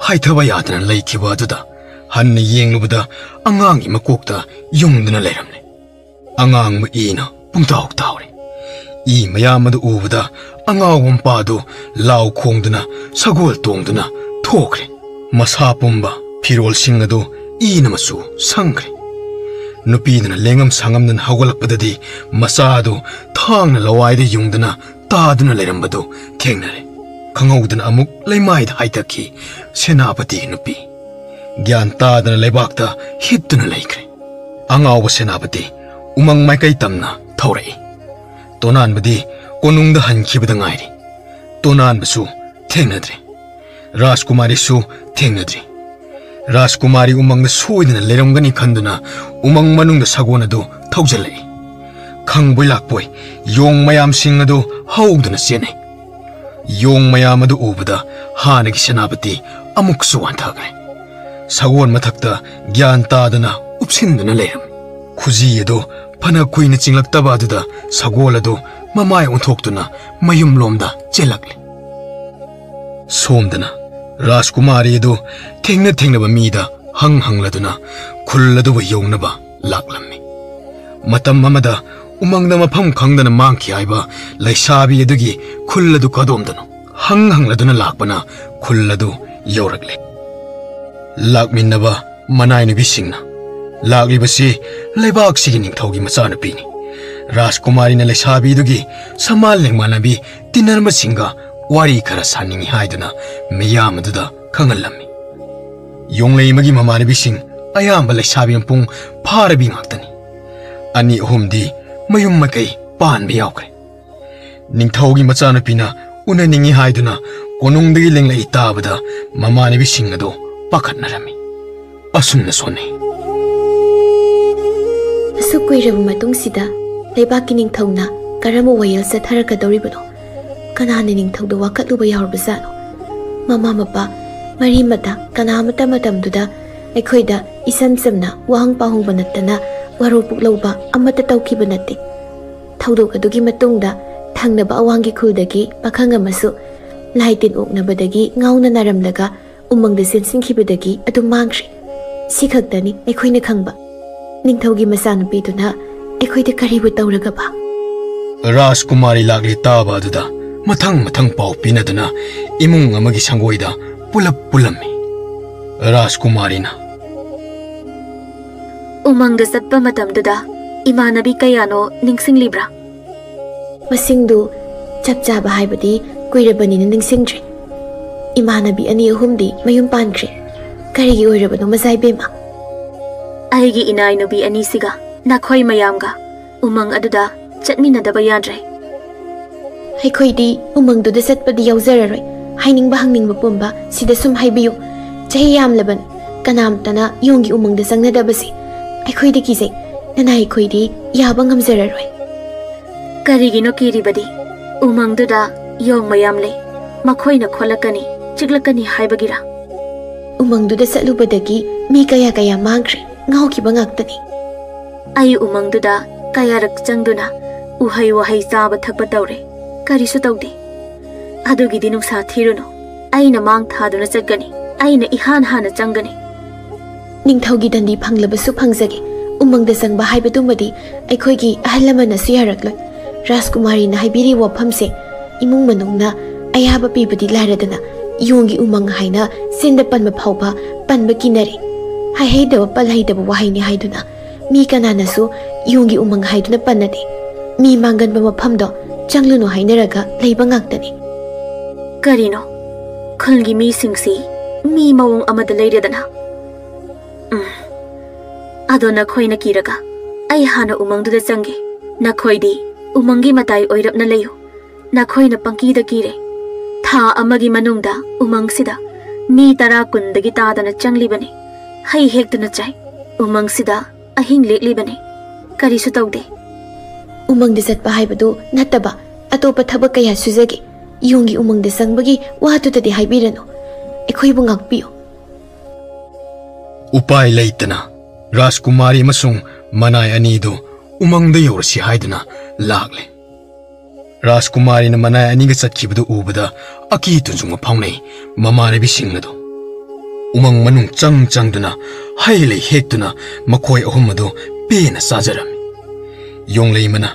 ꯍꯥꯏꯊꯕ ꯌꯥꯗꯅ ꯂꯩꯈꯤꯕ ꯑꯗꯨꯗ ꯍꯟꯅ ꯌꯦꯡꯂꯨꯕꯗ ꯑꯉꯥꯡꯒꯤ ꯃꯀꯣꯛꯇ ꯌꯨꯡꯗꯨꯅ ꯂꯩꯔꯝꯂꯦ꯫ ꯑꯉꯥꯡꯕ ꯏꯅ ꯄꯨꯡꯇꯥꯎ ꯇꯥꯎꯔꯦ꯫ ꯏ ꯃꯌꯥꯝ ꯑꯗꯨ ꯎꯕꯗ ꯑꯉꯥꯎꯕ ꯃꯄꯥꯗꯨ ꯂꯥꯎ ꯈꯣꯡꯗꯨꯅ ꯁꯒꯣꯜ ꯇꯣꯡꯗꯨꯅ ꯊꯣꯛꯈ꯭ꯔꯦ꯫ ꯃꯁꯥ ꯄꯨꯝꯕ ꯐꯤꯔꯣꯜꯁꯤꯡ ꯑꯗꯨ ꯏꯅ ꯃꯆꯨ ꯁꯪꯈ꯭ꯔꯦ꯫ ꯅꯨꯄꯤꯗꯨꯅ ꯂꯦꯡꯉꯝ ꯁꯥꯉꯝꯗꯅ ꯍꯧꯒꯠꯂꯛꯄꯗꯗꯤ ꯃꯆꯥ ꯑꯗꯨ ꯊꯥꯡꯅ ꯂꯋꯥꯏꯗ ꯌꯨꯡꯗꯨꯅ ꯇꯥꯗꯨꯅ ꯂꯩꯔꯝꯕꯗꯨ ꯊꯦꯡꯅꯔꯦ꯫ ꯈꯪꯍꯧꯗꯅ ꯑꯃꯨꯛ ꯂꯩꯃꯥꯏꯗ ꯍꯥꯏꯊꯈꯤ ꯁꯦꯅꯥꯄꯇꯤꯒꯤ ꯅꯨꯄꯤ꯫ ꯒ꯭ꯌꯥꯟ ꯇꯥꯗꯅ ꯂꯩꯕꯥꯛꯇ ꯍꯤꯞꯇꯨꯅ ꯂꯩꯈ꯭ꯔꯦ꯫ ꯑꯉꯥꯎꯕ ꯁꯦꯅꯥꯄꯇꯤ ꯎꯃꯪ ꯃꯥꯏꯀꯩ ꯇꯝꯅ ꯊꯧꯔꯛꯏ꯫ ꯇꯣꯅꯥꯟꯕꯗꯤ ꯀꯣꯅꯨꯡꯗ ꯍꯟꯈꯤꯕꯗ ꯉꯥꯏꯔꯤ꯫ ꯇꯣꯅꯥꯟꯕꯁꯨ ꯊꯦꯡꯅꯗ꯭ꯔꯦ꯫ ꯔꯥꯖꯀꯨꯃꯥꯔꯤꯁꯨ ꯊꯦꯡꯅꯗ꯭ꯔꯤ꯫ ꯔꯥꯖꯀꯨꯃꯥꯔꯤ ꯎꯃꯪꯗ ꯁꯣꯏꯗꯅ ꯂꯩꯔꯝꯒꯅꯤ ꯈꯟꯗꯨꯅ ꯎꯃꯪ ꯃꯅꯨꯡꯗ ꯁꯒꯣꯜ ꯑꯗꯨ ꯊꯧꯖꯤꯜꯂꯛꯏ꯫ ꯈꯪꯕꯣꯏ ꯂꯥꯛꯄꯣꯏ ꯌꯣꯡ ꯃꯌꯥꯝꯁꯤꯡ ꯑꯗꯨ ꯍꯧꯗꯨꯅ ꯆꯦꯟꯅꯩ꯫ ꯌꯣꯡ ꯃꯌꯥꯝ ꯑꯗꯨ ꯎꯕꯗ ꯍꯥꯟꯅꯒꯤ ꯁꯦꯅꯥꯄꯇꯤ ꯑꯃꯨꯛꯁꯨ ꯋꯥꯟꯊꯈ꯭ꯔꯦ꯫ ꯁꯒꯣꯜ ꯃꯊꯛꯇ ꯒ꯭ꯌꯥꯟ ꯇꯥꯗꯅ ꯎꯞꯁꯤꯟꯗꯨꯅ ꯂꯩꯔꯝꯃꯤ꯫ ꯈꯨꯖꯤ ꯑꯗꯨ ꯐꯅ ꯀꯨꯏꯅ ꯆꯤꯡꯂꯛꯇꯕ ꯑꯗꯨꯗ ꯁꯒꯣꯜ ꯑꯗꯨ ꯃꯃꯥꯏ ꯑꯣꯟꯊꯣꯛꯇꯨꯅ ꯃꯌꯨꯝꯂꯣꯝꯗ ꯆꯦꯜꯂꯛꯂꯦ꯫ ꯁꯣꯝꯗꯅ ꯔꯥꯖꯀꯨꯃꯥꯔꯤ ꯑꯗꯨ ꯊꯦꯡꯅ ꯊꯦꯡꯅꯕ ꯃꯤꯗ ꯍꯪ ꯍꯪꯂꯗꯨꯅ ꯈꯨꯜ ꯑꯗꯨꯕꯨ ꯌꯧꯅꯕ ꯂꯥꯛꯂꯝꯃꯤ꯫ ꯃꯇꯝ ꯑꯃꯗ ꯎꯃꯪꯗ ꯃꯐꯝ ꯈꯪꯗꯅ ꯃꯥꯡꯈꯤ ꯍꯥꯏꯕ ꯂꯩꯁꯥꯕꯤ ꯑꯗꯨꯒꯤ ꯈꯨꯜ ꯑꯗꯨ ꯀꯗꯣꯝꯗꯅꯣ ꯍꯪ ꯍꯪꯂꯗꯨꯅ ꯂꯥꯛꯄꯅ ꯈꯨꯜ ꯑꯗꯨ ꯌꯧꯔꯛꯂꯦ꯫ ꯂꯥꯛꯃꯤꯟꯅꯕ ꯃꯅꯥꯏ ꯅꯨꯄꯤꯁꯤꯡꯅ, "ꯂꯥꯛꯂꯤꯕꯁꯤ ꯂꯩꯕꯥꯛꯁꯤꯒꯤ ꯅꯤꯡꯊꯧꯒꯤ ꯃꯆꯥꯅꯨꯄꯤꯅꯤ꯫ ꯔꯥꯖꯀꯨꯃꯥꯔꯤꯅ ꯂꯩꯁꯥꯕꯤꯗꯨꯒꯤ ꯁꯃꯥꯟ ꯂꯦꯡꯃꯥꯟꯅꯕꯤ ꯇꯤꯟꯅꯔꯝꯕꯁꯤꯡꯒ ꯋꯥꯔꯤ ꯈꯔ ꯁꯥꯅꯤꯡꯏ" ꯍꯥꯏꯗꯨꯅ ꯃꯤꯌꯥꯝ ꯑꯗꯨꯗ ꯈꯪꯍꯜꯂꯝꯃꯤ꯫ ꯌꯣꯡꯂꯩꯃꯒꯤ ꯃꯃꯥꯟꯅꯕꯤꯁꯤꯡ ꯑꯌꯥꯝꯕ ꯂꯩꯁꯥꯕꯤ ꯃꯄꯨꯡ ꯐꯥꯔꯕꯤ ꯉꯥꯛꯇꯅꯤ꯫ ꯑꯅꯤ ꯑꯍꯨꯝꯗꯤ ꯃꯌꯨꯝ ꯃꯀꯩ ꯄꯥꯟꯕ ꯌꯥꯎꯈ꯭ꯔꯦ꯫ ꯅꯤꯡꯊꯧꯒꯤ ꯃꯆꯥꯅꯨꯄꯤꯅ ꯎꯅꯅꯤꯡꯏ ꯍꯥꯏꯗꯨꯅ ꯀꯣꯅꯨꯡꯗꯒꯤ ꯂꯦꯡꯂꯛꯏ ꯇꯥꯕꯗ ꯃꯃꯥꯟꯅꯕꯤꯁꯤꯡ ꯑꯗꯨ ꯄꯥꯈꯠꯅꯔꯝꯃꯤ꯫ ꯑꯁꯨꯝꯅ ꯁꯣꯟꯅꯩ꯫ ꯑꯁꯨꯛ ꯀꯨꯏꯔꯕ ꯃꯇꯨꯡꯁꯤꯗ ꯂꯩꯕꯥꯛꯀꯤ ꯅꯤꯡꯊꯧꯅ ꯀꯔꯝꯕ ꯋꯥꯌꯦꯜ ꯆꯠꯊꯔꯛꯀꯗꯧꯔꯤꯕꯅꯣ? ꯀꯅꯥꯅ ꯅꯤꯡꯊꯧꯗ ꯋꯥꯀꯠꯂꯨꯕ ꯌꯥꯎꯔꯕꯖꯥꯠꯅꯣ? ꯃꯃꯥ ꯃꯄꯥ, ꯃꯔꯤ ꯃꯇꯥ ꯀꯅꯥ ꯑꯃꯠꯇ ꯃꯇꯝꯗꯨꯗ ꯑꯩꯈꯣꯏꯗ ꯏꯁꯝ ꯁꯝꯅ ꯋꯥꯍꯪ ꯄꯥꯎꯍꯪꯕ ꯅꯠꯇꯅ ꯋꯥꯔꯧ ꯄꯨꯛꯂꯧꯕ ꯑꯃꯠꯇ ꯇꯧꯈꯤꯕ ꯅꯠꯇꯦ꯫ ꯊꯧꯗꯣꯛ ꯑꯗꯨꯒꯤ ꯃꯇꯨꯡꯗ ꯊꯪꯅꯕ ꯑꯋꯥꯡꯒꯤ ꯈꯨꯜꯗꯒꯤ ꯄꯥꯈꯪ ꯑꯃꯁꯨ ꯂꯥꯏ ꯇꯤꯟ ꯑꯣꯛꯅꯕꯗꯒꯤ ꯉꯥꯎꯅ ꯅꯥꯔꯝꯂꯒ ꯎꯃꯪꯗ ꯆꯦꯟꯁꯤꯟꯈꯤꯕꯗꯒꯤ ꯑꯗꯨꯝ ꯃꯥꯡꯈ꯭ꯔꯦ꯫ ꯁꯤ ꯈꯛꯇꯅꯤ ꯑꯩꯈꯣꯏꯅ ꯈꯪꯕ꯫ ꯅꯤꯡꯊꯧꯒꯤ ꯃꯆꯥꯅꯨꯄꯤꯗꯨꯅ ꯑꯩꯈꯣꯏꯗ ꯀꯔꯤꯕꯨ ꯇꯧꯔꯒꯕ? ꯔꯥꯖꯀꯨꯃꯥꯔꯤ ꯂꯥꯛꯂꯦ ꯇꯥꯕ ꯑꯗꯨꯗ ꯃꯊꯪ ꯃꯊꯪ ꯄꯥꯎ ꯄꯤꯅꯗꯨꯅ ꯏꯃꯨꯡ ꯑꯃꯒꯤ ꯁꯪꯒꯣꯏꯗ ꯄꯨꯂꯞ ꯄꯨꯜꯂꯝꯃꯤ꯫ ꯔꯥꯖꯀꯨꯃꯥꯔꯤꯅ, "ꯎꯃꯪꯗ ꯆꯠꯄ ꯃꯇꯝꯗꯨꯗ ꯏꯃꯥꯟꯅꯕꯤ ꯀꯌꯥꯅꯣ ꯅꯤꯡꯁꯤꯡꯂꯤꯕ꯭ꯔꯥ?" ꯃꯁꯤꯡꯗꯨ ꯆꯞ ꯆꯥꯕ ꯍꯥꯏꯕꯗꯤ ꯀꯨꯏꯔꯕꯅꯤꯅ ꯅꯤꯡꯁꯤꯡꯗ꯭ꯔꯦ꯫ ꯏꯃꯥꯟꯅꯕꯤ ꯑꯅꯤ ꯑꯍꯨꯝꯗꯤ ꯃꯌꯨꯝ ꯄꯥꯟꯈ꯭ꯔꯦ꯫ ꯀꯔꯤꯒꯤ ꯑꯣꯏꯔꯕꯅꯣ, ꯃꯆꯥ ꯏꯕꯦꯝꯃ? ꯑꯩꯒꯤ ꯏꯅꯥꯏꯅꯨꯕꯤ ꯑꯅꯤꯁꯤꯒ ꯅꯈꯣꯏ ꯃꯌꯥꯝꯒ ꯎꯃꯪ ꯑꯗꯨꯗ ꯆꯠꯃꯤꯟꯅꯗꯕ ꯌꯥꯗ꯭ꯔꯦ꯫ ꯑꯩꯈꯣꯏꯗꯤ ꯎꯃꯪꯗꯨꯗ ꯆꯠꯄꯗꯤ ꯌꯥꯎꯖꯔꯔꯣꯏ꯫ ꯍꯥꯏꯅꯤꯡꯕ ꯍꯪꯅꯤꯡꯕ ꯄꯨꯝꯕ ꯁꯤꯗ ꯁꯨꯝ ꯍꯥꯏꯕꯤꯌꯨ꯫ ꯆꯍꯤ ꯌꯥꯝꯂꯕꯅꯤ ꯀꯅꯥꯝꯇꯅ ꯌꯣꯡꯒꯤ ꯎꯃꯪꯗ ꯆꯪꯅꯗꯕꯁꯦ꯫ ꯑꯩꯈꯣꯏꯗꯤ ꯀꯤꯖꯩ꯫ ꯅꯅꯥꯏ ꯑꯩꯈꯣꯏꯗꯤ ꯌꯥꯕ ꯉꯝꯖꯔꯔꯣꯏ꯫ ꯀꯔꯤꯒꯤꯅꯣ ꯀꯤꯔꯤꯕꯗꯤ? ꯎꯃꯪꯗꯨꯗ ꯌꯣꯡ ꯃꯌꯥꯝ ꯂꯩ꯫ ꯃꯈꯣꯏꯅ ꯈꯣꯠꯂꯛꯀꯅꯤ, ꯆꯤꯛꯂꯛꯀꯅꯤ ꯍꯥꯏꯕꯒꯤꯔꯥ? ꯎꯃꯪꯗꯨꯗ ꯆꯠꯂꯨꯕꯗꯒꯤ ꯃꯤ ꯀꯌꯥ ꯀꯌꯥ ꯃꯥꯡꯈ꯭ꯔꯦ꯫ ꯉꯥꯎꯈꯤꯕ ꯉꯥꯛꯇꯅꯤ꯫ ꯑꯩ ꯎꯃꯪꯗꯨꯗ ꯀꯌꯥꯔꯛ ꯆꯪꯗꯨꯅ ꯎꯍꯩ ꯋꯥꯍꯩ ꯆꯥꯕ ꯊꯛꯄ ꯇꯧꯔꯦ꯫ ꯀꯔꯤꯁꯨ ꯇꯧꯗꯦ꯫ ꯑꯗꯨꯒꯤꯗꯤ ꯅꯨꯡꯁꯥ ꯊꯤꯔꯨꯅꯨ꯫ ꯑꯩꯅ ꯃꯥꯡ ꯊꯥꯗꯨꯅ ꯆꯠꯀꯅꯤ꯫ ꯑꯩꯅ ꯏꯍꯥꯟ ꯍꯥꯟꯅ ꯆꯪꯒꯅꯤ꯫ ꯅꯤꯡꯊꯧꯒꯤ ꯗꯟꯗꯤ ꯐꯪꯂꯕꯁꯨ ꯐꯪꯖꯒꯦ, ꯎꯃꯪꯗ ꯆꯪꯕ ꯍꯥꯏꯕꯗꯨꯃꯗꯤ ꯑꯩꯈꯣꯏꯒꯤ ꯑꯍꯜ ꯂꯃꯟꯅꯁꯨ ꯌꯥꯔꯛꯂꯣꯏ꯫ ꯔꯥꯖꯀꯨꯃꯥꯔꯤꯅ ꯍꯥꯏꯕꯤꯔꯤꯕ ꯋꯥꯐꯝꯁꯦ ꯏꯃꯨꯡ ꯃꯅꯨꯡꯅ ꯑꯌꯥꯕ ꯄꯤꯕꯗꯤ ꯂꯥꯏꯔꯗꯅ, ꯌꯣꯡꯒꯤ ꯎꯃꯪ ꯍꯥꯏꯅ ꯆꯤꯟꯗ ꯄꯟꯕ ꯐꯥꯎꯕ ꯄꯟꯕ ꯀꯤꯅꯔꯦ꯫ ꯍꯥꯏꯍꯩꯗꯕ ꯄꯜꯍꯩꯗꯕ ꯋꯥꯍꯩꯅꯤ ꯍꯥꯏꯗꯨꯅ ꯃꯤ ꯀꯅꯥꯅꯁꯨ ꯌꯣꯡꯒꯤ ꯎꯃꯪ ꯍꯥꯏꯗꯨꯅ ꯄꯟꯅꯗꯦ꯫ ꯃꯤ ꯃꯥꯡꯒꯟꯕ ꯃꯐꯝꯗꯣ ꯆꯪꯂꯨꯅꯨ ꯍꯥꯏꯅꯔꯒ ꯂꯩꯕ ꯉꯥꯛꯇꯅꯤ꯫ ꯀꯔꯤꯅꯣ? ꯈꯨꯜꯒꯤ ꯃꯤꯁꯤꯡꯁꯤ ꯃꯤ ꯃꯑꯣꯡ ꯑꯃꯗ ꯂꯩꯔꯦꯗꯅ꯫ ꯎꯝ꯫ ꯑꯗꯣ ꯅꯈꯣꯏꯅ ꯀꯤꯔꯒ ꯑꯩ ꯍꯥꯟꯅ ꯎꯃꯪꯗꯨꯗ ꯆꯪꯒꯦ꯫ ꯅꯈꯣꯏꯗꯤ ꯎꯃꯪꯒꯤ ꯃꯇꯥꯏ ꯑꯣꯏꯔꯞꯅ ꯂꯩꯌꯨ꯫ ꯅꯈꯣꯏꯅ ꯄꯪꯀꯤꯗ ꯀꯤꯔꯦ꯫ ꯊꯥ ꯑꯃꯒꯤ ꯃꯅꯨꯡꯗ ꯎꯃꯪꯁꯤꯗ ꯃꯤ ꯇꯔꯥ ꯀꯨꯟꯗꯒꯤ ꯇꯥꯗꯅ ꯆꯪꯂꯤꯕꯅꯤ꯫ ꯍꯩ ꯍꯦꯛꯇꯨꯅ ꯆꯥꯏ꯫ ꯎꯃꯪꯁꯤꯗ ꯑꯍꯤꯡ ꯂꯦꯛꯂꯤꯕꯅꯤ꯫ ꯀꯔꯤꯁꯨ ꯇꯧꯗꯦ꯫ ꯎꯃꯪꯗ ꯆꯠꯄ ꯍꯥꯏꯕꯗꯨ ꯅꯠꯇꯕ ꯑꯇꯣꯞꯄ ꯊꯕꯛ ꯀꯌꯥ ꯁꯨꯖꯒꯦ꯫ ꯌꯣꯡꯒꯤ ꯎꯃꯪꯗ ꯆꯪꯕꯒꯤ ꯋꯥꯗꯨꯗꯗꯤ ꯍꯥꯏꯕꯤꯔꯅꯨ꯫ ꯑꯩꯈꯣꯏꯕꯨ ꯉꯥꯛꯄꯤꯌꯨ꯫ ꯎꯄꯥꯏ ꯂꯩꯇꯅ ꯔꯥꯖꯀꯨꯃꯥꯔꯤ ꯑꯃꯁꯨꯡ ꯃꯅꯥꯏ ꯑꯅꯤꯗꯨ ꯎꯃꯪꯗ ꯌꯧꯔꯁꯤ ꯍꯥꯏꯗꯨꯅ ꯂꯥꯛꯂꯦ꯫ ꯔꯥꯖꯀꯨꯃꯥꯔꯤꯅ ꯃꯅꯥꯏ ꯑꯅꯤꯒ ꯆꯠꯈꯤꯕꯗꯨ ꯎꯕꯗ ꯑꯀꯤ ꯇꯨꯖꯨꯡꯕ ꯐꯥꯎꯅꯩ ꯃꯃꯥꯟꯅꯕꯤꯁꯤꯡ ꯑꯗꯨ꯫ ꯎꯃꯪ ꯃꯅꯨꯡ ꯆꯪ ꯆꯪꯗꯨꯅ ꯍꯩ ꯂꯩ ꯍꯦꯛꯇꯨꯅ ꯃꯈꯣꯏ ꯑꯍꯨꯝ ꯑꯗꯨ ꯄꯦꯟꯅ ꯆꯥꯖꯔꯝꯃꯤ꯫ ꯌꯣꯡꯂꯩꯃꯅ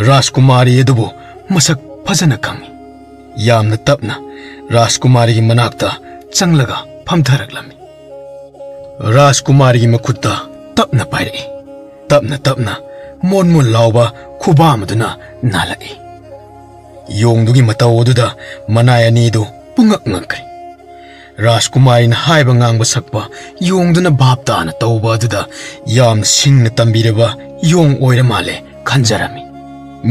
ꯔꯥꯖꯀꯨꯃꯥꯔꯤ ꯑꯗꯨꯕꯨ ꯃꯁꯛ ꯐꯖꯅ ꯈꯪꯏ꯫ ꯌꯥꯝꯅ ꯇꯞꯅ ꯔꯥꯖꯀꯨꯃꯥꯔꯤꯒꯤ ꯃꯅꯥꯛꯇ ꯆꯪꯂꯒ ꯐꯝꯊꯔꯛꯂꯝꯃꯤ꯫ ꯔꯥꯖꯀꯨꯃꯥꯔꯤꯒꯤ ꯃꯈꯨꯠꯇ ꯇꯞꯅ ꯄꯥꯏꯔꯛꯏ꯫ ꯇꯞꯅ ꯇꯞꯅ ꯃꯣꯟ ꯃꯣꯟ ꯂꯥꯎꯕ ꯈꯨꯕꯥꯝ ꯑꯗꯨꯅ ꯅꯥꯜꯂꯛꯏ꯫ ꯌꯣꯡꯗꯨꯒꯤ ꯃꯇꯧ ꯑꯗꯨꯗ ꯃꯅꯥꯏ ꯑꯅꯤꯗꯨ ꯄꯨꯡꯉꯛ ꯉꯛꯈ꯭ꯔꯦ꯫ ꯔꯥꯖꯀꯨꯃꯥꯔꯤꯅ ꯍꯥꯏꯕ ꯉꯥꯡꯕ ꯁꯛꯄ ꯌꯣꯡꯗꯨꯅ ꯚꯥꯞ ꯇꯥꯅ ꯇꯧꯕ ꯑꯗꯨꯗ ꯌꯥꯝꯅ ꯁꯤꯡꯅ ꯇꯝꯕꯤꯔꯕ ꯌꯣꯡ ꯑꯣꯏꯔ ꯃꯥꯜꯂꯦ ꯈꯟꯖꯔꯝꯃꯤ꯫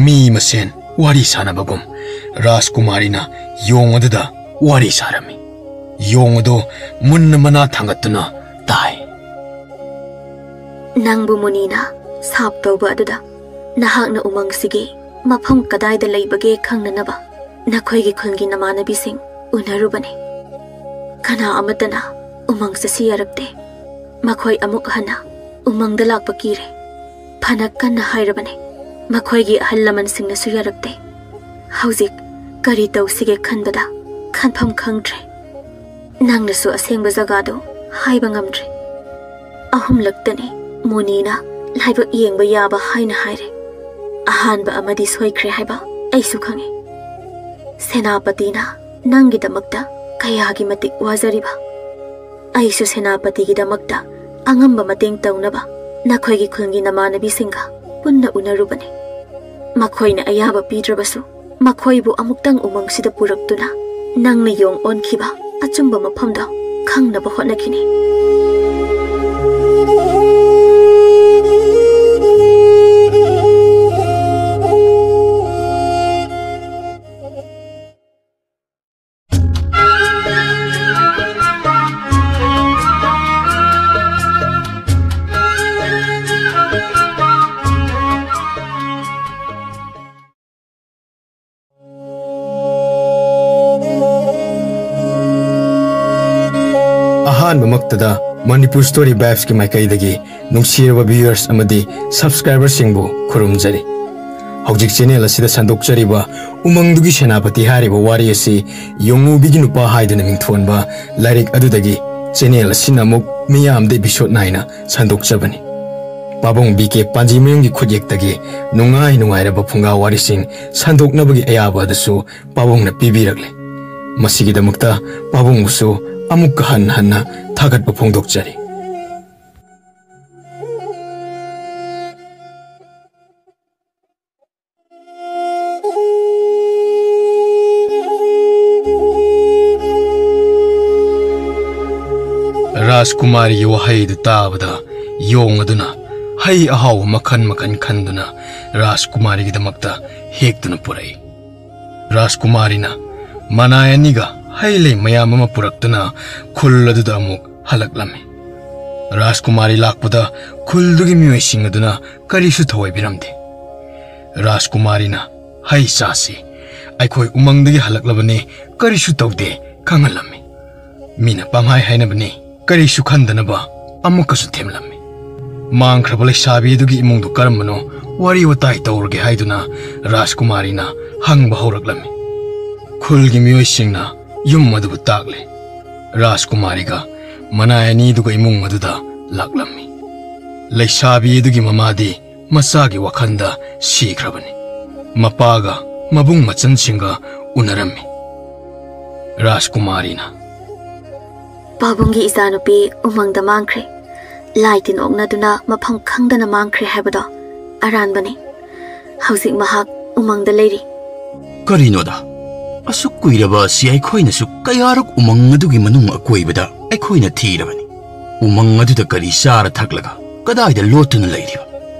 ꯃꯤ ꯃꯁꯦꯟ ꯋꯥꯔꯤ ꯁꯥꯟꯅꯕꯒꯨꯝ ꯔꯥꯖꯀꯨꯃꯥꯔꯤꯅ ꯌꯣꯡ ꯑꯗꯨꯗ ꯋꯥꯔꯤ ꯁꯥꯔꯝꯃꯤ꯫ ꯌꯣꯡ ꯑꯗꯨ ꯃꯨꯟꯅ ꯃꯅꯥ ꯊꯥꯡꯒꯠꯇꯨꯅ ꯇꯥꯏ꯫ ꯅꯪꯕꯨ ꯃꯨꯅꯤꯅ ꯁꯥꯞ ꯇꯧꯕ ꯑꯗꯨꯗ ꯅꯍꯥꯛꯅ ꯎꯃꯪꯁꯤꯒꯤ ꯃꯐꯝ ꯀꯗꯥꯏꯗ ꯂꯩꯕꯒꯦ ꯈꯪꯅꯅꯕ ꯅꯈꯣꯏꯒꯤ ꯈꯨꯜꯒꯤ ꯅꯃꯥꯟꯅꯕꯤꯁꯤꯡ ꯎꯅꯔꯨꯕꯅꯤ꯫ ꯀꯅꯥ ꯑꯃꯠꯇꯅ ꯎꯃꯪ ꯆꯠꯁꯤ ꯌꯥꯔꯛꯇꯦ꯫ ꯃꯈꯣꯏ ꯑꯃꯨꯛ ꯍꯟꯅ ꯎꯃꯪꯗ ꯂꯥꯛꯄ ꯀꯤꯔꯦ꯫ ꯐꯅ ꯀꯟꯅ ꯍꯥꯏꯔꯕꯅꯤ꯫ ꯃꯈꯣꯏꯒꯤ ꯑꯍꯜ ꯂꯃꯟꯁꯤꯡꯅꯁꯨ ꯌꯥꯔꯛꯇꯦ꯫ ꯍꯧꯖꯤꯛ ꯀꯔꯤ ꯇꯧꯁꯤꯒꯦ ꯈꯟꯕꯗ ꯈꯟꯐꯝ ꯈꯪꯗ꯭ꯔꯦ꯫ ꯅꯪꯅꯁꯨ ꯑꯁꯦꯡꯕ ꯖꯒꯥꯗꯣ ꯍꯥꯏꯕ ꯉꯝꯗ꯭ꯔꯦ꯫ ꯑꯍꯨꯝꯂꯛꯇꯅꯤ ꯃꯨꯅꯤꯅ ꯂꯥꯏꯕꯛ ꯌꯦꯡꯕ ꯌꯥꯕ ꯍꯥꯏꯅ ꯍꯥꯏꯔꯦ꯫ ꯑꯍꯥꯟꯕ ꯑꯃꯗꯤ ꯁꯣꯏꯈ꯭ꯔꯦ ꯍꯥꯏꯕ ꯑꯩꯁꯨ ꯈꯪꯉꯤ꯫ ꯁꯦꯅꯥꯄꯇꯤꯅ ꯅꯪꯒꯤꯗꯃꯛꯇ ꯀꯌꯥꯒꯤ ꯃꯇꯤꯛ ꯋꯥꯖꯔꯤꯕ꯫ ꯑꯩꯁꯨ ꯁꯦꯅꯥꯄꯇꯤꯒꯤꯗꯃꯛꯇ ꯑꯉꯝꯕ ꯃꯇꯦꯡ ꯇꯧꯅꯕ ꯅꯈꯣꯏꯒꯤ ꯈꯨꯜꯒꯤ ꯅꯃꯥꯟꯅꯕꯤꯁꯤꯡꯒ ꯄꯨꯟꯅ ꯎꯅꯔꯨꯕꯅꯤ꯫ ꯃꯈꯣꯏꯅ ꯑꯌꯥꯕ ꯄꯤꯗ꯭ꯔꯕꯁꯨ ꯃꯈꯣꯏꯕꯨ ꯑꯃꯨꯛꯇꯪ ꯎꯃꯪꯁꯤꯗ ꯄꯨꯔꯛꯇꯨꯅ ꯅꯪꯅ ꯌꯣꯡ ꯑꯣꯟꯈꯤꯕ ꯑꯆꯨꯝꯕ ꯃꯐꯝꯗꯣ ꯈꯪꯅꯕ ꯍꯣꯠꯅꯈꯤꯅꯤ꯫ ꯑꯍꯥꯟꯕꯃꯛꯇꯗ Manipur Story Vibes ꯀꯤ ꯃꯥꯏꯀꯩꯗꯒꯤ ꯅꯨꯡꯁꯤꯔꯕ viewers ꯑꯃꯗꯤ subscriber ꯁꯤꯡꯕꯨ ꯈꯨꯔꯨꯝꯖꯔꯤ꯫ ꯍꯧꯖꯤꯛ channel ꯑꯁꯤꯗ ꯁꯟꯗꯣꯛꯆꯔꯤꯕ ꯎꯃꯪꯗꯨꯒꯤ ꯁꯦꯅꯥꯄꯇꯤ ꯍꯥꯏꯔꯤꯕ ꯋꯥꯔꯤ ꯑꯁꯤ ꯌꯣꯡꯉꯨꯕꯤꯒꯤ ꯅꯨꯄꯥ ꯍꯥꯏꯗꯨꯅ ꯃꯤꯡꯊꯣꯟꯕ ꯂꯥꯏꯔꯤꯛ ꯑꯗꯨꯗꯒꯤ channel ꯑꯁꯤꯅ ꯑꯃꯨꯛ ꯃꯤꯌꯥꯝꯗ episode ꯅꯥꯏꯅ ꯁꯟꯗꯣꯛꯆꯕꯅꯤ꯫ ꯄꯥꯕꯨꯡ ꯕꯤ ꯀꯦ ꯄꯥꯟꯖꯤꯃꯌꯨꯝꯒꯤ ꯈꯨꯠꯌꯦꯛꯇꯒꯤ ꯅꯨꯡꯉꯥꯏ ꯅꯨꯡꯉꯥꯏꯔꯕ ꯐꯨꯡꯒꯥ ꯋꯥꯔꯤꯁꯤꯡ ꯁꯟꯗꯣꯛꯅꯕꯒꯤ ꯑꯌꯥꯕ ꯑꯗꯨꯁꯨ ꯄꯥꯕꯨꯡꯅ ꯄꯤꯕꯤꯔꯛꯂꯦ꯫ ꯃꯁꯤꯒꯤꯗꯃꯛꯇ ꯄꯥꯕꯨꯡꯕꯨꯁꯨ ꯑꯃꯨꯛꯀ ꯍꯟꯅ ꯍꯟꯅ ꯊꯥꯒꯠꯄ ꯐꯣꯡꯗꯣꯛꯆꯔꯤ꯫ ꯔꯥꯖꯀꯨꯃꯥꯔꯤꯒꯤ ꯋꯥꯍꯩꯗꯨ ꯇꯥꯕꯗ ꯌꯣꯡ ꯑꯗꯨꯅ ꯍꯩ ꯑꯍꯥꯎꯕ ꯃꯈꯜ ꯃꯈꯜ ꯈꯟꯗꯨꯅ ꯔꯥꯖꯀꯨꯃꯥꯔꯤꯒꯤꯗꯃꯛꯇ ꯍꯦꯛꯇꯨꯅ ꯄꯨꯔꯛꯏ꯫ ꯔꯥꯖꯀꯨꯃꯥꯔꯤꯅ ꯃꯅꯥꯏ ꯑꯅꯤꯒ ꯍꯩ ꯂꯩ ꯃꯌꯥꯝ ꯑꯃ ꯄꯨꯔꯛꯇꯨꯅ ꯈꯨꯜ ꯑꯗꯨꯗ ꯑꯃꯨꯛ ꯍꯜꯂꯛꯂꯝꯃꯤ꯫ ꯔꯥꯖꯀꯨꯃꯥꯔꯤ ꯂꯥꯛꯄꯗ ꯈꯨꯜꯗꯨꯒꯤ ꯃꯤꯑꯣꯏꯁꯤꯡ ꯑꯗꯨꯅ ꯀꯔꯤꯁꯨ ꯊꯑꯣꯏꯕꯤꯔꯝꯗꯦ꯫ ꯔꯥꯖꯀꯨꯃꯥꯔꯤꯅ "ꯍꯩ ꯆꯥꯁꯤ, ꯑꯩꯈꯣꯏ ꯎꯃꯪꯗꯒꯤ ꯍꯜꯂꯛꯂꯕꯅꯤ, ꯀꯔꯤꯁꯨ ꯇꯧꯗꯦ" ꯈꯪꯍꯜꯂꯝꯃꯤ꯫ ꯃꯤꯅ ꯄꯪꯍꯥꯏ ꯍꯥꯏꯅꯕꯅꯤ, ꯀꯔꯤꯁꯨ ꯈꯟꯗꯅꯕ ꯑꯃꯨꯛꯀꯁꯨ ꯊꯦꯝꯂꯝꯃꯤ꯫ ꯃꯥꯡꯈ꯭ꯔꯕ ꯂꯩꯁꯥꯕꯤ ꯑꯗꯨꯒꯤ ꯏꯃꯨꯡꯗꯨ ꯀꯔꯝꯕꯅꯣ ꯋꯥꯔꯤ ꯋꯥꯇꯥꯏ ꯇꯧꯔꯒꯦ ꯍꯥꯏꯗꯨꯅ ꯔꯥꯖꯀꯨꯃꯥꯔꯤꯅ ꯍꯪꯕ ꯍꯧꯔꯛꯂꯝꯃꯤ꯫ ꯈꯨꯜꯒꯤ ꯃꯤꯑꯣꯏꯁꯤꯡꯅ ꯌꯨꯝ ꯑꯗꯨꯕꯨ ꯇꯥꯛꯂꯦ꯫ ꯔꯥꯖꯀꯨꯃꯥꯔꯤꯒ ꯃꯅꯥꯏ ꯑꯅꯤꯗꯨꯒ ꯏꯃꯨꯡ ꯑꯗꯨꯗ ꯂꯥꯛꯂꯝꯃꯤ꯫ ꯂꯩꯁꯥꯕꯤ ꯑꯗꯨꯒꯤ ꯃꯃꯥꯗꯤ ꯃꯆꯥꯒꯤ ꯋꯥꯈꯜꯗ ꯁꯤꯈ꯭ꯔꯕꯅꯤ꯫ ꯃꯄꯥꯒ ꯃꯕꯨꯡ ꯃꯆꯟꯁꯤꯡꯒ ꯎꯅꯔꯝꯃꯤ꯫ ꯔꯥꯖꯀꯨꯃꯥꯔꯤꯅ, "ꯄꯥꯕꯨꯡꯒꯤ ꯏꯆꯥꯅꯨꯄꯤ ꯎꯃꯪꯗ ꯃꯥꯡꯈ꯭ꯔꯦ꯫ ꯂꯥꯏ ꯇꯤꯟ ꯑꯣꯛꯅꯗꯨꯅ ꯃꯐꯝ ꯈꯪꯗꯅ ꯃꯥꯡꯈ꯭ꯔꯦ ꯍꯥꯏꯕꯗꯣ ꯑꯔꯥꯟꯕꯅꯤ꯫ ꯍꯧꯖꯤꯛ ꯃꯍꯥꯛ ꯎꯃꯪꯗ ꯂꯩꯔꯤ꯫" "ꯀꯔꯤꯅꯣꯗ? ꯑꯁꯨꯛ ꯀꯨꯏꯔꯕ ꯑꯁꯤ ꯑꯩꯈꯣꯏꯅꯁꯨ ꯀꯌꯥꯔꯛ ꯎꯃꯪ ꯑꯗꯨꯒꯤ ꯃꯅꯨꯡ ꯑꯀꯣꯏꯕꯗ ꯑꯩꯈꯣꯏꯅ ꯊꯤꯔꯕꯅꯤ꯫ ꯎꯃꯪ ꯑꯗꯨꯗ ꯀꯔꯤ ꯆꯥꯔ ꯊꯛꯂꯒ ꯀꯗꯥꯏꯗ ꯂꯣꯠꯇꯨꯅ ꯂꯩꯔꯤꯕ?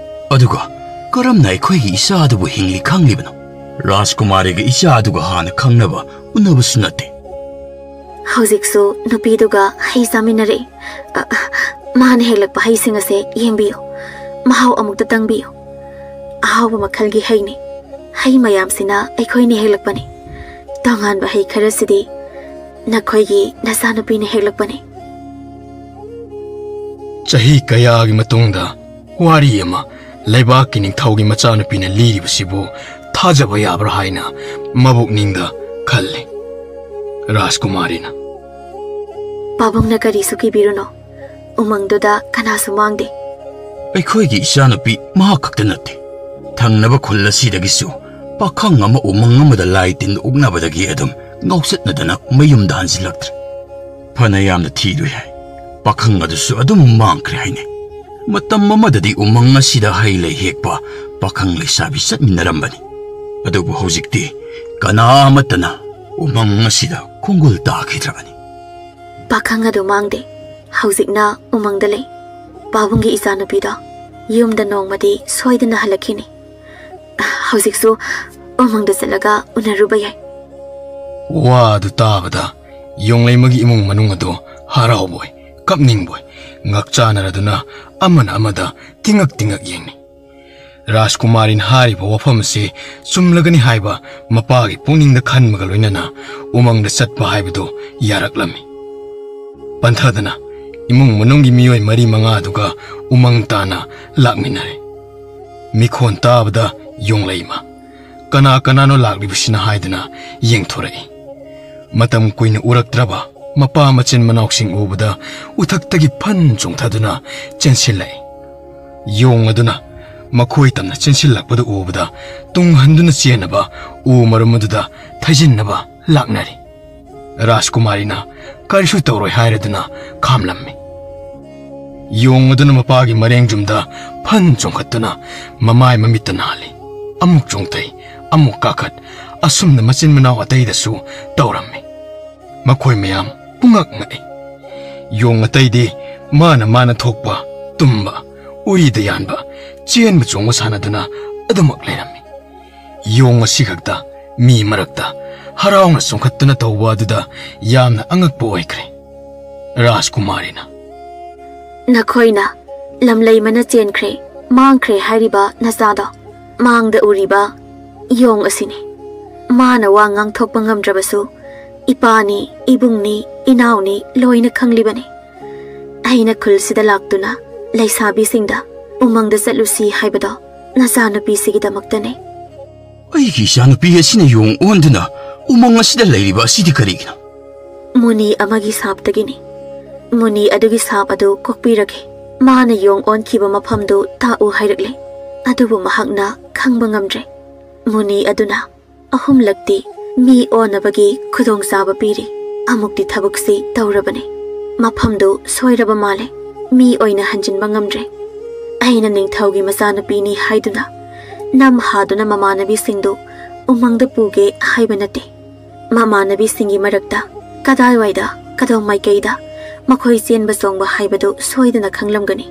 ꯑꯗꯨꯒ ꯀꯔꯝꯅ ꯑꯩꯈꯣꯏꯒꯤ ꯏꯆꯥ ꯑꯗꯨꯕꯨ ꯍꯤꯡꯂꯤ ꯈꯪꯂꯤꯕꯅꯣ? ꯔꯥꯖꯀꯨꯃꯥꯔꯤꯒ ꯏꯆꯥ ꯑꯗꯨꯒ ꯍꯥꯟꯅ ꯈꯪꯅꯕ ꯎꯅꯕꯁꯨ ꯅꯠꯇꯦ꯫" "ꯍꯧꯖꯤꯛꯁꯨ ꯅꯨꯄꯤꯗꯨꯒ ꯍꯩ ꯆꯥꯃꯤꯟꯅꯔꯛꯏ꯫ ꯑ, ꯃꯥꯅ ꯍꯦꯛꯂꯛꯄ ꯍꯩꯁꯤꯡ ꯑꯁꯦ ꯌꯦꯡꯕꯤꯌꯨ꯫ ꯃꯍꯥꯎ ꯑꯃꯨꯛꯇ ꯇꯪꯕꯤꯌꯨ꯫ ꯑꯍꯥꯎꯕ ꯃꯈꯜꯒꯤ ꯍꯩꯅꯤ꯫ ꯍꯩ ꯃꯌꯥꯝꯁꯤꯅ ꯑꯩꯈꯣꯏꯅ ꯍꯦꯛꯂꯛꯄꯅꯤ꯫ ꯇꯣꯉꯥꯟꯕ ꯍꯩ ꯈꯔꯁꯤꯗꯤ ꯅꯈꯣꯏꯒꯤ ꯅꯆꯥꯅꯨꯄꯤꯅ ꯍꯦꯛꯂꯛꯄꯅꯤ꯫" ꯆꯍꯤ ꯀꯌꯥꯒꯤ ꯃꯇꯨꯡꯗ ꯋꯥꯔꯤ ꯑꯃ ꯂꯩꯕꯥꯛꯀꯤ ꯅꯤꯡꯊꯧꯒꯤ ꯃꯆꯥꯅꯨꯄꯤꯅ ꯂꯤꯔꯤꯕꯁꯤꯕꯨ ꯊꯥꯖꯕ ꯌꯥꯕ꯭ꯔꯥ ꯍꯥꯏꯅ ꯃꯕꯨꯛꯅꯤꯡꯗ ꯈꯜꯂꯤ꯫ ꯔꯥꯖꯀꯨꯃꯥꯔꯤꯅ, "ꯄꯥꯕꯨꯡꯅ ꯀꯔꯤꯁꯨ ꯀꯤꯕꯤꯔꯨꯅꯣ꯫ ꯎꯃꯪꯗꯨꯗ ꯀꯅꯥꯁꯨ ꯃꯥꯡꯗꯦ꯫" "ꯑꯩꯈꯣꯏꯒꯤ ꯏꯆꯥꯅꯨꯄꯤ ꯃꯍꯥꯛ ꯈꯛꯇ ꯅꯠꯇꯦ, ꯊꯪꯅꯕ ꯈꯨꯜ ꯑꯁꯤꯗꯒꯤꯁꯨ ꯄꯥꯈꯪ ꯑꯃ ꯎꯃꯪ ꯑꯃꯗ ꯂꯥꯏ ꯇꯤꯟ ꯎꯛꯅꯕꯗꯒꯤ ꯑꯗꯨꯝ ꯉꯥꯎꯆꯠꯅꯗꯅ ꯃꯌꯨꯝꯗ ꯍꯟꯖꯤꯜꯂꯛꯇ꯭ꯔꯦ꯫ ꯐꯅ ꯌꯥꯝꯅ ꯊꯤꯔꯨꯏ ꯍꯥꯏ, ꯄꯥꯈꯪ ꯑꯗꯨꯁꯨ ꯑꯗꯨꯝ ꯃꯥꯡꯈ꯭ꯔꯦ ꯍꯥꯏꯅꯩ꯫ ꯃꯇꯝ ꯑꯃꯗꯗꯤ ꯎꯃꯪ ꯑꯁꯤꯗ ꯍꯩ ꯂꯩ ꯍꯦꯛꯄ ꯄꯥꯈꯪ ꯂꯩꯁꯥꯕꯤ ꯆꯠꯃꯤꯟꯅꯔꯝꯕꯅꯤ꯫ ꯑꯗꯨꯕꯨ ꯍꯧꯖꯤꯛꯇꯤ ꯀꯅꯥ ꯑꯃꯠꯇꯅ ꯎꯃꯪ ꯑꯁꯤꯗ ꯈꯣꯡꯒꯨꯜ ꯇꯥꯈꯤꯗ꯭ꯔꯕꯅꯤ꯫" "ꯄꯥꯈꯪ ꯑꯗꯨ ꯃꯥꯡꯗꯦ꯫ ꯍꯧꯖꯤꯛꯅ ꯎꯃꯪꯗ ꯂꯩ꯫ ꯄꯥꯕꯨꯡꯒꯤ ꯏꯆꯥꯅꯨꯄꯤꯗꯣ ꯌꯨꯝꯗ ꯅꯣꯡꯃꯗꯤ ꯁꯣꯏꯗꯅ ꯍꯜꯂꯛꯈꯤꯅꯤ꯫ ꯍꯧꯖꯤꯛꯁꯨ ꯎꯃꯪꯗ ꯆꯠꯂꯒ ꯎꯅꯔꯨꯕ ꯌꯥꯏ꯫ ꯋꯥꯗꯨ ꯇꯥꯕꯗ ꯌꯣꯡꯂꯩꯃꯒꯤ ꯏꯃꯨꯡ ꯃꯅꯨꯡ ꯑꯗꯨ ꯍꯔꯥꯎꯕꯣꯏ, ꯀꯞꯅꯤꯡꯕꯣꯏ, ꯉꯛ ꯆꯥꯟꯅꯔꯗꯨꯅ ꯑꯃꯅ ꯑꯃꯗ ꯇꯤꯡꯉꯛ ꯇꯤꯡꯉꯛ ꯌꯦꯡꯅꯩ꯫ ꯔꯥꯖꯀꯨꯃꯥꯔꯤꯅ ꯍꯥꯏꯔꯤꯕ ꯋꯥꯐꯝ ꯑꯁꯤ ꯆꯨꯝꯂꯒꯅꯤ ꯍꯥꯏꯕ ꯃꯄꯥꯒꯤ ꯄꯨꯛꯅꯤꯡꯗ ꯈꯟꯕꯒ ꯂꯣꯏꯅꯅ ꯎꯃꯪꯗ ꯆꯠꯄ ꯍꯥꯏꯕꯗꯨ ꯌꯥꯔꯛꯂꯝꯃꯤ꯫ ꯄꯟꯊꯗꯅ ꯏꯃꯨꯡ ꯃꯅꯨꯡꯒꯤ ꯃꯤꯑꯣꯏ ꯃꯔꯤ ꯃꯉꯥꯗꯨꯒ ꯎꯃꯪ ꯇꯥꯅ ꯂꯥꯛꯃꯤꯟꯅꯔꯦ꯫ ꯃꯤꯈꯣꯟ ꯇꯥꯕꯗ ꯌꯣꯡꯂꯩꯃ, "ꯀꯅꯥ ꯀꯅꯥꯅꯣ ꯂꯥꯛꯂꯤꯕꯁꯤꯅ?" ꯍꯥꯏꯗꯨꯅ ꯌꯦꯡꯊꯣꯔꯛꯏ꯫ ꯃꯇꯝ ꯀꯨꯏꯅ ꯎꯔꯛꯇ꯭ꯔꯕ ꯃꯄꯥ ꯃꯆꯤꯟ ꯃꯅꯥꯎꯁꯤꯡ ꯎꯕꯗ ꯎꯊꯛꯇꯒꯤ ꯐꯟ ꯆꯣꯡꯊꯗꯨꯅ ꯆꯦꯟꯁꯤꯜꯂꯛꯏ꯫ ꯌꯣꯡ ꯑꯗꯨꯅ ꯃꯈꯣꯏ ꯇꯝꯅ ꯆꯦꯟꯁꯤꯜꯂꯛꯄꯗꯨ ꯎꯕꯗ ꯇꯨꯡ ꯍꯟꯗꯨꯅ ꯆꯦꯟꯅꯕ ꯎ ꯃꯔꯨꯝ ꯑꯗꯨꯗ ꯊꯩꯖꯤꯟꯅꯕ ꯂꯥꯛꯅꯔꯤ꯫ ꯔꯥꯖꯀꯨꯃꯥꯔꯤꯅ ꯀꯔꯤꯁꯨ ꯇꯧꯔꯣꯏ ꯍꯥꯏꯔꯗꯨꯅ ꯈꯥꯝꯂꯝꯃꯤ꯫ ꯌꯣꯡ ꯑꯗꯨꯅ ꯃꯄꯥꯒꯤ ꯃꯔꯦꯡꯖꯨꯝꯗ ꯐꯟ ꯆꯣꯡꯈꯠꯇꯨꯅ ꯃꯃꯥꯏ ꯃꯃꯤꯠꯇ ꯅꯥꯜꯂꯤ꯫ ꯑꯃꯨꯛ ꯆꯣꯡꯊꯩ, ꯑꯃꯨꯛ ꯀꯥꯈꯠ, ꯑꯁꯨꯝꯅ ꯃꯆꯤꯟ ꯃꯅꯥꯎ ꯑꯇꯩꯗꯁꯨ ꯇꯧꯔꯝꯃꯤ꯫ ꯃꯈꯣꯏ ꯃꯌꯥꯝ ꯄꯨꯡꯉꯛ ꯉꯛꯏ꯫ ꯌꯣꯡ ꯑꯇꯩꯗꯤ ꯃꯥꯅ ꯃꯥꯅ ꯊꯣꯛꯄ ꯇꯨꯝꯕ, ꯎꯔꯤꯗ ꯌꯥꯟꯕ, ꯆꯦꯟꯕ ꯆꯣꯡꯕ ꯁꯥꯟꯅꯗꯨꯅ ꯑꯗꯨꯃꯛ ꯂꯩꯔꯝꯃꯤ꯫ ꯌꯣꯡ ꯑꯁꯤꯈꯛꯇ ꯃꯤ ꯃꯔꯛꯇ ꯍꯔꯥꯎꯅ ꯆꯣꯡꯈꯠꯇꯨꯅ ꯇꯧꯕ ꯑꯗꯨꯗ ꯌꯥꯝꯅ ꯑꯉꯛꯄ ꯑꯣꯏꯈ꯭ꯔꯦ꯫ ꯔꯥꯖꯀꯨꯃꯥꯔꯤꯅ, "ꯅꯈꯣꯏꯅ ꯂꯝꯂꯩꯃꯅ ꯆꯦꯟꯈ꯭ꯔꯦ, ꯃꯥꯡꯈ꯭ꯔꯦ ꯍꯥꯏꯔꯤꯕ ꯅꯆꯥꯗꯣ, ꯃꯥꯡꯗ ꯎꯔꯤꯕ ꯌꯣꯡ ꯑꯁꯤꯅꯤ꯫ ꯃꯥꯅ ꯋꯥ ꯉꯥꯡꯊꯣꯛꯄ ꯉꯝꯗ꯭ꯔꯕꯁꯨ, ꯏꯄꯥꯅꯤ, ꯏꯕꯨꯡꯅꯤ, ꯏꯅꯥꯎꯅꯤ, ꯂꯣꯏꯅ ꯈꯪꯂꯤꯕꯅꯤ꯫ ꯑꯩꯅ ꯈꯨꯜꯁꯤꯗ ꯂꯥꯛꯇꯨꯅ ꯂꯩꯁꯥꯕꯤꯁꯤꯡꯗ ꯎꯃꯪꯗ ꯆꯠꯂꯨꯁꯤ ꯍꯥꯏꯕꯗꯣ ꯅꯆꯥꯅꯨꯄꯤꯁꯤꯒꯤꯗꯃꯛꯇꯅꯤ꯫" "ꯑꯩꯒꯤ ꯏꯆꯥꯅꯨꯄꯤ ꯑꯁꯤꯅ ꯌꯣꯡ ꯑꯣꯟꯗꯨꯅ ꯎꯃꯪ ꯑꯁꯤꯗ ꯂꯩꯔꯤꯕ ꯑꯁꯤꯗꯤ ꯀꯔꯤꯒꯤꯅꯣ?" "ꯃꯨꯅꯤ ꯑꯃꯒꯤ ꯁꯥꯞꯇꯒꯤꯅꯤ꯫ ꯃꯨꯅꯤ ꯑꯗꯨꯒꯤ ꯁꯥꯞ ꯑꯗꯨ ꯀꯣꯛꯄꯤꯔꯒꯦ꯫ ꯃꯥꯅ ꯌꯣꯡ ꯑꯣꯟꯈꯤꯕ ꯃꯐꯝꯗꯨ ꯇꯥꯛꯎ ꯍꯥꯏꯔꯛꯂꯦ꯫ ꯑꯗꯨꯕꯨ ꯃꯍꯥꯛꯅ ꯈꯪꯕ ꯉꯝꯗ꯭ꯔꯦ꯫ ꯃꯨꯅꯤ ꯑꯗꯨꯅ ꯑꯍꯨꯝꯂꯛꯇꯤ ꯃꯤ ꯑꯣꯟꯅꯕꯒꯤ ꯈꯨꯗꯣꯡꯆꯥꯕ ꯄꯤꯔꯤ꯫ ꯑꯃꯨꯛꯇꯤ ꯊꯕꯛꯁꯤ ꯇꯧꯔꯕꯅꯤ꯫ ꯃꯐꯝꯗꯨ ꯁꯣꯏꯔꯕ ꯃꯥꯜꯂꯦ꯫ ꯃꯤ ꯑꯣꯏꯅ ꯍꯟꯖꯤꯟꯕ ꯉꯝꯗ꯭ꯔꯦ꯫ ꯑꯩꯅ ꯅꯤꯡꯊꯧꯒꯤ ꯃꯆꯥꯅꯨꯄꯤꯅꯤ ꯍꯥꯏꯗꯨꯅ ꯅꯝ ꯍꯥꯗꯨꯅ ꯃꯃꯥꯟꯅꯕꯤꯁꯤꯡꯗꯨ ꯎꯃꯪꯗ ꯄꯨꯒꯦ ꯍꯥꯏꯕ ꯅꯠꯇꯦ꯫ ꯃꯃꯥꯟꯅꯕꯤꯁꯤꯡꯒꯤ ꯃꯔꯛꯇ ꯀꯗꯥꯏꯋꯥꯏꯗ, ꯀꯗꯣꯝ ꯃꯥꯏꯀꯩꯗ ꯃꯈꯣꯏ ꯆꯦꯟꯕ ꯆꯣꯡꯕ ꯍꯥꯏꯕꯗꯨ ꯁꯣꯏꯗꯅ ꯈꯪꯂꯝꯒꯅꯤ꯫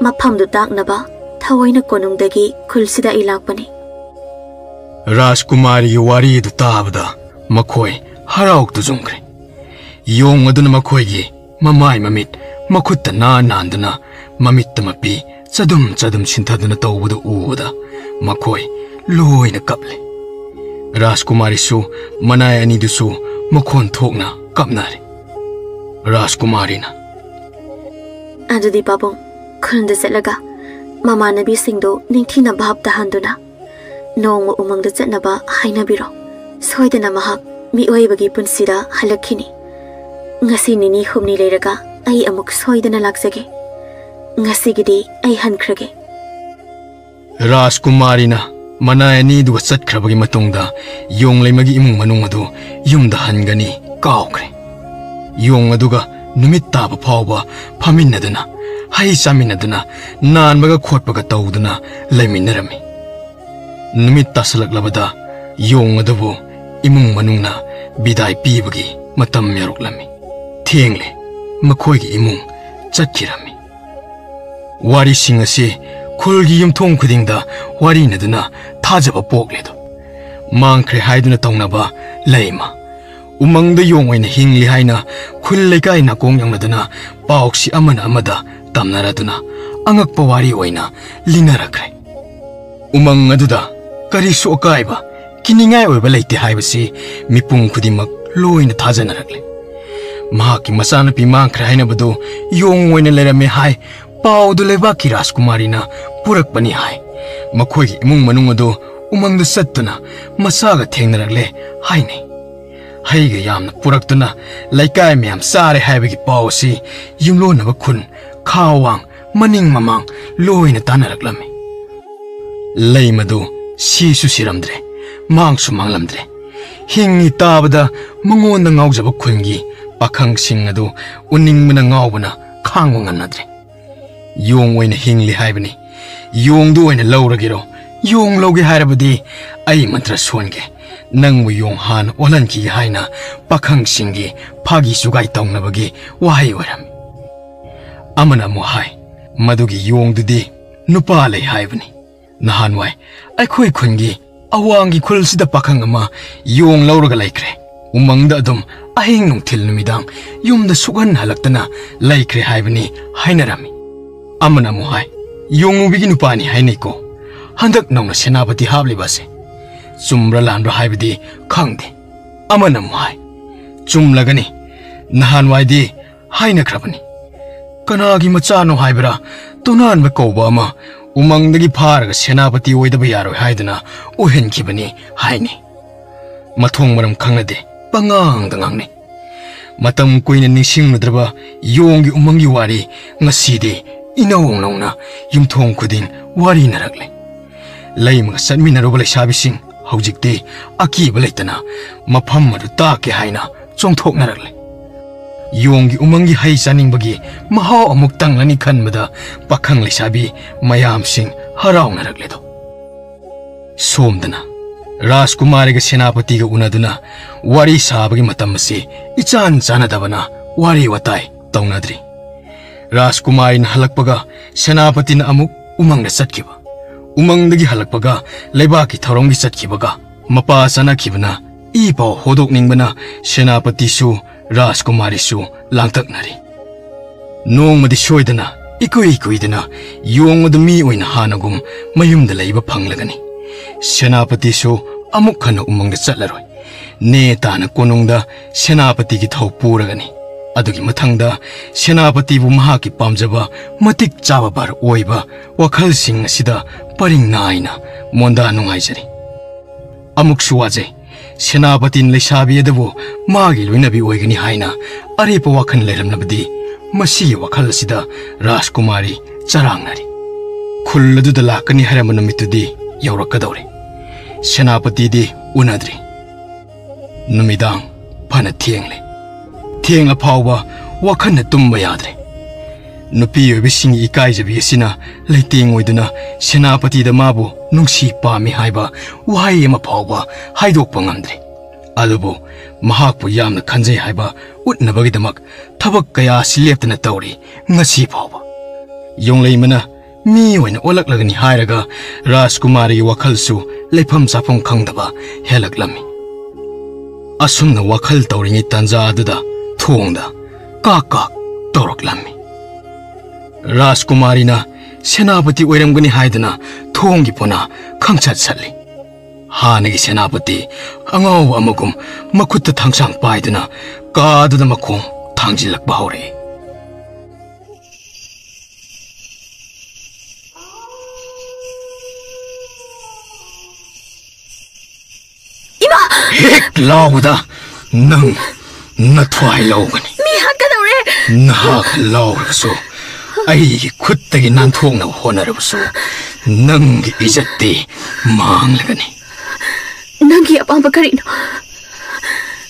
ꯃꯐꯝꯗꯨ ꯇꯥꯛꯅꯕ ꯊꯑꯣꯏꯅ ꯀꯣꯅꯨꯡꯗꯒꯤ ꯈꯨꯜꯁꯤꯗ ꯑꯩ ꯂꯥꯛꯄꯅꯤ꯫ ꯔꯥꯖꯀꯨꯃꯥꯔꯤꯒꯤ ꯋꯥꯔꯤ ꯑꯗꯨ ꯇꯥꯕꯗ ꯃꯈꯣꯏ ꯍꯔꯥꯎ ꯇꯨꯖꯨꯡꯈ꯭ꯔꯦ꯫ ꯌꯣꯡ ꯑꯗꯨꯅ ꯃꯈꯣꯏꯒꯤ ꯃꯃꯥꯏ ꯃꯃꯤꯠ ꯃꯈꯨꯠꯇ ꯅꯥꯟ ꯅꯥꯟꯗꯨꯅ ꯃꯃꯤꯠꯇ ꯃꯄꯤ ꯆꯗꯨꯝ ꯆꯗꯨꯝ ꯁꯤꯟꯊꯗꯨꯅ ꯇꯧꯕꯗꯨ ꯎꯕꯗ ꯃꯈꯣꯏ ꯂꯣꯏꯅ ꯀꯞꯂꯦ꯫ ꯔꯥꯖꯀꯨꯃꯥꯔꯤꯁꯨ ꯃꯅꯥꯏ ꯑꯅꯤꯗꯨꯁꯨ ꯃꯈꯣꯟ ꯊꯣꯛꯅ ꯀꯞꯅꯔꯦ꯫ ꯔꯥꯖꯀꯨꯃꯥꯔꯤꯅ, "ꯑꯗꯨꯗꯤ ꯄꯥꯕꯨꯡ, ꯈꯨꯟꯗ ꯆꯠꯂꯒ ꯃꯃꯥꯟꯅꯕꯤꯁꯤꯡꯗꯨ ꯅꯤꯡꯊꯤꯅ ꯚꯥꯞ ꯇꯥꯍꯟꯗꯨꯅ ꯅꯣꯡꯃ ꯎꯃꯪꯗ ꯆꯠꯅꯕ ꯍꯥꯏꯅꯕꯤꯔꯣ꯫ ꯁꯣꯏꯗꯅ ꯃꯍꯥꯛ ꯃꯤꯑꯣꯏꯕꯒꯤ ꯄꯨꯟꯁꯤꯗ ꯍꯜꯂꯛꯈꯤꯅꯤ꯫ ꯉꯁꯤ ꯅꯤꯅꯤ ꯍꯨꯝꯅꯤ ꯂꯩꯔꯒ ꯑꯩ ꯑꯃꯨꯛ ꯁꯣꯏꯗꯅ ꯂꯥꯛꯆꯒꯦ꯫ ꯉꯁꯤꯒꯤꯗꯤ ꯑꯩ ꯍꯟꯈ꯭ꯔꯒꯦ"꯫ ꯔꯥꯖꯀꯨꯃꯥꯔꯤꯅ ꯃꯅꯥꯏ ꯑꯅꯤꯗꯨꯒ ꯆꯠꯈ꯭ꯔꯕꯒꯤ ꯃꯇꯨꯡꯗ ꯌꯣꯡꯂꯩꯃꯒꯤ ꯏꯃꯨꯡ ꯃꯅꯨꯡ ꯑꯗꯨ ꯌꯨꯝꯗ ꯍꯟꯒꯅꯤ ꯀꯥꯎꯈ꯭ꯔꯦ꯫ ꯌꯣꯡ ꯑꯗꯨꯒ ꯅꯨꯃꯤꯠ ꯇꯥꯕ ꯐꯥꯎꯕ ꯐꯝꯃꯤꯟꯅꯗꯨꯅ, ꯍꯩ ꯆꯥꯃꯤꯟꯅꯗꯨꯅ, ꯅꯥꯟꯕꯒ ꯈꯣꯠꯄꯒ ꯇꯧꯗꯨꯅ ꯂꯩꯃꯤꯟꯅꯔꯝꯃꯤ꯫ ꯅꯨꯃꯤꯠ ꯇꯥꯁꯜꯂꯛꯂꯕꯗ ꯌꯣꯡ ꯑꯗꯨꯕꯨ ꯏꯃꯨꯡ ꯃꯅꯨꯡꯅ ꯕꯤꯗꯥꯏ ꯄꯤꯕꯒꯤ ꯃꯇꯝ ꯌꯧꯔꯛꯂꯝꯃꯤ꯫ ꯊꯦꯡꯂꯦ, ꯃꯈꯣꯏꯒꯤ ꯏꯃꯨꯡ ꯆꯠꯈꯤꯔꯝꯃꯤ꯫ ꯋꯥꯔꯤꯁꯤꯡ ꯑꯁꯤ ꯈꯨꯜꯒꯤ ꯌꯨꯝꯊꯣꯡ ꯈꯨꯗꯤꯡꯗ ꯋꯥꯔꯤꯅꯗꯨꯅ ꯊꯥꯖꯕ ꯄꯣꯛꯂꯦꯗꯣ꯫ ꯃꯥꯡꯈ꯭ꯔꯦ ꯍꯥꯏꯗꯨꯅ ꯇꯧꯅꯕ ꯂꯩꯃ, ꯎꯃꯪꯗ ꯌꯣꯡ ꯑꯣꯏꯅ ꯍꯤꯡꯂꯤ ꯍꯥꯏꯅ ꯈꯨꯜ ꯂꯩꯀꯥꯏ ꯅꯥꯀꯣꯡ ꯌꯧꯅꯗꯨꯅ ꯄꯥꯎꯁꯤ ꯑꯃꯅ ꯑꯃꯗ ꯇꯝꯅꯔꯗꯨꯅ ꯑꯉꯛꯄ ꯋꯥꯔꯤ ꯑꯣꯏꯅ ꯂꯤꯅꯔꯛꯈ꯭ꯔꯦ꯫ ꯎꯃꯪ ꯑꯗꯨꯗ ꯀꯔꯤꯁꯨ ꯑꯀꯥꯏꯕ, ꯀꯤꯅꯤꯡꯉꯥꯏ ꯑꯣꯏꯕ ꯂꯩꯇꯦ ꯍꯥꯏꯕꯁꯤ ꯃꯤꯄꯨꯝ ꯈꯨꯗꯤꯡꯃꯛ ꯂꯣꯏꯅ ꯊꯥꯖꯅꯔꯛꯂꯦ꯫ ꯃꯍꯥꯛꯀꯤ ꯃꯆꯥꯅꯨꯄꯤ ꯃꯥꯡꯈ꯭ꯔꯦ ꯍꯥꯏꯅꯕꯗꯨ ꯌꯣꯡ ꯑꯣꯏꯅ ꯂꯩꯔꯝꯃꯦ ꯍꯥꯏ ꯄꯥꯎꯗꯨ ꯂꯩꯕꯥꯛꯀꯤ ꯔꯥꯖꯀꯨꯃꯥꯔꯤꯅ ꯄꯨꯔꯛꯄꯅꯤ ꯍꯥꯏ꯫ ꯃꯈꯣꯏꯒꯤ ꯏꯃꯨꯡ ꯃꯅꯨꯡ ꯑꯗꯨ ꯎꯃꯪꯗ ꯆꯠꯇꯨꯅ ꯃꯆꯥꯒ ꯊꯦꯡꯅꯔꯛꯂꯦ ꯍꯥꯏꯅꯩ꯫ ꯍꯩꯒ ꯌꯥꯝꯅ ꯄꯨꯔꯛꯇꯨꯅ ꯂꯩꯀꯥꯏ ꯃꯌꯥꯝ ꯆꯥꯔꯦ ꯍꯥꯏꯕꯒꯤ ꯄꯥꯎ ꯑꯁꯤ ꯌꯨꯝꯂꯣꯟꯅꯕ ꯈꯨꯟ, ꯈꯥ ꯋꯥꯡ, ꯃꯅꯤꯡ ꯃꯃꯥꯡ ꯂꯣꯏꯅ ꯇꯥꯟꯅꯔꯛꯂꯝꯃꯤ꯫ ꯂꯩꯃꯗꯨ ꯁꯤꯁꯨ ꯁꯤꯔꯝꯗ꯭ꯔꯦ, ꯃꯥꯡꯁꯨ ꯃꯥꯡꯂꯝꯗ꯭ꯔꯦ꯫ ꯍꯤꯡꯉꯤ ꯇꯥꯕꯗ ꯃꯉꯣꯟꯗ ꯉꯥꯎꯖꯕ ꯈꯨꯟꯒꯤ ꯄꯥꯈꯪꯁꯤꯡ ꯑꯗꯨ ꯎꯅꯤꯡꯕꯅ ꯉꯥꯎꯕꯅ ꯈꯥꯡꯕ ꯉꯝꯅꯗ꯭ꯔꯦ꯫ ꯌꯣꯡ ꯑꯣꯏꯅ ꯍꯤꯡꯂꯤ ꯍꯥꯏꯕꯅꯤ꯫ ꯌꯣꯡꯗꯨ ꯑꯣꯏꯅ ꯂꯧꯔꯒꯦꯔꯣ? ꯌꯣꯡ ꯂꯧꯒꯦ ꯍꯥꯏꯔꯕꯗꯤ ꯑꯩ ꯃꯟꯇ꯭ꯔ ꯁꯣꯟꯒꯦ꯫ ꯅꯪꯕꯨ ꯌꯣꯡ ꯍꯥꯟꯅ ꯑꯣꯜꯍꯟꯈꯤꯒꯦ ꯍꯥꯏꯅ ꯄꯥꯈꯪꯁꯤꯡꯒꯤ ꯐꯥꯒꯤ ꯆꯨꯒꯥꯏ ꯇꯧꯅꯕꯒꯤ ꯋꯥꯍꯩ ꯑꯣꯏꯔꯝꯃꯤ꯫ ꯑꯃꯅ ꯑꯃꯨꯛ ꯍꯥꯏ, "ꯃꯗꯨꯒꯤ ꯌꯣꯡꯗꯨꯗꯤ ꯅꯨꯄꯥ ꯂꯩ ꯍꯥꯏꯕꯅꯤ꯫ ꯅꯍꯥꯟꯋꯥꯏ ꯑꯩꯈꯣꯏ ꯈꯨꯟꯒꯤ ꯑꯋꯥꯡꯒꯤ ꯈꯨꯜꯁꯤꯗ ꯄꯥꯈꯪ ꯑꯃ ꯌꯣꯡ ꯂꯧꯔꯒ ꯂꯩꯈ꯭ꯔꯦ꯫ ꯎꯃꯪꯗ ꯑꯗꯨꯝ ꯑꯍꯤꯡ ꯅꯨꯡꯊꯤꯜ ꯅꯨꯃꯤꯗꯥꯡ ꯌꯨꯝꯗ ꯁꯨꯛꯍꯟ ꯍꯜꯂꯛꯇꯅ ꯂꯩꯈ꯭ꯔꯦ ꯍꯥꯏꯕꯅꯤ" ꯍꯥꯏꯅꯔꯝꯃꯤ꯫ ꯑꯃꯅ ꯑꯃꯨꯛ ꯍꯥꯏ, "ꯌꯣꯡꯉꯨꯕꯤꯒꯤ ꯅꯨꯄꯥꯅꯤ ꯍꯥꯏꯅꯩꯀꯣ ꯍꯟꯗꯛ ꯅꯧꯅ ꯁꯦꯅꯥꯄꯇꯤ ꯍꯥꯞꯂꯤꯕ ꯑꯁꯦ꯫ ꯆꯨꯝꯕ꯭ꯔꯥ ꯂꯥꯟꯕ꯭ꯔꯥ ꯍꯥꯏꯕꯗꯤ ꯈꯪꯗꯦ꯫" ꯑꯃꯅ ꯑꯃꯨꯛ ꯍꯥꯏ, "ꯆꯨꯝꯂꯒꯅꯤ, ꯅꯍꯥꯟꯋꯥꯏꯗꯤ ꯍꯥꯏꯅꯈ꯭ꯔꯕꯅꯤ, ꯀꯅꯥꯒꯤ ꯃꯆꯥꯅꯣ ꯍꯥꯏꯕ꯭ꯔꯥ, ꯇꯣꯅꯥꯟꯕ ꯀꯧꯕ ꯑꯃ ꯎꯃꯪꯗꯒꯤ ꯐꯥꯔꯒ ꯁꯦꯅꯥꯄꯇꯤ ꯑꯣꯏꯗꯕ ꯌꯥꯔꯣꯏ ꯍꯥꯏꯗꯨꯅ ꯑꯣꯏꯍꯟꯈꯤꯕꯅꯤ ꯍꯥꯏꯅꯤ꯫ ꯃꯊꯣꯡ ꯃꯔꯝ ꯈꯪꯅꯗꯦ, ꯄꯉꯥꯡꯗ ꯉꯥꯡꯅꯩ꯫ ꯃꯇꯝ ꯀꯨꯏꯅ ꯅꯤꯡꯁꯤꯡꯅꯗ꯭ꯔꯕ ꯌꯣꯡꯒꯤ ꯎꯃꯪꯒꯤ ꯋꯥꯔꯤ ꯉꯁꯤꯗꯤ ꯏꯅꯧ ꯅꯧꯅ ꯌꯨꯝꯊꯣꯡ ꯈꯨꯗꯤꯡ ꯋꯥꯔꯤꯅꯔꯛꯂꯦ꯫ ꯂꯩꯃꯒ ꯆꯠꯃꯤꯟꯅꯔꯨꯕ ꯂꯩꯁꯥꯕꯤꯁꯤꯡ ꯍꯧꯖꯤꯛꯇꯤ ꯑꯀꯤꯕ ꯂꯩꯇꯅ ꯃꯐꯝ ꯑꯗꯨ ꯇꯥꯛꯀꯦ ꯍꯥꯏꯅ ꯆꯣꯡꯊꯣꯛꯅꯔꯛꯂꯦ꯫ ꯌꯣꯡꯒꯤ ꯎꯃꯪꯒꯤ ꯍꯩ ꯆꯥꯅꯤꯡꯕꯒꯤ ꯃꯍꯥꯎ ꯑꯃꯨꯛ ꯇꯪꯂꯅꯤ ꯈꯟꯕꯗ ꯄꯥꯈꯪ ꯂꯩꯁꯥꯕꯤ ꯃꯌꯥꯝꯁꯤꯡ ꯍꯔꯥꯎꯅꯔꯛꯂꯦꯗꯣ꯫ ꯁꯣꯝꯗꯅ ꯔꯥꯖꯀꯨꯃꯥꯔꯤꯒ ꯁꯦꯅꯥꯄꯇꯤꯒ ꯎꯅꯗꯨꯅ ꯋꯥꯔꯤ ꯁꯥꯕꯒꯤ ꯃꯇꯝ ꯑꯁꯤ ꯏꯆꯥꯟ ꯆꯥꯟꯅꯗꯕꯅ ꯋꯥꯔꯤ ꯋꯥꯇꯥꯏ ꯇꯧꯅꯗ꯭ꯔꯤ꯫ ꯔꯥꯖꯀꯨꯃꯥꯔꯤꯅ ꯍꯜꯂꯛꯄꯒ ꯁꯦꯅꯥꯄꯇꯤꯅ ꯑꯃꯨꯛ ꯎꯃꯪꯗ ꯆꯠꯈꯤꯕ, ꯎꯃꯪꯗꯒꯤ ꯍꯜꯂꯛꯄꯒ ꯂꯩꯕꯥꯛꯀꯤ ꯊꯧꯔꯝꯒꯤ ꯆꯠꯈꯤꯕꯒ, ꯃꯄꯥ ꯆꯠꯅꯈꯤꯕꯅ ꯏ ꯄꯥꯎ ꯍꯣꯗꯣꯛꯅꯤꯡꯕꯅ ꯁꯦꯅꯥꯄꯇꯤꯁꯨ ꯔꯥꯖꯀꯨꯃꯥꯔꯤꯁꯨ ꯂꯥꯡꯇꯛꯅꯔꯤ꯫ ꯅꯣꯡꯃꯗꯤ ꯁꯣꯏꯗꯅ ꯏꯀꯨꯏ ꯀꯨꯏꯗꯅ ꯌꯣꯡ ꯑꯗꯨ ꯃꯤ ꯑꯣꯏꯅ ꯍꯥꯟꯅꯒꯨꯝ ꯃꯌꯨꯝꯗ ꯂꯩꯕ ꯐꯪꯂꯒꯅꯤ꯫ ꯁꯦꯅꯥꯄꯇꯤꯁꯨ ꯑꯃꯨꯛ ꯍꯟꯅ ꯎꯃꯪꯗ ꯆꯠꯂꯔꯣꯏ꯫ ꯅꯦ ꯇꯥꯅ ꯀꯣꯅꯨꯡꯗ ꯁꯦꯅꯥꯄꯇꯤꯒꯤ ꯊꯧ ꯄꯨꯔꯒꯅꯤ꯫ ꯑꯗꯨꯒꯤ ꯃꯊꯪꯗ ꯁꯦꯅꯥꯄꯇꯤꯕꯨ ꯃꯍꯥꯛꯀꯤ ꯄꯥꯝꯖꯕ ꯃꯇꯤꯛ ꯆꯥꯕ ꯚꯔ ꯑꯣꯏꯕ ꯋꯥꯈꯜꯁꯤꯡ ꯑꯁꯤꯗ ꯄꯔꯤꯡ ꯅꯥꯏꯅ ꯃꯣꯟꯗꯥ ꯅꯨꯡꯉꯥꯏꯖꯔꯤ꯫ ꯑꯃꯨꯛꯁꯨ ꯋꯥꯖꯩ, ꯁꯦꯅꯥꯄꯇꯤꯅ ꯂꯩꯁꯥꯕꯤ ꯑꯗꯨꯕꯨ ꯃꯥꯒꯤ ꯂꯣꯏꯅꯕꯤ ꯑꯣꯏꯒꯅꯤ ꯍꯥꯏꯅ ꯑꯔꯦꯞꯄ ꯋꯥꯈꯜ ꯂꯩꯔꯝꯂꯕꯗꯤ ꯃꯁꯤꯒꯤ ꯋꯥꯈꯜ ꯑꯁꯤꯗ ꯔꯥꯖꯀꯨꯃꯥꯔꯤ ꯆꯔꯥꯡꯅꯔꯤ꯫ ꯈꯨꯜ ꯑꯗꯨꯗ ꯂꯥꯛꯀꯅꯤ ꯍꯥꯏꯔꯝꯕ ꯅꯨꯃꯤꯠꯇꯨꯗꯤ ꯌꯧꯔꯛꯀꯗꯧꯔꯦ꯫ ꯁꯦꯅꯥꯄꯇꯤꯗꯤ ꯎꯅꯗ꯭ꯔꯤ꯫ ꯅꯨꯃꯤꯗꯥꯡ ꯐꯅ ꯊꯦꯡꯂꯦ꯫ ꯊꯦꯡꯂ ꯐꯥꯎꯕ ꯋꯥꯈꯜꯅ ꯇꯨꯝꯕ ꯌꯥꯗ꯭ꯔꯦ꯫ ꯅꯨꯄꯤ ꯑꯣꯏꯕꯁꯤꯡꯒꯤ ꯏꯀꯥꯏꯖꯕꯤ ꯑꯁꯤꯅ ꯂꯩꯇꯦꯡ ꯑꯣꯏꯗꯨꯅ ꯁꯦꯅꯥꯄꯇꯤꯗ ꯃꯥꯕꯨ ꯅꯨꯡꯁꯤ ꯄꯥꯝꯃꯤ ꯍꯥꯏꯕ ꯋꯥꯍꯩ ꯑꯃ ꯐꯥꯎꯕ ꯍꯥꯏꯗꯣꯛꯄ ꯉꯝꯗ꯭ꯔꯦ꯫ ꯑꯗꯨꯕꯨ ꯃꯍꯥꯛꯄꯨ ꯌꯥꯝꯅ ꯈꯟꯖꯩ ꯍꯥꯏꯕ ꯎꯠꯅꯕꯒꯤꯗꯃꯛ ꯊꯕꯛ ꯀꯌꯥ ꯑꯁꯤ ꯂꯦꯞꯇꯅ ꯇꯧꯔꯤ ꯉꯁꯤ ꯐꯥꯎꯕ꯫ ꯌꯣꯡꯂꯩꯃꯅ ꯃꯤ ꯑꯣꯏꯅ ꯑꯣꯜꯂꯛꯂꯒꯅꯤ ꯍꯥꯏꯔꯒ ꯔꯥꯖꯀꯨꯃꯥꯔꯤꯒꯤ ꯋꯥꯈꯜꯁꯨ ꯂꯩꯐꯝ ꯆꯥꯐꯝ ꯈꯪꯗꯕ ꯍꯦꯜꯂꯛꯂꯝꯃꯤ꯫ ꯑꯁꯨꯝꯅ ꯋꯥꯈꯜ ꯇꯧꯔꯤꯉꯩ ꯇꯥꯟꯖꯥ ꯑꯗꯨꯗ ꯊꯣꯡꯗ ꯀꯥꯛ ꯀꯥꯛ ꯇꯧꯔꯛꯂꯝꯃꯤ꯫ ꯔꯥꯖꯀꯨꯃꯥꯔꯤꯅ ꯁꯦꯅꯥꯄꯇꯤ ꯑꯣꯏꯔꯝꯒꯅꯤ ꯍꯥꯏꯗꯨꯅ ꯊꯣꯡꯒꯤ ꯄꯣꯅꯥ ꯈꯪꯁꯠ ꯁꯠꯂꯤ꯫ ꯍꯥꯟꯅꯒꯤ ꯁꯦꯅꯥꯄꯇꯤ ꯑꯉꯥꯎꯕ ꯑꯃꯒꯨꯝ ꯃꯈꯨꯠꯇ ꯊꯥꯡꯁꯥꯡ ꯄꯥꯏꯗꯨꯅ ꯀꯥꯗꯨꯗ ꯃꯈꯣꯡ ꯊꯥꯡꯖꯤꯜꯂꯛꯄ ꯍꯧꯔꯛꯏ꯫ ꯏꯃꯥ! ꯍꯦꯛ ꯂꯥꯎꯕꯗ ꯅꯪ ꯅꯊ꯭ꯋꯥꯏ ꯂꯧꯒꯅꯤ꯫ ꯃꯤ ꯍꯥꯠꯀꯗꯧꯔꯦ! ꯅꯍꯥꯛ ꯂꯥꯎꯔꯒꯁꯨ, ꯑꯩꯒꯤ ꯈꯨꯠꯇꯒꯤ ꯅꯥꯟꯊꯣꯛꯅꯕ ꯍꯣꯠꯅꯔꯕꯁꯨ, ꯅꯪꯒꯤ ꯏꯖꯠꯇꯤ ꯃꯥꯡꯂꯒꯅꯤ꯫ ꯅꯪꯒꯤ ꯑꯄꯥꯝꯕ ꯀꯔꯤꯅꯣ?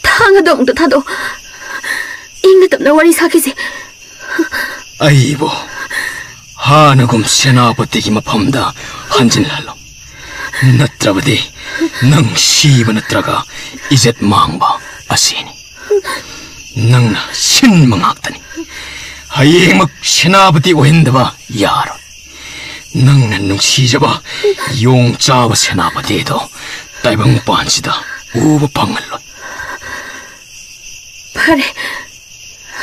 ꯊꯥꯡ ꯑꯗꯣ ꯑꯃꯨꯛꯇ ꯊꯥꯗꯣꯛꯑꯣ꯫ ꯏꯪꯅ ꯇꯞꯅ ꯋꯥꯔꯤ ꯁꯥꯈꯤꯁꯦ꯫ ꯑꯩꯕꯨ ꯍꯥꯟꯅꯒꯨꯝ ꯁꯦꯅꯥꯄꯇꯤꯒꯤ ꯃꯐꯝꯗ ꯍꯟꯖꯤꯜꯍꯜꯂꯣ꯫ ꯅꯠꯇ꯭ꯔꯕꯗꯤ ꯅꯪ ꯁꯤꯕ ꯅꯠꯇ꯭ꯔꯒ ꯏꯖꯠ ꯃꯥꯡꯕ ꯑꯁꯤꯅꯤ꯫ ꯅꯪꯅ ꯁꯤꯟꯕ ꯉꯥꯛꯇꯅꯤ꯫ ꯍꯌꯦꯡꯃꯛ ꯁꯦꯅꯥꯄꯇꯤ ꯑꯣꯏꯍꯟꯗꯕ ꯌꯥꯔꯣꯏ꯫ ꯅꯪꯅ ꯅꯨꯡꯁꯤꯖꯕ ꯌꯣꯡ ꯆꯥꯕ ꯁꯦꯅꯥꯄꯇꯤꯗꯣ ꯇꯥꯏꯕꯪ ꯄꯥꯟꯁꯤꯗ ꯎꯕ ꯐꯪꯍꯜꯂꯣꯏ꯫ ꯐꯔꯦ,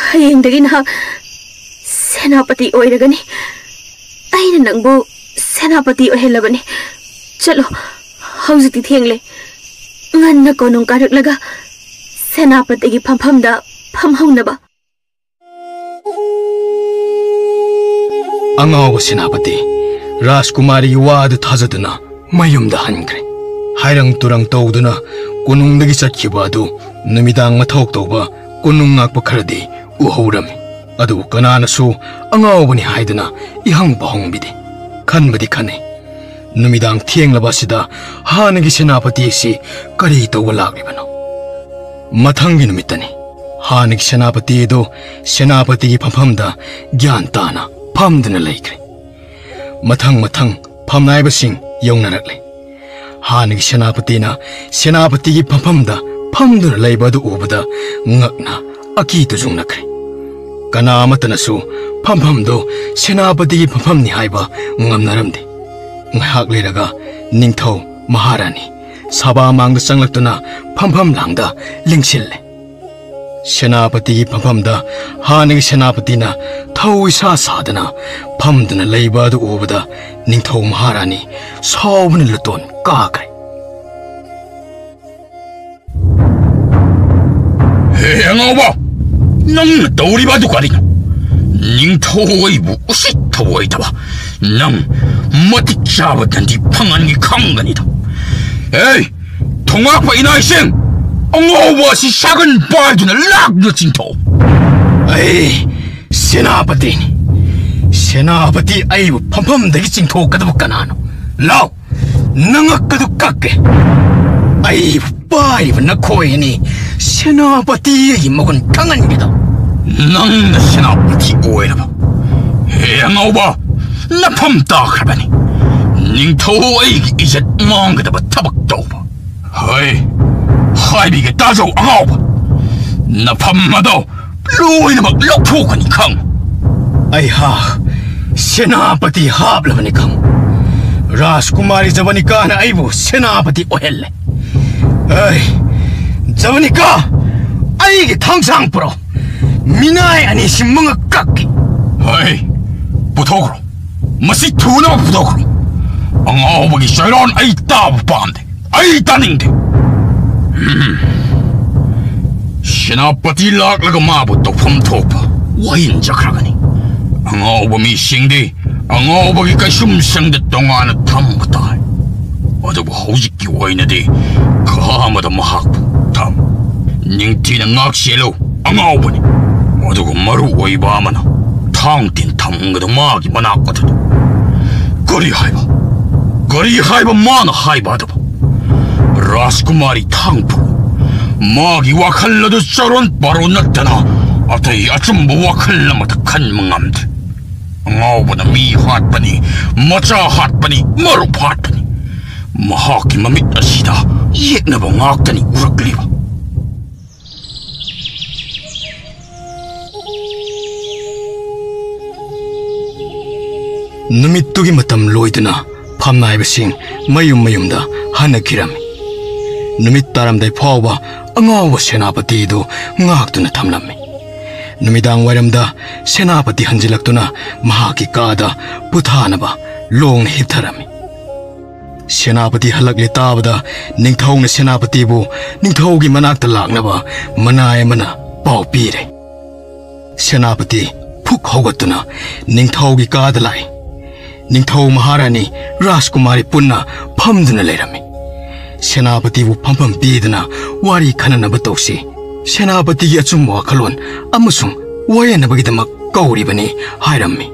ꯍꯌꯦꯡꯗꯒꯤ ꯅꯍꯥꯛ ꯁꯦꯅꯥꯄꯇꯤ ꯑꯣꯏꯔꯒꯅꯤ꯫ ꯑꯩꯅ ꯅꯪꯕꯨ ꯁꯦꯅꯥꯄꯇꯤ ꯑꯣꯏꯍꯜꯂꯕꯅꯤ꯫ ꯆꯠꯂꯣ, ꯍꯧꯖꯤꯛꯇꯤ ꯊꯦꯡꯂꯦ꯫ ꯉꯟꯅ ꯀꯣꯅꯨꯡ ꯀꯥꯔꯛꯂꯒ ꯁꯦꯅꯥꯄꯇꯤꯒꯤ ꯐꯝꯐꯝꯗ ꯐꯝꯍꯧꯅꯕ꯫ ꯑꯉꯥꯎꯕ ꯁꯦꯅꯥꯄꯇꯤ ꯔꯥꯖꯀꯨꯃꯥꯔꯤꯒꯤ ꯋꯥ ꯑꯗꯨ ꯊꯥꯖꯗꯨꯅ ꯃꯌꯨꯝꯗ ꯍꯟꯈ꯭ꯔꯦ꯫ ꯍꯥꯏꯔꯪ ꯇꯨꯔꯪ ꯇꯧꯗꯨꯅ ꯀꯣꯅꯨꯡꯗꯒꯤ ꯆꯠꯈꯤꯕ ꯑꯗꯨ ꯅꯨꯃꯤꯗꯥꯡ ꯃꯊꯧ ꯇꯧꯕ ꯀꯣꯅꯨꯡ ꯉꯥꯛꯄ ꯈꯔꯗꯤ ꯎꯍꯧꯔꯝꯃꯤ꯫ ꯑꯗꯨꯕꯨ ꯀꯅꯥꯅꯁꯨ ꯑꯉꯥꯎꯕꯅꯤ ꯍꯥꯏꯗꯨꯅ ꯏꯍꯪ ꯄꯥꯎꯍꯪꯕꯤꯗꯦ꯫ ꯈꯟꯕꯗꯤ ꯈꯟꯅꯩ, ꯅꯨꯃꯤꯗꯥꯡ ꯊꯦꯡꯂꯕ ꯑꯁꯤꯗ ꯍꯥꯟꯅꯒꯤ ꯁꯦꯅꯥꯄꯇꯤ ꯑꯁꯤ ꯀꯔꯤ ꯇꯧꯕ ꯂꯥꯛꯂꯤꯕꯅꯣ? ꯃꯊꯪꯒꯤ ꯅꯨꯃꯤꯠꯇꯅꯤ ꯍꯥꯟꯅꯒꯤ ꯁꯦꯅꯥꯄꯇꯤ ꯑꯗꯨ ꯁꯦꯅꯥꯄꯇꯤꯒꯤ ꯐꯝꯐꯝꯗ ꯒ꯭ꯌꯥꯟ ꯇꯥꯅ ꯐꯝꯗꯨꯅ ꯂꯩꯈ꯭ꯔꯦ꯫ ꯃꯊꯪ ꯃꯊꯪ ꯐꯝꯅꯥꯏꯕꯁꯤꯡ ꯌꯧꯅꯔꯛꯂꯦ꯫ ꯍꯥꯟꯅꯒꯤ ꯁꯦꯅꯥꯄꯇꯤꯅ ꯁꯦꯅꯥꯄꯇꯤꯒꯤ ꯐꯝꯐꯝꯗ ꯐꯝꯗꯨꯅ ꯂꯩꯕ ꯑꯗꯨ ꯎꯕꯗ ꯉꯛꯅ ꯑꯀꯤ ꯇꯨꯖꯨꯡꯅꯈ꯭ꯔꯦ꯫ ꯀꯅꯥ ꯑꯃꯠꯇꯅꯁꯨ ꯐꯝꯐꯝꯗꯨ ꯁꯦꯅꯥꯄꯇꯤꯒꯤ ꯐꯝꯐꯝꯅꯤ ꯍꯥꯏꯕ ꯉꯝꯅꯔꯝꯗꯦ꯫ ꯉꯥꯏꯍꯥꯛ ꯂꯩꯔꯒ ꯅꯤꯡꯊꯧ ꯃꯍꯥꯔꯥꯅꯤ ꯁꯚꯥ ꯃꯥꯡꯗ ꯆꯪꯂꯛꯇꯨꯅ ꯐꯝꯐꯝ ꯂꯥꯡꯗ ꯂꯦꯡꯁꯤꯜꯂꯦ꯫ ꯁꯦꯅꯥꯄꯇꯤꯒꯤ ꯐꯝꯐꯝꯗ ꯍꯥꯟꯅꯒꯤ ꯁꯦꯅꯥꯄꯇꯤꯅ ꯊꯧ ꯏꯁꯥ ꯁꯥꯗꯅ ꯐꯝꯗꯨꯅ ꯂꯩꯕ ꯑꯗꯨ ꯎꯕꯗ ꯅꯤꯡꯊꯧ ꯃꯍꯥꯔꯥꯅꯤ ꯁꯥꯎꯕꯅ ꯂꯨꯇꯣꯟ ꯀꯥꯈ꯭ꯔꯦ꯫ ꯍꯦ ꯑꯉꯥꯎꯕ, ꯅꯪꯅ ꯇꯧꯔꯤꯕ ꯑꯗꯨ ꯀꯔꯤꯅꯣ? ꯅꯤꯡꯊꯧ ꯑꯩꯕꯨ ꯎꯁꯤꯠ ꯊꯑꯣꯏꯗꯕ ꯅꯪ ꯃꯇꯤꯛ ꯆꯥꯕ ꯗꯟꯗꯤ ꯐꯪꯍꯟꯒꯦ ꯈꯪꯒꯅꯤꯗ꯫ ꯑꯦ, ꯊꯣꯉꯥꯛꯄ ꯏꯅꯥꯏꯁꯤꯡ, ꯑꯉꯥꯎꯕ ꯑꯁꯤ ꯁꯥꯒꯟ ꯄꯥꯏꯗꯨꯅ ꯂꯥꯛꯇꯨꯅ ꯆꯤꯡꯊꯣꯛꯎ꯫ ꯑꯩ ꯁꯦꯅꯥꯄꯇꯤꯅꯤ꯫ ꯁꯦꯅꯥꯄꯇꯤ ꯑꯩꯕꯨ ꯐꯝꯐꯝꯗꯒꯤ ꯆꯤꯡꯊꯣꯛꯀꯗꯕ ꯀꯅꯥꯅꯣ? ꯂꯥꯎ, ꯅꯉꯛꯀꯗꯨ ꯀꯛꯀꯦ꯫ ꯑꯩꯕꯨ ꯄꯥꯏꯔꯤꯕ ꯅꯈꯣꯏ ꯑꯅꯤ ꯁꯦꯅꯥꯄꯇꯤꯒꯤ ꯃꯒꯨꯟ ꯈꯪꯍꯟꯒꯦ ꯇꯧ꯫ ꯅꯪꯅ ꯁꯦꯅꯥꯄꯇꯤ ꯑꯣꯏꯔꯕ? ꯍꯦ ꯑꯉꯥꯎꯕ, ꯅꯐꯝ ꯇꯥꯈ꯭ꯔꯕꯅꯤ꯫ ꯅꯤꯡꯊꯧ ꯑꯩꯒꯤ ꯏꯖꯠ ꯃꯥꯡꯒꯗꯕ ꯊꯕꯛ ꯇꯧꯕ꯫ ꯍꯣꯏ, ꯍꯥꯏꯕꯤꯒꯦ ꯇꯥꯖꯧ ꯑꯉꯥꯎꯕ, ꯅꯐꯝ ꯑꯗꯣ ꯂꯣꯏꯅꯃꯛ ꯂꯧꯊꯣꯛꯀꯅꯤ ꯈꯪ꯫ ꯑꯩꯍꯥꯛ ꯁꯦꯅꯥꯄꯇꯤ ꯍꯥꯞꯂꯕꯅꯤ ꯈꯪ꯫ ꯔꯥꯖꯀꯨꯃꯥꯔꯤ ꯖꯕꯅꯤꯀꯥꯅ ꯑꯩꯕꯨ ꯁꯦꯅꯥꯄꯇꯤ ꯑꯣꯏꯍꯜꯂꯦ꯫ ꯑꯩ, ꯖꯕꯅꯤꯀꯥ, ꯑꯩꯒꯤ ꯊꯥꯡꯁꯥꯡ ꯄꯨꯔꯛꯎ꯫ ꯃꯤꯅꯥꯏ ꯑꯅꯤꯁꯤ ꯃꯉꯛ ꯀꯛꯀꯦ꯫ ꯍꯣꯏ, ꯄꯨꯊꯣꯛꯈ꯭ꯔꯣ꯫ ꯃꯁꯤ ꯊꯨꯅꯕ ꯄꯨꯊꯣꯛꯈ꯭ꯔꯣ꯫ ꯑꯉꯥꯎꯕꯒꯤ ꯆꯩꯔꯥꯎꯟ ꯑꯩ ꯇꯥꯕ ꯄꯥꯝꯗꯦ꯫ ꯑꯩ ꯇꯥꯅꯤꯡꯗꯦ꯫ ꯎꯝ꯫ ꯁꯦꯅꯥꯄꯇꯤ ꯂꯥꯛꯂꯒ ꯃꯥꯕꯨ ꯇꯧꯐꯝ ꯊꯣꯛꯄ ꯋꯥꯌꯦꯟꯖꯈ꯭ꯔꯒꯅꯤ꯫ ꯑꯉꯥꯎꯕ ꯃꯤꯁꯤꯡꯗꯤ ꯑꯉꯥꯎꯕꯒꯤ ꯀꯩꯁꯨꯝꯁꯪꯗ ꯇꯣꯉꯥꯟꯅ ꯊꯝꯕ ꯇꯥꯏ꯫ ꯑꯗꯨꯕꯨ ꯍꯧꯖꯤꯛꯀꯤ ꯑꯣꯏꯅꯗꯤ ꯀꯥ ꯑꯃꯗ ꯃꯍꯥꯛꯄꯨ ꯊꯝ꯫ ꯅꯤꯡꯊꯤꯅ ꯉꯥꯛ ꯁꯦꯜꯂꯨ, ꯑꯉꯥꯎꯕꯅꯤ꯫ ꯑꯗꯨꯒ ꯃꯔꯨ ꯑꯣꯏꯕ ꯑꯃꯅ, ꯊꯥꯡ ꯇꯤꯟ ꯊꯝꯒꯗ ꯃꯥꯒꯤ ꯃꯅꯥꯛ ꯑꯗꯨꯗ꯫ ꯀꯔꯤ ꯍꯥꯏꯕ? ꯀꯔꯤ ꯍꯥꯏꯕ ꯃꯥꯅ ꯍꯥꯏꯕ ꯑꯗꯨꯕꯨ? ꯔꯥꯖꯀꯨꯃꯥꯔꯤ ꯊꯥꯡ ꯄꯨꯔꯛꯎ꯫ ꯃꯥꯒꯤ ꯋꯥꯈꯜ ꯑꯗꯨ ꯆꯥꯔꯣꯟ ꯄꯥꯔꯣꯟ ꯅꯠꯇꯅ ꯑꯇꯩ ꯑꯆꯨꯝꯕ ꯋꯥꯈꯜ ꯑꯃꯠꯇ ꯈꯟꯕ ꯉꯝꯗ꯭ꯔꯦ꯫ ꯑꯉꯥꯎꯕꯅ ꯃꯤ ꯍꯥꯠꯄꯅꯤ, ꯃꯆꯥ ꯍꯥꯠꯄꯅꯤ, ꯃꯔꯨꯞ ꯍꯥꯠꯄꯅꯤ꯫ ꯃꯍꯥꯛꯀꯤ ꯃꯃꯤꯠ ꯑꯁꯤꯗ ꯌꯦꯛꯅꯕ ꯉꯥꯛꯇꯅꯤ ꯎꯔꯛꯂꯤꯕ꯫ ꯅꯨꯃꯤꯠꯇꯨꯒꯤ ꯃꯇꯝ ꯂꯣꯏꯗꯨꯅ ꯐꯝꯅꯥꯏꯕꯁꯤꯡ ꯃꯌꯨꯝ ꯃꯌꯨꯝꯗ ꯍꯟꯅꯈꯤꯔꯝꯃꯤ꯫ ꯅꯨꯃꯤꯠ ꯇꯥꯔꯝꯗꯥꯏ ꯐꯥꯎꯕ ꯑꯉꯥꯎꯕ ꯁꯦꯅꯥꯄꯇꯤꯗꯨ ꯉꯥꯛꯇꯨꯅ ꯊꯝꯂꯝꯃꯤ꯫ ꯅꯨꯃꯤꯗꯥꯡ ꯋꯥꯏꯔꯝꯗ ꯁꯦꯅꯥꯄꯇꯤ ꯍꯟꯖꯤꯜꯂꯛꯇꯨꯅ ꯃꯍꯥꯛꯀꯤ ꯀꯥꯗ ꯄꯣꯊꯥꯅꯕ ꯂꯣꯡꯅ ꯍꯤꯞꯊꯔꯝꯃꯤ꯫ ꯁꯦꯅꯥꯄꯇꯤ ꯍꯜꯂꯛꯂꯦ ꯇꯥꯕꯗ ꯅꯤꯡꯊꯧꯅ ꯁꯦꯅꯥꯄꯇꯤꯕꯨ ꯅꯤꯡꯊꯧꯒꯤ ꯃꯅꯥꯛꯇ ꯂꯥꯛꯅꯕ ꯃꯅꯥꯏ ꯑꯃꯅ ꯄꯥꯎ ꯄꯤꯔꯦ꯫ ꯁꯦꯅꯥꯄꯇꯤ ꯐꯨꯛ ꯍꯧꯒꯠꯇꯨꯅ ꯅꯤꯡꯊꯧꯒꯤ ꯀꯥꯗ ꯂꯥꯛꯏ꯫ ꯅꯤꯡꯊꯧ ꯃꯍꯥꯔꯥꯅꯤ ꯔꯥꯖꯀꯨꯃꯥꯔꯤ ꯄꯨꯟꯅ ꯐꯝꯗꯨꯅ ꯂꯩꯔꯝꯃꯤ꯫ ꯁꯦꯅꯥꯄꯇꯤꯕꯨ ꯐꯝꯐꯝ ꯄꯤꯗꯨꯅ ꯋꯥꯔꯤ ꯈꯟꯅꯅꯕ ꯇꯧꯁꯤ꯫ ꯁꯦꯅꯥꯄꯇꯤꯒꯤ ꯑꯆꯨꯝꯕ ꯋꯥꯈꯜꯂꯣꯟ ꯑꯃꯁꯨꯡ ꯋꯥꯌꯦꯟꯅꯕꯒꯤꯗꯃꯛ ꯀꯧꯔꯤꯕꯅꯤ ꯍꯥꯏꯔꯝꯃꯤ꯫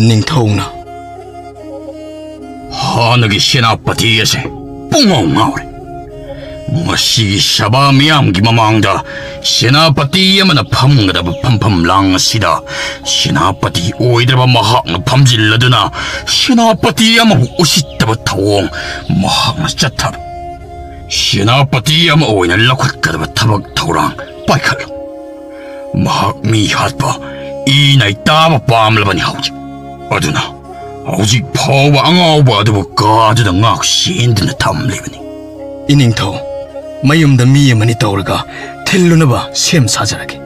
ꯅꯤꯡꯊꯧꯅ, ꯍꯥꯟꯅꯒꯤ ꯁꯦꯅꯥꯄꯇꯤ ꯑꯁꯦ ꯄꯨꯡꯉꯥꯎ ꯉꯥꯎꯔꯦ꯫ ꯃꯁꯤꯒꯤ ꯁꯚꯥ ꯃꯤꯌꯥꯝꯒꯤ ꯃꯃꯥꯡꯗ ꯁꯦꯅꯥꯄꯇꯤ ꯑꯃꯅ ꯐꯝꯒꯗꯕ ꯐꯝꯐꯝ ꯂꯥꯡ ꯑꯁꯤꯗ ꯁꯦꯅꯥꯄꯇꯤ ꯑꯣꯏꯗ꯭ꯔꯕ ꯃꯍꯥꯛꯅ ꯐꯝꯖꯤꯜꯂꯗꯨꯅ ꯁꯦꯅꯥꯄꯇꯤ ꯑꯃꯕꯨ ꯎꯁꯤꯠꯇꯕ ꯊꯧꯑꯣꯡ ꯃꯍꯥꯛꯅ ꯆꯠꯊꯕ꯫ ꯁꯦꯅꯥꯄꯇꯤ ꯑꯃ ꯑꯣꯏꯅ ꯂꯧꯈꯠꯀꯗꯕ ꯊꯕꯛ ꯊꯧꯔꯥꯡ ꯄꯥꯏꯈꯠꯂꯨ꯫ ꯃꯍꯥꯛ ꯃꯤ ꯍꯥꯠꯄ, ꯏ ꯅꯥꯏ ꯇꯥꯕ ꯄꯥꯝꯂꯕꯅꯤ ꯍꯧꯖꯤꯛ꯫ ꯑꯗꯨꯅ ꯍꯧꯖꯤꯛ ꯐꯥꯎꯕ ꯑꯉꯥꯎꯕ ꯑꯗꯨꯕꯨ ꯀꯥꯗꯨꯗ ꯉꯥꯛ ꯁꯦꯟꯗꯨꯅ ꯊꯝꯂꯤꯕꯅꯤ꯫ ꯏꯅꯤꯡꯊꯧ, ꯃꯌꯨꯝꯗ ꯃꯤ ꯑꯃꯅꯤ ꯇꯧꯔꯒ ꯊꯤꯜꯂꯨꯅꯕ ꯁꯦꯝ ꯁꯥꯖꯔꯒꯦ꯫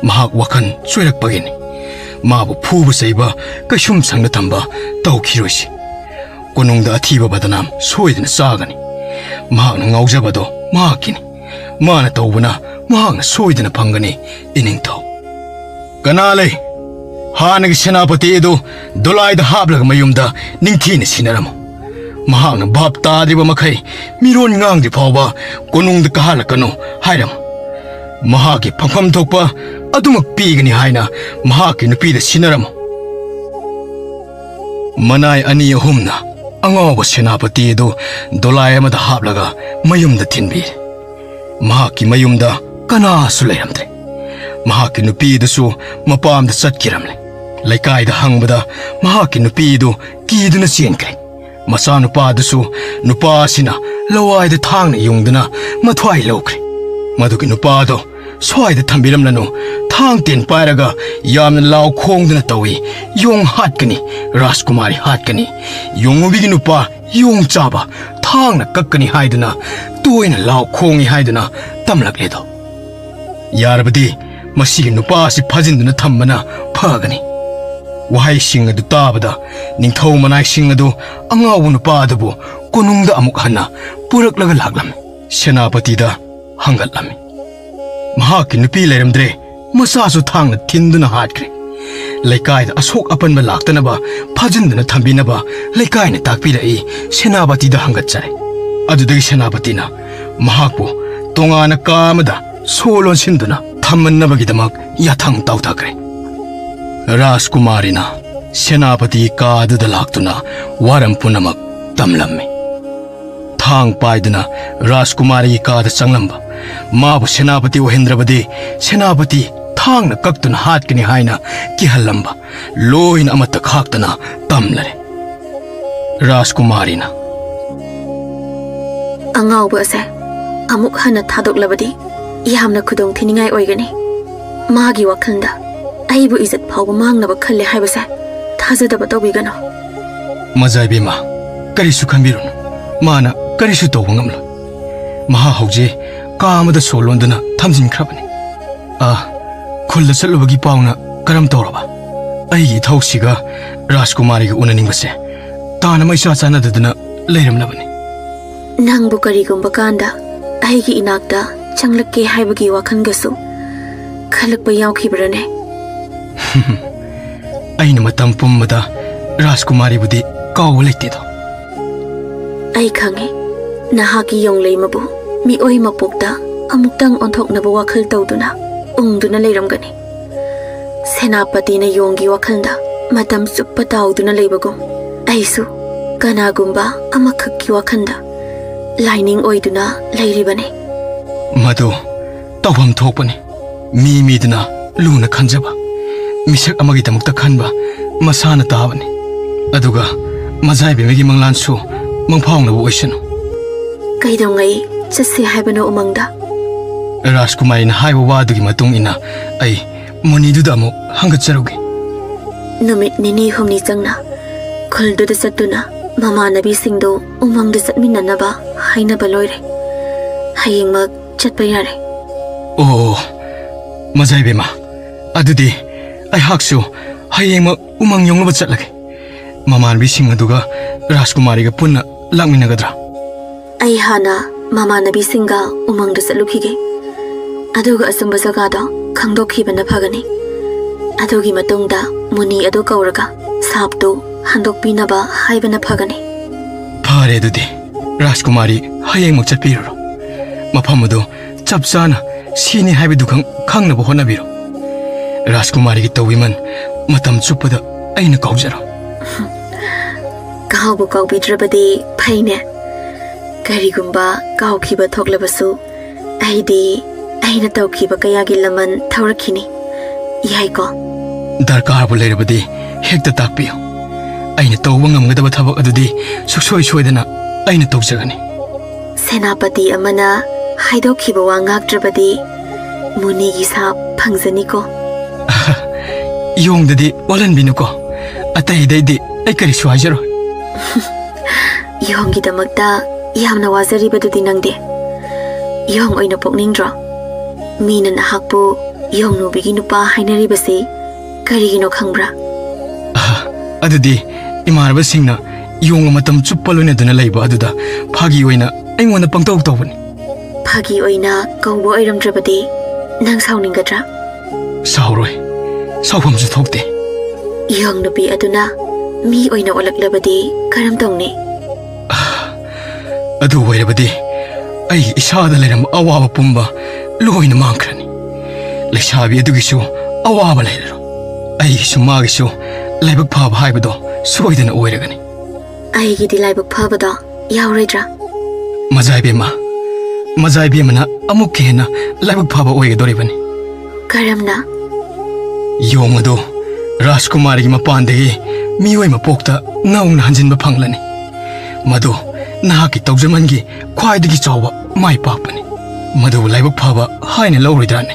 ꯃꯍꯥꯛ ꯋꯥꯈꯜ ꯆꯣꯏꯔꯛꯄꯒꯤꯅꯤ꯫ ꯃꯥꯕꯨ ꯐꯨꯕ ꯆꯩꯕ ꯀꯩꯁꯨꯝ ꯁꯪꯅ ꯊꯝꯕ ꯇꯧꯈꯤꯔꯣꯏꯁꯤ꯫ ꯀꯣꯅꯨꯡꯗ ꯑꯊꯤꯕ ꯕꯗꯅꯥꯝ ꯁꯣꯏꯗꯅ ꯆꯥꯒꯅꯤ꯫ ꯃꯍꯥꯛꯅ ꯉꯥꯎꯖꯕꯗꯣ ꯃꯍꯥꯛꯀꯤꯅꯤ꯫ ꯃꯥꯅ ꯇꯧꯕꯅ ꯃꯍꯥꯛꯅ ꯁꯣꯏꯗꯅ ꯐꯪꯒꯅꯤ, ꯏꯅꯤꯡꯊꯧ꯫ ꯀꯅꯥ ꯂꯩ? ꯍꯥꯟꯅꯒꯤ ꯁꯦꯅꯥꯄꯇꯤ ꯑꯗꯨ ꯗꯣꯂꯥꯏꯗ ꯍꯥꯞꯂꯒ ꯃꯌꯨꯝꯗ ꯅꯤꯡꯊꯤꯅ ꯁꯤꯟꯅꯔꯝꯃꯨ꯫ ꯃꯍꯥꯛꯅ ꯚꯥꯞ ꯇꯥꯗ꯭ꯔꯤꯕ ꯃꯈꯩ ꯃꯤꯔꯣꯟ ꯉꯥꯡꯗ꯭ꯔꯤ ꯐꯥꯎꯕ ꯀꯣꯅꯨꯡꯗ ꯀꯥꯍꯜꯂꯛꯀꯅꯨ ꯍꯥꯏꯔꯝꯃꯨ꯫ ꯃꯍꯥꯛꯀꯤ ꯐꯪꯐꯝ ꯊꯣꯛꯄ ꯑꯗꯨꯃꯛ ꯄꯤꯒꯅꯤ ꯍꯥꯏꯅ ꯃꯍꯥꯛꯀꯤ ꯅꯨꯄꯤꯗ ꯁꯤꯟꯅꯔꯝꯃꯨ꯫ ꯃꯅꯥꯏ ꯑꯅꯤ ꯑꯍꯨꯝꯅ ꯑꯉꯥꯎꯕ ꯁꯦꯅꯥꯄꯇꯤ ꯑꯗꯨ ꯗꯣꯂꯥꯏ ꯑꯃꯗ ꯍꯥꯞꯂꯒ ꯃꯌꯨꯝꯗ ꯊꯤꯟꯕꯤꯔꯦ꯫ ꯃꯍꯥꯛꯀꯤ ꯃꯌꯨꯝꯗ ꯀꯅꯥꯁꯨ ꯂꯩꯔꯝꯗ꯭ꯔꯦ꯫ ꯃꯍꯥꯛꯀꯤ ꯅꯨꯄꯤ ꯑꯗꯨꯁꯨ ꯃꯄꯥꯝꯗ ꯆꯠꯈꯤꯔꯝꯂꯦ꯫ ꯂꯩꯀꯥꯏꯗ ꯍꯪꯕꯗ ꯃꯍꯥꯛꯀꯤ ꯅꯨꯄꯤ ꯑꯗꯨ ꯀꯤꯗꯨꯅ ꯆꯦꯟꯈ꯭ꯔꯦ꯫ ꯃꯆꯥꯅꯨꯄꯥ ꯑꯗꯨꯁꯨ ꯅꯨꯄꯥ ꯑꯁꯤꯅ ꯂꯋꯥꯏꯗ ꯊꯥꯡꯅ ꯌꯨꯡꯗꯨꯅ ꯃꯊ꯭ꯋꯥꯏ ꯂꯧꯈ꯭ꯔꯦ꯫ ꯃꯗꯨꯒꯤ ꯅꯨꯄꯥ ꯑꯗꯣ ꯁ꯭ꯋꯥꯏꯗ ꯊꯝꯕꯤꯔꯝꯂꯅꯨ, ꯊꯥꯡ ꯇꯦꯟ ꯄꯥꯏꯔꯒ ꯌꯥꯝꯅ ꯂꯥꯎ ꯈꯣꯡꯗꯨꯅ ꯇꯧꯏ, "ꯌꯣꯡ ꯍꯥꯠꯀꯅꯤ, ꯔꯥꯖꯀꯨꯃꯥꯔꯤ ꯍꯥꯠꯀꯅꯤ, ꯌꯣꯡꯉꯨꯕꯤꯒꯤ ꯅꯨꯄꯥ ꯌꯣꯡ ꯆꯥꯕ, ꯊꯥꯡꯅ ꯀꯛꯀꯅꯤ" ꯍꯥꯏꯗꯨꯅ ꯇꯣꯏꯅ ꯂꯥꯎ ꯈꯣꯡꯏ ꯍꯥꯏꯗꯨꯅ ꯇꯝꯂꯛꯂꯦꯗꯣ꯫ ꯌꯥꯔꯕꯗꯤ ꯃꯁꯤꯒꯤ ꯅꯨꯄꯥ ꯑꯁꯤ ꯐꯥꯖꯤꯟꯗꯨꯅ ꯊꯝꯕꯅ ꯐꯒꯅꯤ꯫ ꯋꯥꯍꯩꯁꯤꯡ ꯑꯗꯨ ꯇꯥꯕꯗ ꯅꯤꯡꯊꯧ ꯃꯅꯥꯏꯁꯤꯡ ꯑꯗꯨ ꯑꯉꯥꯎꯕ ꯅꯨꯄꯥ ꯑꯗꯨꯕꯨ ꯀꯣꯅꯨꯡꯗ ꯑꯃꯨꯛ ꯍꯟꯅ ꯄꯨꯔꯛꯂꯒ ꯂꯥꯛꯂꯝꯃꯤ꯫ ꯁꯦꯅꯥꯄꯇꯤꯗ ꯍꯪꯒꯠꯂꯝꯃꯤ꯫ ꯃꯍꯥꯛꯀꯤ ꯅꯨꯄꯤ ꯂꯩꯔꯝꯗ꯭ꯔꯦ, ꯃꯆꯥꯁꯨ ꯊꯥꯡꯅ ꯊꯤꯟꯗꯨꯅ ꯍꯥꯠꯈ꯭ꯔꯦ꯫ ꯂꯩꯀꯥꯏꯗ ꯑꯁꯣꯛ ꯑꯄꯟꯕ ꯂꯥꯛꯇꯅꯕ ꯐꯥꯖꯤꯟꯗꯨꯅ ꯊꯝꯕꯤꯅꯕ ꯂꯩꯀꯥꯏꯅ ꯇꯥꯛꯄꯤꯔꯛꯏ꯫ ꯁꯦꯅꯥꯄꯇꯤꯗ ꯍꯪꯒꯠꯆꯔꯦ꯫ ꯑꯗꯨꯗꯒꯤ ꯁꯦꯅꯥꯄꯇꯤꯅ ꯃꯍꯥꯛꯄꯨ ꯇꯣꯉꯥꯟꯅ ꯀꯥ ꯑꯃꯗ ꯁꯣ ꯂꯣꯟꯁꯤꯟꯗꯨꯅ ꯊꯝꯃꯟꯅꯕꯒꯤꯗꯃꯛ ꯌꯥꯊꯪ ꯇꯧꯊꯈ꯭ꯔꯦ꯫ ꯔꯥꯖꯀꯨꯃꯥꯔꯤꯅ ꯁꯦꯅꯥꯄꯇꯤ ꯀꯥ ꯑꯗꯨꯗ ꯂꯥꯛꯇꯨꯅ ꯋꯥꯔꯝ ꯄꯨꯝꯅꯃꯛ ꯇꯝꯂꯝꯃꯤ꯫ ꯊꯥꯡ ꯄꯥꯏꯗꯨꯅ ꯔꯥꯖꯀꯨꯃꯥꯔꯤꯒꯤ ꯀꯥꯗ ꯆꯪꯂꯝꯕ ꯃꯥꯕꯨ ꯁꯦꯅꯥꯄꯇꯤ ꯑꯣꯏꯍꯟꯗ꯭ꯔꯕꯗꯤ ꯁꯦꯅꯥꯄꯇꯤ ꯊꯥꯡꯅ ꯀꯛꯇꯨꯅ ꯍꯥꯠꯀꯅꯤ ꯍꯥꯏꯅ ꯀꯤꯍꯜꯂꯝꯕ ꯂꯣꯏꯅ ꯑꯃꯠꯇ ꯈꯥꯛꯇꯅ ꯇꯝꯂꯔꯦ꯫ ꯔꯥꯖꯀꯨꯃꯥꯔꯤꯅ, "ꯑꯉꯥꯎꯕ ꯑꯁꯦ ꯑꯃꯨꯛ ꯍꯟꯅ ꯊꯥꯗꯣꯛꯂꯕꯗꯤ ꯌꯥꯝꯅ ꯈꯨꯗꯣꯡ ꯊꯤꯅꯤꯡꯉꯥꯏ ꯑꯣꯏꯒꯅꯤ꯫ ꯃꯥꯒꯤ ꯋꯥꯈꯜꯗ ꯑꯩꯕꯨ ꯏꯖꯠ ꯐꯥꯎꯕ ꯃꯥꯡꯅꯕ ꯈꯜꯂꯦ ꯍꯥꯏꯕꯁꯦ ꯊꯥꯖꯗꯕ ꯇꯧꯕꯤꯒꯅꯨ꯫" "ꯃꯖꯥꯏꯕꯦꯝꯃ, ꯀꯔꯤꯁꯨ ꯈꯟꯕꯤꯔꯨꯅꯨ꯫ ꯃꯥꯅ ꯀꯔꯤꯁꯨ ꯇꯧꯕ ꯉꯝꯂꯣꯏ꯫ ꯃꯍꯥꯛ ꯍꯧꯖꯤꯛ ꯀꯥ ꯑꯃꯗ ꯁꯣ ꯂꯣꯟꯗꯨꯅ ꯊꯝꯖꯤꯟꯈ꯭ꯔꯕꯅꯤ꯫ ꯑꯥ, ꯈꯨꯜꯗ ꯆꯠꯂꯨꯕꯒꯤ ꯄꯥꯎꯅ ꯀꯔꯝ ꯇꯧꯔꯕ? ꯑꯩꯒꯤ ꯏꯊꯧꯁꯤꯒ ꯔꯥꯖꯀꯨꯃꯥꯔꯤꯒ ꯎꯅꯅꯤꯡꯕꯁꯦ ꯇꯥꯅ ꯃꯩꯆꯥ ꯆꯥꯟꯅꯗꯗꯅ ꯂꯩꯔꯝꯂꯕꯅꯤ꯫" "ꯅꯪꯕꯨ ꯀꯔꯤꯒꯨꯝꯕ ꯀꯥꯟꯗ ꯑꯩꯒꯤ ꯏꯅꯥꯛꯇ ꯆꯪꯂꯛꯀꯦ ꯍꯥꯏꯕꯒꯤ ꯋꯥꯈꯜꯒꯁꯨ ꯈꯜꯂꯛꯄ ꯌꯥꯎꯈꯤꯕ꯭ꯔꯅꯦ?" "ꯑꯩꯅ ꯃꯇꯝ ꯄꯨꯝꯕꯗ ꯔꯥꯖꯀꯨꯃꯥꯔꯤꯕꯨꯗꯤ ꯀꯥꯎꯕ ꯂꯩꯇꯦꯗꯣ꯫" "ꯑꯩ ꯈꯪꯉꯤ, ꯅꯍꯥꯛꯀꯤ ꯌꯣꯡꯂꯩꯃꯕꯨ ꯃꯤꯑꯣꯏ ꯃꯄꯣꯛꯇ ꯑꯃꯨꯛꯇꯪ ꯑꯣꯟꯊꯣꯛꯅꯕ ꯋꯥꯈꯜ ꯇꯧꯗꯨꯅ ꯎꯪꯗꯨꯅ ꯂꯩꯔꯝꯒꯅꯤ꯫ ꯁꯦꯅꯥꯄꯇꯤꯅ ꯌꯣꯡꯒꯤ ꯋꯥꯈꯜꯗ ꯃꯇꯝ ꯆꯨꯞꯄ ꯇꯥꯎꯗꯨꯅ ꯂꯩꯕꯒꯨꯝ, ꯑꯩꯁꯨ ꯀꯅꯥꯒꯨꯝꯕ ꯑꯃꯈꯛꯀꯤ ꯋꯥꯈꯜꯗ ꯂꯥꯏꯅꯤꯡ ꯑꯣꯏꯗꯨꯅ ꯂꯩꯔꯤꯕꯅꯤ꯫" ꯃꯗꯨ ꯇꯧꯐꯝ ꯊꯣꯛꯄꯅꯤ꯫ ꯃꯤ ꯃꯤꯗꯨꯅ ꯂꯨꯅ ꯈꯟꯖꯕ, ꯃꯤꯁꯛ ꯑꯃꯒꯤꯗꯃꯛꯇ ꯈꯟꯕ ꯃꯁꯥꯅ ꯇꯥꯕꯅꯤ꯫ ꯑꯗꯨꯒ ꯃꯖꯥꯏꯕꯦꯝꯃꯒꯤ ꯃꯪꯂꯥꯟꯁꯨ ꯃꯪꯐꯥꯎꯅꯕ ꯑꯣꯏꯁꯅꯨ꯫ ꯀꯩꯗꯧꯉꯩ ꯆꯠꯁꯦ ꯍꯥꯏꯕꯅꯣ ꯎꯃꯪꯗ? ꯔꯥꯖꯀꯨꯃꯥꯔꯤꯅ ꯍꯥꯏꯕ ꯋꯥꯗꯨꯒꯤ ꯃꯇꯨꯡ ꯏꯟꯅ ꯑꯩ ꯃꯨꯅꯤꯗꯨꯗ ꯑꯃꯨꯛ ꯍꯪꯒꯠꯆꯔꯨꯒꯦ꯫ ꯅꯨꯃꯤꯠ ꯅꯤꯅꯤ ꯍꯨꯝꯅꯤ ꯆꯪꯅ ꯈꯨꯜꯗꯨꯗ ꯆꯠꯇꯨꯅ ꯃꯃꯥꯟꯅꯕꯤꯁꯤꯡꯗꯨ ꯎꯃꯪꯗ ꯆꯠꯃꯤꯟꯅꯅꯕ ꯍꯥꯏꯅꯕ ꯂꯣꯏꯔꯦ꯫ ꯍꯌꯦꯡꯃꯛ ꯆꯠꯄ ꯌꯥꯔꯦ꯫ ꯑꯣ, ꯃꯖꯥꯏꯕꯦꯝꯃ, ꯑꯗꯨꯗꯤ ꯑꯩꯍꯥꯛꯁꯨ ꯍꯌꯦꯡꯃꯛ ꯎꯃꯪ ꯌꯧꯅꯕ ꯆꯠꯂꯒꯦ꯫ ꯃꯃꯥꯟꯅꯕꯤꯁꯤꯡ ꯑꯗꯨꯒ ꯔꯥꯖꯀꯨꯃꯥꯔꯤꯒ ꯄꯨꯟꯅ ꯂꯥꯛꯃꯤꯟꯅꯒꯗ꯭ꯔꯥ? ꯑꯩ ꯍꯥꯟꯅ ꯃꯃꯥꯟꯅꯕꯤꯁꯤꯡꯒ ꯎꯃꯪꯗ ꯆꯠꯂꯨꯈꯤꯒꯦ꯫ ꯑꯗꯨꯒ ꯑꯆꯨꯝꯕ ꯖꯒꯥꯗꯣ ꯈꯪꯗꯣꯛꯈꯤꯕꯅ ꯐꯒꯅꯤ꯫ ꯑꯗꯨꯒꯤ ꯃꯇꯨꯡꯗ ꯃꯨꯅꯤ ꯑꯗꯨ ꯀꯧꯔꯒ ꯁꯥꯞꯇꯨ ꯍꯟꯗꯣꯛꯄꯤꯅꯕ ꯍꯥꯏꯕꯅ ꯐꯒꯅꯤ꯫ ꯐꯔꯦ ꯑꯗꯨꯗꯤ, ꯔꯥꯖꯀꯨꯃꯥꯔꯤ ꯍꯌꯦꯡꯃꯛ ꯆꯠꯄꯤꯔꯨꯔꯣ꯫ ꯃꯐꯝ ꯑꯗꯨ ꯆꯞ ꯆꯥꯅ ꯁꯤꯅꯤ ꯍꯥꯏꯕꯗꯨꯈꯛ ꯈꯪꯅꯕ ꯍꯣꯠꯅꯕꯤꯔꯣ꯫ ꯔꯥꯖꯀꯨꯃꯥꯔꯤꯒꯤ ꯇꯧꯕꯤꯃꯜ ꯃꯇꯝ ꯆꯨꯞꯄꯗ ꯑꯩꯅ ꯀꯥꯎꯖꯔꯣꯏ꯫ ꯀꯥꯎꯕꯨ ꯀꯥꯎꯕꯤꯗ꯭ꯔꯕꯗꯤ ꯐꯩꯅꯦ꯫ ꯀꯔꯤꯒꯨꯝꯕ ꯀꯥꯎꯈꯤꯕ ꯊꯣꯛꯂꯕꯁꯨ ꯑꯩꯗꯤ ꯑꯩꯅ ꯇꯧꯈꯤꯕ ꯀꯌꯥꯒꯤ ꯂꯃꯟ ꯊꯧꯔꯛꯈꯤꯅꯤ꯫ ꯌꯥꯏꯀꯣ? ꯗꯔꯀꯥꯔꯕꯨ ꯂꯩꯔꯕꯗꯤ ꯍꯦꯛꯇ ꯇꯥꯛꯄꯤꯌꯨ꯫ ꯑꯩꯅ ꯇꯧꯕ ꯉꯝꯒꯗꯕ ꯊꯕꯛ ꯑꯗꯨꯗꯤ ꯁꯨꯡꯁꯣꯏ ꯁꯣꯏꯗꯅ ꯑꯩꯅ ꯇꯧꯖꯒꯅꯤ꯫ ꯁꯦꯅꯥꯄꯇꯤ ꯑꯃꯅ ꯍꯥꯏꯗꯣꯛꯈꯤꯕ ꯋꯥ ꯉꯥꯛꯇ꯭ꯔꯕꯗꯤ ꯃꯨꯅꯤꯒꯤ ꯁꯥꯞ ꯐꯪꯖꯅꯤꯀꯣ꯫ ꯌꯣꯡꯗꯗꯤ ꯑꯣꯜꯍꯟꯕꯤꯅꯨꯀꯣ꯫ ꯑꯇꯩꯗꯩꯗꯤ ꯑꯩ ꯀꯔꯤꯁꯨ ꯍꯥꯏꯖꯔꯣꯏ꯫ ꯌꯣꯡꯒꯤꯗꯃꯛꯇ ꯌꯥꯝꯅ ꯋꯥꯖꯔꯤꯕꯗꯨꯗꯤ ꯅꯪꯗꯤ꯫ ꯌꯣꯡ ꯑꯣꯏꯅ ꯄꯣꯛꯅꯤꯡꯗ꯭ꯔꯣ? ꯃꯤꯅ ꯅꯍꯥꯛꯄꯨ ꯌꯣꯡꯅꯨꯕꯤꯒꯤ ꯅꯨꯄꯥ ꯍꯥꯏꯅꯔꯤꯕꯁꯤ ꯀꯔꯤꯒꯤꯅꯣ ꯈꯪꯕ꯭ꯔꯥ? ꯑꯗꯨꯗꯤ ꯏꯃꯥꯟꯅꯕꯁꯤꯡꯅ ꯌꯣꯡꯒ ꯃꯇꯝ ꯆꯨꯞꯄ ꯂꯣꯏꯅꯗꯨꯅ ꯂꯩꯕ ꯑꯗꯨꯗ ꯐꯥꯒꯤ ꯑꯣꯏꯅ ꯑꯩꯉꯣꯟꯗ ꯄꯪꯇꯧ ꯇꯧꯕꯅꯤ꯫ ꯐꯥꯒꯤ ꯑꯣꯏꯅ ꯀꯧꯕ ꯑꯣꯏꯔꯝꯗ꯭ꯔꯕꯗꯤ ꯅꯪ ꯁꯥꯎꯅꯤꯡꯒꯗ꯭ꯔꯥ? ꯁꯥꯎꯔꯣꯏ꯫ ꯁꯥꯎꯐꯝꯁꯨ ꯊꯣꯛꯇꯦ꯫ ꯌꯣꯡ ꯅꯨꯄꯤ ꯑꯗꯨꯅ ꯃꯤ ꯑꯣꯏꯅ ꯑꯣꯜꯂꯛꯂꯕꯗꯤ ꯀꯔꯝ ꯇꯧꯅꯤ? ꯑꯗꯨ ꯑꯣꯏꯔꯕꯗꯤ ꯑꯩ ꯏꯁꯥꯗ ꯂꯩꯔꯝꯕ ꯑꯋꯥꯕ ꯄꯨꯝꯕ ꯂꯣꯏꯅ ꯃꯥꯡꯈ꯭ꯔꯅꯤ꯫ ꯂꯩꯁꯥꯕꯤ ꯑꯗꯨꯒꯤꯁꯨ ꯑꯋꯥꯕ ꯂꯩꯔꯔꯣꯏ꯫ ꯑꯩꯒꯤꯁꯨ ꯃꯥꯒꯤꯁꯨ ꯂꯥꯏꯕꯛ ꯐꯕ ꯍꯥꯏꯕꯗꯣ ꯁꯣꯏꯗꯅ ꯑꯣꯏꯔꯒꯅꯤ꯫ ꯑꯩꯒꯤꯗꯤ ꯂꯥꯏꯕꯛ ꯐꯕꯗꯣ ꯌꯥꯎꯔꯣꯏꯗ꯭ꯔꯥ? ꯃꯖꯥꯏꯕꯦꯝꯃ, ꯃꯖꯥꯏꯕꯦꯝꯃꯅ ꯑꯃꯨꯛꯀ ꯍꯦꯟꯅ ꯂꯥꯏꯕꯛ ꯐꯕ ꯑꯣꯏꯒꯗꯧꯔꯤꯕꯅꯤ꯫ ꯀꯔꯝꯅ? ꯌꯣꯡ ꯑꯗꯨ ꯔꯥꯖꯀꯨꯃꯥꯔꯤꯒꯤ ꯃꯄꯥꯟꯗꯒꯤ ꯃꯤꯑꯣꯏ ꯃꯄꯣꯛꯇ ꯅꯧꯅ ꯍꯟꯖꯤꯟꯕ ꯐꯪꯂꯅꯤ꯫ ꯃꯗꯨ ꯅꯍꯥꯛꯀꯤ ꯇꯧꯖꯃꯟꯒꯤ ꯈ꯭ꯋꯥꯏꯗꯒꯤ ꯆꯥꯎꯕ ꯃꯥꯏ ꯄꯥꯛꯄꯅꯤ꯫ ꯃꯗꯨꯕꯨ ꯂꯥꯏꯕꯛ ꯐꯕ ꯍꯥꯏꯅ ꯂꯧꯔꯣꯏꯗ꯭ꯔꯥꯅꯦ?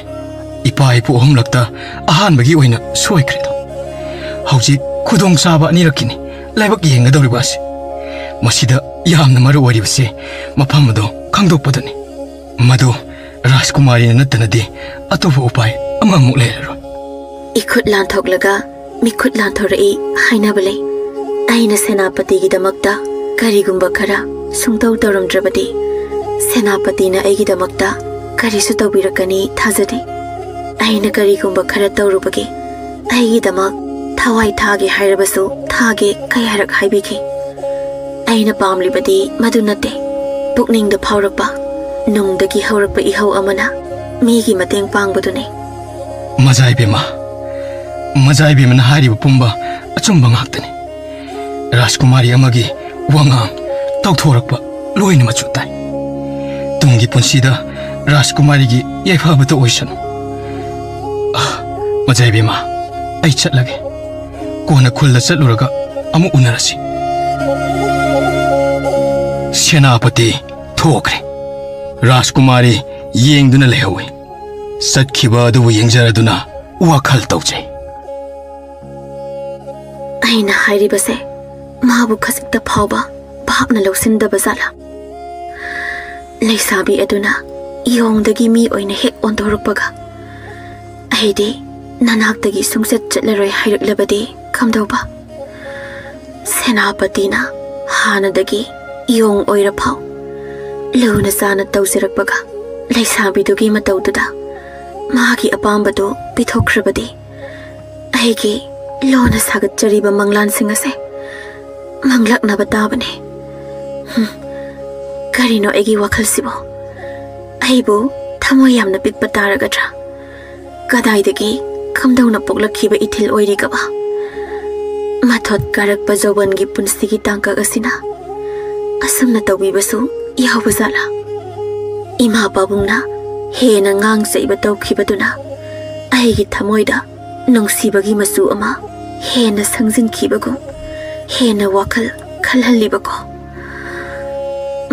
ꯏꯄꯥ ꯏꯄꯨ ꯑꯍꯨꯝꯂꯛꯇ ꯑꯍꯥꯟꯕꯒꯤ ꯑꯣꯏꯅ ꯁꯣꯏꯈ꯭ꯔꯦꯗꯣ꯫ ꯍꯧꯖꯤꯛ ꯈꯨꯗꯣꯡꯆꯥꯕ ꯑꯅꯤꯔꯛꯀꯤꯅꯤ ꯂꯥꯏꯕꯛ ꯌꯦꯡꯒꯗꯧꯔꯤꯕ ꯑꯁꯤ꯫ ꯃꯁꯤꯗ ꯌꯥꯝꯅ ꯃꯔꯨ ꯑꯣꯏꯔꯤꯕꯁꯤ ꯃꯐꯝ ꯑꯗꯨ ꯈꯪꯗꯣꯛꯄꯗꯨꯅꯤ꯫ ꯃꯗꯨ ꯔꯥꯖꯀꯨꯃꯥꯔꯤꯅ ꯅꯠꯇꯅꯗꯤ ꯑꯇꯣꯞꯄ ꯎꯄꯥꯏ ꯑꯃꯃꯨꯛ ꯂꯩꯔꯔꯣꯏ꯫ ꯏꯈꯨꯠ ꯂꯥꯟꯊꯣꯛꯂꯒ ꯃꯤꯈꯨꯠ ꯂꯥꯟꯊꯣꯔꯛꯏ ꯍꯥꯏꯅꯕ ꯂꯩ꯫ ꯑꯩꯅ ꯁꯦꯅꯥꯄꯇꯤꯒꯤꯗꯃꯛꯇ ꯀꯔꯤꯒꯨꯝꯕ ꯈꯔ ꯁꯨꯡꯇꯧ ꯇꯧꯔꯝꯗ꯭ꯔꯕꯗꯤ, ꯁꯦꯅꯥꯄꯇꯤꯅ ꯑꯩꯒꯤꯗꯃꯛꯇ ꯀꯔꯤꯁꯨ ꯇꯧꯕꯤꯔꯛꯀꯅꯤ ꯊꯥꯖꯗꯦ꯫ ꯑꯩꯅ ꯀꯔꯤꯒꯨꯝꯕ ꯈꯔ ꯇꯧꯔꯨꯕꯒꯤ ꯑꯩꯒꯤꯗꯃꯛ ꯊꯋꯥꯏ ꯊꯥꯒꯦ ꯍꯥꯏꯔꯕꯁꯨ ꯊꯥꯒꯦ ꯀꯌꯥꯔꯛ ꯍꯥꯏꯕꯤꯈꯤ꯫ ꯑꯩꯅ ꯄꯥꯝꯂꯤꯕꯗꯤ ꯃꯗꯨ ꯅꯠꯇꯦ꯫ ꯄꯨꯛꯅꯤꯡꯗ ꯐꯥꯎꯔꯛꯄ, ꯅꯨꯡꯗꯒꯤ ꯍꯧꯔꯛꯄ ꯏꯍꯧ ꯑꯃꯅ ꯃꯤꯒꯤ ꯃꯇꯦꯡ ꯄꯥꯡꯕꯗꯨꯅꯤ꯫ ꯃꯖꯥ ꯏꯕꯦꯝꯃ, ꯃꯖꯥ ꯏꯕꯦꯝꯃꯅ ꯍꯥꯏꯔꯤꯕ ꯄꯨꯝꯕ ꯑꯆꯨꯝꯕ ꯉꯥꯛꯇꯅꯤ꯫ ꯔꯥꯖꯀꯨꯃꯥꯔꯤ ꯑꯃꯒꯤ ꯋꯥꯉꯥꯡ, ꯇꯧꯊꯣꯔꯛꯄ ꯂꯣꯏꯅ ꯃꯆꯨ ꯇꯥꯏ꯫ ꯇꯨꯡꯒꯤ ꯄꯨꯟꯁꯤꯗ ꯔꯥꯖꯀꯨꯃꯥꯔꯤꯒꯤ ꯌꯥꯏꯐꯕꯇ ꯑꯣꯏꯁꯅꯨ꯫ ꯑꯥ, ꯃꯖꯥ ꯏꯕꯦꯝꯃ, ꯑꯩ ꯆꯠꯂꯒꯦ꯫ ꯀꯣꯟꯅ ꯈꯨꯜꯗ ꯆꯠꯂꯨꯔꯒ ꯑꯃꯨꯛ ꯎꯅꯔꯁꯤ꯫ ꯁꯦꯅꯥꯄꯇꯤ ꯊꯣꯛꯈ꯭ꯔꯦ꯫ ꯔꯥꯖꯀꯨꯃꯥꯔꯤ ꯌꯦꯡꯗꯨꯅ ꯂꯩꯍꯧꯏ꯫ ꯆꯠꯈꯤꯕ ꯑꯗꯨꯕꯨ ꯌꯦꯡꯖꯔꯗꯨꯅ ꯋꯥꯈꯜ ꯇꯧꯖꯩ꯫ ꯑꯩꯅ ꯍꯥꯏꯔꯤꯕꯁꯦ ꯃꯥꯕꯨ ꯈꯖꯤꯛꯇ ꯐꯥꯎꯕ ꯚꯥꯞꯅ ꯂꯧꯁꯤꯟꯗꯕ ꯖꯥꯠꯂꯥ? ꯂꯩꯁꯥꯕꯤ ꯑꯗꯨꯅ ꯌꯣꯡꯗꯒꯤ ꯃꯤ ꯑꯣꯏꯅ ꯍꯦꯛ ꯑꯣꯟꯊꯣꯔꯛꯄꯒ, ꯑꯩꯗꯤ ꯅꯅꯥꯛꯇꯒꯤ ꯁꯨꯡꯆꯠ ꯆꯠꯂꯔꯣꯏ ꯍꯥꯏꯔꯛꯂꯕꯗꯤ ꯀꯝꯗꯧꯕ? ꯁꯦꯅꯥꯄꯇꯤꯅ ꯍꯥꯟꯅꯗꯒꯤ ꯌꯣꯡ ꯑꯣꯏꯔꯐꯥꯎ ꯂꯨꯅ ꯆꯥꯅ ꯇꯧꯖꯔꯛꯄꯒ, ꯂꯩꯁꯥꯕꯤꯗꯨꯒꯤ ꯃꯇꯧꯗꯨꯗ ꯃꯥꯒꯤ ꯑꯄꯥꯝꯕꯗꯨ ꯄꯤꯊꯣꯛꯈ꯭ꯔꯕꯗꯤ, ꯑꯩꯒꯤ ꯂꯣꯟꯅ ꯁꯥꯒꯠꯆꯔꯤꯕ ꯃꯪꯂꯥꯟꯁꯤꯡ ꯑꯁꯦ ꯃꯪꯂꯛꯅꯕ ꯇꯥꯕꯅꯦ꯫ ꯍꯨꯝ, ꯀꯔꯤꯅꯣ ꯑꯩꯒꯤ ꯋꯥꯈꯜꯁꯤꯕꯨ? ꯑꯩꯕꯨ ꯊꯃꯣꯏ ꯌꯥꯝꯅ ꯄꯤꯛꯄ ꯇꯥꯔꯒꯗ꯭ꯔꯥ? ꯀꯗꯥꯏꯗꯒꯤ ꯀꯝꯗꯧꯅ ꯄꯣꯛꯂꯛꯈꯤꯕ ꯏꯊꯤꯜ ꯑꯣꯏꯔꯤꯒꯕ? ꯃꯊꯣꯠ ꯀꯥꯔꯛꯄ ꯖꯧꯕꯟꯒꯤ ꯄꯨꯟꯁꯤꯒꯤ ꯇꯥꯡꯀꯛ ꯑꯁꯤꯅ ꯑꯁꯨꯝꯅ ꯇꯧꯕꯤꯕꯁꯨ ꯌꯥꯎꯕ ꯖꯥꯠꯂꯥ? ꯏꯃꯥ ꯄꯥꯕꯨꯡꯅ ꯍꯦꯟꯅ ꯉꯥꯡ ꯆꯩꯕ ꯇꯧꯈꯤꯕꯗꯨꯅ ꯑꯩꯒꯤ ꯊꯃꯣꯏꯗ ꯅꯨꯡꯁꯤꯕꯒꯤ ꯃꯆꯨ ꯑꯃ ꯍꯦꯟꯅ ꯁꯪꯖꯤꯟꯈꯤꯕꯒꯨꯝ ꯍꯦꯟꯅ ꯋꯥꯈꯜ ꯈꯜꯍꯜꯂꯤꯕꯀꯣ꯫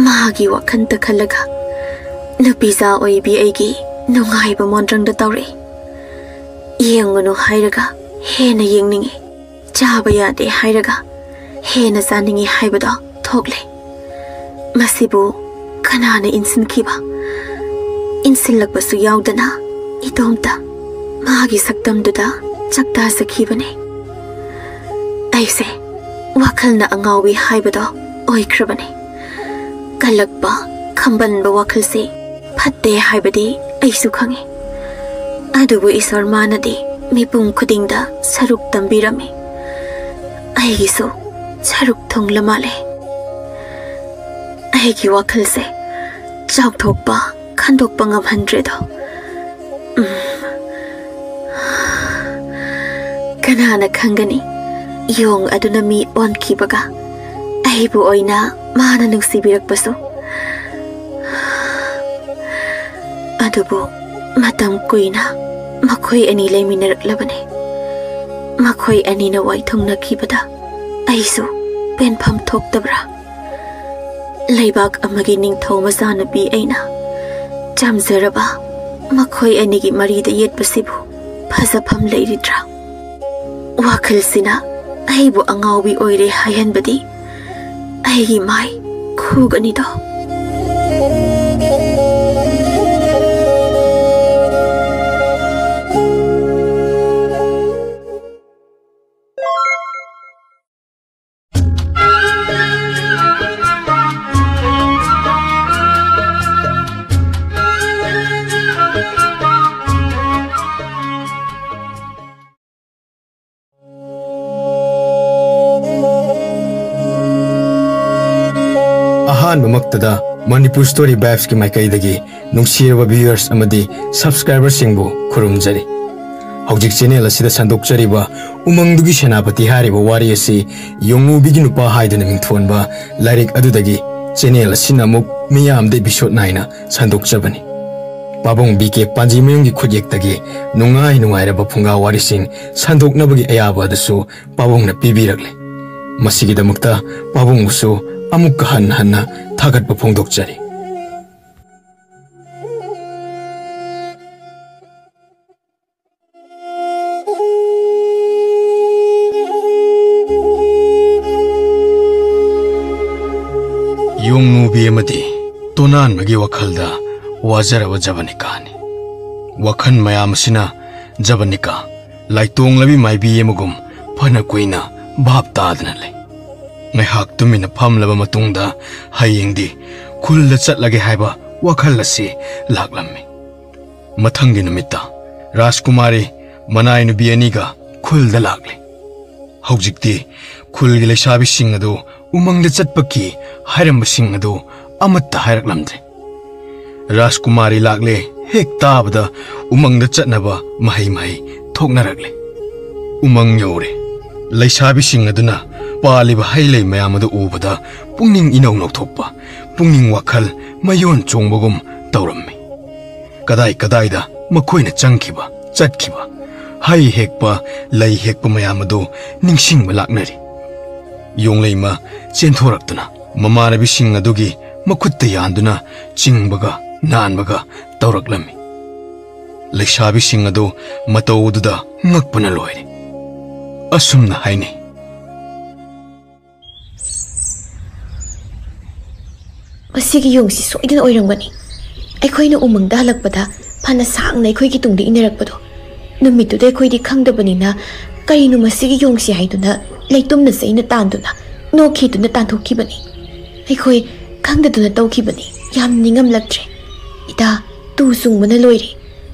ꯃꯥꯒꯤ ꯋꯥꯈꯜꯇ ꯈꯜꯂꯒ ꯅꯨꯄꯤꯖꯥ ꯑꯣꯏꯕꯤ ꯑꯩꯒꯤ ꯅꯨꯡꯉꯥꯏꯕ ꯃꯣꯟꯗ꯭ꯔꯪꯗ ꯇꯧꯔꯛꯏ꯫ ꯌꯦꯡꯉꯨꯅꯨ ꯍꯥꯏꯔꯒ ꯍꯦꯟꯅ ꯌꯦꯡꯅꯤꯡꯏ, ꯆꯥꯕ ꯌꯥꯗꯦ ꯍꯥꯏꯔꯒ ꯍꯦꯟꯅ ꯆꯥꯅꯤꯡꯏ ꯍꯥꯏꯕꯗꯣ ꯊꯣꯛꯂꯦ꯫ ꯃꯁꯤꯕꯨ ꯀꯅꯥꯅ ꯏꯟꯁꯤꯟꯈꯤꯕ? ꯏꯟꯁꯤꯜꯂꯛꯄꯁꯨ ꯌꯥꯎꯗꯅ ꯏꯇꯣꯝꯇ ꯃꯥꯒꯤ ꯁꯛꯇꯝꯗꯨꯗ ꯆꯥꯛꯇꯥꯖꯈꯤꯕꯅꯦ꯫ ꯑꯩꯁꯦ ꯋꯥꯈꯜꯅ ꯑꯉꯥꯎꯕꯤ ꯍꯥꯏꯕꯗꯣ ꯑꯣꯏꯈ꯭ꯔꯕꯅꯦ꯫ ꯀꯜꯂꯛꯄ, ꯈꯝꯕꯟꯕ ꯋꯥꯈꯜꯁꯦ ꯐꯠꯇꯦ ꯍꯥꯏꯕꯗꯤ ꯑꯩꯁꯨ ꯈꯪꯉꯤ꯫ ꯑꯗꯨꯕꯨ ꯏꯁꯣꯔ ꯃꯥꯅꯗꯤ ꯃꯤꯄꯨꯝ ꯈꯨꯗꯤꯡꯗ ꯁꯔꯨꯛ ꯇꯝꯕꯤꯔꯝꯃꯤ꯫ ꯑꯩꯒꯤꯁꯨ ꯁꯔꯨꯛ ꯊꯨꯡꯂ ꯃꯥꯜꯂꯦ꯫ ꯑꯩꯒꯤ ꯋꯥꯈꯜꯁꯦ ꯆꯥꯎꯊꯣꯛꯄ, ꯈꯟꯗꯣꯛꯄ ꯉꯝꯍꯟꯗ꯭ꯔꯦꯗꯣ꯫ ꯎꯝ꯫ ꯀꯅꯥꯅ ꯈꯪꯒꯅꯤ, ꯌꯣꯡ ꯑꯗꯨꯅ ꯃꯤ ꯑꯣꯟꯈꯤꯕꯒ ꯑꯩꯕꯨ ꯑꯣꯏꯅ ꯃꯥꯅ ꯅꯨꯡꯁꯤꯕꯤꯔꯛꯄꯁꯨ꯫ ꯑꯗꯨꯕꯨ ꯃꯇꯝ ꯀꯨꯏꯅ ꯃꯈꯣꯏ ꯑꯅꯤ ꯂꯩꯃꯤꯟꯅꯔꯛꯂꯕꯅꯤ꯫ ꯃꯈꯣꯏ ꯑꯅꯤꯅ ꯋꯥꯏꯊꯨꯡꯅꯈꯤꯕꯗ ꯑꯩꯁꯨ ꯄꯦꯟꯐꯝ ꯊꯣꯛꯇꯕ꯭ꯔꯥ? ꯂꯩꯕꯥꯛ ꯑꯃꯒꯤ ꯅꯤꯡꯊꯧ ꯃꯆꯥꯅꯨꯄꯤ ꯑꯩꯅ ꯆꯝꯖꯔꯕ ꯃꯈꯣꯏ ꯑꯅꯤꯒꯤ ꯃꯔꯤꯗ ꯌꯦꯠꯄꯁꯤꯕꯨ ꯐꯖꯐꯝ ꯂꯩꯔꯤꯗ꯭ꯔꯥ? ꯋꯥꯈꯜꯁꯤꯅ ꯑꯩꯕꯨ ꯑꯉꯥꯎꯕꯤ ꯑꯣꯏꯔꯦ ꯍꯥꯏꯍꯟꯕꯗꯤ ꯑꯩꯒꯤ ꯃꯥꯏ ꯈꯨꯒꯅꯤꯗꯣ꯫ ꯑꯍꯥꯟꯕꯃꯛꯇꯗ Manipur Story Vibes ꯀꯤ ꯃꯥꯏꯀꯩꯗꯒꯤ ꯅꯨꯡꯁꯤꯔꯕ viewers ꯑꯃꯗꯤ subscriber ꯁꯤꯡꯕꯨ ꯈꯨꯔꯨꯝꯖꯔꯤ꯫ ꯍꯧꯖꯤꯛ channel ꯑꯁꯤꯗ ꯁꯟꯗꯣꯛꯆꯔꯤꯕ ꯎꯃꯪꯗꯨꯒꯤ ꯁꯦꯅꯥꯄꯇꯤ ꯍꯥꯏꯔꯤꯕ ꯋꯥꯔꯤ ꯑꯁꯤ ꯌꯣꯡꯉꯨꯕꯤꯒꯤ ꯅꯨꯄꯥ ꯍꯥꯏꯗꯨꯅ ꯃꯤꯡꯊꯣꯟꯕ ꯂꯥꯏꯔꯤꯛ ꯑꯗꯨꯗꯒꯤ ꯆꯦꯅꯦꯜ ꯑꯁꯤꯅ ꯑꯃꯨꯛ ꯃꯤꯌꯥꯝꯗ ꯏꯄꯤꯁꯣꯗ ꯅꯥꯏꯅ ꯁꯟꯗꯣꯛꯆꯕꯅꯤ꯫ ꯄꯥꯕꯨꯡ ꯕꯤ ꯀꯦ ꯄꯥꯟꯖꯤꯃꯌꯨꯝꯒꯤ ꯈꯨꯠꯌꯦꯛꯇꯒꯤ ꯅꯨꯡꯉꯥꯏ ꯅꯨꯡꯉꯥꯏꯔꯕ ꯐꯨꯡꯒꯥ ꯋꯥꯔꯤꯁꯤꯡ ꯁꯟꯗꯣꯛꯅꯕꯒꯤ ꯑꯌꯥꯕ ꯑꯗꯨꯁꯨ ꯄꯥꯕꯨꯡꯅ ꯄꯤꯕꯤꯔꯛꯂꯦ꯫ ꯃꯁꯤꯒꯤꯗꯃꯛꯇ ꯄꯥꯕꯨꯡꯕꯨꯁꯨ ꯑꯃꯨꯛꯀ ꯍꯟꯅ ꯍꯟꯅ ꯊꯥꯒꯠꯄ ꯐꯣꯡꯗꯣꯛꯆꯔꯤ꯫ ꯌꯣꯡꯅꯨꯕꯤ ꯑꯃꯗꯤ ꯇꯣꯅꯥꯟꯕꯒꯤ ꯋꯥꯈꯜꯗ ꯋꯥꯖꯔꯕ ꯖꯕꯅꯤꯀꯥꯅꯤ꯫ ꯋꯥꯈꯜ ꯃꯌꯥꯝ ꯑꯁꯤꯅ ꯖꯕꯅꯤꯀꯥ ꯂꯥꯏꯇꯣꯡꯂꯕꯤ ꯃꯥꯏꯕꯤ ꯑꯃꯒꯨꯝ ꯐꯅ ꯀꯨꯏꯅ ꯚꯥꯞ ꯇꯥꯗꯅ ꯂꯩ꯫ ꯉꯥꯏꯍꯥꯛ ꯇꯨꯃꯤꯟꯅ ꯐꯝꯂꯕ ꯃꯇꯨꯡꯗ ꯍꯌꯦꯡꯗꯤ ꯈꯨꯜꯗ ꯆꯠꯂꯒꯦ ꯍꯥꯏꯕ ꯋꯥꯈꯜ ꯑꯁꯤ ꯂꯥꯛꯂꯝꯃꯤ꯫ ꯃꯊꯪꯒꯤ ꯅꯨꯃꯤꯠꯇ ꯔꯥꯖꯀꯨꯃꯥꯔꯤ ꯃꯅꯥꯏ ꯅꯨꯄꯤ ꯑꯅꯤꯒ ꯈꯨꯜꯗ ꯂꯥꯛꯂꯦ꯫ ꯍꯧꯖꯤꯛꯇꯤ ꯈꯨꯜꯒꯤ ꯂꯩꯁꯥꯕꯤꯁꯤꯡ ꯑꯗꯨ ꯎꯃꯪꯗ ꯆꯠꯄꯒꯤ ꯍꯥꯏꯔꯝꯕꯁꯤꯡ ꯑꯗꯨ ꯑꯃꯠꯇ ꯍꯥꯏꯔꯛꯂꯝꯗ꯭ꯔꯦ꯫ ꯔꯥꯖꯀꯨꯃꯥꯔꯤ ꯂꯥꯛꯂꯦ ꯍꯦꯛ ꯇꯥꯕꯗ ꯎꯃꯪꯗ ꯆꯠꯅꯕ ꯃꯍꯩ ꯃꯍꯩ ꯊꯣꯛꯅꯔꯛꯂꯦ꯫ ꯎꯃꯪ ꯌꯧꯔꯦ꯫ ꯂꯩꯁꯥꯕꯤꯁꯤꯡ ꯑꯗꯨꯅ ꯄꯥꯜꯂꯤꯕ ꯍꯩ ꯂꯩ ꯃꯌꯥꯝ ꯑꯗꯨ ꯎꯕꯗ ꯄꯨꯛꯅꯤꯡ ꯏꯅꯧ ꯅꯧꯊꯣꯛꯄ, ꯄꯨꯛꯅꯤꯡ ꯋꯥꯈꯜ ꯃꯌꯣꯟ ꯆꯣꯡꯕꯒꯨꯝ ꯇꯧꯔꯝꯃꯤ꯫ ꯀꯗꯥꯏ ꯀꯗꯥꯏꯗ ꯃꯈꯣꯏꯅ ꯆꯪꯈꯤꯕ, ꯆꯠꯈꯤꯕ, ꯍꯩ ꯍꯦꯛꯄ, ꯂꯩ ꯍꯦꯛꯄ ꯃꯌꯥꯝ ꯑꯗꯨ ꯅꯤꯡꯁꯤꯡꯕ ꯂꯥꯛꯅꯔꯤ꯫ ꯌꯣꯡꯂꯩꯃ ꯆꯦꯟꯊꯣꯔꯛꯇꯨꯅ ꯃꯃꯥꯟꯅꯕꯤꯁꯤꯡ ꯑꯗꯨꯒꯤ ꯃꯈꯨꯠꯇ ꯌꯥꯟꯗꯨꯅ ꯆꯤꯡꯕꯒ ꯅꯥꯟꯕꯒ ꯇꯧꯔꯛꯂꯝꯃꯤ꯫ ꯂꯩꯁꯥꯕꯤꯁꯤꯡ ꯑꯗꯨ ꯃꯇꯧ ꯑꯗꯨꯗ ꯉꯛꯄꯅ ꯂꯣꯏꯔꯦ꯫ ꯑꯁꯨꯝꯅ ꯍꯥꯏꯅꯩ꯫ ꯃꯁꯤꯒꯤ ꯌꯣꯡꯁꯤ ꯁꯣꯏꯗꯅ ꯑꯣꯏꯔꯝꯒꯅꯤ꯫ ꯑꯩꯈꯣꯏꯅ ꯎꯃꯪꯗ ꯍꯜꯂꯛꯄꯗ ꯐꯅ ꯁꯥꯡꯅ ꯑꯩꯈꯣꯏꯒꯤ ꯇꯨꯡꯗ ꯏꯟꯅꯔꯛꯄꯗꯣ, ꯅꯨꯃꯤꯠꯇꯨꯗ ꯑꯩꯈꯣꯏꯗꯤ ꯈꯪꯗꯕꯅꯤꯅ ꯀꯔꯤꯅꯣ ꯃꯁꯤꯒꯤ ꯌꯣꯡꯁꯤ ꯍꯥꯏꯗꯨꯅ ꯂꯩꯇꯨꯝꯅ ꯆꯩꯅ ꯇꯥꯟꯗꯨꯅ ꯅꯣꯛꯈꯤꯗꯨꯅ ꯇꯥꯟꯊꯣꯛꯈꯤꯕꯅꯤ꯫ ꯑꯩꯈꯣꯏ ꯈꯪꯗꯗꯨꯅ ꯇꯧꯈꯤꯕꯅꯤ꯫ ꯌꯥꯝ ꯅꯤꯡꯉꯝꯂꯛꯇ꯭ꯔꯦ꯫ ꯏꯇꯥ, ꯇꯨ ꯆꯨꯡꯕꯅ ꯂꯣꯏꯔꯦ꯫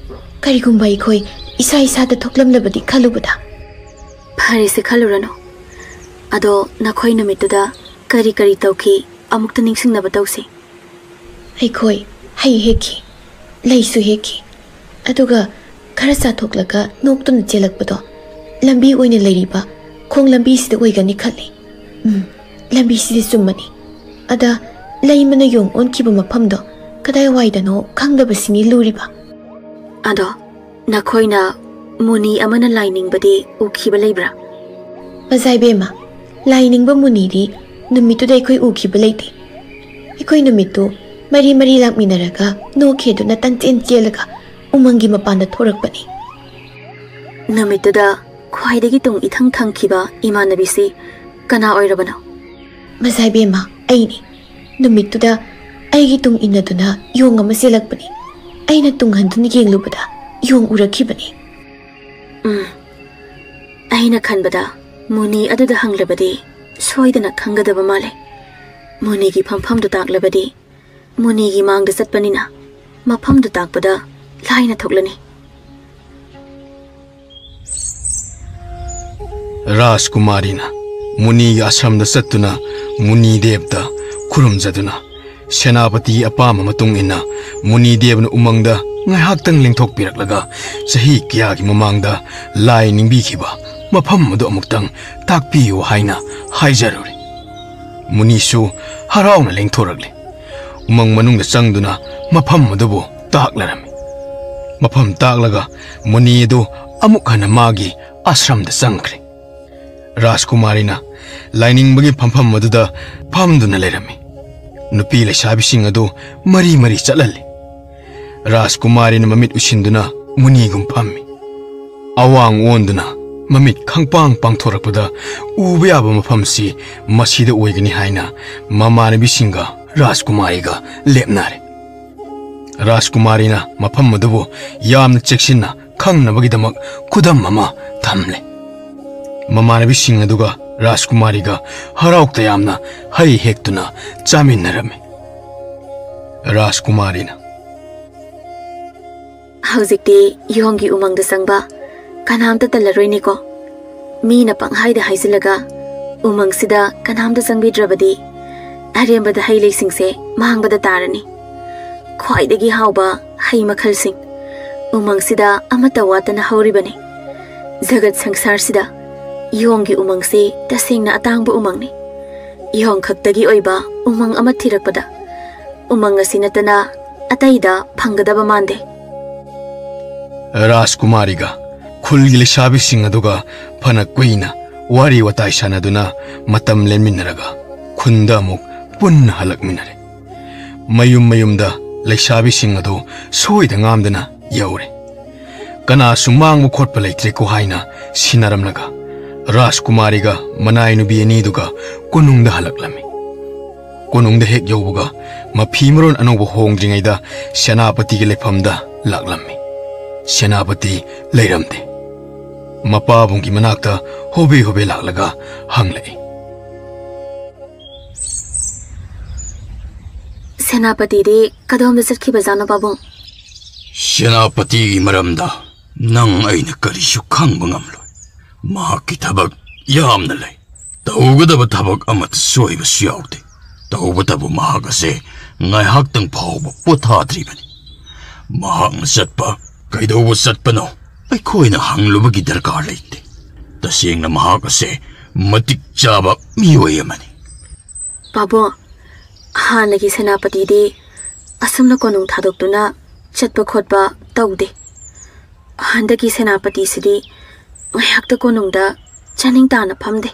ꯀꯔꯤꯒꯨꯝꯕ ꯑꯩꯈꯣꯏ ꯏꯁꯥ ꯏꯁꯥꯗ ꯊꯣꯛꯂꯝꯂꯕꯗꯤ ꯈꯜꯂꯨꯕꯗ꯫ ꯐꯔꯦꯁꯦ, ꯈꯜꯂꯨꯔꯅꯨ꯫ ꯑꯗꯣ ꯅꯈꯣꯏ ꯅꯨꯃꯤꯠꯇꯨꯗ ꯀꯔꯤ ꯀꯔꯤ ꯇꯧꯈꯤ, ꯑꯃꯨꯛꯇ ꯅꯤꯡꯁꯤꯡꯅꯕ ꯇꯧꯁꯤ꯫ ꯑꯩꯈꯣꯏ ꯍꯩ ꯍꯦꯛꯈꯤ, ꯂꯩꯁꯨ ꯍꯦꯛꯈꯤ, ꯑꯗꯨꯒ ꯈꯔ ꯆꯥꯊꯣꯛꯂꯒ ꯅꯣꯛꯇꯨꯅ ꯆꯦꯜꯂꯛꯄꯗꯣ ꯂꯝꯕꯤ ꯑꯣꯏꯅ ꯂꯩꯔꯤꯕ ꯈꯣꯡ ꯂꯝꯕꯤꯁꯤꯗ ꯑꯣꯏꯒꯅꯤ ꯈꯜꯂꯤ꯫ ꯎꯝ, ꯂꯝꯕꯤꯁꯤꯗꯤ ꯆꯨꯝꯃꯅꯤ꯫ ꯑꯗ ꯂꯩꯃꯅ ꯌꯣꯡ ꯑꯣꯟꯈꯤꯕ ꯃꯐꯝꯗꯣ ꯀꯗꯥꯏꯋꯥꯏꯗꯅꯣ ꯈꯪꯗꯕꯁꯤꯅꯤ ꯂꯨꯔꯤꯕ꯫ ꯑꯗꯣ ꯅꯈꯣꯏꯅ ꯃꯨꯅꯤ ꯑꯃꯅ ꯂꯥꯏ ꯅꯤꯡꯕꯗꯤ ꯎꯈꯤꯕ ꯂꯩꯕ꯭ꯔꯥ? ꯃꯖꯥꯏꯕꯦꯝꯃ, ꯂꯥꯏ ꯅꯤꯡꯕ ꯃꯨꯅꯤꯗꯤ ꯅꯨꯃꯤꯠꯇꯨꯗ ꯑꯩꯈꯣꯏ ꯎꯈꯤꯕ ꯂꯩꯇꯦ꯫ ꯑꯩꯈꯣꯏ ꯅꯨꯃꯤꯠꯇꯨ ꯃꯔꯤ ꯃꯔꯤ ꯂꯥꯛꯃꯤꯟꯅꯔꯒ ꯅꯣꯛꯈꯦꯗꯨꯅ ꯇꯟꯆꯦꯟ ꯆꯦꯜꯂꯒ ꯎꯃꯪꯒꯤ ꯃꯄꯥꯟꯗ ꯊꯣꯔꯛꯄꯅꯤ꯫ ꯅꯨꯃꯤꯠꯇꯨꯗ ꯈ꯭ꯋꯥꯏꯗꯒꯤ ꯇꯨꯡ ꯏꯊꯪ ꯊꯪꯈꯤꯕ ꯏꯃꯥꯟꯅꯕꯤꯁꯤ ꯀꯅꯥ ꯑꯣꯏꯔꯕꯅꯣ? ꯃꯖꯥꯏꯕꯦꯝꯃ, ꯑꯩꯅꯤ꯫ ꯅꯨꯃꯤꯠꯇꯨꯗ ꯑꯩꯒꯤ ꯇꯨꯡ ꯏꯟꯅꯗꯨꯅ ꯌꯣꯡ ꯑꯃ ꯆꯦꯜꯂꯛꯄꯅꯤ꯫ ꯑꯩꯅ ꯇꯨꯡꯍꯟꯗꯨꯅ ꯌꯦꯡꯂꯨꯕꯗ ꯌꯣꯡ ꯎꯔꯛꯈꯤꯕꯅꯤ꯫ ꯎꯝ, ꯑꯩꯅ ꯈꯟꯕꯗ ꯃꯨꯅꯤ ꯑꯗꯨꯗ ꯍꯪꯂꯕꯗꯤ ꯁꯣꯏꯗꯅ ꯈꯪꯒꯗꯕ ꯃꯥꯜꯂꯦ꯫ ꯃꯨꯅꯤꯒꯤ ꯐꯝꯐꯝꯗꯨ ꯇꯥꯛꯂꯕꯗꯤ ꯃꯨꯅꯤꯒꯤ ꯃꯥꯡꯗ ꯆꯠꯄꯅꯤꯅ ꯃꯐꯝꯗꯨ ꯇꯥꯛꯄꯗ ꯂꯥꯏꯅ ꯊꯣꯛꯂꯅꯤ꯫ ꯔꯥꯖꯀꯨꯃꯥꯔꯤꯅ ꯃꯨꯅꯤꯒꯤ ꯑꯥꯁ꯭ꯔꯝꯗ ꯆꯠꯇꯨꯅ ꯃꯨꯅꯤ ꯗꯦꯕꯇ ꯈꯨꯔꯨꯝꯖꯗꯨꯅ ꯁꯦꯅꯥꯄꯇꯤꯒꯤ ꯑꯄꯥꯝꯕ ꯃꯇꯨꯡ ꯏꯟꯅ ꯃꯨꯅꯤ ꯗꯦꯕꯅ ꯎꯃꯪꯗ ꯉꯥꯏꯍꯥꯛꯇꯪ ꯂꯦꯡꯊꯣꯛꯄꯤꯔꯛꯂꯒ ꯆꯍꯤ ꯀꯌꯥꯒꯤ ꯃꯃꯥꯡꯗ ꯂꯥꯏ ꯅꯤꯡꯕꯤꯈꯤꯕ ꯃꯐꯝ ꯑꯗꯨ ꯑꯃꯨꯛꯇꯪ ꯇꯥꯛꯄꯤꯌꯨ ꯍꯥꯏꯅ ꯍꯥꯏꯖꯔꯨꯔꯦ꯫ ꯃꯨꯅꯤꯁꯨ ꯍꯔꯥꯎꯅ ꯂꯦꯡꯊꯣꯔꯛꯂꯦ꯫ ꯎꯃꯪ ꯃꯅꯨꯡꯗ ꯆꯪꯗꯨꯅ ꯃꯐꯝ ꯑꯗꯨꯕꯨ ꯇꯥꯛꯂꯔꯝꯃꯤ꯫ ꯃꯐꯝ ꯇꯥꯛꯂꯒ ꯃꯨꯅꯤ ꯑꯗꯨ ꯑꯃꯨꯛ ꯍꯟꯅ ꯃꯥꯒꯤ ꯑꯥꯁ꯭ꯔꯝꯗ ꯆꯪꯈ꯭ꯔꯦ꯫ ꯔꯥꯖꯀꯨꯃꯥꯔꯤꯅ ꯂꯥꯏꯅꯤꯡꯕꯒꯤ ꯐꯝꯐꯝ ꯑꯗꯨꯗ ꯐꯝꯗꯨꯅ ꯂꯩꯔꯝꯃꯤ꯫ ꯅꯨꯄꯤ ꯂꯩꯁꯥꯕꯤꯁꯤꯡ ꯑꯗꯨ ꯃꯔꯤ ꯃꯔꯤ ꯆꯠꯍꯜꯂꯤ꯫ ꯔꯥꯖꯀꯨꯃꯥꯔꯤꯅ ꯃꯃꯤꯠ ꯎꯏꯁꯤꯟꯗꯨꯅ ꯃꯨꯅꯤꯒꯨꯝ ꯐꯝꯃꯤ꯫ ꯑꯋꯥꯡ ꯑꯣꯟꯗꯨꯅ ꯃꯃꯤꯠ ꯈꯪꯄꯥꯡ ꯄꯥꯡꯊꯣꯔꯛꯄꯗ ꯎꯕ ꯌꯥꯕ ꯃꯐꯝꯁꯤ ꯃꯁꯤꯗ ꯑꯣꯏꯒꯅꯤ ꯍꯥꯏꯅ ꯃꯃꯥꯟꯅꯕꯤꯁꯤꯡꯒ ꯔꯥꯖꯀꯨꯃꯥꯔꯤꯒ ꯂꯦꯞꯅꯔꯦ꯫ ꯔꯥꯖꯀꯨꯃꯥꯔꯤꯅ ꯃꯐꯝ ꯑꯗꯨꯕꯨ ꯌꯥꯝꯅ ꯆꯦꯛꯁꯤꯟꯅ ꯈꯪꯅꯕꯒꯤꯗꯃꯛ ꯈꯨꯗꯝ ꯑꯃ ꯊꯝꯂꯦ꯫ ꯃꯃꯥꯟꯅꯕꯤꯁꯤꯡ ꯑꯗꯨꯒ ꯔꯥꯖꯀꯨꯃꯥꯔꯤꯒ ꯍꯔꯥꯎ ꯇꯌꯥꯝꯅ ꯍꯩ ꯍꯦꯛꯇꯨꯅ ꯆꯥꯃꯤꯟꯅꯔꯝꯃꯤ꯫ ꯔꯥꯖꯀꯨꯃꯥꯔꯤꯅ, ꯍꯧꯖꯤꯛꯇꯤ ꯌꯣꯡꯒꯤ ꯎꯃꯪꯗ ꯆꯪꯕ ꯀꯅꯥꯝꯇ ꯇꯜꯂꯔꯣꯏꯅꯦꯀꯣ꯫ ꯃꯤꯅ ꯄꯪꯍꯥꯏꯗ ꯍꯥꯏꯖꯤꯜꯂꯒ ꯎꯃꯪꯁꯤꯗ ꯀꯅꯥꯝꯇ ꯆꯪꯕꯤꯗ꯭ꯔꯕꯗꯤ ꯑꯔꯦꯝꯕꯗ ꯍꯩ ꯂꯩꯁꯤꯡꯁꯦ ꯃꯥꯡꯕꯗ ꯇꯥꯔꯅꯤ꯫ ꯈ꯭ꯋꯥꯏꯗꯒꯤ ꯍꯥꯎꯕ ꯍꯩ ꯃꯈꯜꯁꯤꯡ ꯎꯃꯪꯁꯤꯗ ꯑꯃꯠꯇ ꯋꯥꯠꯇꯅ ꯍꯧꯔꯤꯕꯅꯤ꯫ ꯖꯒꯠ ꯁꯪꯁꯥꯔꯁꯤꯗ ꯌꯣꯡꯒꯤ ꯎꯃꯪꯁꯤ ꯇꯁꯦꯡꯅ ꯑꯇꯥꯡꯕ ꯎꯃꯪꯅꯤ꯫ ꯏꯍꯣꯡ ꯈꯛꯇꯒꯤ ꯑꯣꯏꯕ ꯎꯃꯪ ꯑꯃ ꯊꯤꯔꯛꯄꯗ, ꯎꯃꯪ ꯑꯁꯤ ꯅꯠꯇꯅ ꯑꯇꯩꯗ ꯐꯪꯒꯗꯕ ꯃꯥꯟꯗꯦ꯫ ꯔꯥꯖꯀꯨꯃꯥꯔꯤꯒ ꯈꯨꯜꯒꯤ ꯂꯩꯁꯥꯕꯤꯁꯤꯡ ꯑꯗꯨꯒ ꯐꯅ ꯀꯨꯏꯅ ꯋꯥꯔꯤ ꯋꯥꯇꯥꯏ ꯁꯥꯟꯅꯗꯨꯅ ꯃꯇꯝ ꯂꯦꯟꯃꯤꯟꯅꯔꯒ ꯈꯨꯟꯗ ꯑꯃꯨꯛ ꯄꯨꯟꯅ ꯍꯜꯂꯛꯃꯤꯟꯅꯔꯦ꯫ ꯃꯌꯨꯝ ꯃꯌꯨꯝꯗ ꯂꯩꯁꯥꯕꯤꯁꯤꯡ ꯑꯗꯨ ꯁꯣꯏꯗ ꯉꯥꯝꯗꯅ ꯌꯧꯔꯦ꯫ ꯀꯅꯥꯁꯨ ꯃꯥꯡꯕ ꯈꯣꯠꯄ ꯂꯩꯇ꯭ꯔꯦꯀꯣ ꯍꯥꯏꯅ ꯁꯤꯟꯅꯔꯝꯂꯒ ꯔꯥꯖꯀꯨꯃꯥꯔꯤꯒ ꯃꯅꯥꯏ ꯅꯨꯄꯤ ꯑꯅꯤꯗꯨꯒ ꯀꯣꯅꯨꯡꯗ ꯍꯜꯂꯛꯂꯝꯃꯤ꯫ ꯀꯣꯅꯨꯡꯗ ꯍꯦꯛ ꯌꯧꯕꯒ ꯃꯐꯤ ꯃꯔꯣꯟ ꯑꯅꯧꯕ ꯍꯣꯡꯗ꯭ꯔꯤꯉꯩꯗ ꯁꯦꯅꯥꯄꯇꯤꯒꯤ ꯂꯩꯐꯝꯗ ꯂꯥꯛꯂꯝꯃꯤ꯫ ꯁꯦꯅꯥꯄꯇꯤ ꯂꯩꯔꯝꯗꯦ꯫ ꯃꯄꯥꯕꯨꯡꯒꯤ ꯃꯅꯥꯛꯇ ꯍꯣꯕꯦ ꯍꯣꯕꯦ ꯂꯥꯛꯂꯒ ꯍꯪꯂꯛꯏ꯫ ꯁꯦꯅꯥꯄꯇꯤꯗꯤ ꯀꯗꯣꯝꯗ ꯆꯠꯈꯤꯕꯖꯥꯠꯅꯣ, ꯄꯥꯕꯨꯡ? ꯁꯦꯅꯥꯄꯇꯤꯒꯤ ꯃꯔꯝꯗ ꯅꯪ ꯑꯩꯅ ꯀꯔꯤꯁꯨ ꯈꯪꯕ ꯉꯝꯂꯣꯏ꯫ ꯃꯍꯥꯛꯀꯤ ꯊꯕꯛ ꯌꯥꯝꯅ ꯂꯩ꯫ ꯇꯧꯒꯗꯕ ꯊꯕꯛ ꯑꯃꯠꯇ ꯁꯣꯏꯕꯁꯨ ꯌꯥꯎꯗꯦ꯫ ꯇꯧꯕꯇꯕꯨ ꯃꯍꯥꯛ ꯑꯁꯦ ꯉꯥꯏꯍꯥꯛꯇꯪ ꯐꯥꯎꯕ ꯄꯣꯊꯥꯗ꯭ꯔꯤꯕꯅꯤ꯫ ꯃꯍꯥꯛꯅ ꯆꯠꯄ ꯀꯩꯗꯧꯕ ꯆꯠꯄꯅꯣ ꯑꯩꯈꯣꯏꯅ ꯍꯪꯂꯨꯕꯒꯤ ꯗꯔꯀꯥꯔ ꯂꯩꯇꯦ꯫ ꯇꯁꯦꯡꯅ ꯃꯍꯥꯛ ꯑꯁꯦ ꯃꯇꯤꯛ ꯆꯥꯕ ꯃꯤꯑꯣꯏ ꯑꯃꯅꯤ꯫ ꯄꯥꯕꯨꯡ, ꯍꯥꯟꯅꯒꯤ ꯁꯦꯅꯥꯄꯇꯤꯗꯤ ꯑꯁꯨꯝꯅ ꯀꯣꯅꯨꯡ ꯊꯥꯗꯣꯛꯇꯨꯅ ꯆꯠꯄ ꯈꯣꯠꯄ ꯇꯧꯗꯦ꯫ ꯍꯟꯗꯛꯀꯤ ꯁꯦꯅꯥꯄꯇꯤꯁꯤꯗꯤ ꯉꯥꯏꯍꯥꯛꯇ ꯀꯣꯅꯨꯡꯗ ꯆꯥꯅꯤꯡ ꯇꯥꯅ ꯐꯝꯗꯦ꯫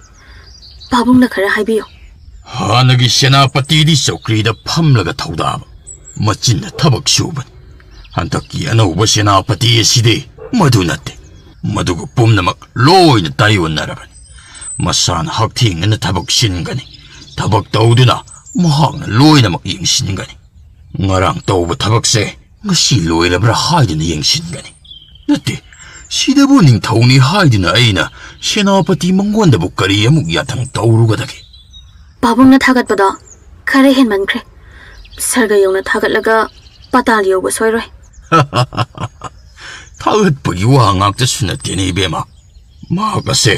ꯄꯥꯕꯨꯡꯅ ꯈꯔ ꯍꯥꯏꯕꯤꯌꯨ꯫ ꯍꯥꯟꯅꯒꯤ ꯁꯦꯅꯥꯄꯇꯤꯗꯤ ꯆꯧꯀ꯭ꯔꯤꯗ ꯐꯝꯂꯒ ꯊꯧꯗꯥꯕ, ꯃꯆꯤꯟꯅ ꯊꯕꯛ ꯁꯨꯕꯅꯤ꯫ ꯍꯟꯗꯛꯀꯤ ꯑꯅꯧꯕ ꯁꯦꯅꯥꯄꯇꯤ ꯑꯁꯤꯗꯤ ꯃꯗꯨ ꯅꯠꯇꯦ꯫ ꯃꯗꯨꯒ ꯄꯨꯝꯅꯃꯛ ꯂꯣꯏꯅ ꯇꯥꯏꯑꯣꯟꯅꯔꯕꯅꯤ꯫ ꯃꯁꯥꯅ ꯍꯛꯊꯦꯡꯅꯅ ꯊꯕꯛ ꯁꯤꯟꯒꯅꯤ꯫ ꯊꯕꯛ ꯇꯧꯗꯨꯅ ꯃꯍꯥꯛꯅ ꯂꯣꯏꯅꯃꯛ ꯌꯦꯡꯁꯤꯟꯒꯅꯤ꯫ ꯉꯔꯥꯡ ꯇꯧꯕ ꯊꯕꯛꯁꯦ ꯉꯁꯤ ꯂꯣꯏꯔꯕ꯭ꯔꯥ ꯍꯥꯏꯗꯨꯅ ꯌꯦꯡꯁꯤꯟꯒꯅꯤ꯫ ꯅꯠꯇꯦ, ꯁꯤꯗꯕꯨ ꯅꯤꯡꯊꯧꯅꯤ ꯍꯥꯏꯗꯨꯅ ꯑꯩꯅ ꯁꯦꯅꯥꯄꯇꯤ ꯃꯉꯣꯟꯗꯕꯨ ꯀꯔꯤ ꯑꯃꯨꯛ ꯌꯥꯊꯪ ꯇꯧꯔꯨꯒꯗꯒꯦ? ꯄꯥꯕꯨꯡꯅ ꯊꯥꯒꯠꯄꯗꯣ ꯈꯔ ꯍꯦꯟꯃꯟꯈ꯭ꯔꯦ꯫ ꯁꯔꯒ ꯌꯧꯅ ꯊꯥꯒꯠꯂꯒ ꯄꯥꯇꯥꯜ ꯌꯧꯕ ꯁꯣꯏꯔꯣꯏ꯫ ꯊꯥꯒꯠꯄꯒꯤ ꯋꯥ ꯉꯥꯛꯇꯁꯨ ꯅꯠꯇꯦꯅꯦ, ꯏꯕꯦꯝꯃ꯫ ꯃꯍꯥꯛ ꯑꯁꯦ,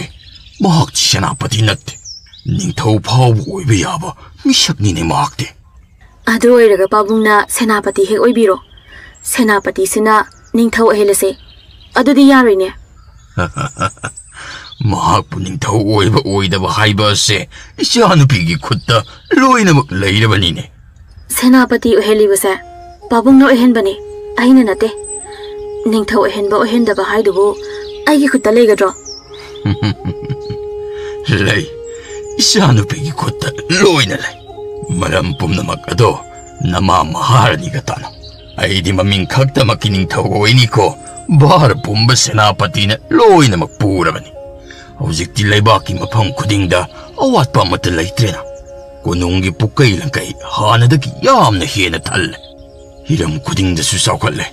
ꯃꯍꯥꯛꯇꯤ ꯁꯦꯅꯥꯄꯇꯤ ꯅꯠꯇꯦ꯫ ꯅꯤꯡꯊꯧ ꯐꯥꯎꯕ ꯑꯣꯏꯕ ꯌꯥꯕ ꯃꯤꯁꯛꯅꯤꯅꯦ ꯃꯍꯥꯛꯇꯤ꯫ ꯑꯗꯨ ꯑꯣꯏꯔꯒ ꯄꯥꯕꯨꯡꯅ ꯁꯦꯅꯥꯄꯇꯤ ꯍꯦꯛ ꯑꯣꯏꯕꯤꯔꯣ꯫ ꯁꯦꯅꯥꯄꯇꯤꯁꯤꯅ ꯅꯤꯡꯊꯧ ꯑꯣꯏꯍꯜꯂꯁꯦ꯫ ꯑꯗꯨꯗꯤ ꯌꯥꯔꯣꯏꯅꯦ꯫ ꯃꯍꯥꯛꯄꯨ ꯅꯤꯡꯊꯧ ꯑꯣꯏꯕ ꯑꯣꯏꯗꯕ ꯍꯥꯏꯕ ꯑꯁꯦ ꯏꯆꯥꯅꯨꯄꯤꯒꯤ ꯈꯨꯠꯇ ꯂꯣꯏꯅꯃꯛ ꯂꯩꯔꯕꯅꯤꯅꯦ꯫ ꯁꯦꯅꯥꯄꯇꯤ ꯑꯣꯏꯍꯜꯂꯤꯕꯁꯦ ꯄꯥꯕꯨꯡꯅ ꯑꯣꯏꯍꯟꯕꯅꯤ, ꯑꯩꯅ ꯅꯠꯇꯦ꯫ ꯅꯤꯡꯊꯧ ꯑꯣꯏꯍꯟꯕ ꯑꯣꯏꯍꯟꯗꯕ ꯍꯥꯏꯗꯨꯕꯨ ꯑꯩꯒꯤ ꯈꯨꯠꯇ ꯂꯩꯒꯗ꯭ꯔꯣ? ꯂꯩ, ꯏꯆꯥꯅꯨꯄꯤꯒꯤ ꯈꯨꯠꯇ ꯂꯣꯏꯅ ꯂꯩ꯫ ꯃꯔꯝ ꯄꯨꯝꯅꯃꯛ ꯑꯗꯣ ꯅꯃꯥ ꯃꯍꯥꯔꯥꯅꯤꯒ ꯇꯥꯟꯅꯧ꯫ ꯑꯩꯗꯤ ꯃꯃꯤꯡ ꯈꯛꯇꯃꯛꯀꯤ ꯅꯤꯡꯊꯧ ꯑꯣꯏꯅꯤꯀꯣ, ꯚꯥꯔ ꯄꯨꯝꯕ ꯁꯦꯅꯥꯄꯇꯤꯅ ꯂꯣꯏꯅꯃꯛ ꯄꯨꯔꯕꯅꯤ꯫ ꯍꯧꯖꯤꯛꯇꯤ ꯂꯩꯕꯥꯛꯀꯤ ꯃꯐꯝ ꯈꯨꯗꯤꯡꯗ ꯑꯋꯥꯠꯄ ꯑꯃꯠꯇ ꯂꯩꯇ꯭ꯔꯦꯅ꯫ ꯀꯣꯅꯨꯡꯒꯤ ꯄꯨꯀꯩ ꯂꯪꯀꯩ ꯍꯥꯟꯅꯗꯒꯤ ꯌꯥꯝꯅ ꯍꯦꯟꯅ ꯊꯜꯂꯦ꯫ ꯍꯤꯔꯝ ꯈꯨꯗꯤꯡꯗꯁꯨ ꯆꯥꯎꯈꯠꯂꯦ꯫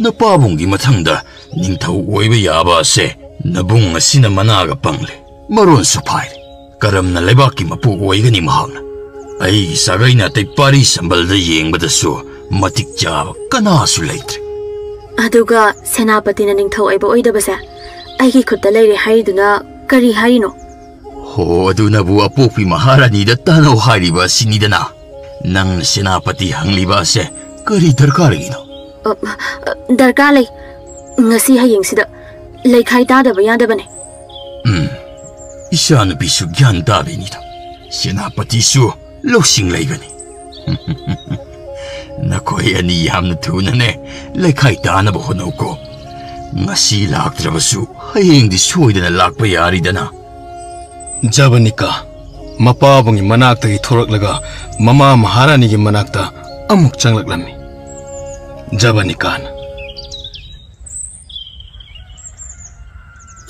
ꯅꯄꯥꯕꯨꯡꯒꯤ ꯃꯊꯪꯗ ꯅꯤꯡꯊꯧ ꯑꯣꯏꯕ ꯌꯥꯕ ꯑꯁꯦ ꯅꯕꯨꯡ ꯑꯁꯤꯅ ꯃꯅꯥꯒ ꯄꯪꯂꯦ, ꯃꯔꯣꯟꯁꯨ ꯐꯥꯏꯔꯦ꯫ ꯀꯔꯝꯅ ꯂꯩꯕꯥꯛꯀꯤ ꯃꯄꯨ ꯑꯣꯏꯒꯅꯤ ꯃꯍꯥꯛꯅ? ꯑꯩꯒꯤ ꯁꯥꯒꯩꯅ ꯑꯇꯩ ꯄꯥꯔꯤ ꯁꯝꯕꯜꯗ ꯌꯦꯡꯕꯗꯁꯨ ꯃꯇꯤꯛ ꯆꯥꯕ ꯀꯅꯥꯁꯨ ꯂꯩꯇ꯭ꯔꯦ꯫ ꯑꯗꯨꯒ ꯁꯦꯅꯥꯄꯇꯤꯅ ꯅꯤꯡꯊꯧ ꯑꯣꯏꯕ ꯑꯣꯏꯗꯕꯁꯦ ꯑꯩꯒꯤ ꯈꯨꯠꯇ ꯂꯩꯔꯦ ꯍꯥꯏꯔꯤꯗꯨꯅ ꯀꯔꯤ ꯍꯥꯏꯔꯤꯅꯣ? ꯍꯣ, ꯑꯗꯨꯅꯕꯨ ꯑꯄꯣꯛꯄꯤ ꯃꯍꯥꯔꯥꯅꯤꯗ ꯇꯥꯟꯅꯧ ꯍꯥꯏꯔꯤꯕ ꯑꯁꯤꯅꯤꯗꯅ꯫ ꯅꯪꯅ ꯁꯦꯅꯥꯄꯇꯤ ꯍꯪꯂꯤꯕ ꯑꯁꯦ ꯀꯔꯤ ꯗꯔꯀꯥꯔꯒꯤꯅꯣ? ꯑ, ꯑ, ꯗꯔꯀꯥꯔ ꯂꯩ꯫ ꯉꯁꯤ ꯍꯌꯦꯡꯁꯤꯗ ꯂꯩꯈꯥꯏ ꯇꯥꯗꯕ ꯌꯥꯗꯕꯅꯦ꯫ ꯎꯝ, ꯏꯆꯥꯅꯨꯄꯤꯁꯨ ꯒ꯭ꯌꯥꯟ ꯇꯥꯕꯤꯅꯤꯗ꯫ ꯁꯦꯅꯥꯄꯇꯤꯁꯨ ꯂꯧꯁꯤꯡ ꯂꯩꯕꯅꯤ꯫ ꯅꯈꯣꯏ ꯑꯅꯤ ꯌꯥꯝꯅ ꯊꯨꯅꯅꯦ ꯂꯩꯈꯥꯏ ꯇꯥꯅꯕ ꯍꯣꯠꯅꯧꯀꯣ꯫ ꯉꯁꯤ ꯂꯥꯛꯇ꯭ꯔꯕꯁꯨ ꯍꯌꯦꯡꯗꯤ ꯁꯣꯏꯗꯅ ꯂꯥꯛꯄ ꯌꯥꯔꯤꯗꯅ꯫ ꯖꯕꯅꯤꯀꯥ ꯃꯄꯥꯕꯨꯡꯒꯤ ꯃꯅꯥꯛꯇꯒꯤ ꯊꯣꯔꯛꯂꯒ ꯃꯃꯥ ꯃꯍꯥꯔꯥꯅꯤꯒꯤ ꯃꯅꯥꯛꯇ ꯑꯃꯨꯛ ꯆꯪꯂꯛꯂꯝꯃꯤ꯫ ꯖꯕꯅꯤꯀꯥꯅ,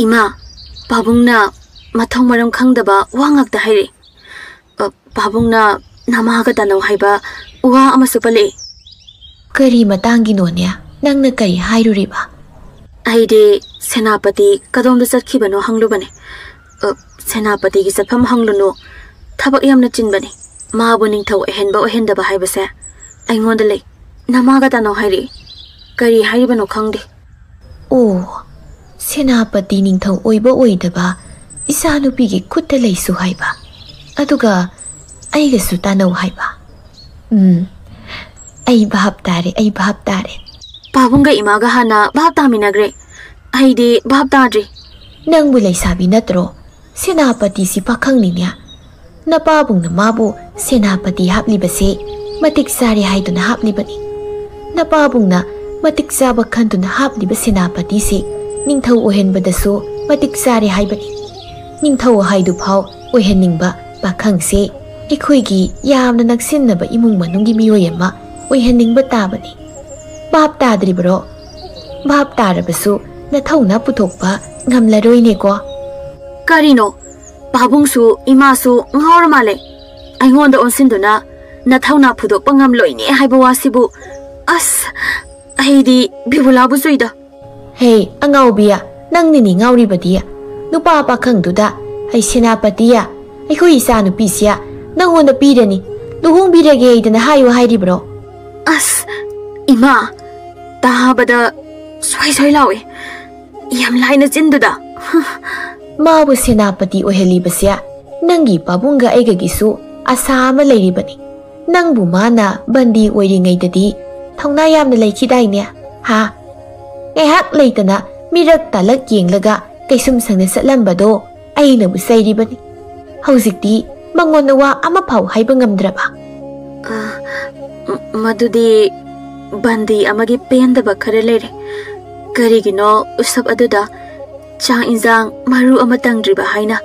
"ꯏꯃꯥ, ꯄꯥꯕꯨꯡꯅ ꯃꯊꯣꯡ ꯃꯔꯝ ꯈꯪꯗꯕ ꯋꯥ ꯉꯥꯛꯇ ꯍꯥꯏꯔꯛꯏ꯫ ꯑ, ꯄꯥꯕꯨꯡꯅ ꯅꯃꯥꯒ ꯇꯥꯟꯅꯧ ꯍꯥꯏꯕ ꯋꯥ ꯑꯃꯁꯨ ꯄꯜꯂꯛꯏ꯫" "ꯀꯔꯤ ꯃꯇꯥꯡꯒꯤꯅꯣꯅꯦ? ꯅꯪꯅ ꯀꯔꯤ ꯍꯥꯏꯔꯨꯔꯤꯕ?" "ꯑꯩꯗꯤ ꯁꯦꯅꯥꯄꯇꯤ ꯀꯗꯣꯝꯗ ꯆꯠꯈꯤꯕꯅꯣ ꯍꯪꯂꯨꯕꯅꯦ꯫ ꯑ, ꯁꯦꯅꯥꯄꯇꯤꯒꯤ ꯆꯠꯐꯝ ꯍꯪꯂꯨꯅꯨ꯫ ꯊꯕꯛ ꯌꯥꯝꯅ ꯆꯤꯟꯕꯅꯤ꯫ ꯃꯥꯕꯨ ꯅꯤꯡꯊꯧ ꯑꯣꯏꯍꯟꯕ ꯑꯣꯏꯍꯟꯗꯕ ꯍꯥꯏꯕꯁꯦ ꯑꯩꯉꯣꯟꯗ ꯂꯩ꯫ ꯅꯃꯥꯒ ꯇꯥꯟꯅꯧ ꯍꯥꯏꯔꯛꯏ꯫ ꯀꯔꯤ ꯍꯥꯏꯔꯤꯕꯅꯣ ꯈꯪꯗꯦ꯫" "ꯑꯣ, ꯁꯦꯅꯥꯄꯇꯤ ꯅꯤꯡꯊꯧ ꯑꯣꯏꯕ ꯑꯣꯏꯗꯕ ꯏꯆꯥꯅꯨꯄꯤꯒꯤ ꯈꯨꯠꯇ ꯂꯩꯁꯨ ꯍꯥꯏꯕ, ꯑꯗꯨꯒ ꯑꯩꯒꯁꯨ ꯇꯥꯟꯅꯧ ꯍꯥꯏꯕ꯫ ꯎꯝ, ꯑꯩ ꯚꯥꯞ ꯇꯥꯔꯦ, ꯑꯩ ꯚꯥꯞ ꯇꯥꯔꯦ꯫" "ꯄꯥꯕꯨꯡꯒ ꯏꯃꯥꯒ ꯍꯥꯟꯅ ꯚꯥꯞ ꯇꯥꯃꯤꯟꯅꯈ꯭ꯔꯦ꯫ ꯑꯩꯗꯤ ꯚꯥꯞ ꯇꯥꯗ꯭ꯔꯤ꯫" ꯅꯪꯕꯨ ꯂꯩꯁꯥꯕꯤ ꯅꯠꯇ꯭ꯔꯣ? ꯁꯦꯅꯥꯄꯇꯤꯁꯤ ꯄꯥꯈꯪꯅꯤꯅꯦ꯫ ꯅꯄꯥꯕꯨꯡꯅ ꯃꯥꯕꯨ ꯁꯦꯅꯥꯄꯇꯤ ꯍꯥꯞꯂꯤꯕꯁꯦ ꯃꯇꯤꯛ ꯆꯥꯔꯦ ꯍꯥꯏꯗꯨꯅ ꯍꯥꯞꯂꯤꯕꯅꯤ꯫ ꯅꯄꯥꯕꯨꯡꯅ ꯃꯇꯤꯛ ꯆꯥꯕ ꯈꯟꯗꯨꯅ ꯍꯥꯞꯂꯤꯕ ꯁꯦꯅꯥꯄꯇꯤꯁꯤ ꯅꯤꯡꯊꯧ ꯑꯣꯏꯍꯟꯕꯗꯁꯨ ꯃꯇꯤꯛ ꯆꯥꯔꯦ ꯍꯥꯏꯕꯅꯤ꯫ ꯅꯤꯡꯊꯧ ꯍꯥꯏꯗꯨꯐꯥꯎ ꯑꯣꯏꯍꯟꯅꯤꯡꯕ ꯄꯥꯈꯪꯁꯦ ꯑꯩꯈꯣꯏꯒꯤ ꯌꯥꯝꯅ ꯅꯛꯁꯤꯟꯅꯕ ꯏꯃꯨꯡ ꯃꯅꯨꯡꯒꯤ ꯃꯤꯑꯣꯏ ꯑꯃ ꯑꯣꯏꯍꯟꯅꯤꯡꯕ ꯇꯥꯕꯅꯤ꯫ ꯚꯥꯞ ꯇꯥꯗ꯭ꯔꯤꯕꯔꯣ? ꯚꯥꯞ ꯇꯥꯔꯕꯁꯨ ꯅꯊꯧꯅ ꯄꯨꯊꯣꯛꯄ ꯉꯝꯂꯔꯣꯏꯅꯦꯀꯣ꯫ ꯀꯔꯤꯅꯣ? ꯄꯥꯕꯨꯡꯁꯨ ꯏꯃꯥꯁꯨ ꯉꯥꯎꯔ ꯃꯥꯜꯂꯦ꯫ ꯑꯩꯉꯣꯟꯗ ꯑꯣꯟꯁꯤꯟꯗꯨꯅ ꯅꯊꯧꯅ ꯐꯨꯗꯣꯛꯄ ꯉꯝꯂꯣꯏꯅꯦ ꯍꯥꯏꯕ ꯋꯥꯁꯤꯕꯨ꯫ ꯑꯁ, ꯑꯩꯗꯤ ꯕꯤꯕꯨꯂꯥꯕꯨ ꯆꯨꯏꯗ꯫ ꯍꯦ, ꯑꯉꯥꯎꯕꯤ, ꯅꯪꯅꯤꯅꯦ ꯉꯥꯎꯔꯤꯕꯗꯤ꯫ ꯅꯨꯄꯥ ꯄꯥꯈꯪꯗꯨꯗ, "ꯑꯩ ꯁꯦꯅꯥꯄꯇꯤ, ꯑꯩꯈꯣꯏ ꯏꯆꯥ ꯅꯨꯄꯤꯁꯤ ꯅꯪꯉꯣꯟꯗ ꯄꯤꯔꯅꯤ, ꯂꯨꯍꯣꯡꯕꯤꯔꯒꯦ" ꯍꯥꯏꯗꯅ ꯍꯥꯏꯌꯨ ꯍꯥꯏꯔꯤꯕ꯭ꯔꯣ? ꯑꯁ, ꯏꯃꯥ, ꯇꯥꯕꯗ ꯁ꯭ꯋꯥꯏ ꯁ꯭ꯋꯥꯏ ꯂꯥꯎꯏ꯫ ꯌꯥꯝ ꯂꯥꯏꯅ ꯆꯤꯟꯗꯨꯗ꯫ ꯃꯥꯕꯨ ꯁꯦꯅꯥꯄꯇꯤ ꯑꯣꯏꯍꯜꯂꯤꯕꯁꯦ ꯅꯪꯒꯤ ꯄꯥꯕꯨꯡꯒ ꯑꯩꯒꯒꯤꯁꯨ ꯑꯁꯥ ꯑꯃ ꯂꯩꯔꯤꯕꯅꯤ꯫ ꯅꯪꯕꯨ ꯃꯥꯅ ꯕꯟꯗꯤ ꯑꯣꯏꯔꯤꯉꯩꯗꯗꯤ ꯊꯧꯅꯥ ꯌꯥꯝꯅ ꯂꯩꯈꯤꯗꯥꯏꯅꯦ? ꯍꯥ? ꯉꯥꯏꯍꯥꯛ ꯂꯩꯇꯅ ꯃꯤꯔꯛ ꯇꯥꯂꯛ ꯌꯦꯡꯂꯒ ꯀꯩꯁꯨꯝ ꯁꯪꯅ ꯆꯠꯂꯝꯕꯗꯣ ꯑꯩꯅꯕꯨ ꯆꯩꯔꯤꯕꯅꯤ꯫ ꯍꯧꯖꯤꯛꯇꯤ ꯃꯉꯣꯟꯗ ꯋꯥ ꯑꯃꯐꯥꯎ ꯍꯥꯏꯕ ꯉꯝꯗ꯭ꯔꯕ? ꯑ, ꯃ-, ꯃꯗꯨꯗꯤ ꯕꯟꯗꯤ ꯑꯃꯒꯤ ꯄꯦꯟꯗꯕ ꯈꯔ ꯂꯩꯔꯦ꯫ ꯀꯔꯤꯒꯤꯅꯣ ꯎꯁꯞ ꯑꯗꯨꯗ ꯆꯥꯛ ꯏꯟꯖꯥꯡ ꯃꯔꯨ ꯑꯃ ꯇꯪꯗ꯭ꯔꯤꯕ ꯍꯥꯏꯅ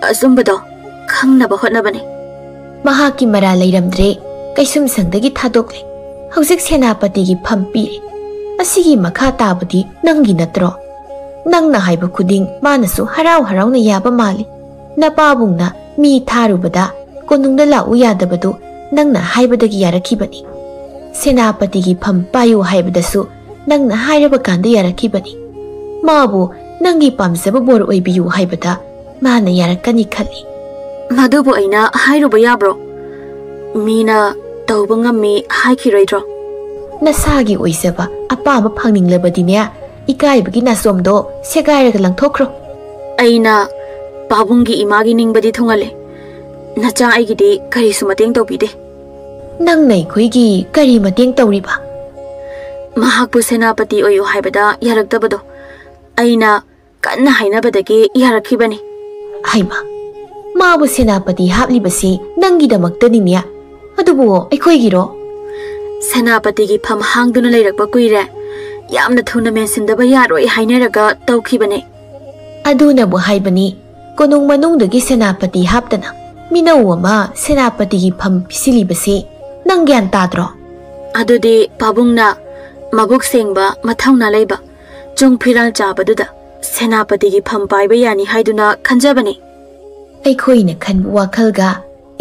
ꯑꯆꯨꯝꯕꯗꯣ ꯈꯪꯅꯕ ꯍꯣꯠꯅꯕꯅꯤ꯫ ꯃꯍꯥꯛꯀꯤ ꯃꯔꯥꯜ ꯂꯩꯔꯝꯗ꯭ꯔꯦ, ꯀꯩꯁꯨꯝꯁꯪꯗꯒꯤ ꯊꯥꯗꯣꯛꯂꯦ꯫ ꯍꯧꯖꯤꯛ ꯁꯦꯅꯥꯄꯇꯤꯒꯤ ꯐꯝ ꯄꯤꯔꯦ꯫ ꯑꯁꯤꯒꯤ ꯃꯈꯥ ꯇꯥꯕꯗꯤ ꯅꯪꯒꯤ ꯅꯠꯇ꯭ꯔꯣ? ꯅꯪꯅ ꯍꯥꯏꯕ ꯈꯨꯗꯤꯡ ꯃꯥꯅꯁꯨ ꯍꯔꯥꯎ ꯍꯔꯥꯎꯅ ꯌꯥꯕ ꯃꯥꯜꯂꯤ꯫ ꯅꯄꯥꯕꯨꯡꯅ ꯃꯤ ꯊꯥꯔꯨꯕꯗ ꯀꯣꯅꯨꯡꯗ ꯂꯥꯛꯎ ꯌꯥꯗꯕꯗꯨ ꯅꯪꯅ ꯍꯥꯏꯕꯗꯒꯤ ꯌꯥꯔꯛꯈꯤꯕꯅꯤ꯫ ꯁꯦꯅꯥꯄꯇꯤꯒꯤ ꯐꯝ ꯄꯥꯏꯌꯨ ꯍꯥꯏꯕꯗꯁꯨ ꯅꯪꯅ ꯍꯥꯏꯔꯕ ꯀꯥꯟꯗ ꯌꯥꯔꯛꯈꯤꯕꯅꯤ꯫ ꯃꯥꯕꯨ ꯅꯪꯒꯤ ꯄꯥꯝꯖꯕ ꯕꯣꯔ ꯑꯣꯏꯕꯤꯌꯨ ꯍꯥꯏꯕꯗ ꯃꯥꯅ ꯌꯥꯔꯛꯀꯅꯤ ꯈꯜꯂꯤ꯫ ꯃꯗꯨꯕꯨ ꯑꯩꯅ ꯍꯥꯏꯔꯨꯕ ꯌꯥꯕ꯭ꯔꯣ? ꯃꯤꯅ ꯇꯧꯕ ꯉꯝꯃꯤ ꯍꯥꯏꯈꯤꯔꯣꯏꯗ꯭ꯔꯣ? ꯅꯁꯥꯒꯤ ꯑꯣꯏꯖꯕ ꯑꯄꯥꯝꯕ ꯐꯪꯅꯤꯡꯂꯕꯗꯤꯅꯦ, ꯏꯀꯥꯏꯕꯒꯤ ꯅꯥꯆꯣꯝꯗꯣ ꯁꯦꯒꯥꯏꯔꯒ ꯂꯪꯊꯣꯛꯈ꯭ꯔꯣ꯫ ꯑꯩꯅ ꯄꯥꯕꯨꯡꯒꯤ ꯏꯃꯥꯒꯤ ꯅꯤꯡꯕꯗꯤ ꯊꯨꯡꯍꯜꯂꯦ꯫ ꯅꯆꯥ ꯑꯩꯒꯤꯗꯤ ꯀꯔꯤꯁꯨ ꯃꯇꯦꯡ ꯇꯧꯕꯤꯗꯦ꯫ ꯅꯪꯅ ꯑꯩꯈꯣꯏꯒꯤ ꯀꯔꯤ ꯃꯇꯦꯡ ꯇꯧꯔꯤꯕ? ꯃꯍꯥꯛꯄꯨ ꯁꯦꯅꯥꯄꯇꯤ ꯑꯣꯏꯌꯨ ꯍꯥꯏꯕꯗ ꯌꯥꯔꯛꯇꯕꯗꯣ꯫ ꯑꯩꯅ ꯀꯟꯅ ꯍꯥꯏꯅꯕꯗꯒꯤ ꯌꯥꯔꯛꯈꯤꯕꯅꯤ꯫ ꯍꯩꯃꯥ, ꯃꯥꯕꯨ ꯁꯦꯅꯥꯄꯇꯤ ꯍꯥꯞꯂꯤꯕꯁꯤ ꯅꯪꯒꯤꯗꯃꯛꯇꯅꯤꯅꯦ꯫ ꯑꯗꯨꯕꯨ ꯑꯩꯈꯣꯏꯒꯤꯔꯣ? ꯁꯦꯅꯥꯄꯇꯤꯒꯤ ꯐꯝ ꯍꯥꯡꯗꯨꯅ ꯂꯩꯔꯛꯄ ꯀꯨꯏꯔꯦ꯫ ꯌꯥꯝꯅ ꯊꯨꯅ ꯃꯦꯟꯁꯤꯟꯗꯕ ꯌꯥꯔꯣꯏ ꯍꯥꯏꯅꯔꯒ ꯇꯧꯈꯤꯕꯅꯦ꯫ ꯑꯗꯨꯅꯕꯨ ꯍꯥꯏꯕꯅꯤ, ꯀꯣꯅꯨꯡ ꯃꯅꯨꯡꯗꯒꯤ ꯁꯦꯅꯥꯄꯇꯤ ꯍꯥꯞꯇꯅ ꯃꯤꯅꯧ ꯑꯃ ꯁꯦꯅꯥꯄꯇꯤꯒꯤ ꯐꯝ ꯄꯤꯁꯤꯜꯂꯤꯕꯁꯤ ꯅꯪ ꯒ꯭ꯌꯥꯟ ꯇꯥꯗ꯭ꯔꯣ? ꯑꯗꯨꯗꯤ ꯄꯥꯕꯨꯡꯅ ꯃꯕꯨꯛ ꯁꯦꯡꯕ, ꯃꯊꯧꯅꯥ ꯂꯩꯕ, ꯆꯨꯡ ꯐꯤꯔꯥꯜ ꯆꯥꯕꯗꯨꯗ ꯁꯦꯅꯥꯄꯇꯤꯒꯤ ꯐꯝ ꯄꯥꯏꯕ ꯌꯥꯅꯤ ꯍꯥꯏꯗꯨꯅ ꯈꯟꯖꯕꯅꯤ꯫ ꯑꯩꯈꯣꯏꯅ ꯈꯟꯕ ꯋꯥꯈꯜꯒ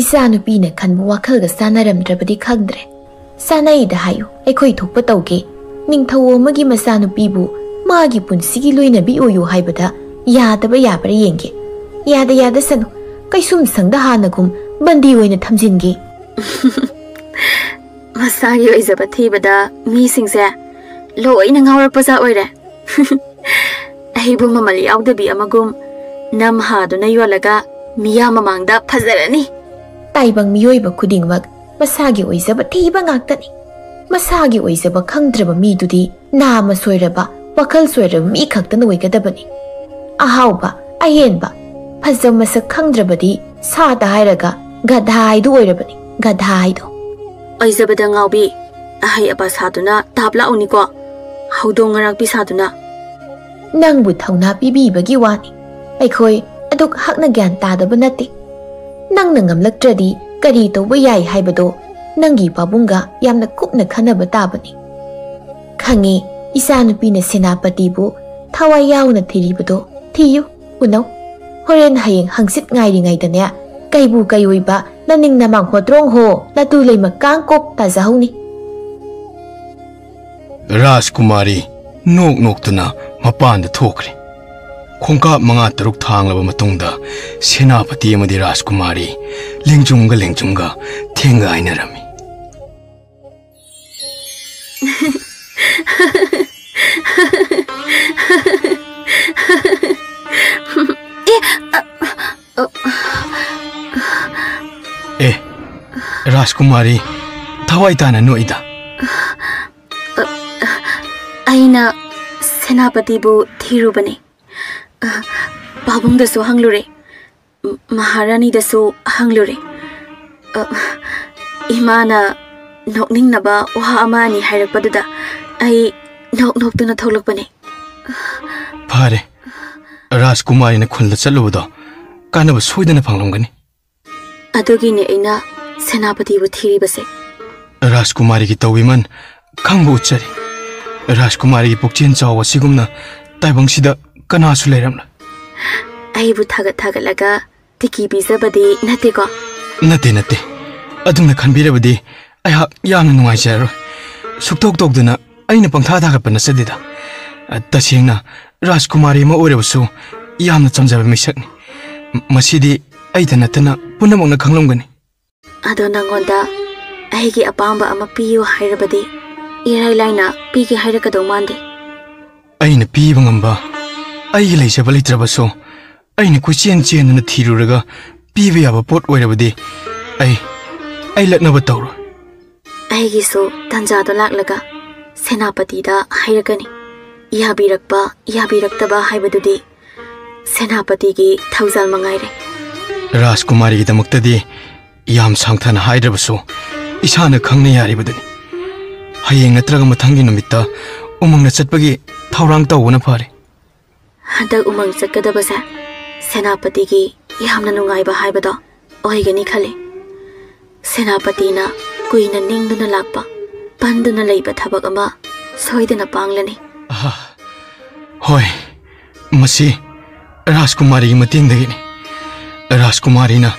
ꯏꯆꯥꯅꯨꯄꯤꯅ ꯈꯟꯕ ꯋꯥꯈꯜꯒ ꯆꯥꯟꯅꯔꯝꯗ꯭ꯔꯕꯗꯤ ꯈꯪꯗ꯭ꯔꯦ꯫ ꯆꯥꯅꯩꯗ ꯍꯥꯏꯌꯨ, ꯑꯩꯈꯣꯏ ꯊꯣꯛꯄ ꯇꯧꯒꯦ꯫ ꯅꯤꯡꯊꯧ ꯑꯃꯒꯤ ꯃꯆꯥꯅꯨꯄꯤꯕꯨ ꯃꯥꯒꯤ ꯄꯨꯟꯁꯤꯒꯤ ꯂꯣꯏꯅꯕꯤ ꯑꯣꯏꯌꯨ ꯍꯥꯏꯕꯗ ꯌꯥꯗꯕ ꯌꯥꯕ꯭ꯔꯥ ꯌꯦꯡꯒꯦ꯫ ꯌꯥꯗ ꯌꯥꯗꯁꯅꯨ, ꯀꯩꯁꯨꯝꯁꯪꯗ ꯍꯥꯟꯅꯒꯨꯝ ꯕꯟꯗꯤ ꯑꯣꯏꯅ ꯊꯝꯖꯤꯟꯒꯦ꯫ ꯃꯁꯥꯒꯤ ꯑꯣꯏꯖꯕ ꯊꯤꯕꯗ ꯃꯤꯁꯤꯡꯁꯦ ꯂꯣꯏꯅ ꯉꯥꯎꯔꯛꯄꯖꯥ ꯑꯣꯏꯔꯦ꯫ ꯑꯩꯕꯨ ꯃꯃꯜ ꯌꯥꯎꯗꯕꯤ ꯑꯃꯒꯨꯝ ꯅꯝ ꯍꯥꯗꯨꯅ ꯌꯣꯜꯂꯒ ꯃꯤꯌꯥꯝ ꯃꯃꯥꯡꯗ ꯐꯖꯔꯅꯤ꯫ ꯇꯥꯏꯕꯪ ꯃꯤꯑꯣꯏꯕ ꯈꯨꯗꯤꯡꯃꯛ ꯃꯁꯥꯒꯤ ꯑꯣꯏꯖꯕ ꯊꯤꯕ ꯉꯥꯛꯇꯅꯤ꯫ ꯃꯁꯥꯒꯤ ꯑꯣꯏꯖꯕ ꯈꯪꯗ꯭ꯔꯕ ꯃꯤꯗꯨꯗꯤ ꯅꯥꯃ ꯁꯣꯏꯔꯕ, ꯋꯥꯈꯜ ꯁꯣꯏꯔꯕ ꯃꯤ ꯈꯛꯇꯅ ꯑꯣꯏꯒꯗꯕꯅꯤ꯫ ꯑꯍꯥꯎꯕ, ꯑꯍꯦꯟꯕ, ꯐꯖ ꯃꯁꯛ ꯈꯪꯗ꯭ꯔꯕꯗꯤ ꯁꯥꯇ ꯍꯥꯏꯔꯒ ꯒꯙꯥ ꯍꯥꯏꯗꯨ ꯑꯣꯏꯔꯕꯅꯤ, ꯒꯙꯥ ꯍꯥꯏꯗꯣ꯫ ꯑꯣꯏꯖꯕꯗ ꯉꯥꯎꯕꯤ, ꯑꯍꯩ ꯑꯄꯥ ꯁꯥꯗꯨꯅ ꯇꯥꯞ ꯂꯥꯛꯎꯅꯤꯀꯣ, ꯍꯧꯗꯣꯡ ꯉꯔꯥꯛꯄꯤ ꯁꯥꯗꯨꯅ꯫ ꯅꯪꯕꯨ ꯊꯧꯅꯥ ꯄꯤꯕꯤꯕꯒꯤ ꯋꯥꯅꯤ꯫ ꯑꯩꯈꯣꯏ ꯑꯗꯨꯛ ꯍꯛꯅ ꯒ꯭ꯌꯥꯟ ꯇꯥꯗꯕ ꯅꯠꯇꯦ꯫ ꯅꯪꯅ ꯉꯝꯂꯛꯇ꯭ꯔꯗꯤ ꯀꯔꯤ ꯇꯧꯕ ꯌꯥꯏ ꯍꯥꯏꯕꯗꯣ ꯅꯪꯒꯤ ꯄꯥꯕꯨꯡꯒ ꯌꯥꯝꯅ ꯀꯨꯞꯅ ꯈꯟꯅꯕ ꯇꯥꯕꯅꯤ꯫ ꯈꯪꯉꯤ, ꯏꯆꯥꯅꯨꯄꯤꯅ ꯁꯦꯅꯥꯄꯇꯤꯕꯨ ꯊꯋꯥꯏ ꯌꯥꯎꯅ ꯊꯤꯔꯤꯕꯗꯣ ꯊꯤꯌꯨ, ꯎꯅꯧ꯫ ꯍꯣꯔꯦꯟ ꯍꯌꯦꯡ ꯍꯪꯆꯤꯠ ꯉꯥꯏꯔꯤꯉꯩꯗꯅꯦ, ꯀꯩꯕꯨ ꯀꯩꯑꯣꯏꯕ ꯅꯅꯤꯡ ꯅꯃꯥꯡ ꯍꯣꯇ꯭ꯔꯣꯡ ꯍꯣ ꯅꯇꯨ ꯂꯩꯃ ꯀꯥꯡ ꯀꯣꯛ ꯇꯥꯖꯍꯧꯅꯤ꯫ ꯔꯥꯖꯀꯨꯃꯥꯔꯤ ꯅꯣꯛ ꯅꯣꯛꯇꯨꯅ ꯃꯄꯥꯟꯗ ꯊꯣꯛꯈ꯭ꯔꯦ꯫ ꯈꯣꯡꯀꯥꯞ ꯃꯉꯥ ꯇꯔꯨꯛ ꯊꯥꯡꯂꯕ ꯃꯇꯨꯡꯗ ꯁꯦꯅꯥꯄꯇꯤ ꯑꯃꯗꯤ ꯔꯥꯖꯀꯨꯃꯥꯔꯤ ꯂꯦꯡꯖꯨꯝꯒ ꯂꯦꯡꯖꯨꯝꯒ ꯊꯦꯡꯒꯥꯏꯅꯔꯝꯃꯤ꯫ ꯑꯦ, ꯑ, ꯑ, ꯑꯦ, ꯔꯥꯖꯀꯨꯃꯥꯔꯤ, ꯊꯋꯥꯏ ꯇꯥꯅ ꯅꯣꯛꯏꯗ꯫ ꯑꯩꯅ ꯁꯦꯅꯥꯄꯇꯤꯕꯨ ꯊꯤꯔꯨꯕꯅꯤ꯫ ꯄꯥꯕꯨꯡꯗꯁꯨ ꯍꯪꯂꯨꯔꯦ, ꯃꯍꯥꯔꯥꯅꯤꯗꯁꯨ ꯍꯪꯂꯨꯔꯦ꯫ ꯑ, ꯏꯃꯥꯅ ꯅꯣꯛꯅꯤꯡꯅꯕ ꯋꯥ ꯑꯃ ꯑꯅꯤ ꯍꯥꯏꯔꯛꯄꯗꯨꯗ ꯑꯩ ꯅꯣꯛ ꯅꯣꯛꯇꯨꯅ ꯊꯣꯛꯂꯛꯄꯅꯦ꯫ ꯐꯔꯦ, ꯔꯥꯖꯀꯨꯃꯥꯔꯤꯅ ꯈꯨꯜꯗ ꯆꯠꯂꯨꯕꯗꯣ ꯀꯥꯟꯅꯕ ꯁꯣꯏꯗꯅ ꯐꯪꯂꯝꯒꯅꯤ꯫ ꯑꯗꯨꯒꯤꯅꯦ ꯑꯩꯅ ꯁꯦꯅꯥꯄꯇꯤꯕꯨ ꯊꯤꯔꯤꯕꯁꯦ꯫ ꯔꯥꯖꯀꯨꯃꯥꯔꯤꯒꯤ ꯇꯧꯕꯤꯃꯜ ꯈꯪꯕ ꯎꯠꯆꯔꯤ꯫ ꯔꯥꯖꯀꯨꯃꯥꯔꯤꯒꯤ ꯄꯨꯛꯆꯦꯜ ꯆꯥꯎꯕ ꯑꯁꯤꯒꯨꯝꯅ ꯇꯥꯏꯕꯪꯁꯤꯗ ꯀꯅꯥꯁꯨ ꯂꯩꯔꯝꯂꯣꯏ꯫ ꯑꯩꯕꯨ ꯊꯥꯒꯠ ꯊꯥꯒꯠꯂꯒ ꯇꯤꯀꯤ ꯄꯤꯖꯕꯗꯤ ꯅꯠꯇꯦꯀꯣ? ꯅꯠꯇꯦ, ꯅꯠꯇꯦ꯫ ꯑꯗꯨꯝꯅ ꯈꯟꯕꯤꯔꯕꯗꯤ ꯑꯩꯍꯥꯛ ꯌꯥꯝꯅ ꯅꯨꯡꯉꯥꯏꯖꯔꯔꯣꯏ꯫ ꯁꯨꯛꯇꯧ ꯇꯧꯗꯅ ꯑꯩꯅ ꯄꯪꯊꯥ ꯊꯥꯒꯠꯄ ꯅꯠꯆꯗꯦꯗ꯫ ꯇꯁꯦꯡꯅ ꯔꯥꯖꯀꯨꯃꯥꯔꯤ ꯑꯃ ꯑꯣꯏꯔꯕꯁꯨ ꯌꯥꯝꯅ ꯆꯝꯖꯕ ꯃꯤꯁꯛꯅꯤ꯫ ꯃꯁꯤꯗꯤ ꯑꯩꯇ ꯅꯠꯇꯅ ꯄꯨꯝꯅꯃꯛꯅ ꯈꯪꯂꯝꯒꯅꯤ꯫ ꯑꯗꯣ ꯅꯪꯉꯣꯟꯗ ꯑꯩꯒꯤ ꯑꯄꯥꯝꯕ ꯑꯃ ꯄꯤꯌꯨ ꯍꯥꯏꯔꯕꯗꯤ ꯏꯔꯥꯏ ꯂꯥꯏꯅ ꯄꯤꯒꯦ ꯍꯥꯏꯔꯛꯀꯗꯧ ꯃꯥꯟꯗꯦ꯫ ꯑꯩꯅ ꯄꯤꯕ ꯉꯝꯕ ꯑꯩꯒꯤ ꯂꯩꯖꯕ ꯂꯩꯇ꯭ꯔꯕꯁꯨ ꯑꯩꯅ ꯀꯣꯏꯆꯦꯟ ꯆꯦꯟꯗꯨꯅ ꯊꯤꯔꯨꯔꯒ ꯄꯤꯕ ꯌꯥꯕ ꯄꯣꯠ ꯑꯣꯏꯔꯕꯗꯤ ꯑꯩ, ꯑꯩ ꯂꯛꯅꯕ ꯇꯧꯔꯣꯏ꯫ ꯑꯩꯒꯤꯁꯨ ꯇꯟꯖꯥꯗꯣ ꯂꯥꯛꯂꯒ ꯁꯦꯅꯥꯄꯇꯤꯗ ꯍꯥꯏꯔꯛꯀꯅꯤ꯫ ꯌꯥꯕꯤꯔꯛꯄ, ꯌꯥꯕꯤꯔꯛꯇꯕ ꯍꯥꯏꯕꯗꯨꯗꯤ ꯁꯦꯅꯥꯄꯇꯤꯒꯤ ꯊꯧꯖꯥꯜ ꯃꯉꯥꯏꯔꯦ꯫ ꯔꯥꯖꯀꯨꯃꯥꯔꯤꯒꯤꯗꯃꯛꯇꯗꯤ ꯌꯥꯝ ꯁꯥꯡꯊꯅ ꯍꯥꯏꯗ꯭ꯔꯕꯁꯨ ꯏꯁꯥꯅ ꯈꯪꯅ ꯌꯥꯔꯤꯕꯗꯨꯅꯤ꯫ ꯍꯌꯦꯡ ꯅꯠꯇ꯭ꯔꯒ ꯃꯊꯪꯒꯤ ꯅꯨꯃꯤꯠꯇ ꯎꯃꯪꯗ ꯆꯠꯄꯒꯤ ꯊꯧꯔꯥꯡ ꯇꯧꯕꯅ ꯐꯔꯦ꯫ ꯍꯟꯗꯛ ꯎꯃꯪ ꯆꯠꯀꯗꯕꯁꯦ ꯁꯦꯅꯥꯄꯇꯤꯒꯤ ꯌꯥꯝꯅ ꯅꯨꯡꯉꯥꯏꯕ ꯍꯥꯏꯕꯗꯣ ꯑꯣꯏꯒꯅꯤ ꯈꯜꯂꯤ꯫ ꯁꯦꯅꯥꯄꯇꯤꯅ ꯀꯨꯏꯅ ꯅꯤꯡꯗꯨꯅ ꯂꯥꯛꯄ, ꯄꯟꯗꯨꯅ ꯂꯩꯕ ꯊꯕꯛ ꯑꯃ ꯁꯣꯏꯗꯅ ꯄꯥꯡꯂꯅꯤ꯫ ꯑꯍꯥ, ꯍꯣꯏ, ꯃꯁꯤ ꯔꯥꯖꯀꯨꯃꯥꯔꯤꯒꯤ ꯃꯇꯦꯡꯗꯒꯤꯅꯤ꯫ ꯔꯥꯖꯀꯨꯃꯥꯔꯤꯅ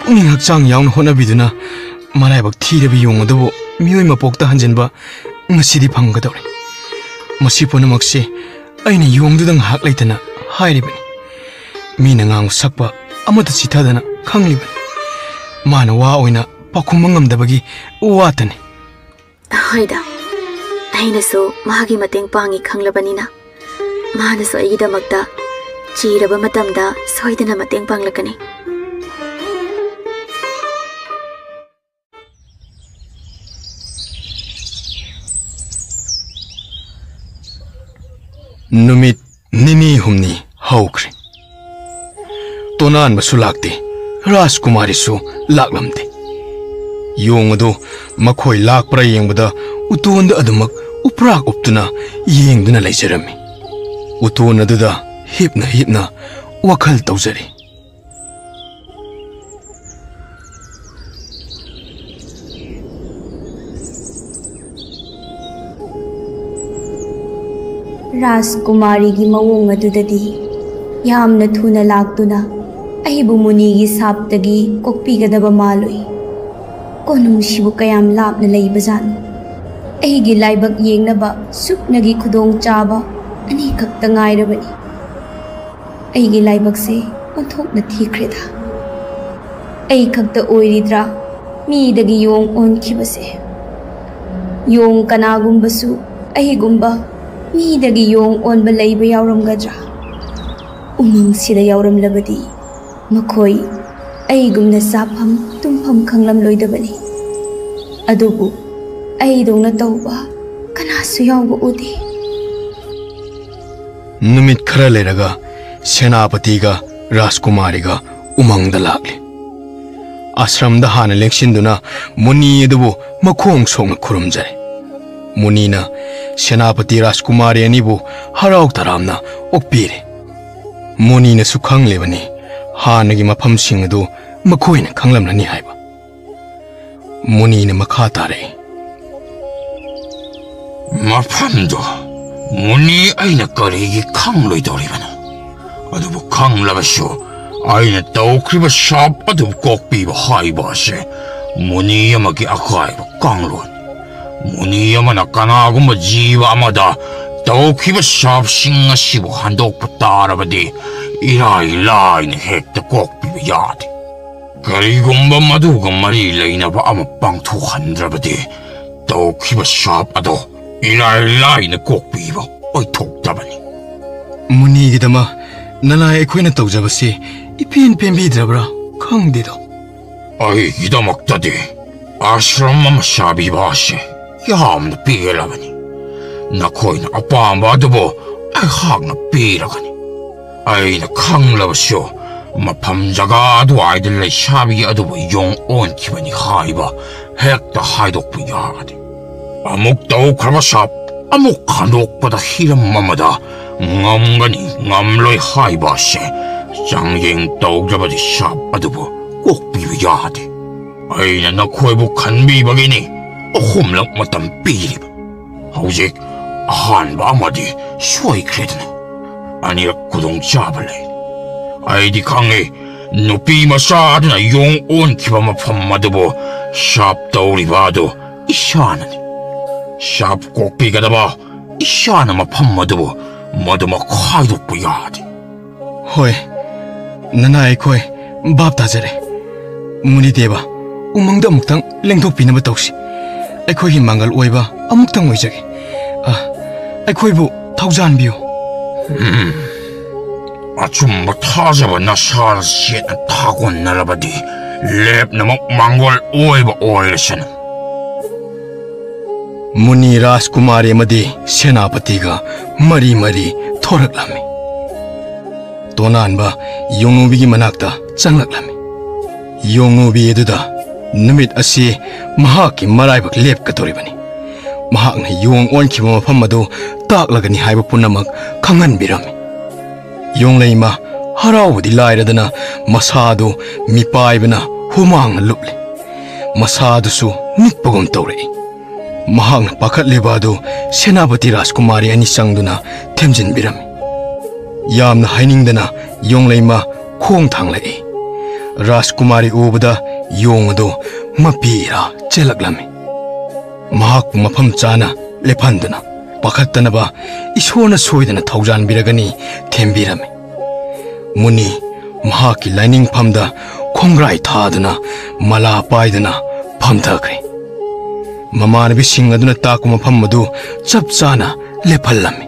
ꯄꯨꯛꯅꯤꯡ ꯍꯛꯆꯥꯡ ꯌꯥꯎꯅ ꯍꯣꯠꯅꯕꯤꯗꯨꯅ ꯃꯔꯥꯏꯕꯛ ꯊꯤꯔꯕ ꯌꯣꯡ ꯑꯗꯨꯕꯨ ꯃꯤꯑꯣꯏ ꯃꯄꯣꯛꯇ ꯍꯟꯖꯤꯟꯕ ꯉꯁꯤꯗꯤ ꯐꯪꯒꯗꯧꯔꯦ꯫ ꯃꯁꯤ ꯄꯨꯝꯅꯃꯛꯁꯤ ꯑꯩꯅ ꯌꯣꯡꯗꯨꯗ ꯉꯥꯏꯍꯥꯛ ꯂꯩꯇꯅ ꯍꯥꯏꯔꯤꯕꯅꯤ꯫ ꯃꯤꯅ ꯉꯥꯡꯕ ꯁꯛꯄ ꯑꯃꯠꯇ ꯆꯤꯊꯗꯅ ꯈꯪꯂꯤꯕꯅꯤ꯫ ꯃꯥꯅ ꯋꯥ ꯑꯣꯏꯅ ꯄꯥꯎꯈꯨꯝꯕ ꯉꯝꯗꯕꯒꯤ ꯋꯥꯇꯅꯤ꯫ ꯍꯣꯏꯗ, ꯑꯩꯅꯁꯨ ꯃꯥꯒꯤ ꯃꯇꯦꯡ ꯄꯥꯡꯉꯤ ꯈꯪꯂꯕꯅꯤꯅ ꯃꯥꯅꯁꯨ ꯑꯩꯒꯤꯗꯃꯛꯇ ꯆꯤꯔꯕ ꯃꯇꯝꯗ ꯁꯣꯏꯗꯅ ꯃꯇꯦꯡ ꯄꯥꯡꯂꯛꯀꯅꯤ꯫ ꯅꯨꯃꯤꯠ ꯅꯤꯅꯤ ꯍꯨꯝꯅꯤ ꯍꯧꯈ꯭ꯔꯦ꯫ ꯇꯣꯅꯥꯟꯕꯁꯨ ꯂꯥꯛꯇꯦ, ꯔꯥꯖꯀꯨꯃꯥꯔꯤꯁꯨ ꯂꯥꯛꯂꯝꯗꯦ꯫ ꯌꯣꯡ ꯑꯗꯨ ꯃꯈꯣꯏ ꯂꯥꯛꯄ꯭ꯔꯥ ꯌꯦꯡꯕꯗ ꯎꯇꯣꯟꯗ ꯑꯗꯨꯃꯛ ꯎꯄ꯭ꯔꯥꯛ ꯎꯞꯇꯨꯅ ꯌꯦꯡꯗꯨꯅ ꯂꯩꯖꯔꯝꯃꯤ꯫ ꯎꯇꯣꯟ ꯑꯗꯨꯗ ꯍꯤꯞꯅ ꯍꯤꯞꯅ ꯋꯥꯈꯜ ꯇꯧꯖꯔꯤ꯫ ꯔꯥꯖꯀꯨꯃꯥꯔꯤꯒꯤ ꯃꯑꯣꯡ ꯑꯗꯨꯗꯗꯤ ꯌꯥꯝꯅ ꯊꯨꯅ ꯂꯥꯛꯇꯨꯅ ꯑꯩꯕꯨ ꯃꯨꯅꯤꯒꯤ ꯁꯥꯞꯇꯒꯤ ꯀꯣꯛꯄꯤꯒꯗꯕ ꯃꯥꯜꯂꯨꯏ꯫ ꯀꯣꯅꯨꯡꯁꯤꯕꯨ ꯀꯌꯥꯝ ꯂꯥꯞꯅ ꯂꯩꯕꯖꯥꯠꯅꯣ? ꯑꯩꯒꯤ ꯂꯥꯏꯕꯛ ꯌꯦꯡꯅꯕ ꯁꯨꯞꯅꯒꯤ ꯈꯨꯗꯣꯡꯆꯥꯕ ꯑꯅꯤꯈꯛꯇ ꯉꯥꯏꯔꯕꯅꯤ꯫ ꯑꯩꯒꯤ ꯂꯥꯏꯕꯛꯁꯦ ꯑꯣꯟꯊꯣꯛꯅ ꯊꯤꯈ꯭ꯔꯦꯗ꯫ ꯑꯩ ꯈꯛꯇ ꯑꯣꯏꯔꯤꯗ꯭ꯔꯥ ꯃꯤꯗꯒꯤ ꯌꯣꯡ ꯑꯣꯟꯈꯤꯕꯁꯦ? ꯌꯣꯡ ꯀꯅꯥꯒꯨꯝꯕꯁꯨ ꯑꯩꯒꯨꯝꯕ ꯃꯤꯗꯒꯤ ꯌꯣꯡ ꯑꯣꯟꯕ ꯂꯩꯕ ꯌꯥꯎꯔꯝꯒꯗ꯭ꯔꯥ? ꯎꯃꯪꯁꯤꯗ ꯌꯥꯎꯔꯝꯂꯕꯗꯤ ꯃꯈꯣꯏ ꯑꯩꯒꯨꯝꯅ ꯆꯥꯐꯝ ꯇꯨꯝꯐꯝ ꯈꯪꯂꯝꯂꯣꯏꯗꯕꯅꯤ꯫ ꯑꯗꯨꯕꯨ ꯑꯩꯗꯧꯅ ꯇꯧꯕ ꯀꯅꯥꯁꯨ ꯌꯥꯎꯕ ꯎꯗꯦ꯫ ꯅꯨꯃꯤꯠ ꯈꯔ ꯂꯩꯔꯒ ꯁꯦꯅꯥꯄꯇꯤꯒ ꯔꯥꯖꯀꯨꯃꯥꯔꯤꯒ ꯎꯃꯪꯗ ꯂꯥꯛꯂꯤ꯫ ꯑꯥꯁ꯭ꯔꯝꯗ ꯍꯥꯟꯅ ꯂꯦꯡꯁꯤꯟꯗꯨꯅ ꯃꯨꯅꯤ ꯑꯗꯨꯕꯨ ꯃꯈꯣꯡ ꯁꯣꯛꯅ ꯈꯨꯔꯨꯝꯖꯔꯦ꯫ ꯃꯨꯅꯤꯅ ꯁꯦꯅꯥꯄꯇꯤ ꯔꯥꯖꯀꯨꯃꯥꯔꯤ ꯑꯅꯤꯕꯨ ꯍꯔꯥꯎ ꯇꯔꯥꯝꯅ ꯑꯣꯛꯄꯤꯔꯦ꯫ ꯃꯨꯅꯤꯅꯁꯨ ꯈꯪꯂꯤꯕꯅꯤ ꯍꯥꯟꯅꯒꯤ ꯃꯐꯝꯁꯤꯡ ꯑꯗꯨ ꯃꯈꯣꯏꯅ ꯈꯪꯂꯝꯂꯅꯤ ꯍꯥꯏꯕ꯫ ꯃꯨꯅꯤꯅ ꯃꯈꯥ ꯇꯥꯔꯛꯏ꯫ ꯃꯐꯝꯗꯨ ꯃꯨꯅꯤ ꯑꯩꯅ ꯀꯔꯤꯒꯤ ꯈꯪꯂꯣꯏꯗꯧꯔꯤꯕꯅꯣ? ꯑꯗꯨꯕꯨ ꯈꯪꯂꯕꯁꯨ ꯑꯩꯅ ꯇꯧꯈ꯭ꯔꯤꯕ ꯁꯥꯞ ꯑꯗꯨ ꯀꯣꯛꯄꯤꯕ ꯍꯥꯏꯕ ꯑꯁꯤ ꯃꯨꯅꯤ ꯑꯃꯒꯤ ꯑꯀꯥꯏꯕ ꯀꯥꯡꯂꯣꯟ꯫ ꯃꯨꯅꯤ ꯑꯃꯅ ꯀꯅꯥꯒꯨꯝꯕ ꯖꯤꯕ ꯑꯃꯗ ꯇꯧꯈꯤꯕ ꯁꯥꯞꯁꯤꯡ ꯑꯁꯤꯕꯨ ꯍꯟꯗꯣꯛꯄ ꯇꯥꯔꯕꯗꯤ ꯏꯔꯥꯏ ꯂꯥꯏꯅ ꯍꯦꯛꯇ ꯀꯣꯛꯄꯤꯕ ꯌꯥꯗꯦ꯫ ꯀꯔꯤꯒꯨꯝꯕ ꯃꯗꯨꯒ ꯃꯔꯤ ꯂꯩꯅꯕ ꯑꯃ ꯄꯥꯡꯊꯣꯛꯍꯟꯗ꯭ꯔꯕꯗꯤ ꯇꯧꯈꯤꯕ ꯁꯥꯞ ꯑꯗꯣ ꯏꯔꯥꯏ ꯂꯥꯏꯅ ꯀꯣꯛꯄꯤꯕ ꯑꯣꯏꯊꯣꯛꯇꯕꯅꯤ꯫ ꯃꯨꯅꯤꯒꯤꯗꯃꯛ ꯅꯂꯥꯏ ꯑꯩꯈꯣꯏꯅ ꯇꯧꯖꯕꯁꯤ ꯏꯄꯦꯟ ꯄꯦꯟꯕꯤꯗ꯭ꯔꯕ꯭ꯔꯥ ꯈꯪꯗꯦꯗꯣ꯫ ꯑꯩꯒꯤꯗꯃꯛꯇꯗꯤ ꯑꯥꯁ꯭ꯔꯝ ꯑꯃ ꯁꯥꯕꯤꯕ ꯑꯁꯤ ꯌꯥꯝꯅ ꯄꯦꯜꯂꯕꯅꯤ꯫ ꯅꯈꯣꯏꯅ ꯑꯄꯥꯝꯕ ꯑꯗꯨꯕꯨ ꯑꯩꯍꯥꯛꯅ ꯄꯤꯔꯒꯅꯤ꯫ ꯑꯩꯅ ꯈꯪꯂꯕꯁꯨ, ꯃꯐꯝ ꯖꯒꯥ ꯑꯗꯨꯋꯥꯏꯗ ꯂꯩꯁꯥꯕꯤ ꯑꯗꯨꯕꯨ ꯌꯣꯡ ꯑꯣꯟꯈꯤꯕꯅꯤ ꯍꯥꯏꯕ ꯍꯦꯛꯇ ꯍꯥꯏꯗꯣꯛꯄ ꯌꯥꯗꯦ꯫ ꯑꯃꯨꯛ ꯇꯧꯈ꯭ꯔꯕ ꯁꯥꯞ ꯑꯃꯨꯛ ꯈꯟꯗꯣꯛꯄꯗ ꯍꯤꯔꯝ ꯑꯃꯗ ꯉꯝꯒꯅꯤ ꯉꯝꯂꯣꯏ ꯍꯥꯏꯕ ꯑꯁꯦ ꯆꯥꯡꯌꯦꯡ ꯇꯧꯗ꯭ꯔꯕꯗꯤ ꯁꯥꯞ ꯑꯗꯨꯕꯨ ꯀꯣꯛꯄꯤꯕ ꯌꯥꯗꯦ꯫ ꯑꯩꯅ ꯅꯈꯣꯏꯕꯨ ꯈꯟꯕꯤꯕꯒꯤꯅꯤ ꯑꯍꯨꯝꯂꯛ ꯃꯇꯝ ꯄꯤꯔꯤꯕ꯫ ꯍꯧꯖꯤꯛ ꯑꯍꯥꯟꯕ ꯑꯃꯗꯤ ꯁꯣꯏꯈ꯭ꯔꯦꯗꯅ, ꯑꯅꯤꯔꯛ ꯈꯨꯗꯣꯡꯆꯥꯕ ꯂꯩ꯫ ꯑꯩꯗꯤ ꯈꯪꯉꯤ, ꯅꯨꯄꯤ ꯃꯆꯥ ꯑꯗꯨꯅ ꯌꯣꯡ ꯑꯣꯟꯈꯤꯕ ꯃꯐꯝ ꯑꯗꯨꯕꯨ ꯁꯥꯞ ꯇꯧꯔꯤꯕ ꯑꯗꯨ ꯏꯁꯥꯅꯅꯤ꯫ ꯁꯥꯞ ꯀꯣꯛꯄꯤꯒꯗꯕ ꯏꯁꯥꯅ ꯃꯐꯝ ꯑꯗꯨꯕꯨ ꯃꯗꯨꯃꯛ ꯈꯥꯏꯗꯣꯛꯄ ꯌꯥꯗꯦ꯫ ꯍꯣꯏ, ꯅꯅꯥꯏ ꯑꯩꯈꯣꯏ ꯚꯥꯞ ꯇꯥꯖꯔꯦ꯫ ꯃꯨꯅꯤꯗꯦꯕ, ꯎꯃꯪꯗ ꯑꯃꯨꯛꯇꯪ ꯂꯦꯡꯊꯣꯛꯄꯤꯅꯕ ꯇꯧꯁꯤ꯫ ꯑꯩꯈꯣꯏꯒꯤ ꯃꯥꯡꯒꯜ ꯑꯣꯏꯕ ꯑꯃꯨꯛꯇꯪ ꯑꯣꯏꯖꯒꯦ꯫ ꯑ, ꯑꯩꯈꯣꯏꯕꯨ ꯊꯧꯖꯥꯟꯕꯤꯌꯨ꯫ ꯎꯝ꯫ ꯑꯆꯨꯝꯕ ꯊꯥꯖꯕ ꯅꯁꯥꯅ ꯆꯦꯠꯅ ꯊꯥꯒꯣꯟꯅꯔꯕꯗꯤ ꯂꯦꯞꯅꯃꯛ ꯃꯥꯡꯒꯣꯜ ꯑꯣꯏꯕ ꯑꯣꯏꯔꯁꯅꯨ꯫ ꯃꯨꯅꯤ ꯔꯥꯖꯀꯨꯃꯥꯔꯤ ꯑꯃꯗꯤ ꯁꯦꯅꯥꯄꯇꯤꯒ ꯃꯔꯤ ꯃꯔꯤ ꯊꯣꯔꯛꯂꯝꯃꯤ꯫ ꯇꯣꯅꯥꯟꯕ ꯌꯣꯡꯅꯨꯕꯤꯒꯤ ꯃꯅꯥꯛꯇ ꯆꯪꯂꯛꯂꯝꯃꯤ꯫ ꯌꯣꯡꯅꯨꯕꯤ ꯑꯗꯨꯗ ꯅꯨꯃꯤꯠ ꯑꯁꯤ ꯃꯍꯥꯛꯀꯤ ꯃꯔꯥꯏꯕꯛ ꯂꯦꯞꯀꯗꯧꯔꯤꯕꯅꯤ꯫ ꯃꯍꯥꯛꯅ ꯌꯣꯡ ꯑꯣꯟꯈꯤꯕ ꯃꯐꯝ ꯑꯗꯨ ꯇꯥꯛꯂꯒꯅꯤ ꯍꯥꯏꯕ ꯄꯨꯝꯅꯃꯛ ꯈꯪꯍꯟꯕꯤꯔꯝꯃꯤ꯫ ꯌꯣꯡꯂꯩꯃ ꯍꯔꯥꯎꯕꯗꯤ ꯂꯥꯏꯔꯗꯅ ꯃꯁꯥꯗꯨ ꯃꯤꯄꯥꯏꯕꯅ ꯍꯨꯃꯥꯡꯅ ꯂꯨꯞꯂꯤ꯫ ꯃꯁꯥꯗꯨꯁꯨ ꯅꯤꯛꯄꯒꯨꯝ ꯇꯧꯔꯛꯏ꯫ ꯃꯍꯥꯛꯅ ꯄꯥꯈꯠꯂꯤꯕ ꯑꯗꯨ ꯁꯦꯅꯥꯄꯇꯤ ꯔꯥꯖꯀꯨꯃꯥꯔꯤ ꯑꯅꯤ ꯆꯪꯗꯨꯅ ꯊꯦꯝꯖꯤꯟꯕꯤꯔꯝꯃꯤ꯫ ꯌꯥꯝꯅ ꯍꯥꯏꯅꯤꯡꯗꯅ ꯌꯣꯡꯂꯩꯃ ꯈꯣꯡ ꯊꯥꯡꯂꯛꯏ꯫ ꯔꯥꯖꯀꯨꯃꯥꯔꯤ ꯎꯕꯗ ꯌꯣꯡ ꯑꯗꯨ ꯃꯄꯤ ꯏꯔꯥ ꯆꯦꯜꯂꯛꯂꯝꯃꯤ꯫ ꯃꯍꯥꯛꯄꯨ ꯃꯐꯝ ꯆꯥꯅ ꯂꯦꯞꯍꯟꯗꯨꯅ ꯄꯥꯈꯠꯇꯅꯕ ꯏꯁꯣꯔꯅ ꯁꯣꯏꯗꯅ ꯊꯧꯖꯥꯟꯕꯤꯔꯒꯅꯤ ꯊꯦꯝꯕꯤꯔꯝꯃꯤ꯫ ꯃꯨꯅꯤ ꯃꯍꯥꯛꯀꯤ ꯂꯥꯏꯅꯤꯡꯐꯝꯗ ꯈꯣꯡꯒ꯭ꯔꯥꯏ ꯊꯥꯗꯨꯅ ꯃꯂꯥ ꯄꯥꯏꯗꯨꯅ ꯐꯝꯊꯈ꯭ꯔꯦ꯫ ꯃꯃꯥꯟꯅꯕꯤꯁꯤꯡ ꯑꯗꯨꯅ ꯇꯥꯛꯄ ꯃꯐꯝ ꯑꯗꯨ ꯆꯞ ꯆꯥꯅ ꯂꯦꯞꯍꯜꯂꯝꯃꯤ꯫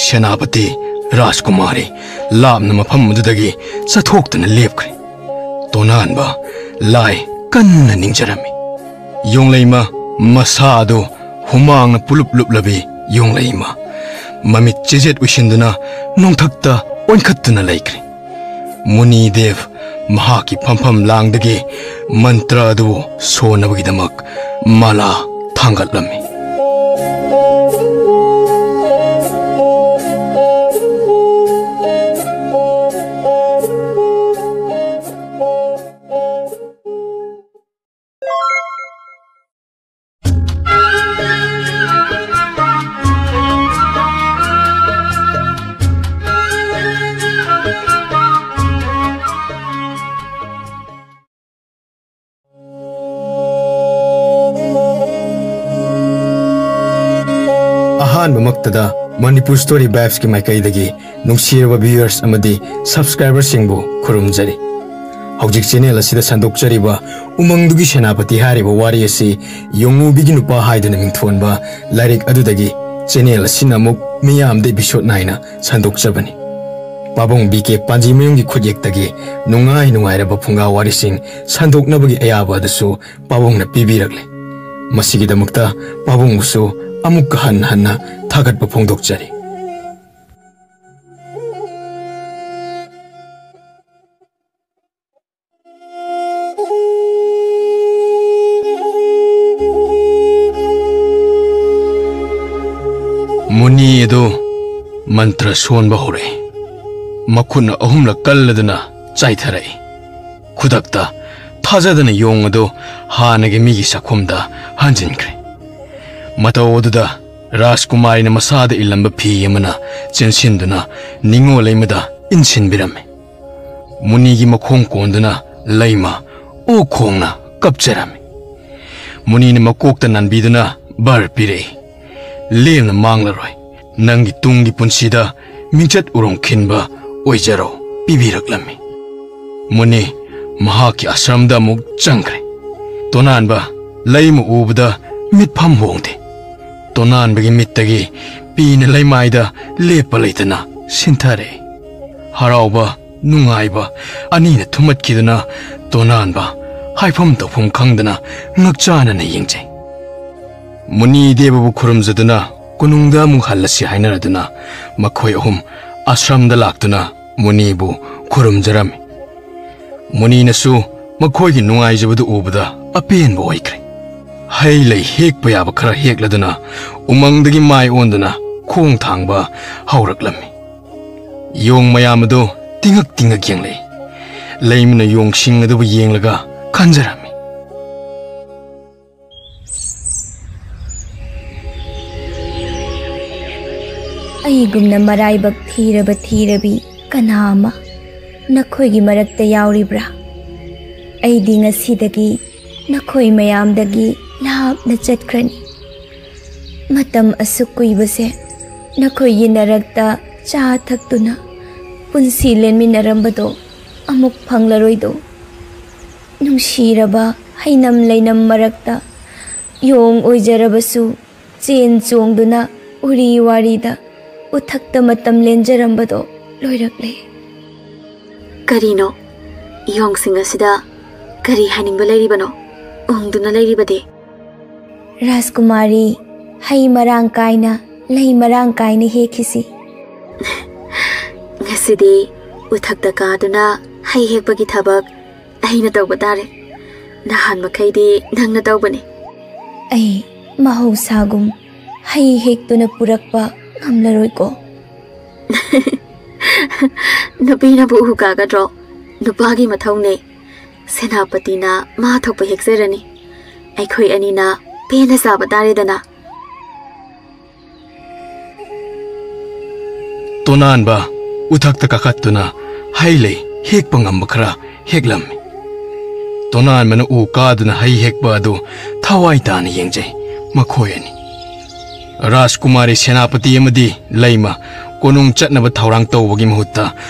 ꯁꯦꯅꯥꯄꯇꯤ ꯔꯥꯖꯀꯨꯃꯥꯔꯤ ꯂꯥꯞꯅ ꯃꯐꯝ ꯑꯗꯨꯗꯒꯤ ꯆꯠꯊꯣꯛꯇꯨꯅ ꯂꯦꯞꯈ꯭ꯔꯦ꯫ ꯇꯣꯅꯥꯟꯕ ꯂꯥꯏ ꯀꯟꯅ ꯅꯤꯡꯖꯔꯝꯃꯤ꯫ ꯌꯣꯡꯂꯩꯃ ꯃꯁꯥ ꯑꯗꯨ ꯍꯨꯃꯥꯡꯅ ꯄꯨꯂꯨꯞ ꯂꯨꯞꯂꯕꯤ ꯌꯣꯡꯂꯩꯃ ꯃꯃꯤꯠ ꯆꯦꯖꯦꯠ ꯎꯏꯁꯤꯟꯗꯨꯅ ꯅꯣꯡꯊꯛꯇ ꯑꯣꯟꯈꯠꯇꯨꯅ ꯂꯩꯈ꯭ꯔꯦ꯫ ꯃꯨꯅꯤ ꯗꯦꯕ ꯃꯍꯥꯛꯀꯤ ꯐꯝꯐꯝ ꯂꯥꯡꯗꯒꯤ ꯃꯟꯇ꯭ꯔ ꯑꯗꯨꯕꯨ ꯁꯣꯟꯅꯕꯒꯤꯗꯃꯛ ꯃꯥꯂꯥ ꯊꯥꯡꯒꯠꯂꯝꯃꯤ꯫ ꯑꯍꯥꯟꯕꯃꯛꯇꯗ Manipur Story Vibes ꯀꯤ ꯃꯥꯏꯀꯩꯗꯒꯤ ꯅꯨꯡꯁꯤꯔꯕ viewers ꯑꯃꯗꯤ subscriber ꯁꯤꯡꯕꯨ ꯈꯨꯔꯨꯝꯖꯔꯤ꯫ ꯍꯧꯖꯤꯛ channel ꯑꯁꯤꯗ ꯁꯟꯗꯣꯛꯆꯔꯤꯕ ꯎꯃꯪꯗꯨꯒꯤ ꯁꯦꯅꯥꯄꯇꯤ ꯍꯥꯏꯔꯤꯕ ꯋꯥꯔꯤ ꯑꯁꯤ ꯌꯣꯡꯉꯨꯕꯤꯒꯤ ꯅꯨꯄꯥ ꯍꯥꯏꯗꯨꯅ ꯃꯤꯡꯊꯣꯟꯕ ꯂꯥꯏꯔꯤꯛ ꯑꯗꯨꯗꯒꯤ channel ꯑꯁꯤꯅ ꯑꯃꯨꯛ ꯃꯤꯌꯥꯝꯗ episode ꯅꯥꯏꯅ ꯁꯟꯗꯣꯛꯆꯕꯅꯤ꯫ ꯄꯥꯕꯨꯡ ꯕꯤ ꯀꯦ ꯄꯥꯟꯖꯤꯃꯌꯨꯝꯒꯤ ꯈꯨꯠꯌꯦꯛꯇꯒꯤ ꯅꯨꯡꯉꯥꯏ ꯅꯨꯡꯉꯥꯏꯔꯕ ꯐꯨꯡꯒꯥ ꯋꯥꯔꯤꯁꯤꯡ ꯁꯟꯗꯣꯛꯅꯕꯒꯤ ꯑꯌꯥꯕ ꯑꯗꯨꯁꯨ ꯄꯥꯕꯨꯡꯅ ꯄꯤꯕꯤꯔꯛꯂꯦ꯫ ꯃꯁꯤꯒꯤꯗꯃꯛꯇ ꯄꯥꯕꯨꯡꯕꯨꯁꯨ ꯑꯃꯨꯛꯀ ꯍꯟꯅ ꯍꯟꯅ ꯊꯥꯒꯠꯄ ꯐꯣꯡꯗꯣꯛꯆꯔꯤ꯫ ꯃꯨꯅꯤ ꯑꯗꯨ ꯃꯟꯇ꯭ꯔ ꯁꯣꯟꯕ ꯍꯧꯔꯛꯏ꯫ ꯃꯈꯨꯠꯅ ꯑꯍꯨꯝꯂꯛ ꯀꯜꯂꯗꯨꯅ ꯆꯥꯏꯊꯔꯛꯏ꯫ ꯈꯨꯗꯛꯇ ꯊꯥꯖꯗꯅ ꯌꯣꯡ ꯑꯗꯨ ꯍꯥꯟꯅꯒꯤ ꯃꯤꯒꯤ ꯁꯛꯐꯝꯗ ꯍꯟꯖꯤꯟꯈ꯭ꯔꯦ꯫ ꯃꯇꯧ ꯑꯗꯨꯗ ꯔꯥꯖꯀꯨꯃꯥꯔꯤꯅ ꯃꯁꯥꯗ ꯏꯜꯂꯝꯕ ꯐꯤ ꯑꯃꯅ ꯆꯦꯟꯁꯤꯟꯗꯨꯅ ꯅꯤꯡꯉꯣꯜ ꯂꯩꯃꯗ ꯏꯟꯁꯤꯟꯕꯤꯔꯝꯃꯤ꯫ ꯃꯨꯅꯤꯒꯤ ꯃꯈꯣꯡ ꯀꯣꯟꯗꯨꯅ ꯂꯩꯃ ꯑꯣꯛ ꯈꯣꯡꯅ ꯀꯞꯆꯔꯝꯃꯤ꯫ ꯃꯨꯅꯤꯅ ꯃꯀꯣꯛꯇ ꯅꯥꯟꯕꯤꯗꯨꯅ ꯕꯔ ꯄꯤꯔꯛꯏ, "ꯂꯦꯝꯅ ꯃꯥꯡꯂꯔꯣꯏ꯫ ꯅꯪꯒꯤ ꯇꯨꯡꯒꯤ ꯄꯨꯟꯁꯤꯗ ꯃꯤꯡꯆꯠ ꯎꯔꯣꯡ ꯈꯤꯟꯕ ꯑꯣꯏꯖꯔꯣ" ꯄꯤꯕꯤꯔꯛꯂꯝꯃꯤ꯫ ꯃꯨꯅꯤ ꯃꯍꯥꯛꯀꯤ ꯑꯥꯁ꯭ꯔꯝꯗ ꯑꯃꯨꯛ ꯆꯪꯈ꯭ꯔꯦ꯫ ꯇꯣꯅꯥꯟꯕ ꯂꯩꯃ ꯎꯕꯗ ꯃꯤꯠꯐꯝ ꯍꯣꯡꯗꯦ꯫ ꯇꯣꯅꯥꯟꯕꯒꯤ ꯃꯤꯠꯇꯒꯤ ꯄꯤꯅ ꯂꯩꯃꯥꯏꯗ ꯂꯦꯞꯄ ꯂꯩꯇꯅ ꯁꯤꯟꯊꯔꯛꯏ꯫ ꯍꯔꯥꯎꯕ, ꯅꯨꯡꯉꯥꯏꯕ ꯑꯅꯤꯅ ꯊꯨꯝꯃꯠꯈꯤꯗꯨꯅ ꯇꯣꯅꯥꯟꯕ ꯍꯥꯏꯐꯝ ꯇꯧꯐꯝ ꯈꯪꯗꯅ ꯉꯛꯆꯥꯅꯅ ꯌꯦꯡꯖꯩ꯫ ꯃꯨꯅꯤ ꯗꯦꯕꯕꯨ ꯈꯨꯔꯨꯝꯖꯗꯨꯅ ꯀꯣꯅꯨꯡꯗ ꯑꯃꯨꯛ ꯍꯜꯂꯁꯤ ꯍꯥꯏꯅꯔꯗꯨꯅ ꯃꯈꯣꯏ ꯑꯍꯨꯝ ꯑꯥꯁ꯭ꯔꯝꯗ ꯂꯥꯛꯇꯨꯅ ꯃꯨꯅꯤꯕꯨ ꯈꯨꯔꯨꯝꯖꯔꯝꯃꯤ꯫ ꯃꯨꯅꯤꯅꯁꯨ ꯃꯈꯣꯏꯒꯤ ꯅꯨꯡꯉꯥꯏꯖꯕꯗꯨ ꯎꯕꯗ ꯑꯄꯦꯟꯕ ꯑꯣꯏꯈ꯭ꯔꯦ꯫ ꯍꯩ ꯂꯩ ꯍꯦꯛꯄ ꯌꯥꯕ ꯈꯔ ꯍꯦꯛꯂꯗꯨꯅ ꯎꯃꯪꯗꯒꯤ ꯃꯥꯏ ꯑꯣꯟꯗꯨꯅ ꯈꯣꯡ ꯊꯥꯡꯕ ꯍꯧꯔꯛꯂꯝꯃꯤ꯫ ꯌꯣꯡ ꯃꯌꯥꯝ ꯑꯗꯨ ꯇꯤꯡꯉꯛ ꯇꯤꯡꯉꯛ ꯌꯦꯡꯂꯛꯏ꯫ ꯂꯩꯃꯅ ꯌꯣꯡꯁꯤꯡ ꯑꯗꯨꯕꯨ ꯌꯦꯡꯂꯒ ꯈꯟꯖꯔꯝꯃꯤ꯫ ꯑꯩꯒꯨꯝꯅ ꯃꯔꯥꯏꯕꯛ ꯊꯤꯔꯕ ꯊꯤꯔꯕꯤ ꯀꯅꯥ ꯑꯃ ꯅꯈꯣꯏꯒꯤ ꯃꯔꯛꯇ ꯌꯥꯎꯔꯤꯕ꯭ꯔꯥ? ꯑꯩꯗꯤ ꯉꯁꯤꯗꯒꯤ ꯅꯈꯣꯏ ꯃꯌꯥꯝꯗꯒꯤ ꯂꯥꯞꯅ ꯆꯠꯈ꯭ꯔꯅꯤ꯫ ꯃꯇꯝ ꯑꯁꯨꯛ ꯀꯨꯏꯕꯁꯦ ꯅꯈꯣꯏꯒꯤ ꯅꯔꯛꯇ ꯆꯥ ꯊꯛꯇꯨꯅ ꯄꯨꯟꯁꯤ ꯂꯦꯟꯃꯤꯟꯅꯔꯝꯕꯗꯣ ꯑꯃꯨꯛ ꯐꯪꯂꯔꯣꯏꯗꯣ꯫ ꯅꯨꯡꯁꯤꯔꯕ ꯍꯩꯅꯝ ꯂꯩꯅꯝ ꯃꯔꯛꯇ ꯌꯣꯡ ꯑꯣꯏꯖꯔꯕꯁꯨ ꯆꯦꯟ ꯆꯣꯡꯗꯨꯅ ꯎꯔꯤ ꯋꯥꯔꯤꯗ ꯎꯊꯛꯇ ꯃꯇꯝ ꯂꯦꯟꯖꯔꯝꯕꯗꯣ ꯂꯣꯏꯔꯛꯂꯦ꯫ ꯀꯔꯤꯅꯣ? ꯌꯣꯡꯁꯤꯡ ꯑꯁꯤꯗ ꯀꯔꯤ ꯍꯥꯏꯅꯤꯡꯕ ꯂꯩꯔꯤꯕꯅꯣ? ꯎꯪꯗꯨꯅ ꯂꯩꯔꯤꯕꯗꯤ? ꯔꯥꯖꯀꯨꯃꯥꯔꯤ, ꯍꯩ ꯃꯔꯥꯡ ꯀꯥꯏꯅ, ꯂꯩ ꯃꯔꯥꯡ ꯀꯥꯏꯅ ꯍꯦꯛꯈꯤꯁꯤ꯫ ꯉꯁꯤꯗꯤ ꯎꯊꯛꯇ ꯀꯥꯗꯨꯅ ꯍꯩ ꯍꯦꯛꯄꯒꯤ ꯊꯕꯛ ꯑꯩꯅ ꯇꯧꯕ ꯇꯥꯔꯦ꯫ ꯅꯍꯥꯟ ꯃꯈꯩꯗꯤ ꯅꯪꯅ ꯇꯧꯕꯅꯤ꯫ ꯑꯩ ꯃꯍꯧꯁꯥꯒꯨꯝ ꯍꯩ ꯍꯦꯛꯇꯨꯅ ꯄꯨꯔꯛꯄ ꯉꯝꯂꯔꯣꯏꯀꯣ꯫ ꯅꯨꯄꯤꯅꯕꯨ ꯎ ꯀꯥꯒꯗ꯭ꯔꯣ? ꯅꯨꯄꯥꯒꯤ ꯃꯊꯧꯅꯦ꯫ ꯁꯦꯅꯥꯄꯇꯤꯅ ꯃꯥ ꯊꯣꯛꯄ ꯍꯦꯛꯆꯔꯅꯤ꯫ ꯑꯩꯈꯣꯏ ꯑꯅꯤꯅ ꯄꯦꯟꯅ ꯆꯥꯕ ꯇꯥꯔꯦꯗꯅ꯫ ꯇꯣꯅꯥꯟꯕ ꯎꯊꯛꯇ ꯀꯥꯈꯠꯇꯨꯅ ꯍꯩ ꯂꯩ ꯍꯦꯛꯄ ꯉꯝꯕ ꯈꯔ ꯍꯦꯛꯂꯝꯃꯤ꯫ ꯇꯣꯅꯥꯟꯕꯅ ꯎ ꯀꯥꯗꯨꯅ ꯍꯩ ꯍꯦꯛꯄ ꯑꯗꯨ ꯊꯋꯥꯏ ꯇꯥꯅ ꯌꯦꯡꯖꯩ ꯃꯈꯣꯏ ꯑꯅꯤ꯫ ꯔꯥꯖꯀꯨꯃꯥꯔꯤ ꯁꯦꯅꯥꯄꯇꯤ ꯑꯃꯗꯤ ꯂꯩꯃ ꯀꯣꯅꯨꯡ ꯆꯠꯅꯕ ꯊꯧꯔꯥꯡ ꯇꯧꯕꯒꯤ ꯃꯍꯨꯠꯇ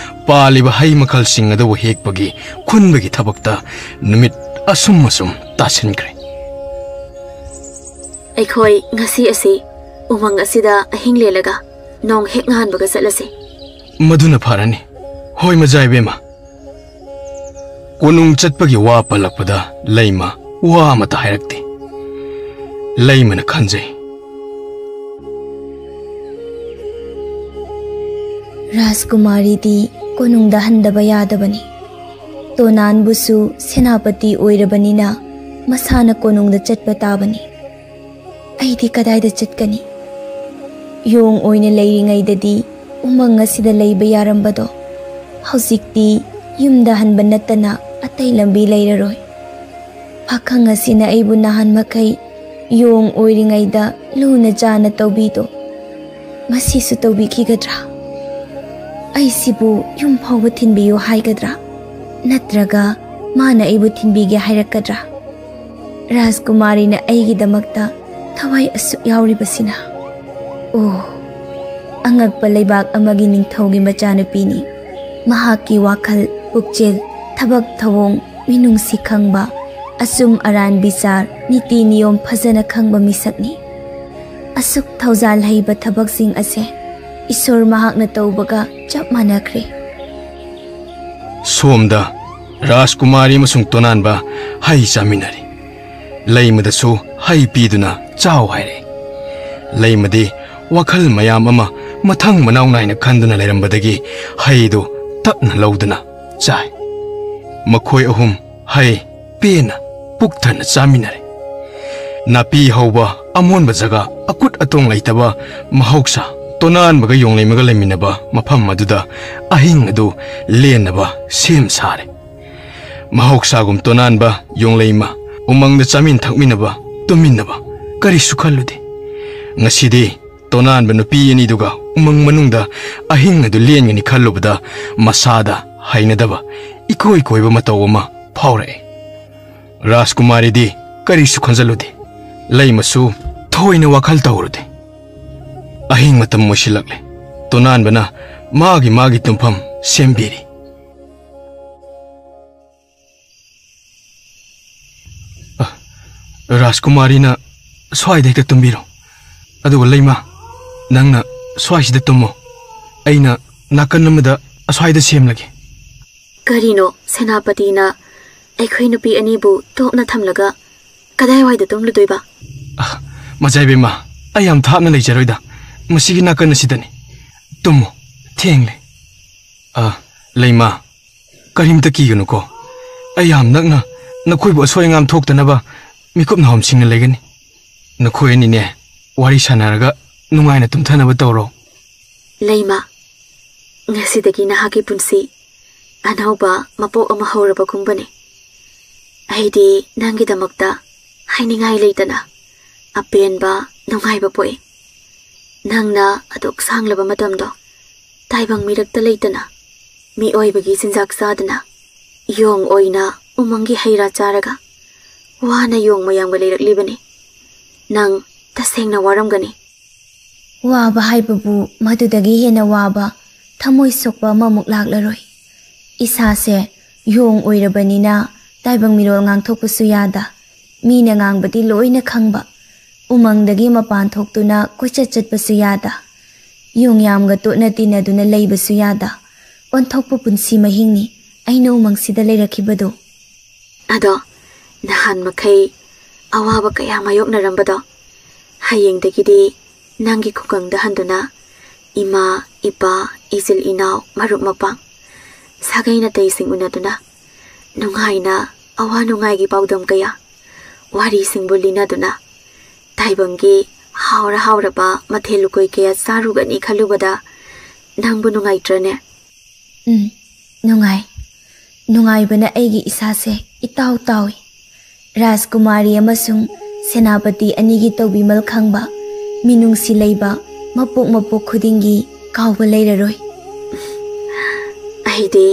ꯄꯥꯜꯂꯤꯕ ꯍꯩ ꯃꯈꯜꯁꯤꯡ ꯑꯗꯨꯕꯨ ꯍꯦꯛꯄꯒꯤ ꯈꯨꯟꯕꯒꯤ ꯊꯕꯛꯇ ꯅꯨꯃꯤꯠ ꯑꯁꯨꯝ ꯑꯁꯨꯝ ꯇꯥꯁꯤꯟꯈ꯭ꯔꯦ꯫ ꯑꯩꯈꯣꯏ ꯉꯁꯤ ꯑꯁꯤ ꯎꯃꯪ ꯑꯁꯤꯗ ꯑꯍꯤꯡ ꯂꯦꯜꯂꯒ ꯅꯣꯡ ꯍꯦꯛ ꯉꯍꯥꯟꯕꯒ ꯆꯠꯂꯁꯤ꯫ ꯃꯗꯨꯅ ꯐꯔꯅꯤ꯫ ꯍꯣꯏ, ꯃꯖꯥ ꯏꯕꯦꯝꯃ꯫ ꯀꯣꯅꯨꯡ ꯆꯠꯄꯒꯤ ꯋꯥ ꯄꯜꯂꯛꯄꯗ ꯂꯩꯃ ꯋꯥ ꯑꯃꯠꯇ ꯍꯥꯏꯔꯛꯇꯦ꯫ ꯂꯩꯃꯅ ꯈꯟꯖꯩ꯫ ꯔꯥꯖꯀꯨꯃꯥꯔꯤꯗꯤ ꯀꯣꯅꯨꯡꯗ ꯍꯟꯗꯕ ꯌꯥꯗꯕꯅꯤ꯫ ꯇꯣꯅꯥꯟꯕꯨꯁꯨ ꯁꯦꯅꯥꯄꯇꯤ ꯑꯣꯏꯔꯕꯅꯤꯅ ꯃꯁꯥꯅ ꯀꯣꯅꯨꯡꯗ ꯆꯠꯄ ꯇꯥꯕꯅꯤ꯫ ꯑꯩꯗꯤ ꯀꯗꯥꯏꯗ ꯆꯠꯀꯅꯤ? ꯌꯣꯡ ꯑꯣꯏꯅ ꯂꯩꯔꯤꯉꯩꯗꯗꯤ ꯎꯃꯪ ꯑꯁꯤꯗ ꯂꯩꯕ ꯌꯥꯔꯝꯕꯗꯣ, ꯍꯧꯖꯤꯛꯇꯤ ꯌꯨꯝꯗ ꯍꯟꯕ ꯅꯠꯇꯅ ꯑꯇꯩ ꯂꯝꯕꯤ ꯂꯩꯔꯔꯣꯏ꯫ ꯄꯥꯈꯪ ꯑꯁꯤꯅ ꯑꯩꯕꯨ ꯅꯍꯥꯟ ꯃꯈꯩ ꯌꯣꯡ ꯑꯣꯏꯔꯤꯉꯩꯗ ꯂꯨꯅ ꯆꯥꯅ ꯇꯧꯕꯤꯗꯣ, ꯃꯁꯤꯁꯨ ꯇꯧꯕꯤꯈꯤꯒꯗ꯭ꯔꯥ? ꯑꯩꯁꯤꯕꯨ ꯌꯨꯝ ꯐꯥꯎꯕ ꯊꯤꯟꯕꯤꯌꯨ ꯍꯥꯏꯒꯗ꯭ꯔꯥ? ꯅꯠꯇ꯭ꯔꯒ ꯃꯥꯅ ꯑꯩꯕꯨ ꯊꯤꯟꯕꯤꯒꯦ ꯍꯥꯏꯔꯛꯀꯗ꯭ꯔꯥ? ꯔꯥꯖꯀꯨꯃꯥꯔꯤꯅ ꯑꯩꯒꯤꯗꯃꯛꯇ ꯊꯋꯥꯏ ꯑꯁꯨꯛ ꯌꯥꯎꯔꯤꯕꯁꯤꯅ꯫ ꯑꯣ, ꯑꯉꯛꯄ ꯂꯩꯕꯥꯛ ꯑꯃꯒꯤ ꯅꯤꯡꯊꯧꯒꯤ ꯃꯆꯥꯅꯨꯄꯤꯅꯤ꯫ ꯃꯍꯥꯛꯀꯤ ꯋꯥꯈꯜ, ꯄꯨꯛꯆꯦꯜ, ꯊꯕꯛ ꯊꯧꯑꯣꯡ, ꯃꯤꯅꯨꯡꯁꯤ ꯈꯪꯕ, ꯑꯆꯨꯝ ꯑꯔꯥꯟ ꯕꯤꯆꯥꯔ, ꯅꯤꯇꯤ ꯅꯤꯌꯣꯝ ꯐꯖꯅ ꯈꯪꯕ ꯃꯤꯁꯛꯅꯤ꯫ ꯑꯁꯨꯛ ꯊꯧꯖꯥꯜ ꯍꯩꯕ ꯊꯕꯛꯁꯤꯡ ꯑꯁꯦ ꯏꯁꯣꯔ ꯃꯍꯥꯛꯅ ꯇꯧꯕꯒ ꯆꯞ ꯃꯥꯟꯅꯈ꯭ꯔꯦ꯫ ꯁꯣꯝꯗ ꯔꯥꯖꯀꯨꯃꯥꯔꯤ ꯑꯃꯁꯨꯡ ꯇꯣꯅꯥꯟꯕ ꯍꯩ ꯆꯥꯃꯤꯟꯅꯔꯤ꯫ ꯂꯩꯃꯗꯁꯨ ꯍꯩ ꯄꯤꯗꯨꯅ ꯆꯥꯎ ꯍꯥꯏꯔꯦ꯫ ꯂꯩꯃꯗꯤ ꯋꯥꯈꯜ ꯃꯌꯥꯝ ꯑꯃ ꯃꯊꯪ ꯃꯅꯥꯎ ꯅꯥꯏꯅ ꯈꯟꯗꯨꯅ ꯂꯩꯔꯝꯕꯗꯒꯤ ꯍꯩꯗꯨ ꯇꯞꯅ ꯂꯧꯗꯨꯅ ꯆꯥꯏ꯫ ꯃꯈꯣꯏ ꯑꯍꯨꯝ ꯍꯩ ꯄꯦꯟꯅ ꯄꯨꯛ ꯊꯟꯅ ꯆꯥꯃꯤꯟꯅꯔꯦ꯫ ꯅꯥꯄꯤ ꯍꯧꯕ ꯑꯃꯣꯟꯕ ꯖꯒꯥ, ꯑꯀꯨꯠ ꯑꯇꯣꯡ ꯂꯩꯇꯕ ꯃꯍꯧꯁꯥ, ꯇꯣꯅꯥꯟꯕꯒ ꯌꯣꯡꯂꯩꯃꯒ ꯂꯩꯃꯤꯟꯅꯕ ꯃꯐꯝ ꯑꯗꯨꯗ ꯑꯍꯤꯡ ꯑꯗꯨ ꯂꯦꯟꯅꯕ ꯁꯦꯝ ꯁꯥꯔꯦ꯫ ꯃꯍꯧꯁꯥꯒꯨꯝ ꯇꯣꯅꯥꯟꯕ, ꯌꯣꯡꯂꯩꯃ ꯎꯃꯪꯗ ꯆꯥꯃꯤꯟ ꯊꯛꯃꯤꯟꯅꯕ, ꯇꯨꯝꯃꯤꯟꯅꯕ ꯀꯔꯤꯁꯨ ꯈꯜꯂꯨꯗꯦ꯫ ꯉꯁꯤꯗꯤ ꯇꯣꯅꯥꯟꯕ ꯅꯨꯄꯤ ꯑꯅꯤꯗꯨꯒ ꯎꯃꯪ ꯃꯅꯨꯡꯗ ꯑꯍꯤꯡ ꯑꯗꯨ ꯂꯦꯟꯒꯅꯤ ꯈꯜꯂꯨꯕꯗ ꯃꯁꯥꯗ ꯍꯩꯅꯗꯕ, ꯏꯀꯣꯏ ꯀꯣꯏꯕ ꯃꯇꯧ ꯑꯃ ꯐꯥꯎꯔꯛꯑꯦ꯫ ꯔꯥꯖꯀꯨꯃꯥꯔꯤꯗꯤ ꯀꯔꯤꯁꯨ ꯈꯟꯖꯜꯂꯨꯗꯦ꯫ ꯂꯩꯃꯁꯨ ꯊꯣꯏꯅ ꯋꯥꯈꯜ ꯇꯧꯔꯨꯗꯦ꯫ ꯑꯍꯤꯡ ꯃꯇꯝ ꯑꯣꯏꯁꯤꯜꯂꯛꯂꯦ꯫ ꯇꯣꯅꯥꯟꯕꯅ ꯃꯥꯒꯤ ꯃꯥꯒꯤ ꯇꯨꯝꯐꯝ ꯁꯦꯝꯕꯤꯔꯤ꯫ ꯑ, ꯔꯥꯖꯀꯨꯃꯥꯔꯤꯅ ꯁ꯭ꯋꯥꯏꯗ ꯍꯦꯛꯇ ꯇꯨꯝꯕꯤꯔꯣ꯫ ꯑꯗꯨꯒ ꯂꯩꯃ, ꯅꯪꯅ ꯁ꯭ꯋꯥꯏꯁꯤꯗ ꯇꯨꯝꯃꯣ꯫ ꯑꯩꯅ ꯅꯥꯀꯟ ꯑꯃꯗ ꯑꯁ꯭ꯋꯥꯏꯗ ꯁꯦꯝꯂꯒꯦ꯫ ꯀꯔꯤꯅꯣ, ꯁꯦꯅꯥꯄꯇꯤꯅ ꯑꯩꯈꯣꯏ ꯅꯨꯄꯤ ꯑꯅꯤꯕꯨ ꯇꯣꯛꯅ ꯊꯝꯂꯒ ꯀꯗꯥꯏꯋꯥꯏꯗ ꯇꯨꯝꯂꯨꯗꯣꯏꯕ? ꯑ, ꯃꯆꯥ ꯏꯕꯦꯝꯃ, ꯑꯩ ꯌꯥꯝ ꯊꯥꯞꯅ ꯂꯩꯖꯔꯣꯏꯗ꯫ ꯃꯁꯤꯒꯤ ꯅꯥꯀꯟ ꯑꯁꯤꯗꯅꯤ꯫ ꯇꯨꯝꯃꯣ꯫ ꯊꯦꯡꯂꯦ꯫ ꯑ, ꯂꯩꯃ, ꯀꯔꯤꯝꯇ ꯀꯤꯒꯅꯨꯀꯣ꯫ ꯑꯩ ꯌꯥꯝ ꯅꯛꯅ ꯅꯈꯣꯏꯕꯨ ꯑꯁꯣꯏ ꯑꯉꯥꯝ ꯊꯣꯛꯇꯅꯕ ꯃꯤꯀꯨꯞ ꯅꯍꯣꯝꯁꯤꯡꯅ ꯂꯩꯒꯅꯤ꯫ ꯅꯈꯣꯏ ꯑꯅꯤꯅꯦ ꯋꯥꯔꯤ ꯁꯥꯟꯅꯔꯒ ꯅꯨꯡꯉꯥꯏꯅ ꯇꯨꯝꯊꯅꯕ ꯇꯧꯔꯣ꯫ ꯂꯩꯃ, ꯉꯁꯤꯗꯒꯤ ꯅꯍꯥꯛꯀꯤ ꯄꯨꯟꯁꯤ ꯑꯅꯧꯕ ꯃꯄꯣꯛ ꯑꯃ ꯍꯧꯔꯕꯒꯨꯝꯕꯅꯤ꯫ ꯑꯩꯗꯤ ꯅꯪꯒꯤꯗꯃꯛꯇ ꯍꯥꯏꯅꯤꯡꯉꯥꯏ ꯂꯩꯇꯅ ꯑꯄꯦꯟꯕ ꯅꯨꯡꯉꯥꯏꯕ ꯄꯣꯛꯏ꯫ ꯅꯪꯅ ꯑꯗꯨꯛ ꯁꯥꯡꯂꯕ ꯃꯇꯝꯗꯣ ꯇꯥꯏꯕꯪ ꯃꯤꯔꯛꯇ ꯂꯩꯇꯅ, ꯃꯤꯑꯣꯏꯕꯒꯤ ꯆꯤꯟꯖꯥꯛ ꯆꯥꯗꯅ, ꯌꯣꯡ ꯑꯣꯏꯅ ꯎꯃꯪꯒꯤ ꯍꯩ ꯔꯥ ꯆꯥꯔꯒ ꯋꯥꯅ ꯌꯣꯡ ꯃꯌꯥꯝꯒ ꯂꯩꯔꯛꯂꯤꯕꯅꯤ꯫ ꯅꯪ ꯇꯁꯦꯡꯅ ꯋꯥꯔꯝꯒꯅꯤ꯫ ꯋꯥꯕ ꯍꯥꯏꯕꯕꯨ ꯃꯗꯨꯗꯒꯤ ꯍꯦꯟꯅ ꯋꯥꯕ, ꯊꯃꯣꯏ ꯁꯣꯛꯄ ꯑꯃꯃꯨꯛ ꯂꯥꯛꯂꯔꯣꯏ꯫ ꯏꯁꯥꯁꯦ ꯌꯣꯡ ꯑꯣꯏꯔꯕꯅꯤꯅ ꯇꯥꯏꯕꯪ ꯃꯤꯔꯣꯜ ꯉꯥꯡꯊꯣꯛꯄꯁꯨ ꯌꯥꯗ, ꯃꯤꯅ ꯉꯥꯡꯕꯗꯤ ꯂꯣꯏꯅ ꯈꯪꯕ, ꯎꯃꯪꯗꯒꯤ ꯃꯄꯥꯟ ꯊꯣꯛꯇꯨꯅ ꯀꯣꯏꯆꯠ ꯆꯠꯄꯁꯨ ꯌꯥꯗ, ꯌꯣꯡꯌꯥꯝꯒ ꯇꯣꯠꯅ ꯇꯤꯟꯅꯗꯨꯅ ꯂꯩꯕꯁꯨ ꯌꯥꯗ, ꯑꯣꯟꯊꯣꯛꯄ ꯄꯨꯟꯁꯤ ꯃꯍꯤꯡꯅꯤ ꯑꯩꯅ ꯎꯃꯪꯁꯤꯗ ꯂꯩꯔꯛꯈꯤꯕꯗꯨ꯫ ꯑꯗꯣ ꯅꯍꯥꯟ ꯃꯈꯩ ꯑꯋꯥꯕ ꯀꯌꯥ ꯃꯥꯌꯣꯛꯅꯔꯝꯕꯗꯣ ꯍꯌꯦꯡꯗꯒꯤꯗꯤ ꯅꯪꯒꯤ ꯈꯨꯡꯒꯪꯗ ꯍꯟꯗꯨꯅ ꯏꯃꯥ, ꯏꯄꯥ, ꯏꯆꯤꯜ ꯏꯅꯥꯎ, ꯃꯔꯨꯞ ꯃꯄꯥꯡ, ꯁꯥꯒꯩ ꯅꯥꯇꯩꯁꯤꯡ ꯎꯅꯗꯨꯅ ꯅꯨꯡꯉꯥꯏꯅ ꯑꯋꯥ ꯅꯨꯡꯉꯥꯏꯒꯤ ꯄꯥꯎꯗꯝ ꯀꯌꯥ, ꯋꯥꯔꯤꯁꯤꯡꯕꯨ ꯂꯤꯅꯗꯨꯅ ꯇꯥꯏꯕꯪꯒꯤ ꯍꯥꯎꯔ ꯍꯥꯎꯔꯕ ꯃꯊꯦꯜ ꯂꯨꯀꯣꯏ ꯀꯌꯥ ꯆꯥꯔꯨꯒꯅꯤ ꯈꯜꯂꯨꯕꯗ ꯅꯪꯕꯨ ꯅꯨꯡꯉꯥꯏꯇ꯭ꯔꯅꯦ? ꯎꯝ, ꯅꯨꯡꯉꯥꯏ꯫ ꯅꯨꯡꯉꯥꯏꯕꯅ ꯑꯩꯒꯤ ꯏꯁꯥꯁꯦ ꯏꯇꯥꯎ ꯇꯥꯎꯏ꯫ ꯔꯥꯖꯀꯨꯃꯥꯔꯤ ꯑꯃꯁꯨꯡ ꯁꯦꯅꯥꯄꯇꯤ ꯑꯅꯤꯒꯤ ꯇꯧꯕꯤꯃꯜ ꯈꯪꯕ, ꯃꯤꯅꯨꯡꯁꯤ ꯂꯩꯕ ꯃꯄꯣꯛ ꯃꯄꯣꯛ ꯈꯨꯗꯤꯡꯒꯤ ꯀꯥꯎꯕ ꯂꯩꯔꯔꯣꯏ꯫ ꯑꯩꯗꯤ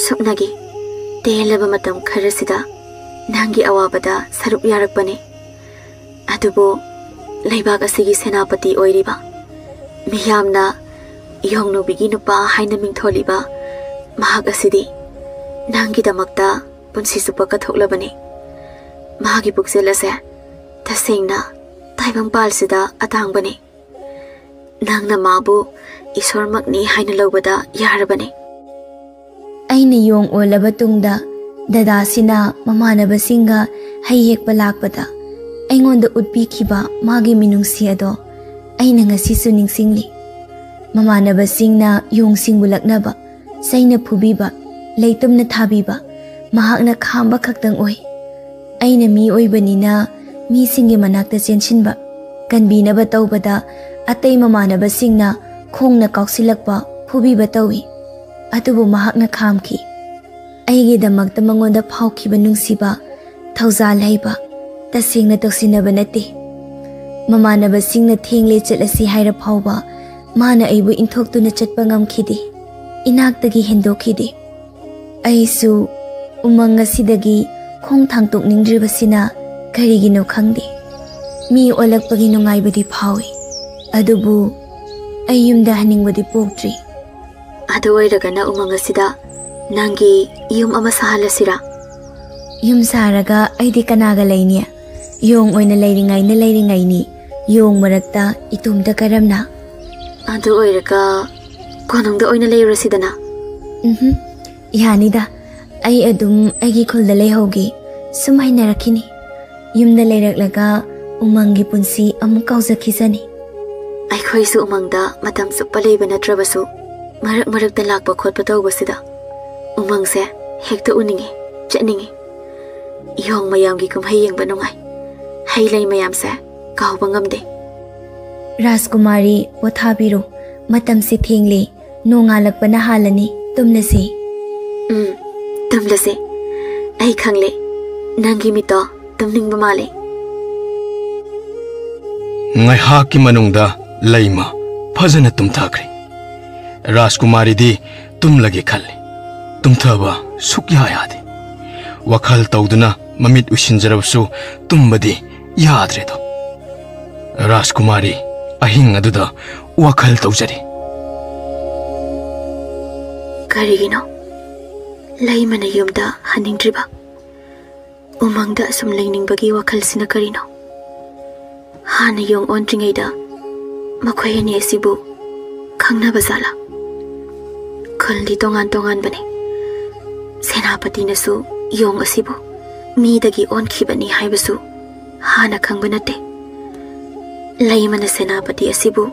ꯁꯨꯞꯅꯒꯤ ꯇꯦꯜꯂꯕ ꯃꯇꯝ ꯈꯔꯁꯤꯗ ꯅꯪꯒꯤ ꯑꯋꯥꯕꯗ ꯁꯔꯨꯛ ꯌꯥꯔꯛꯄꯅꯤ꯫ ꯑꯗꯨꯕꯨ ꯂꯩꯕꯥꯛ ꯑꯁꯤꯒꯤ ꯁꯦꯅꯥꯄꯇꯤ ꯑꯣꯏꯔꯤꯕ, ꯃꯤꯌꯥꯝꯅ ꯌꯣꯡꯅꯨꯕꯤꯒꯤ ꯅꯨꯄꯥ ꯍꯥꯏꯅ ꯃꯤꯡꯊꯣꯜꯂꯤꯕ ꯃꯍꯥꯛ ꯑꯁꯤꯗꯤ ꯅꯪꯒꯤꯗꯃꯛꯇ ꯄꯨꯟꯁꯤ ꯆꯨꯞꯄ ꯀꯠꯊꯣꯛꯂꯕꯅꯤ꯫ ꯃꯍꯥꯛꯀꯤ ꯄꯨꯛꯆꯦꯜ ꯑꯁꯦ ꯇꯁꯦꯡꯅ ꯇꯥꯏꯕꯪꯄꯥꯜꯁꯤꯗ ꯑꯇꯥꯡꯕꯅꯤ꯫ ꯅꯪꯅ ꯃꯥꯕꯨ ꯏꯁꯣꯔꯃꯛꯅꯤ ꯍꯥꯏꯅ ꯂꯧꯕꯗ ꯌꯥꯔꯕꯅꯤ꯫ ꯑꯩꯅ ꯌꯣꯡ ꯑꯣꯜꯂꯕ ꯇꯨꯡꯗ ꯗꯗꯥꯁꯤꯅ ꯃꯃꯥꯟꯅꯕꯁꯤꯡꯒ ꯍꯩ ꯍꯦꯛꯄ ꯂꯥꯛꯄꯗ ꯑꯩꯉꯣꯟꯗ ꯎꯠꯄꯤꯈꯤꯕ ꯃꯥꯒꯤ ꯃꯤꯅꯨꯡꯁꯤ ꯑꯗꯣ ꯑꯩꯅ ꯉꯁꯤꯁꯨ ꯅꯤꯡꯁꯤꯡꯂꯤ꯫ ꯃꯃꯥꯟꯅꯕꯁꯤꯡꯅ ꯌꯣꯡꯁꯤꯡꯕꯨ ꯂꯛꯅꯕ, ꯆꯩꯅ ꯐꯨꯕꯤꯕ, ꯂꯩꯇꯨꯝꯅ ꯊꯥꯕꯤꯕ, ꯃꯍꯥꯛꯅ ꯈꯥꯝꯕ ꯈꯛꯇꯪ ꯑꯣꯏ꯫ ꯑꯩꯅ ꯃꯤ ꯑꯣꯏꯕꯅꯤꯅ ꯃꯤꯁꯤꯡꯒꯤ ꯃꯅꯥꯛꯇ ꯆꯦꯟꯁꯤꯟꯕ, ꯀꯟꯕꯤꯅꯕ ꯇꯧꯕꯗ ꯑꯇꯩ ꯃꯃꯥꯟꯅꯕꯁꯤꯡꯅ ꯈꯣꯡꯅ ꯀꯥꯎꯁꯤꯜꯂꯛꯄ, ꯐꯨꯕꯤꯕ ꯇꯧꯏ꯫ ꯑꯗꯨꯕꯨ ꯃꯍꯥꯛꯅ ꯈꯥꯝꯈꯤ꯫ ꯑꯩꯒꯤꯗꯃꯛꯇ ꯃꯉꯣꯟꯗ ꯐꯥꯎꯈꯤꯕ ꯅꯨꯡꯁꯤꯕ, ꯊꯧꯖꯥꯜ ꯍꯩꯕ, ꯇꯁꯦꯡꯅ ꯇꯧꯁꯤꯟꯅꯕ ꯅꯠꯇꯦ꯫ ꯃꯃꯥꯟꯅꯕꯁꯤꯡꯅ ꯊꯦꯡꯂꯦ ꯆꯠꯂꯁꯤ ꯍꯥꯏꯔ ꯐꯥꯎꯕ ꯃꯥꯅ ꯑꯩꯕꯨ ꯏꯟꯊꯣꯛꯇꯨꯅ ꯆꯠꯄ ꯉꯝꯈꯤꯗꯦ, ꯏꯅꯥꯛꯇꯒꯤ ꯍꯦꯟꯗꯣꯛꯈꯤꯗꯦ꯫ ꯑꯩꯁꯨ ꯎꯃꯪ ꯑꯁꯤꯗꯒꯤ ꯈꯣꯡ ꯊꯥꯡꯇꯣꯛꯅꯤꯡꯗ꯭ꯔꯤꯕꯁꯤꯅ ꯀꯔꯤꯒꯤꯅꯣ ꯈꯪꯗꯦ꯫ ꯃꯤ ꯑꯣꯜꯂꯛꯄꯒꯤ ꯅꯨꯡꯉꯥꯏꯕꯗꯤ ꯐꯥꯎꯏ, ꯑꯗꯨꯕꯨ ꯑꯩ ꯌꯨꯝꯗ ꯍꯟꯅꯤꯡꯕꯗꯤ ꯄꯣꯛꯇ꯭ꯔꯤ꯫ ꯑꯗꯨ ꯑꯣꯏꯔꯒꯅ ꯎꯃꯪ ꯑꯁꯤꯗ ꯅꯪꯒꯤ ꯌꯨꯝ ꯑꯃ ꯁꯥꯍꯜꯂꯁꯤꯔꯥ? ꯌꯨꯝ ꯁꯥꯔꯒ ꯑꯩꯗꯤ ꯀꯅꯥꯒ ꯂꯩꯅꯤ? ꯌꯣꯡ ꯑꯣꯏꯅ ꯂꯩꯔꯤꯉꯩꯅ ꯂꯩꯔꯤꯉꯩꯅꯤ, ꯌꯣꯡ ꯃꯔꯛꯇ ꯏꯇꯣꯝꯇ ꯀꯔꯝꯅ? ꯑꯗꯨ ꯑꯣꯏꯔꯒ ꯀꯣꯅꯨꯡꯗ ꯑꯣꯏꯅ ꯂꯩꯔꯨꯔꯁꯤꯗꯅ? ꯎꯝꯍꯨꯝ, ꯌꯥꯅꯤꯗ꯫ ꯑꯩ ꯑꯗꯨꯝ ꯑꯩꯒꯤ ꯈꯨꯜꯗ ꯂꯩꯍꯧꯒꯦ꯫ ꯁꯨꯝ ꯍꯩꯅꯔꯛꯈꯤꯅꯤ꯫ ꯌꯨꯝꯗ ꯂꯩꯔꯛꯂꯒ ꯎꯃꯪꯒꯤ ꯄꯨꯟꯁꯤ ꯑꯃꯨꯛ ꯀꯥꯎꯖꯈꯤꯁꯅꯤ꯫ ꯑꯩꯈꯣꯏꯁꯨ ꯎꯃꯪꯗ ꯃꯇꯝ ꯆꯨꯞꯄ ꯂꯩꯕ ꯅꯠꯇ꯭ꯔꯕꯁꯨ, ꯃꯔꯛ ꯃꯔꯛꯇ ꯂꯥꯛꯄ ꯈꯣꯠꯄ ꯇꯧꯕꯁꯤꯗ ꯎꯃꯪꯁꯦ ꯍꯦꯛꯇ ꯎꯅꯤꯡꯉꯤ, ꯆꯠꯅꯤꯡꯉꯤ꯫ ꯌꯣꯡ ꯃꯌꯥꯝꯒꯤ ꯀꯨꯝꯍꯩ ꯌꯦꯡꯕ ꯅꯨꯡꯉꯥꯏ꯫ ꯍꯩ ꯂꯩ ꯃꯌꯥꯝꯁꯦ ꯀꯥꯎꯕ ꯉꯝꯗꯦ꯫ ꯔꯥꯖꯀꯨꯃꯥꯔꯤ, ꯄꯣꯊꯥꯕꯤꯔꯣ, ꯃꯇꯝꯁꯦ ꯊꯦꯡꯂꯦ, ꯅꯣꯡꯉꯥꯜꯂꯛꯄꯅ ꯍꯥꯜꯂꯅꯤ, ꯇꯨꯝꯂꯁꯤ꯫ ꯎꯝ, ꯇꯨꯝꯂꯁꯦ꯫ ꯑꯩ ꯈꯪꯂꯦ, ꯅꯪꯒꯤ ꯃꯤꯠꯇꯣ ꯇꯨꯝꯅꯤꯡꯕ ꯃꯥꯜꯂꯦ꯫ ꯉꯥꯏꯍꯥꯛꯀꯤ ꯃꯅꯨꯡꯗ ꯂꯩꯃ ꯐꯖꯅ ꯇꯨꯝꯊꯈ꯭ꯔꯦ꯫ ꯔꯥꯖꯀꯨꯃꯥꯔꯤꯗꯤ ꯇꯨꯝꯂꯒꯦ ꯈꯜꯂꯤ꯫ ꯇꯨꯝꯊꯕ ꯁꯨꯛꯌꯥ ꯌꯥꯗꯦ꯫ ꯋꯥꯈꯜ ꯇꯧꯗꯨꯅ ꯃꯃꯤꯠ ꯎꯏꯁꯤꯟꯖꯔꯕꯁꯨ ꯇꯨꯝꯕꯗꯤ ꯌꯥꯗ꯭ꯔꯦꯗꯣ꯫ ꯔꯥꯖꯀꯨꯃꯥꯔꯤ ꯑꯍꯤꯡ ꯑꯗꯨꯗ ꯋꯥꯈꯜ ꯇꯧꯖꯔꯤ꯫ ꯀꯔꯤꯒꯤꯅꯣ ꯂꯩꯃꯅ ꯌꯨꯝꯗ ꯍꯟꯅꯤꯡꯗ꯭ꯔꯤꯕ? ꯎꯃꯪꯗ ꯑꯁꯨꯝ ꯂꯩꯅꯤꯡꯕꯒꯤ ꯋꯥꯈꯜꯁꯤꯅ ꯀꯔꯤꯅꯣ? ꯍꯥꯟꯅ ꯌꯣꯡ ꯑꯣꯟꯗ꯭ꯔꯤꯉꯩꯗ ꯃꯈꯣꯏ ꯑꯅꯤ ꯑꯁꯤꯕꯨ ꯈꯪꯅꯕ ꯖꯥꯠꯂꯥ? ꯈꯨꯜꯗꯤ ꯇꯣꯉꯥꯟ ꯇꯣꯉꯥꯟꯕꯅꯤ꯫ ꯁꯦꯅꯥꯄꯇꯤꯅꯁꯨ ꯌꯣꯡ ꯑꯁꯤꯕꯨ ꯃꯤꯗꯒꯤ ꯑꯣꯟꯈꯤꯕꯅꯤ ꯍꯥꯏꯕꯁꯨ ꯍꯥꯟꯅ ꯈꯪꯕ ꯅꯠꯇꯦ꯫ ꯂꯩꯃꯅ ꯁꯦꯅꯥꯄꯇꯤ ꯑꯁꯤꯕꯨ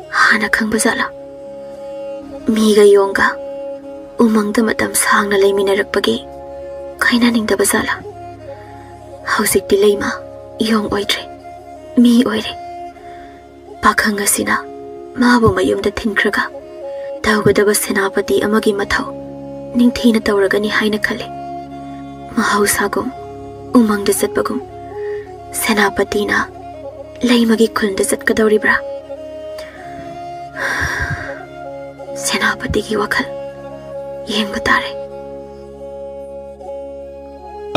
ꯍꯥꯟꯅ ꯈꯪꯕ ꯖꯥꯠꯂꯥ? ꯃꯤꯒ ꯌꯣꯡꯒ ꯎꯃꯪꯗ ꯃꯇꯝ ꯁꯥꯡꯅ ꯂꯩꯃꯤꯟꯅꯔꯛꯄꯒꯤ ꯀꯥꯏꯅꯅꯤꯡꯗꯕ ꯖꯥꯠꯂꯥ? ꯍꯧꯖꯤꯛꯇꯤ ꯂꯩꯃ ꯌꯣꯡ ꯑꯣꯏꯗ꯭ꯔꯦ, ꯃꯤ ꯑꯣꯏꯔꯦ꯫ ꯄꯥꯈꯪ ꯑꯁꯤꯅ ꯃꯥꯕꯨ ꯃꯌꯨꯝꯗ ꯊꯤꯟꯈ꯭ꯔꯒ ꯇꯧꯒꯗꯕ ꯁꯦꯅꯥꯄꯇꯤ ꯑꯃꯒꯤ ꯃꯊꯧ ꯅꯤꯡꯊꯤꯅ ꯇꯧꯔꯒꯅꯤ ꯍꯥꯏꯅ ꯈꯜꯂꯤ꯫ ꯃꯍꯧꯁꯥꯒꯨꯝ ꯎꯃꯪꯗ ꯆꯠꯄꯒꯨꯝ ꯁꯦꯅꯥꯄꯇꯤꯅ ꯂꯩꯃꯒꯤ ꯈꯨꯜꯗ ꯆꯠꯀꯗꯧꯔꯤꯕ꯭ꯔꯥ? ꯁꯦꯅꯥꯄꯇꯤꯒꯤ ꯋꯥꯈꯜ ꯌꯦꯡꯕ ꯇꯥꯔꯦ꯫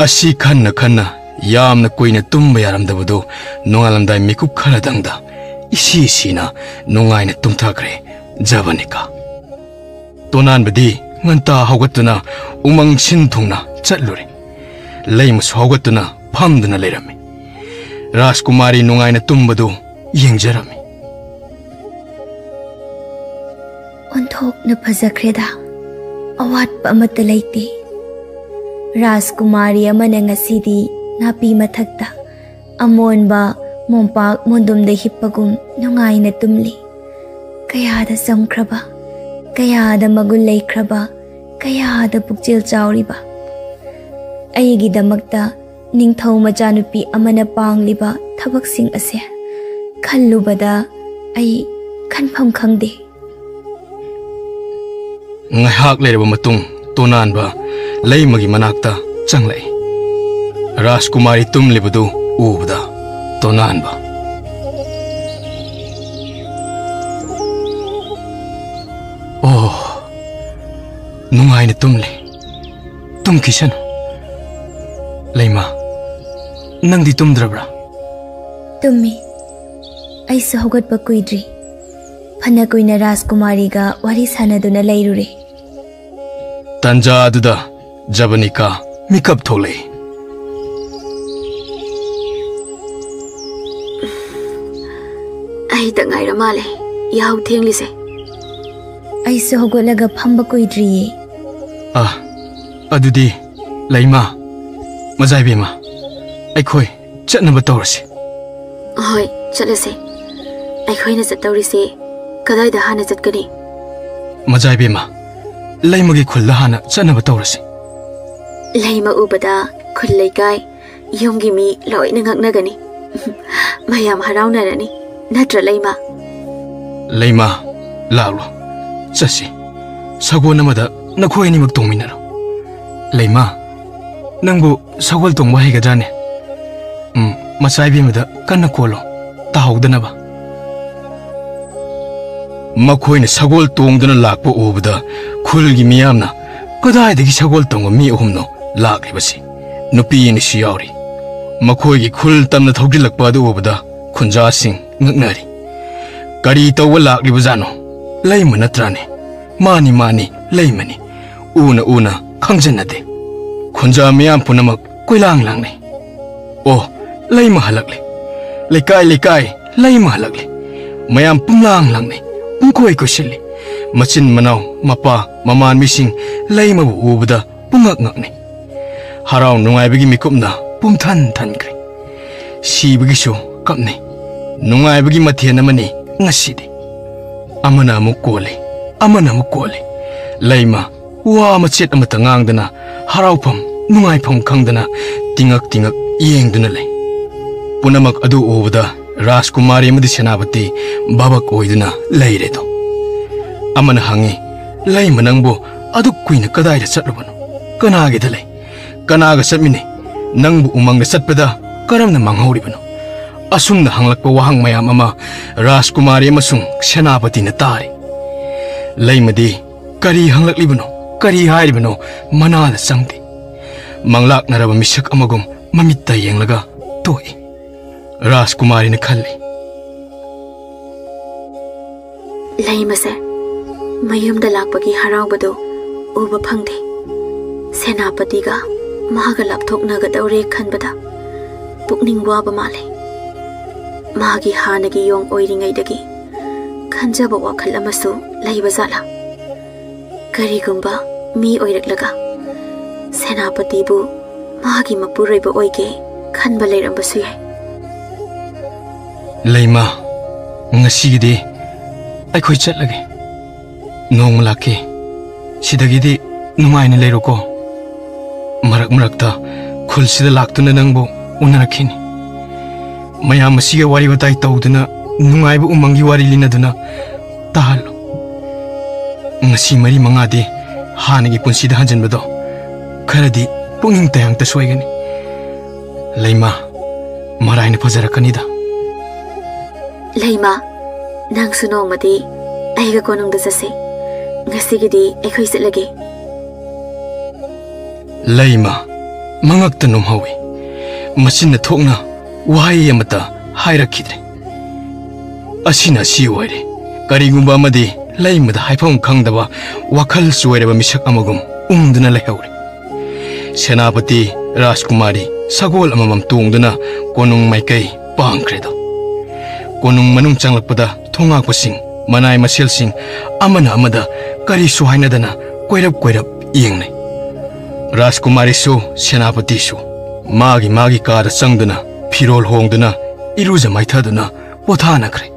ꯑꯁꯤ ꯈꯟꯅ ꯈꯟꯅ ꯌꯥꯝꯅ ꯀꯨꯏꯅ ꯇꯨꯝꯕ ꯌꯥꯔꯝꯗꯕꯗꯨ ꯅꯣꯡꯉꯥꯜꯂꯝꯗꯥꯏ ꯃꯤꯀꯨꯞ ꯈꯔꯗꯪꯗ ꯏꯁꯤ ꯁꯤꯅ ꯅꯨꯡꯉꯥꯏꯅ ꯇꯨꯝꯊꯈ꯭ꯔꯦ ꯖꯕꯅꯤꯀꯥ꯫ ꯇꯣꯅꯥꯟꯕꯗꯤ ꯉꯟꯇꯥ ꯍꯧꯒꯠꯇꯨꯅ ꯎꯃꯪ ꯁꯤꯟ ꯊꯨꯡꯅ ꯆꯠꯂꯨꯔꯦ꯫ ꯂꯩꯃꯁꯨ ꯍꯧꯒꯠꯇꯨꯅ ꯐꯝꯗꯨꯅ ꯂꯩꯔꯝꯃꯤ꯫ ꯔꯥꯖꯀꯨꯃꯥꯔꯤ ꯅꯨꯡꯉꯥꯏꯅ ꯇꯨꯝꯕꯗꯨ ꯌꯦꯡꯖꯔꯝꯃꯤ꯫ ꯑꯣꯟꯊꯣꯛꯅ ꯐꯖꯈ꯭ꯔꯦꯗ, ꯑꯋꯥꯠꯄ ꯑꯃꯠꯇ ꯂꯩꯇꯦ꯫ ꯔꯥꯖꯀꯨꯃꯥꯔꯤ ꯑꯃꯅ ꯉꯁꯤꯗꯤ ꯅꯥꯄꯤ ꯃꯊꯛꯇ ꯑꯃꯣꯟꯕ ꯃꯣꯝꯄꯥꯛ ꯃꯣꯟꯗꯨꯝꯗ ꯍꯤꯞꯄꯒꯨꯝ ꯅꯨꯡꯉꯥꯏꯅ ꯇꯨꯝꯂꯤ꯫ ꯀꯌꯥꯗ ꯆꯝꯈ꯭ꯔꯕ, ꯀꯌꯥꯗ ꯃꯒꯨꯟ ꯂꯩꯈ꯭ꯔꯕ, ꯀꯌꯥꯗ ꯄꯨꯛꯆꯦꯜ ꯆꯥꯎꯔꯤꯕ꯫ ꯑꯩꯒꯤꯗꯃꯛꯇ ꯅꯤꯡꯊꯧ ꯃꯆꯥꯅꯨꯄꯤ ꯑꯃꯅ ꯄꯥꯡꯂꯤꯕ ꯊꯕꯛꯁꯤꯡ ꯑꯁꯦ ꯈꯜꯂꯨꯕꯗ ꯑꯩ ꯈꯟꯐꯝ ꯈꯪꯗꯦ꯫ ꯉꯥꯏꯍꯥꯛ ꯂꯩꯔꯕ ꯃꯇꯨꯡ ꯇꯣꯅꯥꯟꯕ ꯂꯩꯃꯒꯤ ꯃꯅꯥꯛꯇ ꯆꯪꯂꯛꯏ꯫ ꯔꯥꯖꯀꯨꯃꯥꯔꯤ ꯇꯨꯝꯂꯤꯕꯗꯨ ꯎꯕꯗ ꯇꯣꯅꯥꯟꯕ, "ꯑꯣ, ꯅꯨꯡꯉꯥꯏꯅ ꯇꯨꯝꯂꯤ꯫ ꯇꯨꯝꯈꯤꯁꯅꯨ꯫ ꯂꯩꯃ, ꯅꯪꯗꯤ ꯇꯨꯝꯗ꯭ꯔꯕ꯭ꯔꯥ?" ꯇꯨꯝꯃꯤ꯫ ꯑꯩꯁꯨ ꯍꯧꯒꯠꯄ ꯀꯨꯏꯗ꯭ꯔꯤ꯫ ꯐꯅ ꯀꯨꯏꯅ ꯔꯥꯖꯀꯨꯃꯥꯔꯤꯒ ꯋꯥꯔꯤ ꯁꯥꯟꯅꯗꯨꯅ ꯂꯩꯔꯨꯔꯦ꯫ ꯇꯥꯟꯖꯥ ꯑꯗꯨꯗ ꯖꯕꯅꯤꯀꯥ ꯃꯤꯀꯞ ꯊꯣꯛꯂꯛꯏ꯫ ꯑꯩꯗ ꯉꯥꯏꯔ ꯃꯥꯜꯂꯦ ꯌꯥꯍꯧ ꯊꯦꯡꯂꯤꯁꯦ꯫ ꯑꯩꯁꯨ ꯍꯧꯒꯠꯂꯒ ꯐꯝꯕ ꯀꯨꯏꯗ꯭ꯔꯤꯌꯦ꯫ ꯑ, ꯑꯗꯨꯗꯤ ꯂꯩꯃ, ꯃꯖꯥꯏꯕꯦꯝꯃ, ꯑꯩꯈꯣꯏ ꯆꯠꯅꯕ ꯇꯧꯔꯁꯤ꯫ ꯍꯣꯏ, ꯆꯠꯂꯁꯦ꯫ ꯑꯩꯈꯣꯏꯅ ꯆꯠꯇꯧꯔꯤꯁꯦ ꯀꯗꯥꯏꯗ ꯍꯥꯟꯅ ꯆꯠꯀꯅꯤ? ꯃꯆꯥ ꯏꯕꯦꯝꯃ, ꯂꯩꯃꯒꯤ ꯈꯨꯜꯗ ꯍꯥꯟꯅ ꯆꯠꯅꯕ ꯇꯧꯔꯁꯤ꯫ ꯂꯩꯃ ꯎꯕꯗ ꯈꯨꯜ ꯂꯩꯀꯥꯏ, ꯌꯨꯝꯒꯤ ꯃꯤ ꯂꯣꯏꯅ ꯉꯛꯅꯒꯅꯤ꯫ ꯃꯌꯥꯝ ꯍꯔꯥꯎꯅꯔꯅꯤ, ꯅꯠꯇ꯭ꯔ ꯂꯩꯃ? ꯂꯩꯃ, ꯂꯥꯛꯂꯣ, ꯆꯠꯁꯤ꯫ ꯁꯒꯣꯜ ꯑꯃꯗ ꯅꯈꯣꯏ ꯑꯅꯤꯃꯛ ꯇꯣꯡꯃꯤꯟꯅꯔꯣ꯫ ꯂꯩꯃ, ꯅꯪꯕꯨ ꯁꯒꯣꯜ ꯇꯣꯡꯕ ꯍꯩꯒꯗ꯭ꯔꯥꯅꯦ? ꯎꯝ, ꯃꯆꯥ ꯏꯕꯦꯝꯃꯗ ꯀꯟꯅ ꯀꯣꯜꯂꯣ, ꯇꯥꯍꯧꯗꯅꯕ꯫ ꯃꯈꯣꯏꯅ ꯁꯒꯣꯜ ꯇꯣꯡꯗꯨꯅ ꯂꯥꯛꯄ ꯎꯕꯗ ꯈꯨꯜꯒꯤ ꯃꯤꯌꯥꯝꯅ, "ꯀꯗꯥꯏꯗꯒꯤ ꯁꯒꯣꯜ ꯇꯣꯡꯕ ꯃꯤ ꯑꯍꯨꯝꯅꯣ ꯂꯥꯛꯂꯤꯕꯁꯤ? ꯅꯨꯄꯤ ꯑꯅꯤꯁꯨ ꯌꯥꯎꯔꯤ꯫" ꯃꯈꯣꯏꯒꯤ ꯈꯨꯜ ꯇꯝꯅ ꯊꯧꯖꯤꯜꯂꯛꯄ ꯑꯗꯨ ꯎꯕꯗ ꯈꯨꯟꯖꯥꯁꯤꯡ ꯉꯛꯅꯔꯤ꯫ "ꯀꯔꯤ ꯇꯧꯕ ꯂꯥꯛꯂꯤꯕꯖꯥꯠꯅꯣ? ꯂꯩꯃ ꯅꯠꯇ꯭ꯔꯥꯅꯦ?" "ꯃꯥꯅꯤ, ꯃꯥꯅꯤ, ꯂꯩꯃꯅꯤ꯫ ꯎꯅ ꯎꯅ ꯈꯪꯖꯟꯅꯗꯦ꯫" ꯈꯨꯟꯖꯥ ꯃꯤꯌꯥꯝ ꯄꯨꯝꯅꯃꯛ ꯀꯣꯏꯂꯥꯡ ꯂꯥꯡꯅꯩ꯫ "ꯑꯣ, ꯂꯩꯃ ꯍꯜꯂꯛꯂꯦ꯫ ꯂꯩꯀꯥꯏ ꯂꯩꯀꯥꯏ ꯂꯩꯃ ꯍꯜꯂꯛꯂꯦ꯫" ꯃꯌꯥꯝ ꯄꯨꯝꯂꯥꯡ ꯂꯥꯡꯅꯩ, ꯄꯨꯡꯀꯣꯏ ꯀꯣꯏꯁꯤꯜꯂꯤ꯫ ꯃꯆꯤꯟ ꯃꯅꯥꯎ, ꯃꯄꯥ ꯃꯃꯥꯟꯕꯤꯁꯤꯡ ꯂꯩꯃꯕꯨ ꯎꯕꯗ ꯄꯨꯡꯉꯛ ꯉꯛꯅꯩ꯫ ꯍꯔꯥꯎ ꯅꯨꯡꯉꯥꯏꯕꯒꯤ ꯃꯤꯀꯨꯞꯅ ꯄꯨꯝꯊꯟ ꯊꯟꯈ꯭ꯔꯦ꯫ ꯁꯤꯕꯒꯤꯁꯨ ꯀꯞꯅꯩ꯫ ꯅꯨꯡꯉꯥꯏꯕꯒꯤ ꯃꯊꯦꯜ ꯑꯃꯅꯤ ꯉꯁꯤꯗꯤ꯫ ꯑꯃꯅ ꯑꯃꯨꯛ ꯀꯣꯜꯂꯤ, ꯑꯃꯅ ꯑꯃꯨꯛ ꯀꯣꯜꯂꯤ꯫ ꯂꯩꯃ ꯋꯥ ꯃꯆꯦꯠ ꯑꯃꯠꯇ ꯉꯥꯡꯗꯅ, ꯍꯔꯥꯎꯐꯝ ꯅꯨꯡꯉꯥꯏꯐꯝ ꯈꯪꯗꯅ ꯇꯤꯉꯛ ꯇꯤꯉꯛ ꯌꯦꯡꯗꯨꯅ ꯂꯩ꯫ ꯄꯨꯝꯅꯃꯛ ꯑꯗꯨ ꯎꯕꯗ ꯔꯥꯖꯀꯨꯃꯥꯔꯤ ꯑꯃꯗꯤ ꯁꯦꯅꯥꯄꯇꯤ ꯚꯥꯕꯛ ꯑꯣꯏꯗꯨꯅ ꯂꯩꯔꯦꯗꯣ꯫ ꯑꯃꯅ ꯍꯪꯉꯤ, "ꯂꯩꯃ, ꯅꯪꯕꯨ ꯑꯗꯨꯛ ꯀꯨꯏꯅ ꯀꯗꯥꯏꯗ ꯆꯠꯂꯨꯕꯅꯣ? ꯀꯅꯥꯒꯤꯗ ꯂꯩ? ꯀꯅꯥꯒ ꯆꯠꯃꯤꯟꯅꯩ? ꯅꯪꯕꯨ ꯎꯃꯪꯗ ꯆꯠꯄꯗ ꯀꯔꯝꯅ ꯃꯥꯡꯍꯧꯔꯤꯕꯅꯣ?" ꯑꯁꯨꯝꯅ ꯍꯪꯂꯛꯄ ꯋꯥꯍꯪ ꯃꯌꯥꯝ ꯑꯃ ꯔꯥꯖꯀꯨꯃꯥꯔꯤ ꯑꯃꯁꯨꯡ ꯁꯦꯅꯥꯄꯇꯤꯅ ꯇꯥꯔꯤ꯫ ꯂꯩꯃꯗꯤ ꯀꯔꯤ ꯍꯪꯂꯛꯂꯤꯕꯅꯣ, ꯀꯔꯤ ꯍꯥꯏꯔꯤꯕꯅꯣ ꯃꯅꯥꯗ ꯆꯪꯗꯦ꯫ ꯃꯪꯂꯥꯛꯅꯔꯕ ꯃꯤꯁꯛ ꯑꯃꯒꯨꯝ ꯃꯃꯤꯠꯇ ꯌꯦꯡꯂꯒ ꯇꯣꯛꯏ꯫ ꯔꯥꯖꯀꯨꯃꯥꯔꯤꯅ ꯈꯜꯂꯤ, "ꯂꯩꯃꯁꯦ ꯃꯌꯨꯝꯗ ꯂꯥꯛꯄꯒꯤ ꯍꯔꯥꯎꯕꯗꯨ ꯎꯕ ꯐꯪꯗꯦ꯫ ꯁꯦꯅꯥꯄꯇꯤꯒ ꯃꯥꯒ ꯂꯥꯞꯊꯣꯛꯅꯒꯗꯧꯔꯦ ꯈꯟꯕꯗ ꯄꯨꯛꯅꯤꯡ ꯋꯥꯕ ꯃꯥꯜꯂꯦ꯫ ꯃꯥꯒꯤ ꯍꯥꯟꯅꯒꯤ ꯌꯣꯡ ꯑꯣꯏꯔꯤꯉꯩꯗꯒꯤ ꯈꯟꯖꯕ ꯋꯥꯈꯜ ꯑꯃꯁꯨ ꯂꯩꯕ ꯖꯥꯠꯂꯥ? ꯀꯔꯤꯒꯨꯝꯕ ꯃꯤ ꯑꯣꯏꯔꯛꯂꯒ ꯁꯦꯅꯥꯄꯇꯤꯕꯨ ꯃꯥꯒꯤ ꯃꯄꯨꯔꯣꯏꯕ ꯑꯣꯏꯒꯦ ꯈꯟꯕ ꯂꯩꯔꯝꯕꯁꯨ ꯌꯥꯏ꯫" "ꯂꯩꯃ, ꯉꯁꯤꯒꯤꯗꯤ ꯑꯩꯈꯣꯏ ꯆꯠꯂꯒꯦ꯫ ꯅꯣꯡꯃ ꯂꯥꯛꯀꯦ꯫ ꯁꯤꯗꯒꯤꯗꯤ ꯅꯨꯡꯉꯥꯏꯅ ꯂꯩꯔꯣꯀꯣ꯫ ꯃꯔꯛ ꯃꯔꯛꯇ ꯈꯨꯜꯁꯤꯗ ꯂꯥꯛꯇꯨꯅ ꯅꯪꯕꯨ ꯎꯅꯔꯛꯈꯤꯅꯤ꯫ ꯃꯌꯥꯝ ꯑꯁꯤꯒ ꯋꯥꯔꯤ ꯋꯥꯇꯥꯏ ꯇꯧꯗꯨꯅ, ꯅꯨꯡꯉꯥꯏꯕ ꯎꯃꯪꯒꯤ ꯋꯥꯔꯤ ꯂꯤꯅꯗꯨꯅ ꯇꯥꯍꯜꯂꯨ꯫ ꯉꯁꯤ ꯃꯔꯤ ꯃꯉꯥꯗꯤ ꯍꯥꯟꯅꯒꯤ ꯄꯨꯟꯁꯤꯗ ꯍꯟꯖꯤꯟꯕꯗꯣ ꯈꯔꯗꯤ ꯄꯨꯛꯅꯤꯡ ꯇꯌꯥꯡꯇ ꯁꯣꯏꯒꯅꯤ꯫ ꯂꯩꯃ, ꯃꯔꯥꯏꯅ ꯐꯖꯔꯛꯀꯅꯤꯗ꯫ ꯂꯩꯃ, ꯅꯪꯁꯨ ꯅꯣꯡꯃꯗꯤ ꯑꯩꯒ ꯀꯣꯅꯨꯡꯗ ꯆꯠꯁꯦ꯫ ꯉꯁꯤꯒꯤꯗꯤ ꯑꯩꯈꯣꯏ ꯆꯠꯂꯒꯦ꯫ ꯂꯩꯃ ꯃꯉꯛꯇ ꯅꯣꯝꯍꯧꯏ꯫ ꯃꯆꯤꯟꯅ ꯊꯣꯛꯅ ꯋꯥꯍꯩ ꯑꯃꯠꯇ ꯍꯥꯏꯔꯛꯈꯤꯗ꯭ꯔꯦ꯫ ꯑꯁꯤꯅ ꯑꯁꯤ ꯑꯣꯏꯔꯦ꯫ ꯀꯔꯤꯒꯨꯝꯕ ꯑꯃꯗꯤ ꯂꯩꯃꯗ ꯍꯥꯏꯐꯝ ꯈꯪꯗꯕ ꯋꯥꯈꯜ ꯆꯣꯏꯔꯕ ꯃꯤꯁꯛ ꯑꯃꯒꯨꯝ ꯎꯪꯗꯨꯅ ꯂꯩꯍꯧꯔꯦ꯫ ꯁꯦꯅꯥꯄꯇꯤ ꯔꯥꯖꯀꯨꯃꯥꯔꯤ ꯁꯒꯣꯜ ꯑꯃꯃꯝ ꯇꯣꯡꯗꯨꯅ ꯀꯣꯅꯨꯡ ꯃꯥꯏꯀꯩ ꯄꯥꯡꯈ꯭ꯔꯦꯗꯣ꯫ ꯀꯣꯅꯨꯡ ꯃꯅꯨꯡ ꯆꯪꯂꯛꯄꯗ ꯊꯣꯉꯥꯛꯄꯁꯤꯡ, ꯃꯅꯥꯏ ꯃꯁꯤꯜꯁꯤꯡ ꯑꯃꯅ ꯑꯃꯗ ꯀꯔꯤꯁꯨ ꯍꯥꯏꯅꯗꯅ ꯀꯣꯏꯔꯞ ꯀꯣꯏꯔꯞ ꯌꯦꯡꯅꯩ꯫ ꯔꯥꯖꯀꯨꯃꯥꯔꯤꯁꯨ ꯁꯦꯅꯥꯄꯇꯤꯁꯨ ꯃꯥꯒꯤ ꯃꯥꯒꯤ ꯀꯥꯗ ꯆꯪꯗꯨꯅ ꯐꯤꯔꯣꯜ ꯍꯣꯡꯗꯨꯅ ꯏꯔꯨꯖ ꯃꯥꯏꯊꯗꯨꯅ ꯄꯣꯊꯥꯅꯈ꯭ꯔꯦ꯫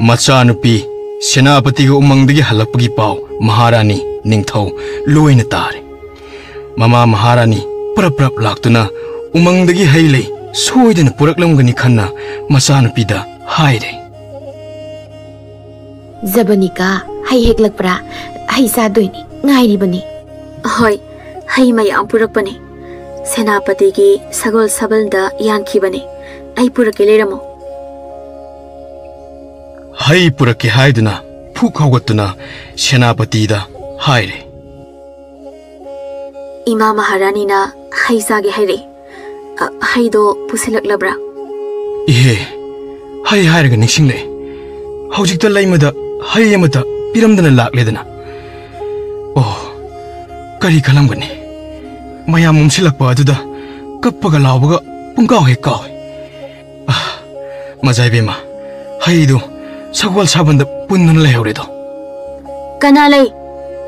ꯃꯆꯥꯅꯨꯄꯤ ꯁꯦꯅꯥꯄꯇꯤꯒ ꯎꯃꯪꯗꯒꯤ ꯍꯜꯂꯛꯄꯒꯤ ꯄꯥꯎ ꯃꯍꯥꯔꯥꯅꯤ, ꯅꯤꯡꯊꯧ ꯂꯣꯏꯅ ꯇꯥꯔꯦ꯫ ꯃꯃꯥ ꯃꯍꯥꯔꯥꯅꯤ ꯄ꯭ꯔꯞ ꯄ꯭ꯔꯞ ꯂꯥꯛꯇꯨꯅ ꯎꯃꯪꯗꯒꯤ ꯍꯩ ꯂꯩ ꯁꯣꯏꯗꯅ ꯄꯨꯔꯛꯂꯝꯒꯅꯤ ꯈꯟꯅ ꯃꯆꯥꯅꯨꯄꯤꯗ ꯍꯥꯏꯔꯦ꯫ ꯖꯕꯅꯤꯀꯥ, ꯍꯩ ꯍꯦꯛꯂꯛꯄ꯭ꯔꯥ? ꯍꯩ ꯆꯥꯗꯣꯏꯅꯤ, ꯉꯥꯏꯔꯤꯕꯅꯤ꯫ ꯍꯣꯏ, ꯍꯩ ꯃꯌꯥꯝ ꯄꯨꯔꯛꯄꯅꯤ꯫ ꯁꯦꯅꯥꯄꯇꯤꯒꯤ ꯁꯒꯣꯜ ꯁꯥꯕꯜꯗ ꯌꯥꯟꯈꯤꯕꯅꯤ꯫ ꯑꯩ ꯄꯨꯔꯛꯀꯦ, ꯂꯩꯔꯝꯃꯣ꯫ ꯍꯩ ꯄꯨꯔꯛꯀꯦ ꯍꯥꯏꯗꯨꯅ ꯐꯨꯛ ꯍꯧꯒꯠꯇꯨꯅ ꯁꯦꯅꯥꯄꯇꯤꯗ ꯍꯥꯏꯔꯦ꯫ ꯏꯃꯥ ꯃꯍꯥꯔꯥꯅꯤꯅ ꯍꯩ ꯆꯥꯒꯦ ꯍꯥꯏꯔꯛꯏ꯫ ꯑ, ꯍꯩꯗꯣ ꯄꯨꯁꯤꯜꯂꯛꯂꯕ꯭ꯔꯥ? ꯏꯍꯦ, ꯍꯩ ꯍꯥꯏꯔꯒ ꯅꯤꯡꯁꯤꯡꯂꯛꯑꯦ꯫ ꯍꯧꯖꯤꯛꯇ ꯂꯩꯃꯗ ꯍꯩ ꯑꯃꯇ ꯄꯤꯔꯝꯗꯅ ꯂꯥꯛꯂꯦꯗꯅ꯫ ꯑꯣ, ꯀꯔꯤ ꯈꯜꯂꯝꯒꯅꯤ? ꯃꯌꯥꯝ ꯎꯝꯁꯤꯜꯂꯛꯄ ꯑꯗꯨꯗ ꯀꯞꯄꯒ ꯂꯥꯎꯕꯒ ꯄꯨꯡꯀꯥꯎ ꯍꯦꯛ ꯀꯥꯎꯏ꯫ ꯑꯥ, ꯃꯖꯥ ꯏꯕꯦꯝꯃ, ꯍꯩꯗꯨ ꯁꯒꯣꯜ ꯁꯥꯕꯟꯗ ꯄꯨꯟꯗꯨꯅ ꯂꯩꯍꯧꯔꯦꯗꯣ꯫ ꯀꯅꯥ ꯂꯩ?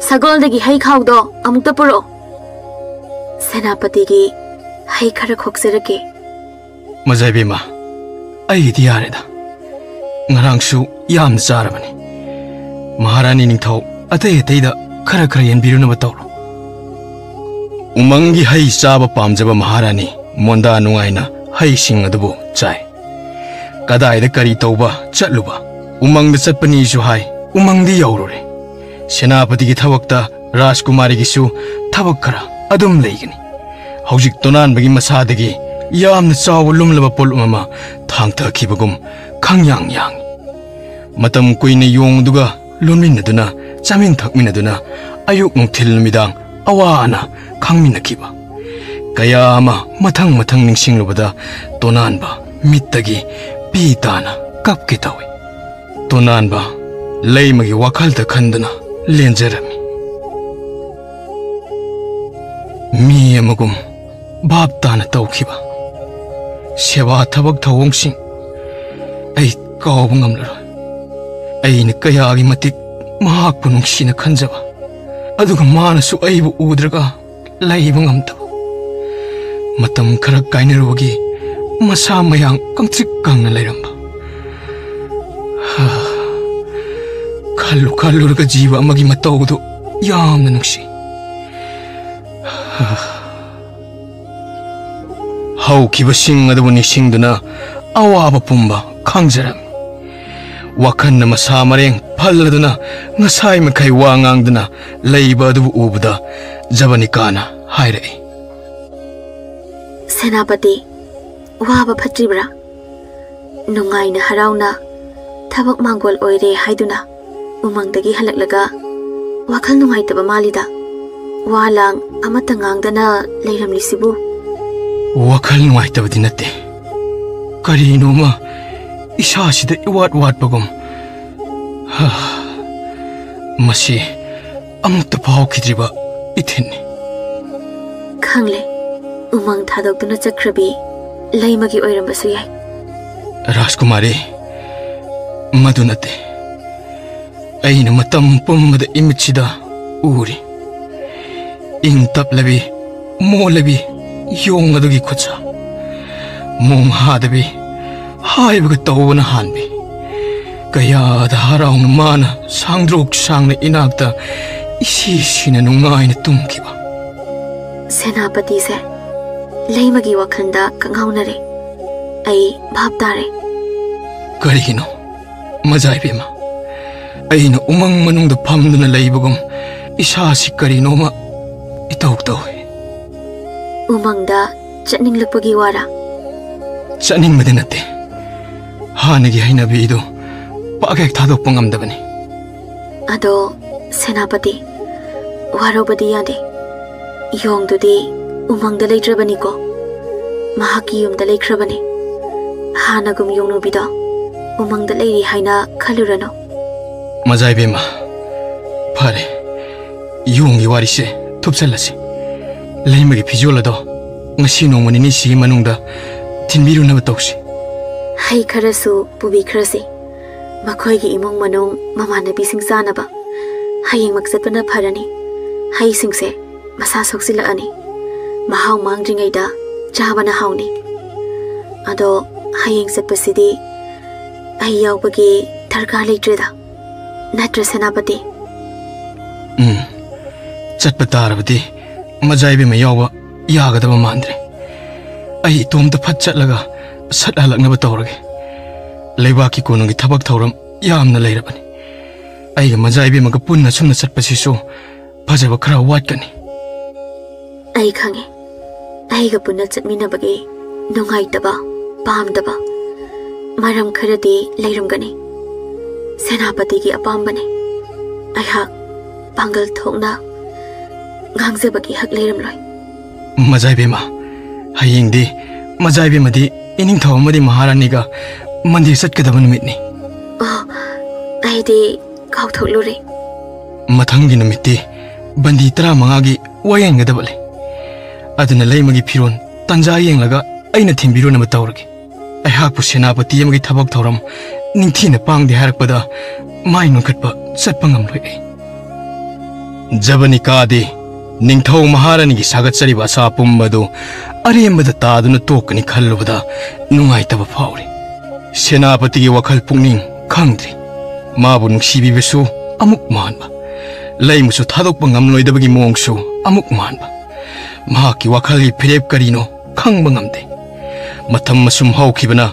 ꯁꯒꯣꯜꯗꯒꯤ ꯍꯩ ꯈꯥꯎꯗꯣ ꯑꯃꯨꯛꯇ ꯄꯨꯔꯛꯑꯣ꯫ ꯁꯦꯅꯥꯄꯇꯤꯒꯤ ꯍꯩ ꯈꯔ ꯈꯣꯛꯆꯔꯛꯀꯦ꯫ ꯃꯖꯥ ꯏꯕꯦꯝꯃ, ꯑꯩꯒꯤꯗꯤ ꯌꯥꯔꯦꯗ꯫ ꯉꯔꯥꯡꯁꯨ ꯌꯥꯝꯅ ꯆꯥꯔꯕꯅꯤ꯫ ꯃꯍꯥꯔꯥꯅꯤ ꯅꯤꯡꯊꯧ, ꯑꯇꯩ ꯑꯇꯩꯗ ꯈꯔ ꯈꯔ ꯌꯦꯟꯕꯤꯔꯨꯅꯕ ꯇꯧꯔꯣ꯫ ꯎꯃꯪꯒꯤ ꯍꯩ ꯆꯥꯕ ꯄꯥꯝꯖꯕ ꯃꯍꯥꯔꯥꯅꯤ ꯃꯣꯟꯗꯥ ꯅꯨꯡꯉꯥꯏꯅ ꯍꯩꯁꯤꯡ ꯑꯗꯨꯕꯨ ꯆꯥꯏ꯫ ꯀꯗꯥꯏꯗ ꯀꯔꯤ ꯇꯧꯕ ꯆꯠꯂꯨꯕ? ꯎꯃꯪꯗ ꯆꯠꯄꯅꯤꯁꯨ ꯍꯥꯏ, ꯎꯃꯪꯗꯤ ꯌꯧꯔꯨꯔꯦ꯫ ꯁꯦꯅꯥꯄꯇꯤꯒꯤ ꯊꯕꯛꯇ ꯔꯥꯖꯀꯨꯃꯥꯔꯤꯒꯤꯁꯨ ꯊꯕꯛ ꯈꯔ ꯑꯗꯨꯝ ꯂꯩꯒꯅꯤ꯫ ꯍꯧꯖꯤꯛ ꯇꯣꯅꯥꯟꯕꯒꯤ ꯃꯁꯥꯗꯒꯤ ꯌꯥꯝꯅ ꯆꯥꯎꯕ ꯂꯨꯝꯂꯕ ꯄꯣꯠꯂꯨꯝ ꯑꯃ ꯊꯥꯡꯊꯈꯤꯕꯒꯨꯝ ꯈꯪꯌꯥꯡ ꯌꯥꯡꯏ꯫ ꯃꯇꯝ ꯀꯨꯏꯅ ꯌꯣꯡꯗꯨꯒ ꯂꯣꯟꯃꯤꯟꯅꯗꯨꯅ, ꯆꯥꯃꯤꯟ ꯊꯛꯃꯤꯟꯅꯗꯨꯅ, ꯑꯌꯨꯛ ꯅꯨꯡꯊꯤꯜ ꯅꯨꯃꯤꯗꯥꯡ ꯑꯋꯥ ꯑꯅꯥ ꯈꯪꯃꯤꯟꯅꯈꯤꯕ ꯀꯌꯥ ꯑꯃ ꯃꯊꯪ ꯃꯊꯪ ꯅꯤꯡꯁꯤꯡꯂꯨꯕꯗ ꯇꯣꯅꯥꯟꯕ ꯃꯤꯠꯇꯒꯤ ꯄꯤ ꯇꯥꯅ ꯀꯞꯀꯦ ꯇꯧꯏ꯫ ꯇꯣꯅꯥꯟꯕ ꯂꯩꯃꯒꯤ ꯋꯥꯈꯜꯗ ꯈꯟꯗꯨꯅ ꯂꯦꯟꯖꯔꯝꯃꯤ꯫ ꯃꯤ ꯑꯃꯒꯨꯝ ꯚꯥꯞ ꯇꯥꯅ ꯇꯧꯈꯤꯕ ꯁꯦꯕꯥ ꯊꯕꯛ ꯊꯧꯑꯣꯡꯁꯤꯡ ꯑꯩ ꯀꯥꯎꯕ ꯉꯝꯂꯔꯣꯏ꯫ ꯑꯩꯅ ꯀꯌꯥꯒꯤ ꯃꯇꯤꯛ ꯃꯍꯥꯛꯄꯨ ꯅꯨꯡꯁꯤꯅ ꯈꯟꯖꯕ, ꯑꯗꯨꯒ ꯃꯥꯅꯁꯨ ꯑꯩꯕꯨ ꯎꯗ꯭ꯔꯒ ꯂꯩꯕ ꯉꯝꯗꯕ꯫ ꯃꯇꯝ ꯈꯔ ꯀꯥꯏꯅꯔꯨꯕꯒꯤ ꯃꯁꯥ ꯃꯌꯥꯡ ꯀꯪꯇ꯭ꯔꯤꯛ ꯀꯪꯅ ꯂꯩꯔꯝꯕ꯫ ꯈꯜꯂꯨ ꯈꯜꯂꯨꯔꯒ ꯖꯤꯕ ꯑꯃꯒꯤ ꯃꯇꯧꯗꯨ ꯌꯥꯝꯅ ꯅꯨꯡꯁꯤ꯫ ꯍꯧꯈꯤꯕꯁꯤꯡ ꯑꯗꯨꯕꯨ ꯅꯤꯡꯁꯤꯡꯗꯨꯅ ꯑꯋꯥꯕ ꯄꯨꯝꯕ ꯈꯪꯖꯔꯝꯃꯤ꯫ ꯋꯥꯈꯜꯅ ꯃꯁꯥ ꯃꯔꯦꯡ ꯐꯜꯂꯗꯨꯅ ꯉꯁꯥꯏ ꯃꯈꯩ ꯋꯥ ꯉꯥꯡꯗꯨꯅ ꯂꯩꯕ ꯑꯗꯨꯕꯨ ꯎꯕꯗ ꯖꯕꯅꯤꯀꯥꯅ ꯍꯥꯏꯔꯛꯏ꯫ ꯁꯦꯅꯥꯄꯇꯤ, ꯋꯥꯕ ꯐꯠꯇ꯭ꯔꯤꯕ꯭ꯔꯥ? ꯅꯨꯡꯉꯥꯏꯅ ꯍꯔꯥꯎꯅ ꯊꯕꯛ ꯃꯥꯡꯒꯣꯜ ꯑꯣꯏꯔꯦ ꯍꯥꯏꯗꯨꯅ ꯎꯃꯪꯗꯒꯤ ꯍꯜꯂꯛꯂꯒ ꯋꯥꯈꯜ ꯅꯨꯡꯉꯥꯏꯇꯕ ꯃꯥꯜꯂꯤꯗ꯫ ꯋꯥ ꯂꯥꯡ ꯑꯃꯠꯇ ꯉꯥꯡꯗꯅ ꯂꯩꯔꯝꯂꯤꯁꯤꯕꯨ? ꯋꯥꯈꯜ ꯅꯨꯡꯉꯥꯏꯇꯕꯗꯤ ꯅꯠꯇꯦ, ꯀꯔꯤꯅꯣꯃ ꯏꯁꯥꯁꯤꯗ ꯏꯋꯥꯠ ꯋꯥꯠꯄꯒꯨꯝ꯫ ꯍꯥ, ꯃꯁꯤ ꯑꯃꯨꯛꯇ ꯐꯥꯎꯈꯤꯗ꯭ꯔꯤꯕ ꯏꯊꯤꯟꯅꯤ꯫ ꯈꯪꯂꯦ, ꯎꯃꯪ ꯊꯥꯗꯣꯛꯇꯨꯅ ꯆꯠꯈ꯭ꯔꯕꯤ ꯂꯩꯃꯒꯤ ꯑꯣꯏꯔꯝꯕꯁꯨ ꯌꯥꯏ꯫ ꯔꯥꯖꯀꯨꯃꯥꯔꯤ, ꯃꯗꯨ ꯅꯠꯇꯦ꯫ ꯑꯩꯅ ꯃꯇꯝ ꯄꯨꯝꯕꯗ ꯏꯃꯤꯠꯁꯤꯗ ꯎꯔꯤ꯫ ꯏꯪ ꯇꯞꯂꯕꯤ, ꯃꯣꯜꯂꯕꯤ ꯌꯣꯡ ꯑꯗꯨꯒꯤ ꯈꯨꯠꯁꯥ꯫ ꯃꯣꯡ ꯍꯥꯗꯕꯤ, ꯍꯥꯏꯕꯒ ꯇꯧꯕꯅ ꯍꯥꯟꯕꯤ꯫ ꯀꯌꯥꯗ ꯍꯔꯥꯎꯅ ꯃꯥꯅ ꯁꯥꯡꯗ꯭ꯔꯣꯛ ꯁꯥꯡꯅ ꯏꯅꯥꯛꯇ ꯏꯁꯤ ꯁꯤꯅ ꯅꯨꯡꯉꯥꯏꯅ ꯇꯨꯝꯈꯤꯕ꯫ ꯁꯦꯅꯥꯄꯇꯤꯁꯦ ꯂꯩꯃꯒꯤ ꯋꯥꯈꯜꯗ ꯀꯪꯉꯥꯎꯅꯔꯦ꯫ ꯑꯩ ꯚꯥꯞ ꯇꯥꯔꯦ꯫ ꯀꯔꯤꯒꯤꯅꯣ, ꯃꯖꯥ ꯏꯕꯦꯝꯃ? ꯑꯩꯅ ꯎꯃꯪ ꯃꯅꯨꯡꯗ ꯐꯝꯗꯨꯅ ꯂꯩꯕꯒꯨꯝ ꯏꯁꯥꯁꯤ ꯀꯔꯤꯅꯣꯃ ꯏꯇꯧ ꯇꯧꯏ꯫ ꯎꯃꯪꯗ ꯆꯠꯅꯤꯡꯂꯛꯄꯒꯤ ꯋꯥꯔꯥ? ꯆꯠꯅꯤꯡꯕꯗꯤ ꯅꯠꯇꯦ, ꯍꯥꯟꯅꯒꯤ ꯍꯩꯅꯕꯤꯗꯨ ꯄꯥꯛ ꯍꯦꯛ ꯊꯥꯗꯣꯛꯄ ꯉꯝꯗꯕꯅꯤ꯫ ꯑꯗꯣ ꯁꯦꯅꯥꯄꯇꯤ, ꯋꯥꯔꯧꯕꯗꯤ ꯌꯥꯗꯦ꯫ ꯌꯣꯡꯗꯨꯗꯤ ꯎꯃꯪꯗ ꯂꯩꯇ꯭ꯔꯕꯅꯤꯀꯣ꯫ ꯃꯍꯥꯛꯀꯤ ꯌꯨꯝꯗ ꯂꯩꯈ꯭ꯔꯕꯅꯤ꯫ ꯍꯥꯟꯅꯒꯨꯝ ꯌꯣꯡꯅꯨꯕꯤꯗꯣ ꯎꯃꯪꯗ ꯂꯩꯔꯤ ꯍꯥꯏꯅ ꯈꯜꯂꯨꯔꯅꯨ꯫ ꯃꯖꯥ ꯏꯕꯦꯝꯃ, ꯐꯔꯦ, ꯌꯣꯡꯒꯤ ꯋꯥꯔꯤꯁꯦ ꯊꯨꯞꯆꯜꯂꯁꯤ꯫ ꯂꯩꯃꯒꯤ ꯐꯤꯖꯣꯜ ꯑꯗꯣ ꯉꯁꯤ ꯅꯣꯡꯃ ꯅꯤꯅꯤꯁꯤꯒꯤ ꯃꯅꯨꯡꯗ ꯊꯤꯟꯕꯤꯔꯨꯅꯕ ꯇꯧꯁꯤ꯫ ꯍꯩ ꯈꯔꯁꯨ ꯄꯨꯕꯤꯈ꯭ꯔꯁꯤ꯫ ꯃꯈꯣꯏꯒꯤ ꯏꯃꯨꯡ ꯃꯅꯨꯡ ꯃꯃꯥꯟꯅꯕꯤꯁꯤꯡ ꯆꯥꯅꯕ꯫ ꯍꯌꯦꯡꯃꯛ ꯆꯠꯄꯅ ꯐꯔꯅꯤ꯫ ꯍꯩꯁꯤꯡꯁꯦ ꯃꯁꯥ ꯁꯣꯛꯆꯤꯜꯂꯛꯑꯅꯤ꯫ ꯃꯍꯥꯎ ꯃꯥꯡꯗ꯭ꯔꯤꯉꯩꯗ ꯆꯥꯕꯅ ꯍꯥꯎꯅꯤ꯫ ꯑꯗꯣ ꯍꯌꯦꯡ ꯆꯠꯄꯁꯤꯗꯤ ꯑꯩ ꯌꯥꯎꯕꯒꯤ ꯗꯔꯀꯥꯔ ꯂꯩꯇ꯭ꯔꯦꯗ꯫ ꯅꯠꯇ꯭ꯔ ꯁꯦꯅꯥꯄꯇꯤ? ꯎꯝ, ꯆꯠꯄ ꯇꯥꯔꯕꯗꯤ ꯃꯖꯥ ꯏꯕꯦꯝꯃ ꯌꯥꯎꯕ ꯌꯥꯒꯗꯕ ꯃꯥꯟꯗ꯭ꯔꯦ꯫ ꯑꯩ ꯏꯇꯣꯝꯇ ꯐꯠ ꯆꯠꯂꯒ ꯁꯠ ꯍꯜꯂꯛꯅꯕ ꯇꯧꯔꯒꯦ꯫ ꯂꯩꯕꯥꯛꯀꯤ ꯀꯣꯅꯨꯡꯒꯤ ꯊꯕꯛ ꯊꯧꯔꯝ ꯌꯥꯝꯅ ꯂꯩꯔꯕꯅꯤ꯫ ꯑꯩꯒ ꯃꯖꯥ ꯏꯕꯦꯝꯃꯒ ꯄꯨꯟꯅ ꯁꯨꯝꯅ ꯆꯠꯄꯁꯤꯁꯨ ꯐꯖꯕ ꯈꯔ ꯋꯥꯠꯀꯅꯤ꯫ ꯑꯩ ꯈꯪꯉꯦ, ꯑꯩꯒ ꯄꯨꯟꯅ ꯆꯠꯃꯤꯟꯅꯕꯒꯤ ꯅꯨꯡꯉꯥꯏꯇꯕ, ꯄꯥꯝꯗꯕ ꯃꯔꯝ ꯈꯔꯗꯤ ꯂꯩꯔꯝꯒꯅꯤ꯫ ꯁꯦꯅꯥꯄꯇꯤꯒꯤ ꯑꯄꯥꯝꯕꯅꯤ꯫ ꯑꯩꯍꯥꯛ ꯄꯥꯡꯒꯜ ꯊꯣꯛꯅ ꯉꯥꯡꯖꯕꯒꯤ ꯍꯛ ꯂꯩꯔꯝꯂꯣꯏ꯫ ꯃꯖꯥ ꯏꯕꯦꯝꯃ, ꯍꯌꯦꯡꯗꯤ ꯃꯖꯥ ꯏꯕꯦꯝꯃꯗꯤ ꯏꯅꯤꯡꯊꯧ ꯑꯃꯗꯤ ꯃꯍꯥꯔꯥꯅꯤꯒ ꯃꯟꯗꯤꯔ ꯆꯠꯀꯗꯕ ꯅꯨꯃꯤꯠꯅꯤ꯫ ꯑꯣ, ꯑꯩꯗꯤ ꯀꯥꯎꯊꯣꯛꯂꯨꯔꯦ꯫ ꯃꯊꯪꯒꯤ ꯅꯨꯃꯤꯠꯇꯤ ꯕꯟꯗꯤ ꯇꯔꯥꯃꯉꯥꯒꯤ ꯋꯥꯌꯦꯟꯒꯗꯕ ꯂꯩ꯫ ꯑꯗꯨꯅ ꯂꯩꯃꯒꯤ ꯐꯤꯔꯣꯜ ꯇꯟꯖꯥ ꯌꯦꯡꯂꯒ ꯑꯩꯅ ꯊꯤꯟꯕꯤꯔꯨꯅꯕ ꯇꯧꯔꯒꯦ꯫ ꯑꯩꯍꯥꯛꯄꯨ ꯁꯦꯅꯥꯄꯇꯤ ꯑꯃꯒꯤ ꯊꯕꯛ ꯊꯧꯔꯝ ꯅꯤꯡꯊꯤꯅ ꯄꯥꯡꯗꯦ ꯍꯥꯏꯔꯛꯄꯗ ꯃꯥꯏ ꯅꯣꯟꯈꯠꯄ ꯆꯠꯄ ꯉꯝꯂꯣꯏ ꯑꯩ꯫ ꯖꯕꯅꯤꯀꯥꯗꯤ ꯅꯤꯡꯊꯧ ꯃꯍꯥꯔꯥꯅꯤꯒꯤ ꯁꯥꯒꯠꯆꯔꯤꯕ ꯑꯁꯥ ꯄꯨꯝꯕꯗꯨ ꯑꯔꯦꯝꯕꯗ ꯇꯥꯗꯨꯅ ꯇꯣꯛꯀꯅꯤ ꯈꯜꯂꯨꯕꯗ ꯅꯨꯡꯉꯥꯏꯇꯕ ꯐꯥꯎꯔꯤ꯫ ꯁꯦꯅꯥꯄꯇꯤꯒꯤ ꯋꯥꯈꯜ ꯄꯨꯛꯅꯤꯡ ꯈꯪꯗ꯭ꯔꯤ꯫ ꯃꯥꯕꯨ ꯅꯨꯡꯁꯤꯕꯤꯕꯁꯨ ꯑꯃꯨꯛ ꯃꯥꯟꯕ, ꯂꯩꯃꯁꯨ ꯊꯥꯗꯣꯛꯄ ꯉꯝꯂꯣꯏꯗꯕꯒꯤ ꯃꯑꯣꯡꯁꯨ ꯑꯃꯨꯛ ꯃꯥꯟꯕ꯫ ꯃꯍꯥꯛꯀꯤ ꯋꯥꯈꯜꯒꯤ ꯐꯤꯔꯦꯞ ꯀꯔꯤꯅꯣ ꯈꯪꯕ ꯉꯝꯗꯦ꯫ ꯃꯇꯝ ꯑꯁꯨꯝ ꯍꯧꯈꯤꯕꯅ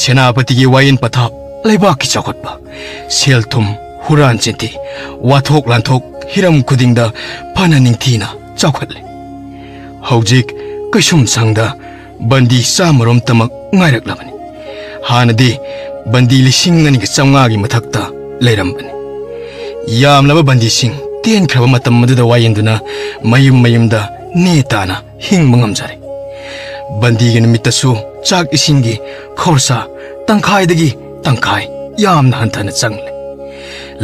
ꯁꯦꯅꯥꯄꯇꯤꯒꯤ ꯋꯥꯌꯦꯟ ꯄꯊꯥꯞ, ꯂꯩꯕꯥꯛꯀꯤ ꯆꯥꯎꯈꯠꯄ, ꯁꯦꯜ ꯊꯨꯝ, ꯍꯨꯔꯥꯟ ꯆꯤꯟꯊꯤ, ꯋꯥꯊꯣꯛ ꯂꯥꯟꯊꯣꯛ ꯍꯤꯔꯝ ꯈꯨꯗꯤꯡꯗ ꯐꯅ ꯅꯤꯡꯊꯤꯅ ꯆꯥꯎꯈꯠꯂꯦ꯫ ꯍꯧꯖꯤꯛ ꯀꯩꯁꯨꯝꯁꯪꯗ ꯕꯟꯗꯤ ꯆꯥꯝꯃꯔꯣꯝꯇꯃꯛ ꯉꯥꯏꯔꯛꯂꯕꯅꯤ꯫ ꯍꯥꯟꯅꯗꯤ ꯕꯟꯗꯤ ꯂꯤꯁꯤꯡ ꯑꯅꯤꯒ ꯆꯥꯝꯃꯉꯥꯒꯤ ꯃꯊꯛꯇ ꯂꯩꯔꯝꯕꯅꯤ꯫ ꯌꯥꯝꯂꯕ ꯕꯟꯗꯤꯁꯤꯡ ꯇꯦꯟꯈ꯭ꯔꯕ ꯃꯇꯝ ꯑꯗꯨꯗ ꯋꯥꯌꯦꯟꯗꯨꯅ ꯃꯌꯨꯝ ꯃꯌꯨꯝꯗ ꯅꯦ ꯇꯥꯅ ꯍꯤꯡꯕ ꯉꯝꯖꯔꯦ꯫ ꯕꯟꯗꯤꯒꯤ ꯅꯨꯃꯤꯠꯇꯁꯨ ꯆꯥꯛ ꯏꯁꯤꯡꯒꯤ ꯈꯣꯔꯁꯥ ꯇꯪꯈꯥꯏꯗꯒꯤ ꯇꯪꯈꯥꯏ ꯌꯥꯝꯅ ꯍꯟꯊꯅ ꯆꯪꯂꯦ꯫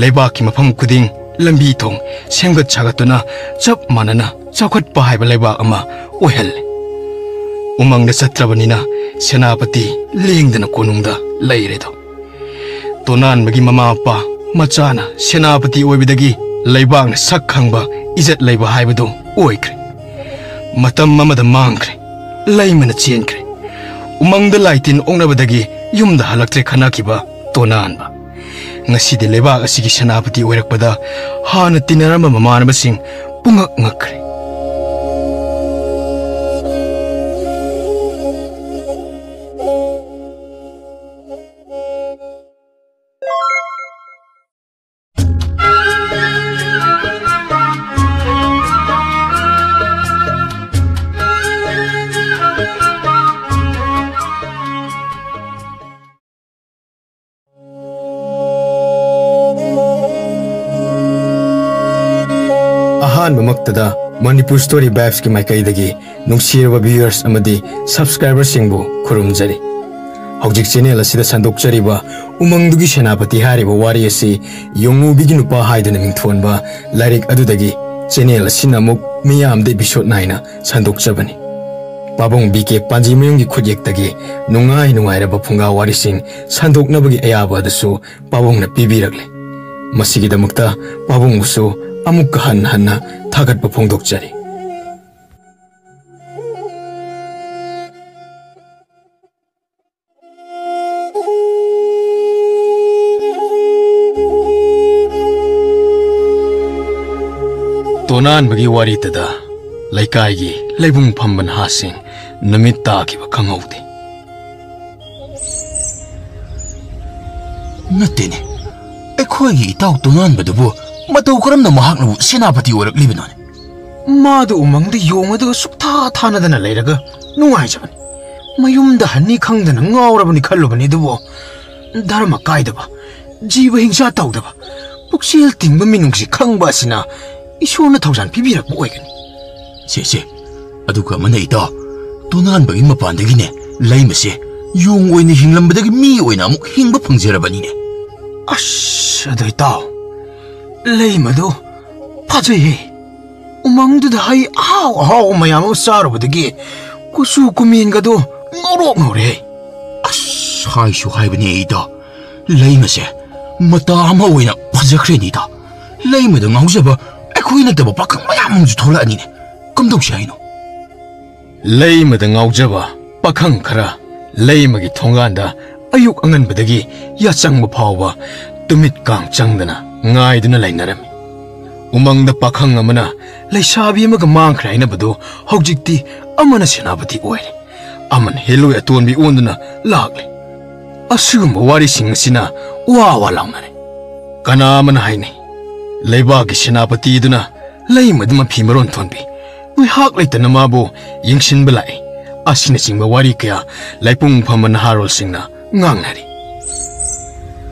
ꯂꯩꯕꯥꯛꯀꯤ ꯃꯐꯝ ꯈꯨꯗꯤꯡ ꯂꯝꯕꯤ ꯊꯣꯡ ꯁꯦꯝꯒꯠ ꯁꯥꯒꯠꯇꯨꯅ ꯆꯞ ꯃꯥꯟꯅꯅ ꯆꯥꯎꯈꯠꯄ ꯍꯥꯏꯕ ꯂꯩꯕꯥꯛ ꯑꯃ ꯑꯣꯏꯍꯜꯂꯦ꯫ ꯎꯃꯪꯗ ꯆꯠꯇ꯭ꯔꯕꯅꯤꯅ ꯁꯦꯅꯥꯄꯇꯤ ꯂꯦꯡꯗꯅ ꯀꯣꯅꯨꯡꯗ ꯂꯩꯔꯦꯗꯣ꯫ ꯇꯣꯅꯥꯟꯕꯒꯤ ꯃꯃꯥ ꯃꯄꯥ ꯃꯆꯥꯅ ꯁꯦꯅꯥꯄꯇꯤ ꯑꯣꯏꯕꯗꯒꯤ ꯂꯩꯕꯥꯛꯅ ꯁꯛ ꯈꯪꯕ, ꯏꯖꯠ ꯂꯩꯕ ꯍꯥꯏꯕꯗꯨ ꯑꯣꯏꯈ꯭ꯔꯦ꯫ ꯃꯇꯝ ꯑꯃꯗ ꯃꯥꯡꯈ꯭ꯔꯦ, ꯂꯩꯃꯅ ꯆꯦꯟꯈ꯭ꯔꯦ꯫ ꯎꯃꯪꯗ ꯂꯥꯏ ꯇꯤꯟ ꯑꯣꯛꯅꯕꯗꯒꯤ ꯌꯨꯝꯗ ꯍꯜꯂꯛꯇ꯭ꯔꯦ ꯈꯟꯅꯈꯤꯕ ꯇꯣꯅꯥꯟꯕ꯫ ꯉꯁꯤꯗꯤ ꯂꯩꯕꯥꯛ ꯑꯁꯤꯒꯤ ꯁꯦꯅꯥꯄꯇꯤ ꯑꯣꯏꯔꯛꯄꯗ ꯍꯥꯟꯅ ꯇꯤꯟꯅꯔꯝꯕ ꯃꯃꯥꯟꯅꯕꯁꯤꯡ ꯄꯨꯡꯉꯛ ꯉꯛꯈ꯭ꯔꯦ꯫ ꯑꯍꯥꯟꯕꯃꯛꯇꯗ Manipur Story Vibes ꯀꯤ ꯃꯥꯏꯀꯩꯗꯒꯤ ꯅꯨꯡꯁꯤꯔꯕ viewers ꯑꯃꯗꯤ subscriber ꯁꯤꯡꯕꯨ ꯈꯨꯔꯨꯝꯖꯔꯤ꯫ ꯍꯧꯖꯤꯛ channel ꯑꯁꯤꯗ ꯁꯟꯗꯣꯛꯆꯔꯤꯕ ꯎꯃꯪꯗꯨꯒꯤ ꯁꯦꯅꯥꯄꯇꯤ ꯍꯥꯏꯔꯤꯕ ꯋꯥꯔꯤ ꯑꯁꯤ ꯌꯣꯡꯉꯨꯕꯤꯒꯤ ꯅꯨꯄꯥ ꯍꯥꯏꯗꯨꯅ ꯃꯤꯡꯊꯣꯟꯕ ꯂꯥꯏꯔꯤꯛ ꯑꯗꯨꯗꯒꯤ channel ꯑꯁꯤꯅ ꯑꯃꯨꯛ ꯃꯤꯌꯥꯝꯗ episode ꯅꯥꯏꯅ ꯁꯟꯗꯣꯛꯆꯕꯅꯤ꯫ ꯄꯥꯕꯨꯡ ꯕꯤ ꯀꯦ ꯄꯥꯟꯖꯤꯃꯌꯨꯝꯒꯤ ꯈꯨꯠꯌꯦꯛꯇꯒꯤ ꯅꯨꯡꯉꯥꯏ ꯅꯨꯡꯉꯥꯏꯔꯕ ꯐꯨꯡꯒꯥ ꯋꯥꯔꯤꯁꯤꯡ ꯁꯟꯗꯣꯛꯅꯕꯒꯤ ꯑꯌꯥꯕ ꯑꯗꯨꯁꯨ ꯄꯥꯕꯨꯡꯅ ꯄꯤꯕꯤꯔꯛꯂꯦ꯫ ꯃꯁꯤꯒꯤꯗꯃꯛꯇ ꯄꯥꯕꯨꯡꯕꯨꯁꯨ ꯑꯃꯨꯛꯀ ꯍꯟꯅ ꯍꯟꯅ ꯊꯥꯒꯠꯄ ꯐꯣꯡꯗꯣꯛꯆꯔꯤ꯫ ꯇꯣꯅꯥꯟꯕꯒꯤ ꯋꯥꯔꯤꯗꯨꯗ ꯂꯩꯀꯥꯏꯒꯤ ꯂꯩꯕꯨꯡ ꯐꯝꯕ ꯅꯍꯥꯁꯤꯡ ꯅꯨꯃꯤꯠ ꯇꯥꯈꯤꯕ ꯈꯪꯍꯧꯗꯦ꯫ ꯅꯠꯇꯦꯅꯦ, ꯑꯩꯈꯣꯏꯒꯤ ꯏꯇꯥꯎ ꯇꯣꯉꯥꯟꯕꯗꯨꯕꯨ ꯃꯇꯧ ꯀꯔꯝꯅ ꯃꯍꯥꯛꯅꯕꯨ ꯁꯦꯅꯥꯄꯇꯤ ꯑꯣꯏꯔꯛꯂꯤꯕꯅꯣꯅꯦ? ꯃꯥꯗꯨ ꯎꯃꯪꯗ ꯌꯣꯡ ꯑꯗꯨꯒ ꯁꯨꯛꯊꯥ ꯊꯥꯅꯗꯅ ꯂꯩꯔꯒ ꯅꯨꯡꯉꯥꯏꯖꯕꯅꯤ꯫ ꯃꯌꯨꯝꯗ ꯍꯟꯅꯤ ꯈꯪꯗꯅ ꯉꯥꯎꯔꯕꯅꯤ ꯈꯜꯂꯨꯕꯅꯤ, ꯑꯗꯨꯕꯨ ꯙꯔꯃ ꯀꯥꯏꯗꯕ, ꯖꯤꯕ ꯍꯤꯡꯁꯥ ꯇꯧꯗꯕ, ꯄꯨꯛꯆꯦꯜ ꯇꯤꯡꯕ ꯃꯤꯅꯨꯡꯁꯤ ꯈꯪꯕ ꯑꯁꯤꯅ ꯏꯁꯣꯔꯅ ꯊꯧꯖꯥꯜ ꯄꯤꯕꯤꯔꯛꯄ ꯑꯣꯏꯒꯅꯤ꯫ ꯁꯦ, ꯁꯦ, ꯑꯗꯨꯒ ꯑꯃꯅ ꯏꯇꯥꯎ, ꯇꯣꯉꯥꯟꯕꯒꯤ ꯃꯄꯥꯟꯗꯒꯤꯅꯦ ꯂꯩꯃꯁꯦ ꯌꯣꯡ ꯑꯣꯏꯅ ꯍꯤꯡꯂꯝꯕꯗꯒꯤ ꯃꯤ ꯑꯣꯏꯅ ꯑꯃꯨꯛ ꯍꯤꯡꯕ ꯐꯪꯖꯔꯕꯅꯤꯅꯦ꯫ ꯑꯁ, ꯑꯗꯣ ꯏꯇꯥꯎ, ꯂꯩꯃꯗꯣ ꯐꯖꯩꯍꯦ꯫ ꯎꯃꯪꯗꯨꯗ ꯍꯩ ꯑꯍꯥꯎ ꯑꯍꯥꯎꯕ ꯃꯌꯥꯝ ꯑꯃ ꯆꯥꯔꯨꯕꯗꯒꯤ ꯀꯨꯆꯨ ꯀꯨꯃꯦꯟꯒꯗꯣ ꯉꯧꯔꯣꯛ ꯉꯧꯔꯦ꯫ ꯑꯁ, ꯍꯥꯏꯁꯨ ꯍꯥꯏꯕꯅꯦ ꯏꯇꯥꯎ, ꯂꯩꯃꯁꯦ ꯃꯇꯥ ꯑꯃ ꯑꯣꯏꯅ ꯐꯖꯈ꯭ꯔꯦꯅꯦ ꯏꯇꯥꯎ꯫ ꯂꯩꯃꯗ ꯉꯥꯎꯖꯕ ꯑꯩꯈꯣꯏ ꯅꯠꯇꯕ ꯄꯥꯈꯪ ꯃꯌꯥꯝ ꯑꯃꯁꯨ ꯊꯣꯛꯂꯛꯑꯅꯤꯅꯦ꯫ ꯀꯝꯗꯧꯁꯦ ꯍꯥꯏꯅꯣ? ꯂꯩꯃꯗ ꯉꯥꯎꯖꯕ ꯄꯥꯈꯪ ꯈꯔ ꯂꯩꯃꯒꯤ ꯊꯣꯡꯒꯥꯟꯗ ꯑꯌꯨꯛ ꯑꯉꯟꯕꯗꯒꯤ ꯌꯥꯆꯪꯕ ꯐꯥꯎꯕ ꯇꯨꯃꯤꯠ ꯀꯥꯡ ꯆꯪꯗꯅ ꯉꯥꯏꯗꯨꯅ ꯂꯩꯅꯔꯝꯃꯤ꯫ ꯎꯃꯪꯗ ꯄꯥꯈꯪ ꯑꯃꯅ ꯂꯩꯁꯥꯕꯤ ꯑꯃꯒ ꯃꯥꯡꯈ꯭ꯔꯦ ꯍꯥꯏꯅꯕꯗꯨ ꯍꯧꯖꯤꯛꯇꯤ ꯑꯃꯅ ꯁꯦꯅꯥꯄꯇꯤ ꯑꯣꯏꯔꯦ, ꯑꯃꯅ ꯍꯦꯂꯣꯏ ꯑꯇꯣꯟꯕꯤ ꯑꯣꯟꯗꯨꯅ ꯂꯥꯛꯂꯦ꯫ ꯑꯁꯤꯒꯨꯝꯕ ꯋꯥꯔꯤꯁꯤꯡ ꯑꯁꯤꯅ ꯋꯥ ꯋꯥ ꯂꯥꯎꯅꯔꯦ꯫ ꯀꯅꯥ ꯑꯃꯅ ꯍꯥꯏꯅꯩ, ꯂꯩꯕꯥꯛꯀꯤ ꯁꯦꯅꯥꯄꯇꯤꯗꯨꯅ ꯂꯩꯃꯗꯨ ꯃꯐꯤ ꯃꯔꯣꯟ ꯊꯣꯟꯕꯤ, ꯉꯥꯏꯍꯥꯛ ꯂꯩꯇꯅ ꯃꯥꯕꯨ ꯌꯦꯡꯁꯤꯟꯕ ꯂꯥꯛꯏ, ꯑꯁꯤꯅꯆꯤꯡꯕ ꯋꯥꯔꯤ ꯀꯌꯥ ꯂꯩꯄꯨꯡ ꯐꯝꯕ ꯅꯍꯥꯔꯣꯜꯁꯤꯡꯅ ꯉꯥꯡꯅꯔꯤ꯫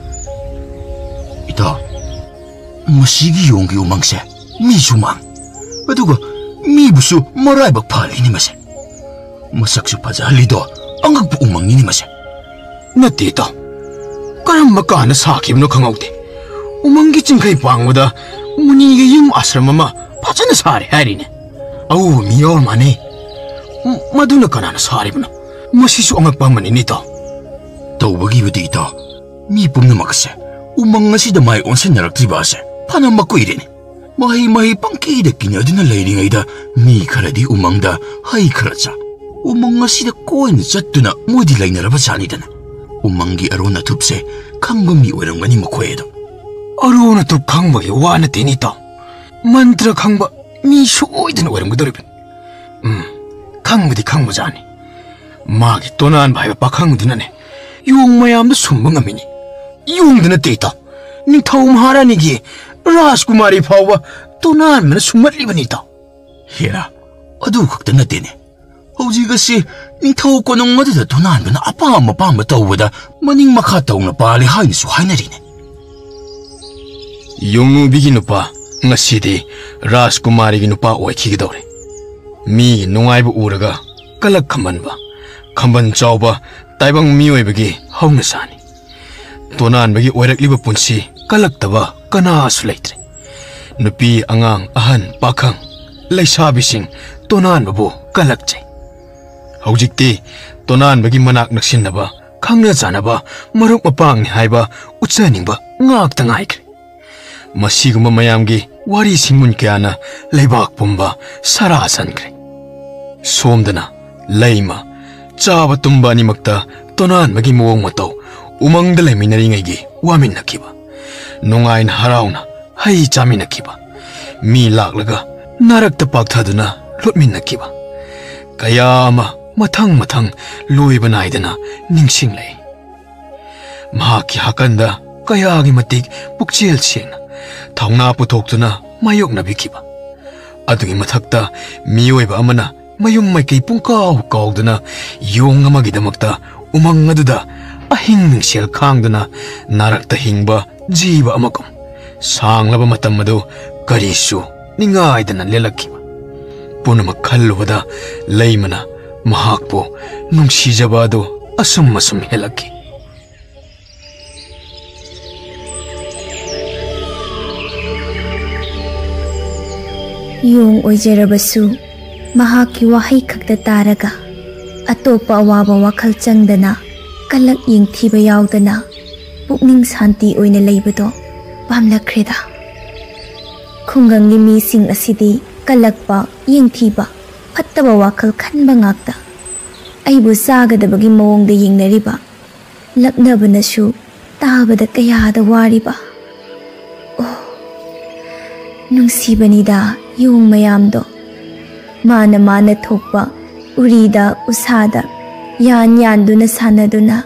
ꯏꯇꯥꯎ, ꯃꯁꯤꯒꯤ ꯌꯣꯡꯒꯤ ꯎꯃꯪꯁꯦ ꯃꯤꯁꯨ ꯃꯥꯡ, ꯑꯗꯨꯒ ꯃꯤꯕꯨꯁꯨ ꯃꯔꯥꯏꯕꯛ ꯐꯍꯜꯂꯤꯅꯦ ꯃꯁꯦ꯫ ꯃꯁꯛꯁꯨ ꯐꯖꯍꯜꯂꯤꯗꯣ ꯑꯉꯛꯄ ꯎꯃꯪꯅꯤꯅꯦ ꯃꯁꯦ꯫ ꯅꯠꯇꯦ ꯏꯇꯥꯎ, ꯀꯔꯝꯕ ꯀꯥꯟꯗ ꯁꯥꯈꯤꯕꯅꯣ ꯈꯪꯍꯧꯗꯦ꯫ ꯎꯃꯪꯒꯤ ꯆꯤꯡꯈꯩ ꯄꯥꯡꯕꯗ ꯃꯨꯅꯤꯒꯤ ꯌꯨꯝ ꯑꯥꯁ꯭ꯔꯝ ꯑꯃ ꯐꯖꯅ ꯁꯥꯔꯦ ꯍꯥꯏꯔꯤꯅꯦ꯫ ꯑꯎꯕ ꯃꯤ ꯌꯥꯎꯔ ꯃꯥꯟꯅꯦ꯫ ꯃ-, ꯃꯗꯨꯅ ꯀꯅꯥꯅ ꯁꯥꯔꯤꯕꯅꯣ? ꯃꯁꯤꯁꯨ ꯑꯉꯛꯄ ꯑꯃꯅꯤꯅꯦ ꯏꯇꯥꯎ꯫ ꯇꯧꯕꯒꯤꯕꯨꯗꯤ ꯏꯇꯥꯎ, ꯃꯤ ꯄꯨꯝꯅꯃꯛ ꯑꯁꯦ ꯎꯃꯪ ꯑꯁꯤꯗ ꯃꯥꯏ ꯑꯣꯟꯁꯤꯟꯅꯔꯛꯇ꯭ꯔꯤꯕ ꯑꯁꯦ ꯐꯅ ꯃꯀꯨꯏꯔꯦꯅꯦ꯫ ꯃꯍꯩ ꯃꯍꯩ ꯄꯪꯀꯤꯗ ꯀꯤꯅꯗꯨꯅ ꯂꯩꯔꯤꯉꯩꯗ ꯃꯤ ꯈꯔꯗꯤ ꯎꯃꯪꯗ ꯍꯩ ꯈꯔ ꯆꯥ, ꯎꯃꯪ ꯑꯁꯤꯗ ꯀꯣꯏꯅ ꯆꯠꯇꯨꯅ ꯃꯣꯏꯗꯤ ꯂꯩꯅꯔꯕ ꯖꯥꯠꯅꯤꯗꯅ꯫ ꯎꯃꯪꯒꯤ ꯑꯔꯣꯟ ꯑꯊꯨꯞꯁꯦ ꯈꯪꯕ ꯃꯤ ꯑꯣꯏꯔꯝꯒꯅꯤ ꯃꯈꯣꯏ ꯑꯗꯣ꯫ ꯑꯔꯣꯟ ꯑꯊꯨꯞ ꯈꯪꯕꯒꯤ ꯋꯥ ꯅꯠꯇꯦꯅꯦ ꯏꯇꯥꯎ꯫ ꯃꯟꯇ꯭ꯔ ꯈꯪꯕ ꯃꯤ ꯁꯣꯏꯗꯅ ꯑꯣꯏꯔꯝꯒꯗꯧꯔꯤꯕꯅꯤ꯫ ꯎꯝ, ꯈꯪꯕꯗꯤ ꯈꯪꯕꯖꯥꯠꯅꯤ꯫ ꯃꯥꯒꯤ ꯇꯣꯅꯥꯟꯕ ꯍꯥꯏꯕ ꯄꯥꯈꯪꯗꯨꯅꯅꯦ ꯌꯣꯡ ꯃꯌꯥꯝꯗ ꯁꯨꯝꯕ ꯉꯝꯃꯤꯅꯤ꯫ ꯌꯣꯡꯗ ꯅꯠꯇꯦ ꯏꯇꯥꯎ, ꯅꯤꯡꯊꯧ ꯃꯍꯥꯔꯥꯅꯤꯒꯤ ꯔꯥꯖꯀꯨꯃꯥꯔꯤ ꯐꯥꯎꯕ ꯇꯣꯅꯥꯟꯕꯅ ꯁꯨꯝꯍꯠꯂꯤꯕꯅꯤ ꯏꯇꯥꯎ꯫ ꯍꯦꯔꯥ, ꯑꯗꯨ ꯈꯛꯇ ꯅꯠꯇꯦꯅꯦ꯫ ꯍꯧꯖꯤꯛ ꯑꯁꯤ ꯅꯤꯡꯊꯧ ꯀꯣꯅꯨꯡ ꯑꯗꯨꯗ ꯇꯣꯅꯥꯟꯕꯅ ꯑꯄꯥꯝ ꯑꯄꯥꯝꯕ ꯇꯧꯕꯗ ꯃꯅꯤꯡ ꯃꯈꯥ ꯇꯧꯅ ꯄꯥꯜꯂꯤ ꯍꯥꯏꯅꯁꯨ ꯍꯥꯏꯅꯔꯤꯅꯦ꯫ ꯌꯣꯡꯉꯨꯕꯤꯒꯤ ꯅꯨꯄꯥ, ꯉꯁꯤꯗꯤ ꯔꯥꯖꯀꯨꯃꯥꯔꯤꯒꯤ ꯅꯨꯄꯥ ꯑꯣꯏꯈꯤꯒꯗꯧꯔꯦ꯫ ꯃꯤꯒꯤ ꯅꯨꯡꯉꯥꯏꯕ ꯎꯔꯒ ꯀꯂꯛ ꯈꯝꯕꯟꯕ, ꯈꯝꯕꯟ ꯆꯥꯎꯕ ꯇꯥꯏꯕꯪ ꯃꯤꯑꯣꯏꯕꯒꯤ ꯍꯧꯅꯁꯥꯅꯤ꯫ ꯇꯣꯅꯥꯟꯕꯒꯤ ꯑꯣꯏꯔꯛꯂꯤꯕ ꯄꯨꯟꯁꯤ ꯀꯂꯛꯇꯕ ꯀꯅꯥꯁꯨ ꯂꯩꯇ꯭ꯔꯦ꯫ ꯅꯨꯄꯤ, ꯑꯉꯥꯡ, ꯑꯍꯟ, ꯄꯥꯈꯪ, ꯂꯩꯁꯥꯕꯤꯁꯤꯡ ꯇꯣꯅꯥꯟꯕꯕꯨ ꯀꯂꯛꯆꯩ꯫ ꯍꯧꯖꯤꯛꯇꯤ ꯇꯣꯅꯥꯟꯕꯒꯤ ꯃꯅꯥꯛ ꯅꯛꯁꯤꯟꯅꯕ, ꯈꯪꯅ ꯆꯥꯟꯅꯕ, ꯃꯔꯨꯞ ꯃꯄꯥꯡꯅꯤ ꯍꯥꯏꯕ ꯎꯠꯆꯅꯤꯡꯕ ꯉꯥꯛꯇ ꯉꯥꯏꯈ꯭ꯔꯦ꯫ ꯃꯁꯤꯒꯨꯝꯕ ꯃꯌꯥꯝꯒꯤ ꯋꯥꯔꯤ ꯁꯤꯡꯃꯨꯟ ꯀꯌꯥꯅ ꯂꯩꯕꯥꯛ ꯄꯨꯝꯕ ꯁꯔꯥ ꯁꯟꯈ꯭ꯔꯦ꯫ ꯁꯣꯝꯗꯅ ꯂꯩꯃ, ꯆꯥꯕ ꯇꯨꯝꯕ ꯑꯅꯤꯃꯛꯇ ꯇꯣꯅꯥꯟꯕꯒꯤ ꯃꯑꯣꯡ ꯃꯇꯧ, ꯎꯃꯪꯗ ꯂꯩꯃꯤꯟꯅꯔꯤꯉꯩꯒꯤ ꯋꯥꯃꯤꯟꯅꯈꯤꯕ, ꯅꯨꯡꯉꯥꯏꯅ ꯍꯔꯥꯎꯅ ꯍꯩ ꯆꯥꯃꯤꯟꯅꯈꯤꯕ, ꯃꯤ ꯂꯥꯛꯂꯒ ꯅꯥꯔꯛꯇ ꯄꯥꯛꯊꯗꯨꯅ ꯂꯨꯞꯃꯤꯟꯅꯈꯤꯕ ꯀꯌꯥ ꯑꯃ ꯃꯊꯪ ꯃꯊꯪ ꯂꯣꯏꯕ ꯅꯥꯏꯗꯅ ꯅꯤꯡꯁꯤꯡꯂꯛꯏ꯫ ꯃꯍꯥꯛꯀꯤ ꯍꯥꯀꯟꯗ ꯀꯌꯥꯒꯤ ꯃꯇꯤꯛ ꯄꯨꯛꯆꯦꯜ ꯁꯦꯡꯅ ꯊꯧꯅꯥ ꯄꯨꯊꯣꯛꯇꯨꯅ ꯃꯥꯌꯣꯛꯅꯕꯤꯈꯤꯕ꯫ ꯑꯗꯨꯒꯤ ꯃꯊꯛꯇ ꯃꯤꯑꯣꯏꯕ ꯑꯃꯅ ꯃꯌꯨꯝ ꯃꯥꯏꯀꯩ ꯄꯨꯡꯀꯥꯎ ꯀꯥꯎꯗꯨꯅ ꯌꯣꯡ ꯑꯃꯒꯤꯗꯃꯛꯇ ꯎꯃꯪ ꯑꯗꯨꯗ ꯑꯍꯤꯡ ꯅꯨꯡꯁꯦꯜ ꯈꯥꯡꯗꯨꯅ ꯅꯥꯔꯛꯇ ꯍꯤꯡꯕ ꯖꯤꯕ ꯑꯃꯒꯨꯝ ꯁꯥꯡꯂꯕ ꯃꯇꯝ ꯑꯗꯨ ꯀꯔꯤꯁꯨ ꯅꯤꯡꯉꯥꯏꯗꯅ ꯂꯦꯜꯂꯛꯈꯤꯕ ꯄꯨꯝꯅꯃꯛ ꯈꯜꯂꯨꯕꯗ ꯂꯩꯃꯅ ꯃꯍꯥꯛꯄꯨ ꯅꯨꯡꯁꯤꯖꯕ ꯑꯗꯨ ꯑꯁꯨꯝ ꯑꯁꯨꯝ ꯍꯦꯜꯂꯛꯈꯤ꯫ ꯌꯣꯡ ꯑꯣꯏꯖꯔꯕꯁꯨ ꯃꯍꯥꯛꯀꯤ ꯋꯥꯍꯩ ꯈꯛꯇ ꯇꯥꯔꯒ ꯑꯇꯣꯞꯄ ꯑꯋꯥꯕ ꯋꯥꯈꯜ ꯆꯪꯗꯅ, ꯀꯂꯛ ꯌꯦꯡꯊꯤꯕ ꯌꯥꯎꯗꯅ ꯄꯨꯛꯅꯤꯡ ꯁꯥꯟꯇꯤ ꯑꯣꯏꯅ ꯂꯩꯕꯗꯣ ꯄꯥꯝꯂꯛꯈ꯭ꯔꯦꯗ꯫ ꯈꯨꯡꯒꯪꯒꯤ ꯃꯤꯁꯤꯡ ꯑꯁꯤꯗꯤ ꯀꯜꯂꯛꯄ, ꯌꯦꯡꯊꯤꯕ, ꯐꯠꯇꯕ ꯋꯥꯈꯜ ꯈꯟꯕ ꯉꯥꯛꯇ꯫ ꯑꯩꯕꯨ ꯆꯥꯒꯗꯕꯒꯤ ꯃꯑꯣꯡꯗ ꯌꯦꯡꯅꯔꯤꯕ, ꯂꯛꯅꯕꯅꯁꯨ ꯇꯥꯕꯗ ꯀꯌꯥꯗ ꯋꯥꯔꯤꯕ꯫ ꯑꯣ, ꯅꯨꯡꯁꯤꯕꯅꯤꯗ ꯌꯣꯡ ꯃꯌꯥꯝꯗꯣ꯫ ꯃꯥꯅ ꯃꯥꯅ ꯊꯣꯛꯄ ꯎꯔꯤꯗ ꯎꯁꯥꯗ ꯌꯥꯟ ꯌꯥꯟꯗꯨꯅ ꯁꯥꯟꯅꯗꯨꯅ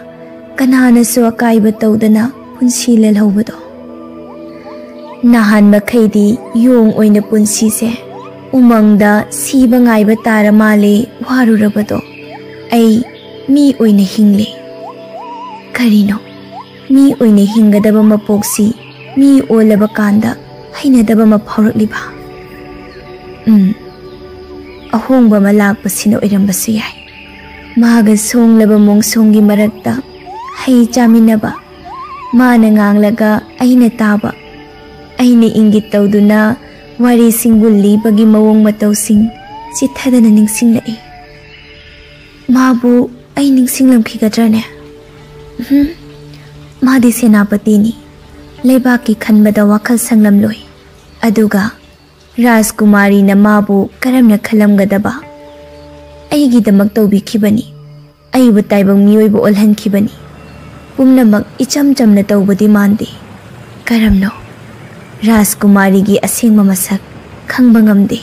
ꯀꯅꯥꯅꯁꯨ ꯑꯀꯥꯏꯕ ꯇꯧꯗꯅ ꯄꯨꯟꯁꯤ ꯂꯦꯜꯍꯧꯕꯗꯣ꯫ ꯅꯍꯥꯟ ꯃꯈꯩꯗꯤ ꯌꯣꯡ ꯑꯣꯏꯅ ꯄꯨꯟꯁꯤꯁꯦ ꯎꯃꯪꯗ ꯁꯤꯕ ꯉꯥꯏꯕ ꯇꯥꯔ ꯃꯥꯜꯂꯦ ꯋꯥꯔꯨꯔꯕꯗꯣ꯫ ꯑꯩ ꯃꯤ ꯑꯣꯏꯅ ꯍꯤꯡꯂꯦ꯫ ꯀꯔꯤꯅꯣ? ꯃꯤ ꯑꯣꯏꯅ ꯍꯤꯡꯒꯗꯕ ꯃꯄꯣꯛꯁꯤ ꯃꯤ ꯑꯣꯜꯂꯕ ꯀꯥꯟꯗ ꯍꯩꯅꯗꯕ ꯑꯃ ꯐꯥꯎꯔꯛꯂꯤꯕ? ꯎꯝ, ꯑꯍꯣꯡꯕ ꯑꯃ ꯂꯥꯛꯄꯁꯤꯅ ꯑꯣꯏꯔꯝꯕꯁꯨ ꯌꯥꯏ꯫ ꯃꯥꯒ ꯁꯣꯡꯂꯕ ꯃꯣꯡꯁꯣꯡꯒꯤ ꯃꯔꯛꯇ ꯍꯩ ꯆꯥꯃꯤꯟꯅꯕ, ꯃꯥꯅ ꯉꯥꯡꯂꯒ ꯑꯩꯅ ꯇꯥꯕ, ꯑꯩꯅ ꯏꯪꯒꯤꯠ ꯇꯧꯗꯨꯅ ꯋꯥꯔꯤꯁꯤꯡꯕꯨ ꯂꯤꯕꯒꯤ ꯃꯑꯣꯡ ꯃꯇꯧꯁꯤꯡ ꯆꯤꯠꯊꯗꯅ ꯅꯤꯡꯁꯤꯡꯂꯛꯏ꯫ ꯃꯥꯕꯨ ꯑꯩ ꯅꯤꯡꯁꯤꯡꯂꯝꯈꯤꯒꯗ꯭ꯔꯅꯦ? ꯎꯝ, ꯃꯥꯗꯤ ꯁꯦꯅꯥꯄꯇꯤꯅꯤ꯫ ꯂꯩꯕꯥꯛꯀꯤ ꯈꯟꯕꯗ ꯋꯥꯈꯜ ꯁꯪꯂꯝꯂꯣꯏ꯫ ꯑꯗꯨꯒ ꯔꯥꯖꯀꯨꯃꯥꯔꯤꯅ ꯃꯥꯕꯨ ꯀꯔꯝꯅ ꯈꯜꯂꯝꯒꯗꯕ? ꯑꯩꯒꯤꯗꯃꯛ ꯇꯧꯕꯤꯈꯤꯕꯅꯤ꯫ ꯑꯩꯕꯨ ꯇꯥꯏꯕꯪ ꯃꯤꯑꯣꯏꯕ ꯑꯣꯜꯍꯟꯈꯤꯕꯅꯤ꯫ ꯄꯨꯝꯅꯃꯛ ꯏꯆꯝ ꯆꯝꯅ ꯇꯧꯕꯗꯤ ꯃꯥꯟꯗꯦ꯫ ꯀꯔꯝꯅꯣ? ꯔꯥꯖꯀꯨꯃꯥꯔꯤꯒꯤ ꯑꯁꯦꯡꯕ ꯃꯁꯛ ꯈꯪꯕ ꯉꯝꯗꯦ꯫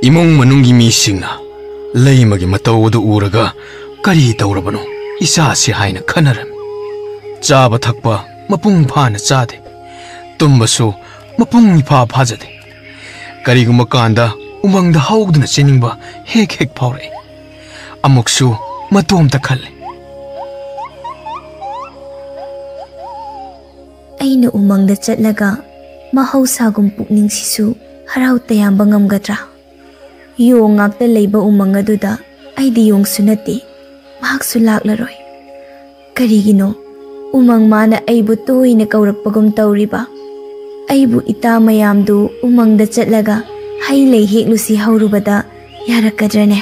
ꯏꯃꯨꯡ ꯃꯅꯨꯡꯒꯤ ꯃꯤꯁꯤꯡꯅ ꯂꯩꯃꯒꯤ ꯃꯇꯧ ꯑꯗꯨ ꯎꯔꯒ, "ꯀꯔꯤ ꯇꯧꯔꯕꯅꯣ ꯏꯆꯥꯁꯤ?" ꯍꯥꯏꯅ ꯈꯟꯅꯔꯝꯃꯤ꯫ ꯆꯥꯕ ꯊꯛꯄ ꯃꯄꯨꯡ ꯐꯥꯅ ꯆꯥꯗꯦ, ꯇꯨꯝꯕꯁꯨ ꯃꯄꯨꯡ ꯏꯐꯥ ꯐꯥꯖꯗꯦ꯫ ꯀꯔꯤꯒꯨꯝꯕ ꯀꯥꯟꯗ ꯎꯃꯪꯗ ꯍꯧꯗꯨꯅ ꯆꯦꯟꯅꯤꯡꯕ ꯍꯦꯛ ꯍꯦꯛ ꯐꯥꯎꯔꯛꯏ꯫ ꯑꯃꯨꯛꯁꯨ ꯃꯇꯣꯝꯇ ꯈꯜꯂꯤ꯫ ꯑꯩꯅ ꯎꯃꯪꯗ ꯆꯠꯂꯒ ꯃꯍꯧꯁꯥꯒꯨꯝ ꯄꯨꯛꯅꯤꯡꯁꯤꯁꯨ ꯍꯔꯥꯎ ꯇꯌꯥꯝꯕ ꯉꯝꯒꯗ꯭ꯔꯥ? ꯌꯣꯡ ꯉꯥꯛꯇ ꯂꯩꯕ ꯎꯃꯪ ꯑꯗꯨꯗ ꯑꯩꯗꯤ ꯌꯣꯡꯁꯨ ꯅꯠꯇꯦ, ꯃꯍꯥꯛꯁꯨ ꯂꯥꯛꯂꯔꯣꯏ꯫ ꯀꯔꯤꯒꯤꯅꯣ ꯎꯃꯪ ꯃꯥꯅ ꯑꯩꯕꯨ ꯇꯣꯏꯅ ꯀꯧꯔꯛꯄꯒꯨꯝ ꯇꯧꯔꯤꯕ? ꯑꯩꯕꯨ ꯏꯇꯥ ꯃꯌꯥꯝꯗꯨ ꯎꯃꯪꯗ ꯆꯠꯂꯒ ꯍꯩ ꯂꯩ ꯍꯦꯛꯂꯨꯁꯤ ꯍꯧꯔꯨꯕꯗ ꯌꯥꯔꯛꯀꯗ꯭ꯔꯅꯦ?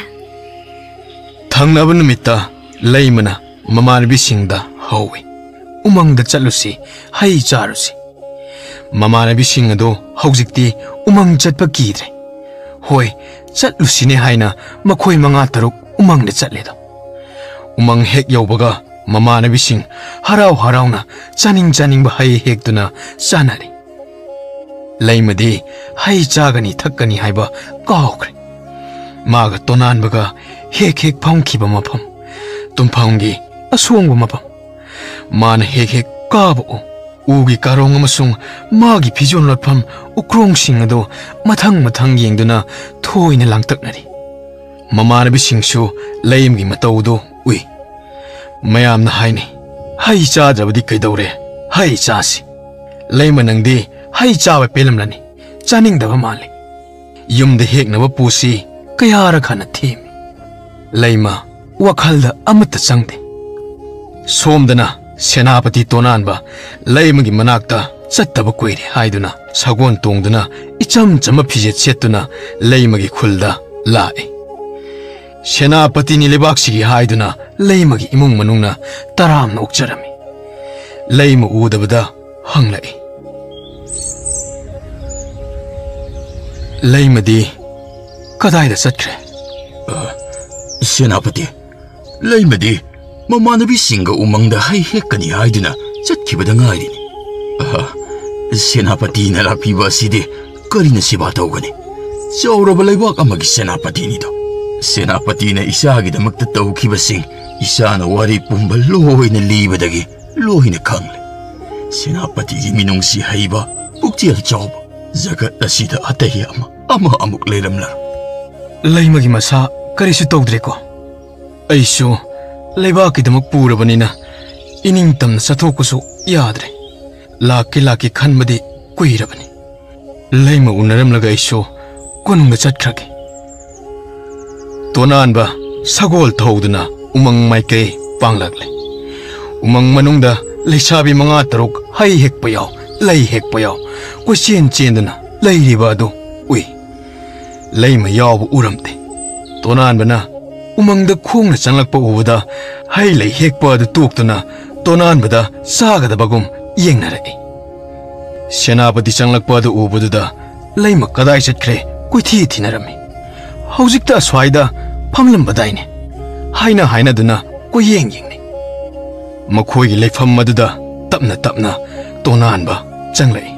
ꯊꯪꯅꯕ ꯅꯨꯃꯤꯠꯇ ꯂꯩꯃꯅ ꯃꯃꯥꯟꯅꯕꯤꯁꯤꯡꯗ ꯍꯧꯏ, "ꯎꯃꯪꯗ ꯆꯠꯂꯨꯁꯤ, ꯍꯩ ꯆꯥꯔꯨꯁꯤ꯫" ꯃꯃꯥꯟꯅꯕꯤꯁꯤꯡ ꯑꯗꯨ ꯍꯧꯖꯤꯛꯇꯤ ꯎꯃꯪ ꯆꯠꯄ ꯀꯤꯗ꯭ꯔꯦ꯫ ꯍꯣꯏ, ꯆꯠꯂꯨꯁꯤꯅꯦ ꯍꯥꯏꯅ ꯃꯈꯣꯏ ꯃꯉꯥ ꯇꯔꯨꯛ ꯎꯃꯪꯗ ꯆꯠꯂꯦꯗꯣ꯫ ꯎꯃꯪ ꯍꯦꯛ ꯌꯧꯕꯒ ꯃꯃꯥꯟꯅꯕꯤꯁꯤꯡ ꯍꯔꯥꯎ ꯍꯔꯥꯎꯅ ꯆꯥꯅꯤꯡ ꯆꯥꯅꯤꯡꯕ ꯍꯩ ꯍꯦꯛꯇꯨꯅ ꯆꯥꯅꯔꯤ꯫ ꯂꯩꯃꯗꯤ ꯍꯩ ꯆꯥꯒꯅꯤ ꯊꯛꯀꯅꯤ ꯍꯥꯏꯕ ꯀꯥꯎꯈ꯭ꯔꯦ꯫ ꯃꯥꯒ ꯇꯣꯅꯥꯟꯕꯒ ꯍꯦꯛ ꯍꯦꯛ ꯐꯝꯈꯤꯕ ꯃꯐꯝ, ꯇꯨꯝꯐꯝꯒꯤ ꯑꯁꯣꯡꯕ ꯃꯐꯝ, ꯃꯥꯅ ꯍꯦꯛ ꯍꯦꯛ ꯀꯥꯕ ꯎ, ꯎꯒꯤ ꯀꯥꯔꯣꯡ ꯑꯃꯁꯨꯡ ꯃꯥꯒꯤ ꯐꯤꯖꯣꯜ ꯂꯣꯠꯐꯝ ꯎꯈ꯭ꯔꯣꯡꯁꯤꯡ ꯑꯗꯨ ꯃꯊꯪ ꯃꯊꯪ ꯌꯦꯡꯗꯨꯅ ꯊꯣꯏꯅ ꯂꯥꯡꯇꯛꯅꯔꯤ꯫ ꯃꯃꯥꯟꯅꯕꯤꯁꯤꯡꯁꯨ ꯂꯩꯃꯒꯤ ꯃꯇꯧꯗꯨ ꯎꯏ꯫ ꯃꯌꯥꯝꯅ ꯍꯥꯏꯅꯩ, "ꯍꯩ ꯆꯥꯗ꯭ꯔꯕꯗꯤ ꯀꯩꯗꯧꯔꯦ? ꯍꯩ ꯆꯥꯁꯤ꯫ ꯂꯩꯃ, ꯅꯪꯗꯤ ꯍꯩ ꯆꯥꯕ ꯄꯦꯜꯂꯝꯂꯅꯤ꯫ ꯆꯥꯅꯤꯡꯗꯕ ꯃꯥꯜꯂꯤ꯫ ꯌꯨꯝꯗ ꯍꯦꯛꯅꯕ ꯄꯨꯁꯤ" ꯀꯌꯥꯔꯛ ꯍꯟꯅ ꯊꯦꯝꯃꯤ꯫ ꯂꯩꯃ ꯋꯥꯈꯜꯗ ꯑꯃꯠꯇ ꯆꯪꯗꯦ꯫ ꯁꯣꯝꯗꯅ ꯁꯦꯅꯥꯄꯇꯤ ꯇꯣꯅꯥꯟꯕ ꯂꯩꯃꯒꯤ ꯃꯅꯥꯛꯇ ꯆꯠꯇꯕ ꯀꯨꯏꯔꯦ ꯍꯥꯏꯗꯨꯅ ꯁꯒꯣꯜ ꯇꯣꯡꯗꯨꯅ ꯏꯆꯝ ꯆꯝꯕ ꯐꯤꯖꯦꯠ ꯁꯦꯠꯇꯨꯅ ꯂꯩꯃꯒꯤ ꯈꯨꯜꯗ ꯂꯥꯛꯏ꯫ ꯁꯦꯅꯥꯄꯇꯤꯅꯤ ꯂꯩꯕꯥꯛꯁꯤꯒꯤ ꯍꯥꯏꯗꯨꯅ ꯂꯩꯃꯒꯤ ꯏꯃꯨꯡ ꯃꯅꯨꯡꯅ ꯇꯔꯥꯝꯅ ꯑꯣꯛꯆꯔꯝꯃꯤ꯫ ꯂꯩꯃ ꯎꯗꯕꯗ ꯍꯪꯂꯛꯏ꯫ ꯂꯩꯃꯗꯤ ꯀꯗꯥꯏꯗ ꯆꯠꯈ꯭ꯔꯦ? ꯑ, ꯁꯦꯅꯥꯄꯇꯤ, ꯂꯩꯃꯗꯤ ꯃꯃꯥꯟꯅꯕꯤꯁꯤꯡꯒ ꯎꯃꯪꯗ ꯍꯩ ꯍꯦꯛꯀꯅꯤ ꯍꯥꯏꯗꯨꯅ ꯆꯠꯈꯤꯕꯗ ꯉꯥꯏꯔꯤꯅꯤ꯫ ꯑ, ꯁꯦꯅꯥꯄꯇꯤꯅ ꯂꯥꯛꯄꯤꯕ ꯑꯁꯤꯗꯤ ꯀꯔꯤꯅ ꯁꯦꯕꯥ ꯇꯧꯒꯅꯤ? ꯆꯥꯎꯔꯕ ꯂꯩꯕꯥꯛ ꯑꯃꯒꯤ ꯁꯦꯅꯥꯄꯇꯤꯅꯤꯗꯣ꯫ ꯁꯦꯅꯥꯄꯇꯤꯅ ꯏꯆꯥꯒꯤꯗꯃꯛꯇ ꯇꯧꯈꯤꯕꯁꯤꯡ ꯏꯆꯥꯅ ꯋꯥꯔꯤ ꯄꯨꯝꯕ ꯂꯣꯏꯅ ꯂꯤꯕꯗꯒꯤ ꯂꯣꯏꯅ ꯈꯪꯂꯦ꯫ ꯁꯦꯅꯥꯄꯇꯤꯒꯤ ꯃꯤꯅꯨꯡꯁꯤ ꯍꯩꯕ, ꯄꯨꯛꯆꯦꯜ ꯆꯥꯎꯕ, ꯖꯒꯠ ꯑꯁꯤꯗ ꯑꯇꯩ ꯑꯃ, ꯑꯃ ꯑꯃꯨꯛ ꯂꯩꯔꯝꯂꯔꯣꯏ꯫ ꯂꯩꯃꯒꯤ ꯃꯁꯥ ꯀꯔꯤꯁꯨ ꯇꯧꯗ꯭ꯔꯦꯀꯣ? ꯑꯩꯁꯨ ꯂꯩꯕꯥꯛꯀꯤꯗꯃꯛ ꯄꯨꯔꯕꯅꯤꯅ ꯏꯅꯤꯡꯇꯝꯅ ꯆꯠꯊꯣꯛꯄꯁꯨ ꯌꯥꯗ꯭ꯔꯦ꯫ ꯂꯥꯛꯀꯦ ꯂꯥꯛꯀꯦ ꯈꯟꯕꯗꯤ ꯀꯨꯏꯔꯕꯅꯤ꯫ ꯂꯩꯃ ꯎꯅꯔꯝꯂꯒ ꯑꯩꯁꯨ ꯀꯣꯅꯨꯡꯗ ꯆꯠꯈ꯭ꯔꯒꯦ꯫ ꯇꯣꯅꯥꯟꯕ ꯁꯒꯣꯜ ꯊꯧꯗꯨꯅ ꯎꯃꯪ ꯃꯥꯏꯀꯩ ꯄꯥꯡꯂꯛꯂꯦ꯫ ꯎꯃꯪ ꯃꯅꯨꯡꯗ ꯂꯩꯁꯥꯕꯤ ꯃꯉꯥ ꯇꯔꯨꯛ ꯍꯩ ꯍꯦꯛꯄ ꯌꯥꯎ, ꯂꯩ ꯍꯦꯛꯄ ꯌꯥꯎ, ꯀꯣꯏꯆꯦꯟ ꯆꯦꯟꯗꯨꯅ ꯂꯩꯔꯤꯕ ꯑꯗꯨ ꯎꯏ꯫ ꯂꯩꯃ ꯌꯥꯎꯕ ꯎꯔꯝꯗꯦ꯫ ꯇꯣꯅꯥꯟꯕꯅ ꯎꯃꯪꯗ ꯈꯣꯡꯅ ꯆꯪꯂꯛꯄ ꯎꯕꯗ ꯍꯩ ꯂꯩ ꯍꯦꯛꯄ ꯑꯗꯨ ꯇꯣꯛꯇꯨꯅ ꯇꯣꯅꯥꯟꯕꯗ ꯆꯥꯒꯗꯕꯒꯨꯝ ꯌꯦꯡꯅꯔꯛꯏ꯫ ꯁꯦꯅꯥꯄꯇꯤ ꯆꯪꯂꯛꯄ ꯑꯗꯨ ꯎꯕꯗꯨꯗ ꯂꯩꯃ ꯀꯗꯥꯏ ꯆꯠꯈ꯭ꯔꯦ ꯀꯣꯏꯊꯤ ꯊꯤꯅꯔꯝꯃꯤ꯫ "ꯍꯧꯖꯤꯛꯇ ꯑꯁ꯭ꯋꯥꯏꯗ ꯐꯝꯂꯝꯕꯗꯥꯏꯅꯦ?" ꯍꯥꯏꯅ ꯍꯥꯏꯅꯗꯨꯅ ꯀꯣꯏꯌꯦꯡ ꯌꯦꯡꯅꯩ꯫ ꯃꯈꯣꯏꯒꯤ ꯂꯩꯐꯝ ꯑꯗꯨꯗ ꯇꯞꯅ ꯇꯞꯅ ꯇꯣꯉꯥꯟꯕ ꯆꯪꯂꯛꯏ꯫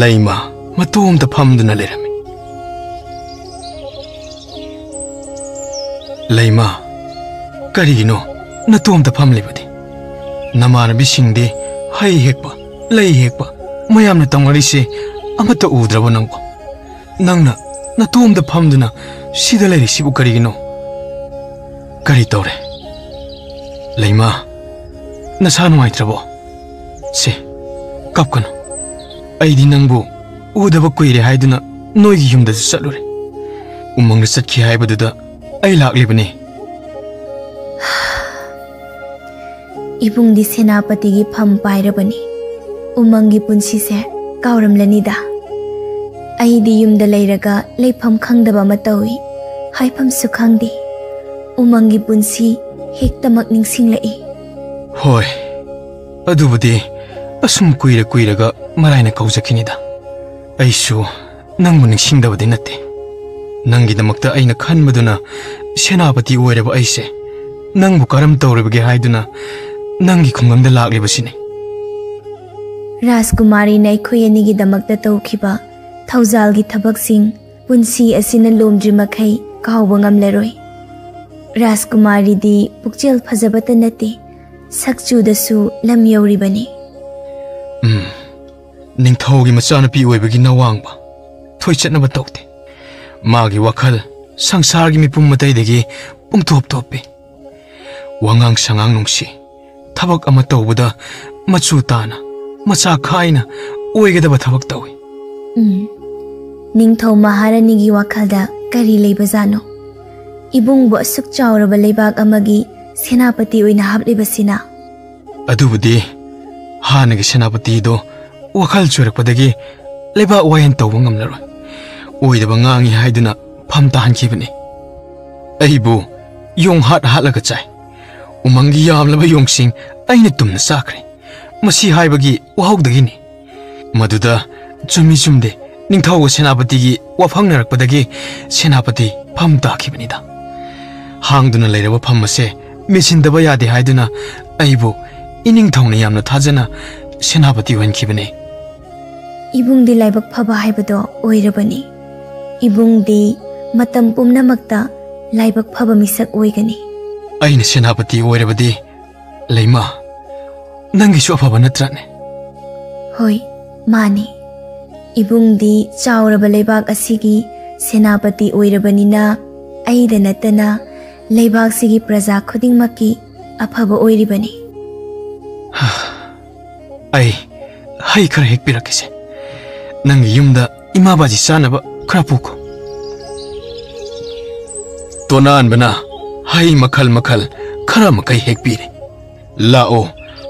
ꯂꯩꯃ ꯃꯇꯣꯝꯇ ꯐꯝꯗꯨꯅ ꯂꯩꯔꯝꯃꯤ꯫ "ꯂꯩꯃ, ꯀꯔꯤꯒꯤꯅꯣ ꯅꯇꯣꯝꯇ ꯐꯝꯂꯤꯕꯗꯤ? ꯅꯃꯥꯟꯅꯕꯤꯁꯤꯡꯗꯤ ꯍꯩ ꯍꯦꯛꯄ, ꯂꯩ ꯍꯦꯛꯄ, ꯃꯌꯥꯝꯅ ꯇꯧꯅꯔꯤꯁꯦ ꯑꯃꯠꯇ ꯎꯗ꯭ꯔꯕꯣ ꯅꯪꯕꯣ? ꯅꯪꯅ ꯅꯇꯣꯝꯇ ꯐꯝꯗꯨꯅ ꯁꯤꯗ ꯂꯩꯔꯤꯁꯤꯕꯨ ꯀꯔꯤꯒꯤꯅꯣ? ꯀꯔꯤ ꯇꯧꯔꯦ? ꯂꯩꯃ, ꯅꯁꯥ ꯅꯨꯡꯉꯥꯏꯇ꯭ꯔꯕꯣ? ꯁꯦ, ꯀꯞꯀꯅꯨ꯫ ꯑꯩꯗꯤ ꯅꯪꯕꯨ ꯎꯗꯕ ꯀꯨꯏꯔꯦ ꯍꯥꯏꯗꯨꯅ ꯅꯣꯏꯒꯤ ꯌꯨꯝꯗꯁꯨ ꯆꯠꯂꯨꯔꯦ꯫ ꯎꯃꯪꯗ ꯆꯠꯈꯤ ꯍꯥꯏꯕꯗꯨꯗ ꯑꯩ ꯂꯥꯛꯂꯤꯕꯅꯤ꯫" "ꯏꯕꯨꯡꯗꯤ ꯁꯦꯅꯥꯄꯇꯤꯒꯤ ꯐꯝ ꯄꯥꯏꯔꯕꯅꯤ꯫ ꯎꯃꯪꯒꯤ ꯄꯨꯟꯁꯤꯁꯦ ꯀꯥꯎꯔꯝꯂꯅꯤꯗ꯫ ꯑꯩꯗꯤ ꯌꯨꯝꯗ ꯂꯩꯔꯒ ꯂꯩꯐꯝ ꯈꯪꯗꯕ ꯑꯃ ꯇꯧꯏ꯫ ꯍꯥꯏꯐꯝꯁꯨ ꯈꯪꯗꯦ꯫ ꯎꯃꯪꯒꯤ ꯄꯨꯟꯁꯤ ꯍꯦꯛꯇꯃꯛ ꯅꯤꯡꯁꯤꯡꯂꯛꯏ꯫" "ꯍꯣꯏ, ꯑꯗꯨꯕꯨꯗꯤ ꯑꯁꯨꯝ ꯀꯨꯏꯔ ꯀꯨꯏꯔꯒ ꯃꯔꯥꯏꯅ ꯀꯧꯖꯈꯤꯅꯤꯗ꯫ ꯑꯩꯁꯨ ꯅꯪꯕꯨ ꯅꯤꯡꯁꯤꯡꯗꯕꯗꯤ ꯅꯠꯇꯦ꯫ ꯅꯪꯒꯤꯗꯃꯛꯇ ꯑꯩꯅ ꯈꯟꯕꯗꯨꯅ ꯁꯦꯅꯥꯄꯇꯤ ꯑꯣꯏꯔꯕ ꯑꯩꯁꯦ ꯅꯪꯕꯨ ꯀꯔꯝ ꯇꯧꯔꯤꯕꯒꯦ ꯍꯥꯏꯗꯨꯅ ꯅꯪꯒꯤ ꯈꯨꯡꯒꯪꯗ ꯂꯥꯛꯂꯤꯕꯁꯤꯅꯤ꯫" ꯔꯥꯖꯀꯨꯃꯥꯔꯤꯅ ꯑꯩꯈꯣꯏ ꯑꯅꯤꯒꯤꯗꯃꯛꯇ ꯇꯧꯈꯤꯕ ꯊꯧꯖꯥꯜꯒꯤ ꯊꯕꯛꯁꯤꯡ ꯄꯨꯟꯁꯤ ꯑꯁꯤꯅ ꯂꯣꯝꯗ꯭ꯔꯤ ꯃꯈꯩ ꯀꯥꯎꯕ ꯉꯝꯂꯔꯣꯏ꯫ ꯔꯥꯖꯀꯨꯃꯥꯔꯤꯗꯤ ꯄꯨꯛꯆꯦꯜ ꯐꯖꯕꯇ ꯅꯠꯇꯦ, ꯁꯛꯆꯨꯗꯁꯨ ꯂꯝ ꯌꯧꯔꯤꯕꯅꯤ꯫ ꯎꯝ, ꯅꯤꯡꯊꯧꯒꯤ ꯃꯆꯥꯅꯨꯄꯤ ꯑꯣꯏꯕꯒꯤ ꯅꯋꯥꯡꯕ ꯊꯣꯏꯆꯠꯅꯕ ꯇꯧꯗꯦ꯫ ꯃꯥꯒꯤ ꯋꯥꯈꯜ ꯁꯪꯁꯥꯔꯒꯤ ꯃꯤꯄꯨꯝ ꯑꯇꯩꯗꯒꯤ ꯄꯨꯡꯇꯣꯞ ꯇꯣꯞꯄꯤ꯫ ꯋꯥꯉꯥꯡ ꯁꯉꯥꯡ ꯅꯨꯡꯁꯤ, ꯊꯕꯛ ꯑꯃ ꯇꯧꯕꯗ ꯃꯆꯨ ꯇꯥꯅ, ꯃꯆꯥ ꯈꯥꯏꯅ ꯑꯣꯏꯒꯗꯕ ꯊꯕꯛ ꯇꯧꯏ꯫ ꯎꯝ, ꯅꯤꯡꯊꯧ ꯃꯍꯥꯔꯥꯅꯤꯒꯤ ꯋꯥꯈꯜꯗ ꯀꯔꯤ ꯂꯩꯕꯖꯥꯠꯅꯣ? ꯏꯕꯨꯡꯕꯨ ꯑꯁꯨꯛ ꯆꯥꯎꯔꯕ ꯂꯩꯕꯥꯛ ꯑꯃꯒꯤ ꯁꯦꯅꯥꯄꯇꯤ ꯑꯣꯏꯅ ꯍꯥꯞꯂꯤꯕꯁꯤꯅ? ꯑꯗꯨꯕꯨꯗꯤ ꯍꯥꯟꯅꯒꯤ ꯁꯦꯅꯥꯄꯇꯤꯗꯣ ꯋꯥꯈꯜ ꯆꯣꯏꯔꯛꯄꯗꯒꯤ ꯂꯩꯕꯥꯛ ꯋꯥꯌꯦꯟ ꯇꯧꯕ ꯉꯝꯂꯔꯣꯏ꯫ ꯑꯣꯏꯗꯕ ꯉꯥꯡꯉꯤ ꯍꯥꯏꯗꯨꯅ ꯐꯝ ꯇꯥꯍꯟꯈꯤꯕꯅꯤ꯫ ꯑꯩꯕꯨ ꯌꯣꯡ ꯍꯥꯠ ꯍꯥꯠꯂꯒ ꯆꯥꯏ꯫ ꯎꯃꯪꯒꯤ ꯌꯥꯝꯂꯕ ꯌꯣꯡꯁꯤꯡ ꯑꯩꯅ ꯇꯨꯝꯅ ꯆꯥꯈ꯭ꯔꯦ꯫ ꯃꯁꯤ ꯍꯥꯏꯕꯒꯤ ꯋꯥꯍꯧꯗꯒꯤꯅꯤ꯫ ꯃꯗꯨꯗ ꯆꯨꯝꯃꯤ ꯆꯨꯝꯗꯦ ꯅꯤꯡꯊꯧꯒ ꯁꯦꯅꯥꯄꯇꯤꯒꯤ ꯋꯥꯐꯪꯅꯔꯛꯄꯗꯒꯤ ꯁꯦꯅꯥꯄꯇꯤ ꯐꯝ ꯇꯥꯈꯤꯕꯅꯤꯗ꯫ ꯍꯥꯡꯗꯨꯅ ꯂꯩꯔꯕ ꯐꯝ ꯑꯁꯦ ꯃꯦꯟꯁꯤꯟꯗꯕ ꯌꯥꯗꯦ ꯍꯥꯏꯗꯨꯅ ꯑꯩꯕꯨ ꯏꯅꯤꯡꯊꯧꯅ ꯌꯥꯝꯅ ꯊꯥꯖꯅ ꯁꯦꯅꯥꯄꯇꯤ ꯑꯣꯏꯍꯟꯈꯤꯕꯅꯤ꯫ ꯏꯕꯨꯡꯗꯤ ꯂꯥꯏꯕꯛ ꯐꯕ ꯍꯥꯏꯕꯗꯣ ꯑꯣꯏꯔꯕꯅꯤ꯫ ꯏꯕꯨꯡꯗꯤ ꯃꯇꯝ ꯄꯨꯝꯅꯃꯛꯇ ꯂꯥꯏꯕꯛ ꯐꯕ ꯃꯤꯁꯛ ꯑꯣꯏꯒꯅꯤ꯫ ꯑꯩꯅ ꯁꯦꯅꯥꯄꯇꯤ ꯑꯣꯏꯔꯕꯗꯤ, ꯂꯩꯃ, ꯅꯪꯒꯤꯁꯨ ꯑꯐꯕ ꯅꯠꯇ꯭ꯔꯅꯦ? ꯍꯣꯏ, ꯃꯥꯅꯤ꯫ ꯏꯕꯨꯡꯗꯤ ꯆꯥꯎꯔꯕ ꯂꯩꯕꯥꯛ ꯑꯁꯤꯒꯤ ꯁꯦꯅꯥꯄꯇꯤ ꯑꯣꯏꯔꯕꯅꯤꯅ, ꯑꯩꯗ ꯅꯠꯇꯅ ꯂꯩꯕꯥꯛꯁꯤꯒꯤ ꯄ꯭ꯔꯖꯥ ꯈꯨꯗꯤꯡꯃꯛꯀꯤ ꯑꯐꯕ ꯑꯣꯏꯔꯤꯕꯅꯤ꯫ ꯑꯩ ꯍꯩ ꯈꯔ ꯍꯦꯛꯄꯤꯔꯛꯀꯦꯁꯦ꯫ ꯅꯪꯒꯤ ꯌꯨꯝꯗ ꯏꯃꯥ ꯕꯥꯖꯤ ꯆꯥꯅꯕ ꯈꯔ ꯄꯨꯈꯣ꯫ ꯇꯣꯅꯥꯟꯕꯅ ꯍꯩ ꯃꯈꯜ ꯃꯈꯜ ꯈꯔ ꯃꯈꯩ ꯍꯦꯛꯄꯤꯔꯦ꯫ "ꯂꯥꯛꯑꯣ,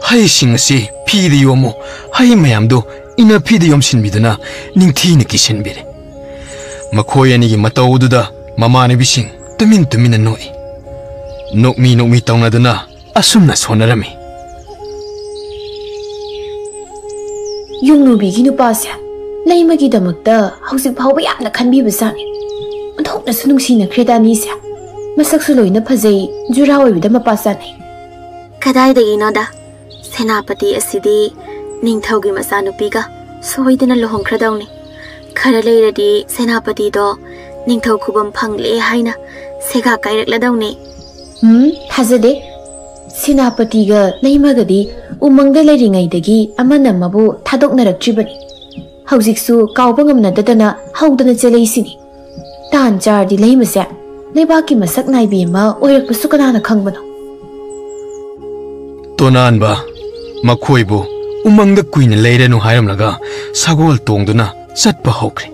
ꯍꯩꯁꯤꯡ ꯑꯁꯤ ꯐꯤꯗ ꯌꯣꯝꯃꯨ, ꯍꯩ ꯃꯌꯥꯝꯗꯨ ꯏꯅꯐꯤꯗ ꯌꯣꯝꯁꯤꯟꯕꯤꯗꯨꯅ ꯅꯤꯡꯊꯤꯅ ꯀꯤꯁꯤꯟꯕꯤꯔꯦ꯫" ꯃꯈꯣꯏ ꯑꯅꯤꯒꯤ ꯃꯇꯧ ꯑꯗꯨꯗ ꯃꯃꯥꯟꯅꯕꯤꯁꯤꯡ ꯇꯨꯃꯤꯟ ꯇꯨꯃꯤꯟꯅ ꯅꯣꯛꯏ꯫ ꯅꯣꯛꯃꯤ ꯅꯣꯛꯃꯤ ꯇꯧꯅꯗꯨꯅ ꯑꯁꯨꯝꯅ ꯁꯣꯟꯅꯔꯝꯃꯤ꯫ ꯌꯨꯝꯅꯨꯕꯤꯒꯤ ꯅꯨꯄꯥꯁꯦ ꯂꯩꯃꯒꯤꯗꯃꯛꯇ ꯍꯧꯖꯤꯛ ꯐꯥꯎꯕ ꯌꯥꯝꯅ ꯈꯟꯕꯤꯕꯖꯥꯠꯅꯤ꯫ ꯑꯣꯟꯊꯣꯛꯅꯁꯨ ꯅꯨꯡꯁꯤꯅꯈ꯭ꯔꯦꯗ ꯑꯅꯤꯁꯦ꯫ ꯃꯁꯛꯁꯨ ꯂꯣꯏꯅ ꯐꯖꯩ, ꯖꯨꯔꯥ ꯑꯣꯏꯕꯗ ꯃꯄꯥ ꯆꯥꯅꯩ꯫ ꯀꯗꯥꯏꯗꯒꯤꯅꯣꯗ, ꯁꯦꯅꯥꯄꯇꯤ ꯑꯁꯤꯗꯤ ꯅꯤꯡꯊꯧꯒꯤ ꯃꯆꯥꯅꯨꯄꯤꯒ ꯁꯣꯏꯗꯅ ꯂꯨꯍꯣꯡꯈ꯭ꯔꯗꯧꯅꯤ꯫ ꯈꯔ ꯂꯩꯔꯗꯤ ꯁꯦꯅꯥꯄꯇꯤꯗꯣ ꯅꯤꯡꯊꯧ ꯈꯨꯕꯝ ꯐꯪꯂꯦ ꯍꯥꯏꯅ ꯁꯦꯒꯥ ꯀꯥꯏꯔꯛꯂꯗꯧꯅꯤ꯫ ꯎꯝ, ꯊꯥꯖꯗꯦ꯫ ꯁꯦꯅꯥꯄꯇꯤꯒ ꯂꯩꯃꯒꯗꯤ ꯎꯃꯪꯗ ꯂꯩꯔꯤꯉꯩꯗꯒꯤ ꯑꯃꯅ ꯑꯃꯕꯨ ꯊꯥꯗꯣꯛꯅꯔꯛꯇ꯭ꯔꯤꯕꯅꯤ꯫ ꯍꯧꯖꯤꯛꯁꯨ ꯀꯥꯎꯕ ꯉꯝꯅꯗꯗꯅ ꯍꯧꯗꯅ ꯆꯦꯜꯂꯛꯏꯁꯤꯅꯤ꯫ ꯇꯥꯟ ꯆꯥꯔꯗꯤ ꯂꯩꯃꯁꯦ ꯂꯩꯕꯥꯛꯀꯤ ꯃꯁꯛ ꯅꯥꯏꯕꯤ ꯑꯃ ꯑꯣꯏꯔꯛꯄꯁꯨ ꯀꯅꯥꯅ ꯈꯪꯕꯅꯣ? ꯇꯣꯅꯥꯟꯕ ꯃꯈꯣꯏꯕꯨ ꯎꯃꯪꯗ ꯀꯨꯏꯅ ꯂꯩꯔꯅꯨ ꯍꯥꯏꯔꯝꯂꯒ ꯁꯒꯣꯜ ꯇꯣꯡꯗꯨꯅ ꯆꯠꯄ ꯍꯧꯈ꯭ꯔꯦ꯫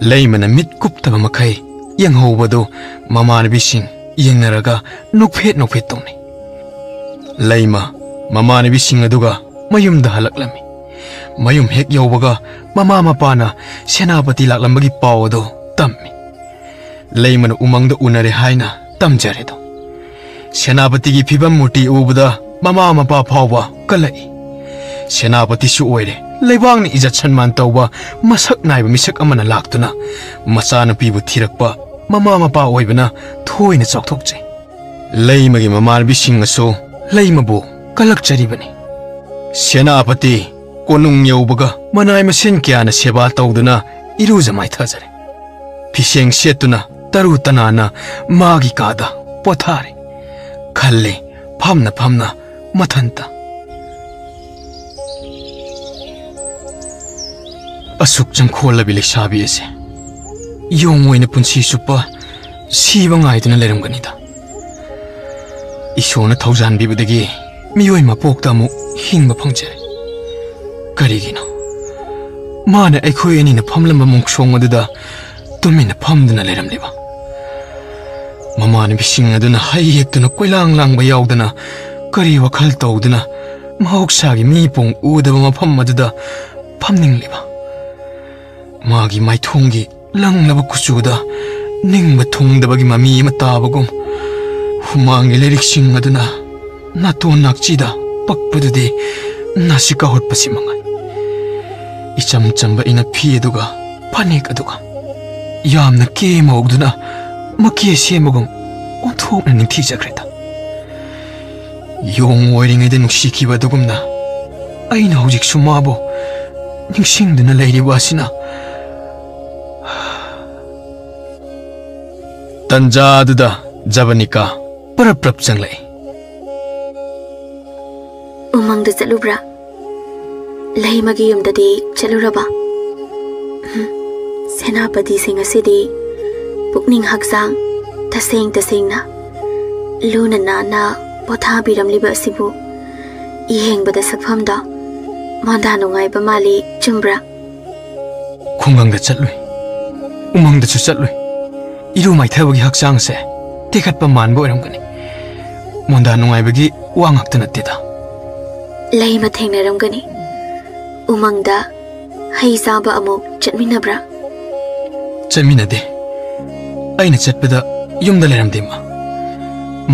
ꯂꯩꯃꯅ ꯃꯤꯠ ꯀꯨꯞꯇꯕ ꯃꯈꯩ ꯌꯦꯡꯍꯧꯕꯗꯨ ꯃꯃꯥꯟꯅꯕꯤꯁꯤꯡ ꯌꯦꯡꯅꯔꯒ ꯅꯣꯛꯐꯦꯠ ꯅꯣꯛꯐꯦꯠ ꯇꯧꯅꯩ꯫ ꯂꯩꯃ ꯃꯃꯥꯟꯅꯕꯤꯁꯤꯡ ꯑꯗꯨꯒ ꯃꯌꯨꯝꯗ ꯍꯜꯂꯛꯂꯝꯃꯤ꯫ ꯃꯌꯨꯝ ꯍꯦꯛ ꯌꯧꯕꯒ ꯃꯃꯥ ꯃꯄꯥꯅ ꯁꯦꯅꯥꯄꯇꯤ ꯂꯥꯛꯂꯝꯕꯒꯤ ꯄꯥꯎ ꯑꯗꯨ ꯇꯝꯃꯤ꯫ ꯂꯩꯃꯅ ꯎꯃꯪꯗ ꯎꯅꯔꯦ ꯍꯥꯏꯅ ꯇꯝꯖꯔꯦꯗꯣ꯫ ꯁꯦꯅꯥꯄꯇꯤꯒꯤ ꯐꯤꯕꯝ ꯃꯨꯔꯇꯤ ꯎꯕꯗ ꯃꯃꯥ ꯃꯄꯥ ꯐꯥꯎꯕ ꯀꯜꯂꯛꯏ꯫ ꯁꯦꯅꯥꯄꯇꯤꯁꯨ ꯑꯣꯏꯔꯦ, ꯂꯩꯕꯥꯛꯅ ꯏꯖꯠ ꯁꯟꯃꯥꯟ ꯇꯧꯕ ꯃꯁꯛ ꯅꯥꯏꯕ ꯃꯤꯁꯛ ꯑꯃꯅ ꯂꯥꯛꯇꯨꯅ ꯃꯆꯥꯅꯨꯄꯤꯕꯨ ꯊꯤꯔꯛꯄ ꯃꯃꯥ ꯃꯄꯥ ꯑꯣꯏꯕꯅ ꯊꯣꯏꯅ ꯆꯥꯎꯊꯣꯛꯆꯩ꯫ ꯂꯩꯃꯒꯤ ꯃꯃꯥꯟꯅꯕꯤꯁꯤꯡꯅꯁꯨ ꯂꯩꯃꯕꯨ ꯀꯜꯂꯛꯆꯔꯤꯕꯅꯤ꯫ ꯁꯦꯅꯥꯄꯇꯤ ꯀꯣꯅꯨꯡ ꯌꯧꯕꯒ ꯃꯅꯥꯏ ꯃꯁꯦꯟ ꯀꯌꯥꯅ ꯁꯦꯕꯥ ꯇꯧꯗꯨꯅ ꯏꯔꯨꯖ ꯃꯥꯏꯊꯖꯔꯦ꯫ ꯐꯤꯁꯦꯡ ꯁꯦꯠꯇꯨꯅ ꯇꯔꯨ ꯇꯅꯥꯟꯅ ꯃꯥꯒꯤ ꯀꯥꯗ ꯄꯣꯊꯥꯔꯦ꯫ ꯈꯜꯂꯦ ꯐꯝꯅ ꯐꯝꯅ ꯃꯊꯟꯇ꯫ ꯑꯁꯨꯛ ꯆꯪꯈꯣꯜꯂꯕꯤ ꯂꯩꯁꯥꯕꯤ ꯑꯁꯦ ꯌꯣꯡ ꯑꯣꯏꯅ ꯄꯨꯟꯁꯤ ꯆꯨꯞꯄ ꯁꯤꯕ ꯉꯥꯏꯗꯨꯅ ꯂꯩꯔꯝꯒꯅꯤꯗ꯫ ꯏꯁꯣꯔꯅ ꯊꯧꯖꯥꯟꯕꯤꯕꯗꯒꯤ ꯃꯤꯑꯣꯏ ꯃꯄꯣꯛꯇ ꯑꯃꯨꯛ ꯍꯤꯡꯕ ꯐꯪꯖꯔꯦ꯫ ꯀꯔꯤꯒꯤꯅꯣ ꯃꯥꯅ ꯑꯩꯈꯣꯏ ꯑꯅꯤꯅ ꯐꯝꯂꯝꯕ ꯃꯣꯡꯁꯣꯡ ꯑꯗꯨꯗ ꯇꯨꯃꯤꯟꯅ ꯐꯝꯗꯨꯅ ꯂꯩꯔꯝꯂꯤꯕ? ꯃꯃꯥꯟꯅꯕꯤꯁꯤꯡ ꯑꯗꯨꯅ ꯍꯩ ꯍꯦꯛꯇꯨꯅ ꯀꯣꯏꯂꯥꯡ ꯂꯥꯡꯕ ꯌꯥꯎꯗꯅ ꯀꯔꯤ ꯋꯥꯈꯜ ꯇꯧꯗꯨꯅ ꯃꯍꯧꯁꯥꯒꯤ ꯃꯤ ꯄꯣꯡ ꯎꯗꯕ ꯃꯐꯝ ꯑꯗꯨꯗ ꯐꯝꯅꯤꯡꯂꯤꯕ? ꯃꯥꯒꯤ ꯃꯥꯏꯊꯣꯡꯒꯤ ꯂꯪꯂꯕ ꯀꯨꯆꯨꯗ ꯅꯤꯡꯕ ꯊꯨꯡꯗꯕꯒꯤ ꯃꯃꯤ ꯑꯃ ꯇꯥꯕꯒꯨꯝ, ꯍꯨꯃꯥꯡꯒꯤ ꯂꯩꯔꯤꯛꯁꯤꯡ ꯑꯗꯨꯅ ꯅꯥꯇꯣꯟ ꯅꯥꯛꯆꯤꯗ ꯄꯛꯄꯗꯨꯗꯤ ꯅꯥꯁꯤꯀꯥ ꯍꯨꯠꯄꯁꯤ ꯃꯉꯥꯏ꯫ ꯏꯆꯝ ꯆꯝꯕ ꯏꯅꯐꯤ ꯑꯗꯨꯒ ꯐꯅꯦꯛ ꯑꯗꯨꯒ ꯌꯥꯝꯅ ꯀꯦ ꯃꯧꯗꯨꯅ ꯃꯀꯦ ꯁꯦꯝꯕꯒꯨꯝ ꯑꯣꯟꯊꯣꯛꯅ ꯅꯤꯡꯊꯤꯖꯈ꯭ꯔꯦꯗ꯫ ꯌꯣꯡ ꯑꯣꯏꯔꯤꯉꯩꯗ ꯅꯨꯡꯁꯤꯈꯤꯕ ꯑꯗꯨꯒꯨꯝꯅ ꯑꯩꯅ ꯍꯧꯖꯤꯛꯁꯨ ꯃꯥꯕꯨ ꯅꯤꯡꯁꯤꯡꯗꯨꯅ ꯂꯩꯔꯤꯕ ꯑꯁꯤꯅ꯫ ꯇꯟꯖꯥ ꯑꯗꯨꯗ ꯖꯕꯅꯤꯀꯥ ꯄꯔꯞ ꯄꯔꯞ ꯆꯪꯂꯛꯏ꯫ ꯎꯃꯪꯗ ꯆꯠꯂꯨꯕ꯭ꯔꯥ? ꯂꯩꯃꯒꯤ ꯌꯨꯝꯗꯗꯤ ꯆꯠꯂꯨꯔꯕ? ꯎꯝ, ꯁꯦꯅꯥꯄꯇꯤꯁꯦ ꯉꯁꯤꯗꯤ ꯄꯨꯛꯅꯤꯡ ꯍꯛꯆꯥꯡ ꯇꯁꯦꯡ ꯇꯁꯦꯡꯅ ꯂꯨꯅ ꯅꯥꯟꯅ ꯄꯣꯊꯥꯕꯤꯔꯝꯂꯤꯕ ꯑꯁꯤꯕꯨ ꯌꯦꯡꯕꯗ ꯁꯛꯐꯝꯗꯣ ꯃꯣꯟꯗꯥ ꯅꯨꯡꯉꯥꯏꯕ ꯃꯥꯜꯂꯤ, ꯆꯨꯝꯕ꯭ꯔꯥ? ꯈꯨꯡꯒꯪꯗ ꯆꯠꯂꯨꯏ, ꯎꯃꯪꯗꯁꯨ ꯆꯠꯂꯨꯏ꯫ ꯏꯔꯨ ꯃꯥꯏꯊꯕꯒꯤ ꯍꯛꯆꯥꯡꯁꯦ ꯇꯦꯛꯈꯠꯄ ꯃꯥꯟꯕ ꯑꯣꯏꯔꯝꯒꯅꯤ꯫ ꯃꯣꯟꯗꯥ ꯅꯨꯡꯉꯥꯏꯕꯒꯤ ꯋꯥ ꯉꯥꯛꯇ ꯅꯠꯇꯦꯗ꯫ ꯂꯩꯃ ꯊꯦꯡꯅꯔꯝꯒꯅꯤ꯫ ꯎꯃꯪꯗ ꯍꯩ ꯆꯥꯕ ꯑꯃꯨꯛ ꯆꯠꯃꯤꯟꯅꯕ꯭ꯔꯥ? ꯆꯠꯃꯤꯟꯅꯗꯦ꯫ ꯑꯩꯅ ꯆꯠꯄꯗ ꯌꯨꯝꯗ ꯂꯩꯔꯝꯗꯦ ꯃꯥ꯫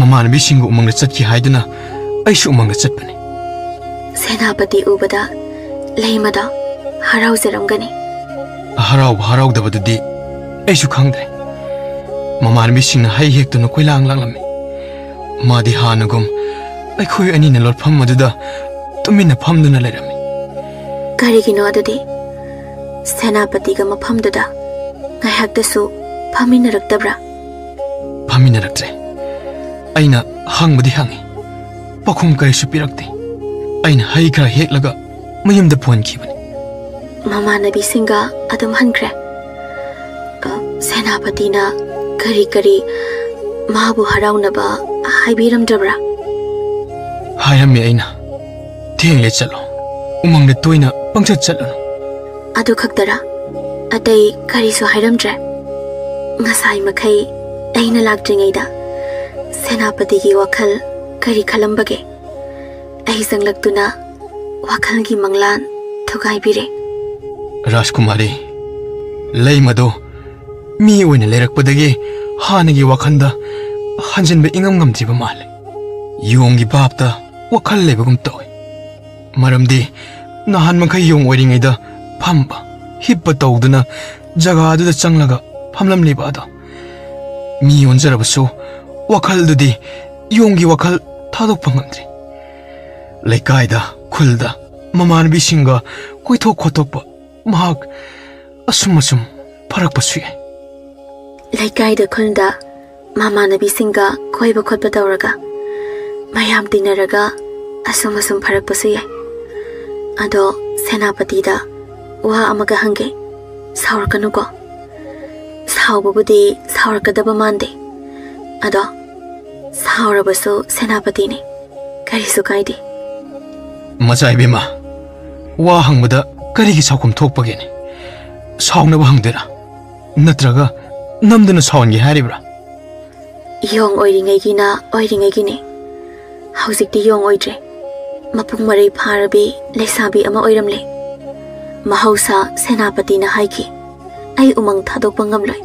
ꯃꯃꯥꯟꯅꯕꯤꯁꯤꯡꯒ ꯎꯃꯪꯗ ꯆꯠꯈꯤ ꯍꯥꯏꯗꯨꯅ ꯑꯩꯁꯨ ꯎꯃꯪꯗ ꯆꯠꯄꯅꯤ꯫ ꯁꯦꯅꯥꯄꯇꯤ ꯎꯕꯗ ꯂꯩꯃꯗꯣ ꯍꯔꯥꯎꯖꯔꯝꯒꯅꯤ꯫ ꯍꯔꯥꯎꯕ ꯍꯔꯥꯎꯗꯕꯗꯨꯗꯤ ꯑꯩꯁꯨ ꯈꯪꯗ꯭ꯔꯦ꯫ ꯃꯃꯥꯟꯅꯕꯤꯁꯤꯡꯅ ꯍꯩ ꯍꯦꯛꯇꯨꯅ ꯀꯣꯏꯂꯥꯡ ꯂꯥꯡꯂꯝꯃꯤ꯫ ꯃꯥꯗꯤ ꯍꯥꯟꯅꯒꯨꯝ ꯑꯩꯈꯣꯏ ꯑꯅꯤꯅ ꯂꯣꯠꯐꯝ ꯑꯗꯨꯗ ꯇꯨꯃꯤꯟꯅ ꯐꯝꯗꯨꯅ ꯂꯩꯔꯝꯃꯤ꯫ ꯀꯔꯤꯒꯤꯅꯣ ꯑꯗꯨꯗꯤ? ꯁꯦꯅꯥꯄꯇꯤꯒ ꯃꯐꯝꯗꯨꯗ ꯉꯥꯏꯍꯥꯛꯇꯁꯨ ꯐꯝꯃꯤꯟꯅꯔꯛꯇꯕ꯭ꯔꯥ? ꯐꯝꯃꯤꯟꯅꯔꯛꯇ꯭ꯔꯦ꯫ ꯑꯩꯅ ꯍꯪꯕꯗꯤ ꯍꯪꯉꯤ, ꯄꯥꯎꯈꯨꯝ ꯀꯔꯤꯁꯨ ꯄꯤꯔꯛꯇꯦ꯫ ꯑꯩꯅ ꯍꯩ ꯈꯔ ꯍꯦꯛꯂꯒ ꯃꯌꯨꯝꯗ ꯄꯨꯍꯟꯈꯤꯕꯅꯤ꯫ ꯃꯃꯥꯟꯅꯕꯤꯁꯤꯡꯒ ꯑꯗꯨꯝ ꯍꯟꯈ꯭ꯔꯦ꯫ ꯑ, ꯁꯦꯅꯥꯄꯇꯤꯅ ꯀꯔꯤ ꯀꯔꯤ ꯃꯥꯕꯨ ꯍꯔꯥꯎꯅꯕ ꯍꯥꯏꯕꯤꯔꯝꯗ꯭ꯔꯕ꯭ꯔꯥ? ꯍꯥꯏꯔꯝꯃꯤ ꯑꯩꯅ, "ꯊꯦꯡꯂꯦ, ꯆꯠꯂꯣ꯫ ꯎꯃꯪꯗ ꯇꯣꯏꯅ ꯄꯪꯆꯠ ꯆꯠꯂꯨꯅꯨ"꯫ ꯑꯗꯨ ꯈꯛꯇꯔꯥ? ꯑꯇꯩ ꯀꯔꯤꯁꯨ ꯍꯥꯏꯔꯝꯗ꯭ꯔꯦ? ꯉꯁꯥꯏ ꯃꯈꯩ ꯑꯩꯅ ꯂꯥꯛꯇ꯭ꯔꯤꯉꯩꯗ ꯁꯦꯅꯥꯄꯇꯤꯒꯤ ꯋꯥꯈꯜ ꯀꯔꯤ ꯈꯜꯂꯝꯕꯒꯦ? ꯑꯩ ꯆꯪꯂꯛꯇꯨꯅ ꯋꯥꯈꯜꯒꯤ ꯃꯪꯂꯥꯟ ꯊꯨꯒꯥꯏꯕꯤꯔꯦ꯫ ꯔꯥꯖꯀꯨꯃꯥꯔꯤ, ꯂꯩꯃꯗꯣ ꯃꯤ ꯑꯣꯏꯅ ꯂꯩꯔꯛꯄꯗꯒꯤ ꯍꯥꯟꯅꯒꯤ ꯋꯥꯈꯜꯗ ꯍꯟꯖꯤꯟꯕ ꯏꯉꯝ ꯉꯝꯗ꯭ꯔꯤꯕ ꯃꯥꯜꯂꯦ꯫ ꯌꯣꯡꯒꯤ ꯚꯥꯞꯇ ꯋꯥꯈꯜ ꯂꯩꯕꯒꯨꯝ ꯇꯧꯏ꯫ ꯃꯔꯝꯗꯤ ꯅꯍꯥꯟ ꯃꯈꯩ ꯌꯣꯡ ꯑꯣꯏꯔꯤꯉꯩꯗ ꯐꯝꯕ, ꯍꯤꯞꯄ ꯇꯧꯗꯨꯅ ꯖꯒꯥ ꯑꯗꯨꯗ ꯆꯪꯂꯒ ꯐꯝꯂꯝꯂꯤꯕ ꯑꯗꯣ꯫ ꯃꯤ ꯑꯣꯟꯖꯔꯕꯁꯨ ꯋꯥꯈꯜꯗꯨꯗꯤ ꯌꯣꯡꯒꯤ ꯋꯥꯈꯜ ꯊꯥꯗꯣꯛꯄ ꯉꯝꯗ꯭ꯔꯤ꯫ ꯂꯩꯀꯥꯏꯗ, ꯈꯨꯜꯗ ꯃꯃꯥꯟꯅꯕꯤꯁꯤꯡꯒ ꯀꯣꯏꯊꯣꯛ ꯈꯣꯠꯇꯣꯛꯄ ꯃꯍꯥꯛ ꯑꯁꯨꯝ ꯑꯁꯨꯝ ꯐꯔꯛꯄꯁꯨ ꯌꯥꯏ꯫ ꯂꯩꯀꯥꯏꯗ, ꯈꯨꯜꯗ ꯃꯃꯥꯟꯅꯕꯤꯁꯤꯡꯒ ꯀꯣꯏꯕ ꯈꯣꯠꯄ ꯇꯧꯔꯒ ꯃꯌꯥꯝ ꯇꯤꯟꯅꯔꯒ ꯑꯁꯨꯝ ꯑꯁꯨꯝ ꯐꯔꯛꯄꯁꯨ ꯌꯥꯏ꯫ ꯑꯗꯣ ꯁꯦꯅꯥꯄꯇꯤꯗ ꯋꯥ ꯑꯃꯒ ꯍꯪꯒꯦ, ꯁꯥꯎꯔꯛꯀꯅꯨꯀꯣ꯫ ꯁꯥꯎꯕꯕꯨꯗꯤ ꯁꯥꯎꯔꯛꯀꯗꯕ ꯃꯥꯟꯗꯦ, ꯑꯗꯣ ꯁꯥꯎꯔꯕꯁꯨ ꯁꯦꯅꯥꯄꯇꯤꯅꯤ, ꯀꯔꯤꯁꯨ ꯀꯥꯏꯗꯦ꯫ ꯃꯆꯥ ꯏꯕꯦꯝꯃ, ꯋꯥ ꯍꯪꯕꯗ ꯀꯔꯤꯒꯤ ꯁꯥꯎꯐꯝ ꯊꯣꯛꯄꯒꯦꯅꯦ? ꯁꯥꯎꯅꯕ ꯍꯪꯗꯣꯏꯔꯥ? ꯅꯠꯇ꯭ꯔꯒ ꯅꯝꯗꯨꯅ ꯁꯥꯎꯍꯟꯒꯦ ꯍꯥꯏꯔꯤꯕ꯭ꯔꯥ? ꯌꯣꯡ ꯑꯣꯏꯔꯤꯉꯩꯒꯤꯅ ꯑꯣꯏꯔꯤꯉꯩꯒꯤꯅꯤ꯫ ꯍꯧꯖꯤꯛꯇꯤ ꯌꯣꯡ ꯑꯣꯏꯗ꯭ꯔꯦ꯫ ꯃꯄꯨꯡ ꯃꯔꯩ ꯐꯥꯔꯕꯤ ꯂꯩꯁꯥꯕꯤ ꯑꯃ ꯑꯣꯏꯔꯝꯂꯦ꯫ ꯃꯍꯧꯁꯥ ꯁꯦꯅꯥꯄꯇꯤꯅ ꯍꯥꯏꯈꯤ, "ꯑꯩ ꯎꯃꯪ ꯊꯥꯗꯣꯛꯄ ꯉꯝꯂꯣꯏ,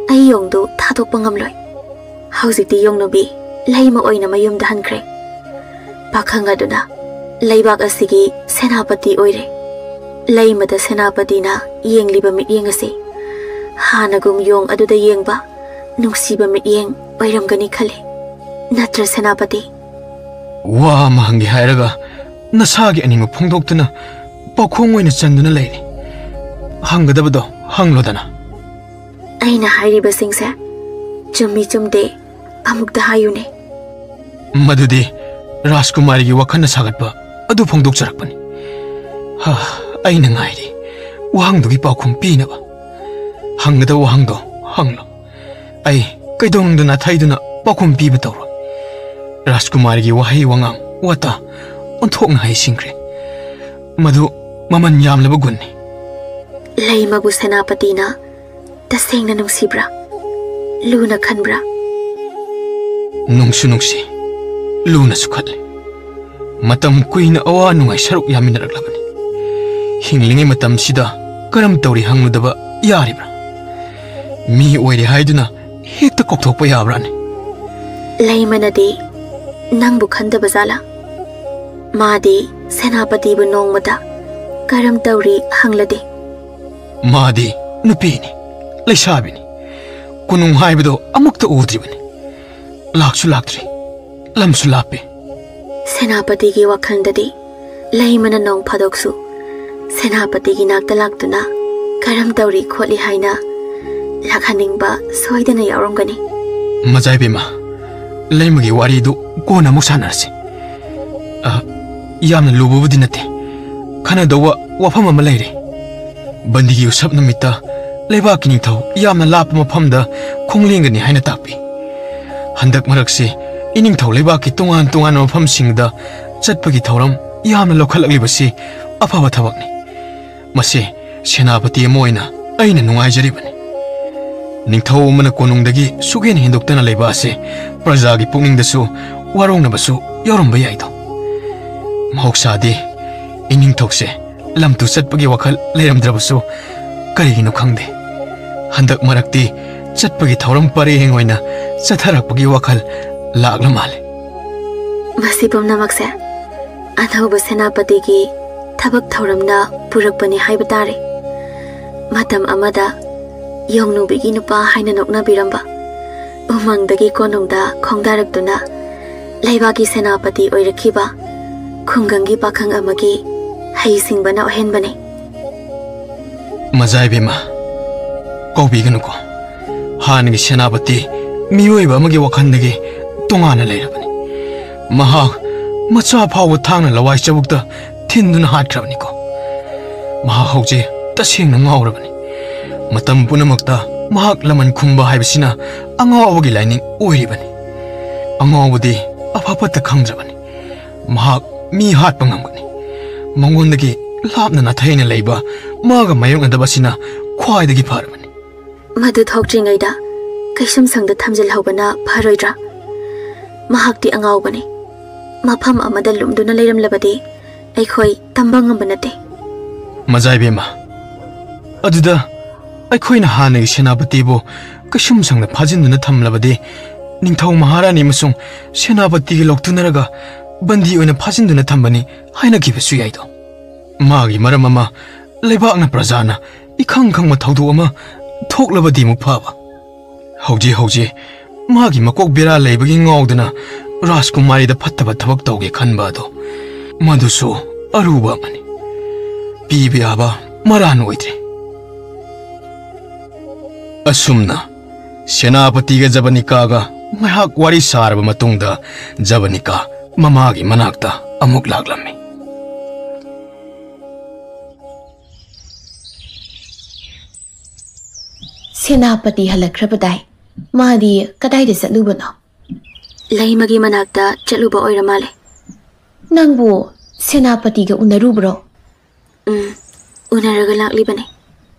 ꯑꯩ ꯌꯣꯡꯗꯨ ꯊꯥꯗꯣꯛꯄ ꯉꯝꯂꯣꯏ"꯫ ꯍꯧꯖꯤꯛꯇꯤ ꯌꯣꯡꯅꯨꯕꯤ ꯂꯩꯃ ꯑꯣꯏꯅ ꯃꯌꯨꯝꯗ ꯍꯟꯈ꯭ꯔꯦ꯫ ꯄꯥꯈꯪ ꯑꯗꯨꯅ ꯂꯩꯕꯥꯛ ꯑꯁꯤꯒꯤ ꯁꯦꯅꯥꯄꯇꯤ ꯑꯣꯏꯔꯦ꯫ ꯂꯩꯃꯗ ꯁꯦꯅꯥꯄꯇꯤꯅ ꯌꯦꯡꯂꯤꯕ ꯃꯤꯠꯌꯦꯡ ꯑꯁꯤ ꯍꯥꯟꯅꯒꯨꯝ ꯌꯣꯡ ꯑꯗꯨꯗ ꯌꯦꯡꯕ ꯅꯨꯡꯁꯤꯕ ꯃꯤꯠꯌꯦꯡ ꯑꯣꯏꯔꯝꯒꯅꯤ ꯈꯜꯂꯤ꯫ ꯅꯠꯇ꯭ꯔ, ꯁꯦꯅꯥꯄꯇꯤ? ꯋꯥ ꯑꯃ ꯍꯪꯒꯦ ꯍꯥꯏꯔꯒ ꯅꯁꯥꯒꯤ ꯑꯅꯤꯡꯕ ꯐꯣꯡꯗꯣꯛꯇꯨꯅ ꯄꯥꯎꯈꯣꯡ ꯑꯣꯏꯅ ꯆꯟꯗꯨꯅ ꯂꯩꯔꯦ꯫ ꯍꯪꯒꯗꯕꯗꯣ ꯍꯪꯂꯣꯗꯅ꯫ ꯑꯩꯅ ꯍꯥꯏꯔꯤꯕꯁꯤꯡꯁꯦ ꯆꯨꯝꯃꯤ ꯆꯨꯝꯗꯦ ꯑꯃꯨꯛꯇ ꯍꯥꯏꯌꯨꯅꯦ꯫ ꯃꯗꯨꯗꯤ ꯔꯥꯖꯀꯨꯃꯥꯔꯤꯒꯤ ꯋꯥꯈꯜꯅ ꯁꯥꯒꯠꯄ ꯑꯗꯨ ꯐꯣꯡꯗꯣꯛꯆꯔꯛꯄꯅꯤ꯫ ꯍꯥ, ꯑꯩꯅ ꯉꯥꯏꯔꯤ ꯋꯥꯍꯪꯗꯨꯒꯤ ꯄꯥꯎꯈꯨꯝ ꯄꯤꯅꯕ꯫ ꯍꯪꯒꯗꯕ ꯋꯥꯍꯪꯗꯣ ꯍꯪꯂꯣ꯫ ꯑꯩ ꯀꯩꯗꯧꯅꯨꯡꯗ ꯅꯥꯊꯩꯗꯨꯅ ꯄꯥꯎꯈꯨꯝ ꯄꯤꯕ ꯇꯧꯔꯣꯏ꯫ ꯔꯥꯖꯀꯨꯃꯥꯔꯤꯒꯤ ꯋꯥꯍꯩ ꯋꯥꯉꯥꯡ ꯋꯥꯇꯥ ꯑꯣꯟꯊꯣꯛꯅ ꯍꯩꯁꯤꯡꯈ꯭ꯔꯦ꯫ ꯃꯗꯨ ꯃꯃꯜ ꯌꯥꯝꯂꯕ ꯒꯨꯟꯅꯤ꯫ ꯂꯩꯃꯕꯨ ꯁꯦꯅꯥꯄꯇꯤꯅ ꯇꯁꯦꯡꯅ ꯅꯨꯡꯁꯤꯕ꯭ꯔꯥ? ꯂꯨꯅ ꯈꯟꯕ꯭ꯔꯥ? ꯅꯨꯡꯁꯨ ꯅꯨꯡꯁꯤ, ꯂꯨꯅꯁꯨ ꯈꯜꯂꯤ꯫ ꯃꯇꯝ ꯀꯨꯏꯅ ꯑꯋꯥ ꯅꯨꯡꯉꯥꯏ ꯁꯔꯨꯛ ꯌꯥꯃꯤꯟꯅꯔꯛꯂꯕꯅꯤ꯫ ꯍꯤꯡꯂꯤꯉꯩ ꯃꯇꯝꯁꯤꯗ ꯀꯔꯝ ꯇꯧꯔꯤ ꯍꯪꯂꯨꯗꯕ ꯌꯥꯔꯤꯕ꯭ꯔꯥ? ꯃꯤ ꯑꯣꯏꯔꯦ ꯍꯥꯏꯗꯨꯅ ꯍꯦꯛꯇ ꯀꯥꯎꯊꯣꯛꯄ ꯌꯥꯕ꯭ꯔꯥꯅꯦ? ꯂꯩꯃꯅꯗꯤ ꯅꯪꯕꯨ ꯈꯟꯗꯕ ꯖꯥꯠꯂꯥ? ꯃꯥꯗꯤ ꯁꯦꯅꯥꯄꯇꯤꯕꯨ ꯅꯣꯡꯃꯇ "ꯀꯔꯝ ꯇꯧꯔꯤ?" ꯍꯪꯂꯗꯦ꯫ ꯃꯥꯗꯤ ꯅꯨꯄꯤꯅꯤ, ꯂꯩꯁꯥꯕꯤꯅꯤ꯫ ꯀꯣꯅꯨꯡ ꯍꯥꯏꯕꯗꯣ ꯑꯃꯨꯛꯇ ꯎꯗ꯭ꯔꯤꯕꯅꯤ꯫ ꯂꯥꯛꯁꯨ ꯂꯥꯛꯇ꯭ꯔꯤ, ꯂꯝꯁꯨ ꯂꯥꯞꯄꯤ꯫ ꯁꯦꯅꯥꯄꯇꯤꯒꯤ ꯋꯥꯈꯜꯗꯗꯤ ꯂꯩꯃꯅ ꯅꯣꯡ ꯐꯥꯗꯣꯛꯁꯨ ꯁꯦꯅꯥꯄꯇꯤꯒꯤ ꯅꯥꯛꯇ ꯂꯥꯛꯇꯨꯅ "ꯀꯔꯝ ꯇꯧꯔꯤ ꯈꯣꯠꯂꯤ?" ꯍꯥꯏꯅ ꯂꯥꯛꯍꯟꯅꯤꯡꯕ ꯁꯣꯏꯗꯅ ꯌꯥꯎꯔꯝꯒꯅꯤ꯫ ꯃꯖꯥ ꯏꯕꯦꯝꯃ, ꯂꯩꯃꯒꯤ ꯋꯥꯔꯤꯗꯨ ꯀꯣꯟꯅ ꯑꯃꯨꯛ ꯁꯥꯟꯅꯔꯁꯤ꯫ ꯑ, ꯌꯥꯝꯅ ꯂꯨꯕꯕꯨꯗꯤ ꯅꯠꯇꯦ꯫ ꯈꯟꯅꯗꯧꯕ ꯋꯥꯐꯝ ꯑꯃ ꯂꯩꯔꯦ꯫ ꯕꯟꯗꯤꯒꯤ ꯎꯁꯞ ꯅꯨꯃꯤꯠꯇ ꯂꯩꯕꯥꯛꯀꯤ ꯅꯤꯡꯊꯧ ꯌꯥꯝꯅ ꯂꯥꯞꯄ ꯃꯐꯝꯗ ꯈꯣꯡꯂꯦꯡꯒꯅꯤ ꯍꯥꯏꯅ ꯇꯥꯛꯄꯤ꯫ ꯍꯟꯗꯛ ꯃꯔꯛꯁꯤ ꯏꯅꯤꯡꯊꯧ ꯂꯩꯕꯥꯛꯀꯤ ꯇꯣꯉꯥꯟ ꯇꯣꯉꯥꯟꯕ ꯃꯐꯝꯁꯤꯡꯗ ꯆꯠꯄꯒꯤ ꯊꯧꯔꯝ ꯌꯥꯝꯅ ꯂꯧꯈꯠꯂꯛꯂꯤꯕꯁꯤ ꯑꯐꯕ ꯊꯕꯛꯅꯤ꯫ ꯃꯁꯤ ꯁꯦꯅꯥꯄꯇꯤ ꯑꯃ ꯑꯣꯏꯅ ꯑꯩꯅ ꯅꯨꯡꯉꯥꯏꯖꯔꯤꯕꯅꯤ꯫ ꯅꯤꯡꯊꯧ ꯑꯃꯅ ꯀꯣꯅꯨꯡꯗꯒꯤ ꯁꯨꯛꯍꯦꯟ ꯍꯦꯟꯗꯣꯛꯇꯅ ꯂꯩꯕ ꯑꯁꯤ ꯄ꯭ꯔꯖꯥꯒꯤ ꯄꯨꯛꯅꯤꯡꯗꯁꯨ ꯋꯥꯔꯧꯅꯕꯁꯨ ꯌꯥꯎꯔꯝꯕ ꯌꯥꯏꯗꯣ꯫ ꯃꯍꯧꯁꯥꯗꯤ ꯏꯅꯤꯡꯊꯧꯁꯦ ꯂꯝꯇꯨ ꯆꯠꯄꯒꯤ ꯋꯥꯈꯜ ꯂꯩꯔꯝꯗ꯭ꯔꯕꯁꯨ ꯀꯔꯤꯒꯤꯅꯣ ꯈꯪꯗꯦ, ꯍꯟꯗꯛ ꯃꯔꯛꯇꯤ ꯆꯠꯄꯒꯤ ꯊꯧꯔꯝ ꯄꯔꯦꯡ ꯑꯣꯏꯅ ꯆꯠꯊꯔꯛꯄꯒꯤ ꯋꯥꯈꯜ ꯂꯥꯛꯂ ꯃꯥꯜꯂꯦ꯫ ꯃꯁꯤ ꯄꯨꯝꯅꯃꯛꯁꯦ ꯑꯅꯧꯕ ꯁꯦꯅꯥꯄꯇꯤꯒꯤ ꯊꯕꯛ ꯊꯧꯔꯝꯅ ꯄꯨꯔꯛꯄꯅꯤ ꯍꯥꯏꯕ ꯇꯥꯔꯦ꯫ ꯃꯇꯝ ꯑꯃꯗ ꯌꯣꯡꯅꯨꯕꯤꯒꯤ ꯅꯨꯄꯥ ꯍꯥꯏꯅ ꯅꯣꯛꯅꯕꯤꯔꯝꯕ ꯎꯃꯪꯗꯒꯤ ꯀꯣꯅꯨꯡꯗ ꯈꯣꯡꯗꯥꯔꯛꯇꯨꯅ ꯂꯩꯕꯥꯛꯀꯤ ꯁꯦꯅꯥꯄꯇꯤ ꯑꯣꯏꯔꯛꯈꯤꯕ ꯈꯨꯡꯒꯪꯒꯤ ꯄꯥꯈꯪ ꯑꯃꯒꯤ ꯍꯩꯁꯤꯡꯕꯅ ꯑꯣꯏꯍꯟꯕꯅꯤ꯫ ꯃꯖꯥ ꯏꯕꯦꯝꯃ, ꯀꯧꯕꯤꯒꯅꯨꯀꯣ꯫ ꯍꯥꯟꯅꯒꯤ ꯁꯦꯅꯥꯄꯇꯤ ꯃꯤꯑꯣꯏꯕ ꯑꯃꯒꯤ ꯋꯥꯈꯜꯗꯒꯤ ꯇꯣꯉꯥꯟꯅ ꯂꯩꯔꯕꯅꯤ꯫ ꯃꯍꯥꯛ ꯃꯆꯥ ꯐꯥꯎꯕ ꯊꯥꯡꯅ ꯂꯋꯥꯏ ꯆꯕꯨꯛꯇ ꯊꯤꯟꯗꯨꯅ ꯍꯥꯠꯈ꯭ꯔꯕꯅꯤꯀꯣ꯫ ꯃꯍꯥꯛ ꯍꯧꯖꯤꯛ ꯇꯁꯦꯡꯅ ꯉꯥꯎꯔꯕꯅꯤ꯫ ꯃꯇꯝ ꯄꯨꯝꯅꯃꯛꯇ ꯃꯍꯥꯛ ꯂꯃꯟ ꯈꯨꯝꯕ ꯍꯥꯏꯕꯁꯤꯅ ꯑꯉꯥꯎꯕꯒꯤ ꯂꯥꯏꯅꯤꯡ ꯑꯣꯏꯔꯤꯕꯅꯤ꯫ ꯑꯉꯥꯎꯕꯗꯤ ꯑꯐ ꯐꯠꯇ ꯈꯪꯗ꯭ꯔꯕꯅꯤ꯫ ꯃꯍꯥꯛ ꯃꯤ ꯍꯥꯠꯄ ꯉꯝꯒꯅꯤ꯫ ꯃꯉꯣꯟꯗꯒꯤ ꯂꯥꯞꯅ ꯅꯥꯊꯩꯅ ꯂꯩꯕ ꯃꯥꯒ ꯃꯥꯌꯣꯛꯅꯗꯕꯁꯤꯅ ꯈ꯭ꯋꯥꯏꯗꯒꯤ ꯐꯔꯕꯅꯤ꯫ ꯃꯗꯨ ꯊꯣꯛꯇ꯭ꯔꯤꯉꯩꯗ ꯀꯩꯁꯨꯝꯁꯪꯗ ꯊꯝꯖꯤꯜꯍꯧꯕꯅ ꯐꯔꯣꯏꯗ꯭ꯔꯥ? ꯃꯍꯥꯛꯇꯤ ꯑꯉꯥꯎꯕꯅꯤ꯫ ꯃꯐꯝ ꯑꯃꯗ ꯂꯨꯝꯗꯨꯅ ꯂꯩꯔꯝꯂꯕꯗꯤ ꯑꯩꯈꯣꯏ ꯇꯝꯕ ꯉꯝꯕ ꯅꯠꯇꯦ꯫ ꯃꯖꯥ ꯏꯕꯦꯝꯃ, ꯑꯗꯨꯗ ꯑꯩꯈꯣꯏꯅ ꯍꯥꯟꯅꯒꯤ ꯁꯦꯅꯥꯄꯇꯤꯕꯨ ꯀꯩꯁꯨꯝꯁꯪꯗ ꯐꯥꯖꯤꯟꯗꯨꯅ ꯊꯝꯂꯕꯗꯤ ꯅꯤꯡꯊꯧ ꯃꯍꯥꯔꯥꯅꯤ ꯑꯃꯁꯨꯡ ꯁꯦꯅꯥꯄꯇꯤꯒ ꯂꯧꯇꯨꯅꯔꯒ ꯕꯟꯗꯤ ꯑꯣꯏꯅ ꯐꯥꯖꯤꯟꯗꯨꯅ ꯊꯝꯕꯅꯤ ꯍꯥꯏꯅꯈꯤꯕꯁꯨ ꯌꯥꯏꯗꯣ꯫ ꯃꯥꯒꯤ ꯃꯔꯝ ꯑꯃ ꯂꯩꯕꯥꯛꯅ ꯄ꯭ꯔꯖꯥꯅ ꯏꯈꯪ ꯈꯪꯕ ꯊꯧꯗꯣꯛ ꯑꯃ ꯊꯣꯛꯂꯕꯗꯤ ꯑꯃꯨꯛ ꯐꯕ꯫ ꯍꯧꯖꯤꯛ ꯍꯧꯖꯤꯛ ꯃꯥꯒꯤ ꯃꯀꯣꯛ ꯕꯦꯔꯥ ꯂꯩꯕꯒꯤ ꯉꯥꯎꯗꯅ ꯔꯥꯖꯀꯨꯃꯥꯔꯤꯗ ꯐꯠꯇꯕ ꯊꯕꯛ ꯇꯧꯒꯦ ꯈꯟꯕ ꯑꯗꯣ ꯃꯗꯨꯁꯨ ꯑꯔꯨꯕ ꯑꯃꯅꯤ꯫ ꯄꯤꯕ ꯌꯥꯕ ꯃꯔꯥꯟ ꯑꯣꯏꯗ꯭ꯔꯦ꯫ ꯑꯁꯨꯝꯅ ꯁꯦꯅꯥꯄꯇꯤꯒ ꯖꯕꯅꯤꯀꯥꯒ ꯉꯥꯏꯍꯥꯛ ꯋꯥꯔꯤ ꯁꯥꯔꯕ ꯃꯇꯨꯡꯗ ꯖꯕꯅꯤꯀꯥ ꯃꯃꯥꯒꯤ ꯃꯅꯥꯛꯇ ꯑꯃꯨꯛ ꯂꯥꯛꯂꯝꯃꯤ꯫ ꯁꯦꯅꯥꯄꯇꯤ ꯍꯜꯂꯛꯈ꯭ꯔꯕꯗꯥꯏ? ꯃꯥꯗꯤ ꯀꯗꯥꯏꯗ ꯆꯠꯂꯨꯕꯅꯣ? ꯂꯩꯃꯒꯤ ꯃꯅꯥꯛꯇ ꯆꯠꯂꯨꯕ ꯑꯣꯏꯔ ꯃꯥꯜꯂꯦ꯫ ꯅꯪꯕꯨ ꯁꯦꯅꯥꯄꯇꯤꯒ ꯎꯅꯔꯨꯕ꯭ꯔꯣ? ꯎꯝ, ꯎꯅꯔꯒ ꯂꯥꯛꯂꯤꯕꯅꯦ꯫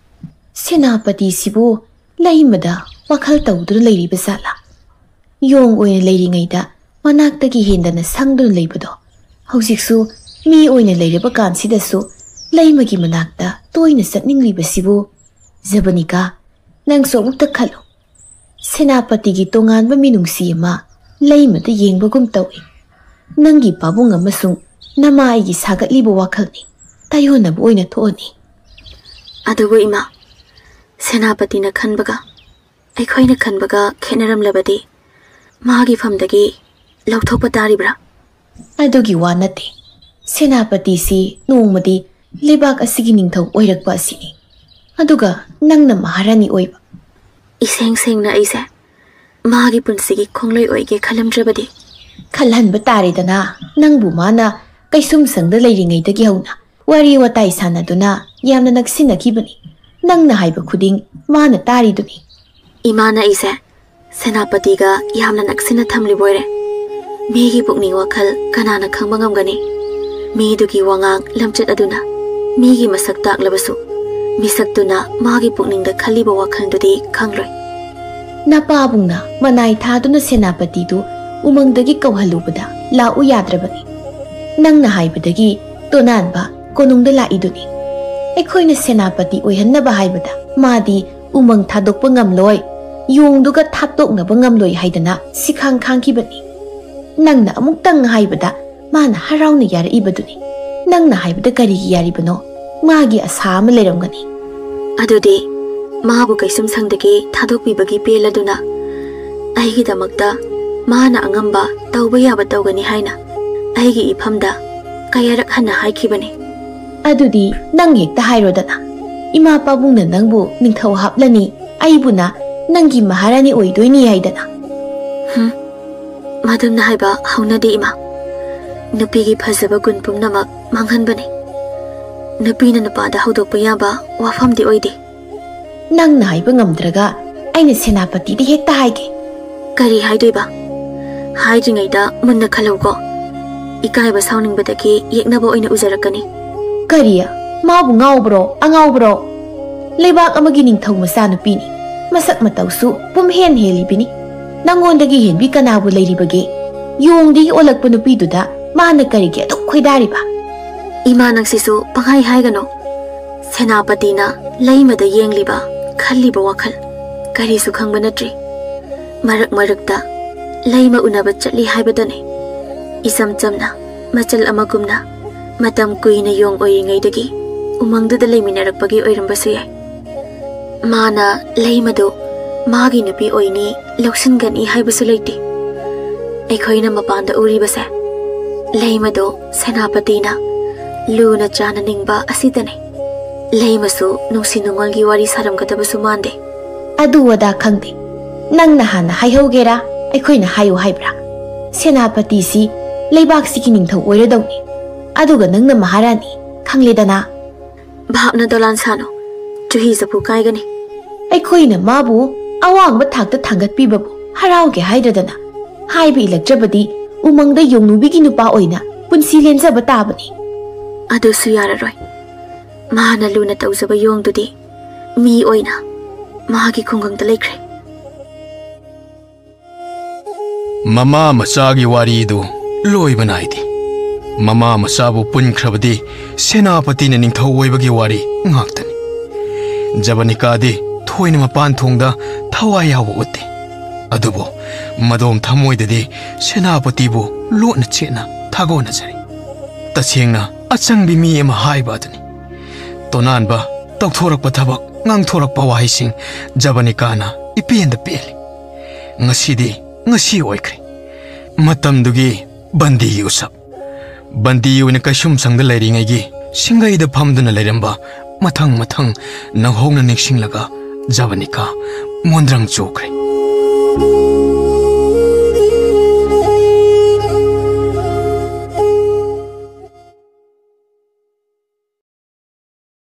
ꯁꯦꯅꯥꯄꯇꯤꯁꯤꯕꯨ ꯂꯩꯃꯗ ꯋꯥꯈꯜ ꯇꯧꯗꯨꯅ ꯂꯩꯔꯤꯕ ꯖꯥꯠꯂꯥ? ꯌꯣꯡ ꯑꯣꯏꯅ ꯂꯩꯔꯤꯉꯩꯗ ꯃꯅꯥꯛꯇꯒꯤ ꯍꯦꯟꯗꯅ ꯁꯪꯗꯨꯅ ꯂꯩꯕꯗꯣ, ꯍꯧꯖꯤꯛꯁꯨ ꯃꯤ ꯑꯣꯏꯅ ꯂꯩꯔꯕ ꯀꯥꯟꯁꯤꯗꯁꯨ ꯂꯩꯃꯒꯤ ꯃꯅꯥꯛꯇ ꯇꯣꯏꯅ ꯆꯠꯅꯤꯡꯂꯤꯕꯁꯤꯕꯨ? ꯖꯕꯅꯤꯀꯥ, ꯅꯪꯁꯨ ꯑꯃꯨꯛꯇ ꯈꯜꯂꯨ꯫ ꯁꯦꯅꯥꯄꯇꯤꯒꯤ ꯇꯣꯉꯥꯟꯕ ꯃꯤꯅꯨꯡꯁꯤ ꯑꯃ ꯂꯩꯃꯗ ꯌꯦꯡꯕꯒꯨꯝ ꯇꯧꯏ꯫ ꯅꯪꯒꯤ ꯄꯥꯕꯨꯡ ꯑꯃꯁꯨꯡ ꯅꯃꯥ ꯑꯩꯒꯤ ꯁꯥꯒꯠꯂꯤꯕ ꯋꯥꯈꯜꯅꯤ ꯇꯥꯏꯌꯣꯟꯅꯕ ꯑꯣꯏꯅ ꯊꯣꯛꯑꯅꯤ꯫ ꯑꯗꯨꯕꯨ ꯏꯃꯥ, ꯁꯦꯅꯥꯄꯇꯤꯅ ꯈꯟꯕꯒ ꯑꯩꯈꯣꯏꯅ ꯈꯟꯕꯒ ꯈꯦꯠꯅꯔꯝꯂꯕꯗꯤ ꯃꯥꯒꯤ ꯐꯝꯗꯒꯤ ꯂꯧꯊꯣꯛꯄ ꯇꯥꯔꯤꯕ꯭ꯔꯥ? ꯑꯗꯨꯒꯤ ꯋꯥ ꯅꯠꯇꯦ꯫ ꯁꯦꯅꯥꯄꯇꯤꯁꯤ ꯅꯣꯡꯃꯗꯤ ꯂꯩꯕꯥꯛ ꯑꯁꯤꯒꯤ ꯅꯤꯡꯊꯧ ꯑꯣꯏꯔꯛꯄ ꯑꯁꯤꯅꯤ꯫ ꯑꯗꯨꯒ ꯅꯪꯅ ꯃꯍꯥꯔꯥꯅꯤ ꯑꯣꯏꯕ꯫ ꯏꯁꯦꯡ ꯁꯦꯡꯅ ꯑꯩꯁꯦ ꯃꯥꯒꯤ ꯄꯨꯟꯁꯤꯒꯤ ꯈꯣꯡꯂꯣꯏ ꯑꯣꯏꯒꯦ ꯈꯜꯂꯝꯗ꯭ꯔꯕꯗꯤ꯫ ꯈꯜꯍꯟꯕ ꯇꯥꯔꯦꯗꯅ, ꯅꯪꯕꯨ ꯃꯥꯅ ꯀꯩꯁꯨꯝꯁꯪꯗ ꯂꯩꯔꯤꯉꯩꯗꯒꯤ ꯍꯧꯅ ꯋꯥꯔꯤ ꯋꯥꯇꯥꯏ ꯁꯥꯟꯅꯗꯨꯅ ꯌꯥꯝꯅ ꯅꯛꯁꯤꯟꯅꯈꯤꯕꯅꯤ꯫ ꯅꯪꯅ ꯍꯥꯏꯕ ꯈꯨꯗꯤꯡ ꯃꯥꯅ ꯇꯥꯔꯤꯗꯨꯅꯤ꯫ ꯏꯃꯥꯅ ꯑꯩꯁꯦ ꯁꯦꯅꯥꯄꯇꯤꯒ ꯌꯥꯝꯅ ꯅꯛꯁꯤꯟꯅ ꯊꯝꯂꯤꯕ ꯑꯣꯏꯔꯦ꯫ ꯃꯤꯒꯤ ꯄꯨꯛꯅꯤꯡ ꯋꯥꯈꯜ ꯀꯅꯥꯅ ꯈꯪꯕ ꯉꯝꯒꯅꯤ? ꯃꯤꯗꯨꯒꯤ ꯋꯥꯉꯥꯡ ꯂꯝꯆꯠ ꯑꯗꯨꯅ ꯃꯤꯒꯤ ꯃꯁꯛ ꯇꯥꯛꯂꯕꯁꯨ, ꯃꯤꯁꯛꯇꯨꯅ ꯃꯥꯒꯤ ꯄꯨꯛꯅꯤꯡꯗ ꯈꯜꯂꯤꯕ ꯋꯥꯈꯜꯗꯨꯗꯤ ꯈꯪꯂꯣꯏ꯫ ꯅꯄꯥꯕꯨꯡꯅ ꯃꯅꯥꯏ ꯊꯥꯗꯨꯅ ꯁꯦꯅꯥꯄꯇꯤꯗꯨ ꯎꯃꯪꯗꯒꯤ ꯀꯧꯍꯜꯂꯨꯕꯗ ꯂꯥꯛꯎ ꯌꯥꯗ꯭ꯔꯕꯅꯤ꯫ ꯅꯪꯅ ꯍꯥꯏꯕꯗꯒꯤ ꯇꯣꯅꯥꯟꯕ ꯀꯣꯅꯨꯡꯗ ꯂꯥꯛꯏꯗꯨꯅꯤ꯫ ꯑꯩꯈꯣꯏꯅ ꯁꯦꯅꯥꯄꯇꯤ ꯑꯣꯏꯍꯟꯅꯕ ꯍꯥꯏꯕꯗ ꯃꯥꯗꯤ ꯎꯃꯪ ꯊꯥꯗꯣꯛꯄ ꯉꯝꯂꯣꯏ, ꯌꯣꯡꯗꯨꯒ ꯊꯥꯞꯇꯣꯛꯅꯕ ꯉꯝꯂꯣꯏ ꯍꯥꯏꯗꯅ ꯁꯤꯈꯥꯡ ꯈꯥꯡꯈꯤꯕꯅꯤ꯫ ꯅꯪꯅ ꯑꯃꯨꯛꯇꯪ ꯍꯥꯏꯕꯗ ꯃꯥꯅ ꯍꯔꯥꯎꯅ ꯌꯥꯔꯛꯏꯕꯗꯨꯅꯤ꯫ ꯅꯪꯅ ꯍꯥꯏꯕꯗ ꯀꯔꯤꯒꯤ ꯌꯥꯔꯤꯕꯅꯣ? ꯃꯥꯒꯤ ꯑꯁꯥ ꯑꯃ ꯂꯩꯔꯝꯒꯅꯤ꯫ ꯑꯗꯨꯗꯤ ꯃꯥꯕꯨ ꯀꯩꯁꯨꯝꯁꯪꯗꯒꯤ ꯊꯥꯗꯣꯛꯄꯤꯕꯒꯤ ꯄꯦꯜꯂꯗꯨꯅ ꯑꯩꯒꯤꯗꯃꯛꯇ ꯃꯥꯅ ꯑꯉꯝꯕ ꯇꯧꯕ ꯌꯥꯕ ꯇꯧꯒꯅꯤ ꯍꯥꯏꯅ ꯑꯩꯒꯤ ꯏꯐꯝꯗ ꯀꯌꯥꯔꯛ ꯍꯟꯅ ꯍꯥꯏꯈꯤꯕꯅꯤ꯫ ꯑꯗꯨꯗꯤ ꯅꯪ ꯍꯦꯛꯇ ꯍꯥꯏꯔꯣꯗꯅ, ꯏꯃꯥ ꯄꯥꯕꯨꯡꯅ ꯅꯪꯕꯨ ꯅꯤꯡꯊꯧ ꯍꯥꯞꯂꯅꯤ, ꯑꯩꯕꯨꯅ ꯅꯪꯒꯤ ꯃꯍꯥꯔꯥꯅꯤ ꯑꯣꯏꯗꯣꯏꯅꯤ ꯍꯥꯏꯗꯅ꯫ ꯍꯨꯝ, ꯃꯗꯨꯝꯅ ꯍꯥꯏꯕ ꯍꯧꯅꯗꯦ ꯏꯃꯥ꯫ ꯅꯨꯄꯤꯒꯤ ꯐꯖꯕ ꯒꯨꯟ ꯄꯨꯝꯅꯃꯛ ꯃꯥꯡꯍꯟꯕꯅꯤ꯫ ꯅꯨꯄꯤꯅ ꯅꯨꯄꯥꯗ ꯍꯧꯗꯣꯛꯄ ꯌꯥꯕ ꯋꯥꯐꯝꯗꯤ ꯑꯣꯏꯗꯦ꯫ ꯅꯪꯅ ꯍꯥꯏꯕ ꯉꯝꯗ꯭ꯔꯒ ꯑꯩꯅ ꯁꯦꯅꯥꯄꯇꯤꯗ ꯍꯦꯛꯇ ꯍꯥꯏꯒꯦ꯫ ꯀꯔꯤ ꯍꯥꯏꯗꯣꯏꯕ? ꯍꯥꯏꯗ꯭ꯔꯤꯉꯩꯗ ꯃꯨꯟꯅ ꯈꯜꯍꯧꯀꯣ꯫ ꯏꯀꯥꯏꯕ ꯁꯥꯎꯅꯤꯡꯕꯗꯒꯤ ꯌꯦꯛꯅꯕ ꯑꯣꯏꯅ ꯎꯖꯔꯛꯀꯅꯤ꯫ ꯀꯔꯤ? ꯃꯥꯕꯨ ꯉꯥꯎꯕ꯭ꯔꯣ? ꯑꯉꯥꯎꯕ꯭ꯔꯣ? ꯂꯩꯕꯥꯛ ꯑꯃꯒꯤ ꯅꯤꯡꯊꯧ ꯃꯆꯥꯅꯨꯄꯤꯅꯤ꯫ ꯃꯁꯛ ꯃꯇꯧꯁꯨ ꯄꯨꯝꯍꯦꯟ ꯍꯦꯜꯂꯤꯕꯤꯅꯤ꯫ ꯅꯪꯉꯣꯟꯗꯒꯤ ꯍꯦꯟꯕꯤ ꯀꯅꯥꯕꯨ ꯂꯩꯔꯤꯕꯒꯦ? ꯌꯣꯡꯗꯒꯤ ꯑꯣꯜꯂꯛꯄ ꯅꯨꯄꯤꯗꯨꯗ ꯃꯥꯅ ꯀꯔꯤꯒꯤ ꯑꯗꯨꯛ ꯈꯣꯏꯗꯥꯔꯤꯕ? ꯏꯃꯥ, ꯅꯪꯁꯤꯁꯨ ꯄꯪꯍꯥꯏ ꯍꯥꯏꯒꯅꯨ꯫ ꯁꯦꯅꯥꯄꯇꯤꯅ ꯂꯩꯃꯗ ꯌꯦꯡꯂꯤꯕ, ꯈꯜꯂꯤꯕ ꯋꯥꯈꯜ ꯀꯔꯤꯁꯨ ꯈꯪꯕ ꯅꯠꯇ꯭ꯔꯤ꯫ ꯃꯔꯛ ꯃꯔꯛꯇ ꯂꯩꯃ ꯎꯅꯕ ꯆꯠꯂꯤ ꯍꯥꯏꯕꯗꯅꯤ꯫ ꯏꯆꯝ ꯆꯝꯅ, ꯃꯆꯜ ꯑꯃꯒꯨꯝꯅ ꯃꯇꯝ ꯀꯨꯏꯅ ꯌꯣꯡ ꯑꯣꯏꯔꯤꯉꯩꯗꯒꯤ ꯎꯃꯪꯗꯨꯗ ꯂꯩꯃꯤꯟꯅꯔꯛꯄꯒꯤ ꯑꯣꯏꯔꯝꯕꯁꯨ ꯌꯥꯏ꯫ ꯃꯥꯅ ꯂꯩꯃꯗꯨ ꯃꯥꯒꯤ ꯅꯨꯄꯤ ꯑꯣꯏꯅꯤ, ꯂꯧꯁꯤꯟꯒꯅꯤ ꯍꯥꯏꯕꯁꯨ ꯂꯩꯇꯦ꯫ ꯑꯩꯈꯣꯏꯅ ꯃꯄꯥꯟꯗ ꯎꯔꯤꯕꯁꯦ, ꯂꯩꯃꯗꯣ ꯁꯦꯅꯥꯄꯇꯤꯅ ꯂꯨꯅ ꯆꯥꯟꯅ ꯅꯤꯡꯕ ꯑꯁꯤꯗꯅꯤ꯫ ꯂꯩꯃꯁꯨ ꯅꯨꯡꯁꯤ ꯅꯨꯡꯉꯣꯜꯒꯤ ꯋꯥꯔꯤ ꯁꯥꯔꯝꯒꯗꯕꯁꯨ ꯃꯥꯟꯗꯦ꯫ ꯑꯗꯨ ꯑꯗꯥ ꯈꯪꯗꯦ꯫ ꯅꯪꯅ ꯍꯥꯟꯅ ꯍꯥꯏꯍꯧꯒꯦꯔꯥ, ꯑꯩꯈꯣꯏꯅ ꯍꯥꯏꯌꯨ ꯍꯥꯏꯕ꯭ꯔꯥ? ꯁꯦꯅꯥꯄꯇꯤꯁꯤ ꯂꯩꯕꯥꯛꯁꯤꯒꯤ ꯅꯤꯡꯊꯧ ꯑꯣꯏꯔꯗꯧꯅꯤ꯫ ꯑꯗꯨꯒ ꯅꯪꯅ ꯃꯍꯥꯔꯥꯅꯤ, ꯈꯪꯂꯦꯗꯅ꯫ ꯚꯥꯞꯅ ꯗꯣꯂꯥꯟ ꯁꯥꯅꯨ, ꯆꯨꯍꯤ ꯆꯐꯨ ꯀꯥꯏꯒꯅꯤ꯫ ꯑꯩꯈꯣꯏꯅ ꯃꯥꯕꯨ ꯑꯋꯥꯡꯕ ꯊꯥꯛꯇ ꯊꯥꯡꯒꯠꯄꯤꯕꯕꯨ ꯍꯔꯥꯎꯒꯦ ꯍꯥꯏꯗ꯭ꯔꯗꯅ, ꯍꯥꯏꯕ ꯏꯜꯂꯛꯇ꯭ꯔꯕꯗꯤ ꯎꯃꯪꯗ ꯌꯣꯡꯅꯨꯕꯤꯒꯤ ꯅꯨꯄꯥ ꯑꯣꯏꯅ ꯄꯨꯟꯁꯤ ꯂꯦꯟꯖꯕ ꯇꯥꯕꯅꯤ꯫ ꯑꯗꯨꯁꯨ ꯌꯥꯔꯔꯣꯏ꯫ ꯃꯥꯅ ꯂꯨꯅ ꯇꯧꯖꯕ ꯌꯣꯡꯗꯨꯗꯤ ꯃꯤ ꯑꯣꯏꯅ ꯃꯥꯒꯤ ꯈꯨꯡꯒꯪꯗ ꯂꯩꯈ꯭ꯔꯦ꯫ ꯃꯃꯥ ꯃꯆꯥꯒꯤ ꯋꯥꯔꯤꯗꯨ ꯂꯣꯏꯕ ꯅꯥꯏꯗꯦ꯫ ꯃꯃꯥ ꯃꯆꯥꯕꯨ ꯄꯨꯟꯈ꯭ꯔꯕꯗꯤ ꯁꯦꯅꯥꯄꯇꯤꯅ ꯅꯤꯡꯊꯧ ꯑꯣꯏꯕꯒꯤ ꯋꯥꯔꯤ ꯉꯥꯛꯇꯅꯤ꯫ ꯖꯕꯅꯤꯀꯥꯗꯤ ꯊꯣꯏꯅ ꯃꯄꯥꯟ ꯊꯣꯡꯗ ꯊꯋꯥꯏ ꯌꯥꯎꯕ ꯎꯠꯇꯦ꯫ ꯑꯗꯨꯕꯨ ꯃꯗꯣꯝ ꯊꯃꯣꯏꯗꯗꯤ ꯁꯦꯅꯥꯄꯇꯤꯕꯨ ꯂꯣꯠꯅ ꯆꯦꯠꯅ ꯊꯥꯒꯣꯟꯅꯖꯔꯤ꯫ ꯇꯁꯦꯡꯅ ꯑꯆꯪꯕꯤ ꯃꯤ ꯑꯃ ꯍꯥꯏꯕ ꯑꯗꯨꯅꯤ꯫ ꯇꯣꯅꯥꯟꯕ, ꯇꯧꯊꯣꯔꯛꯄ ꯊꯕꯛ, ꯉꯥꯡꯊꯣꯔꯛꯄ ꯋꯥꯍꯩꯁꯤꯡ ꯖꯕꯅꯤꯀꯥꯅ ꯏꯄꯦꯟꯗ ꯄꯦꯜꯂꯤ꯫ ꯉꯁꯤꯗꯤ ꯉꯁꯤ ꯑꯣꯏꯈ꯭ꯔꯦ꯫ ꯃꯇꯝꯗꯨꯒꯤ ꯕꯟꯗꯤꯒꯤ ꯎꯁꯞ꯫ ꯕꯟꯗꯤ ꯑꯣꯏꯅ ꯀꯩꯁꯨꯝꯁꯪꯗ ꯂꯩꯔꯤꯉꯩꯒꯤ ꯁꯤꯡꯒꯩꯗ ꯐꯝꯗꯨꯅ ꯂꯩꯔꯝꯕ ꯃꯊꯪ ꯃꯊꯪ ꯅꯧꯍꯧꯅ ꯅꯤꯡꯁꯤꯡꯂꯒ ꯖꯕꯅꯤꯀꯥ ꯃꯣꯟꯗ꯭ꯔꯪ ꯆꯨꯈ꯭ꯔꯦ꯫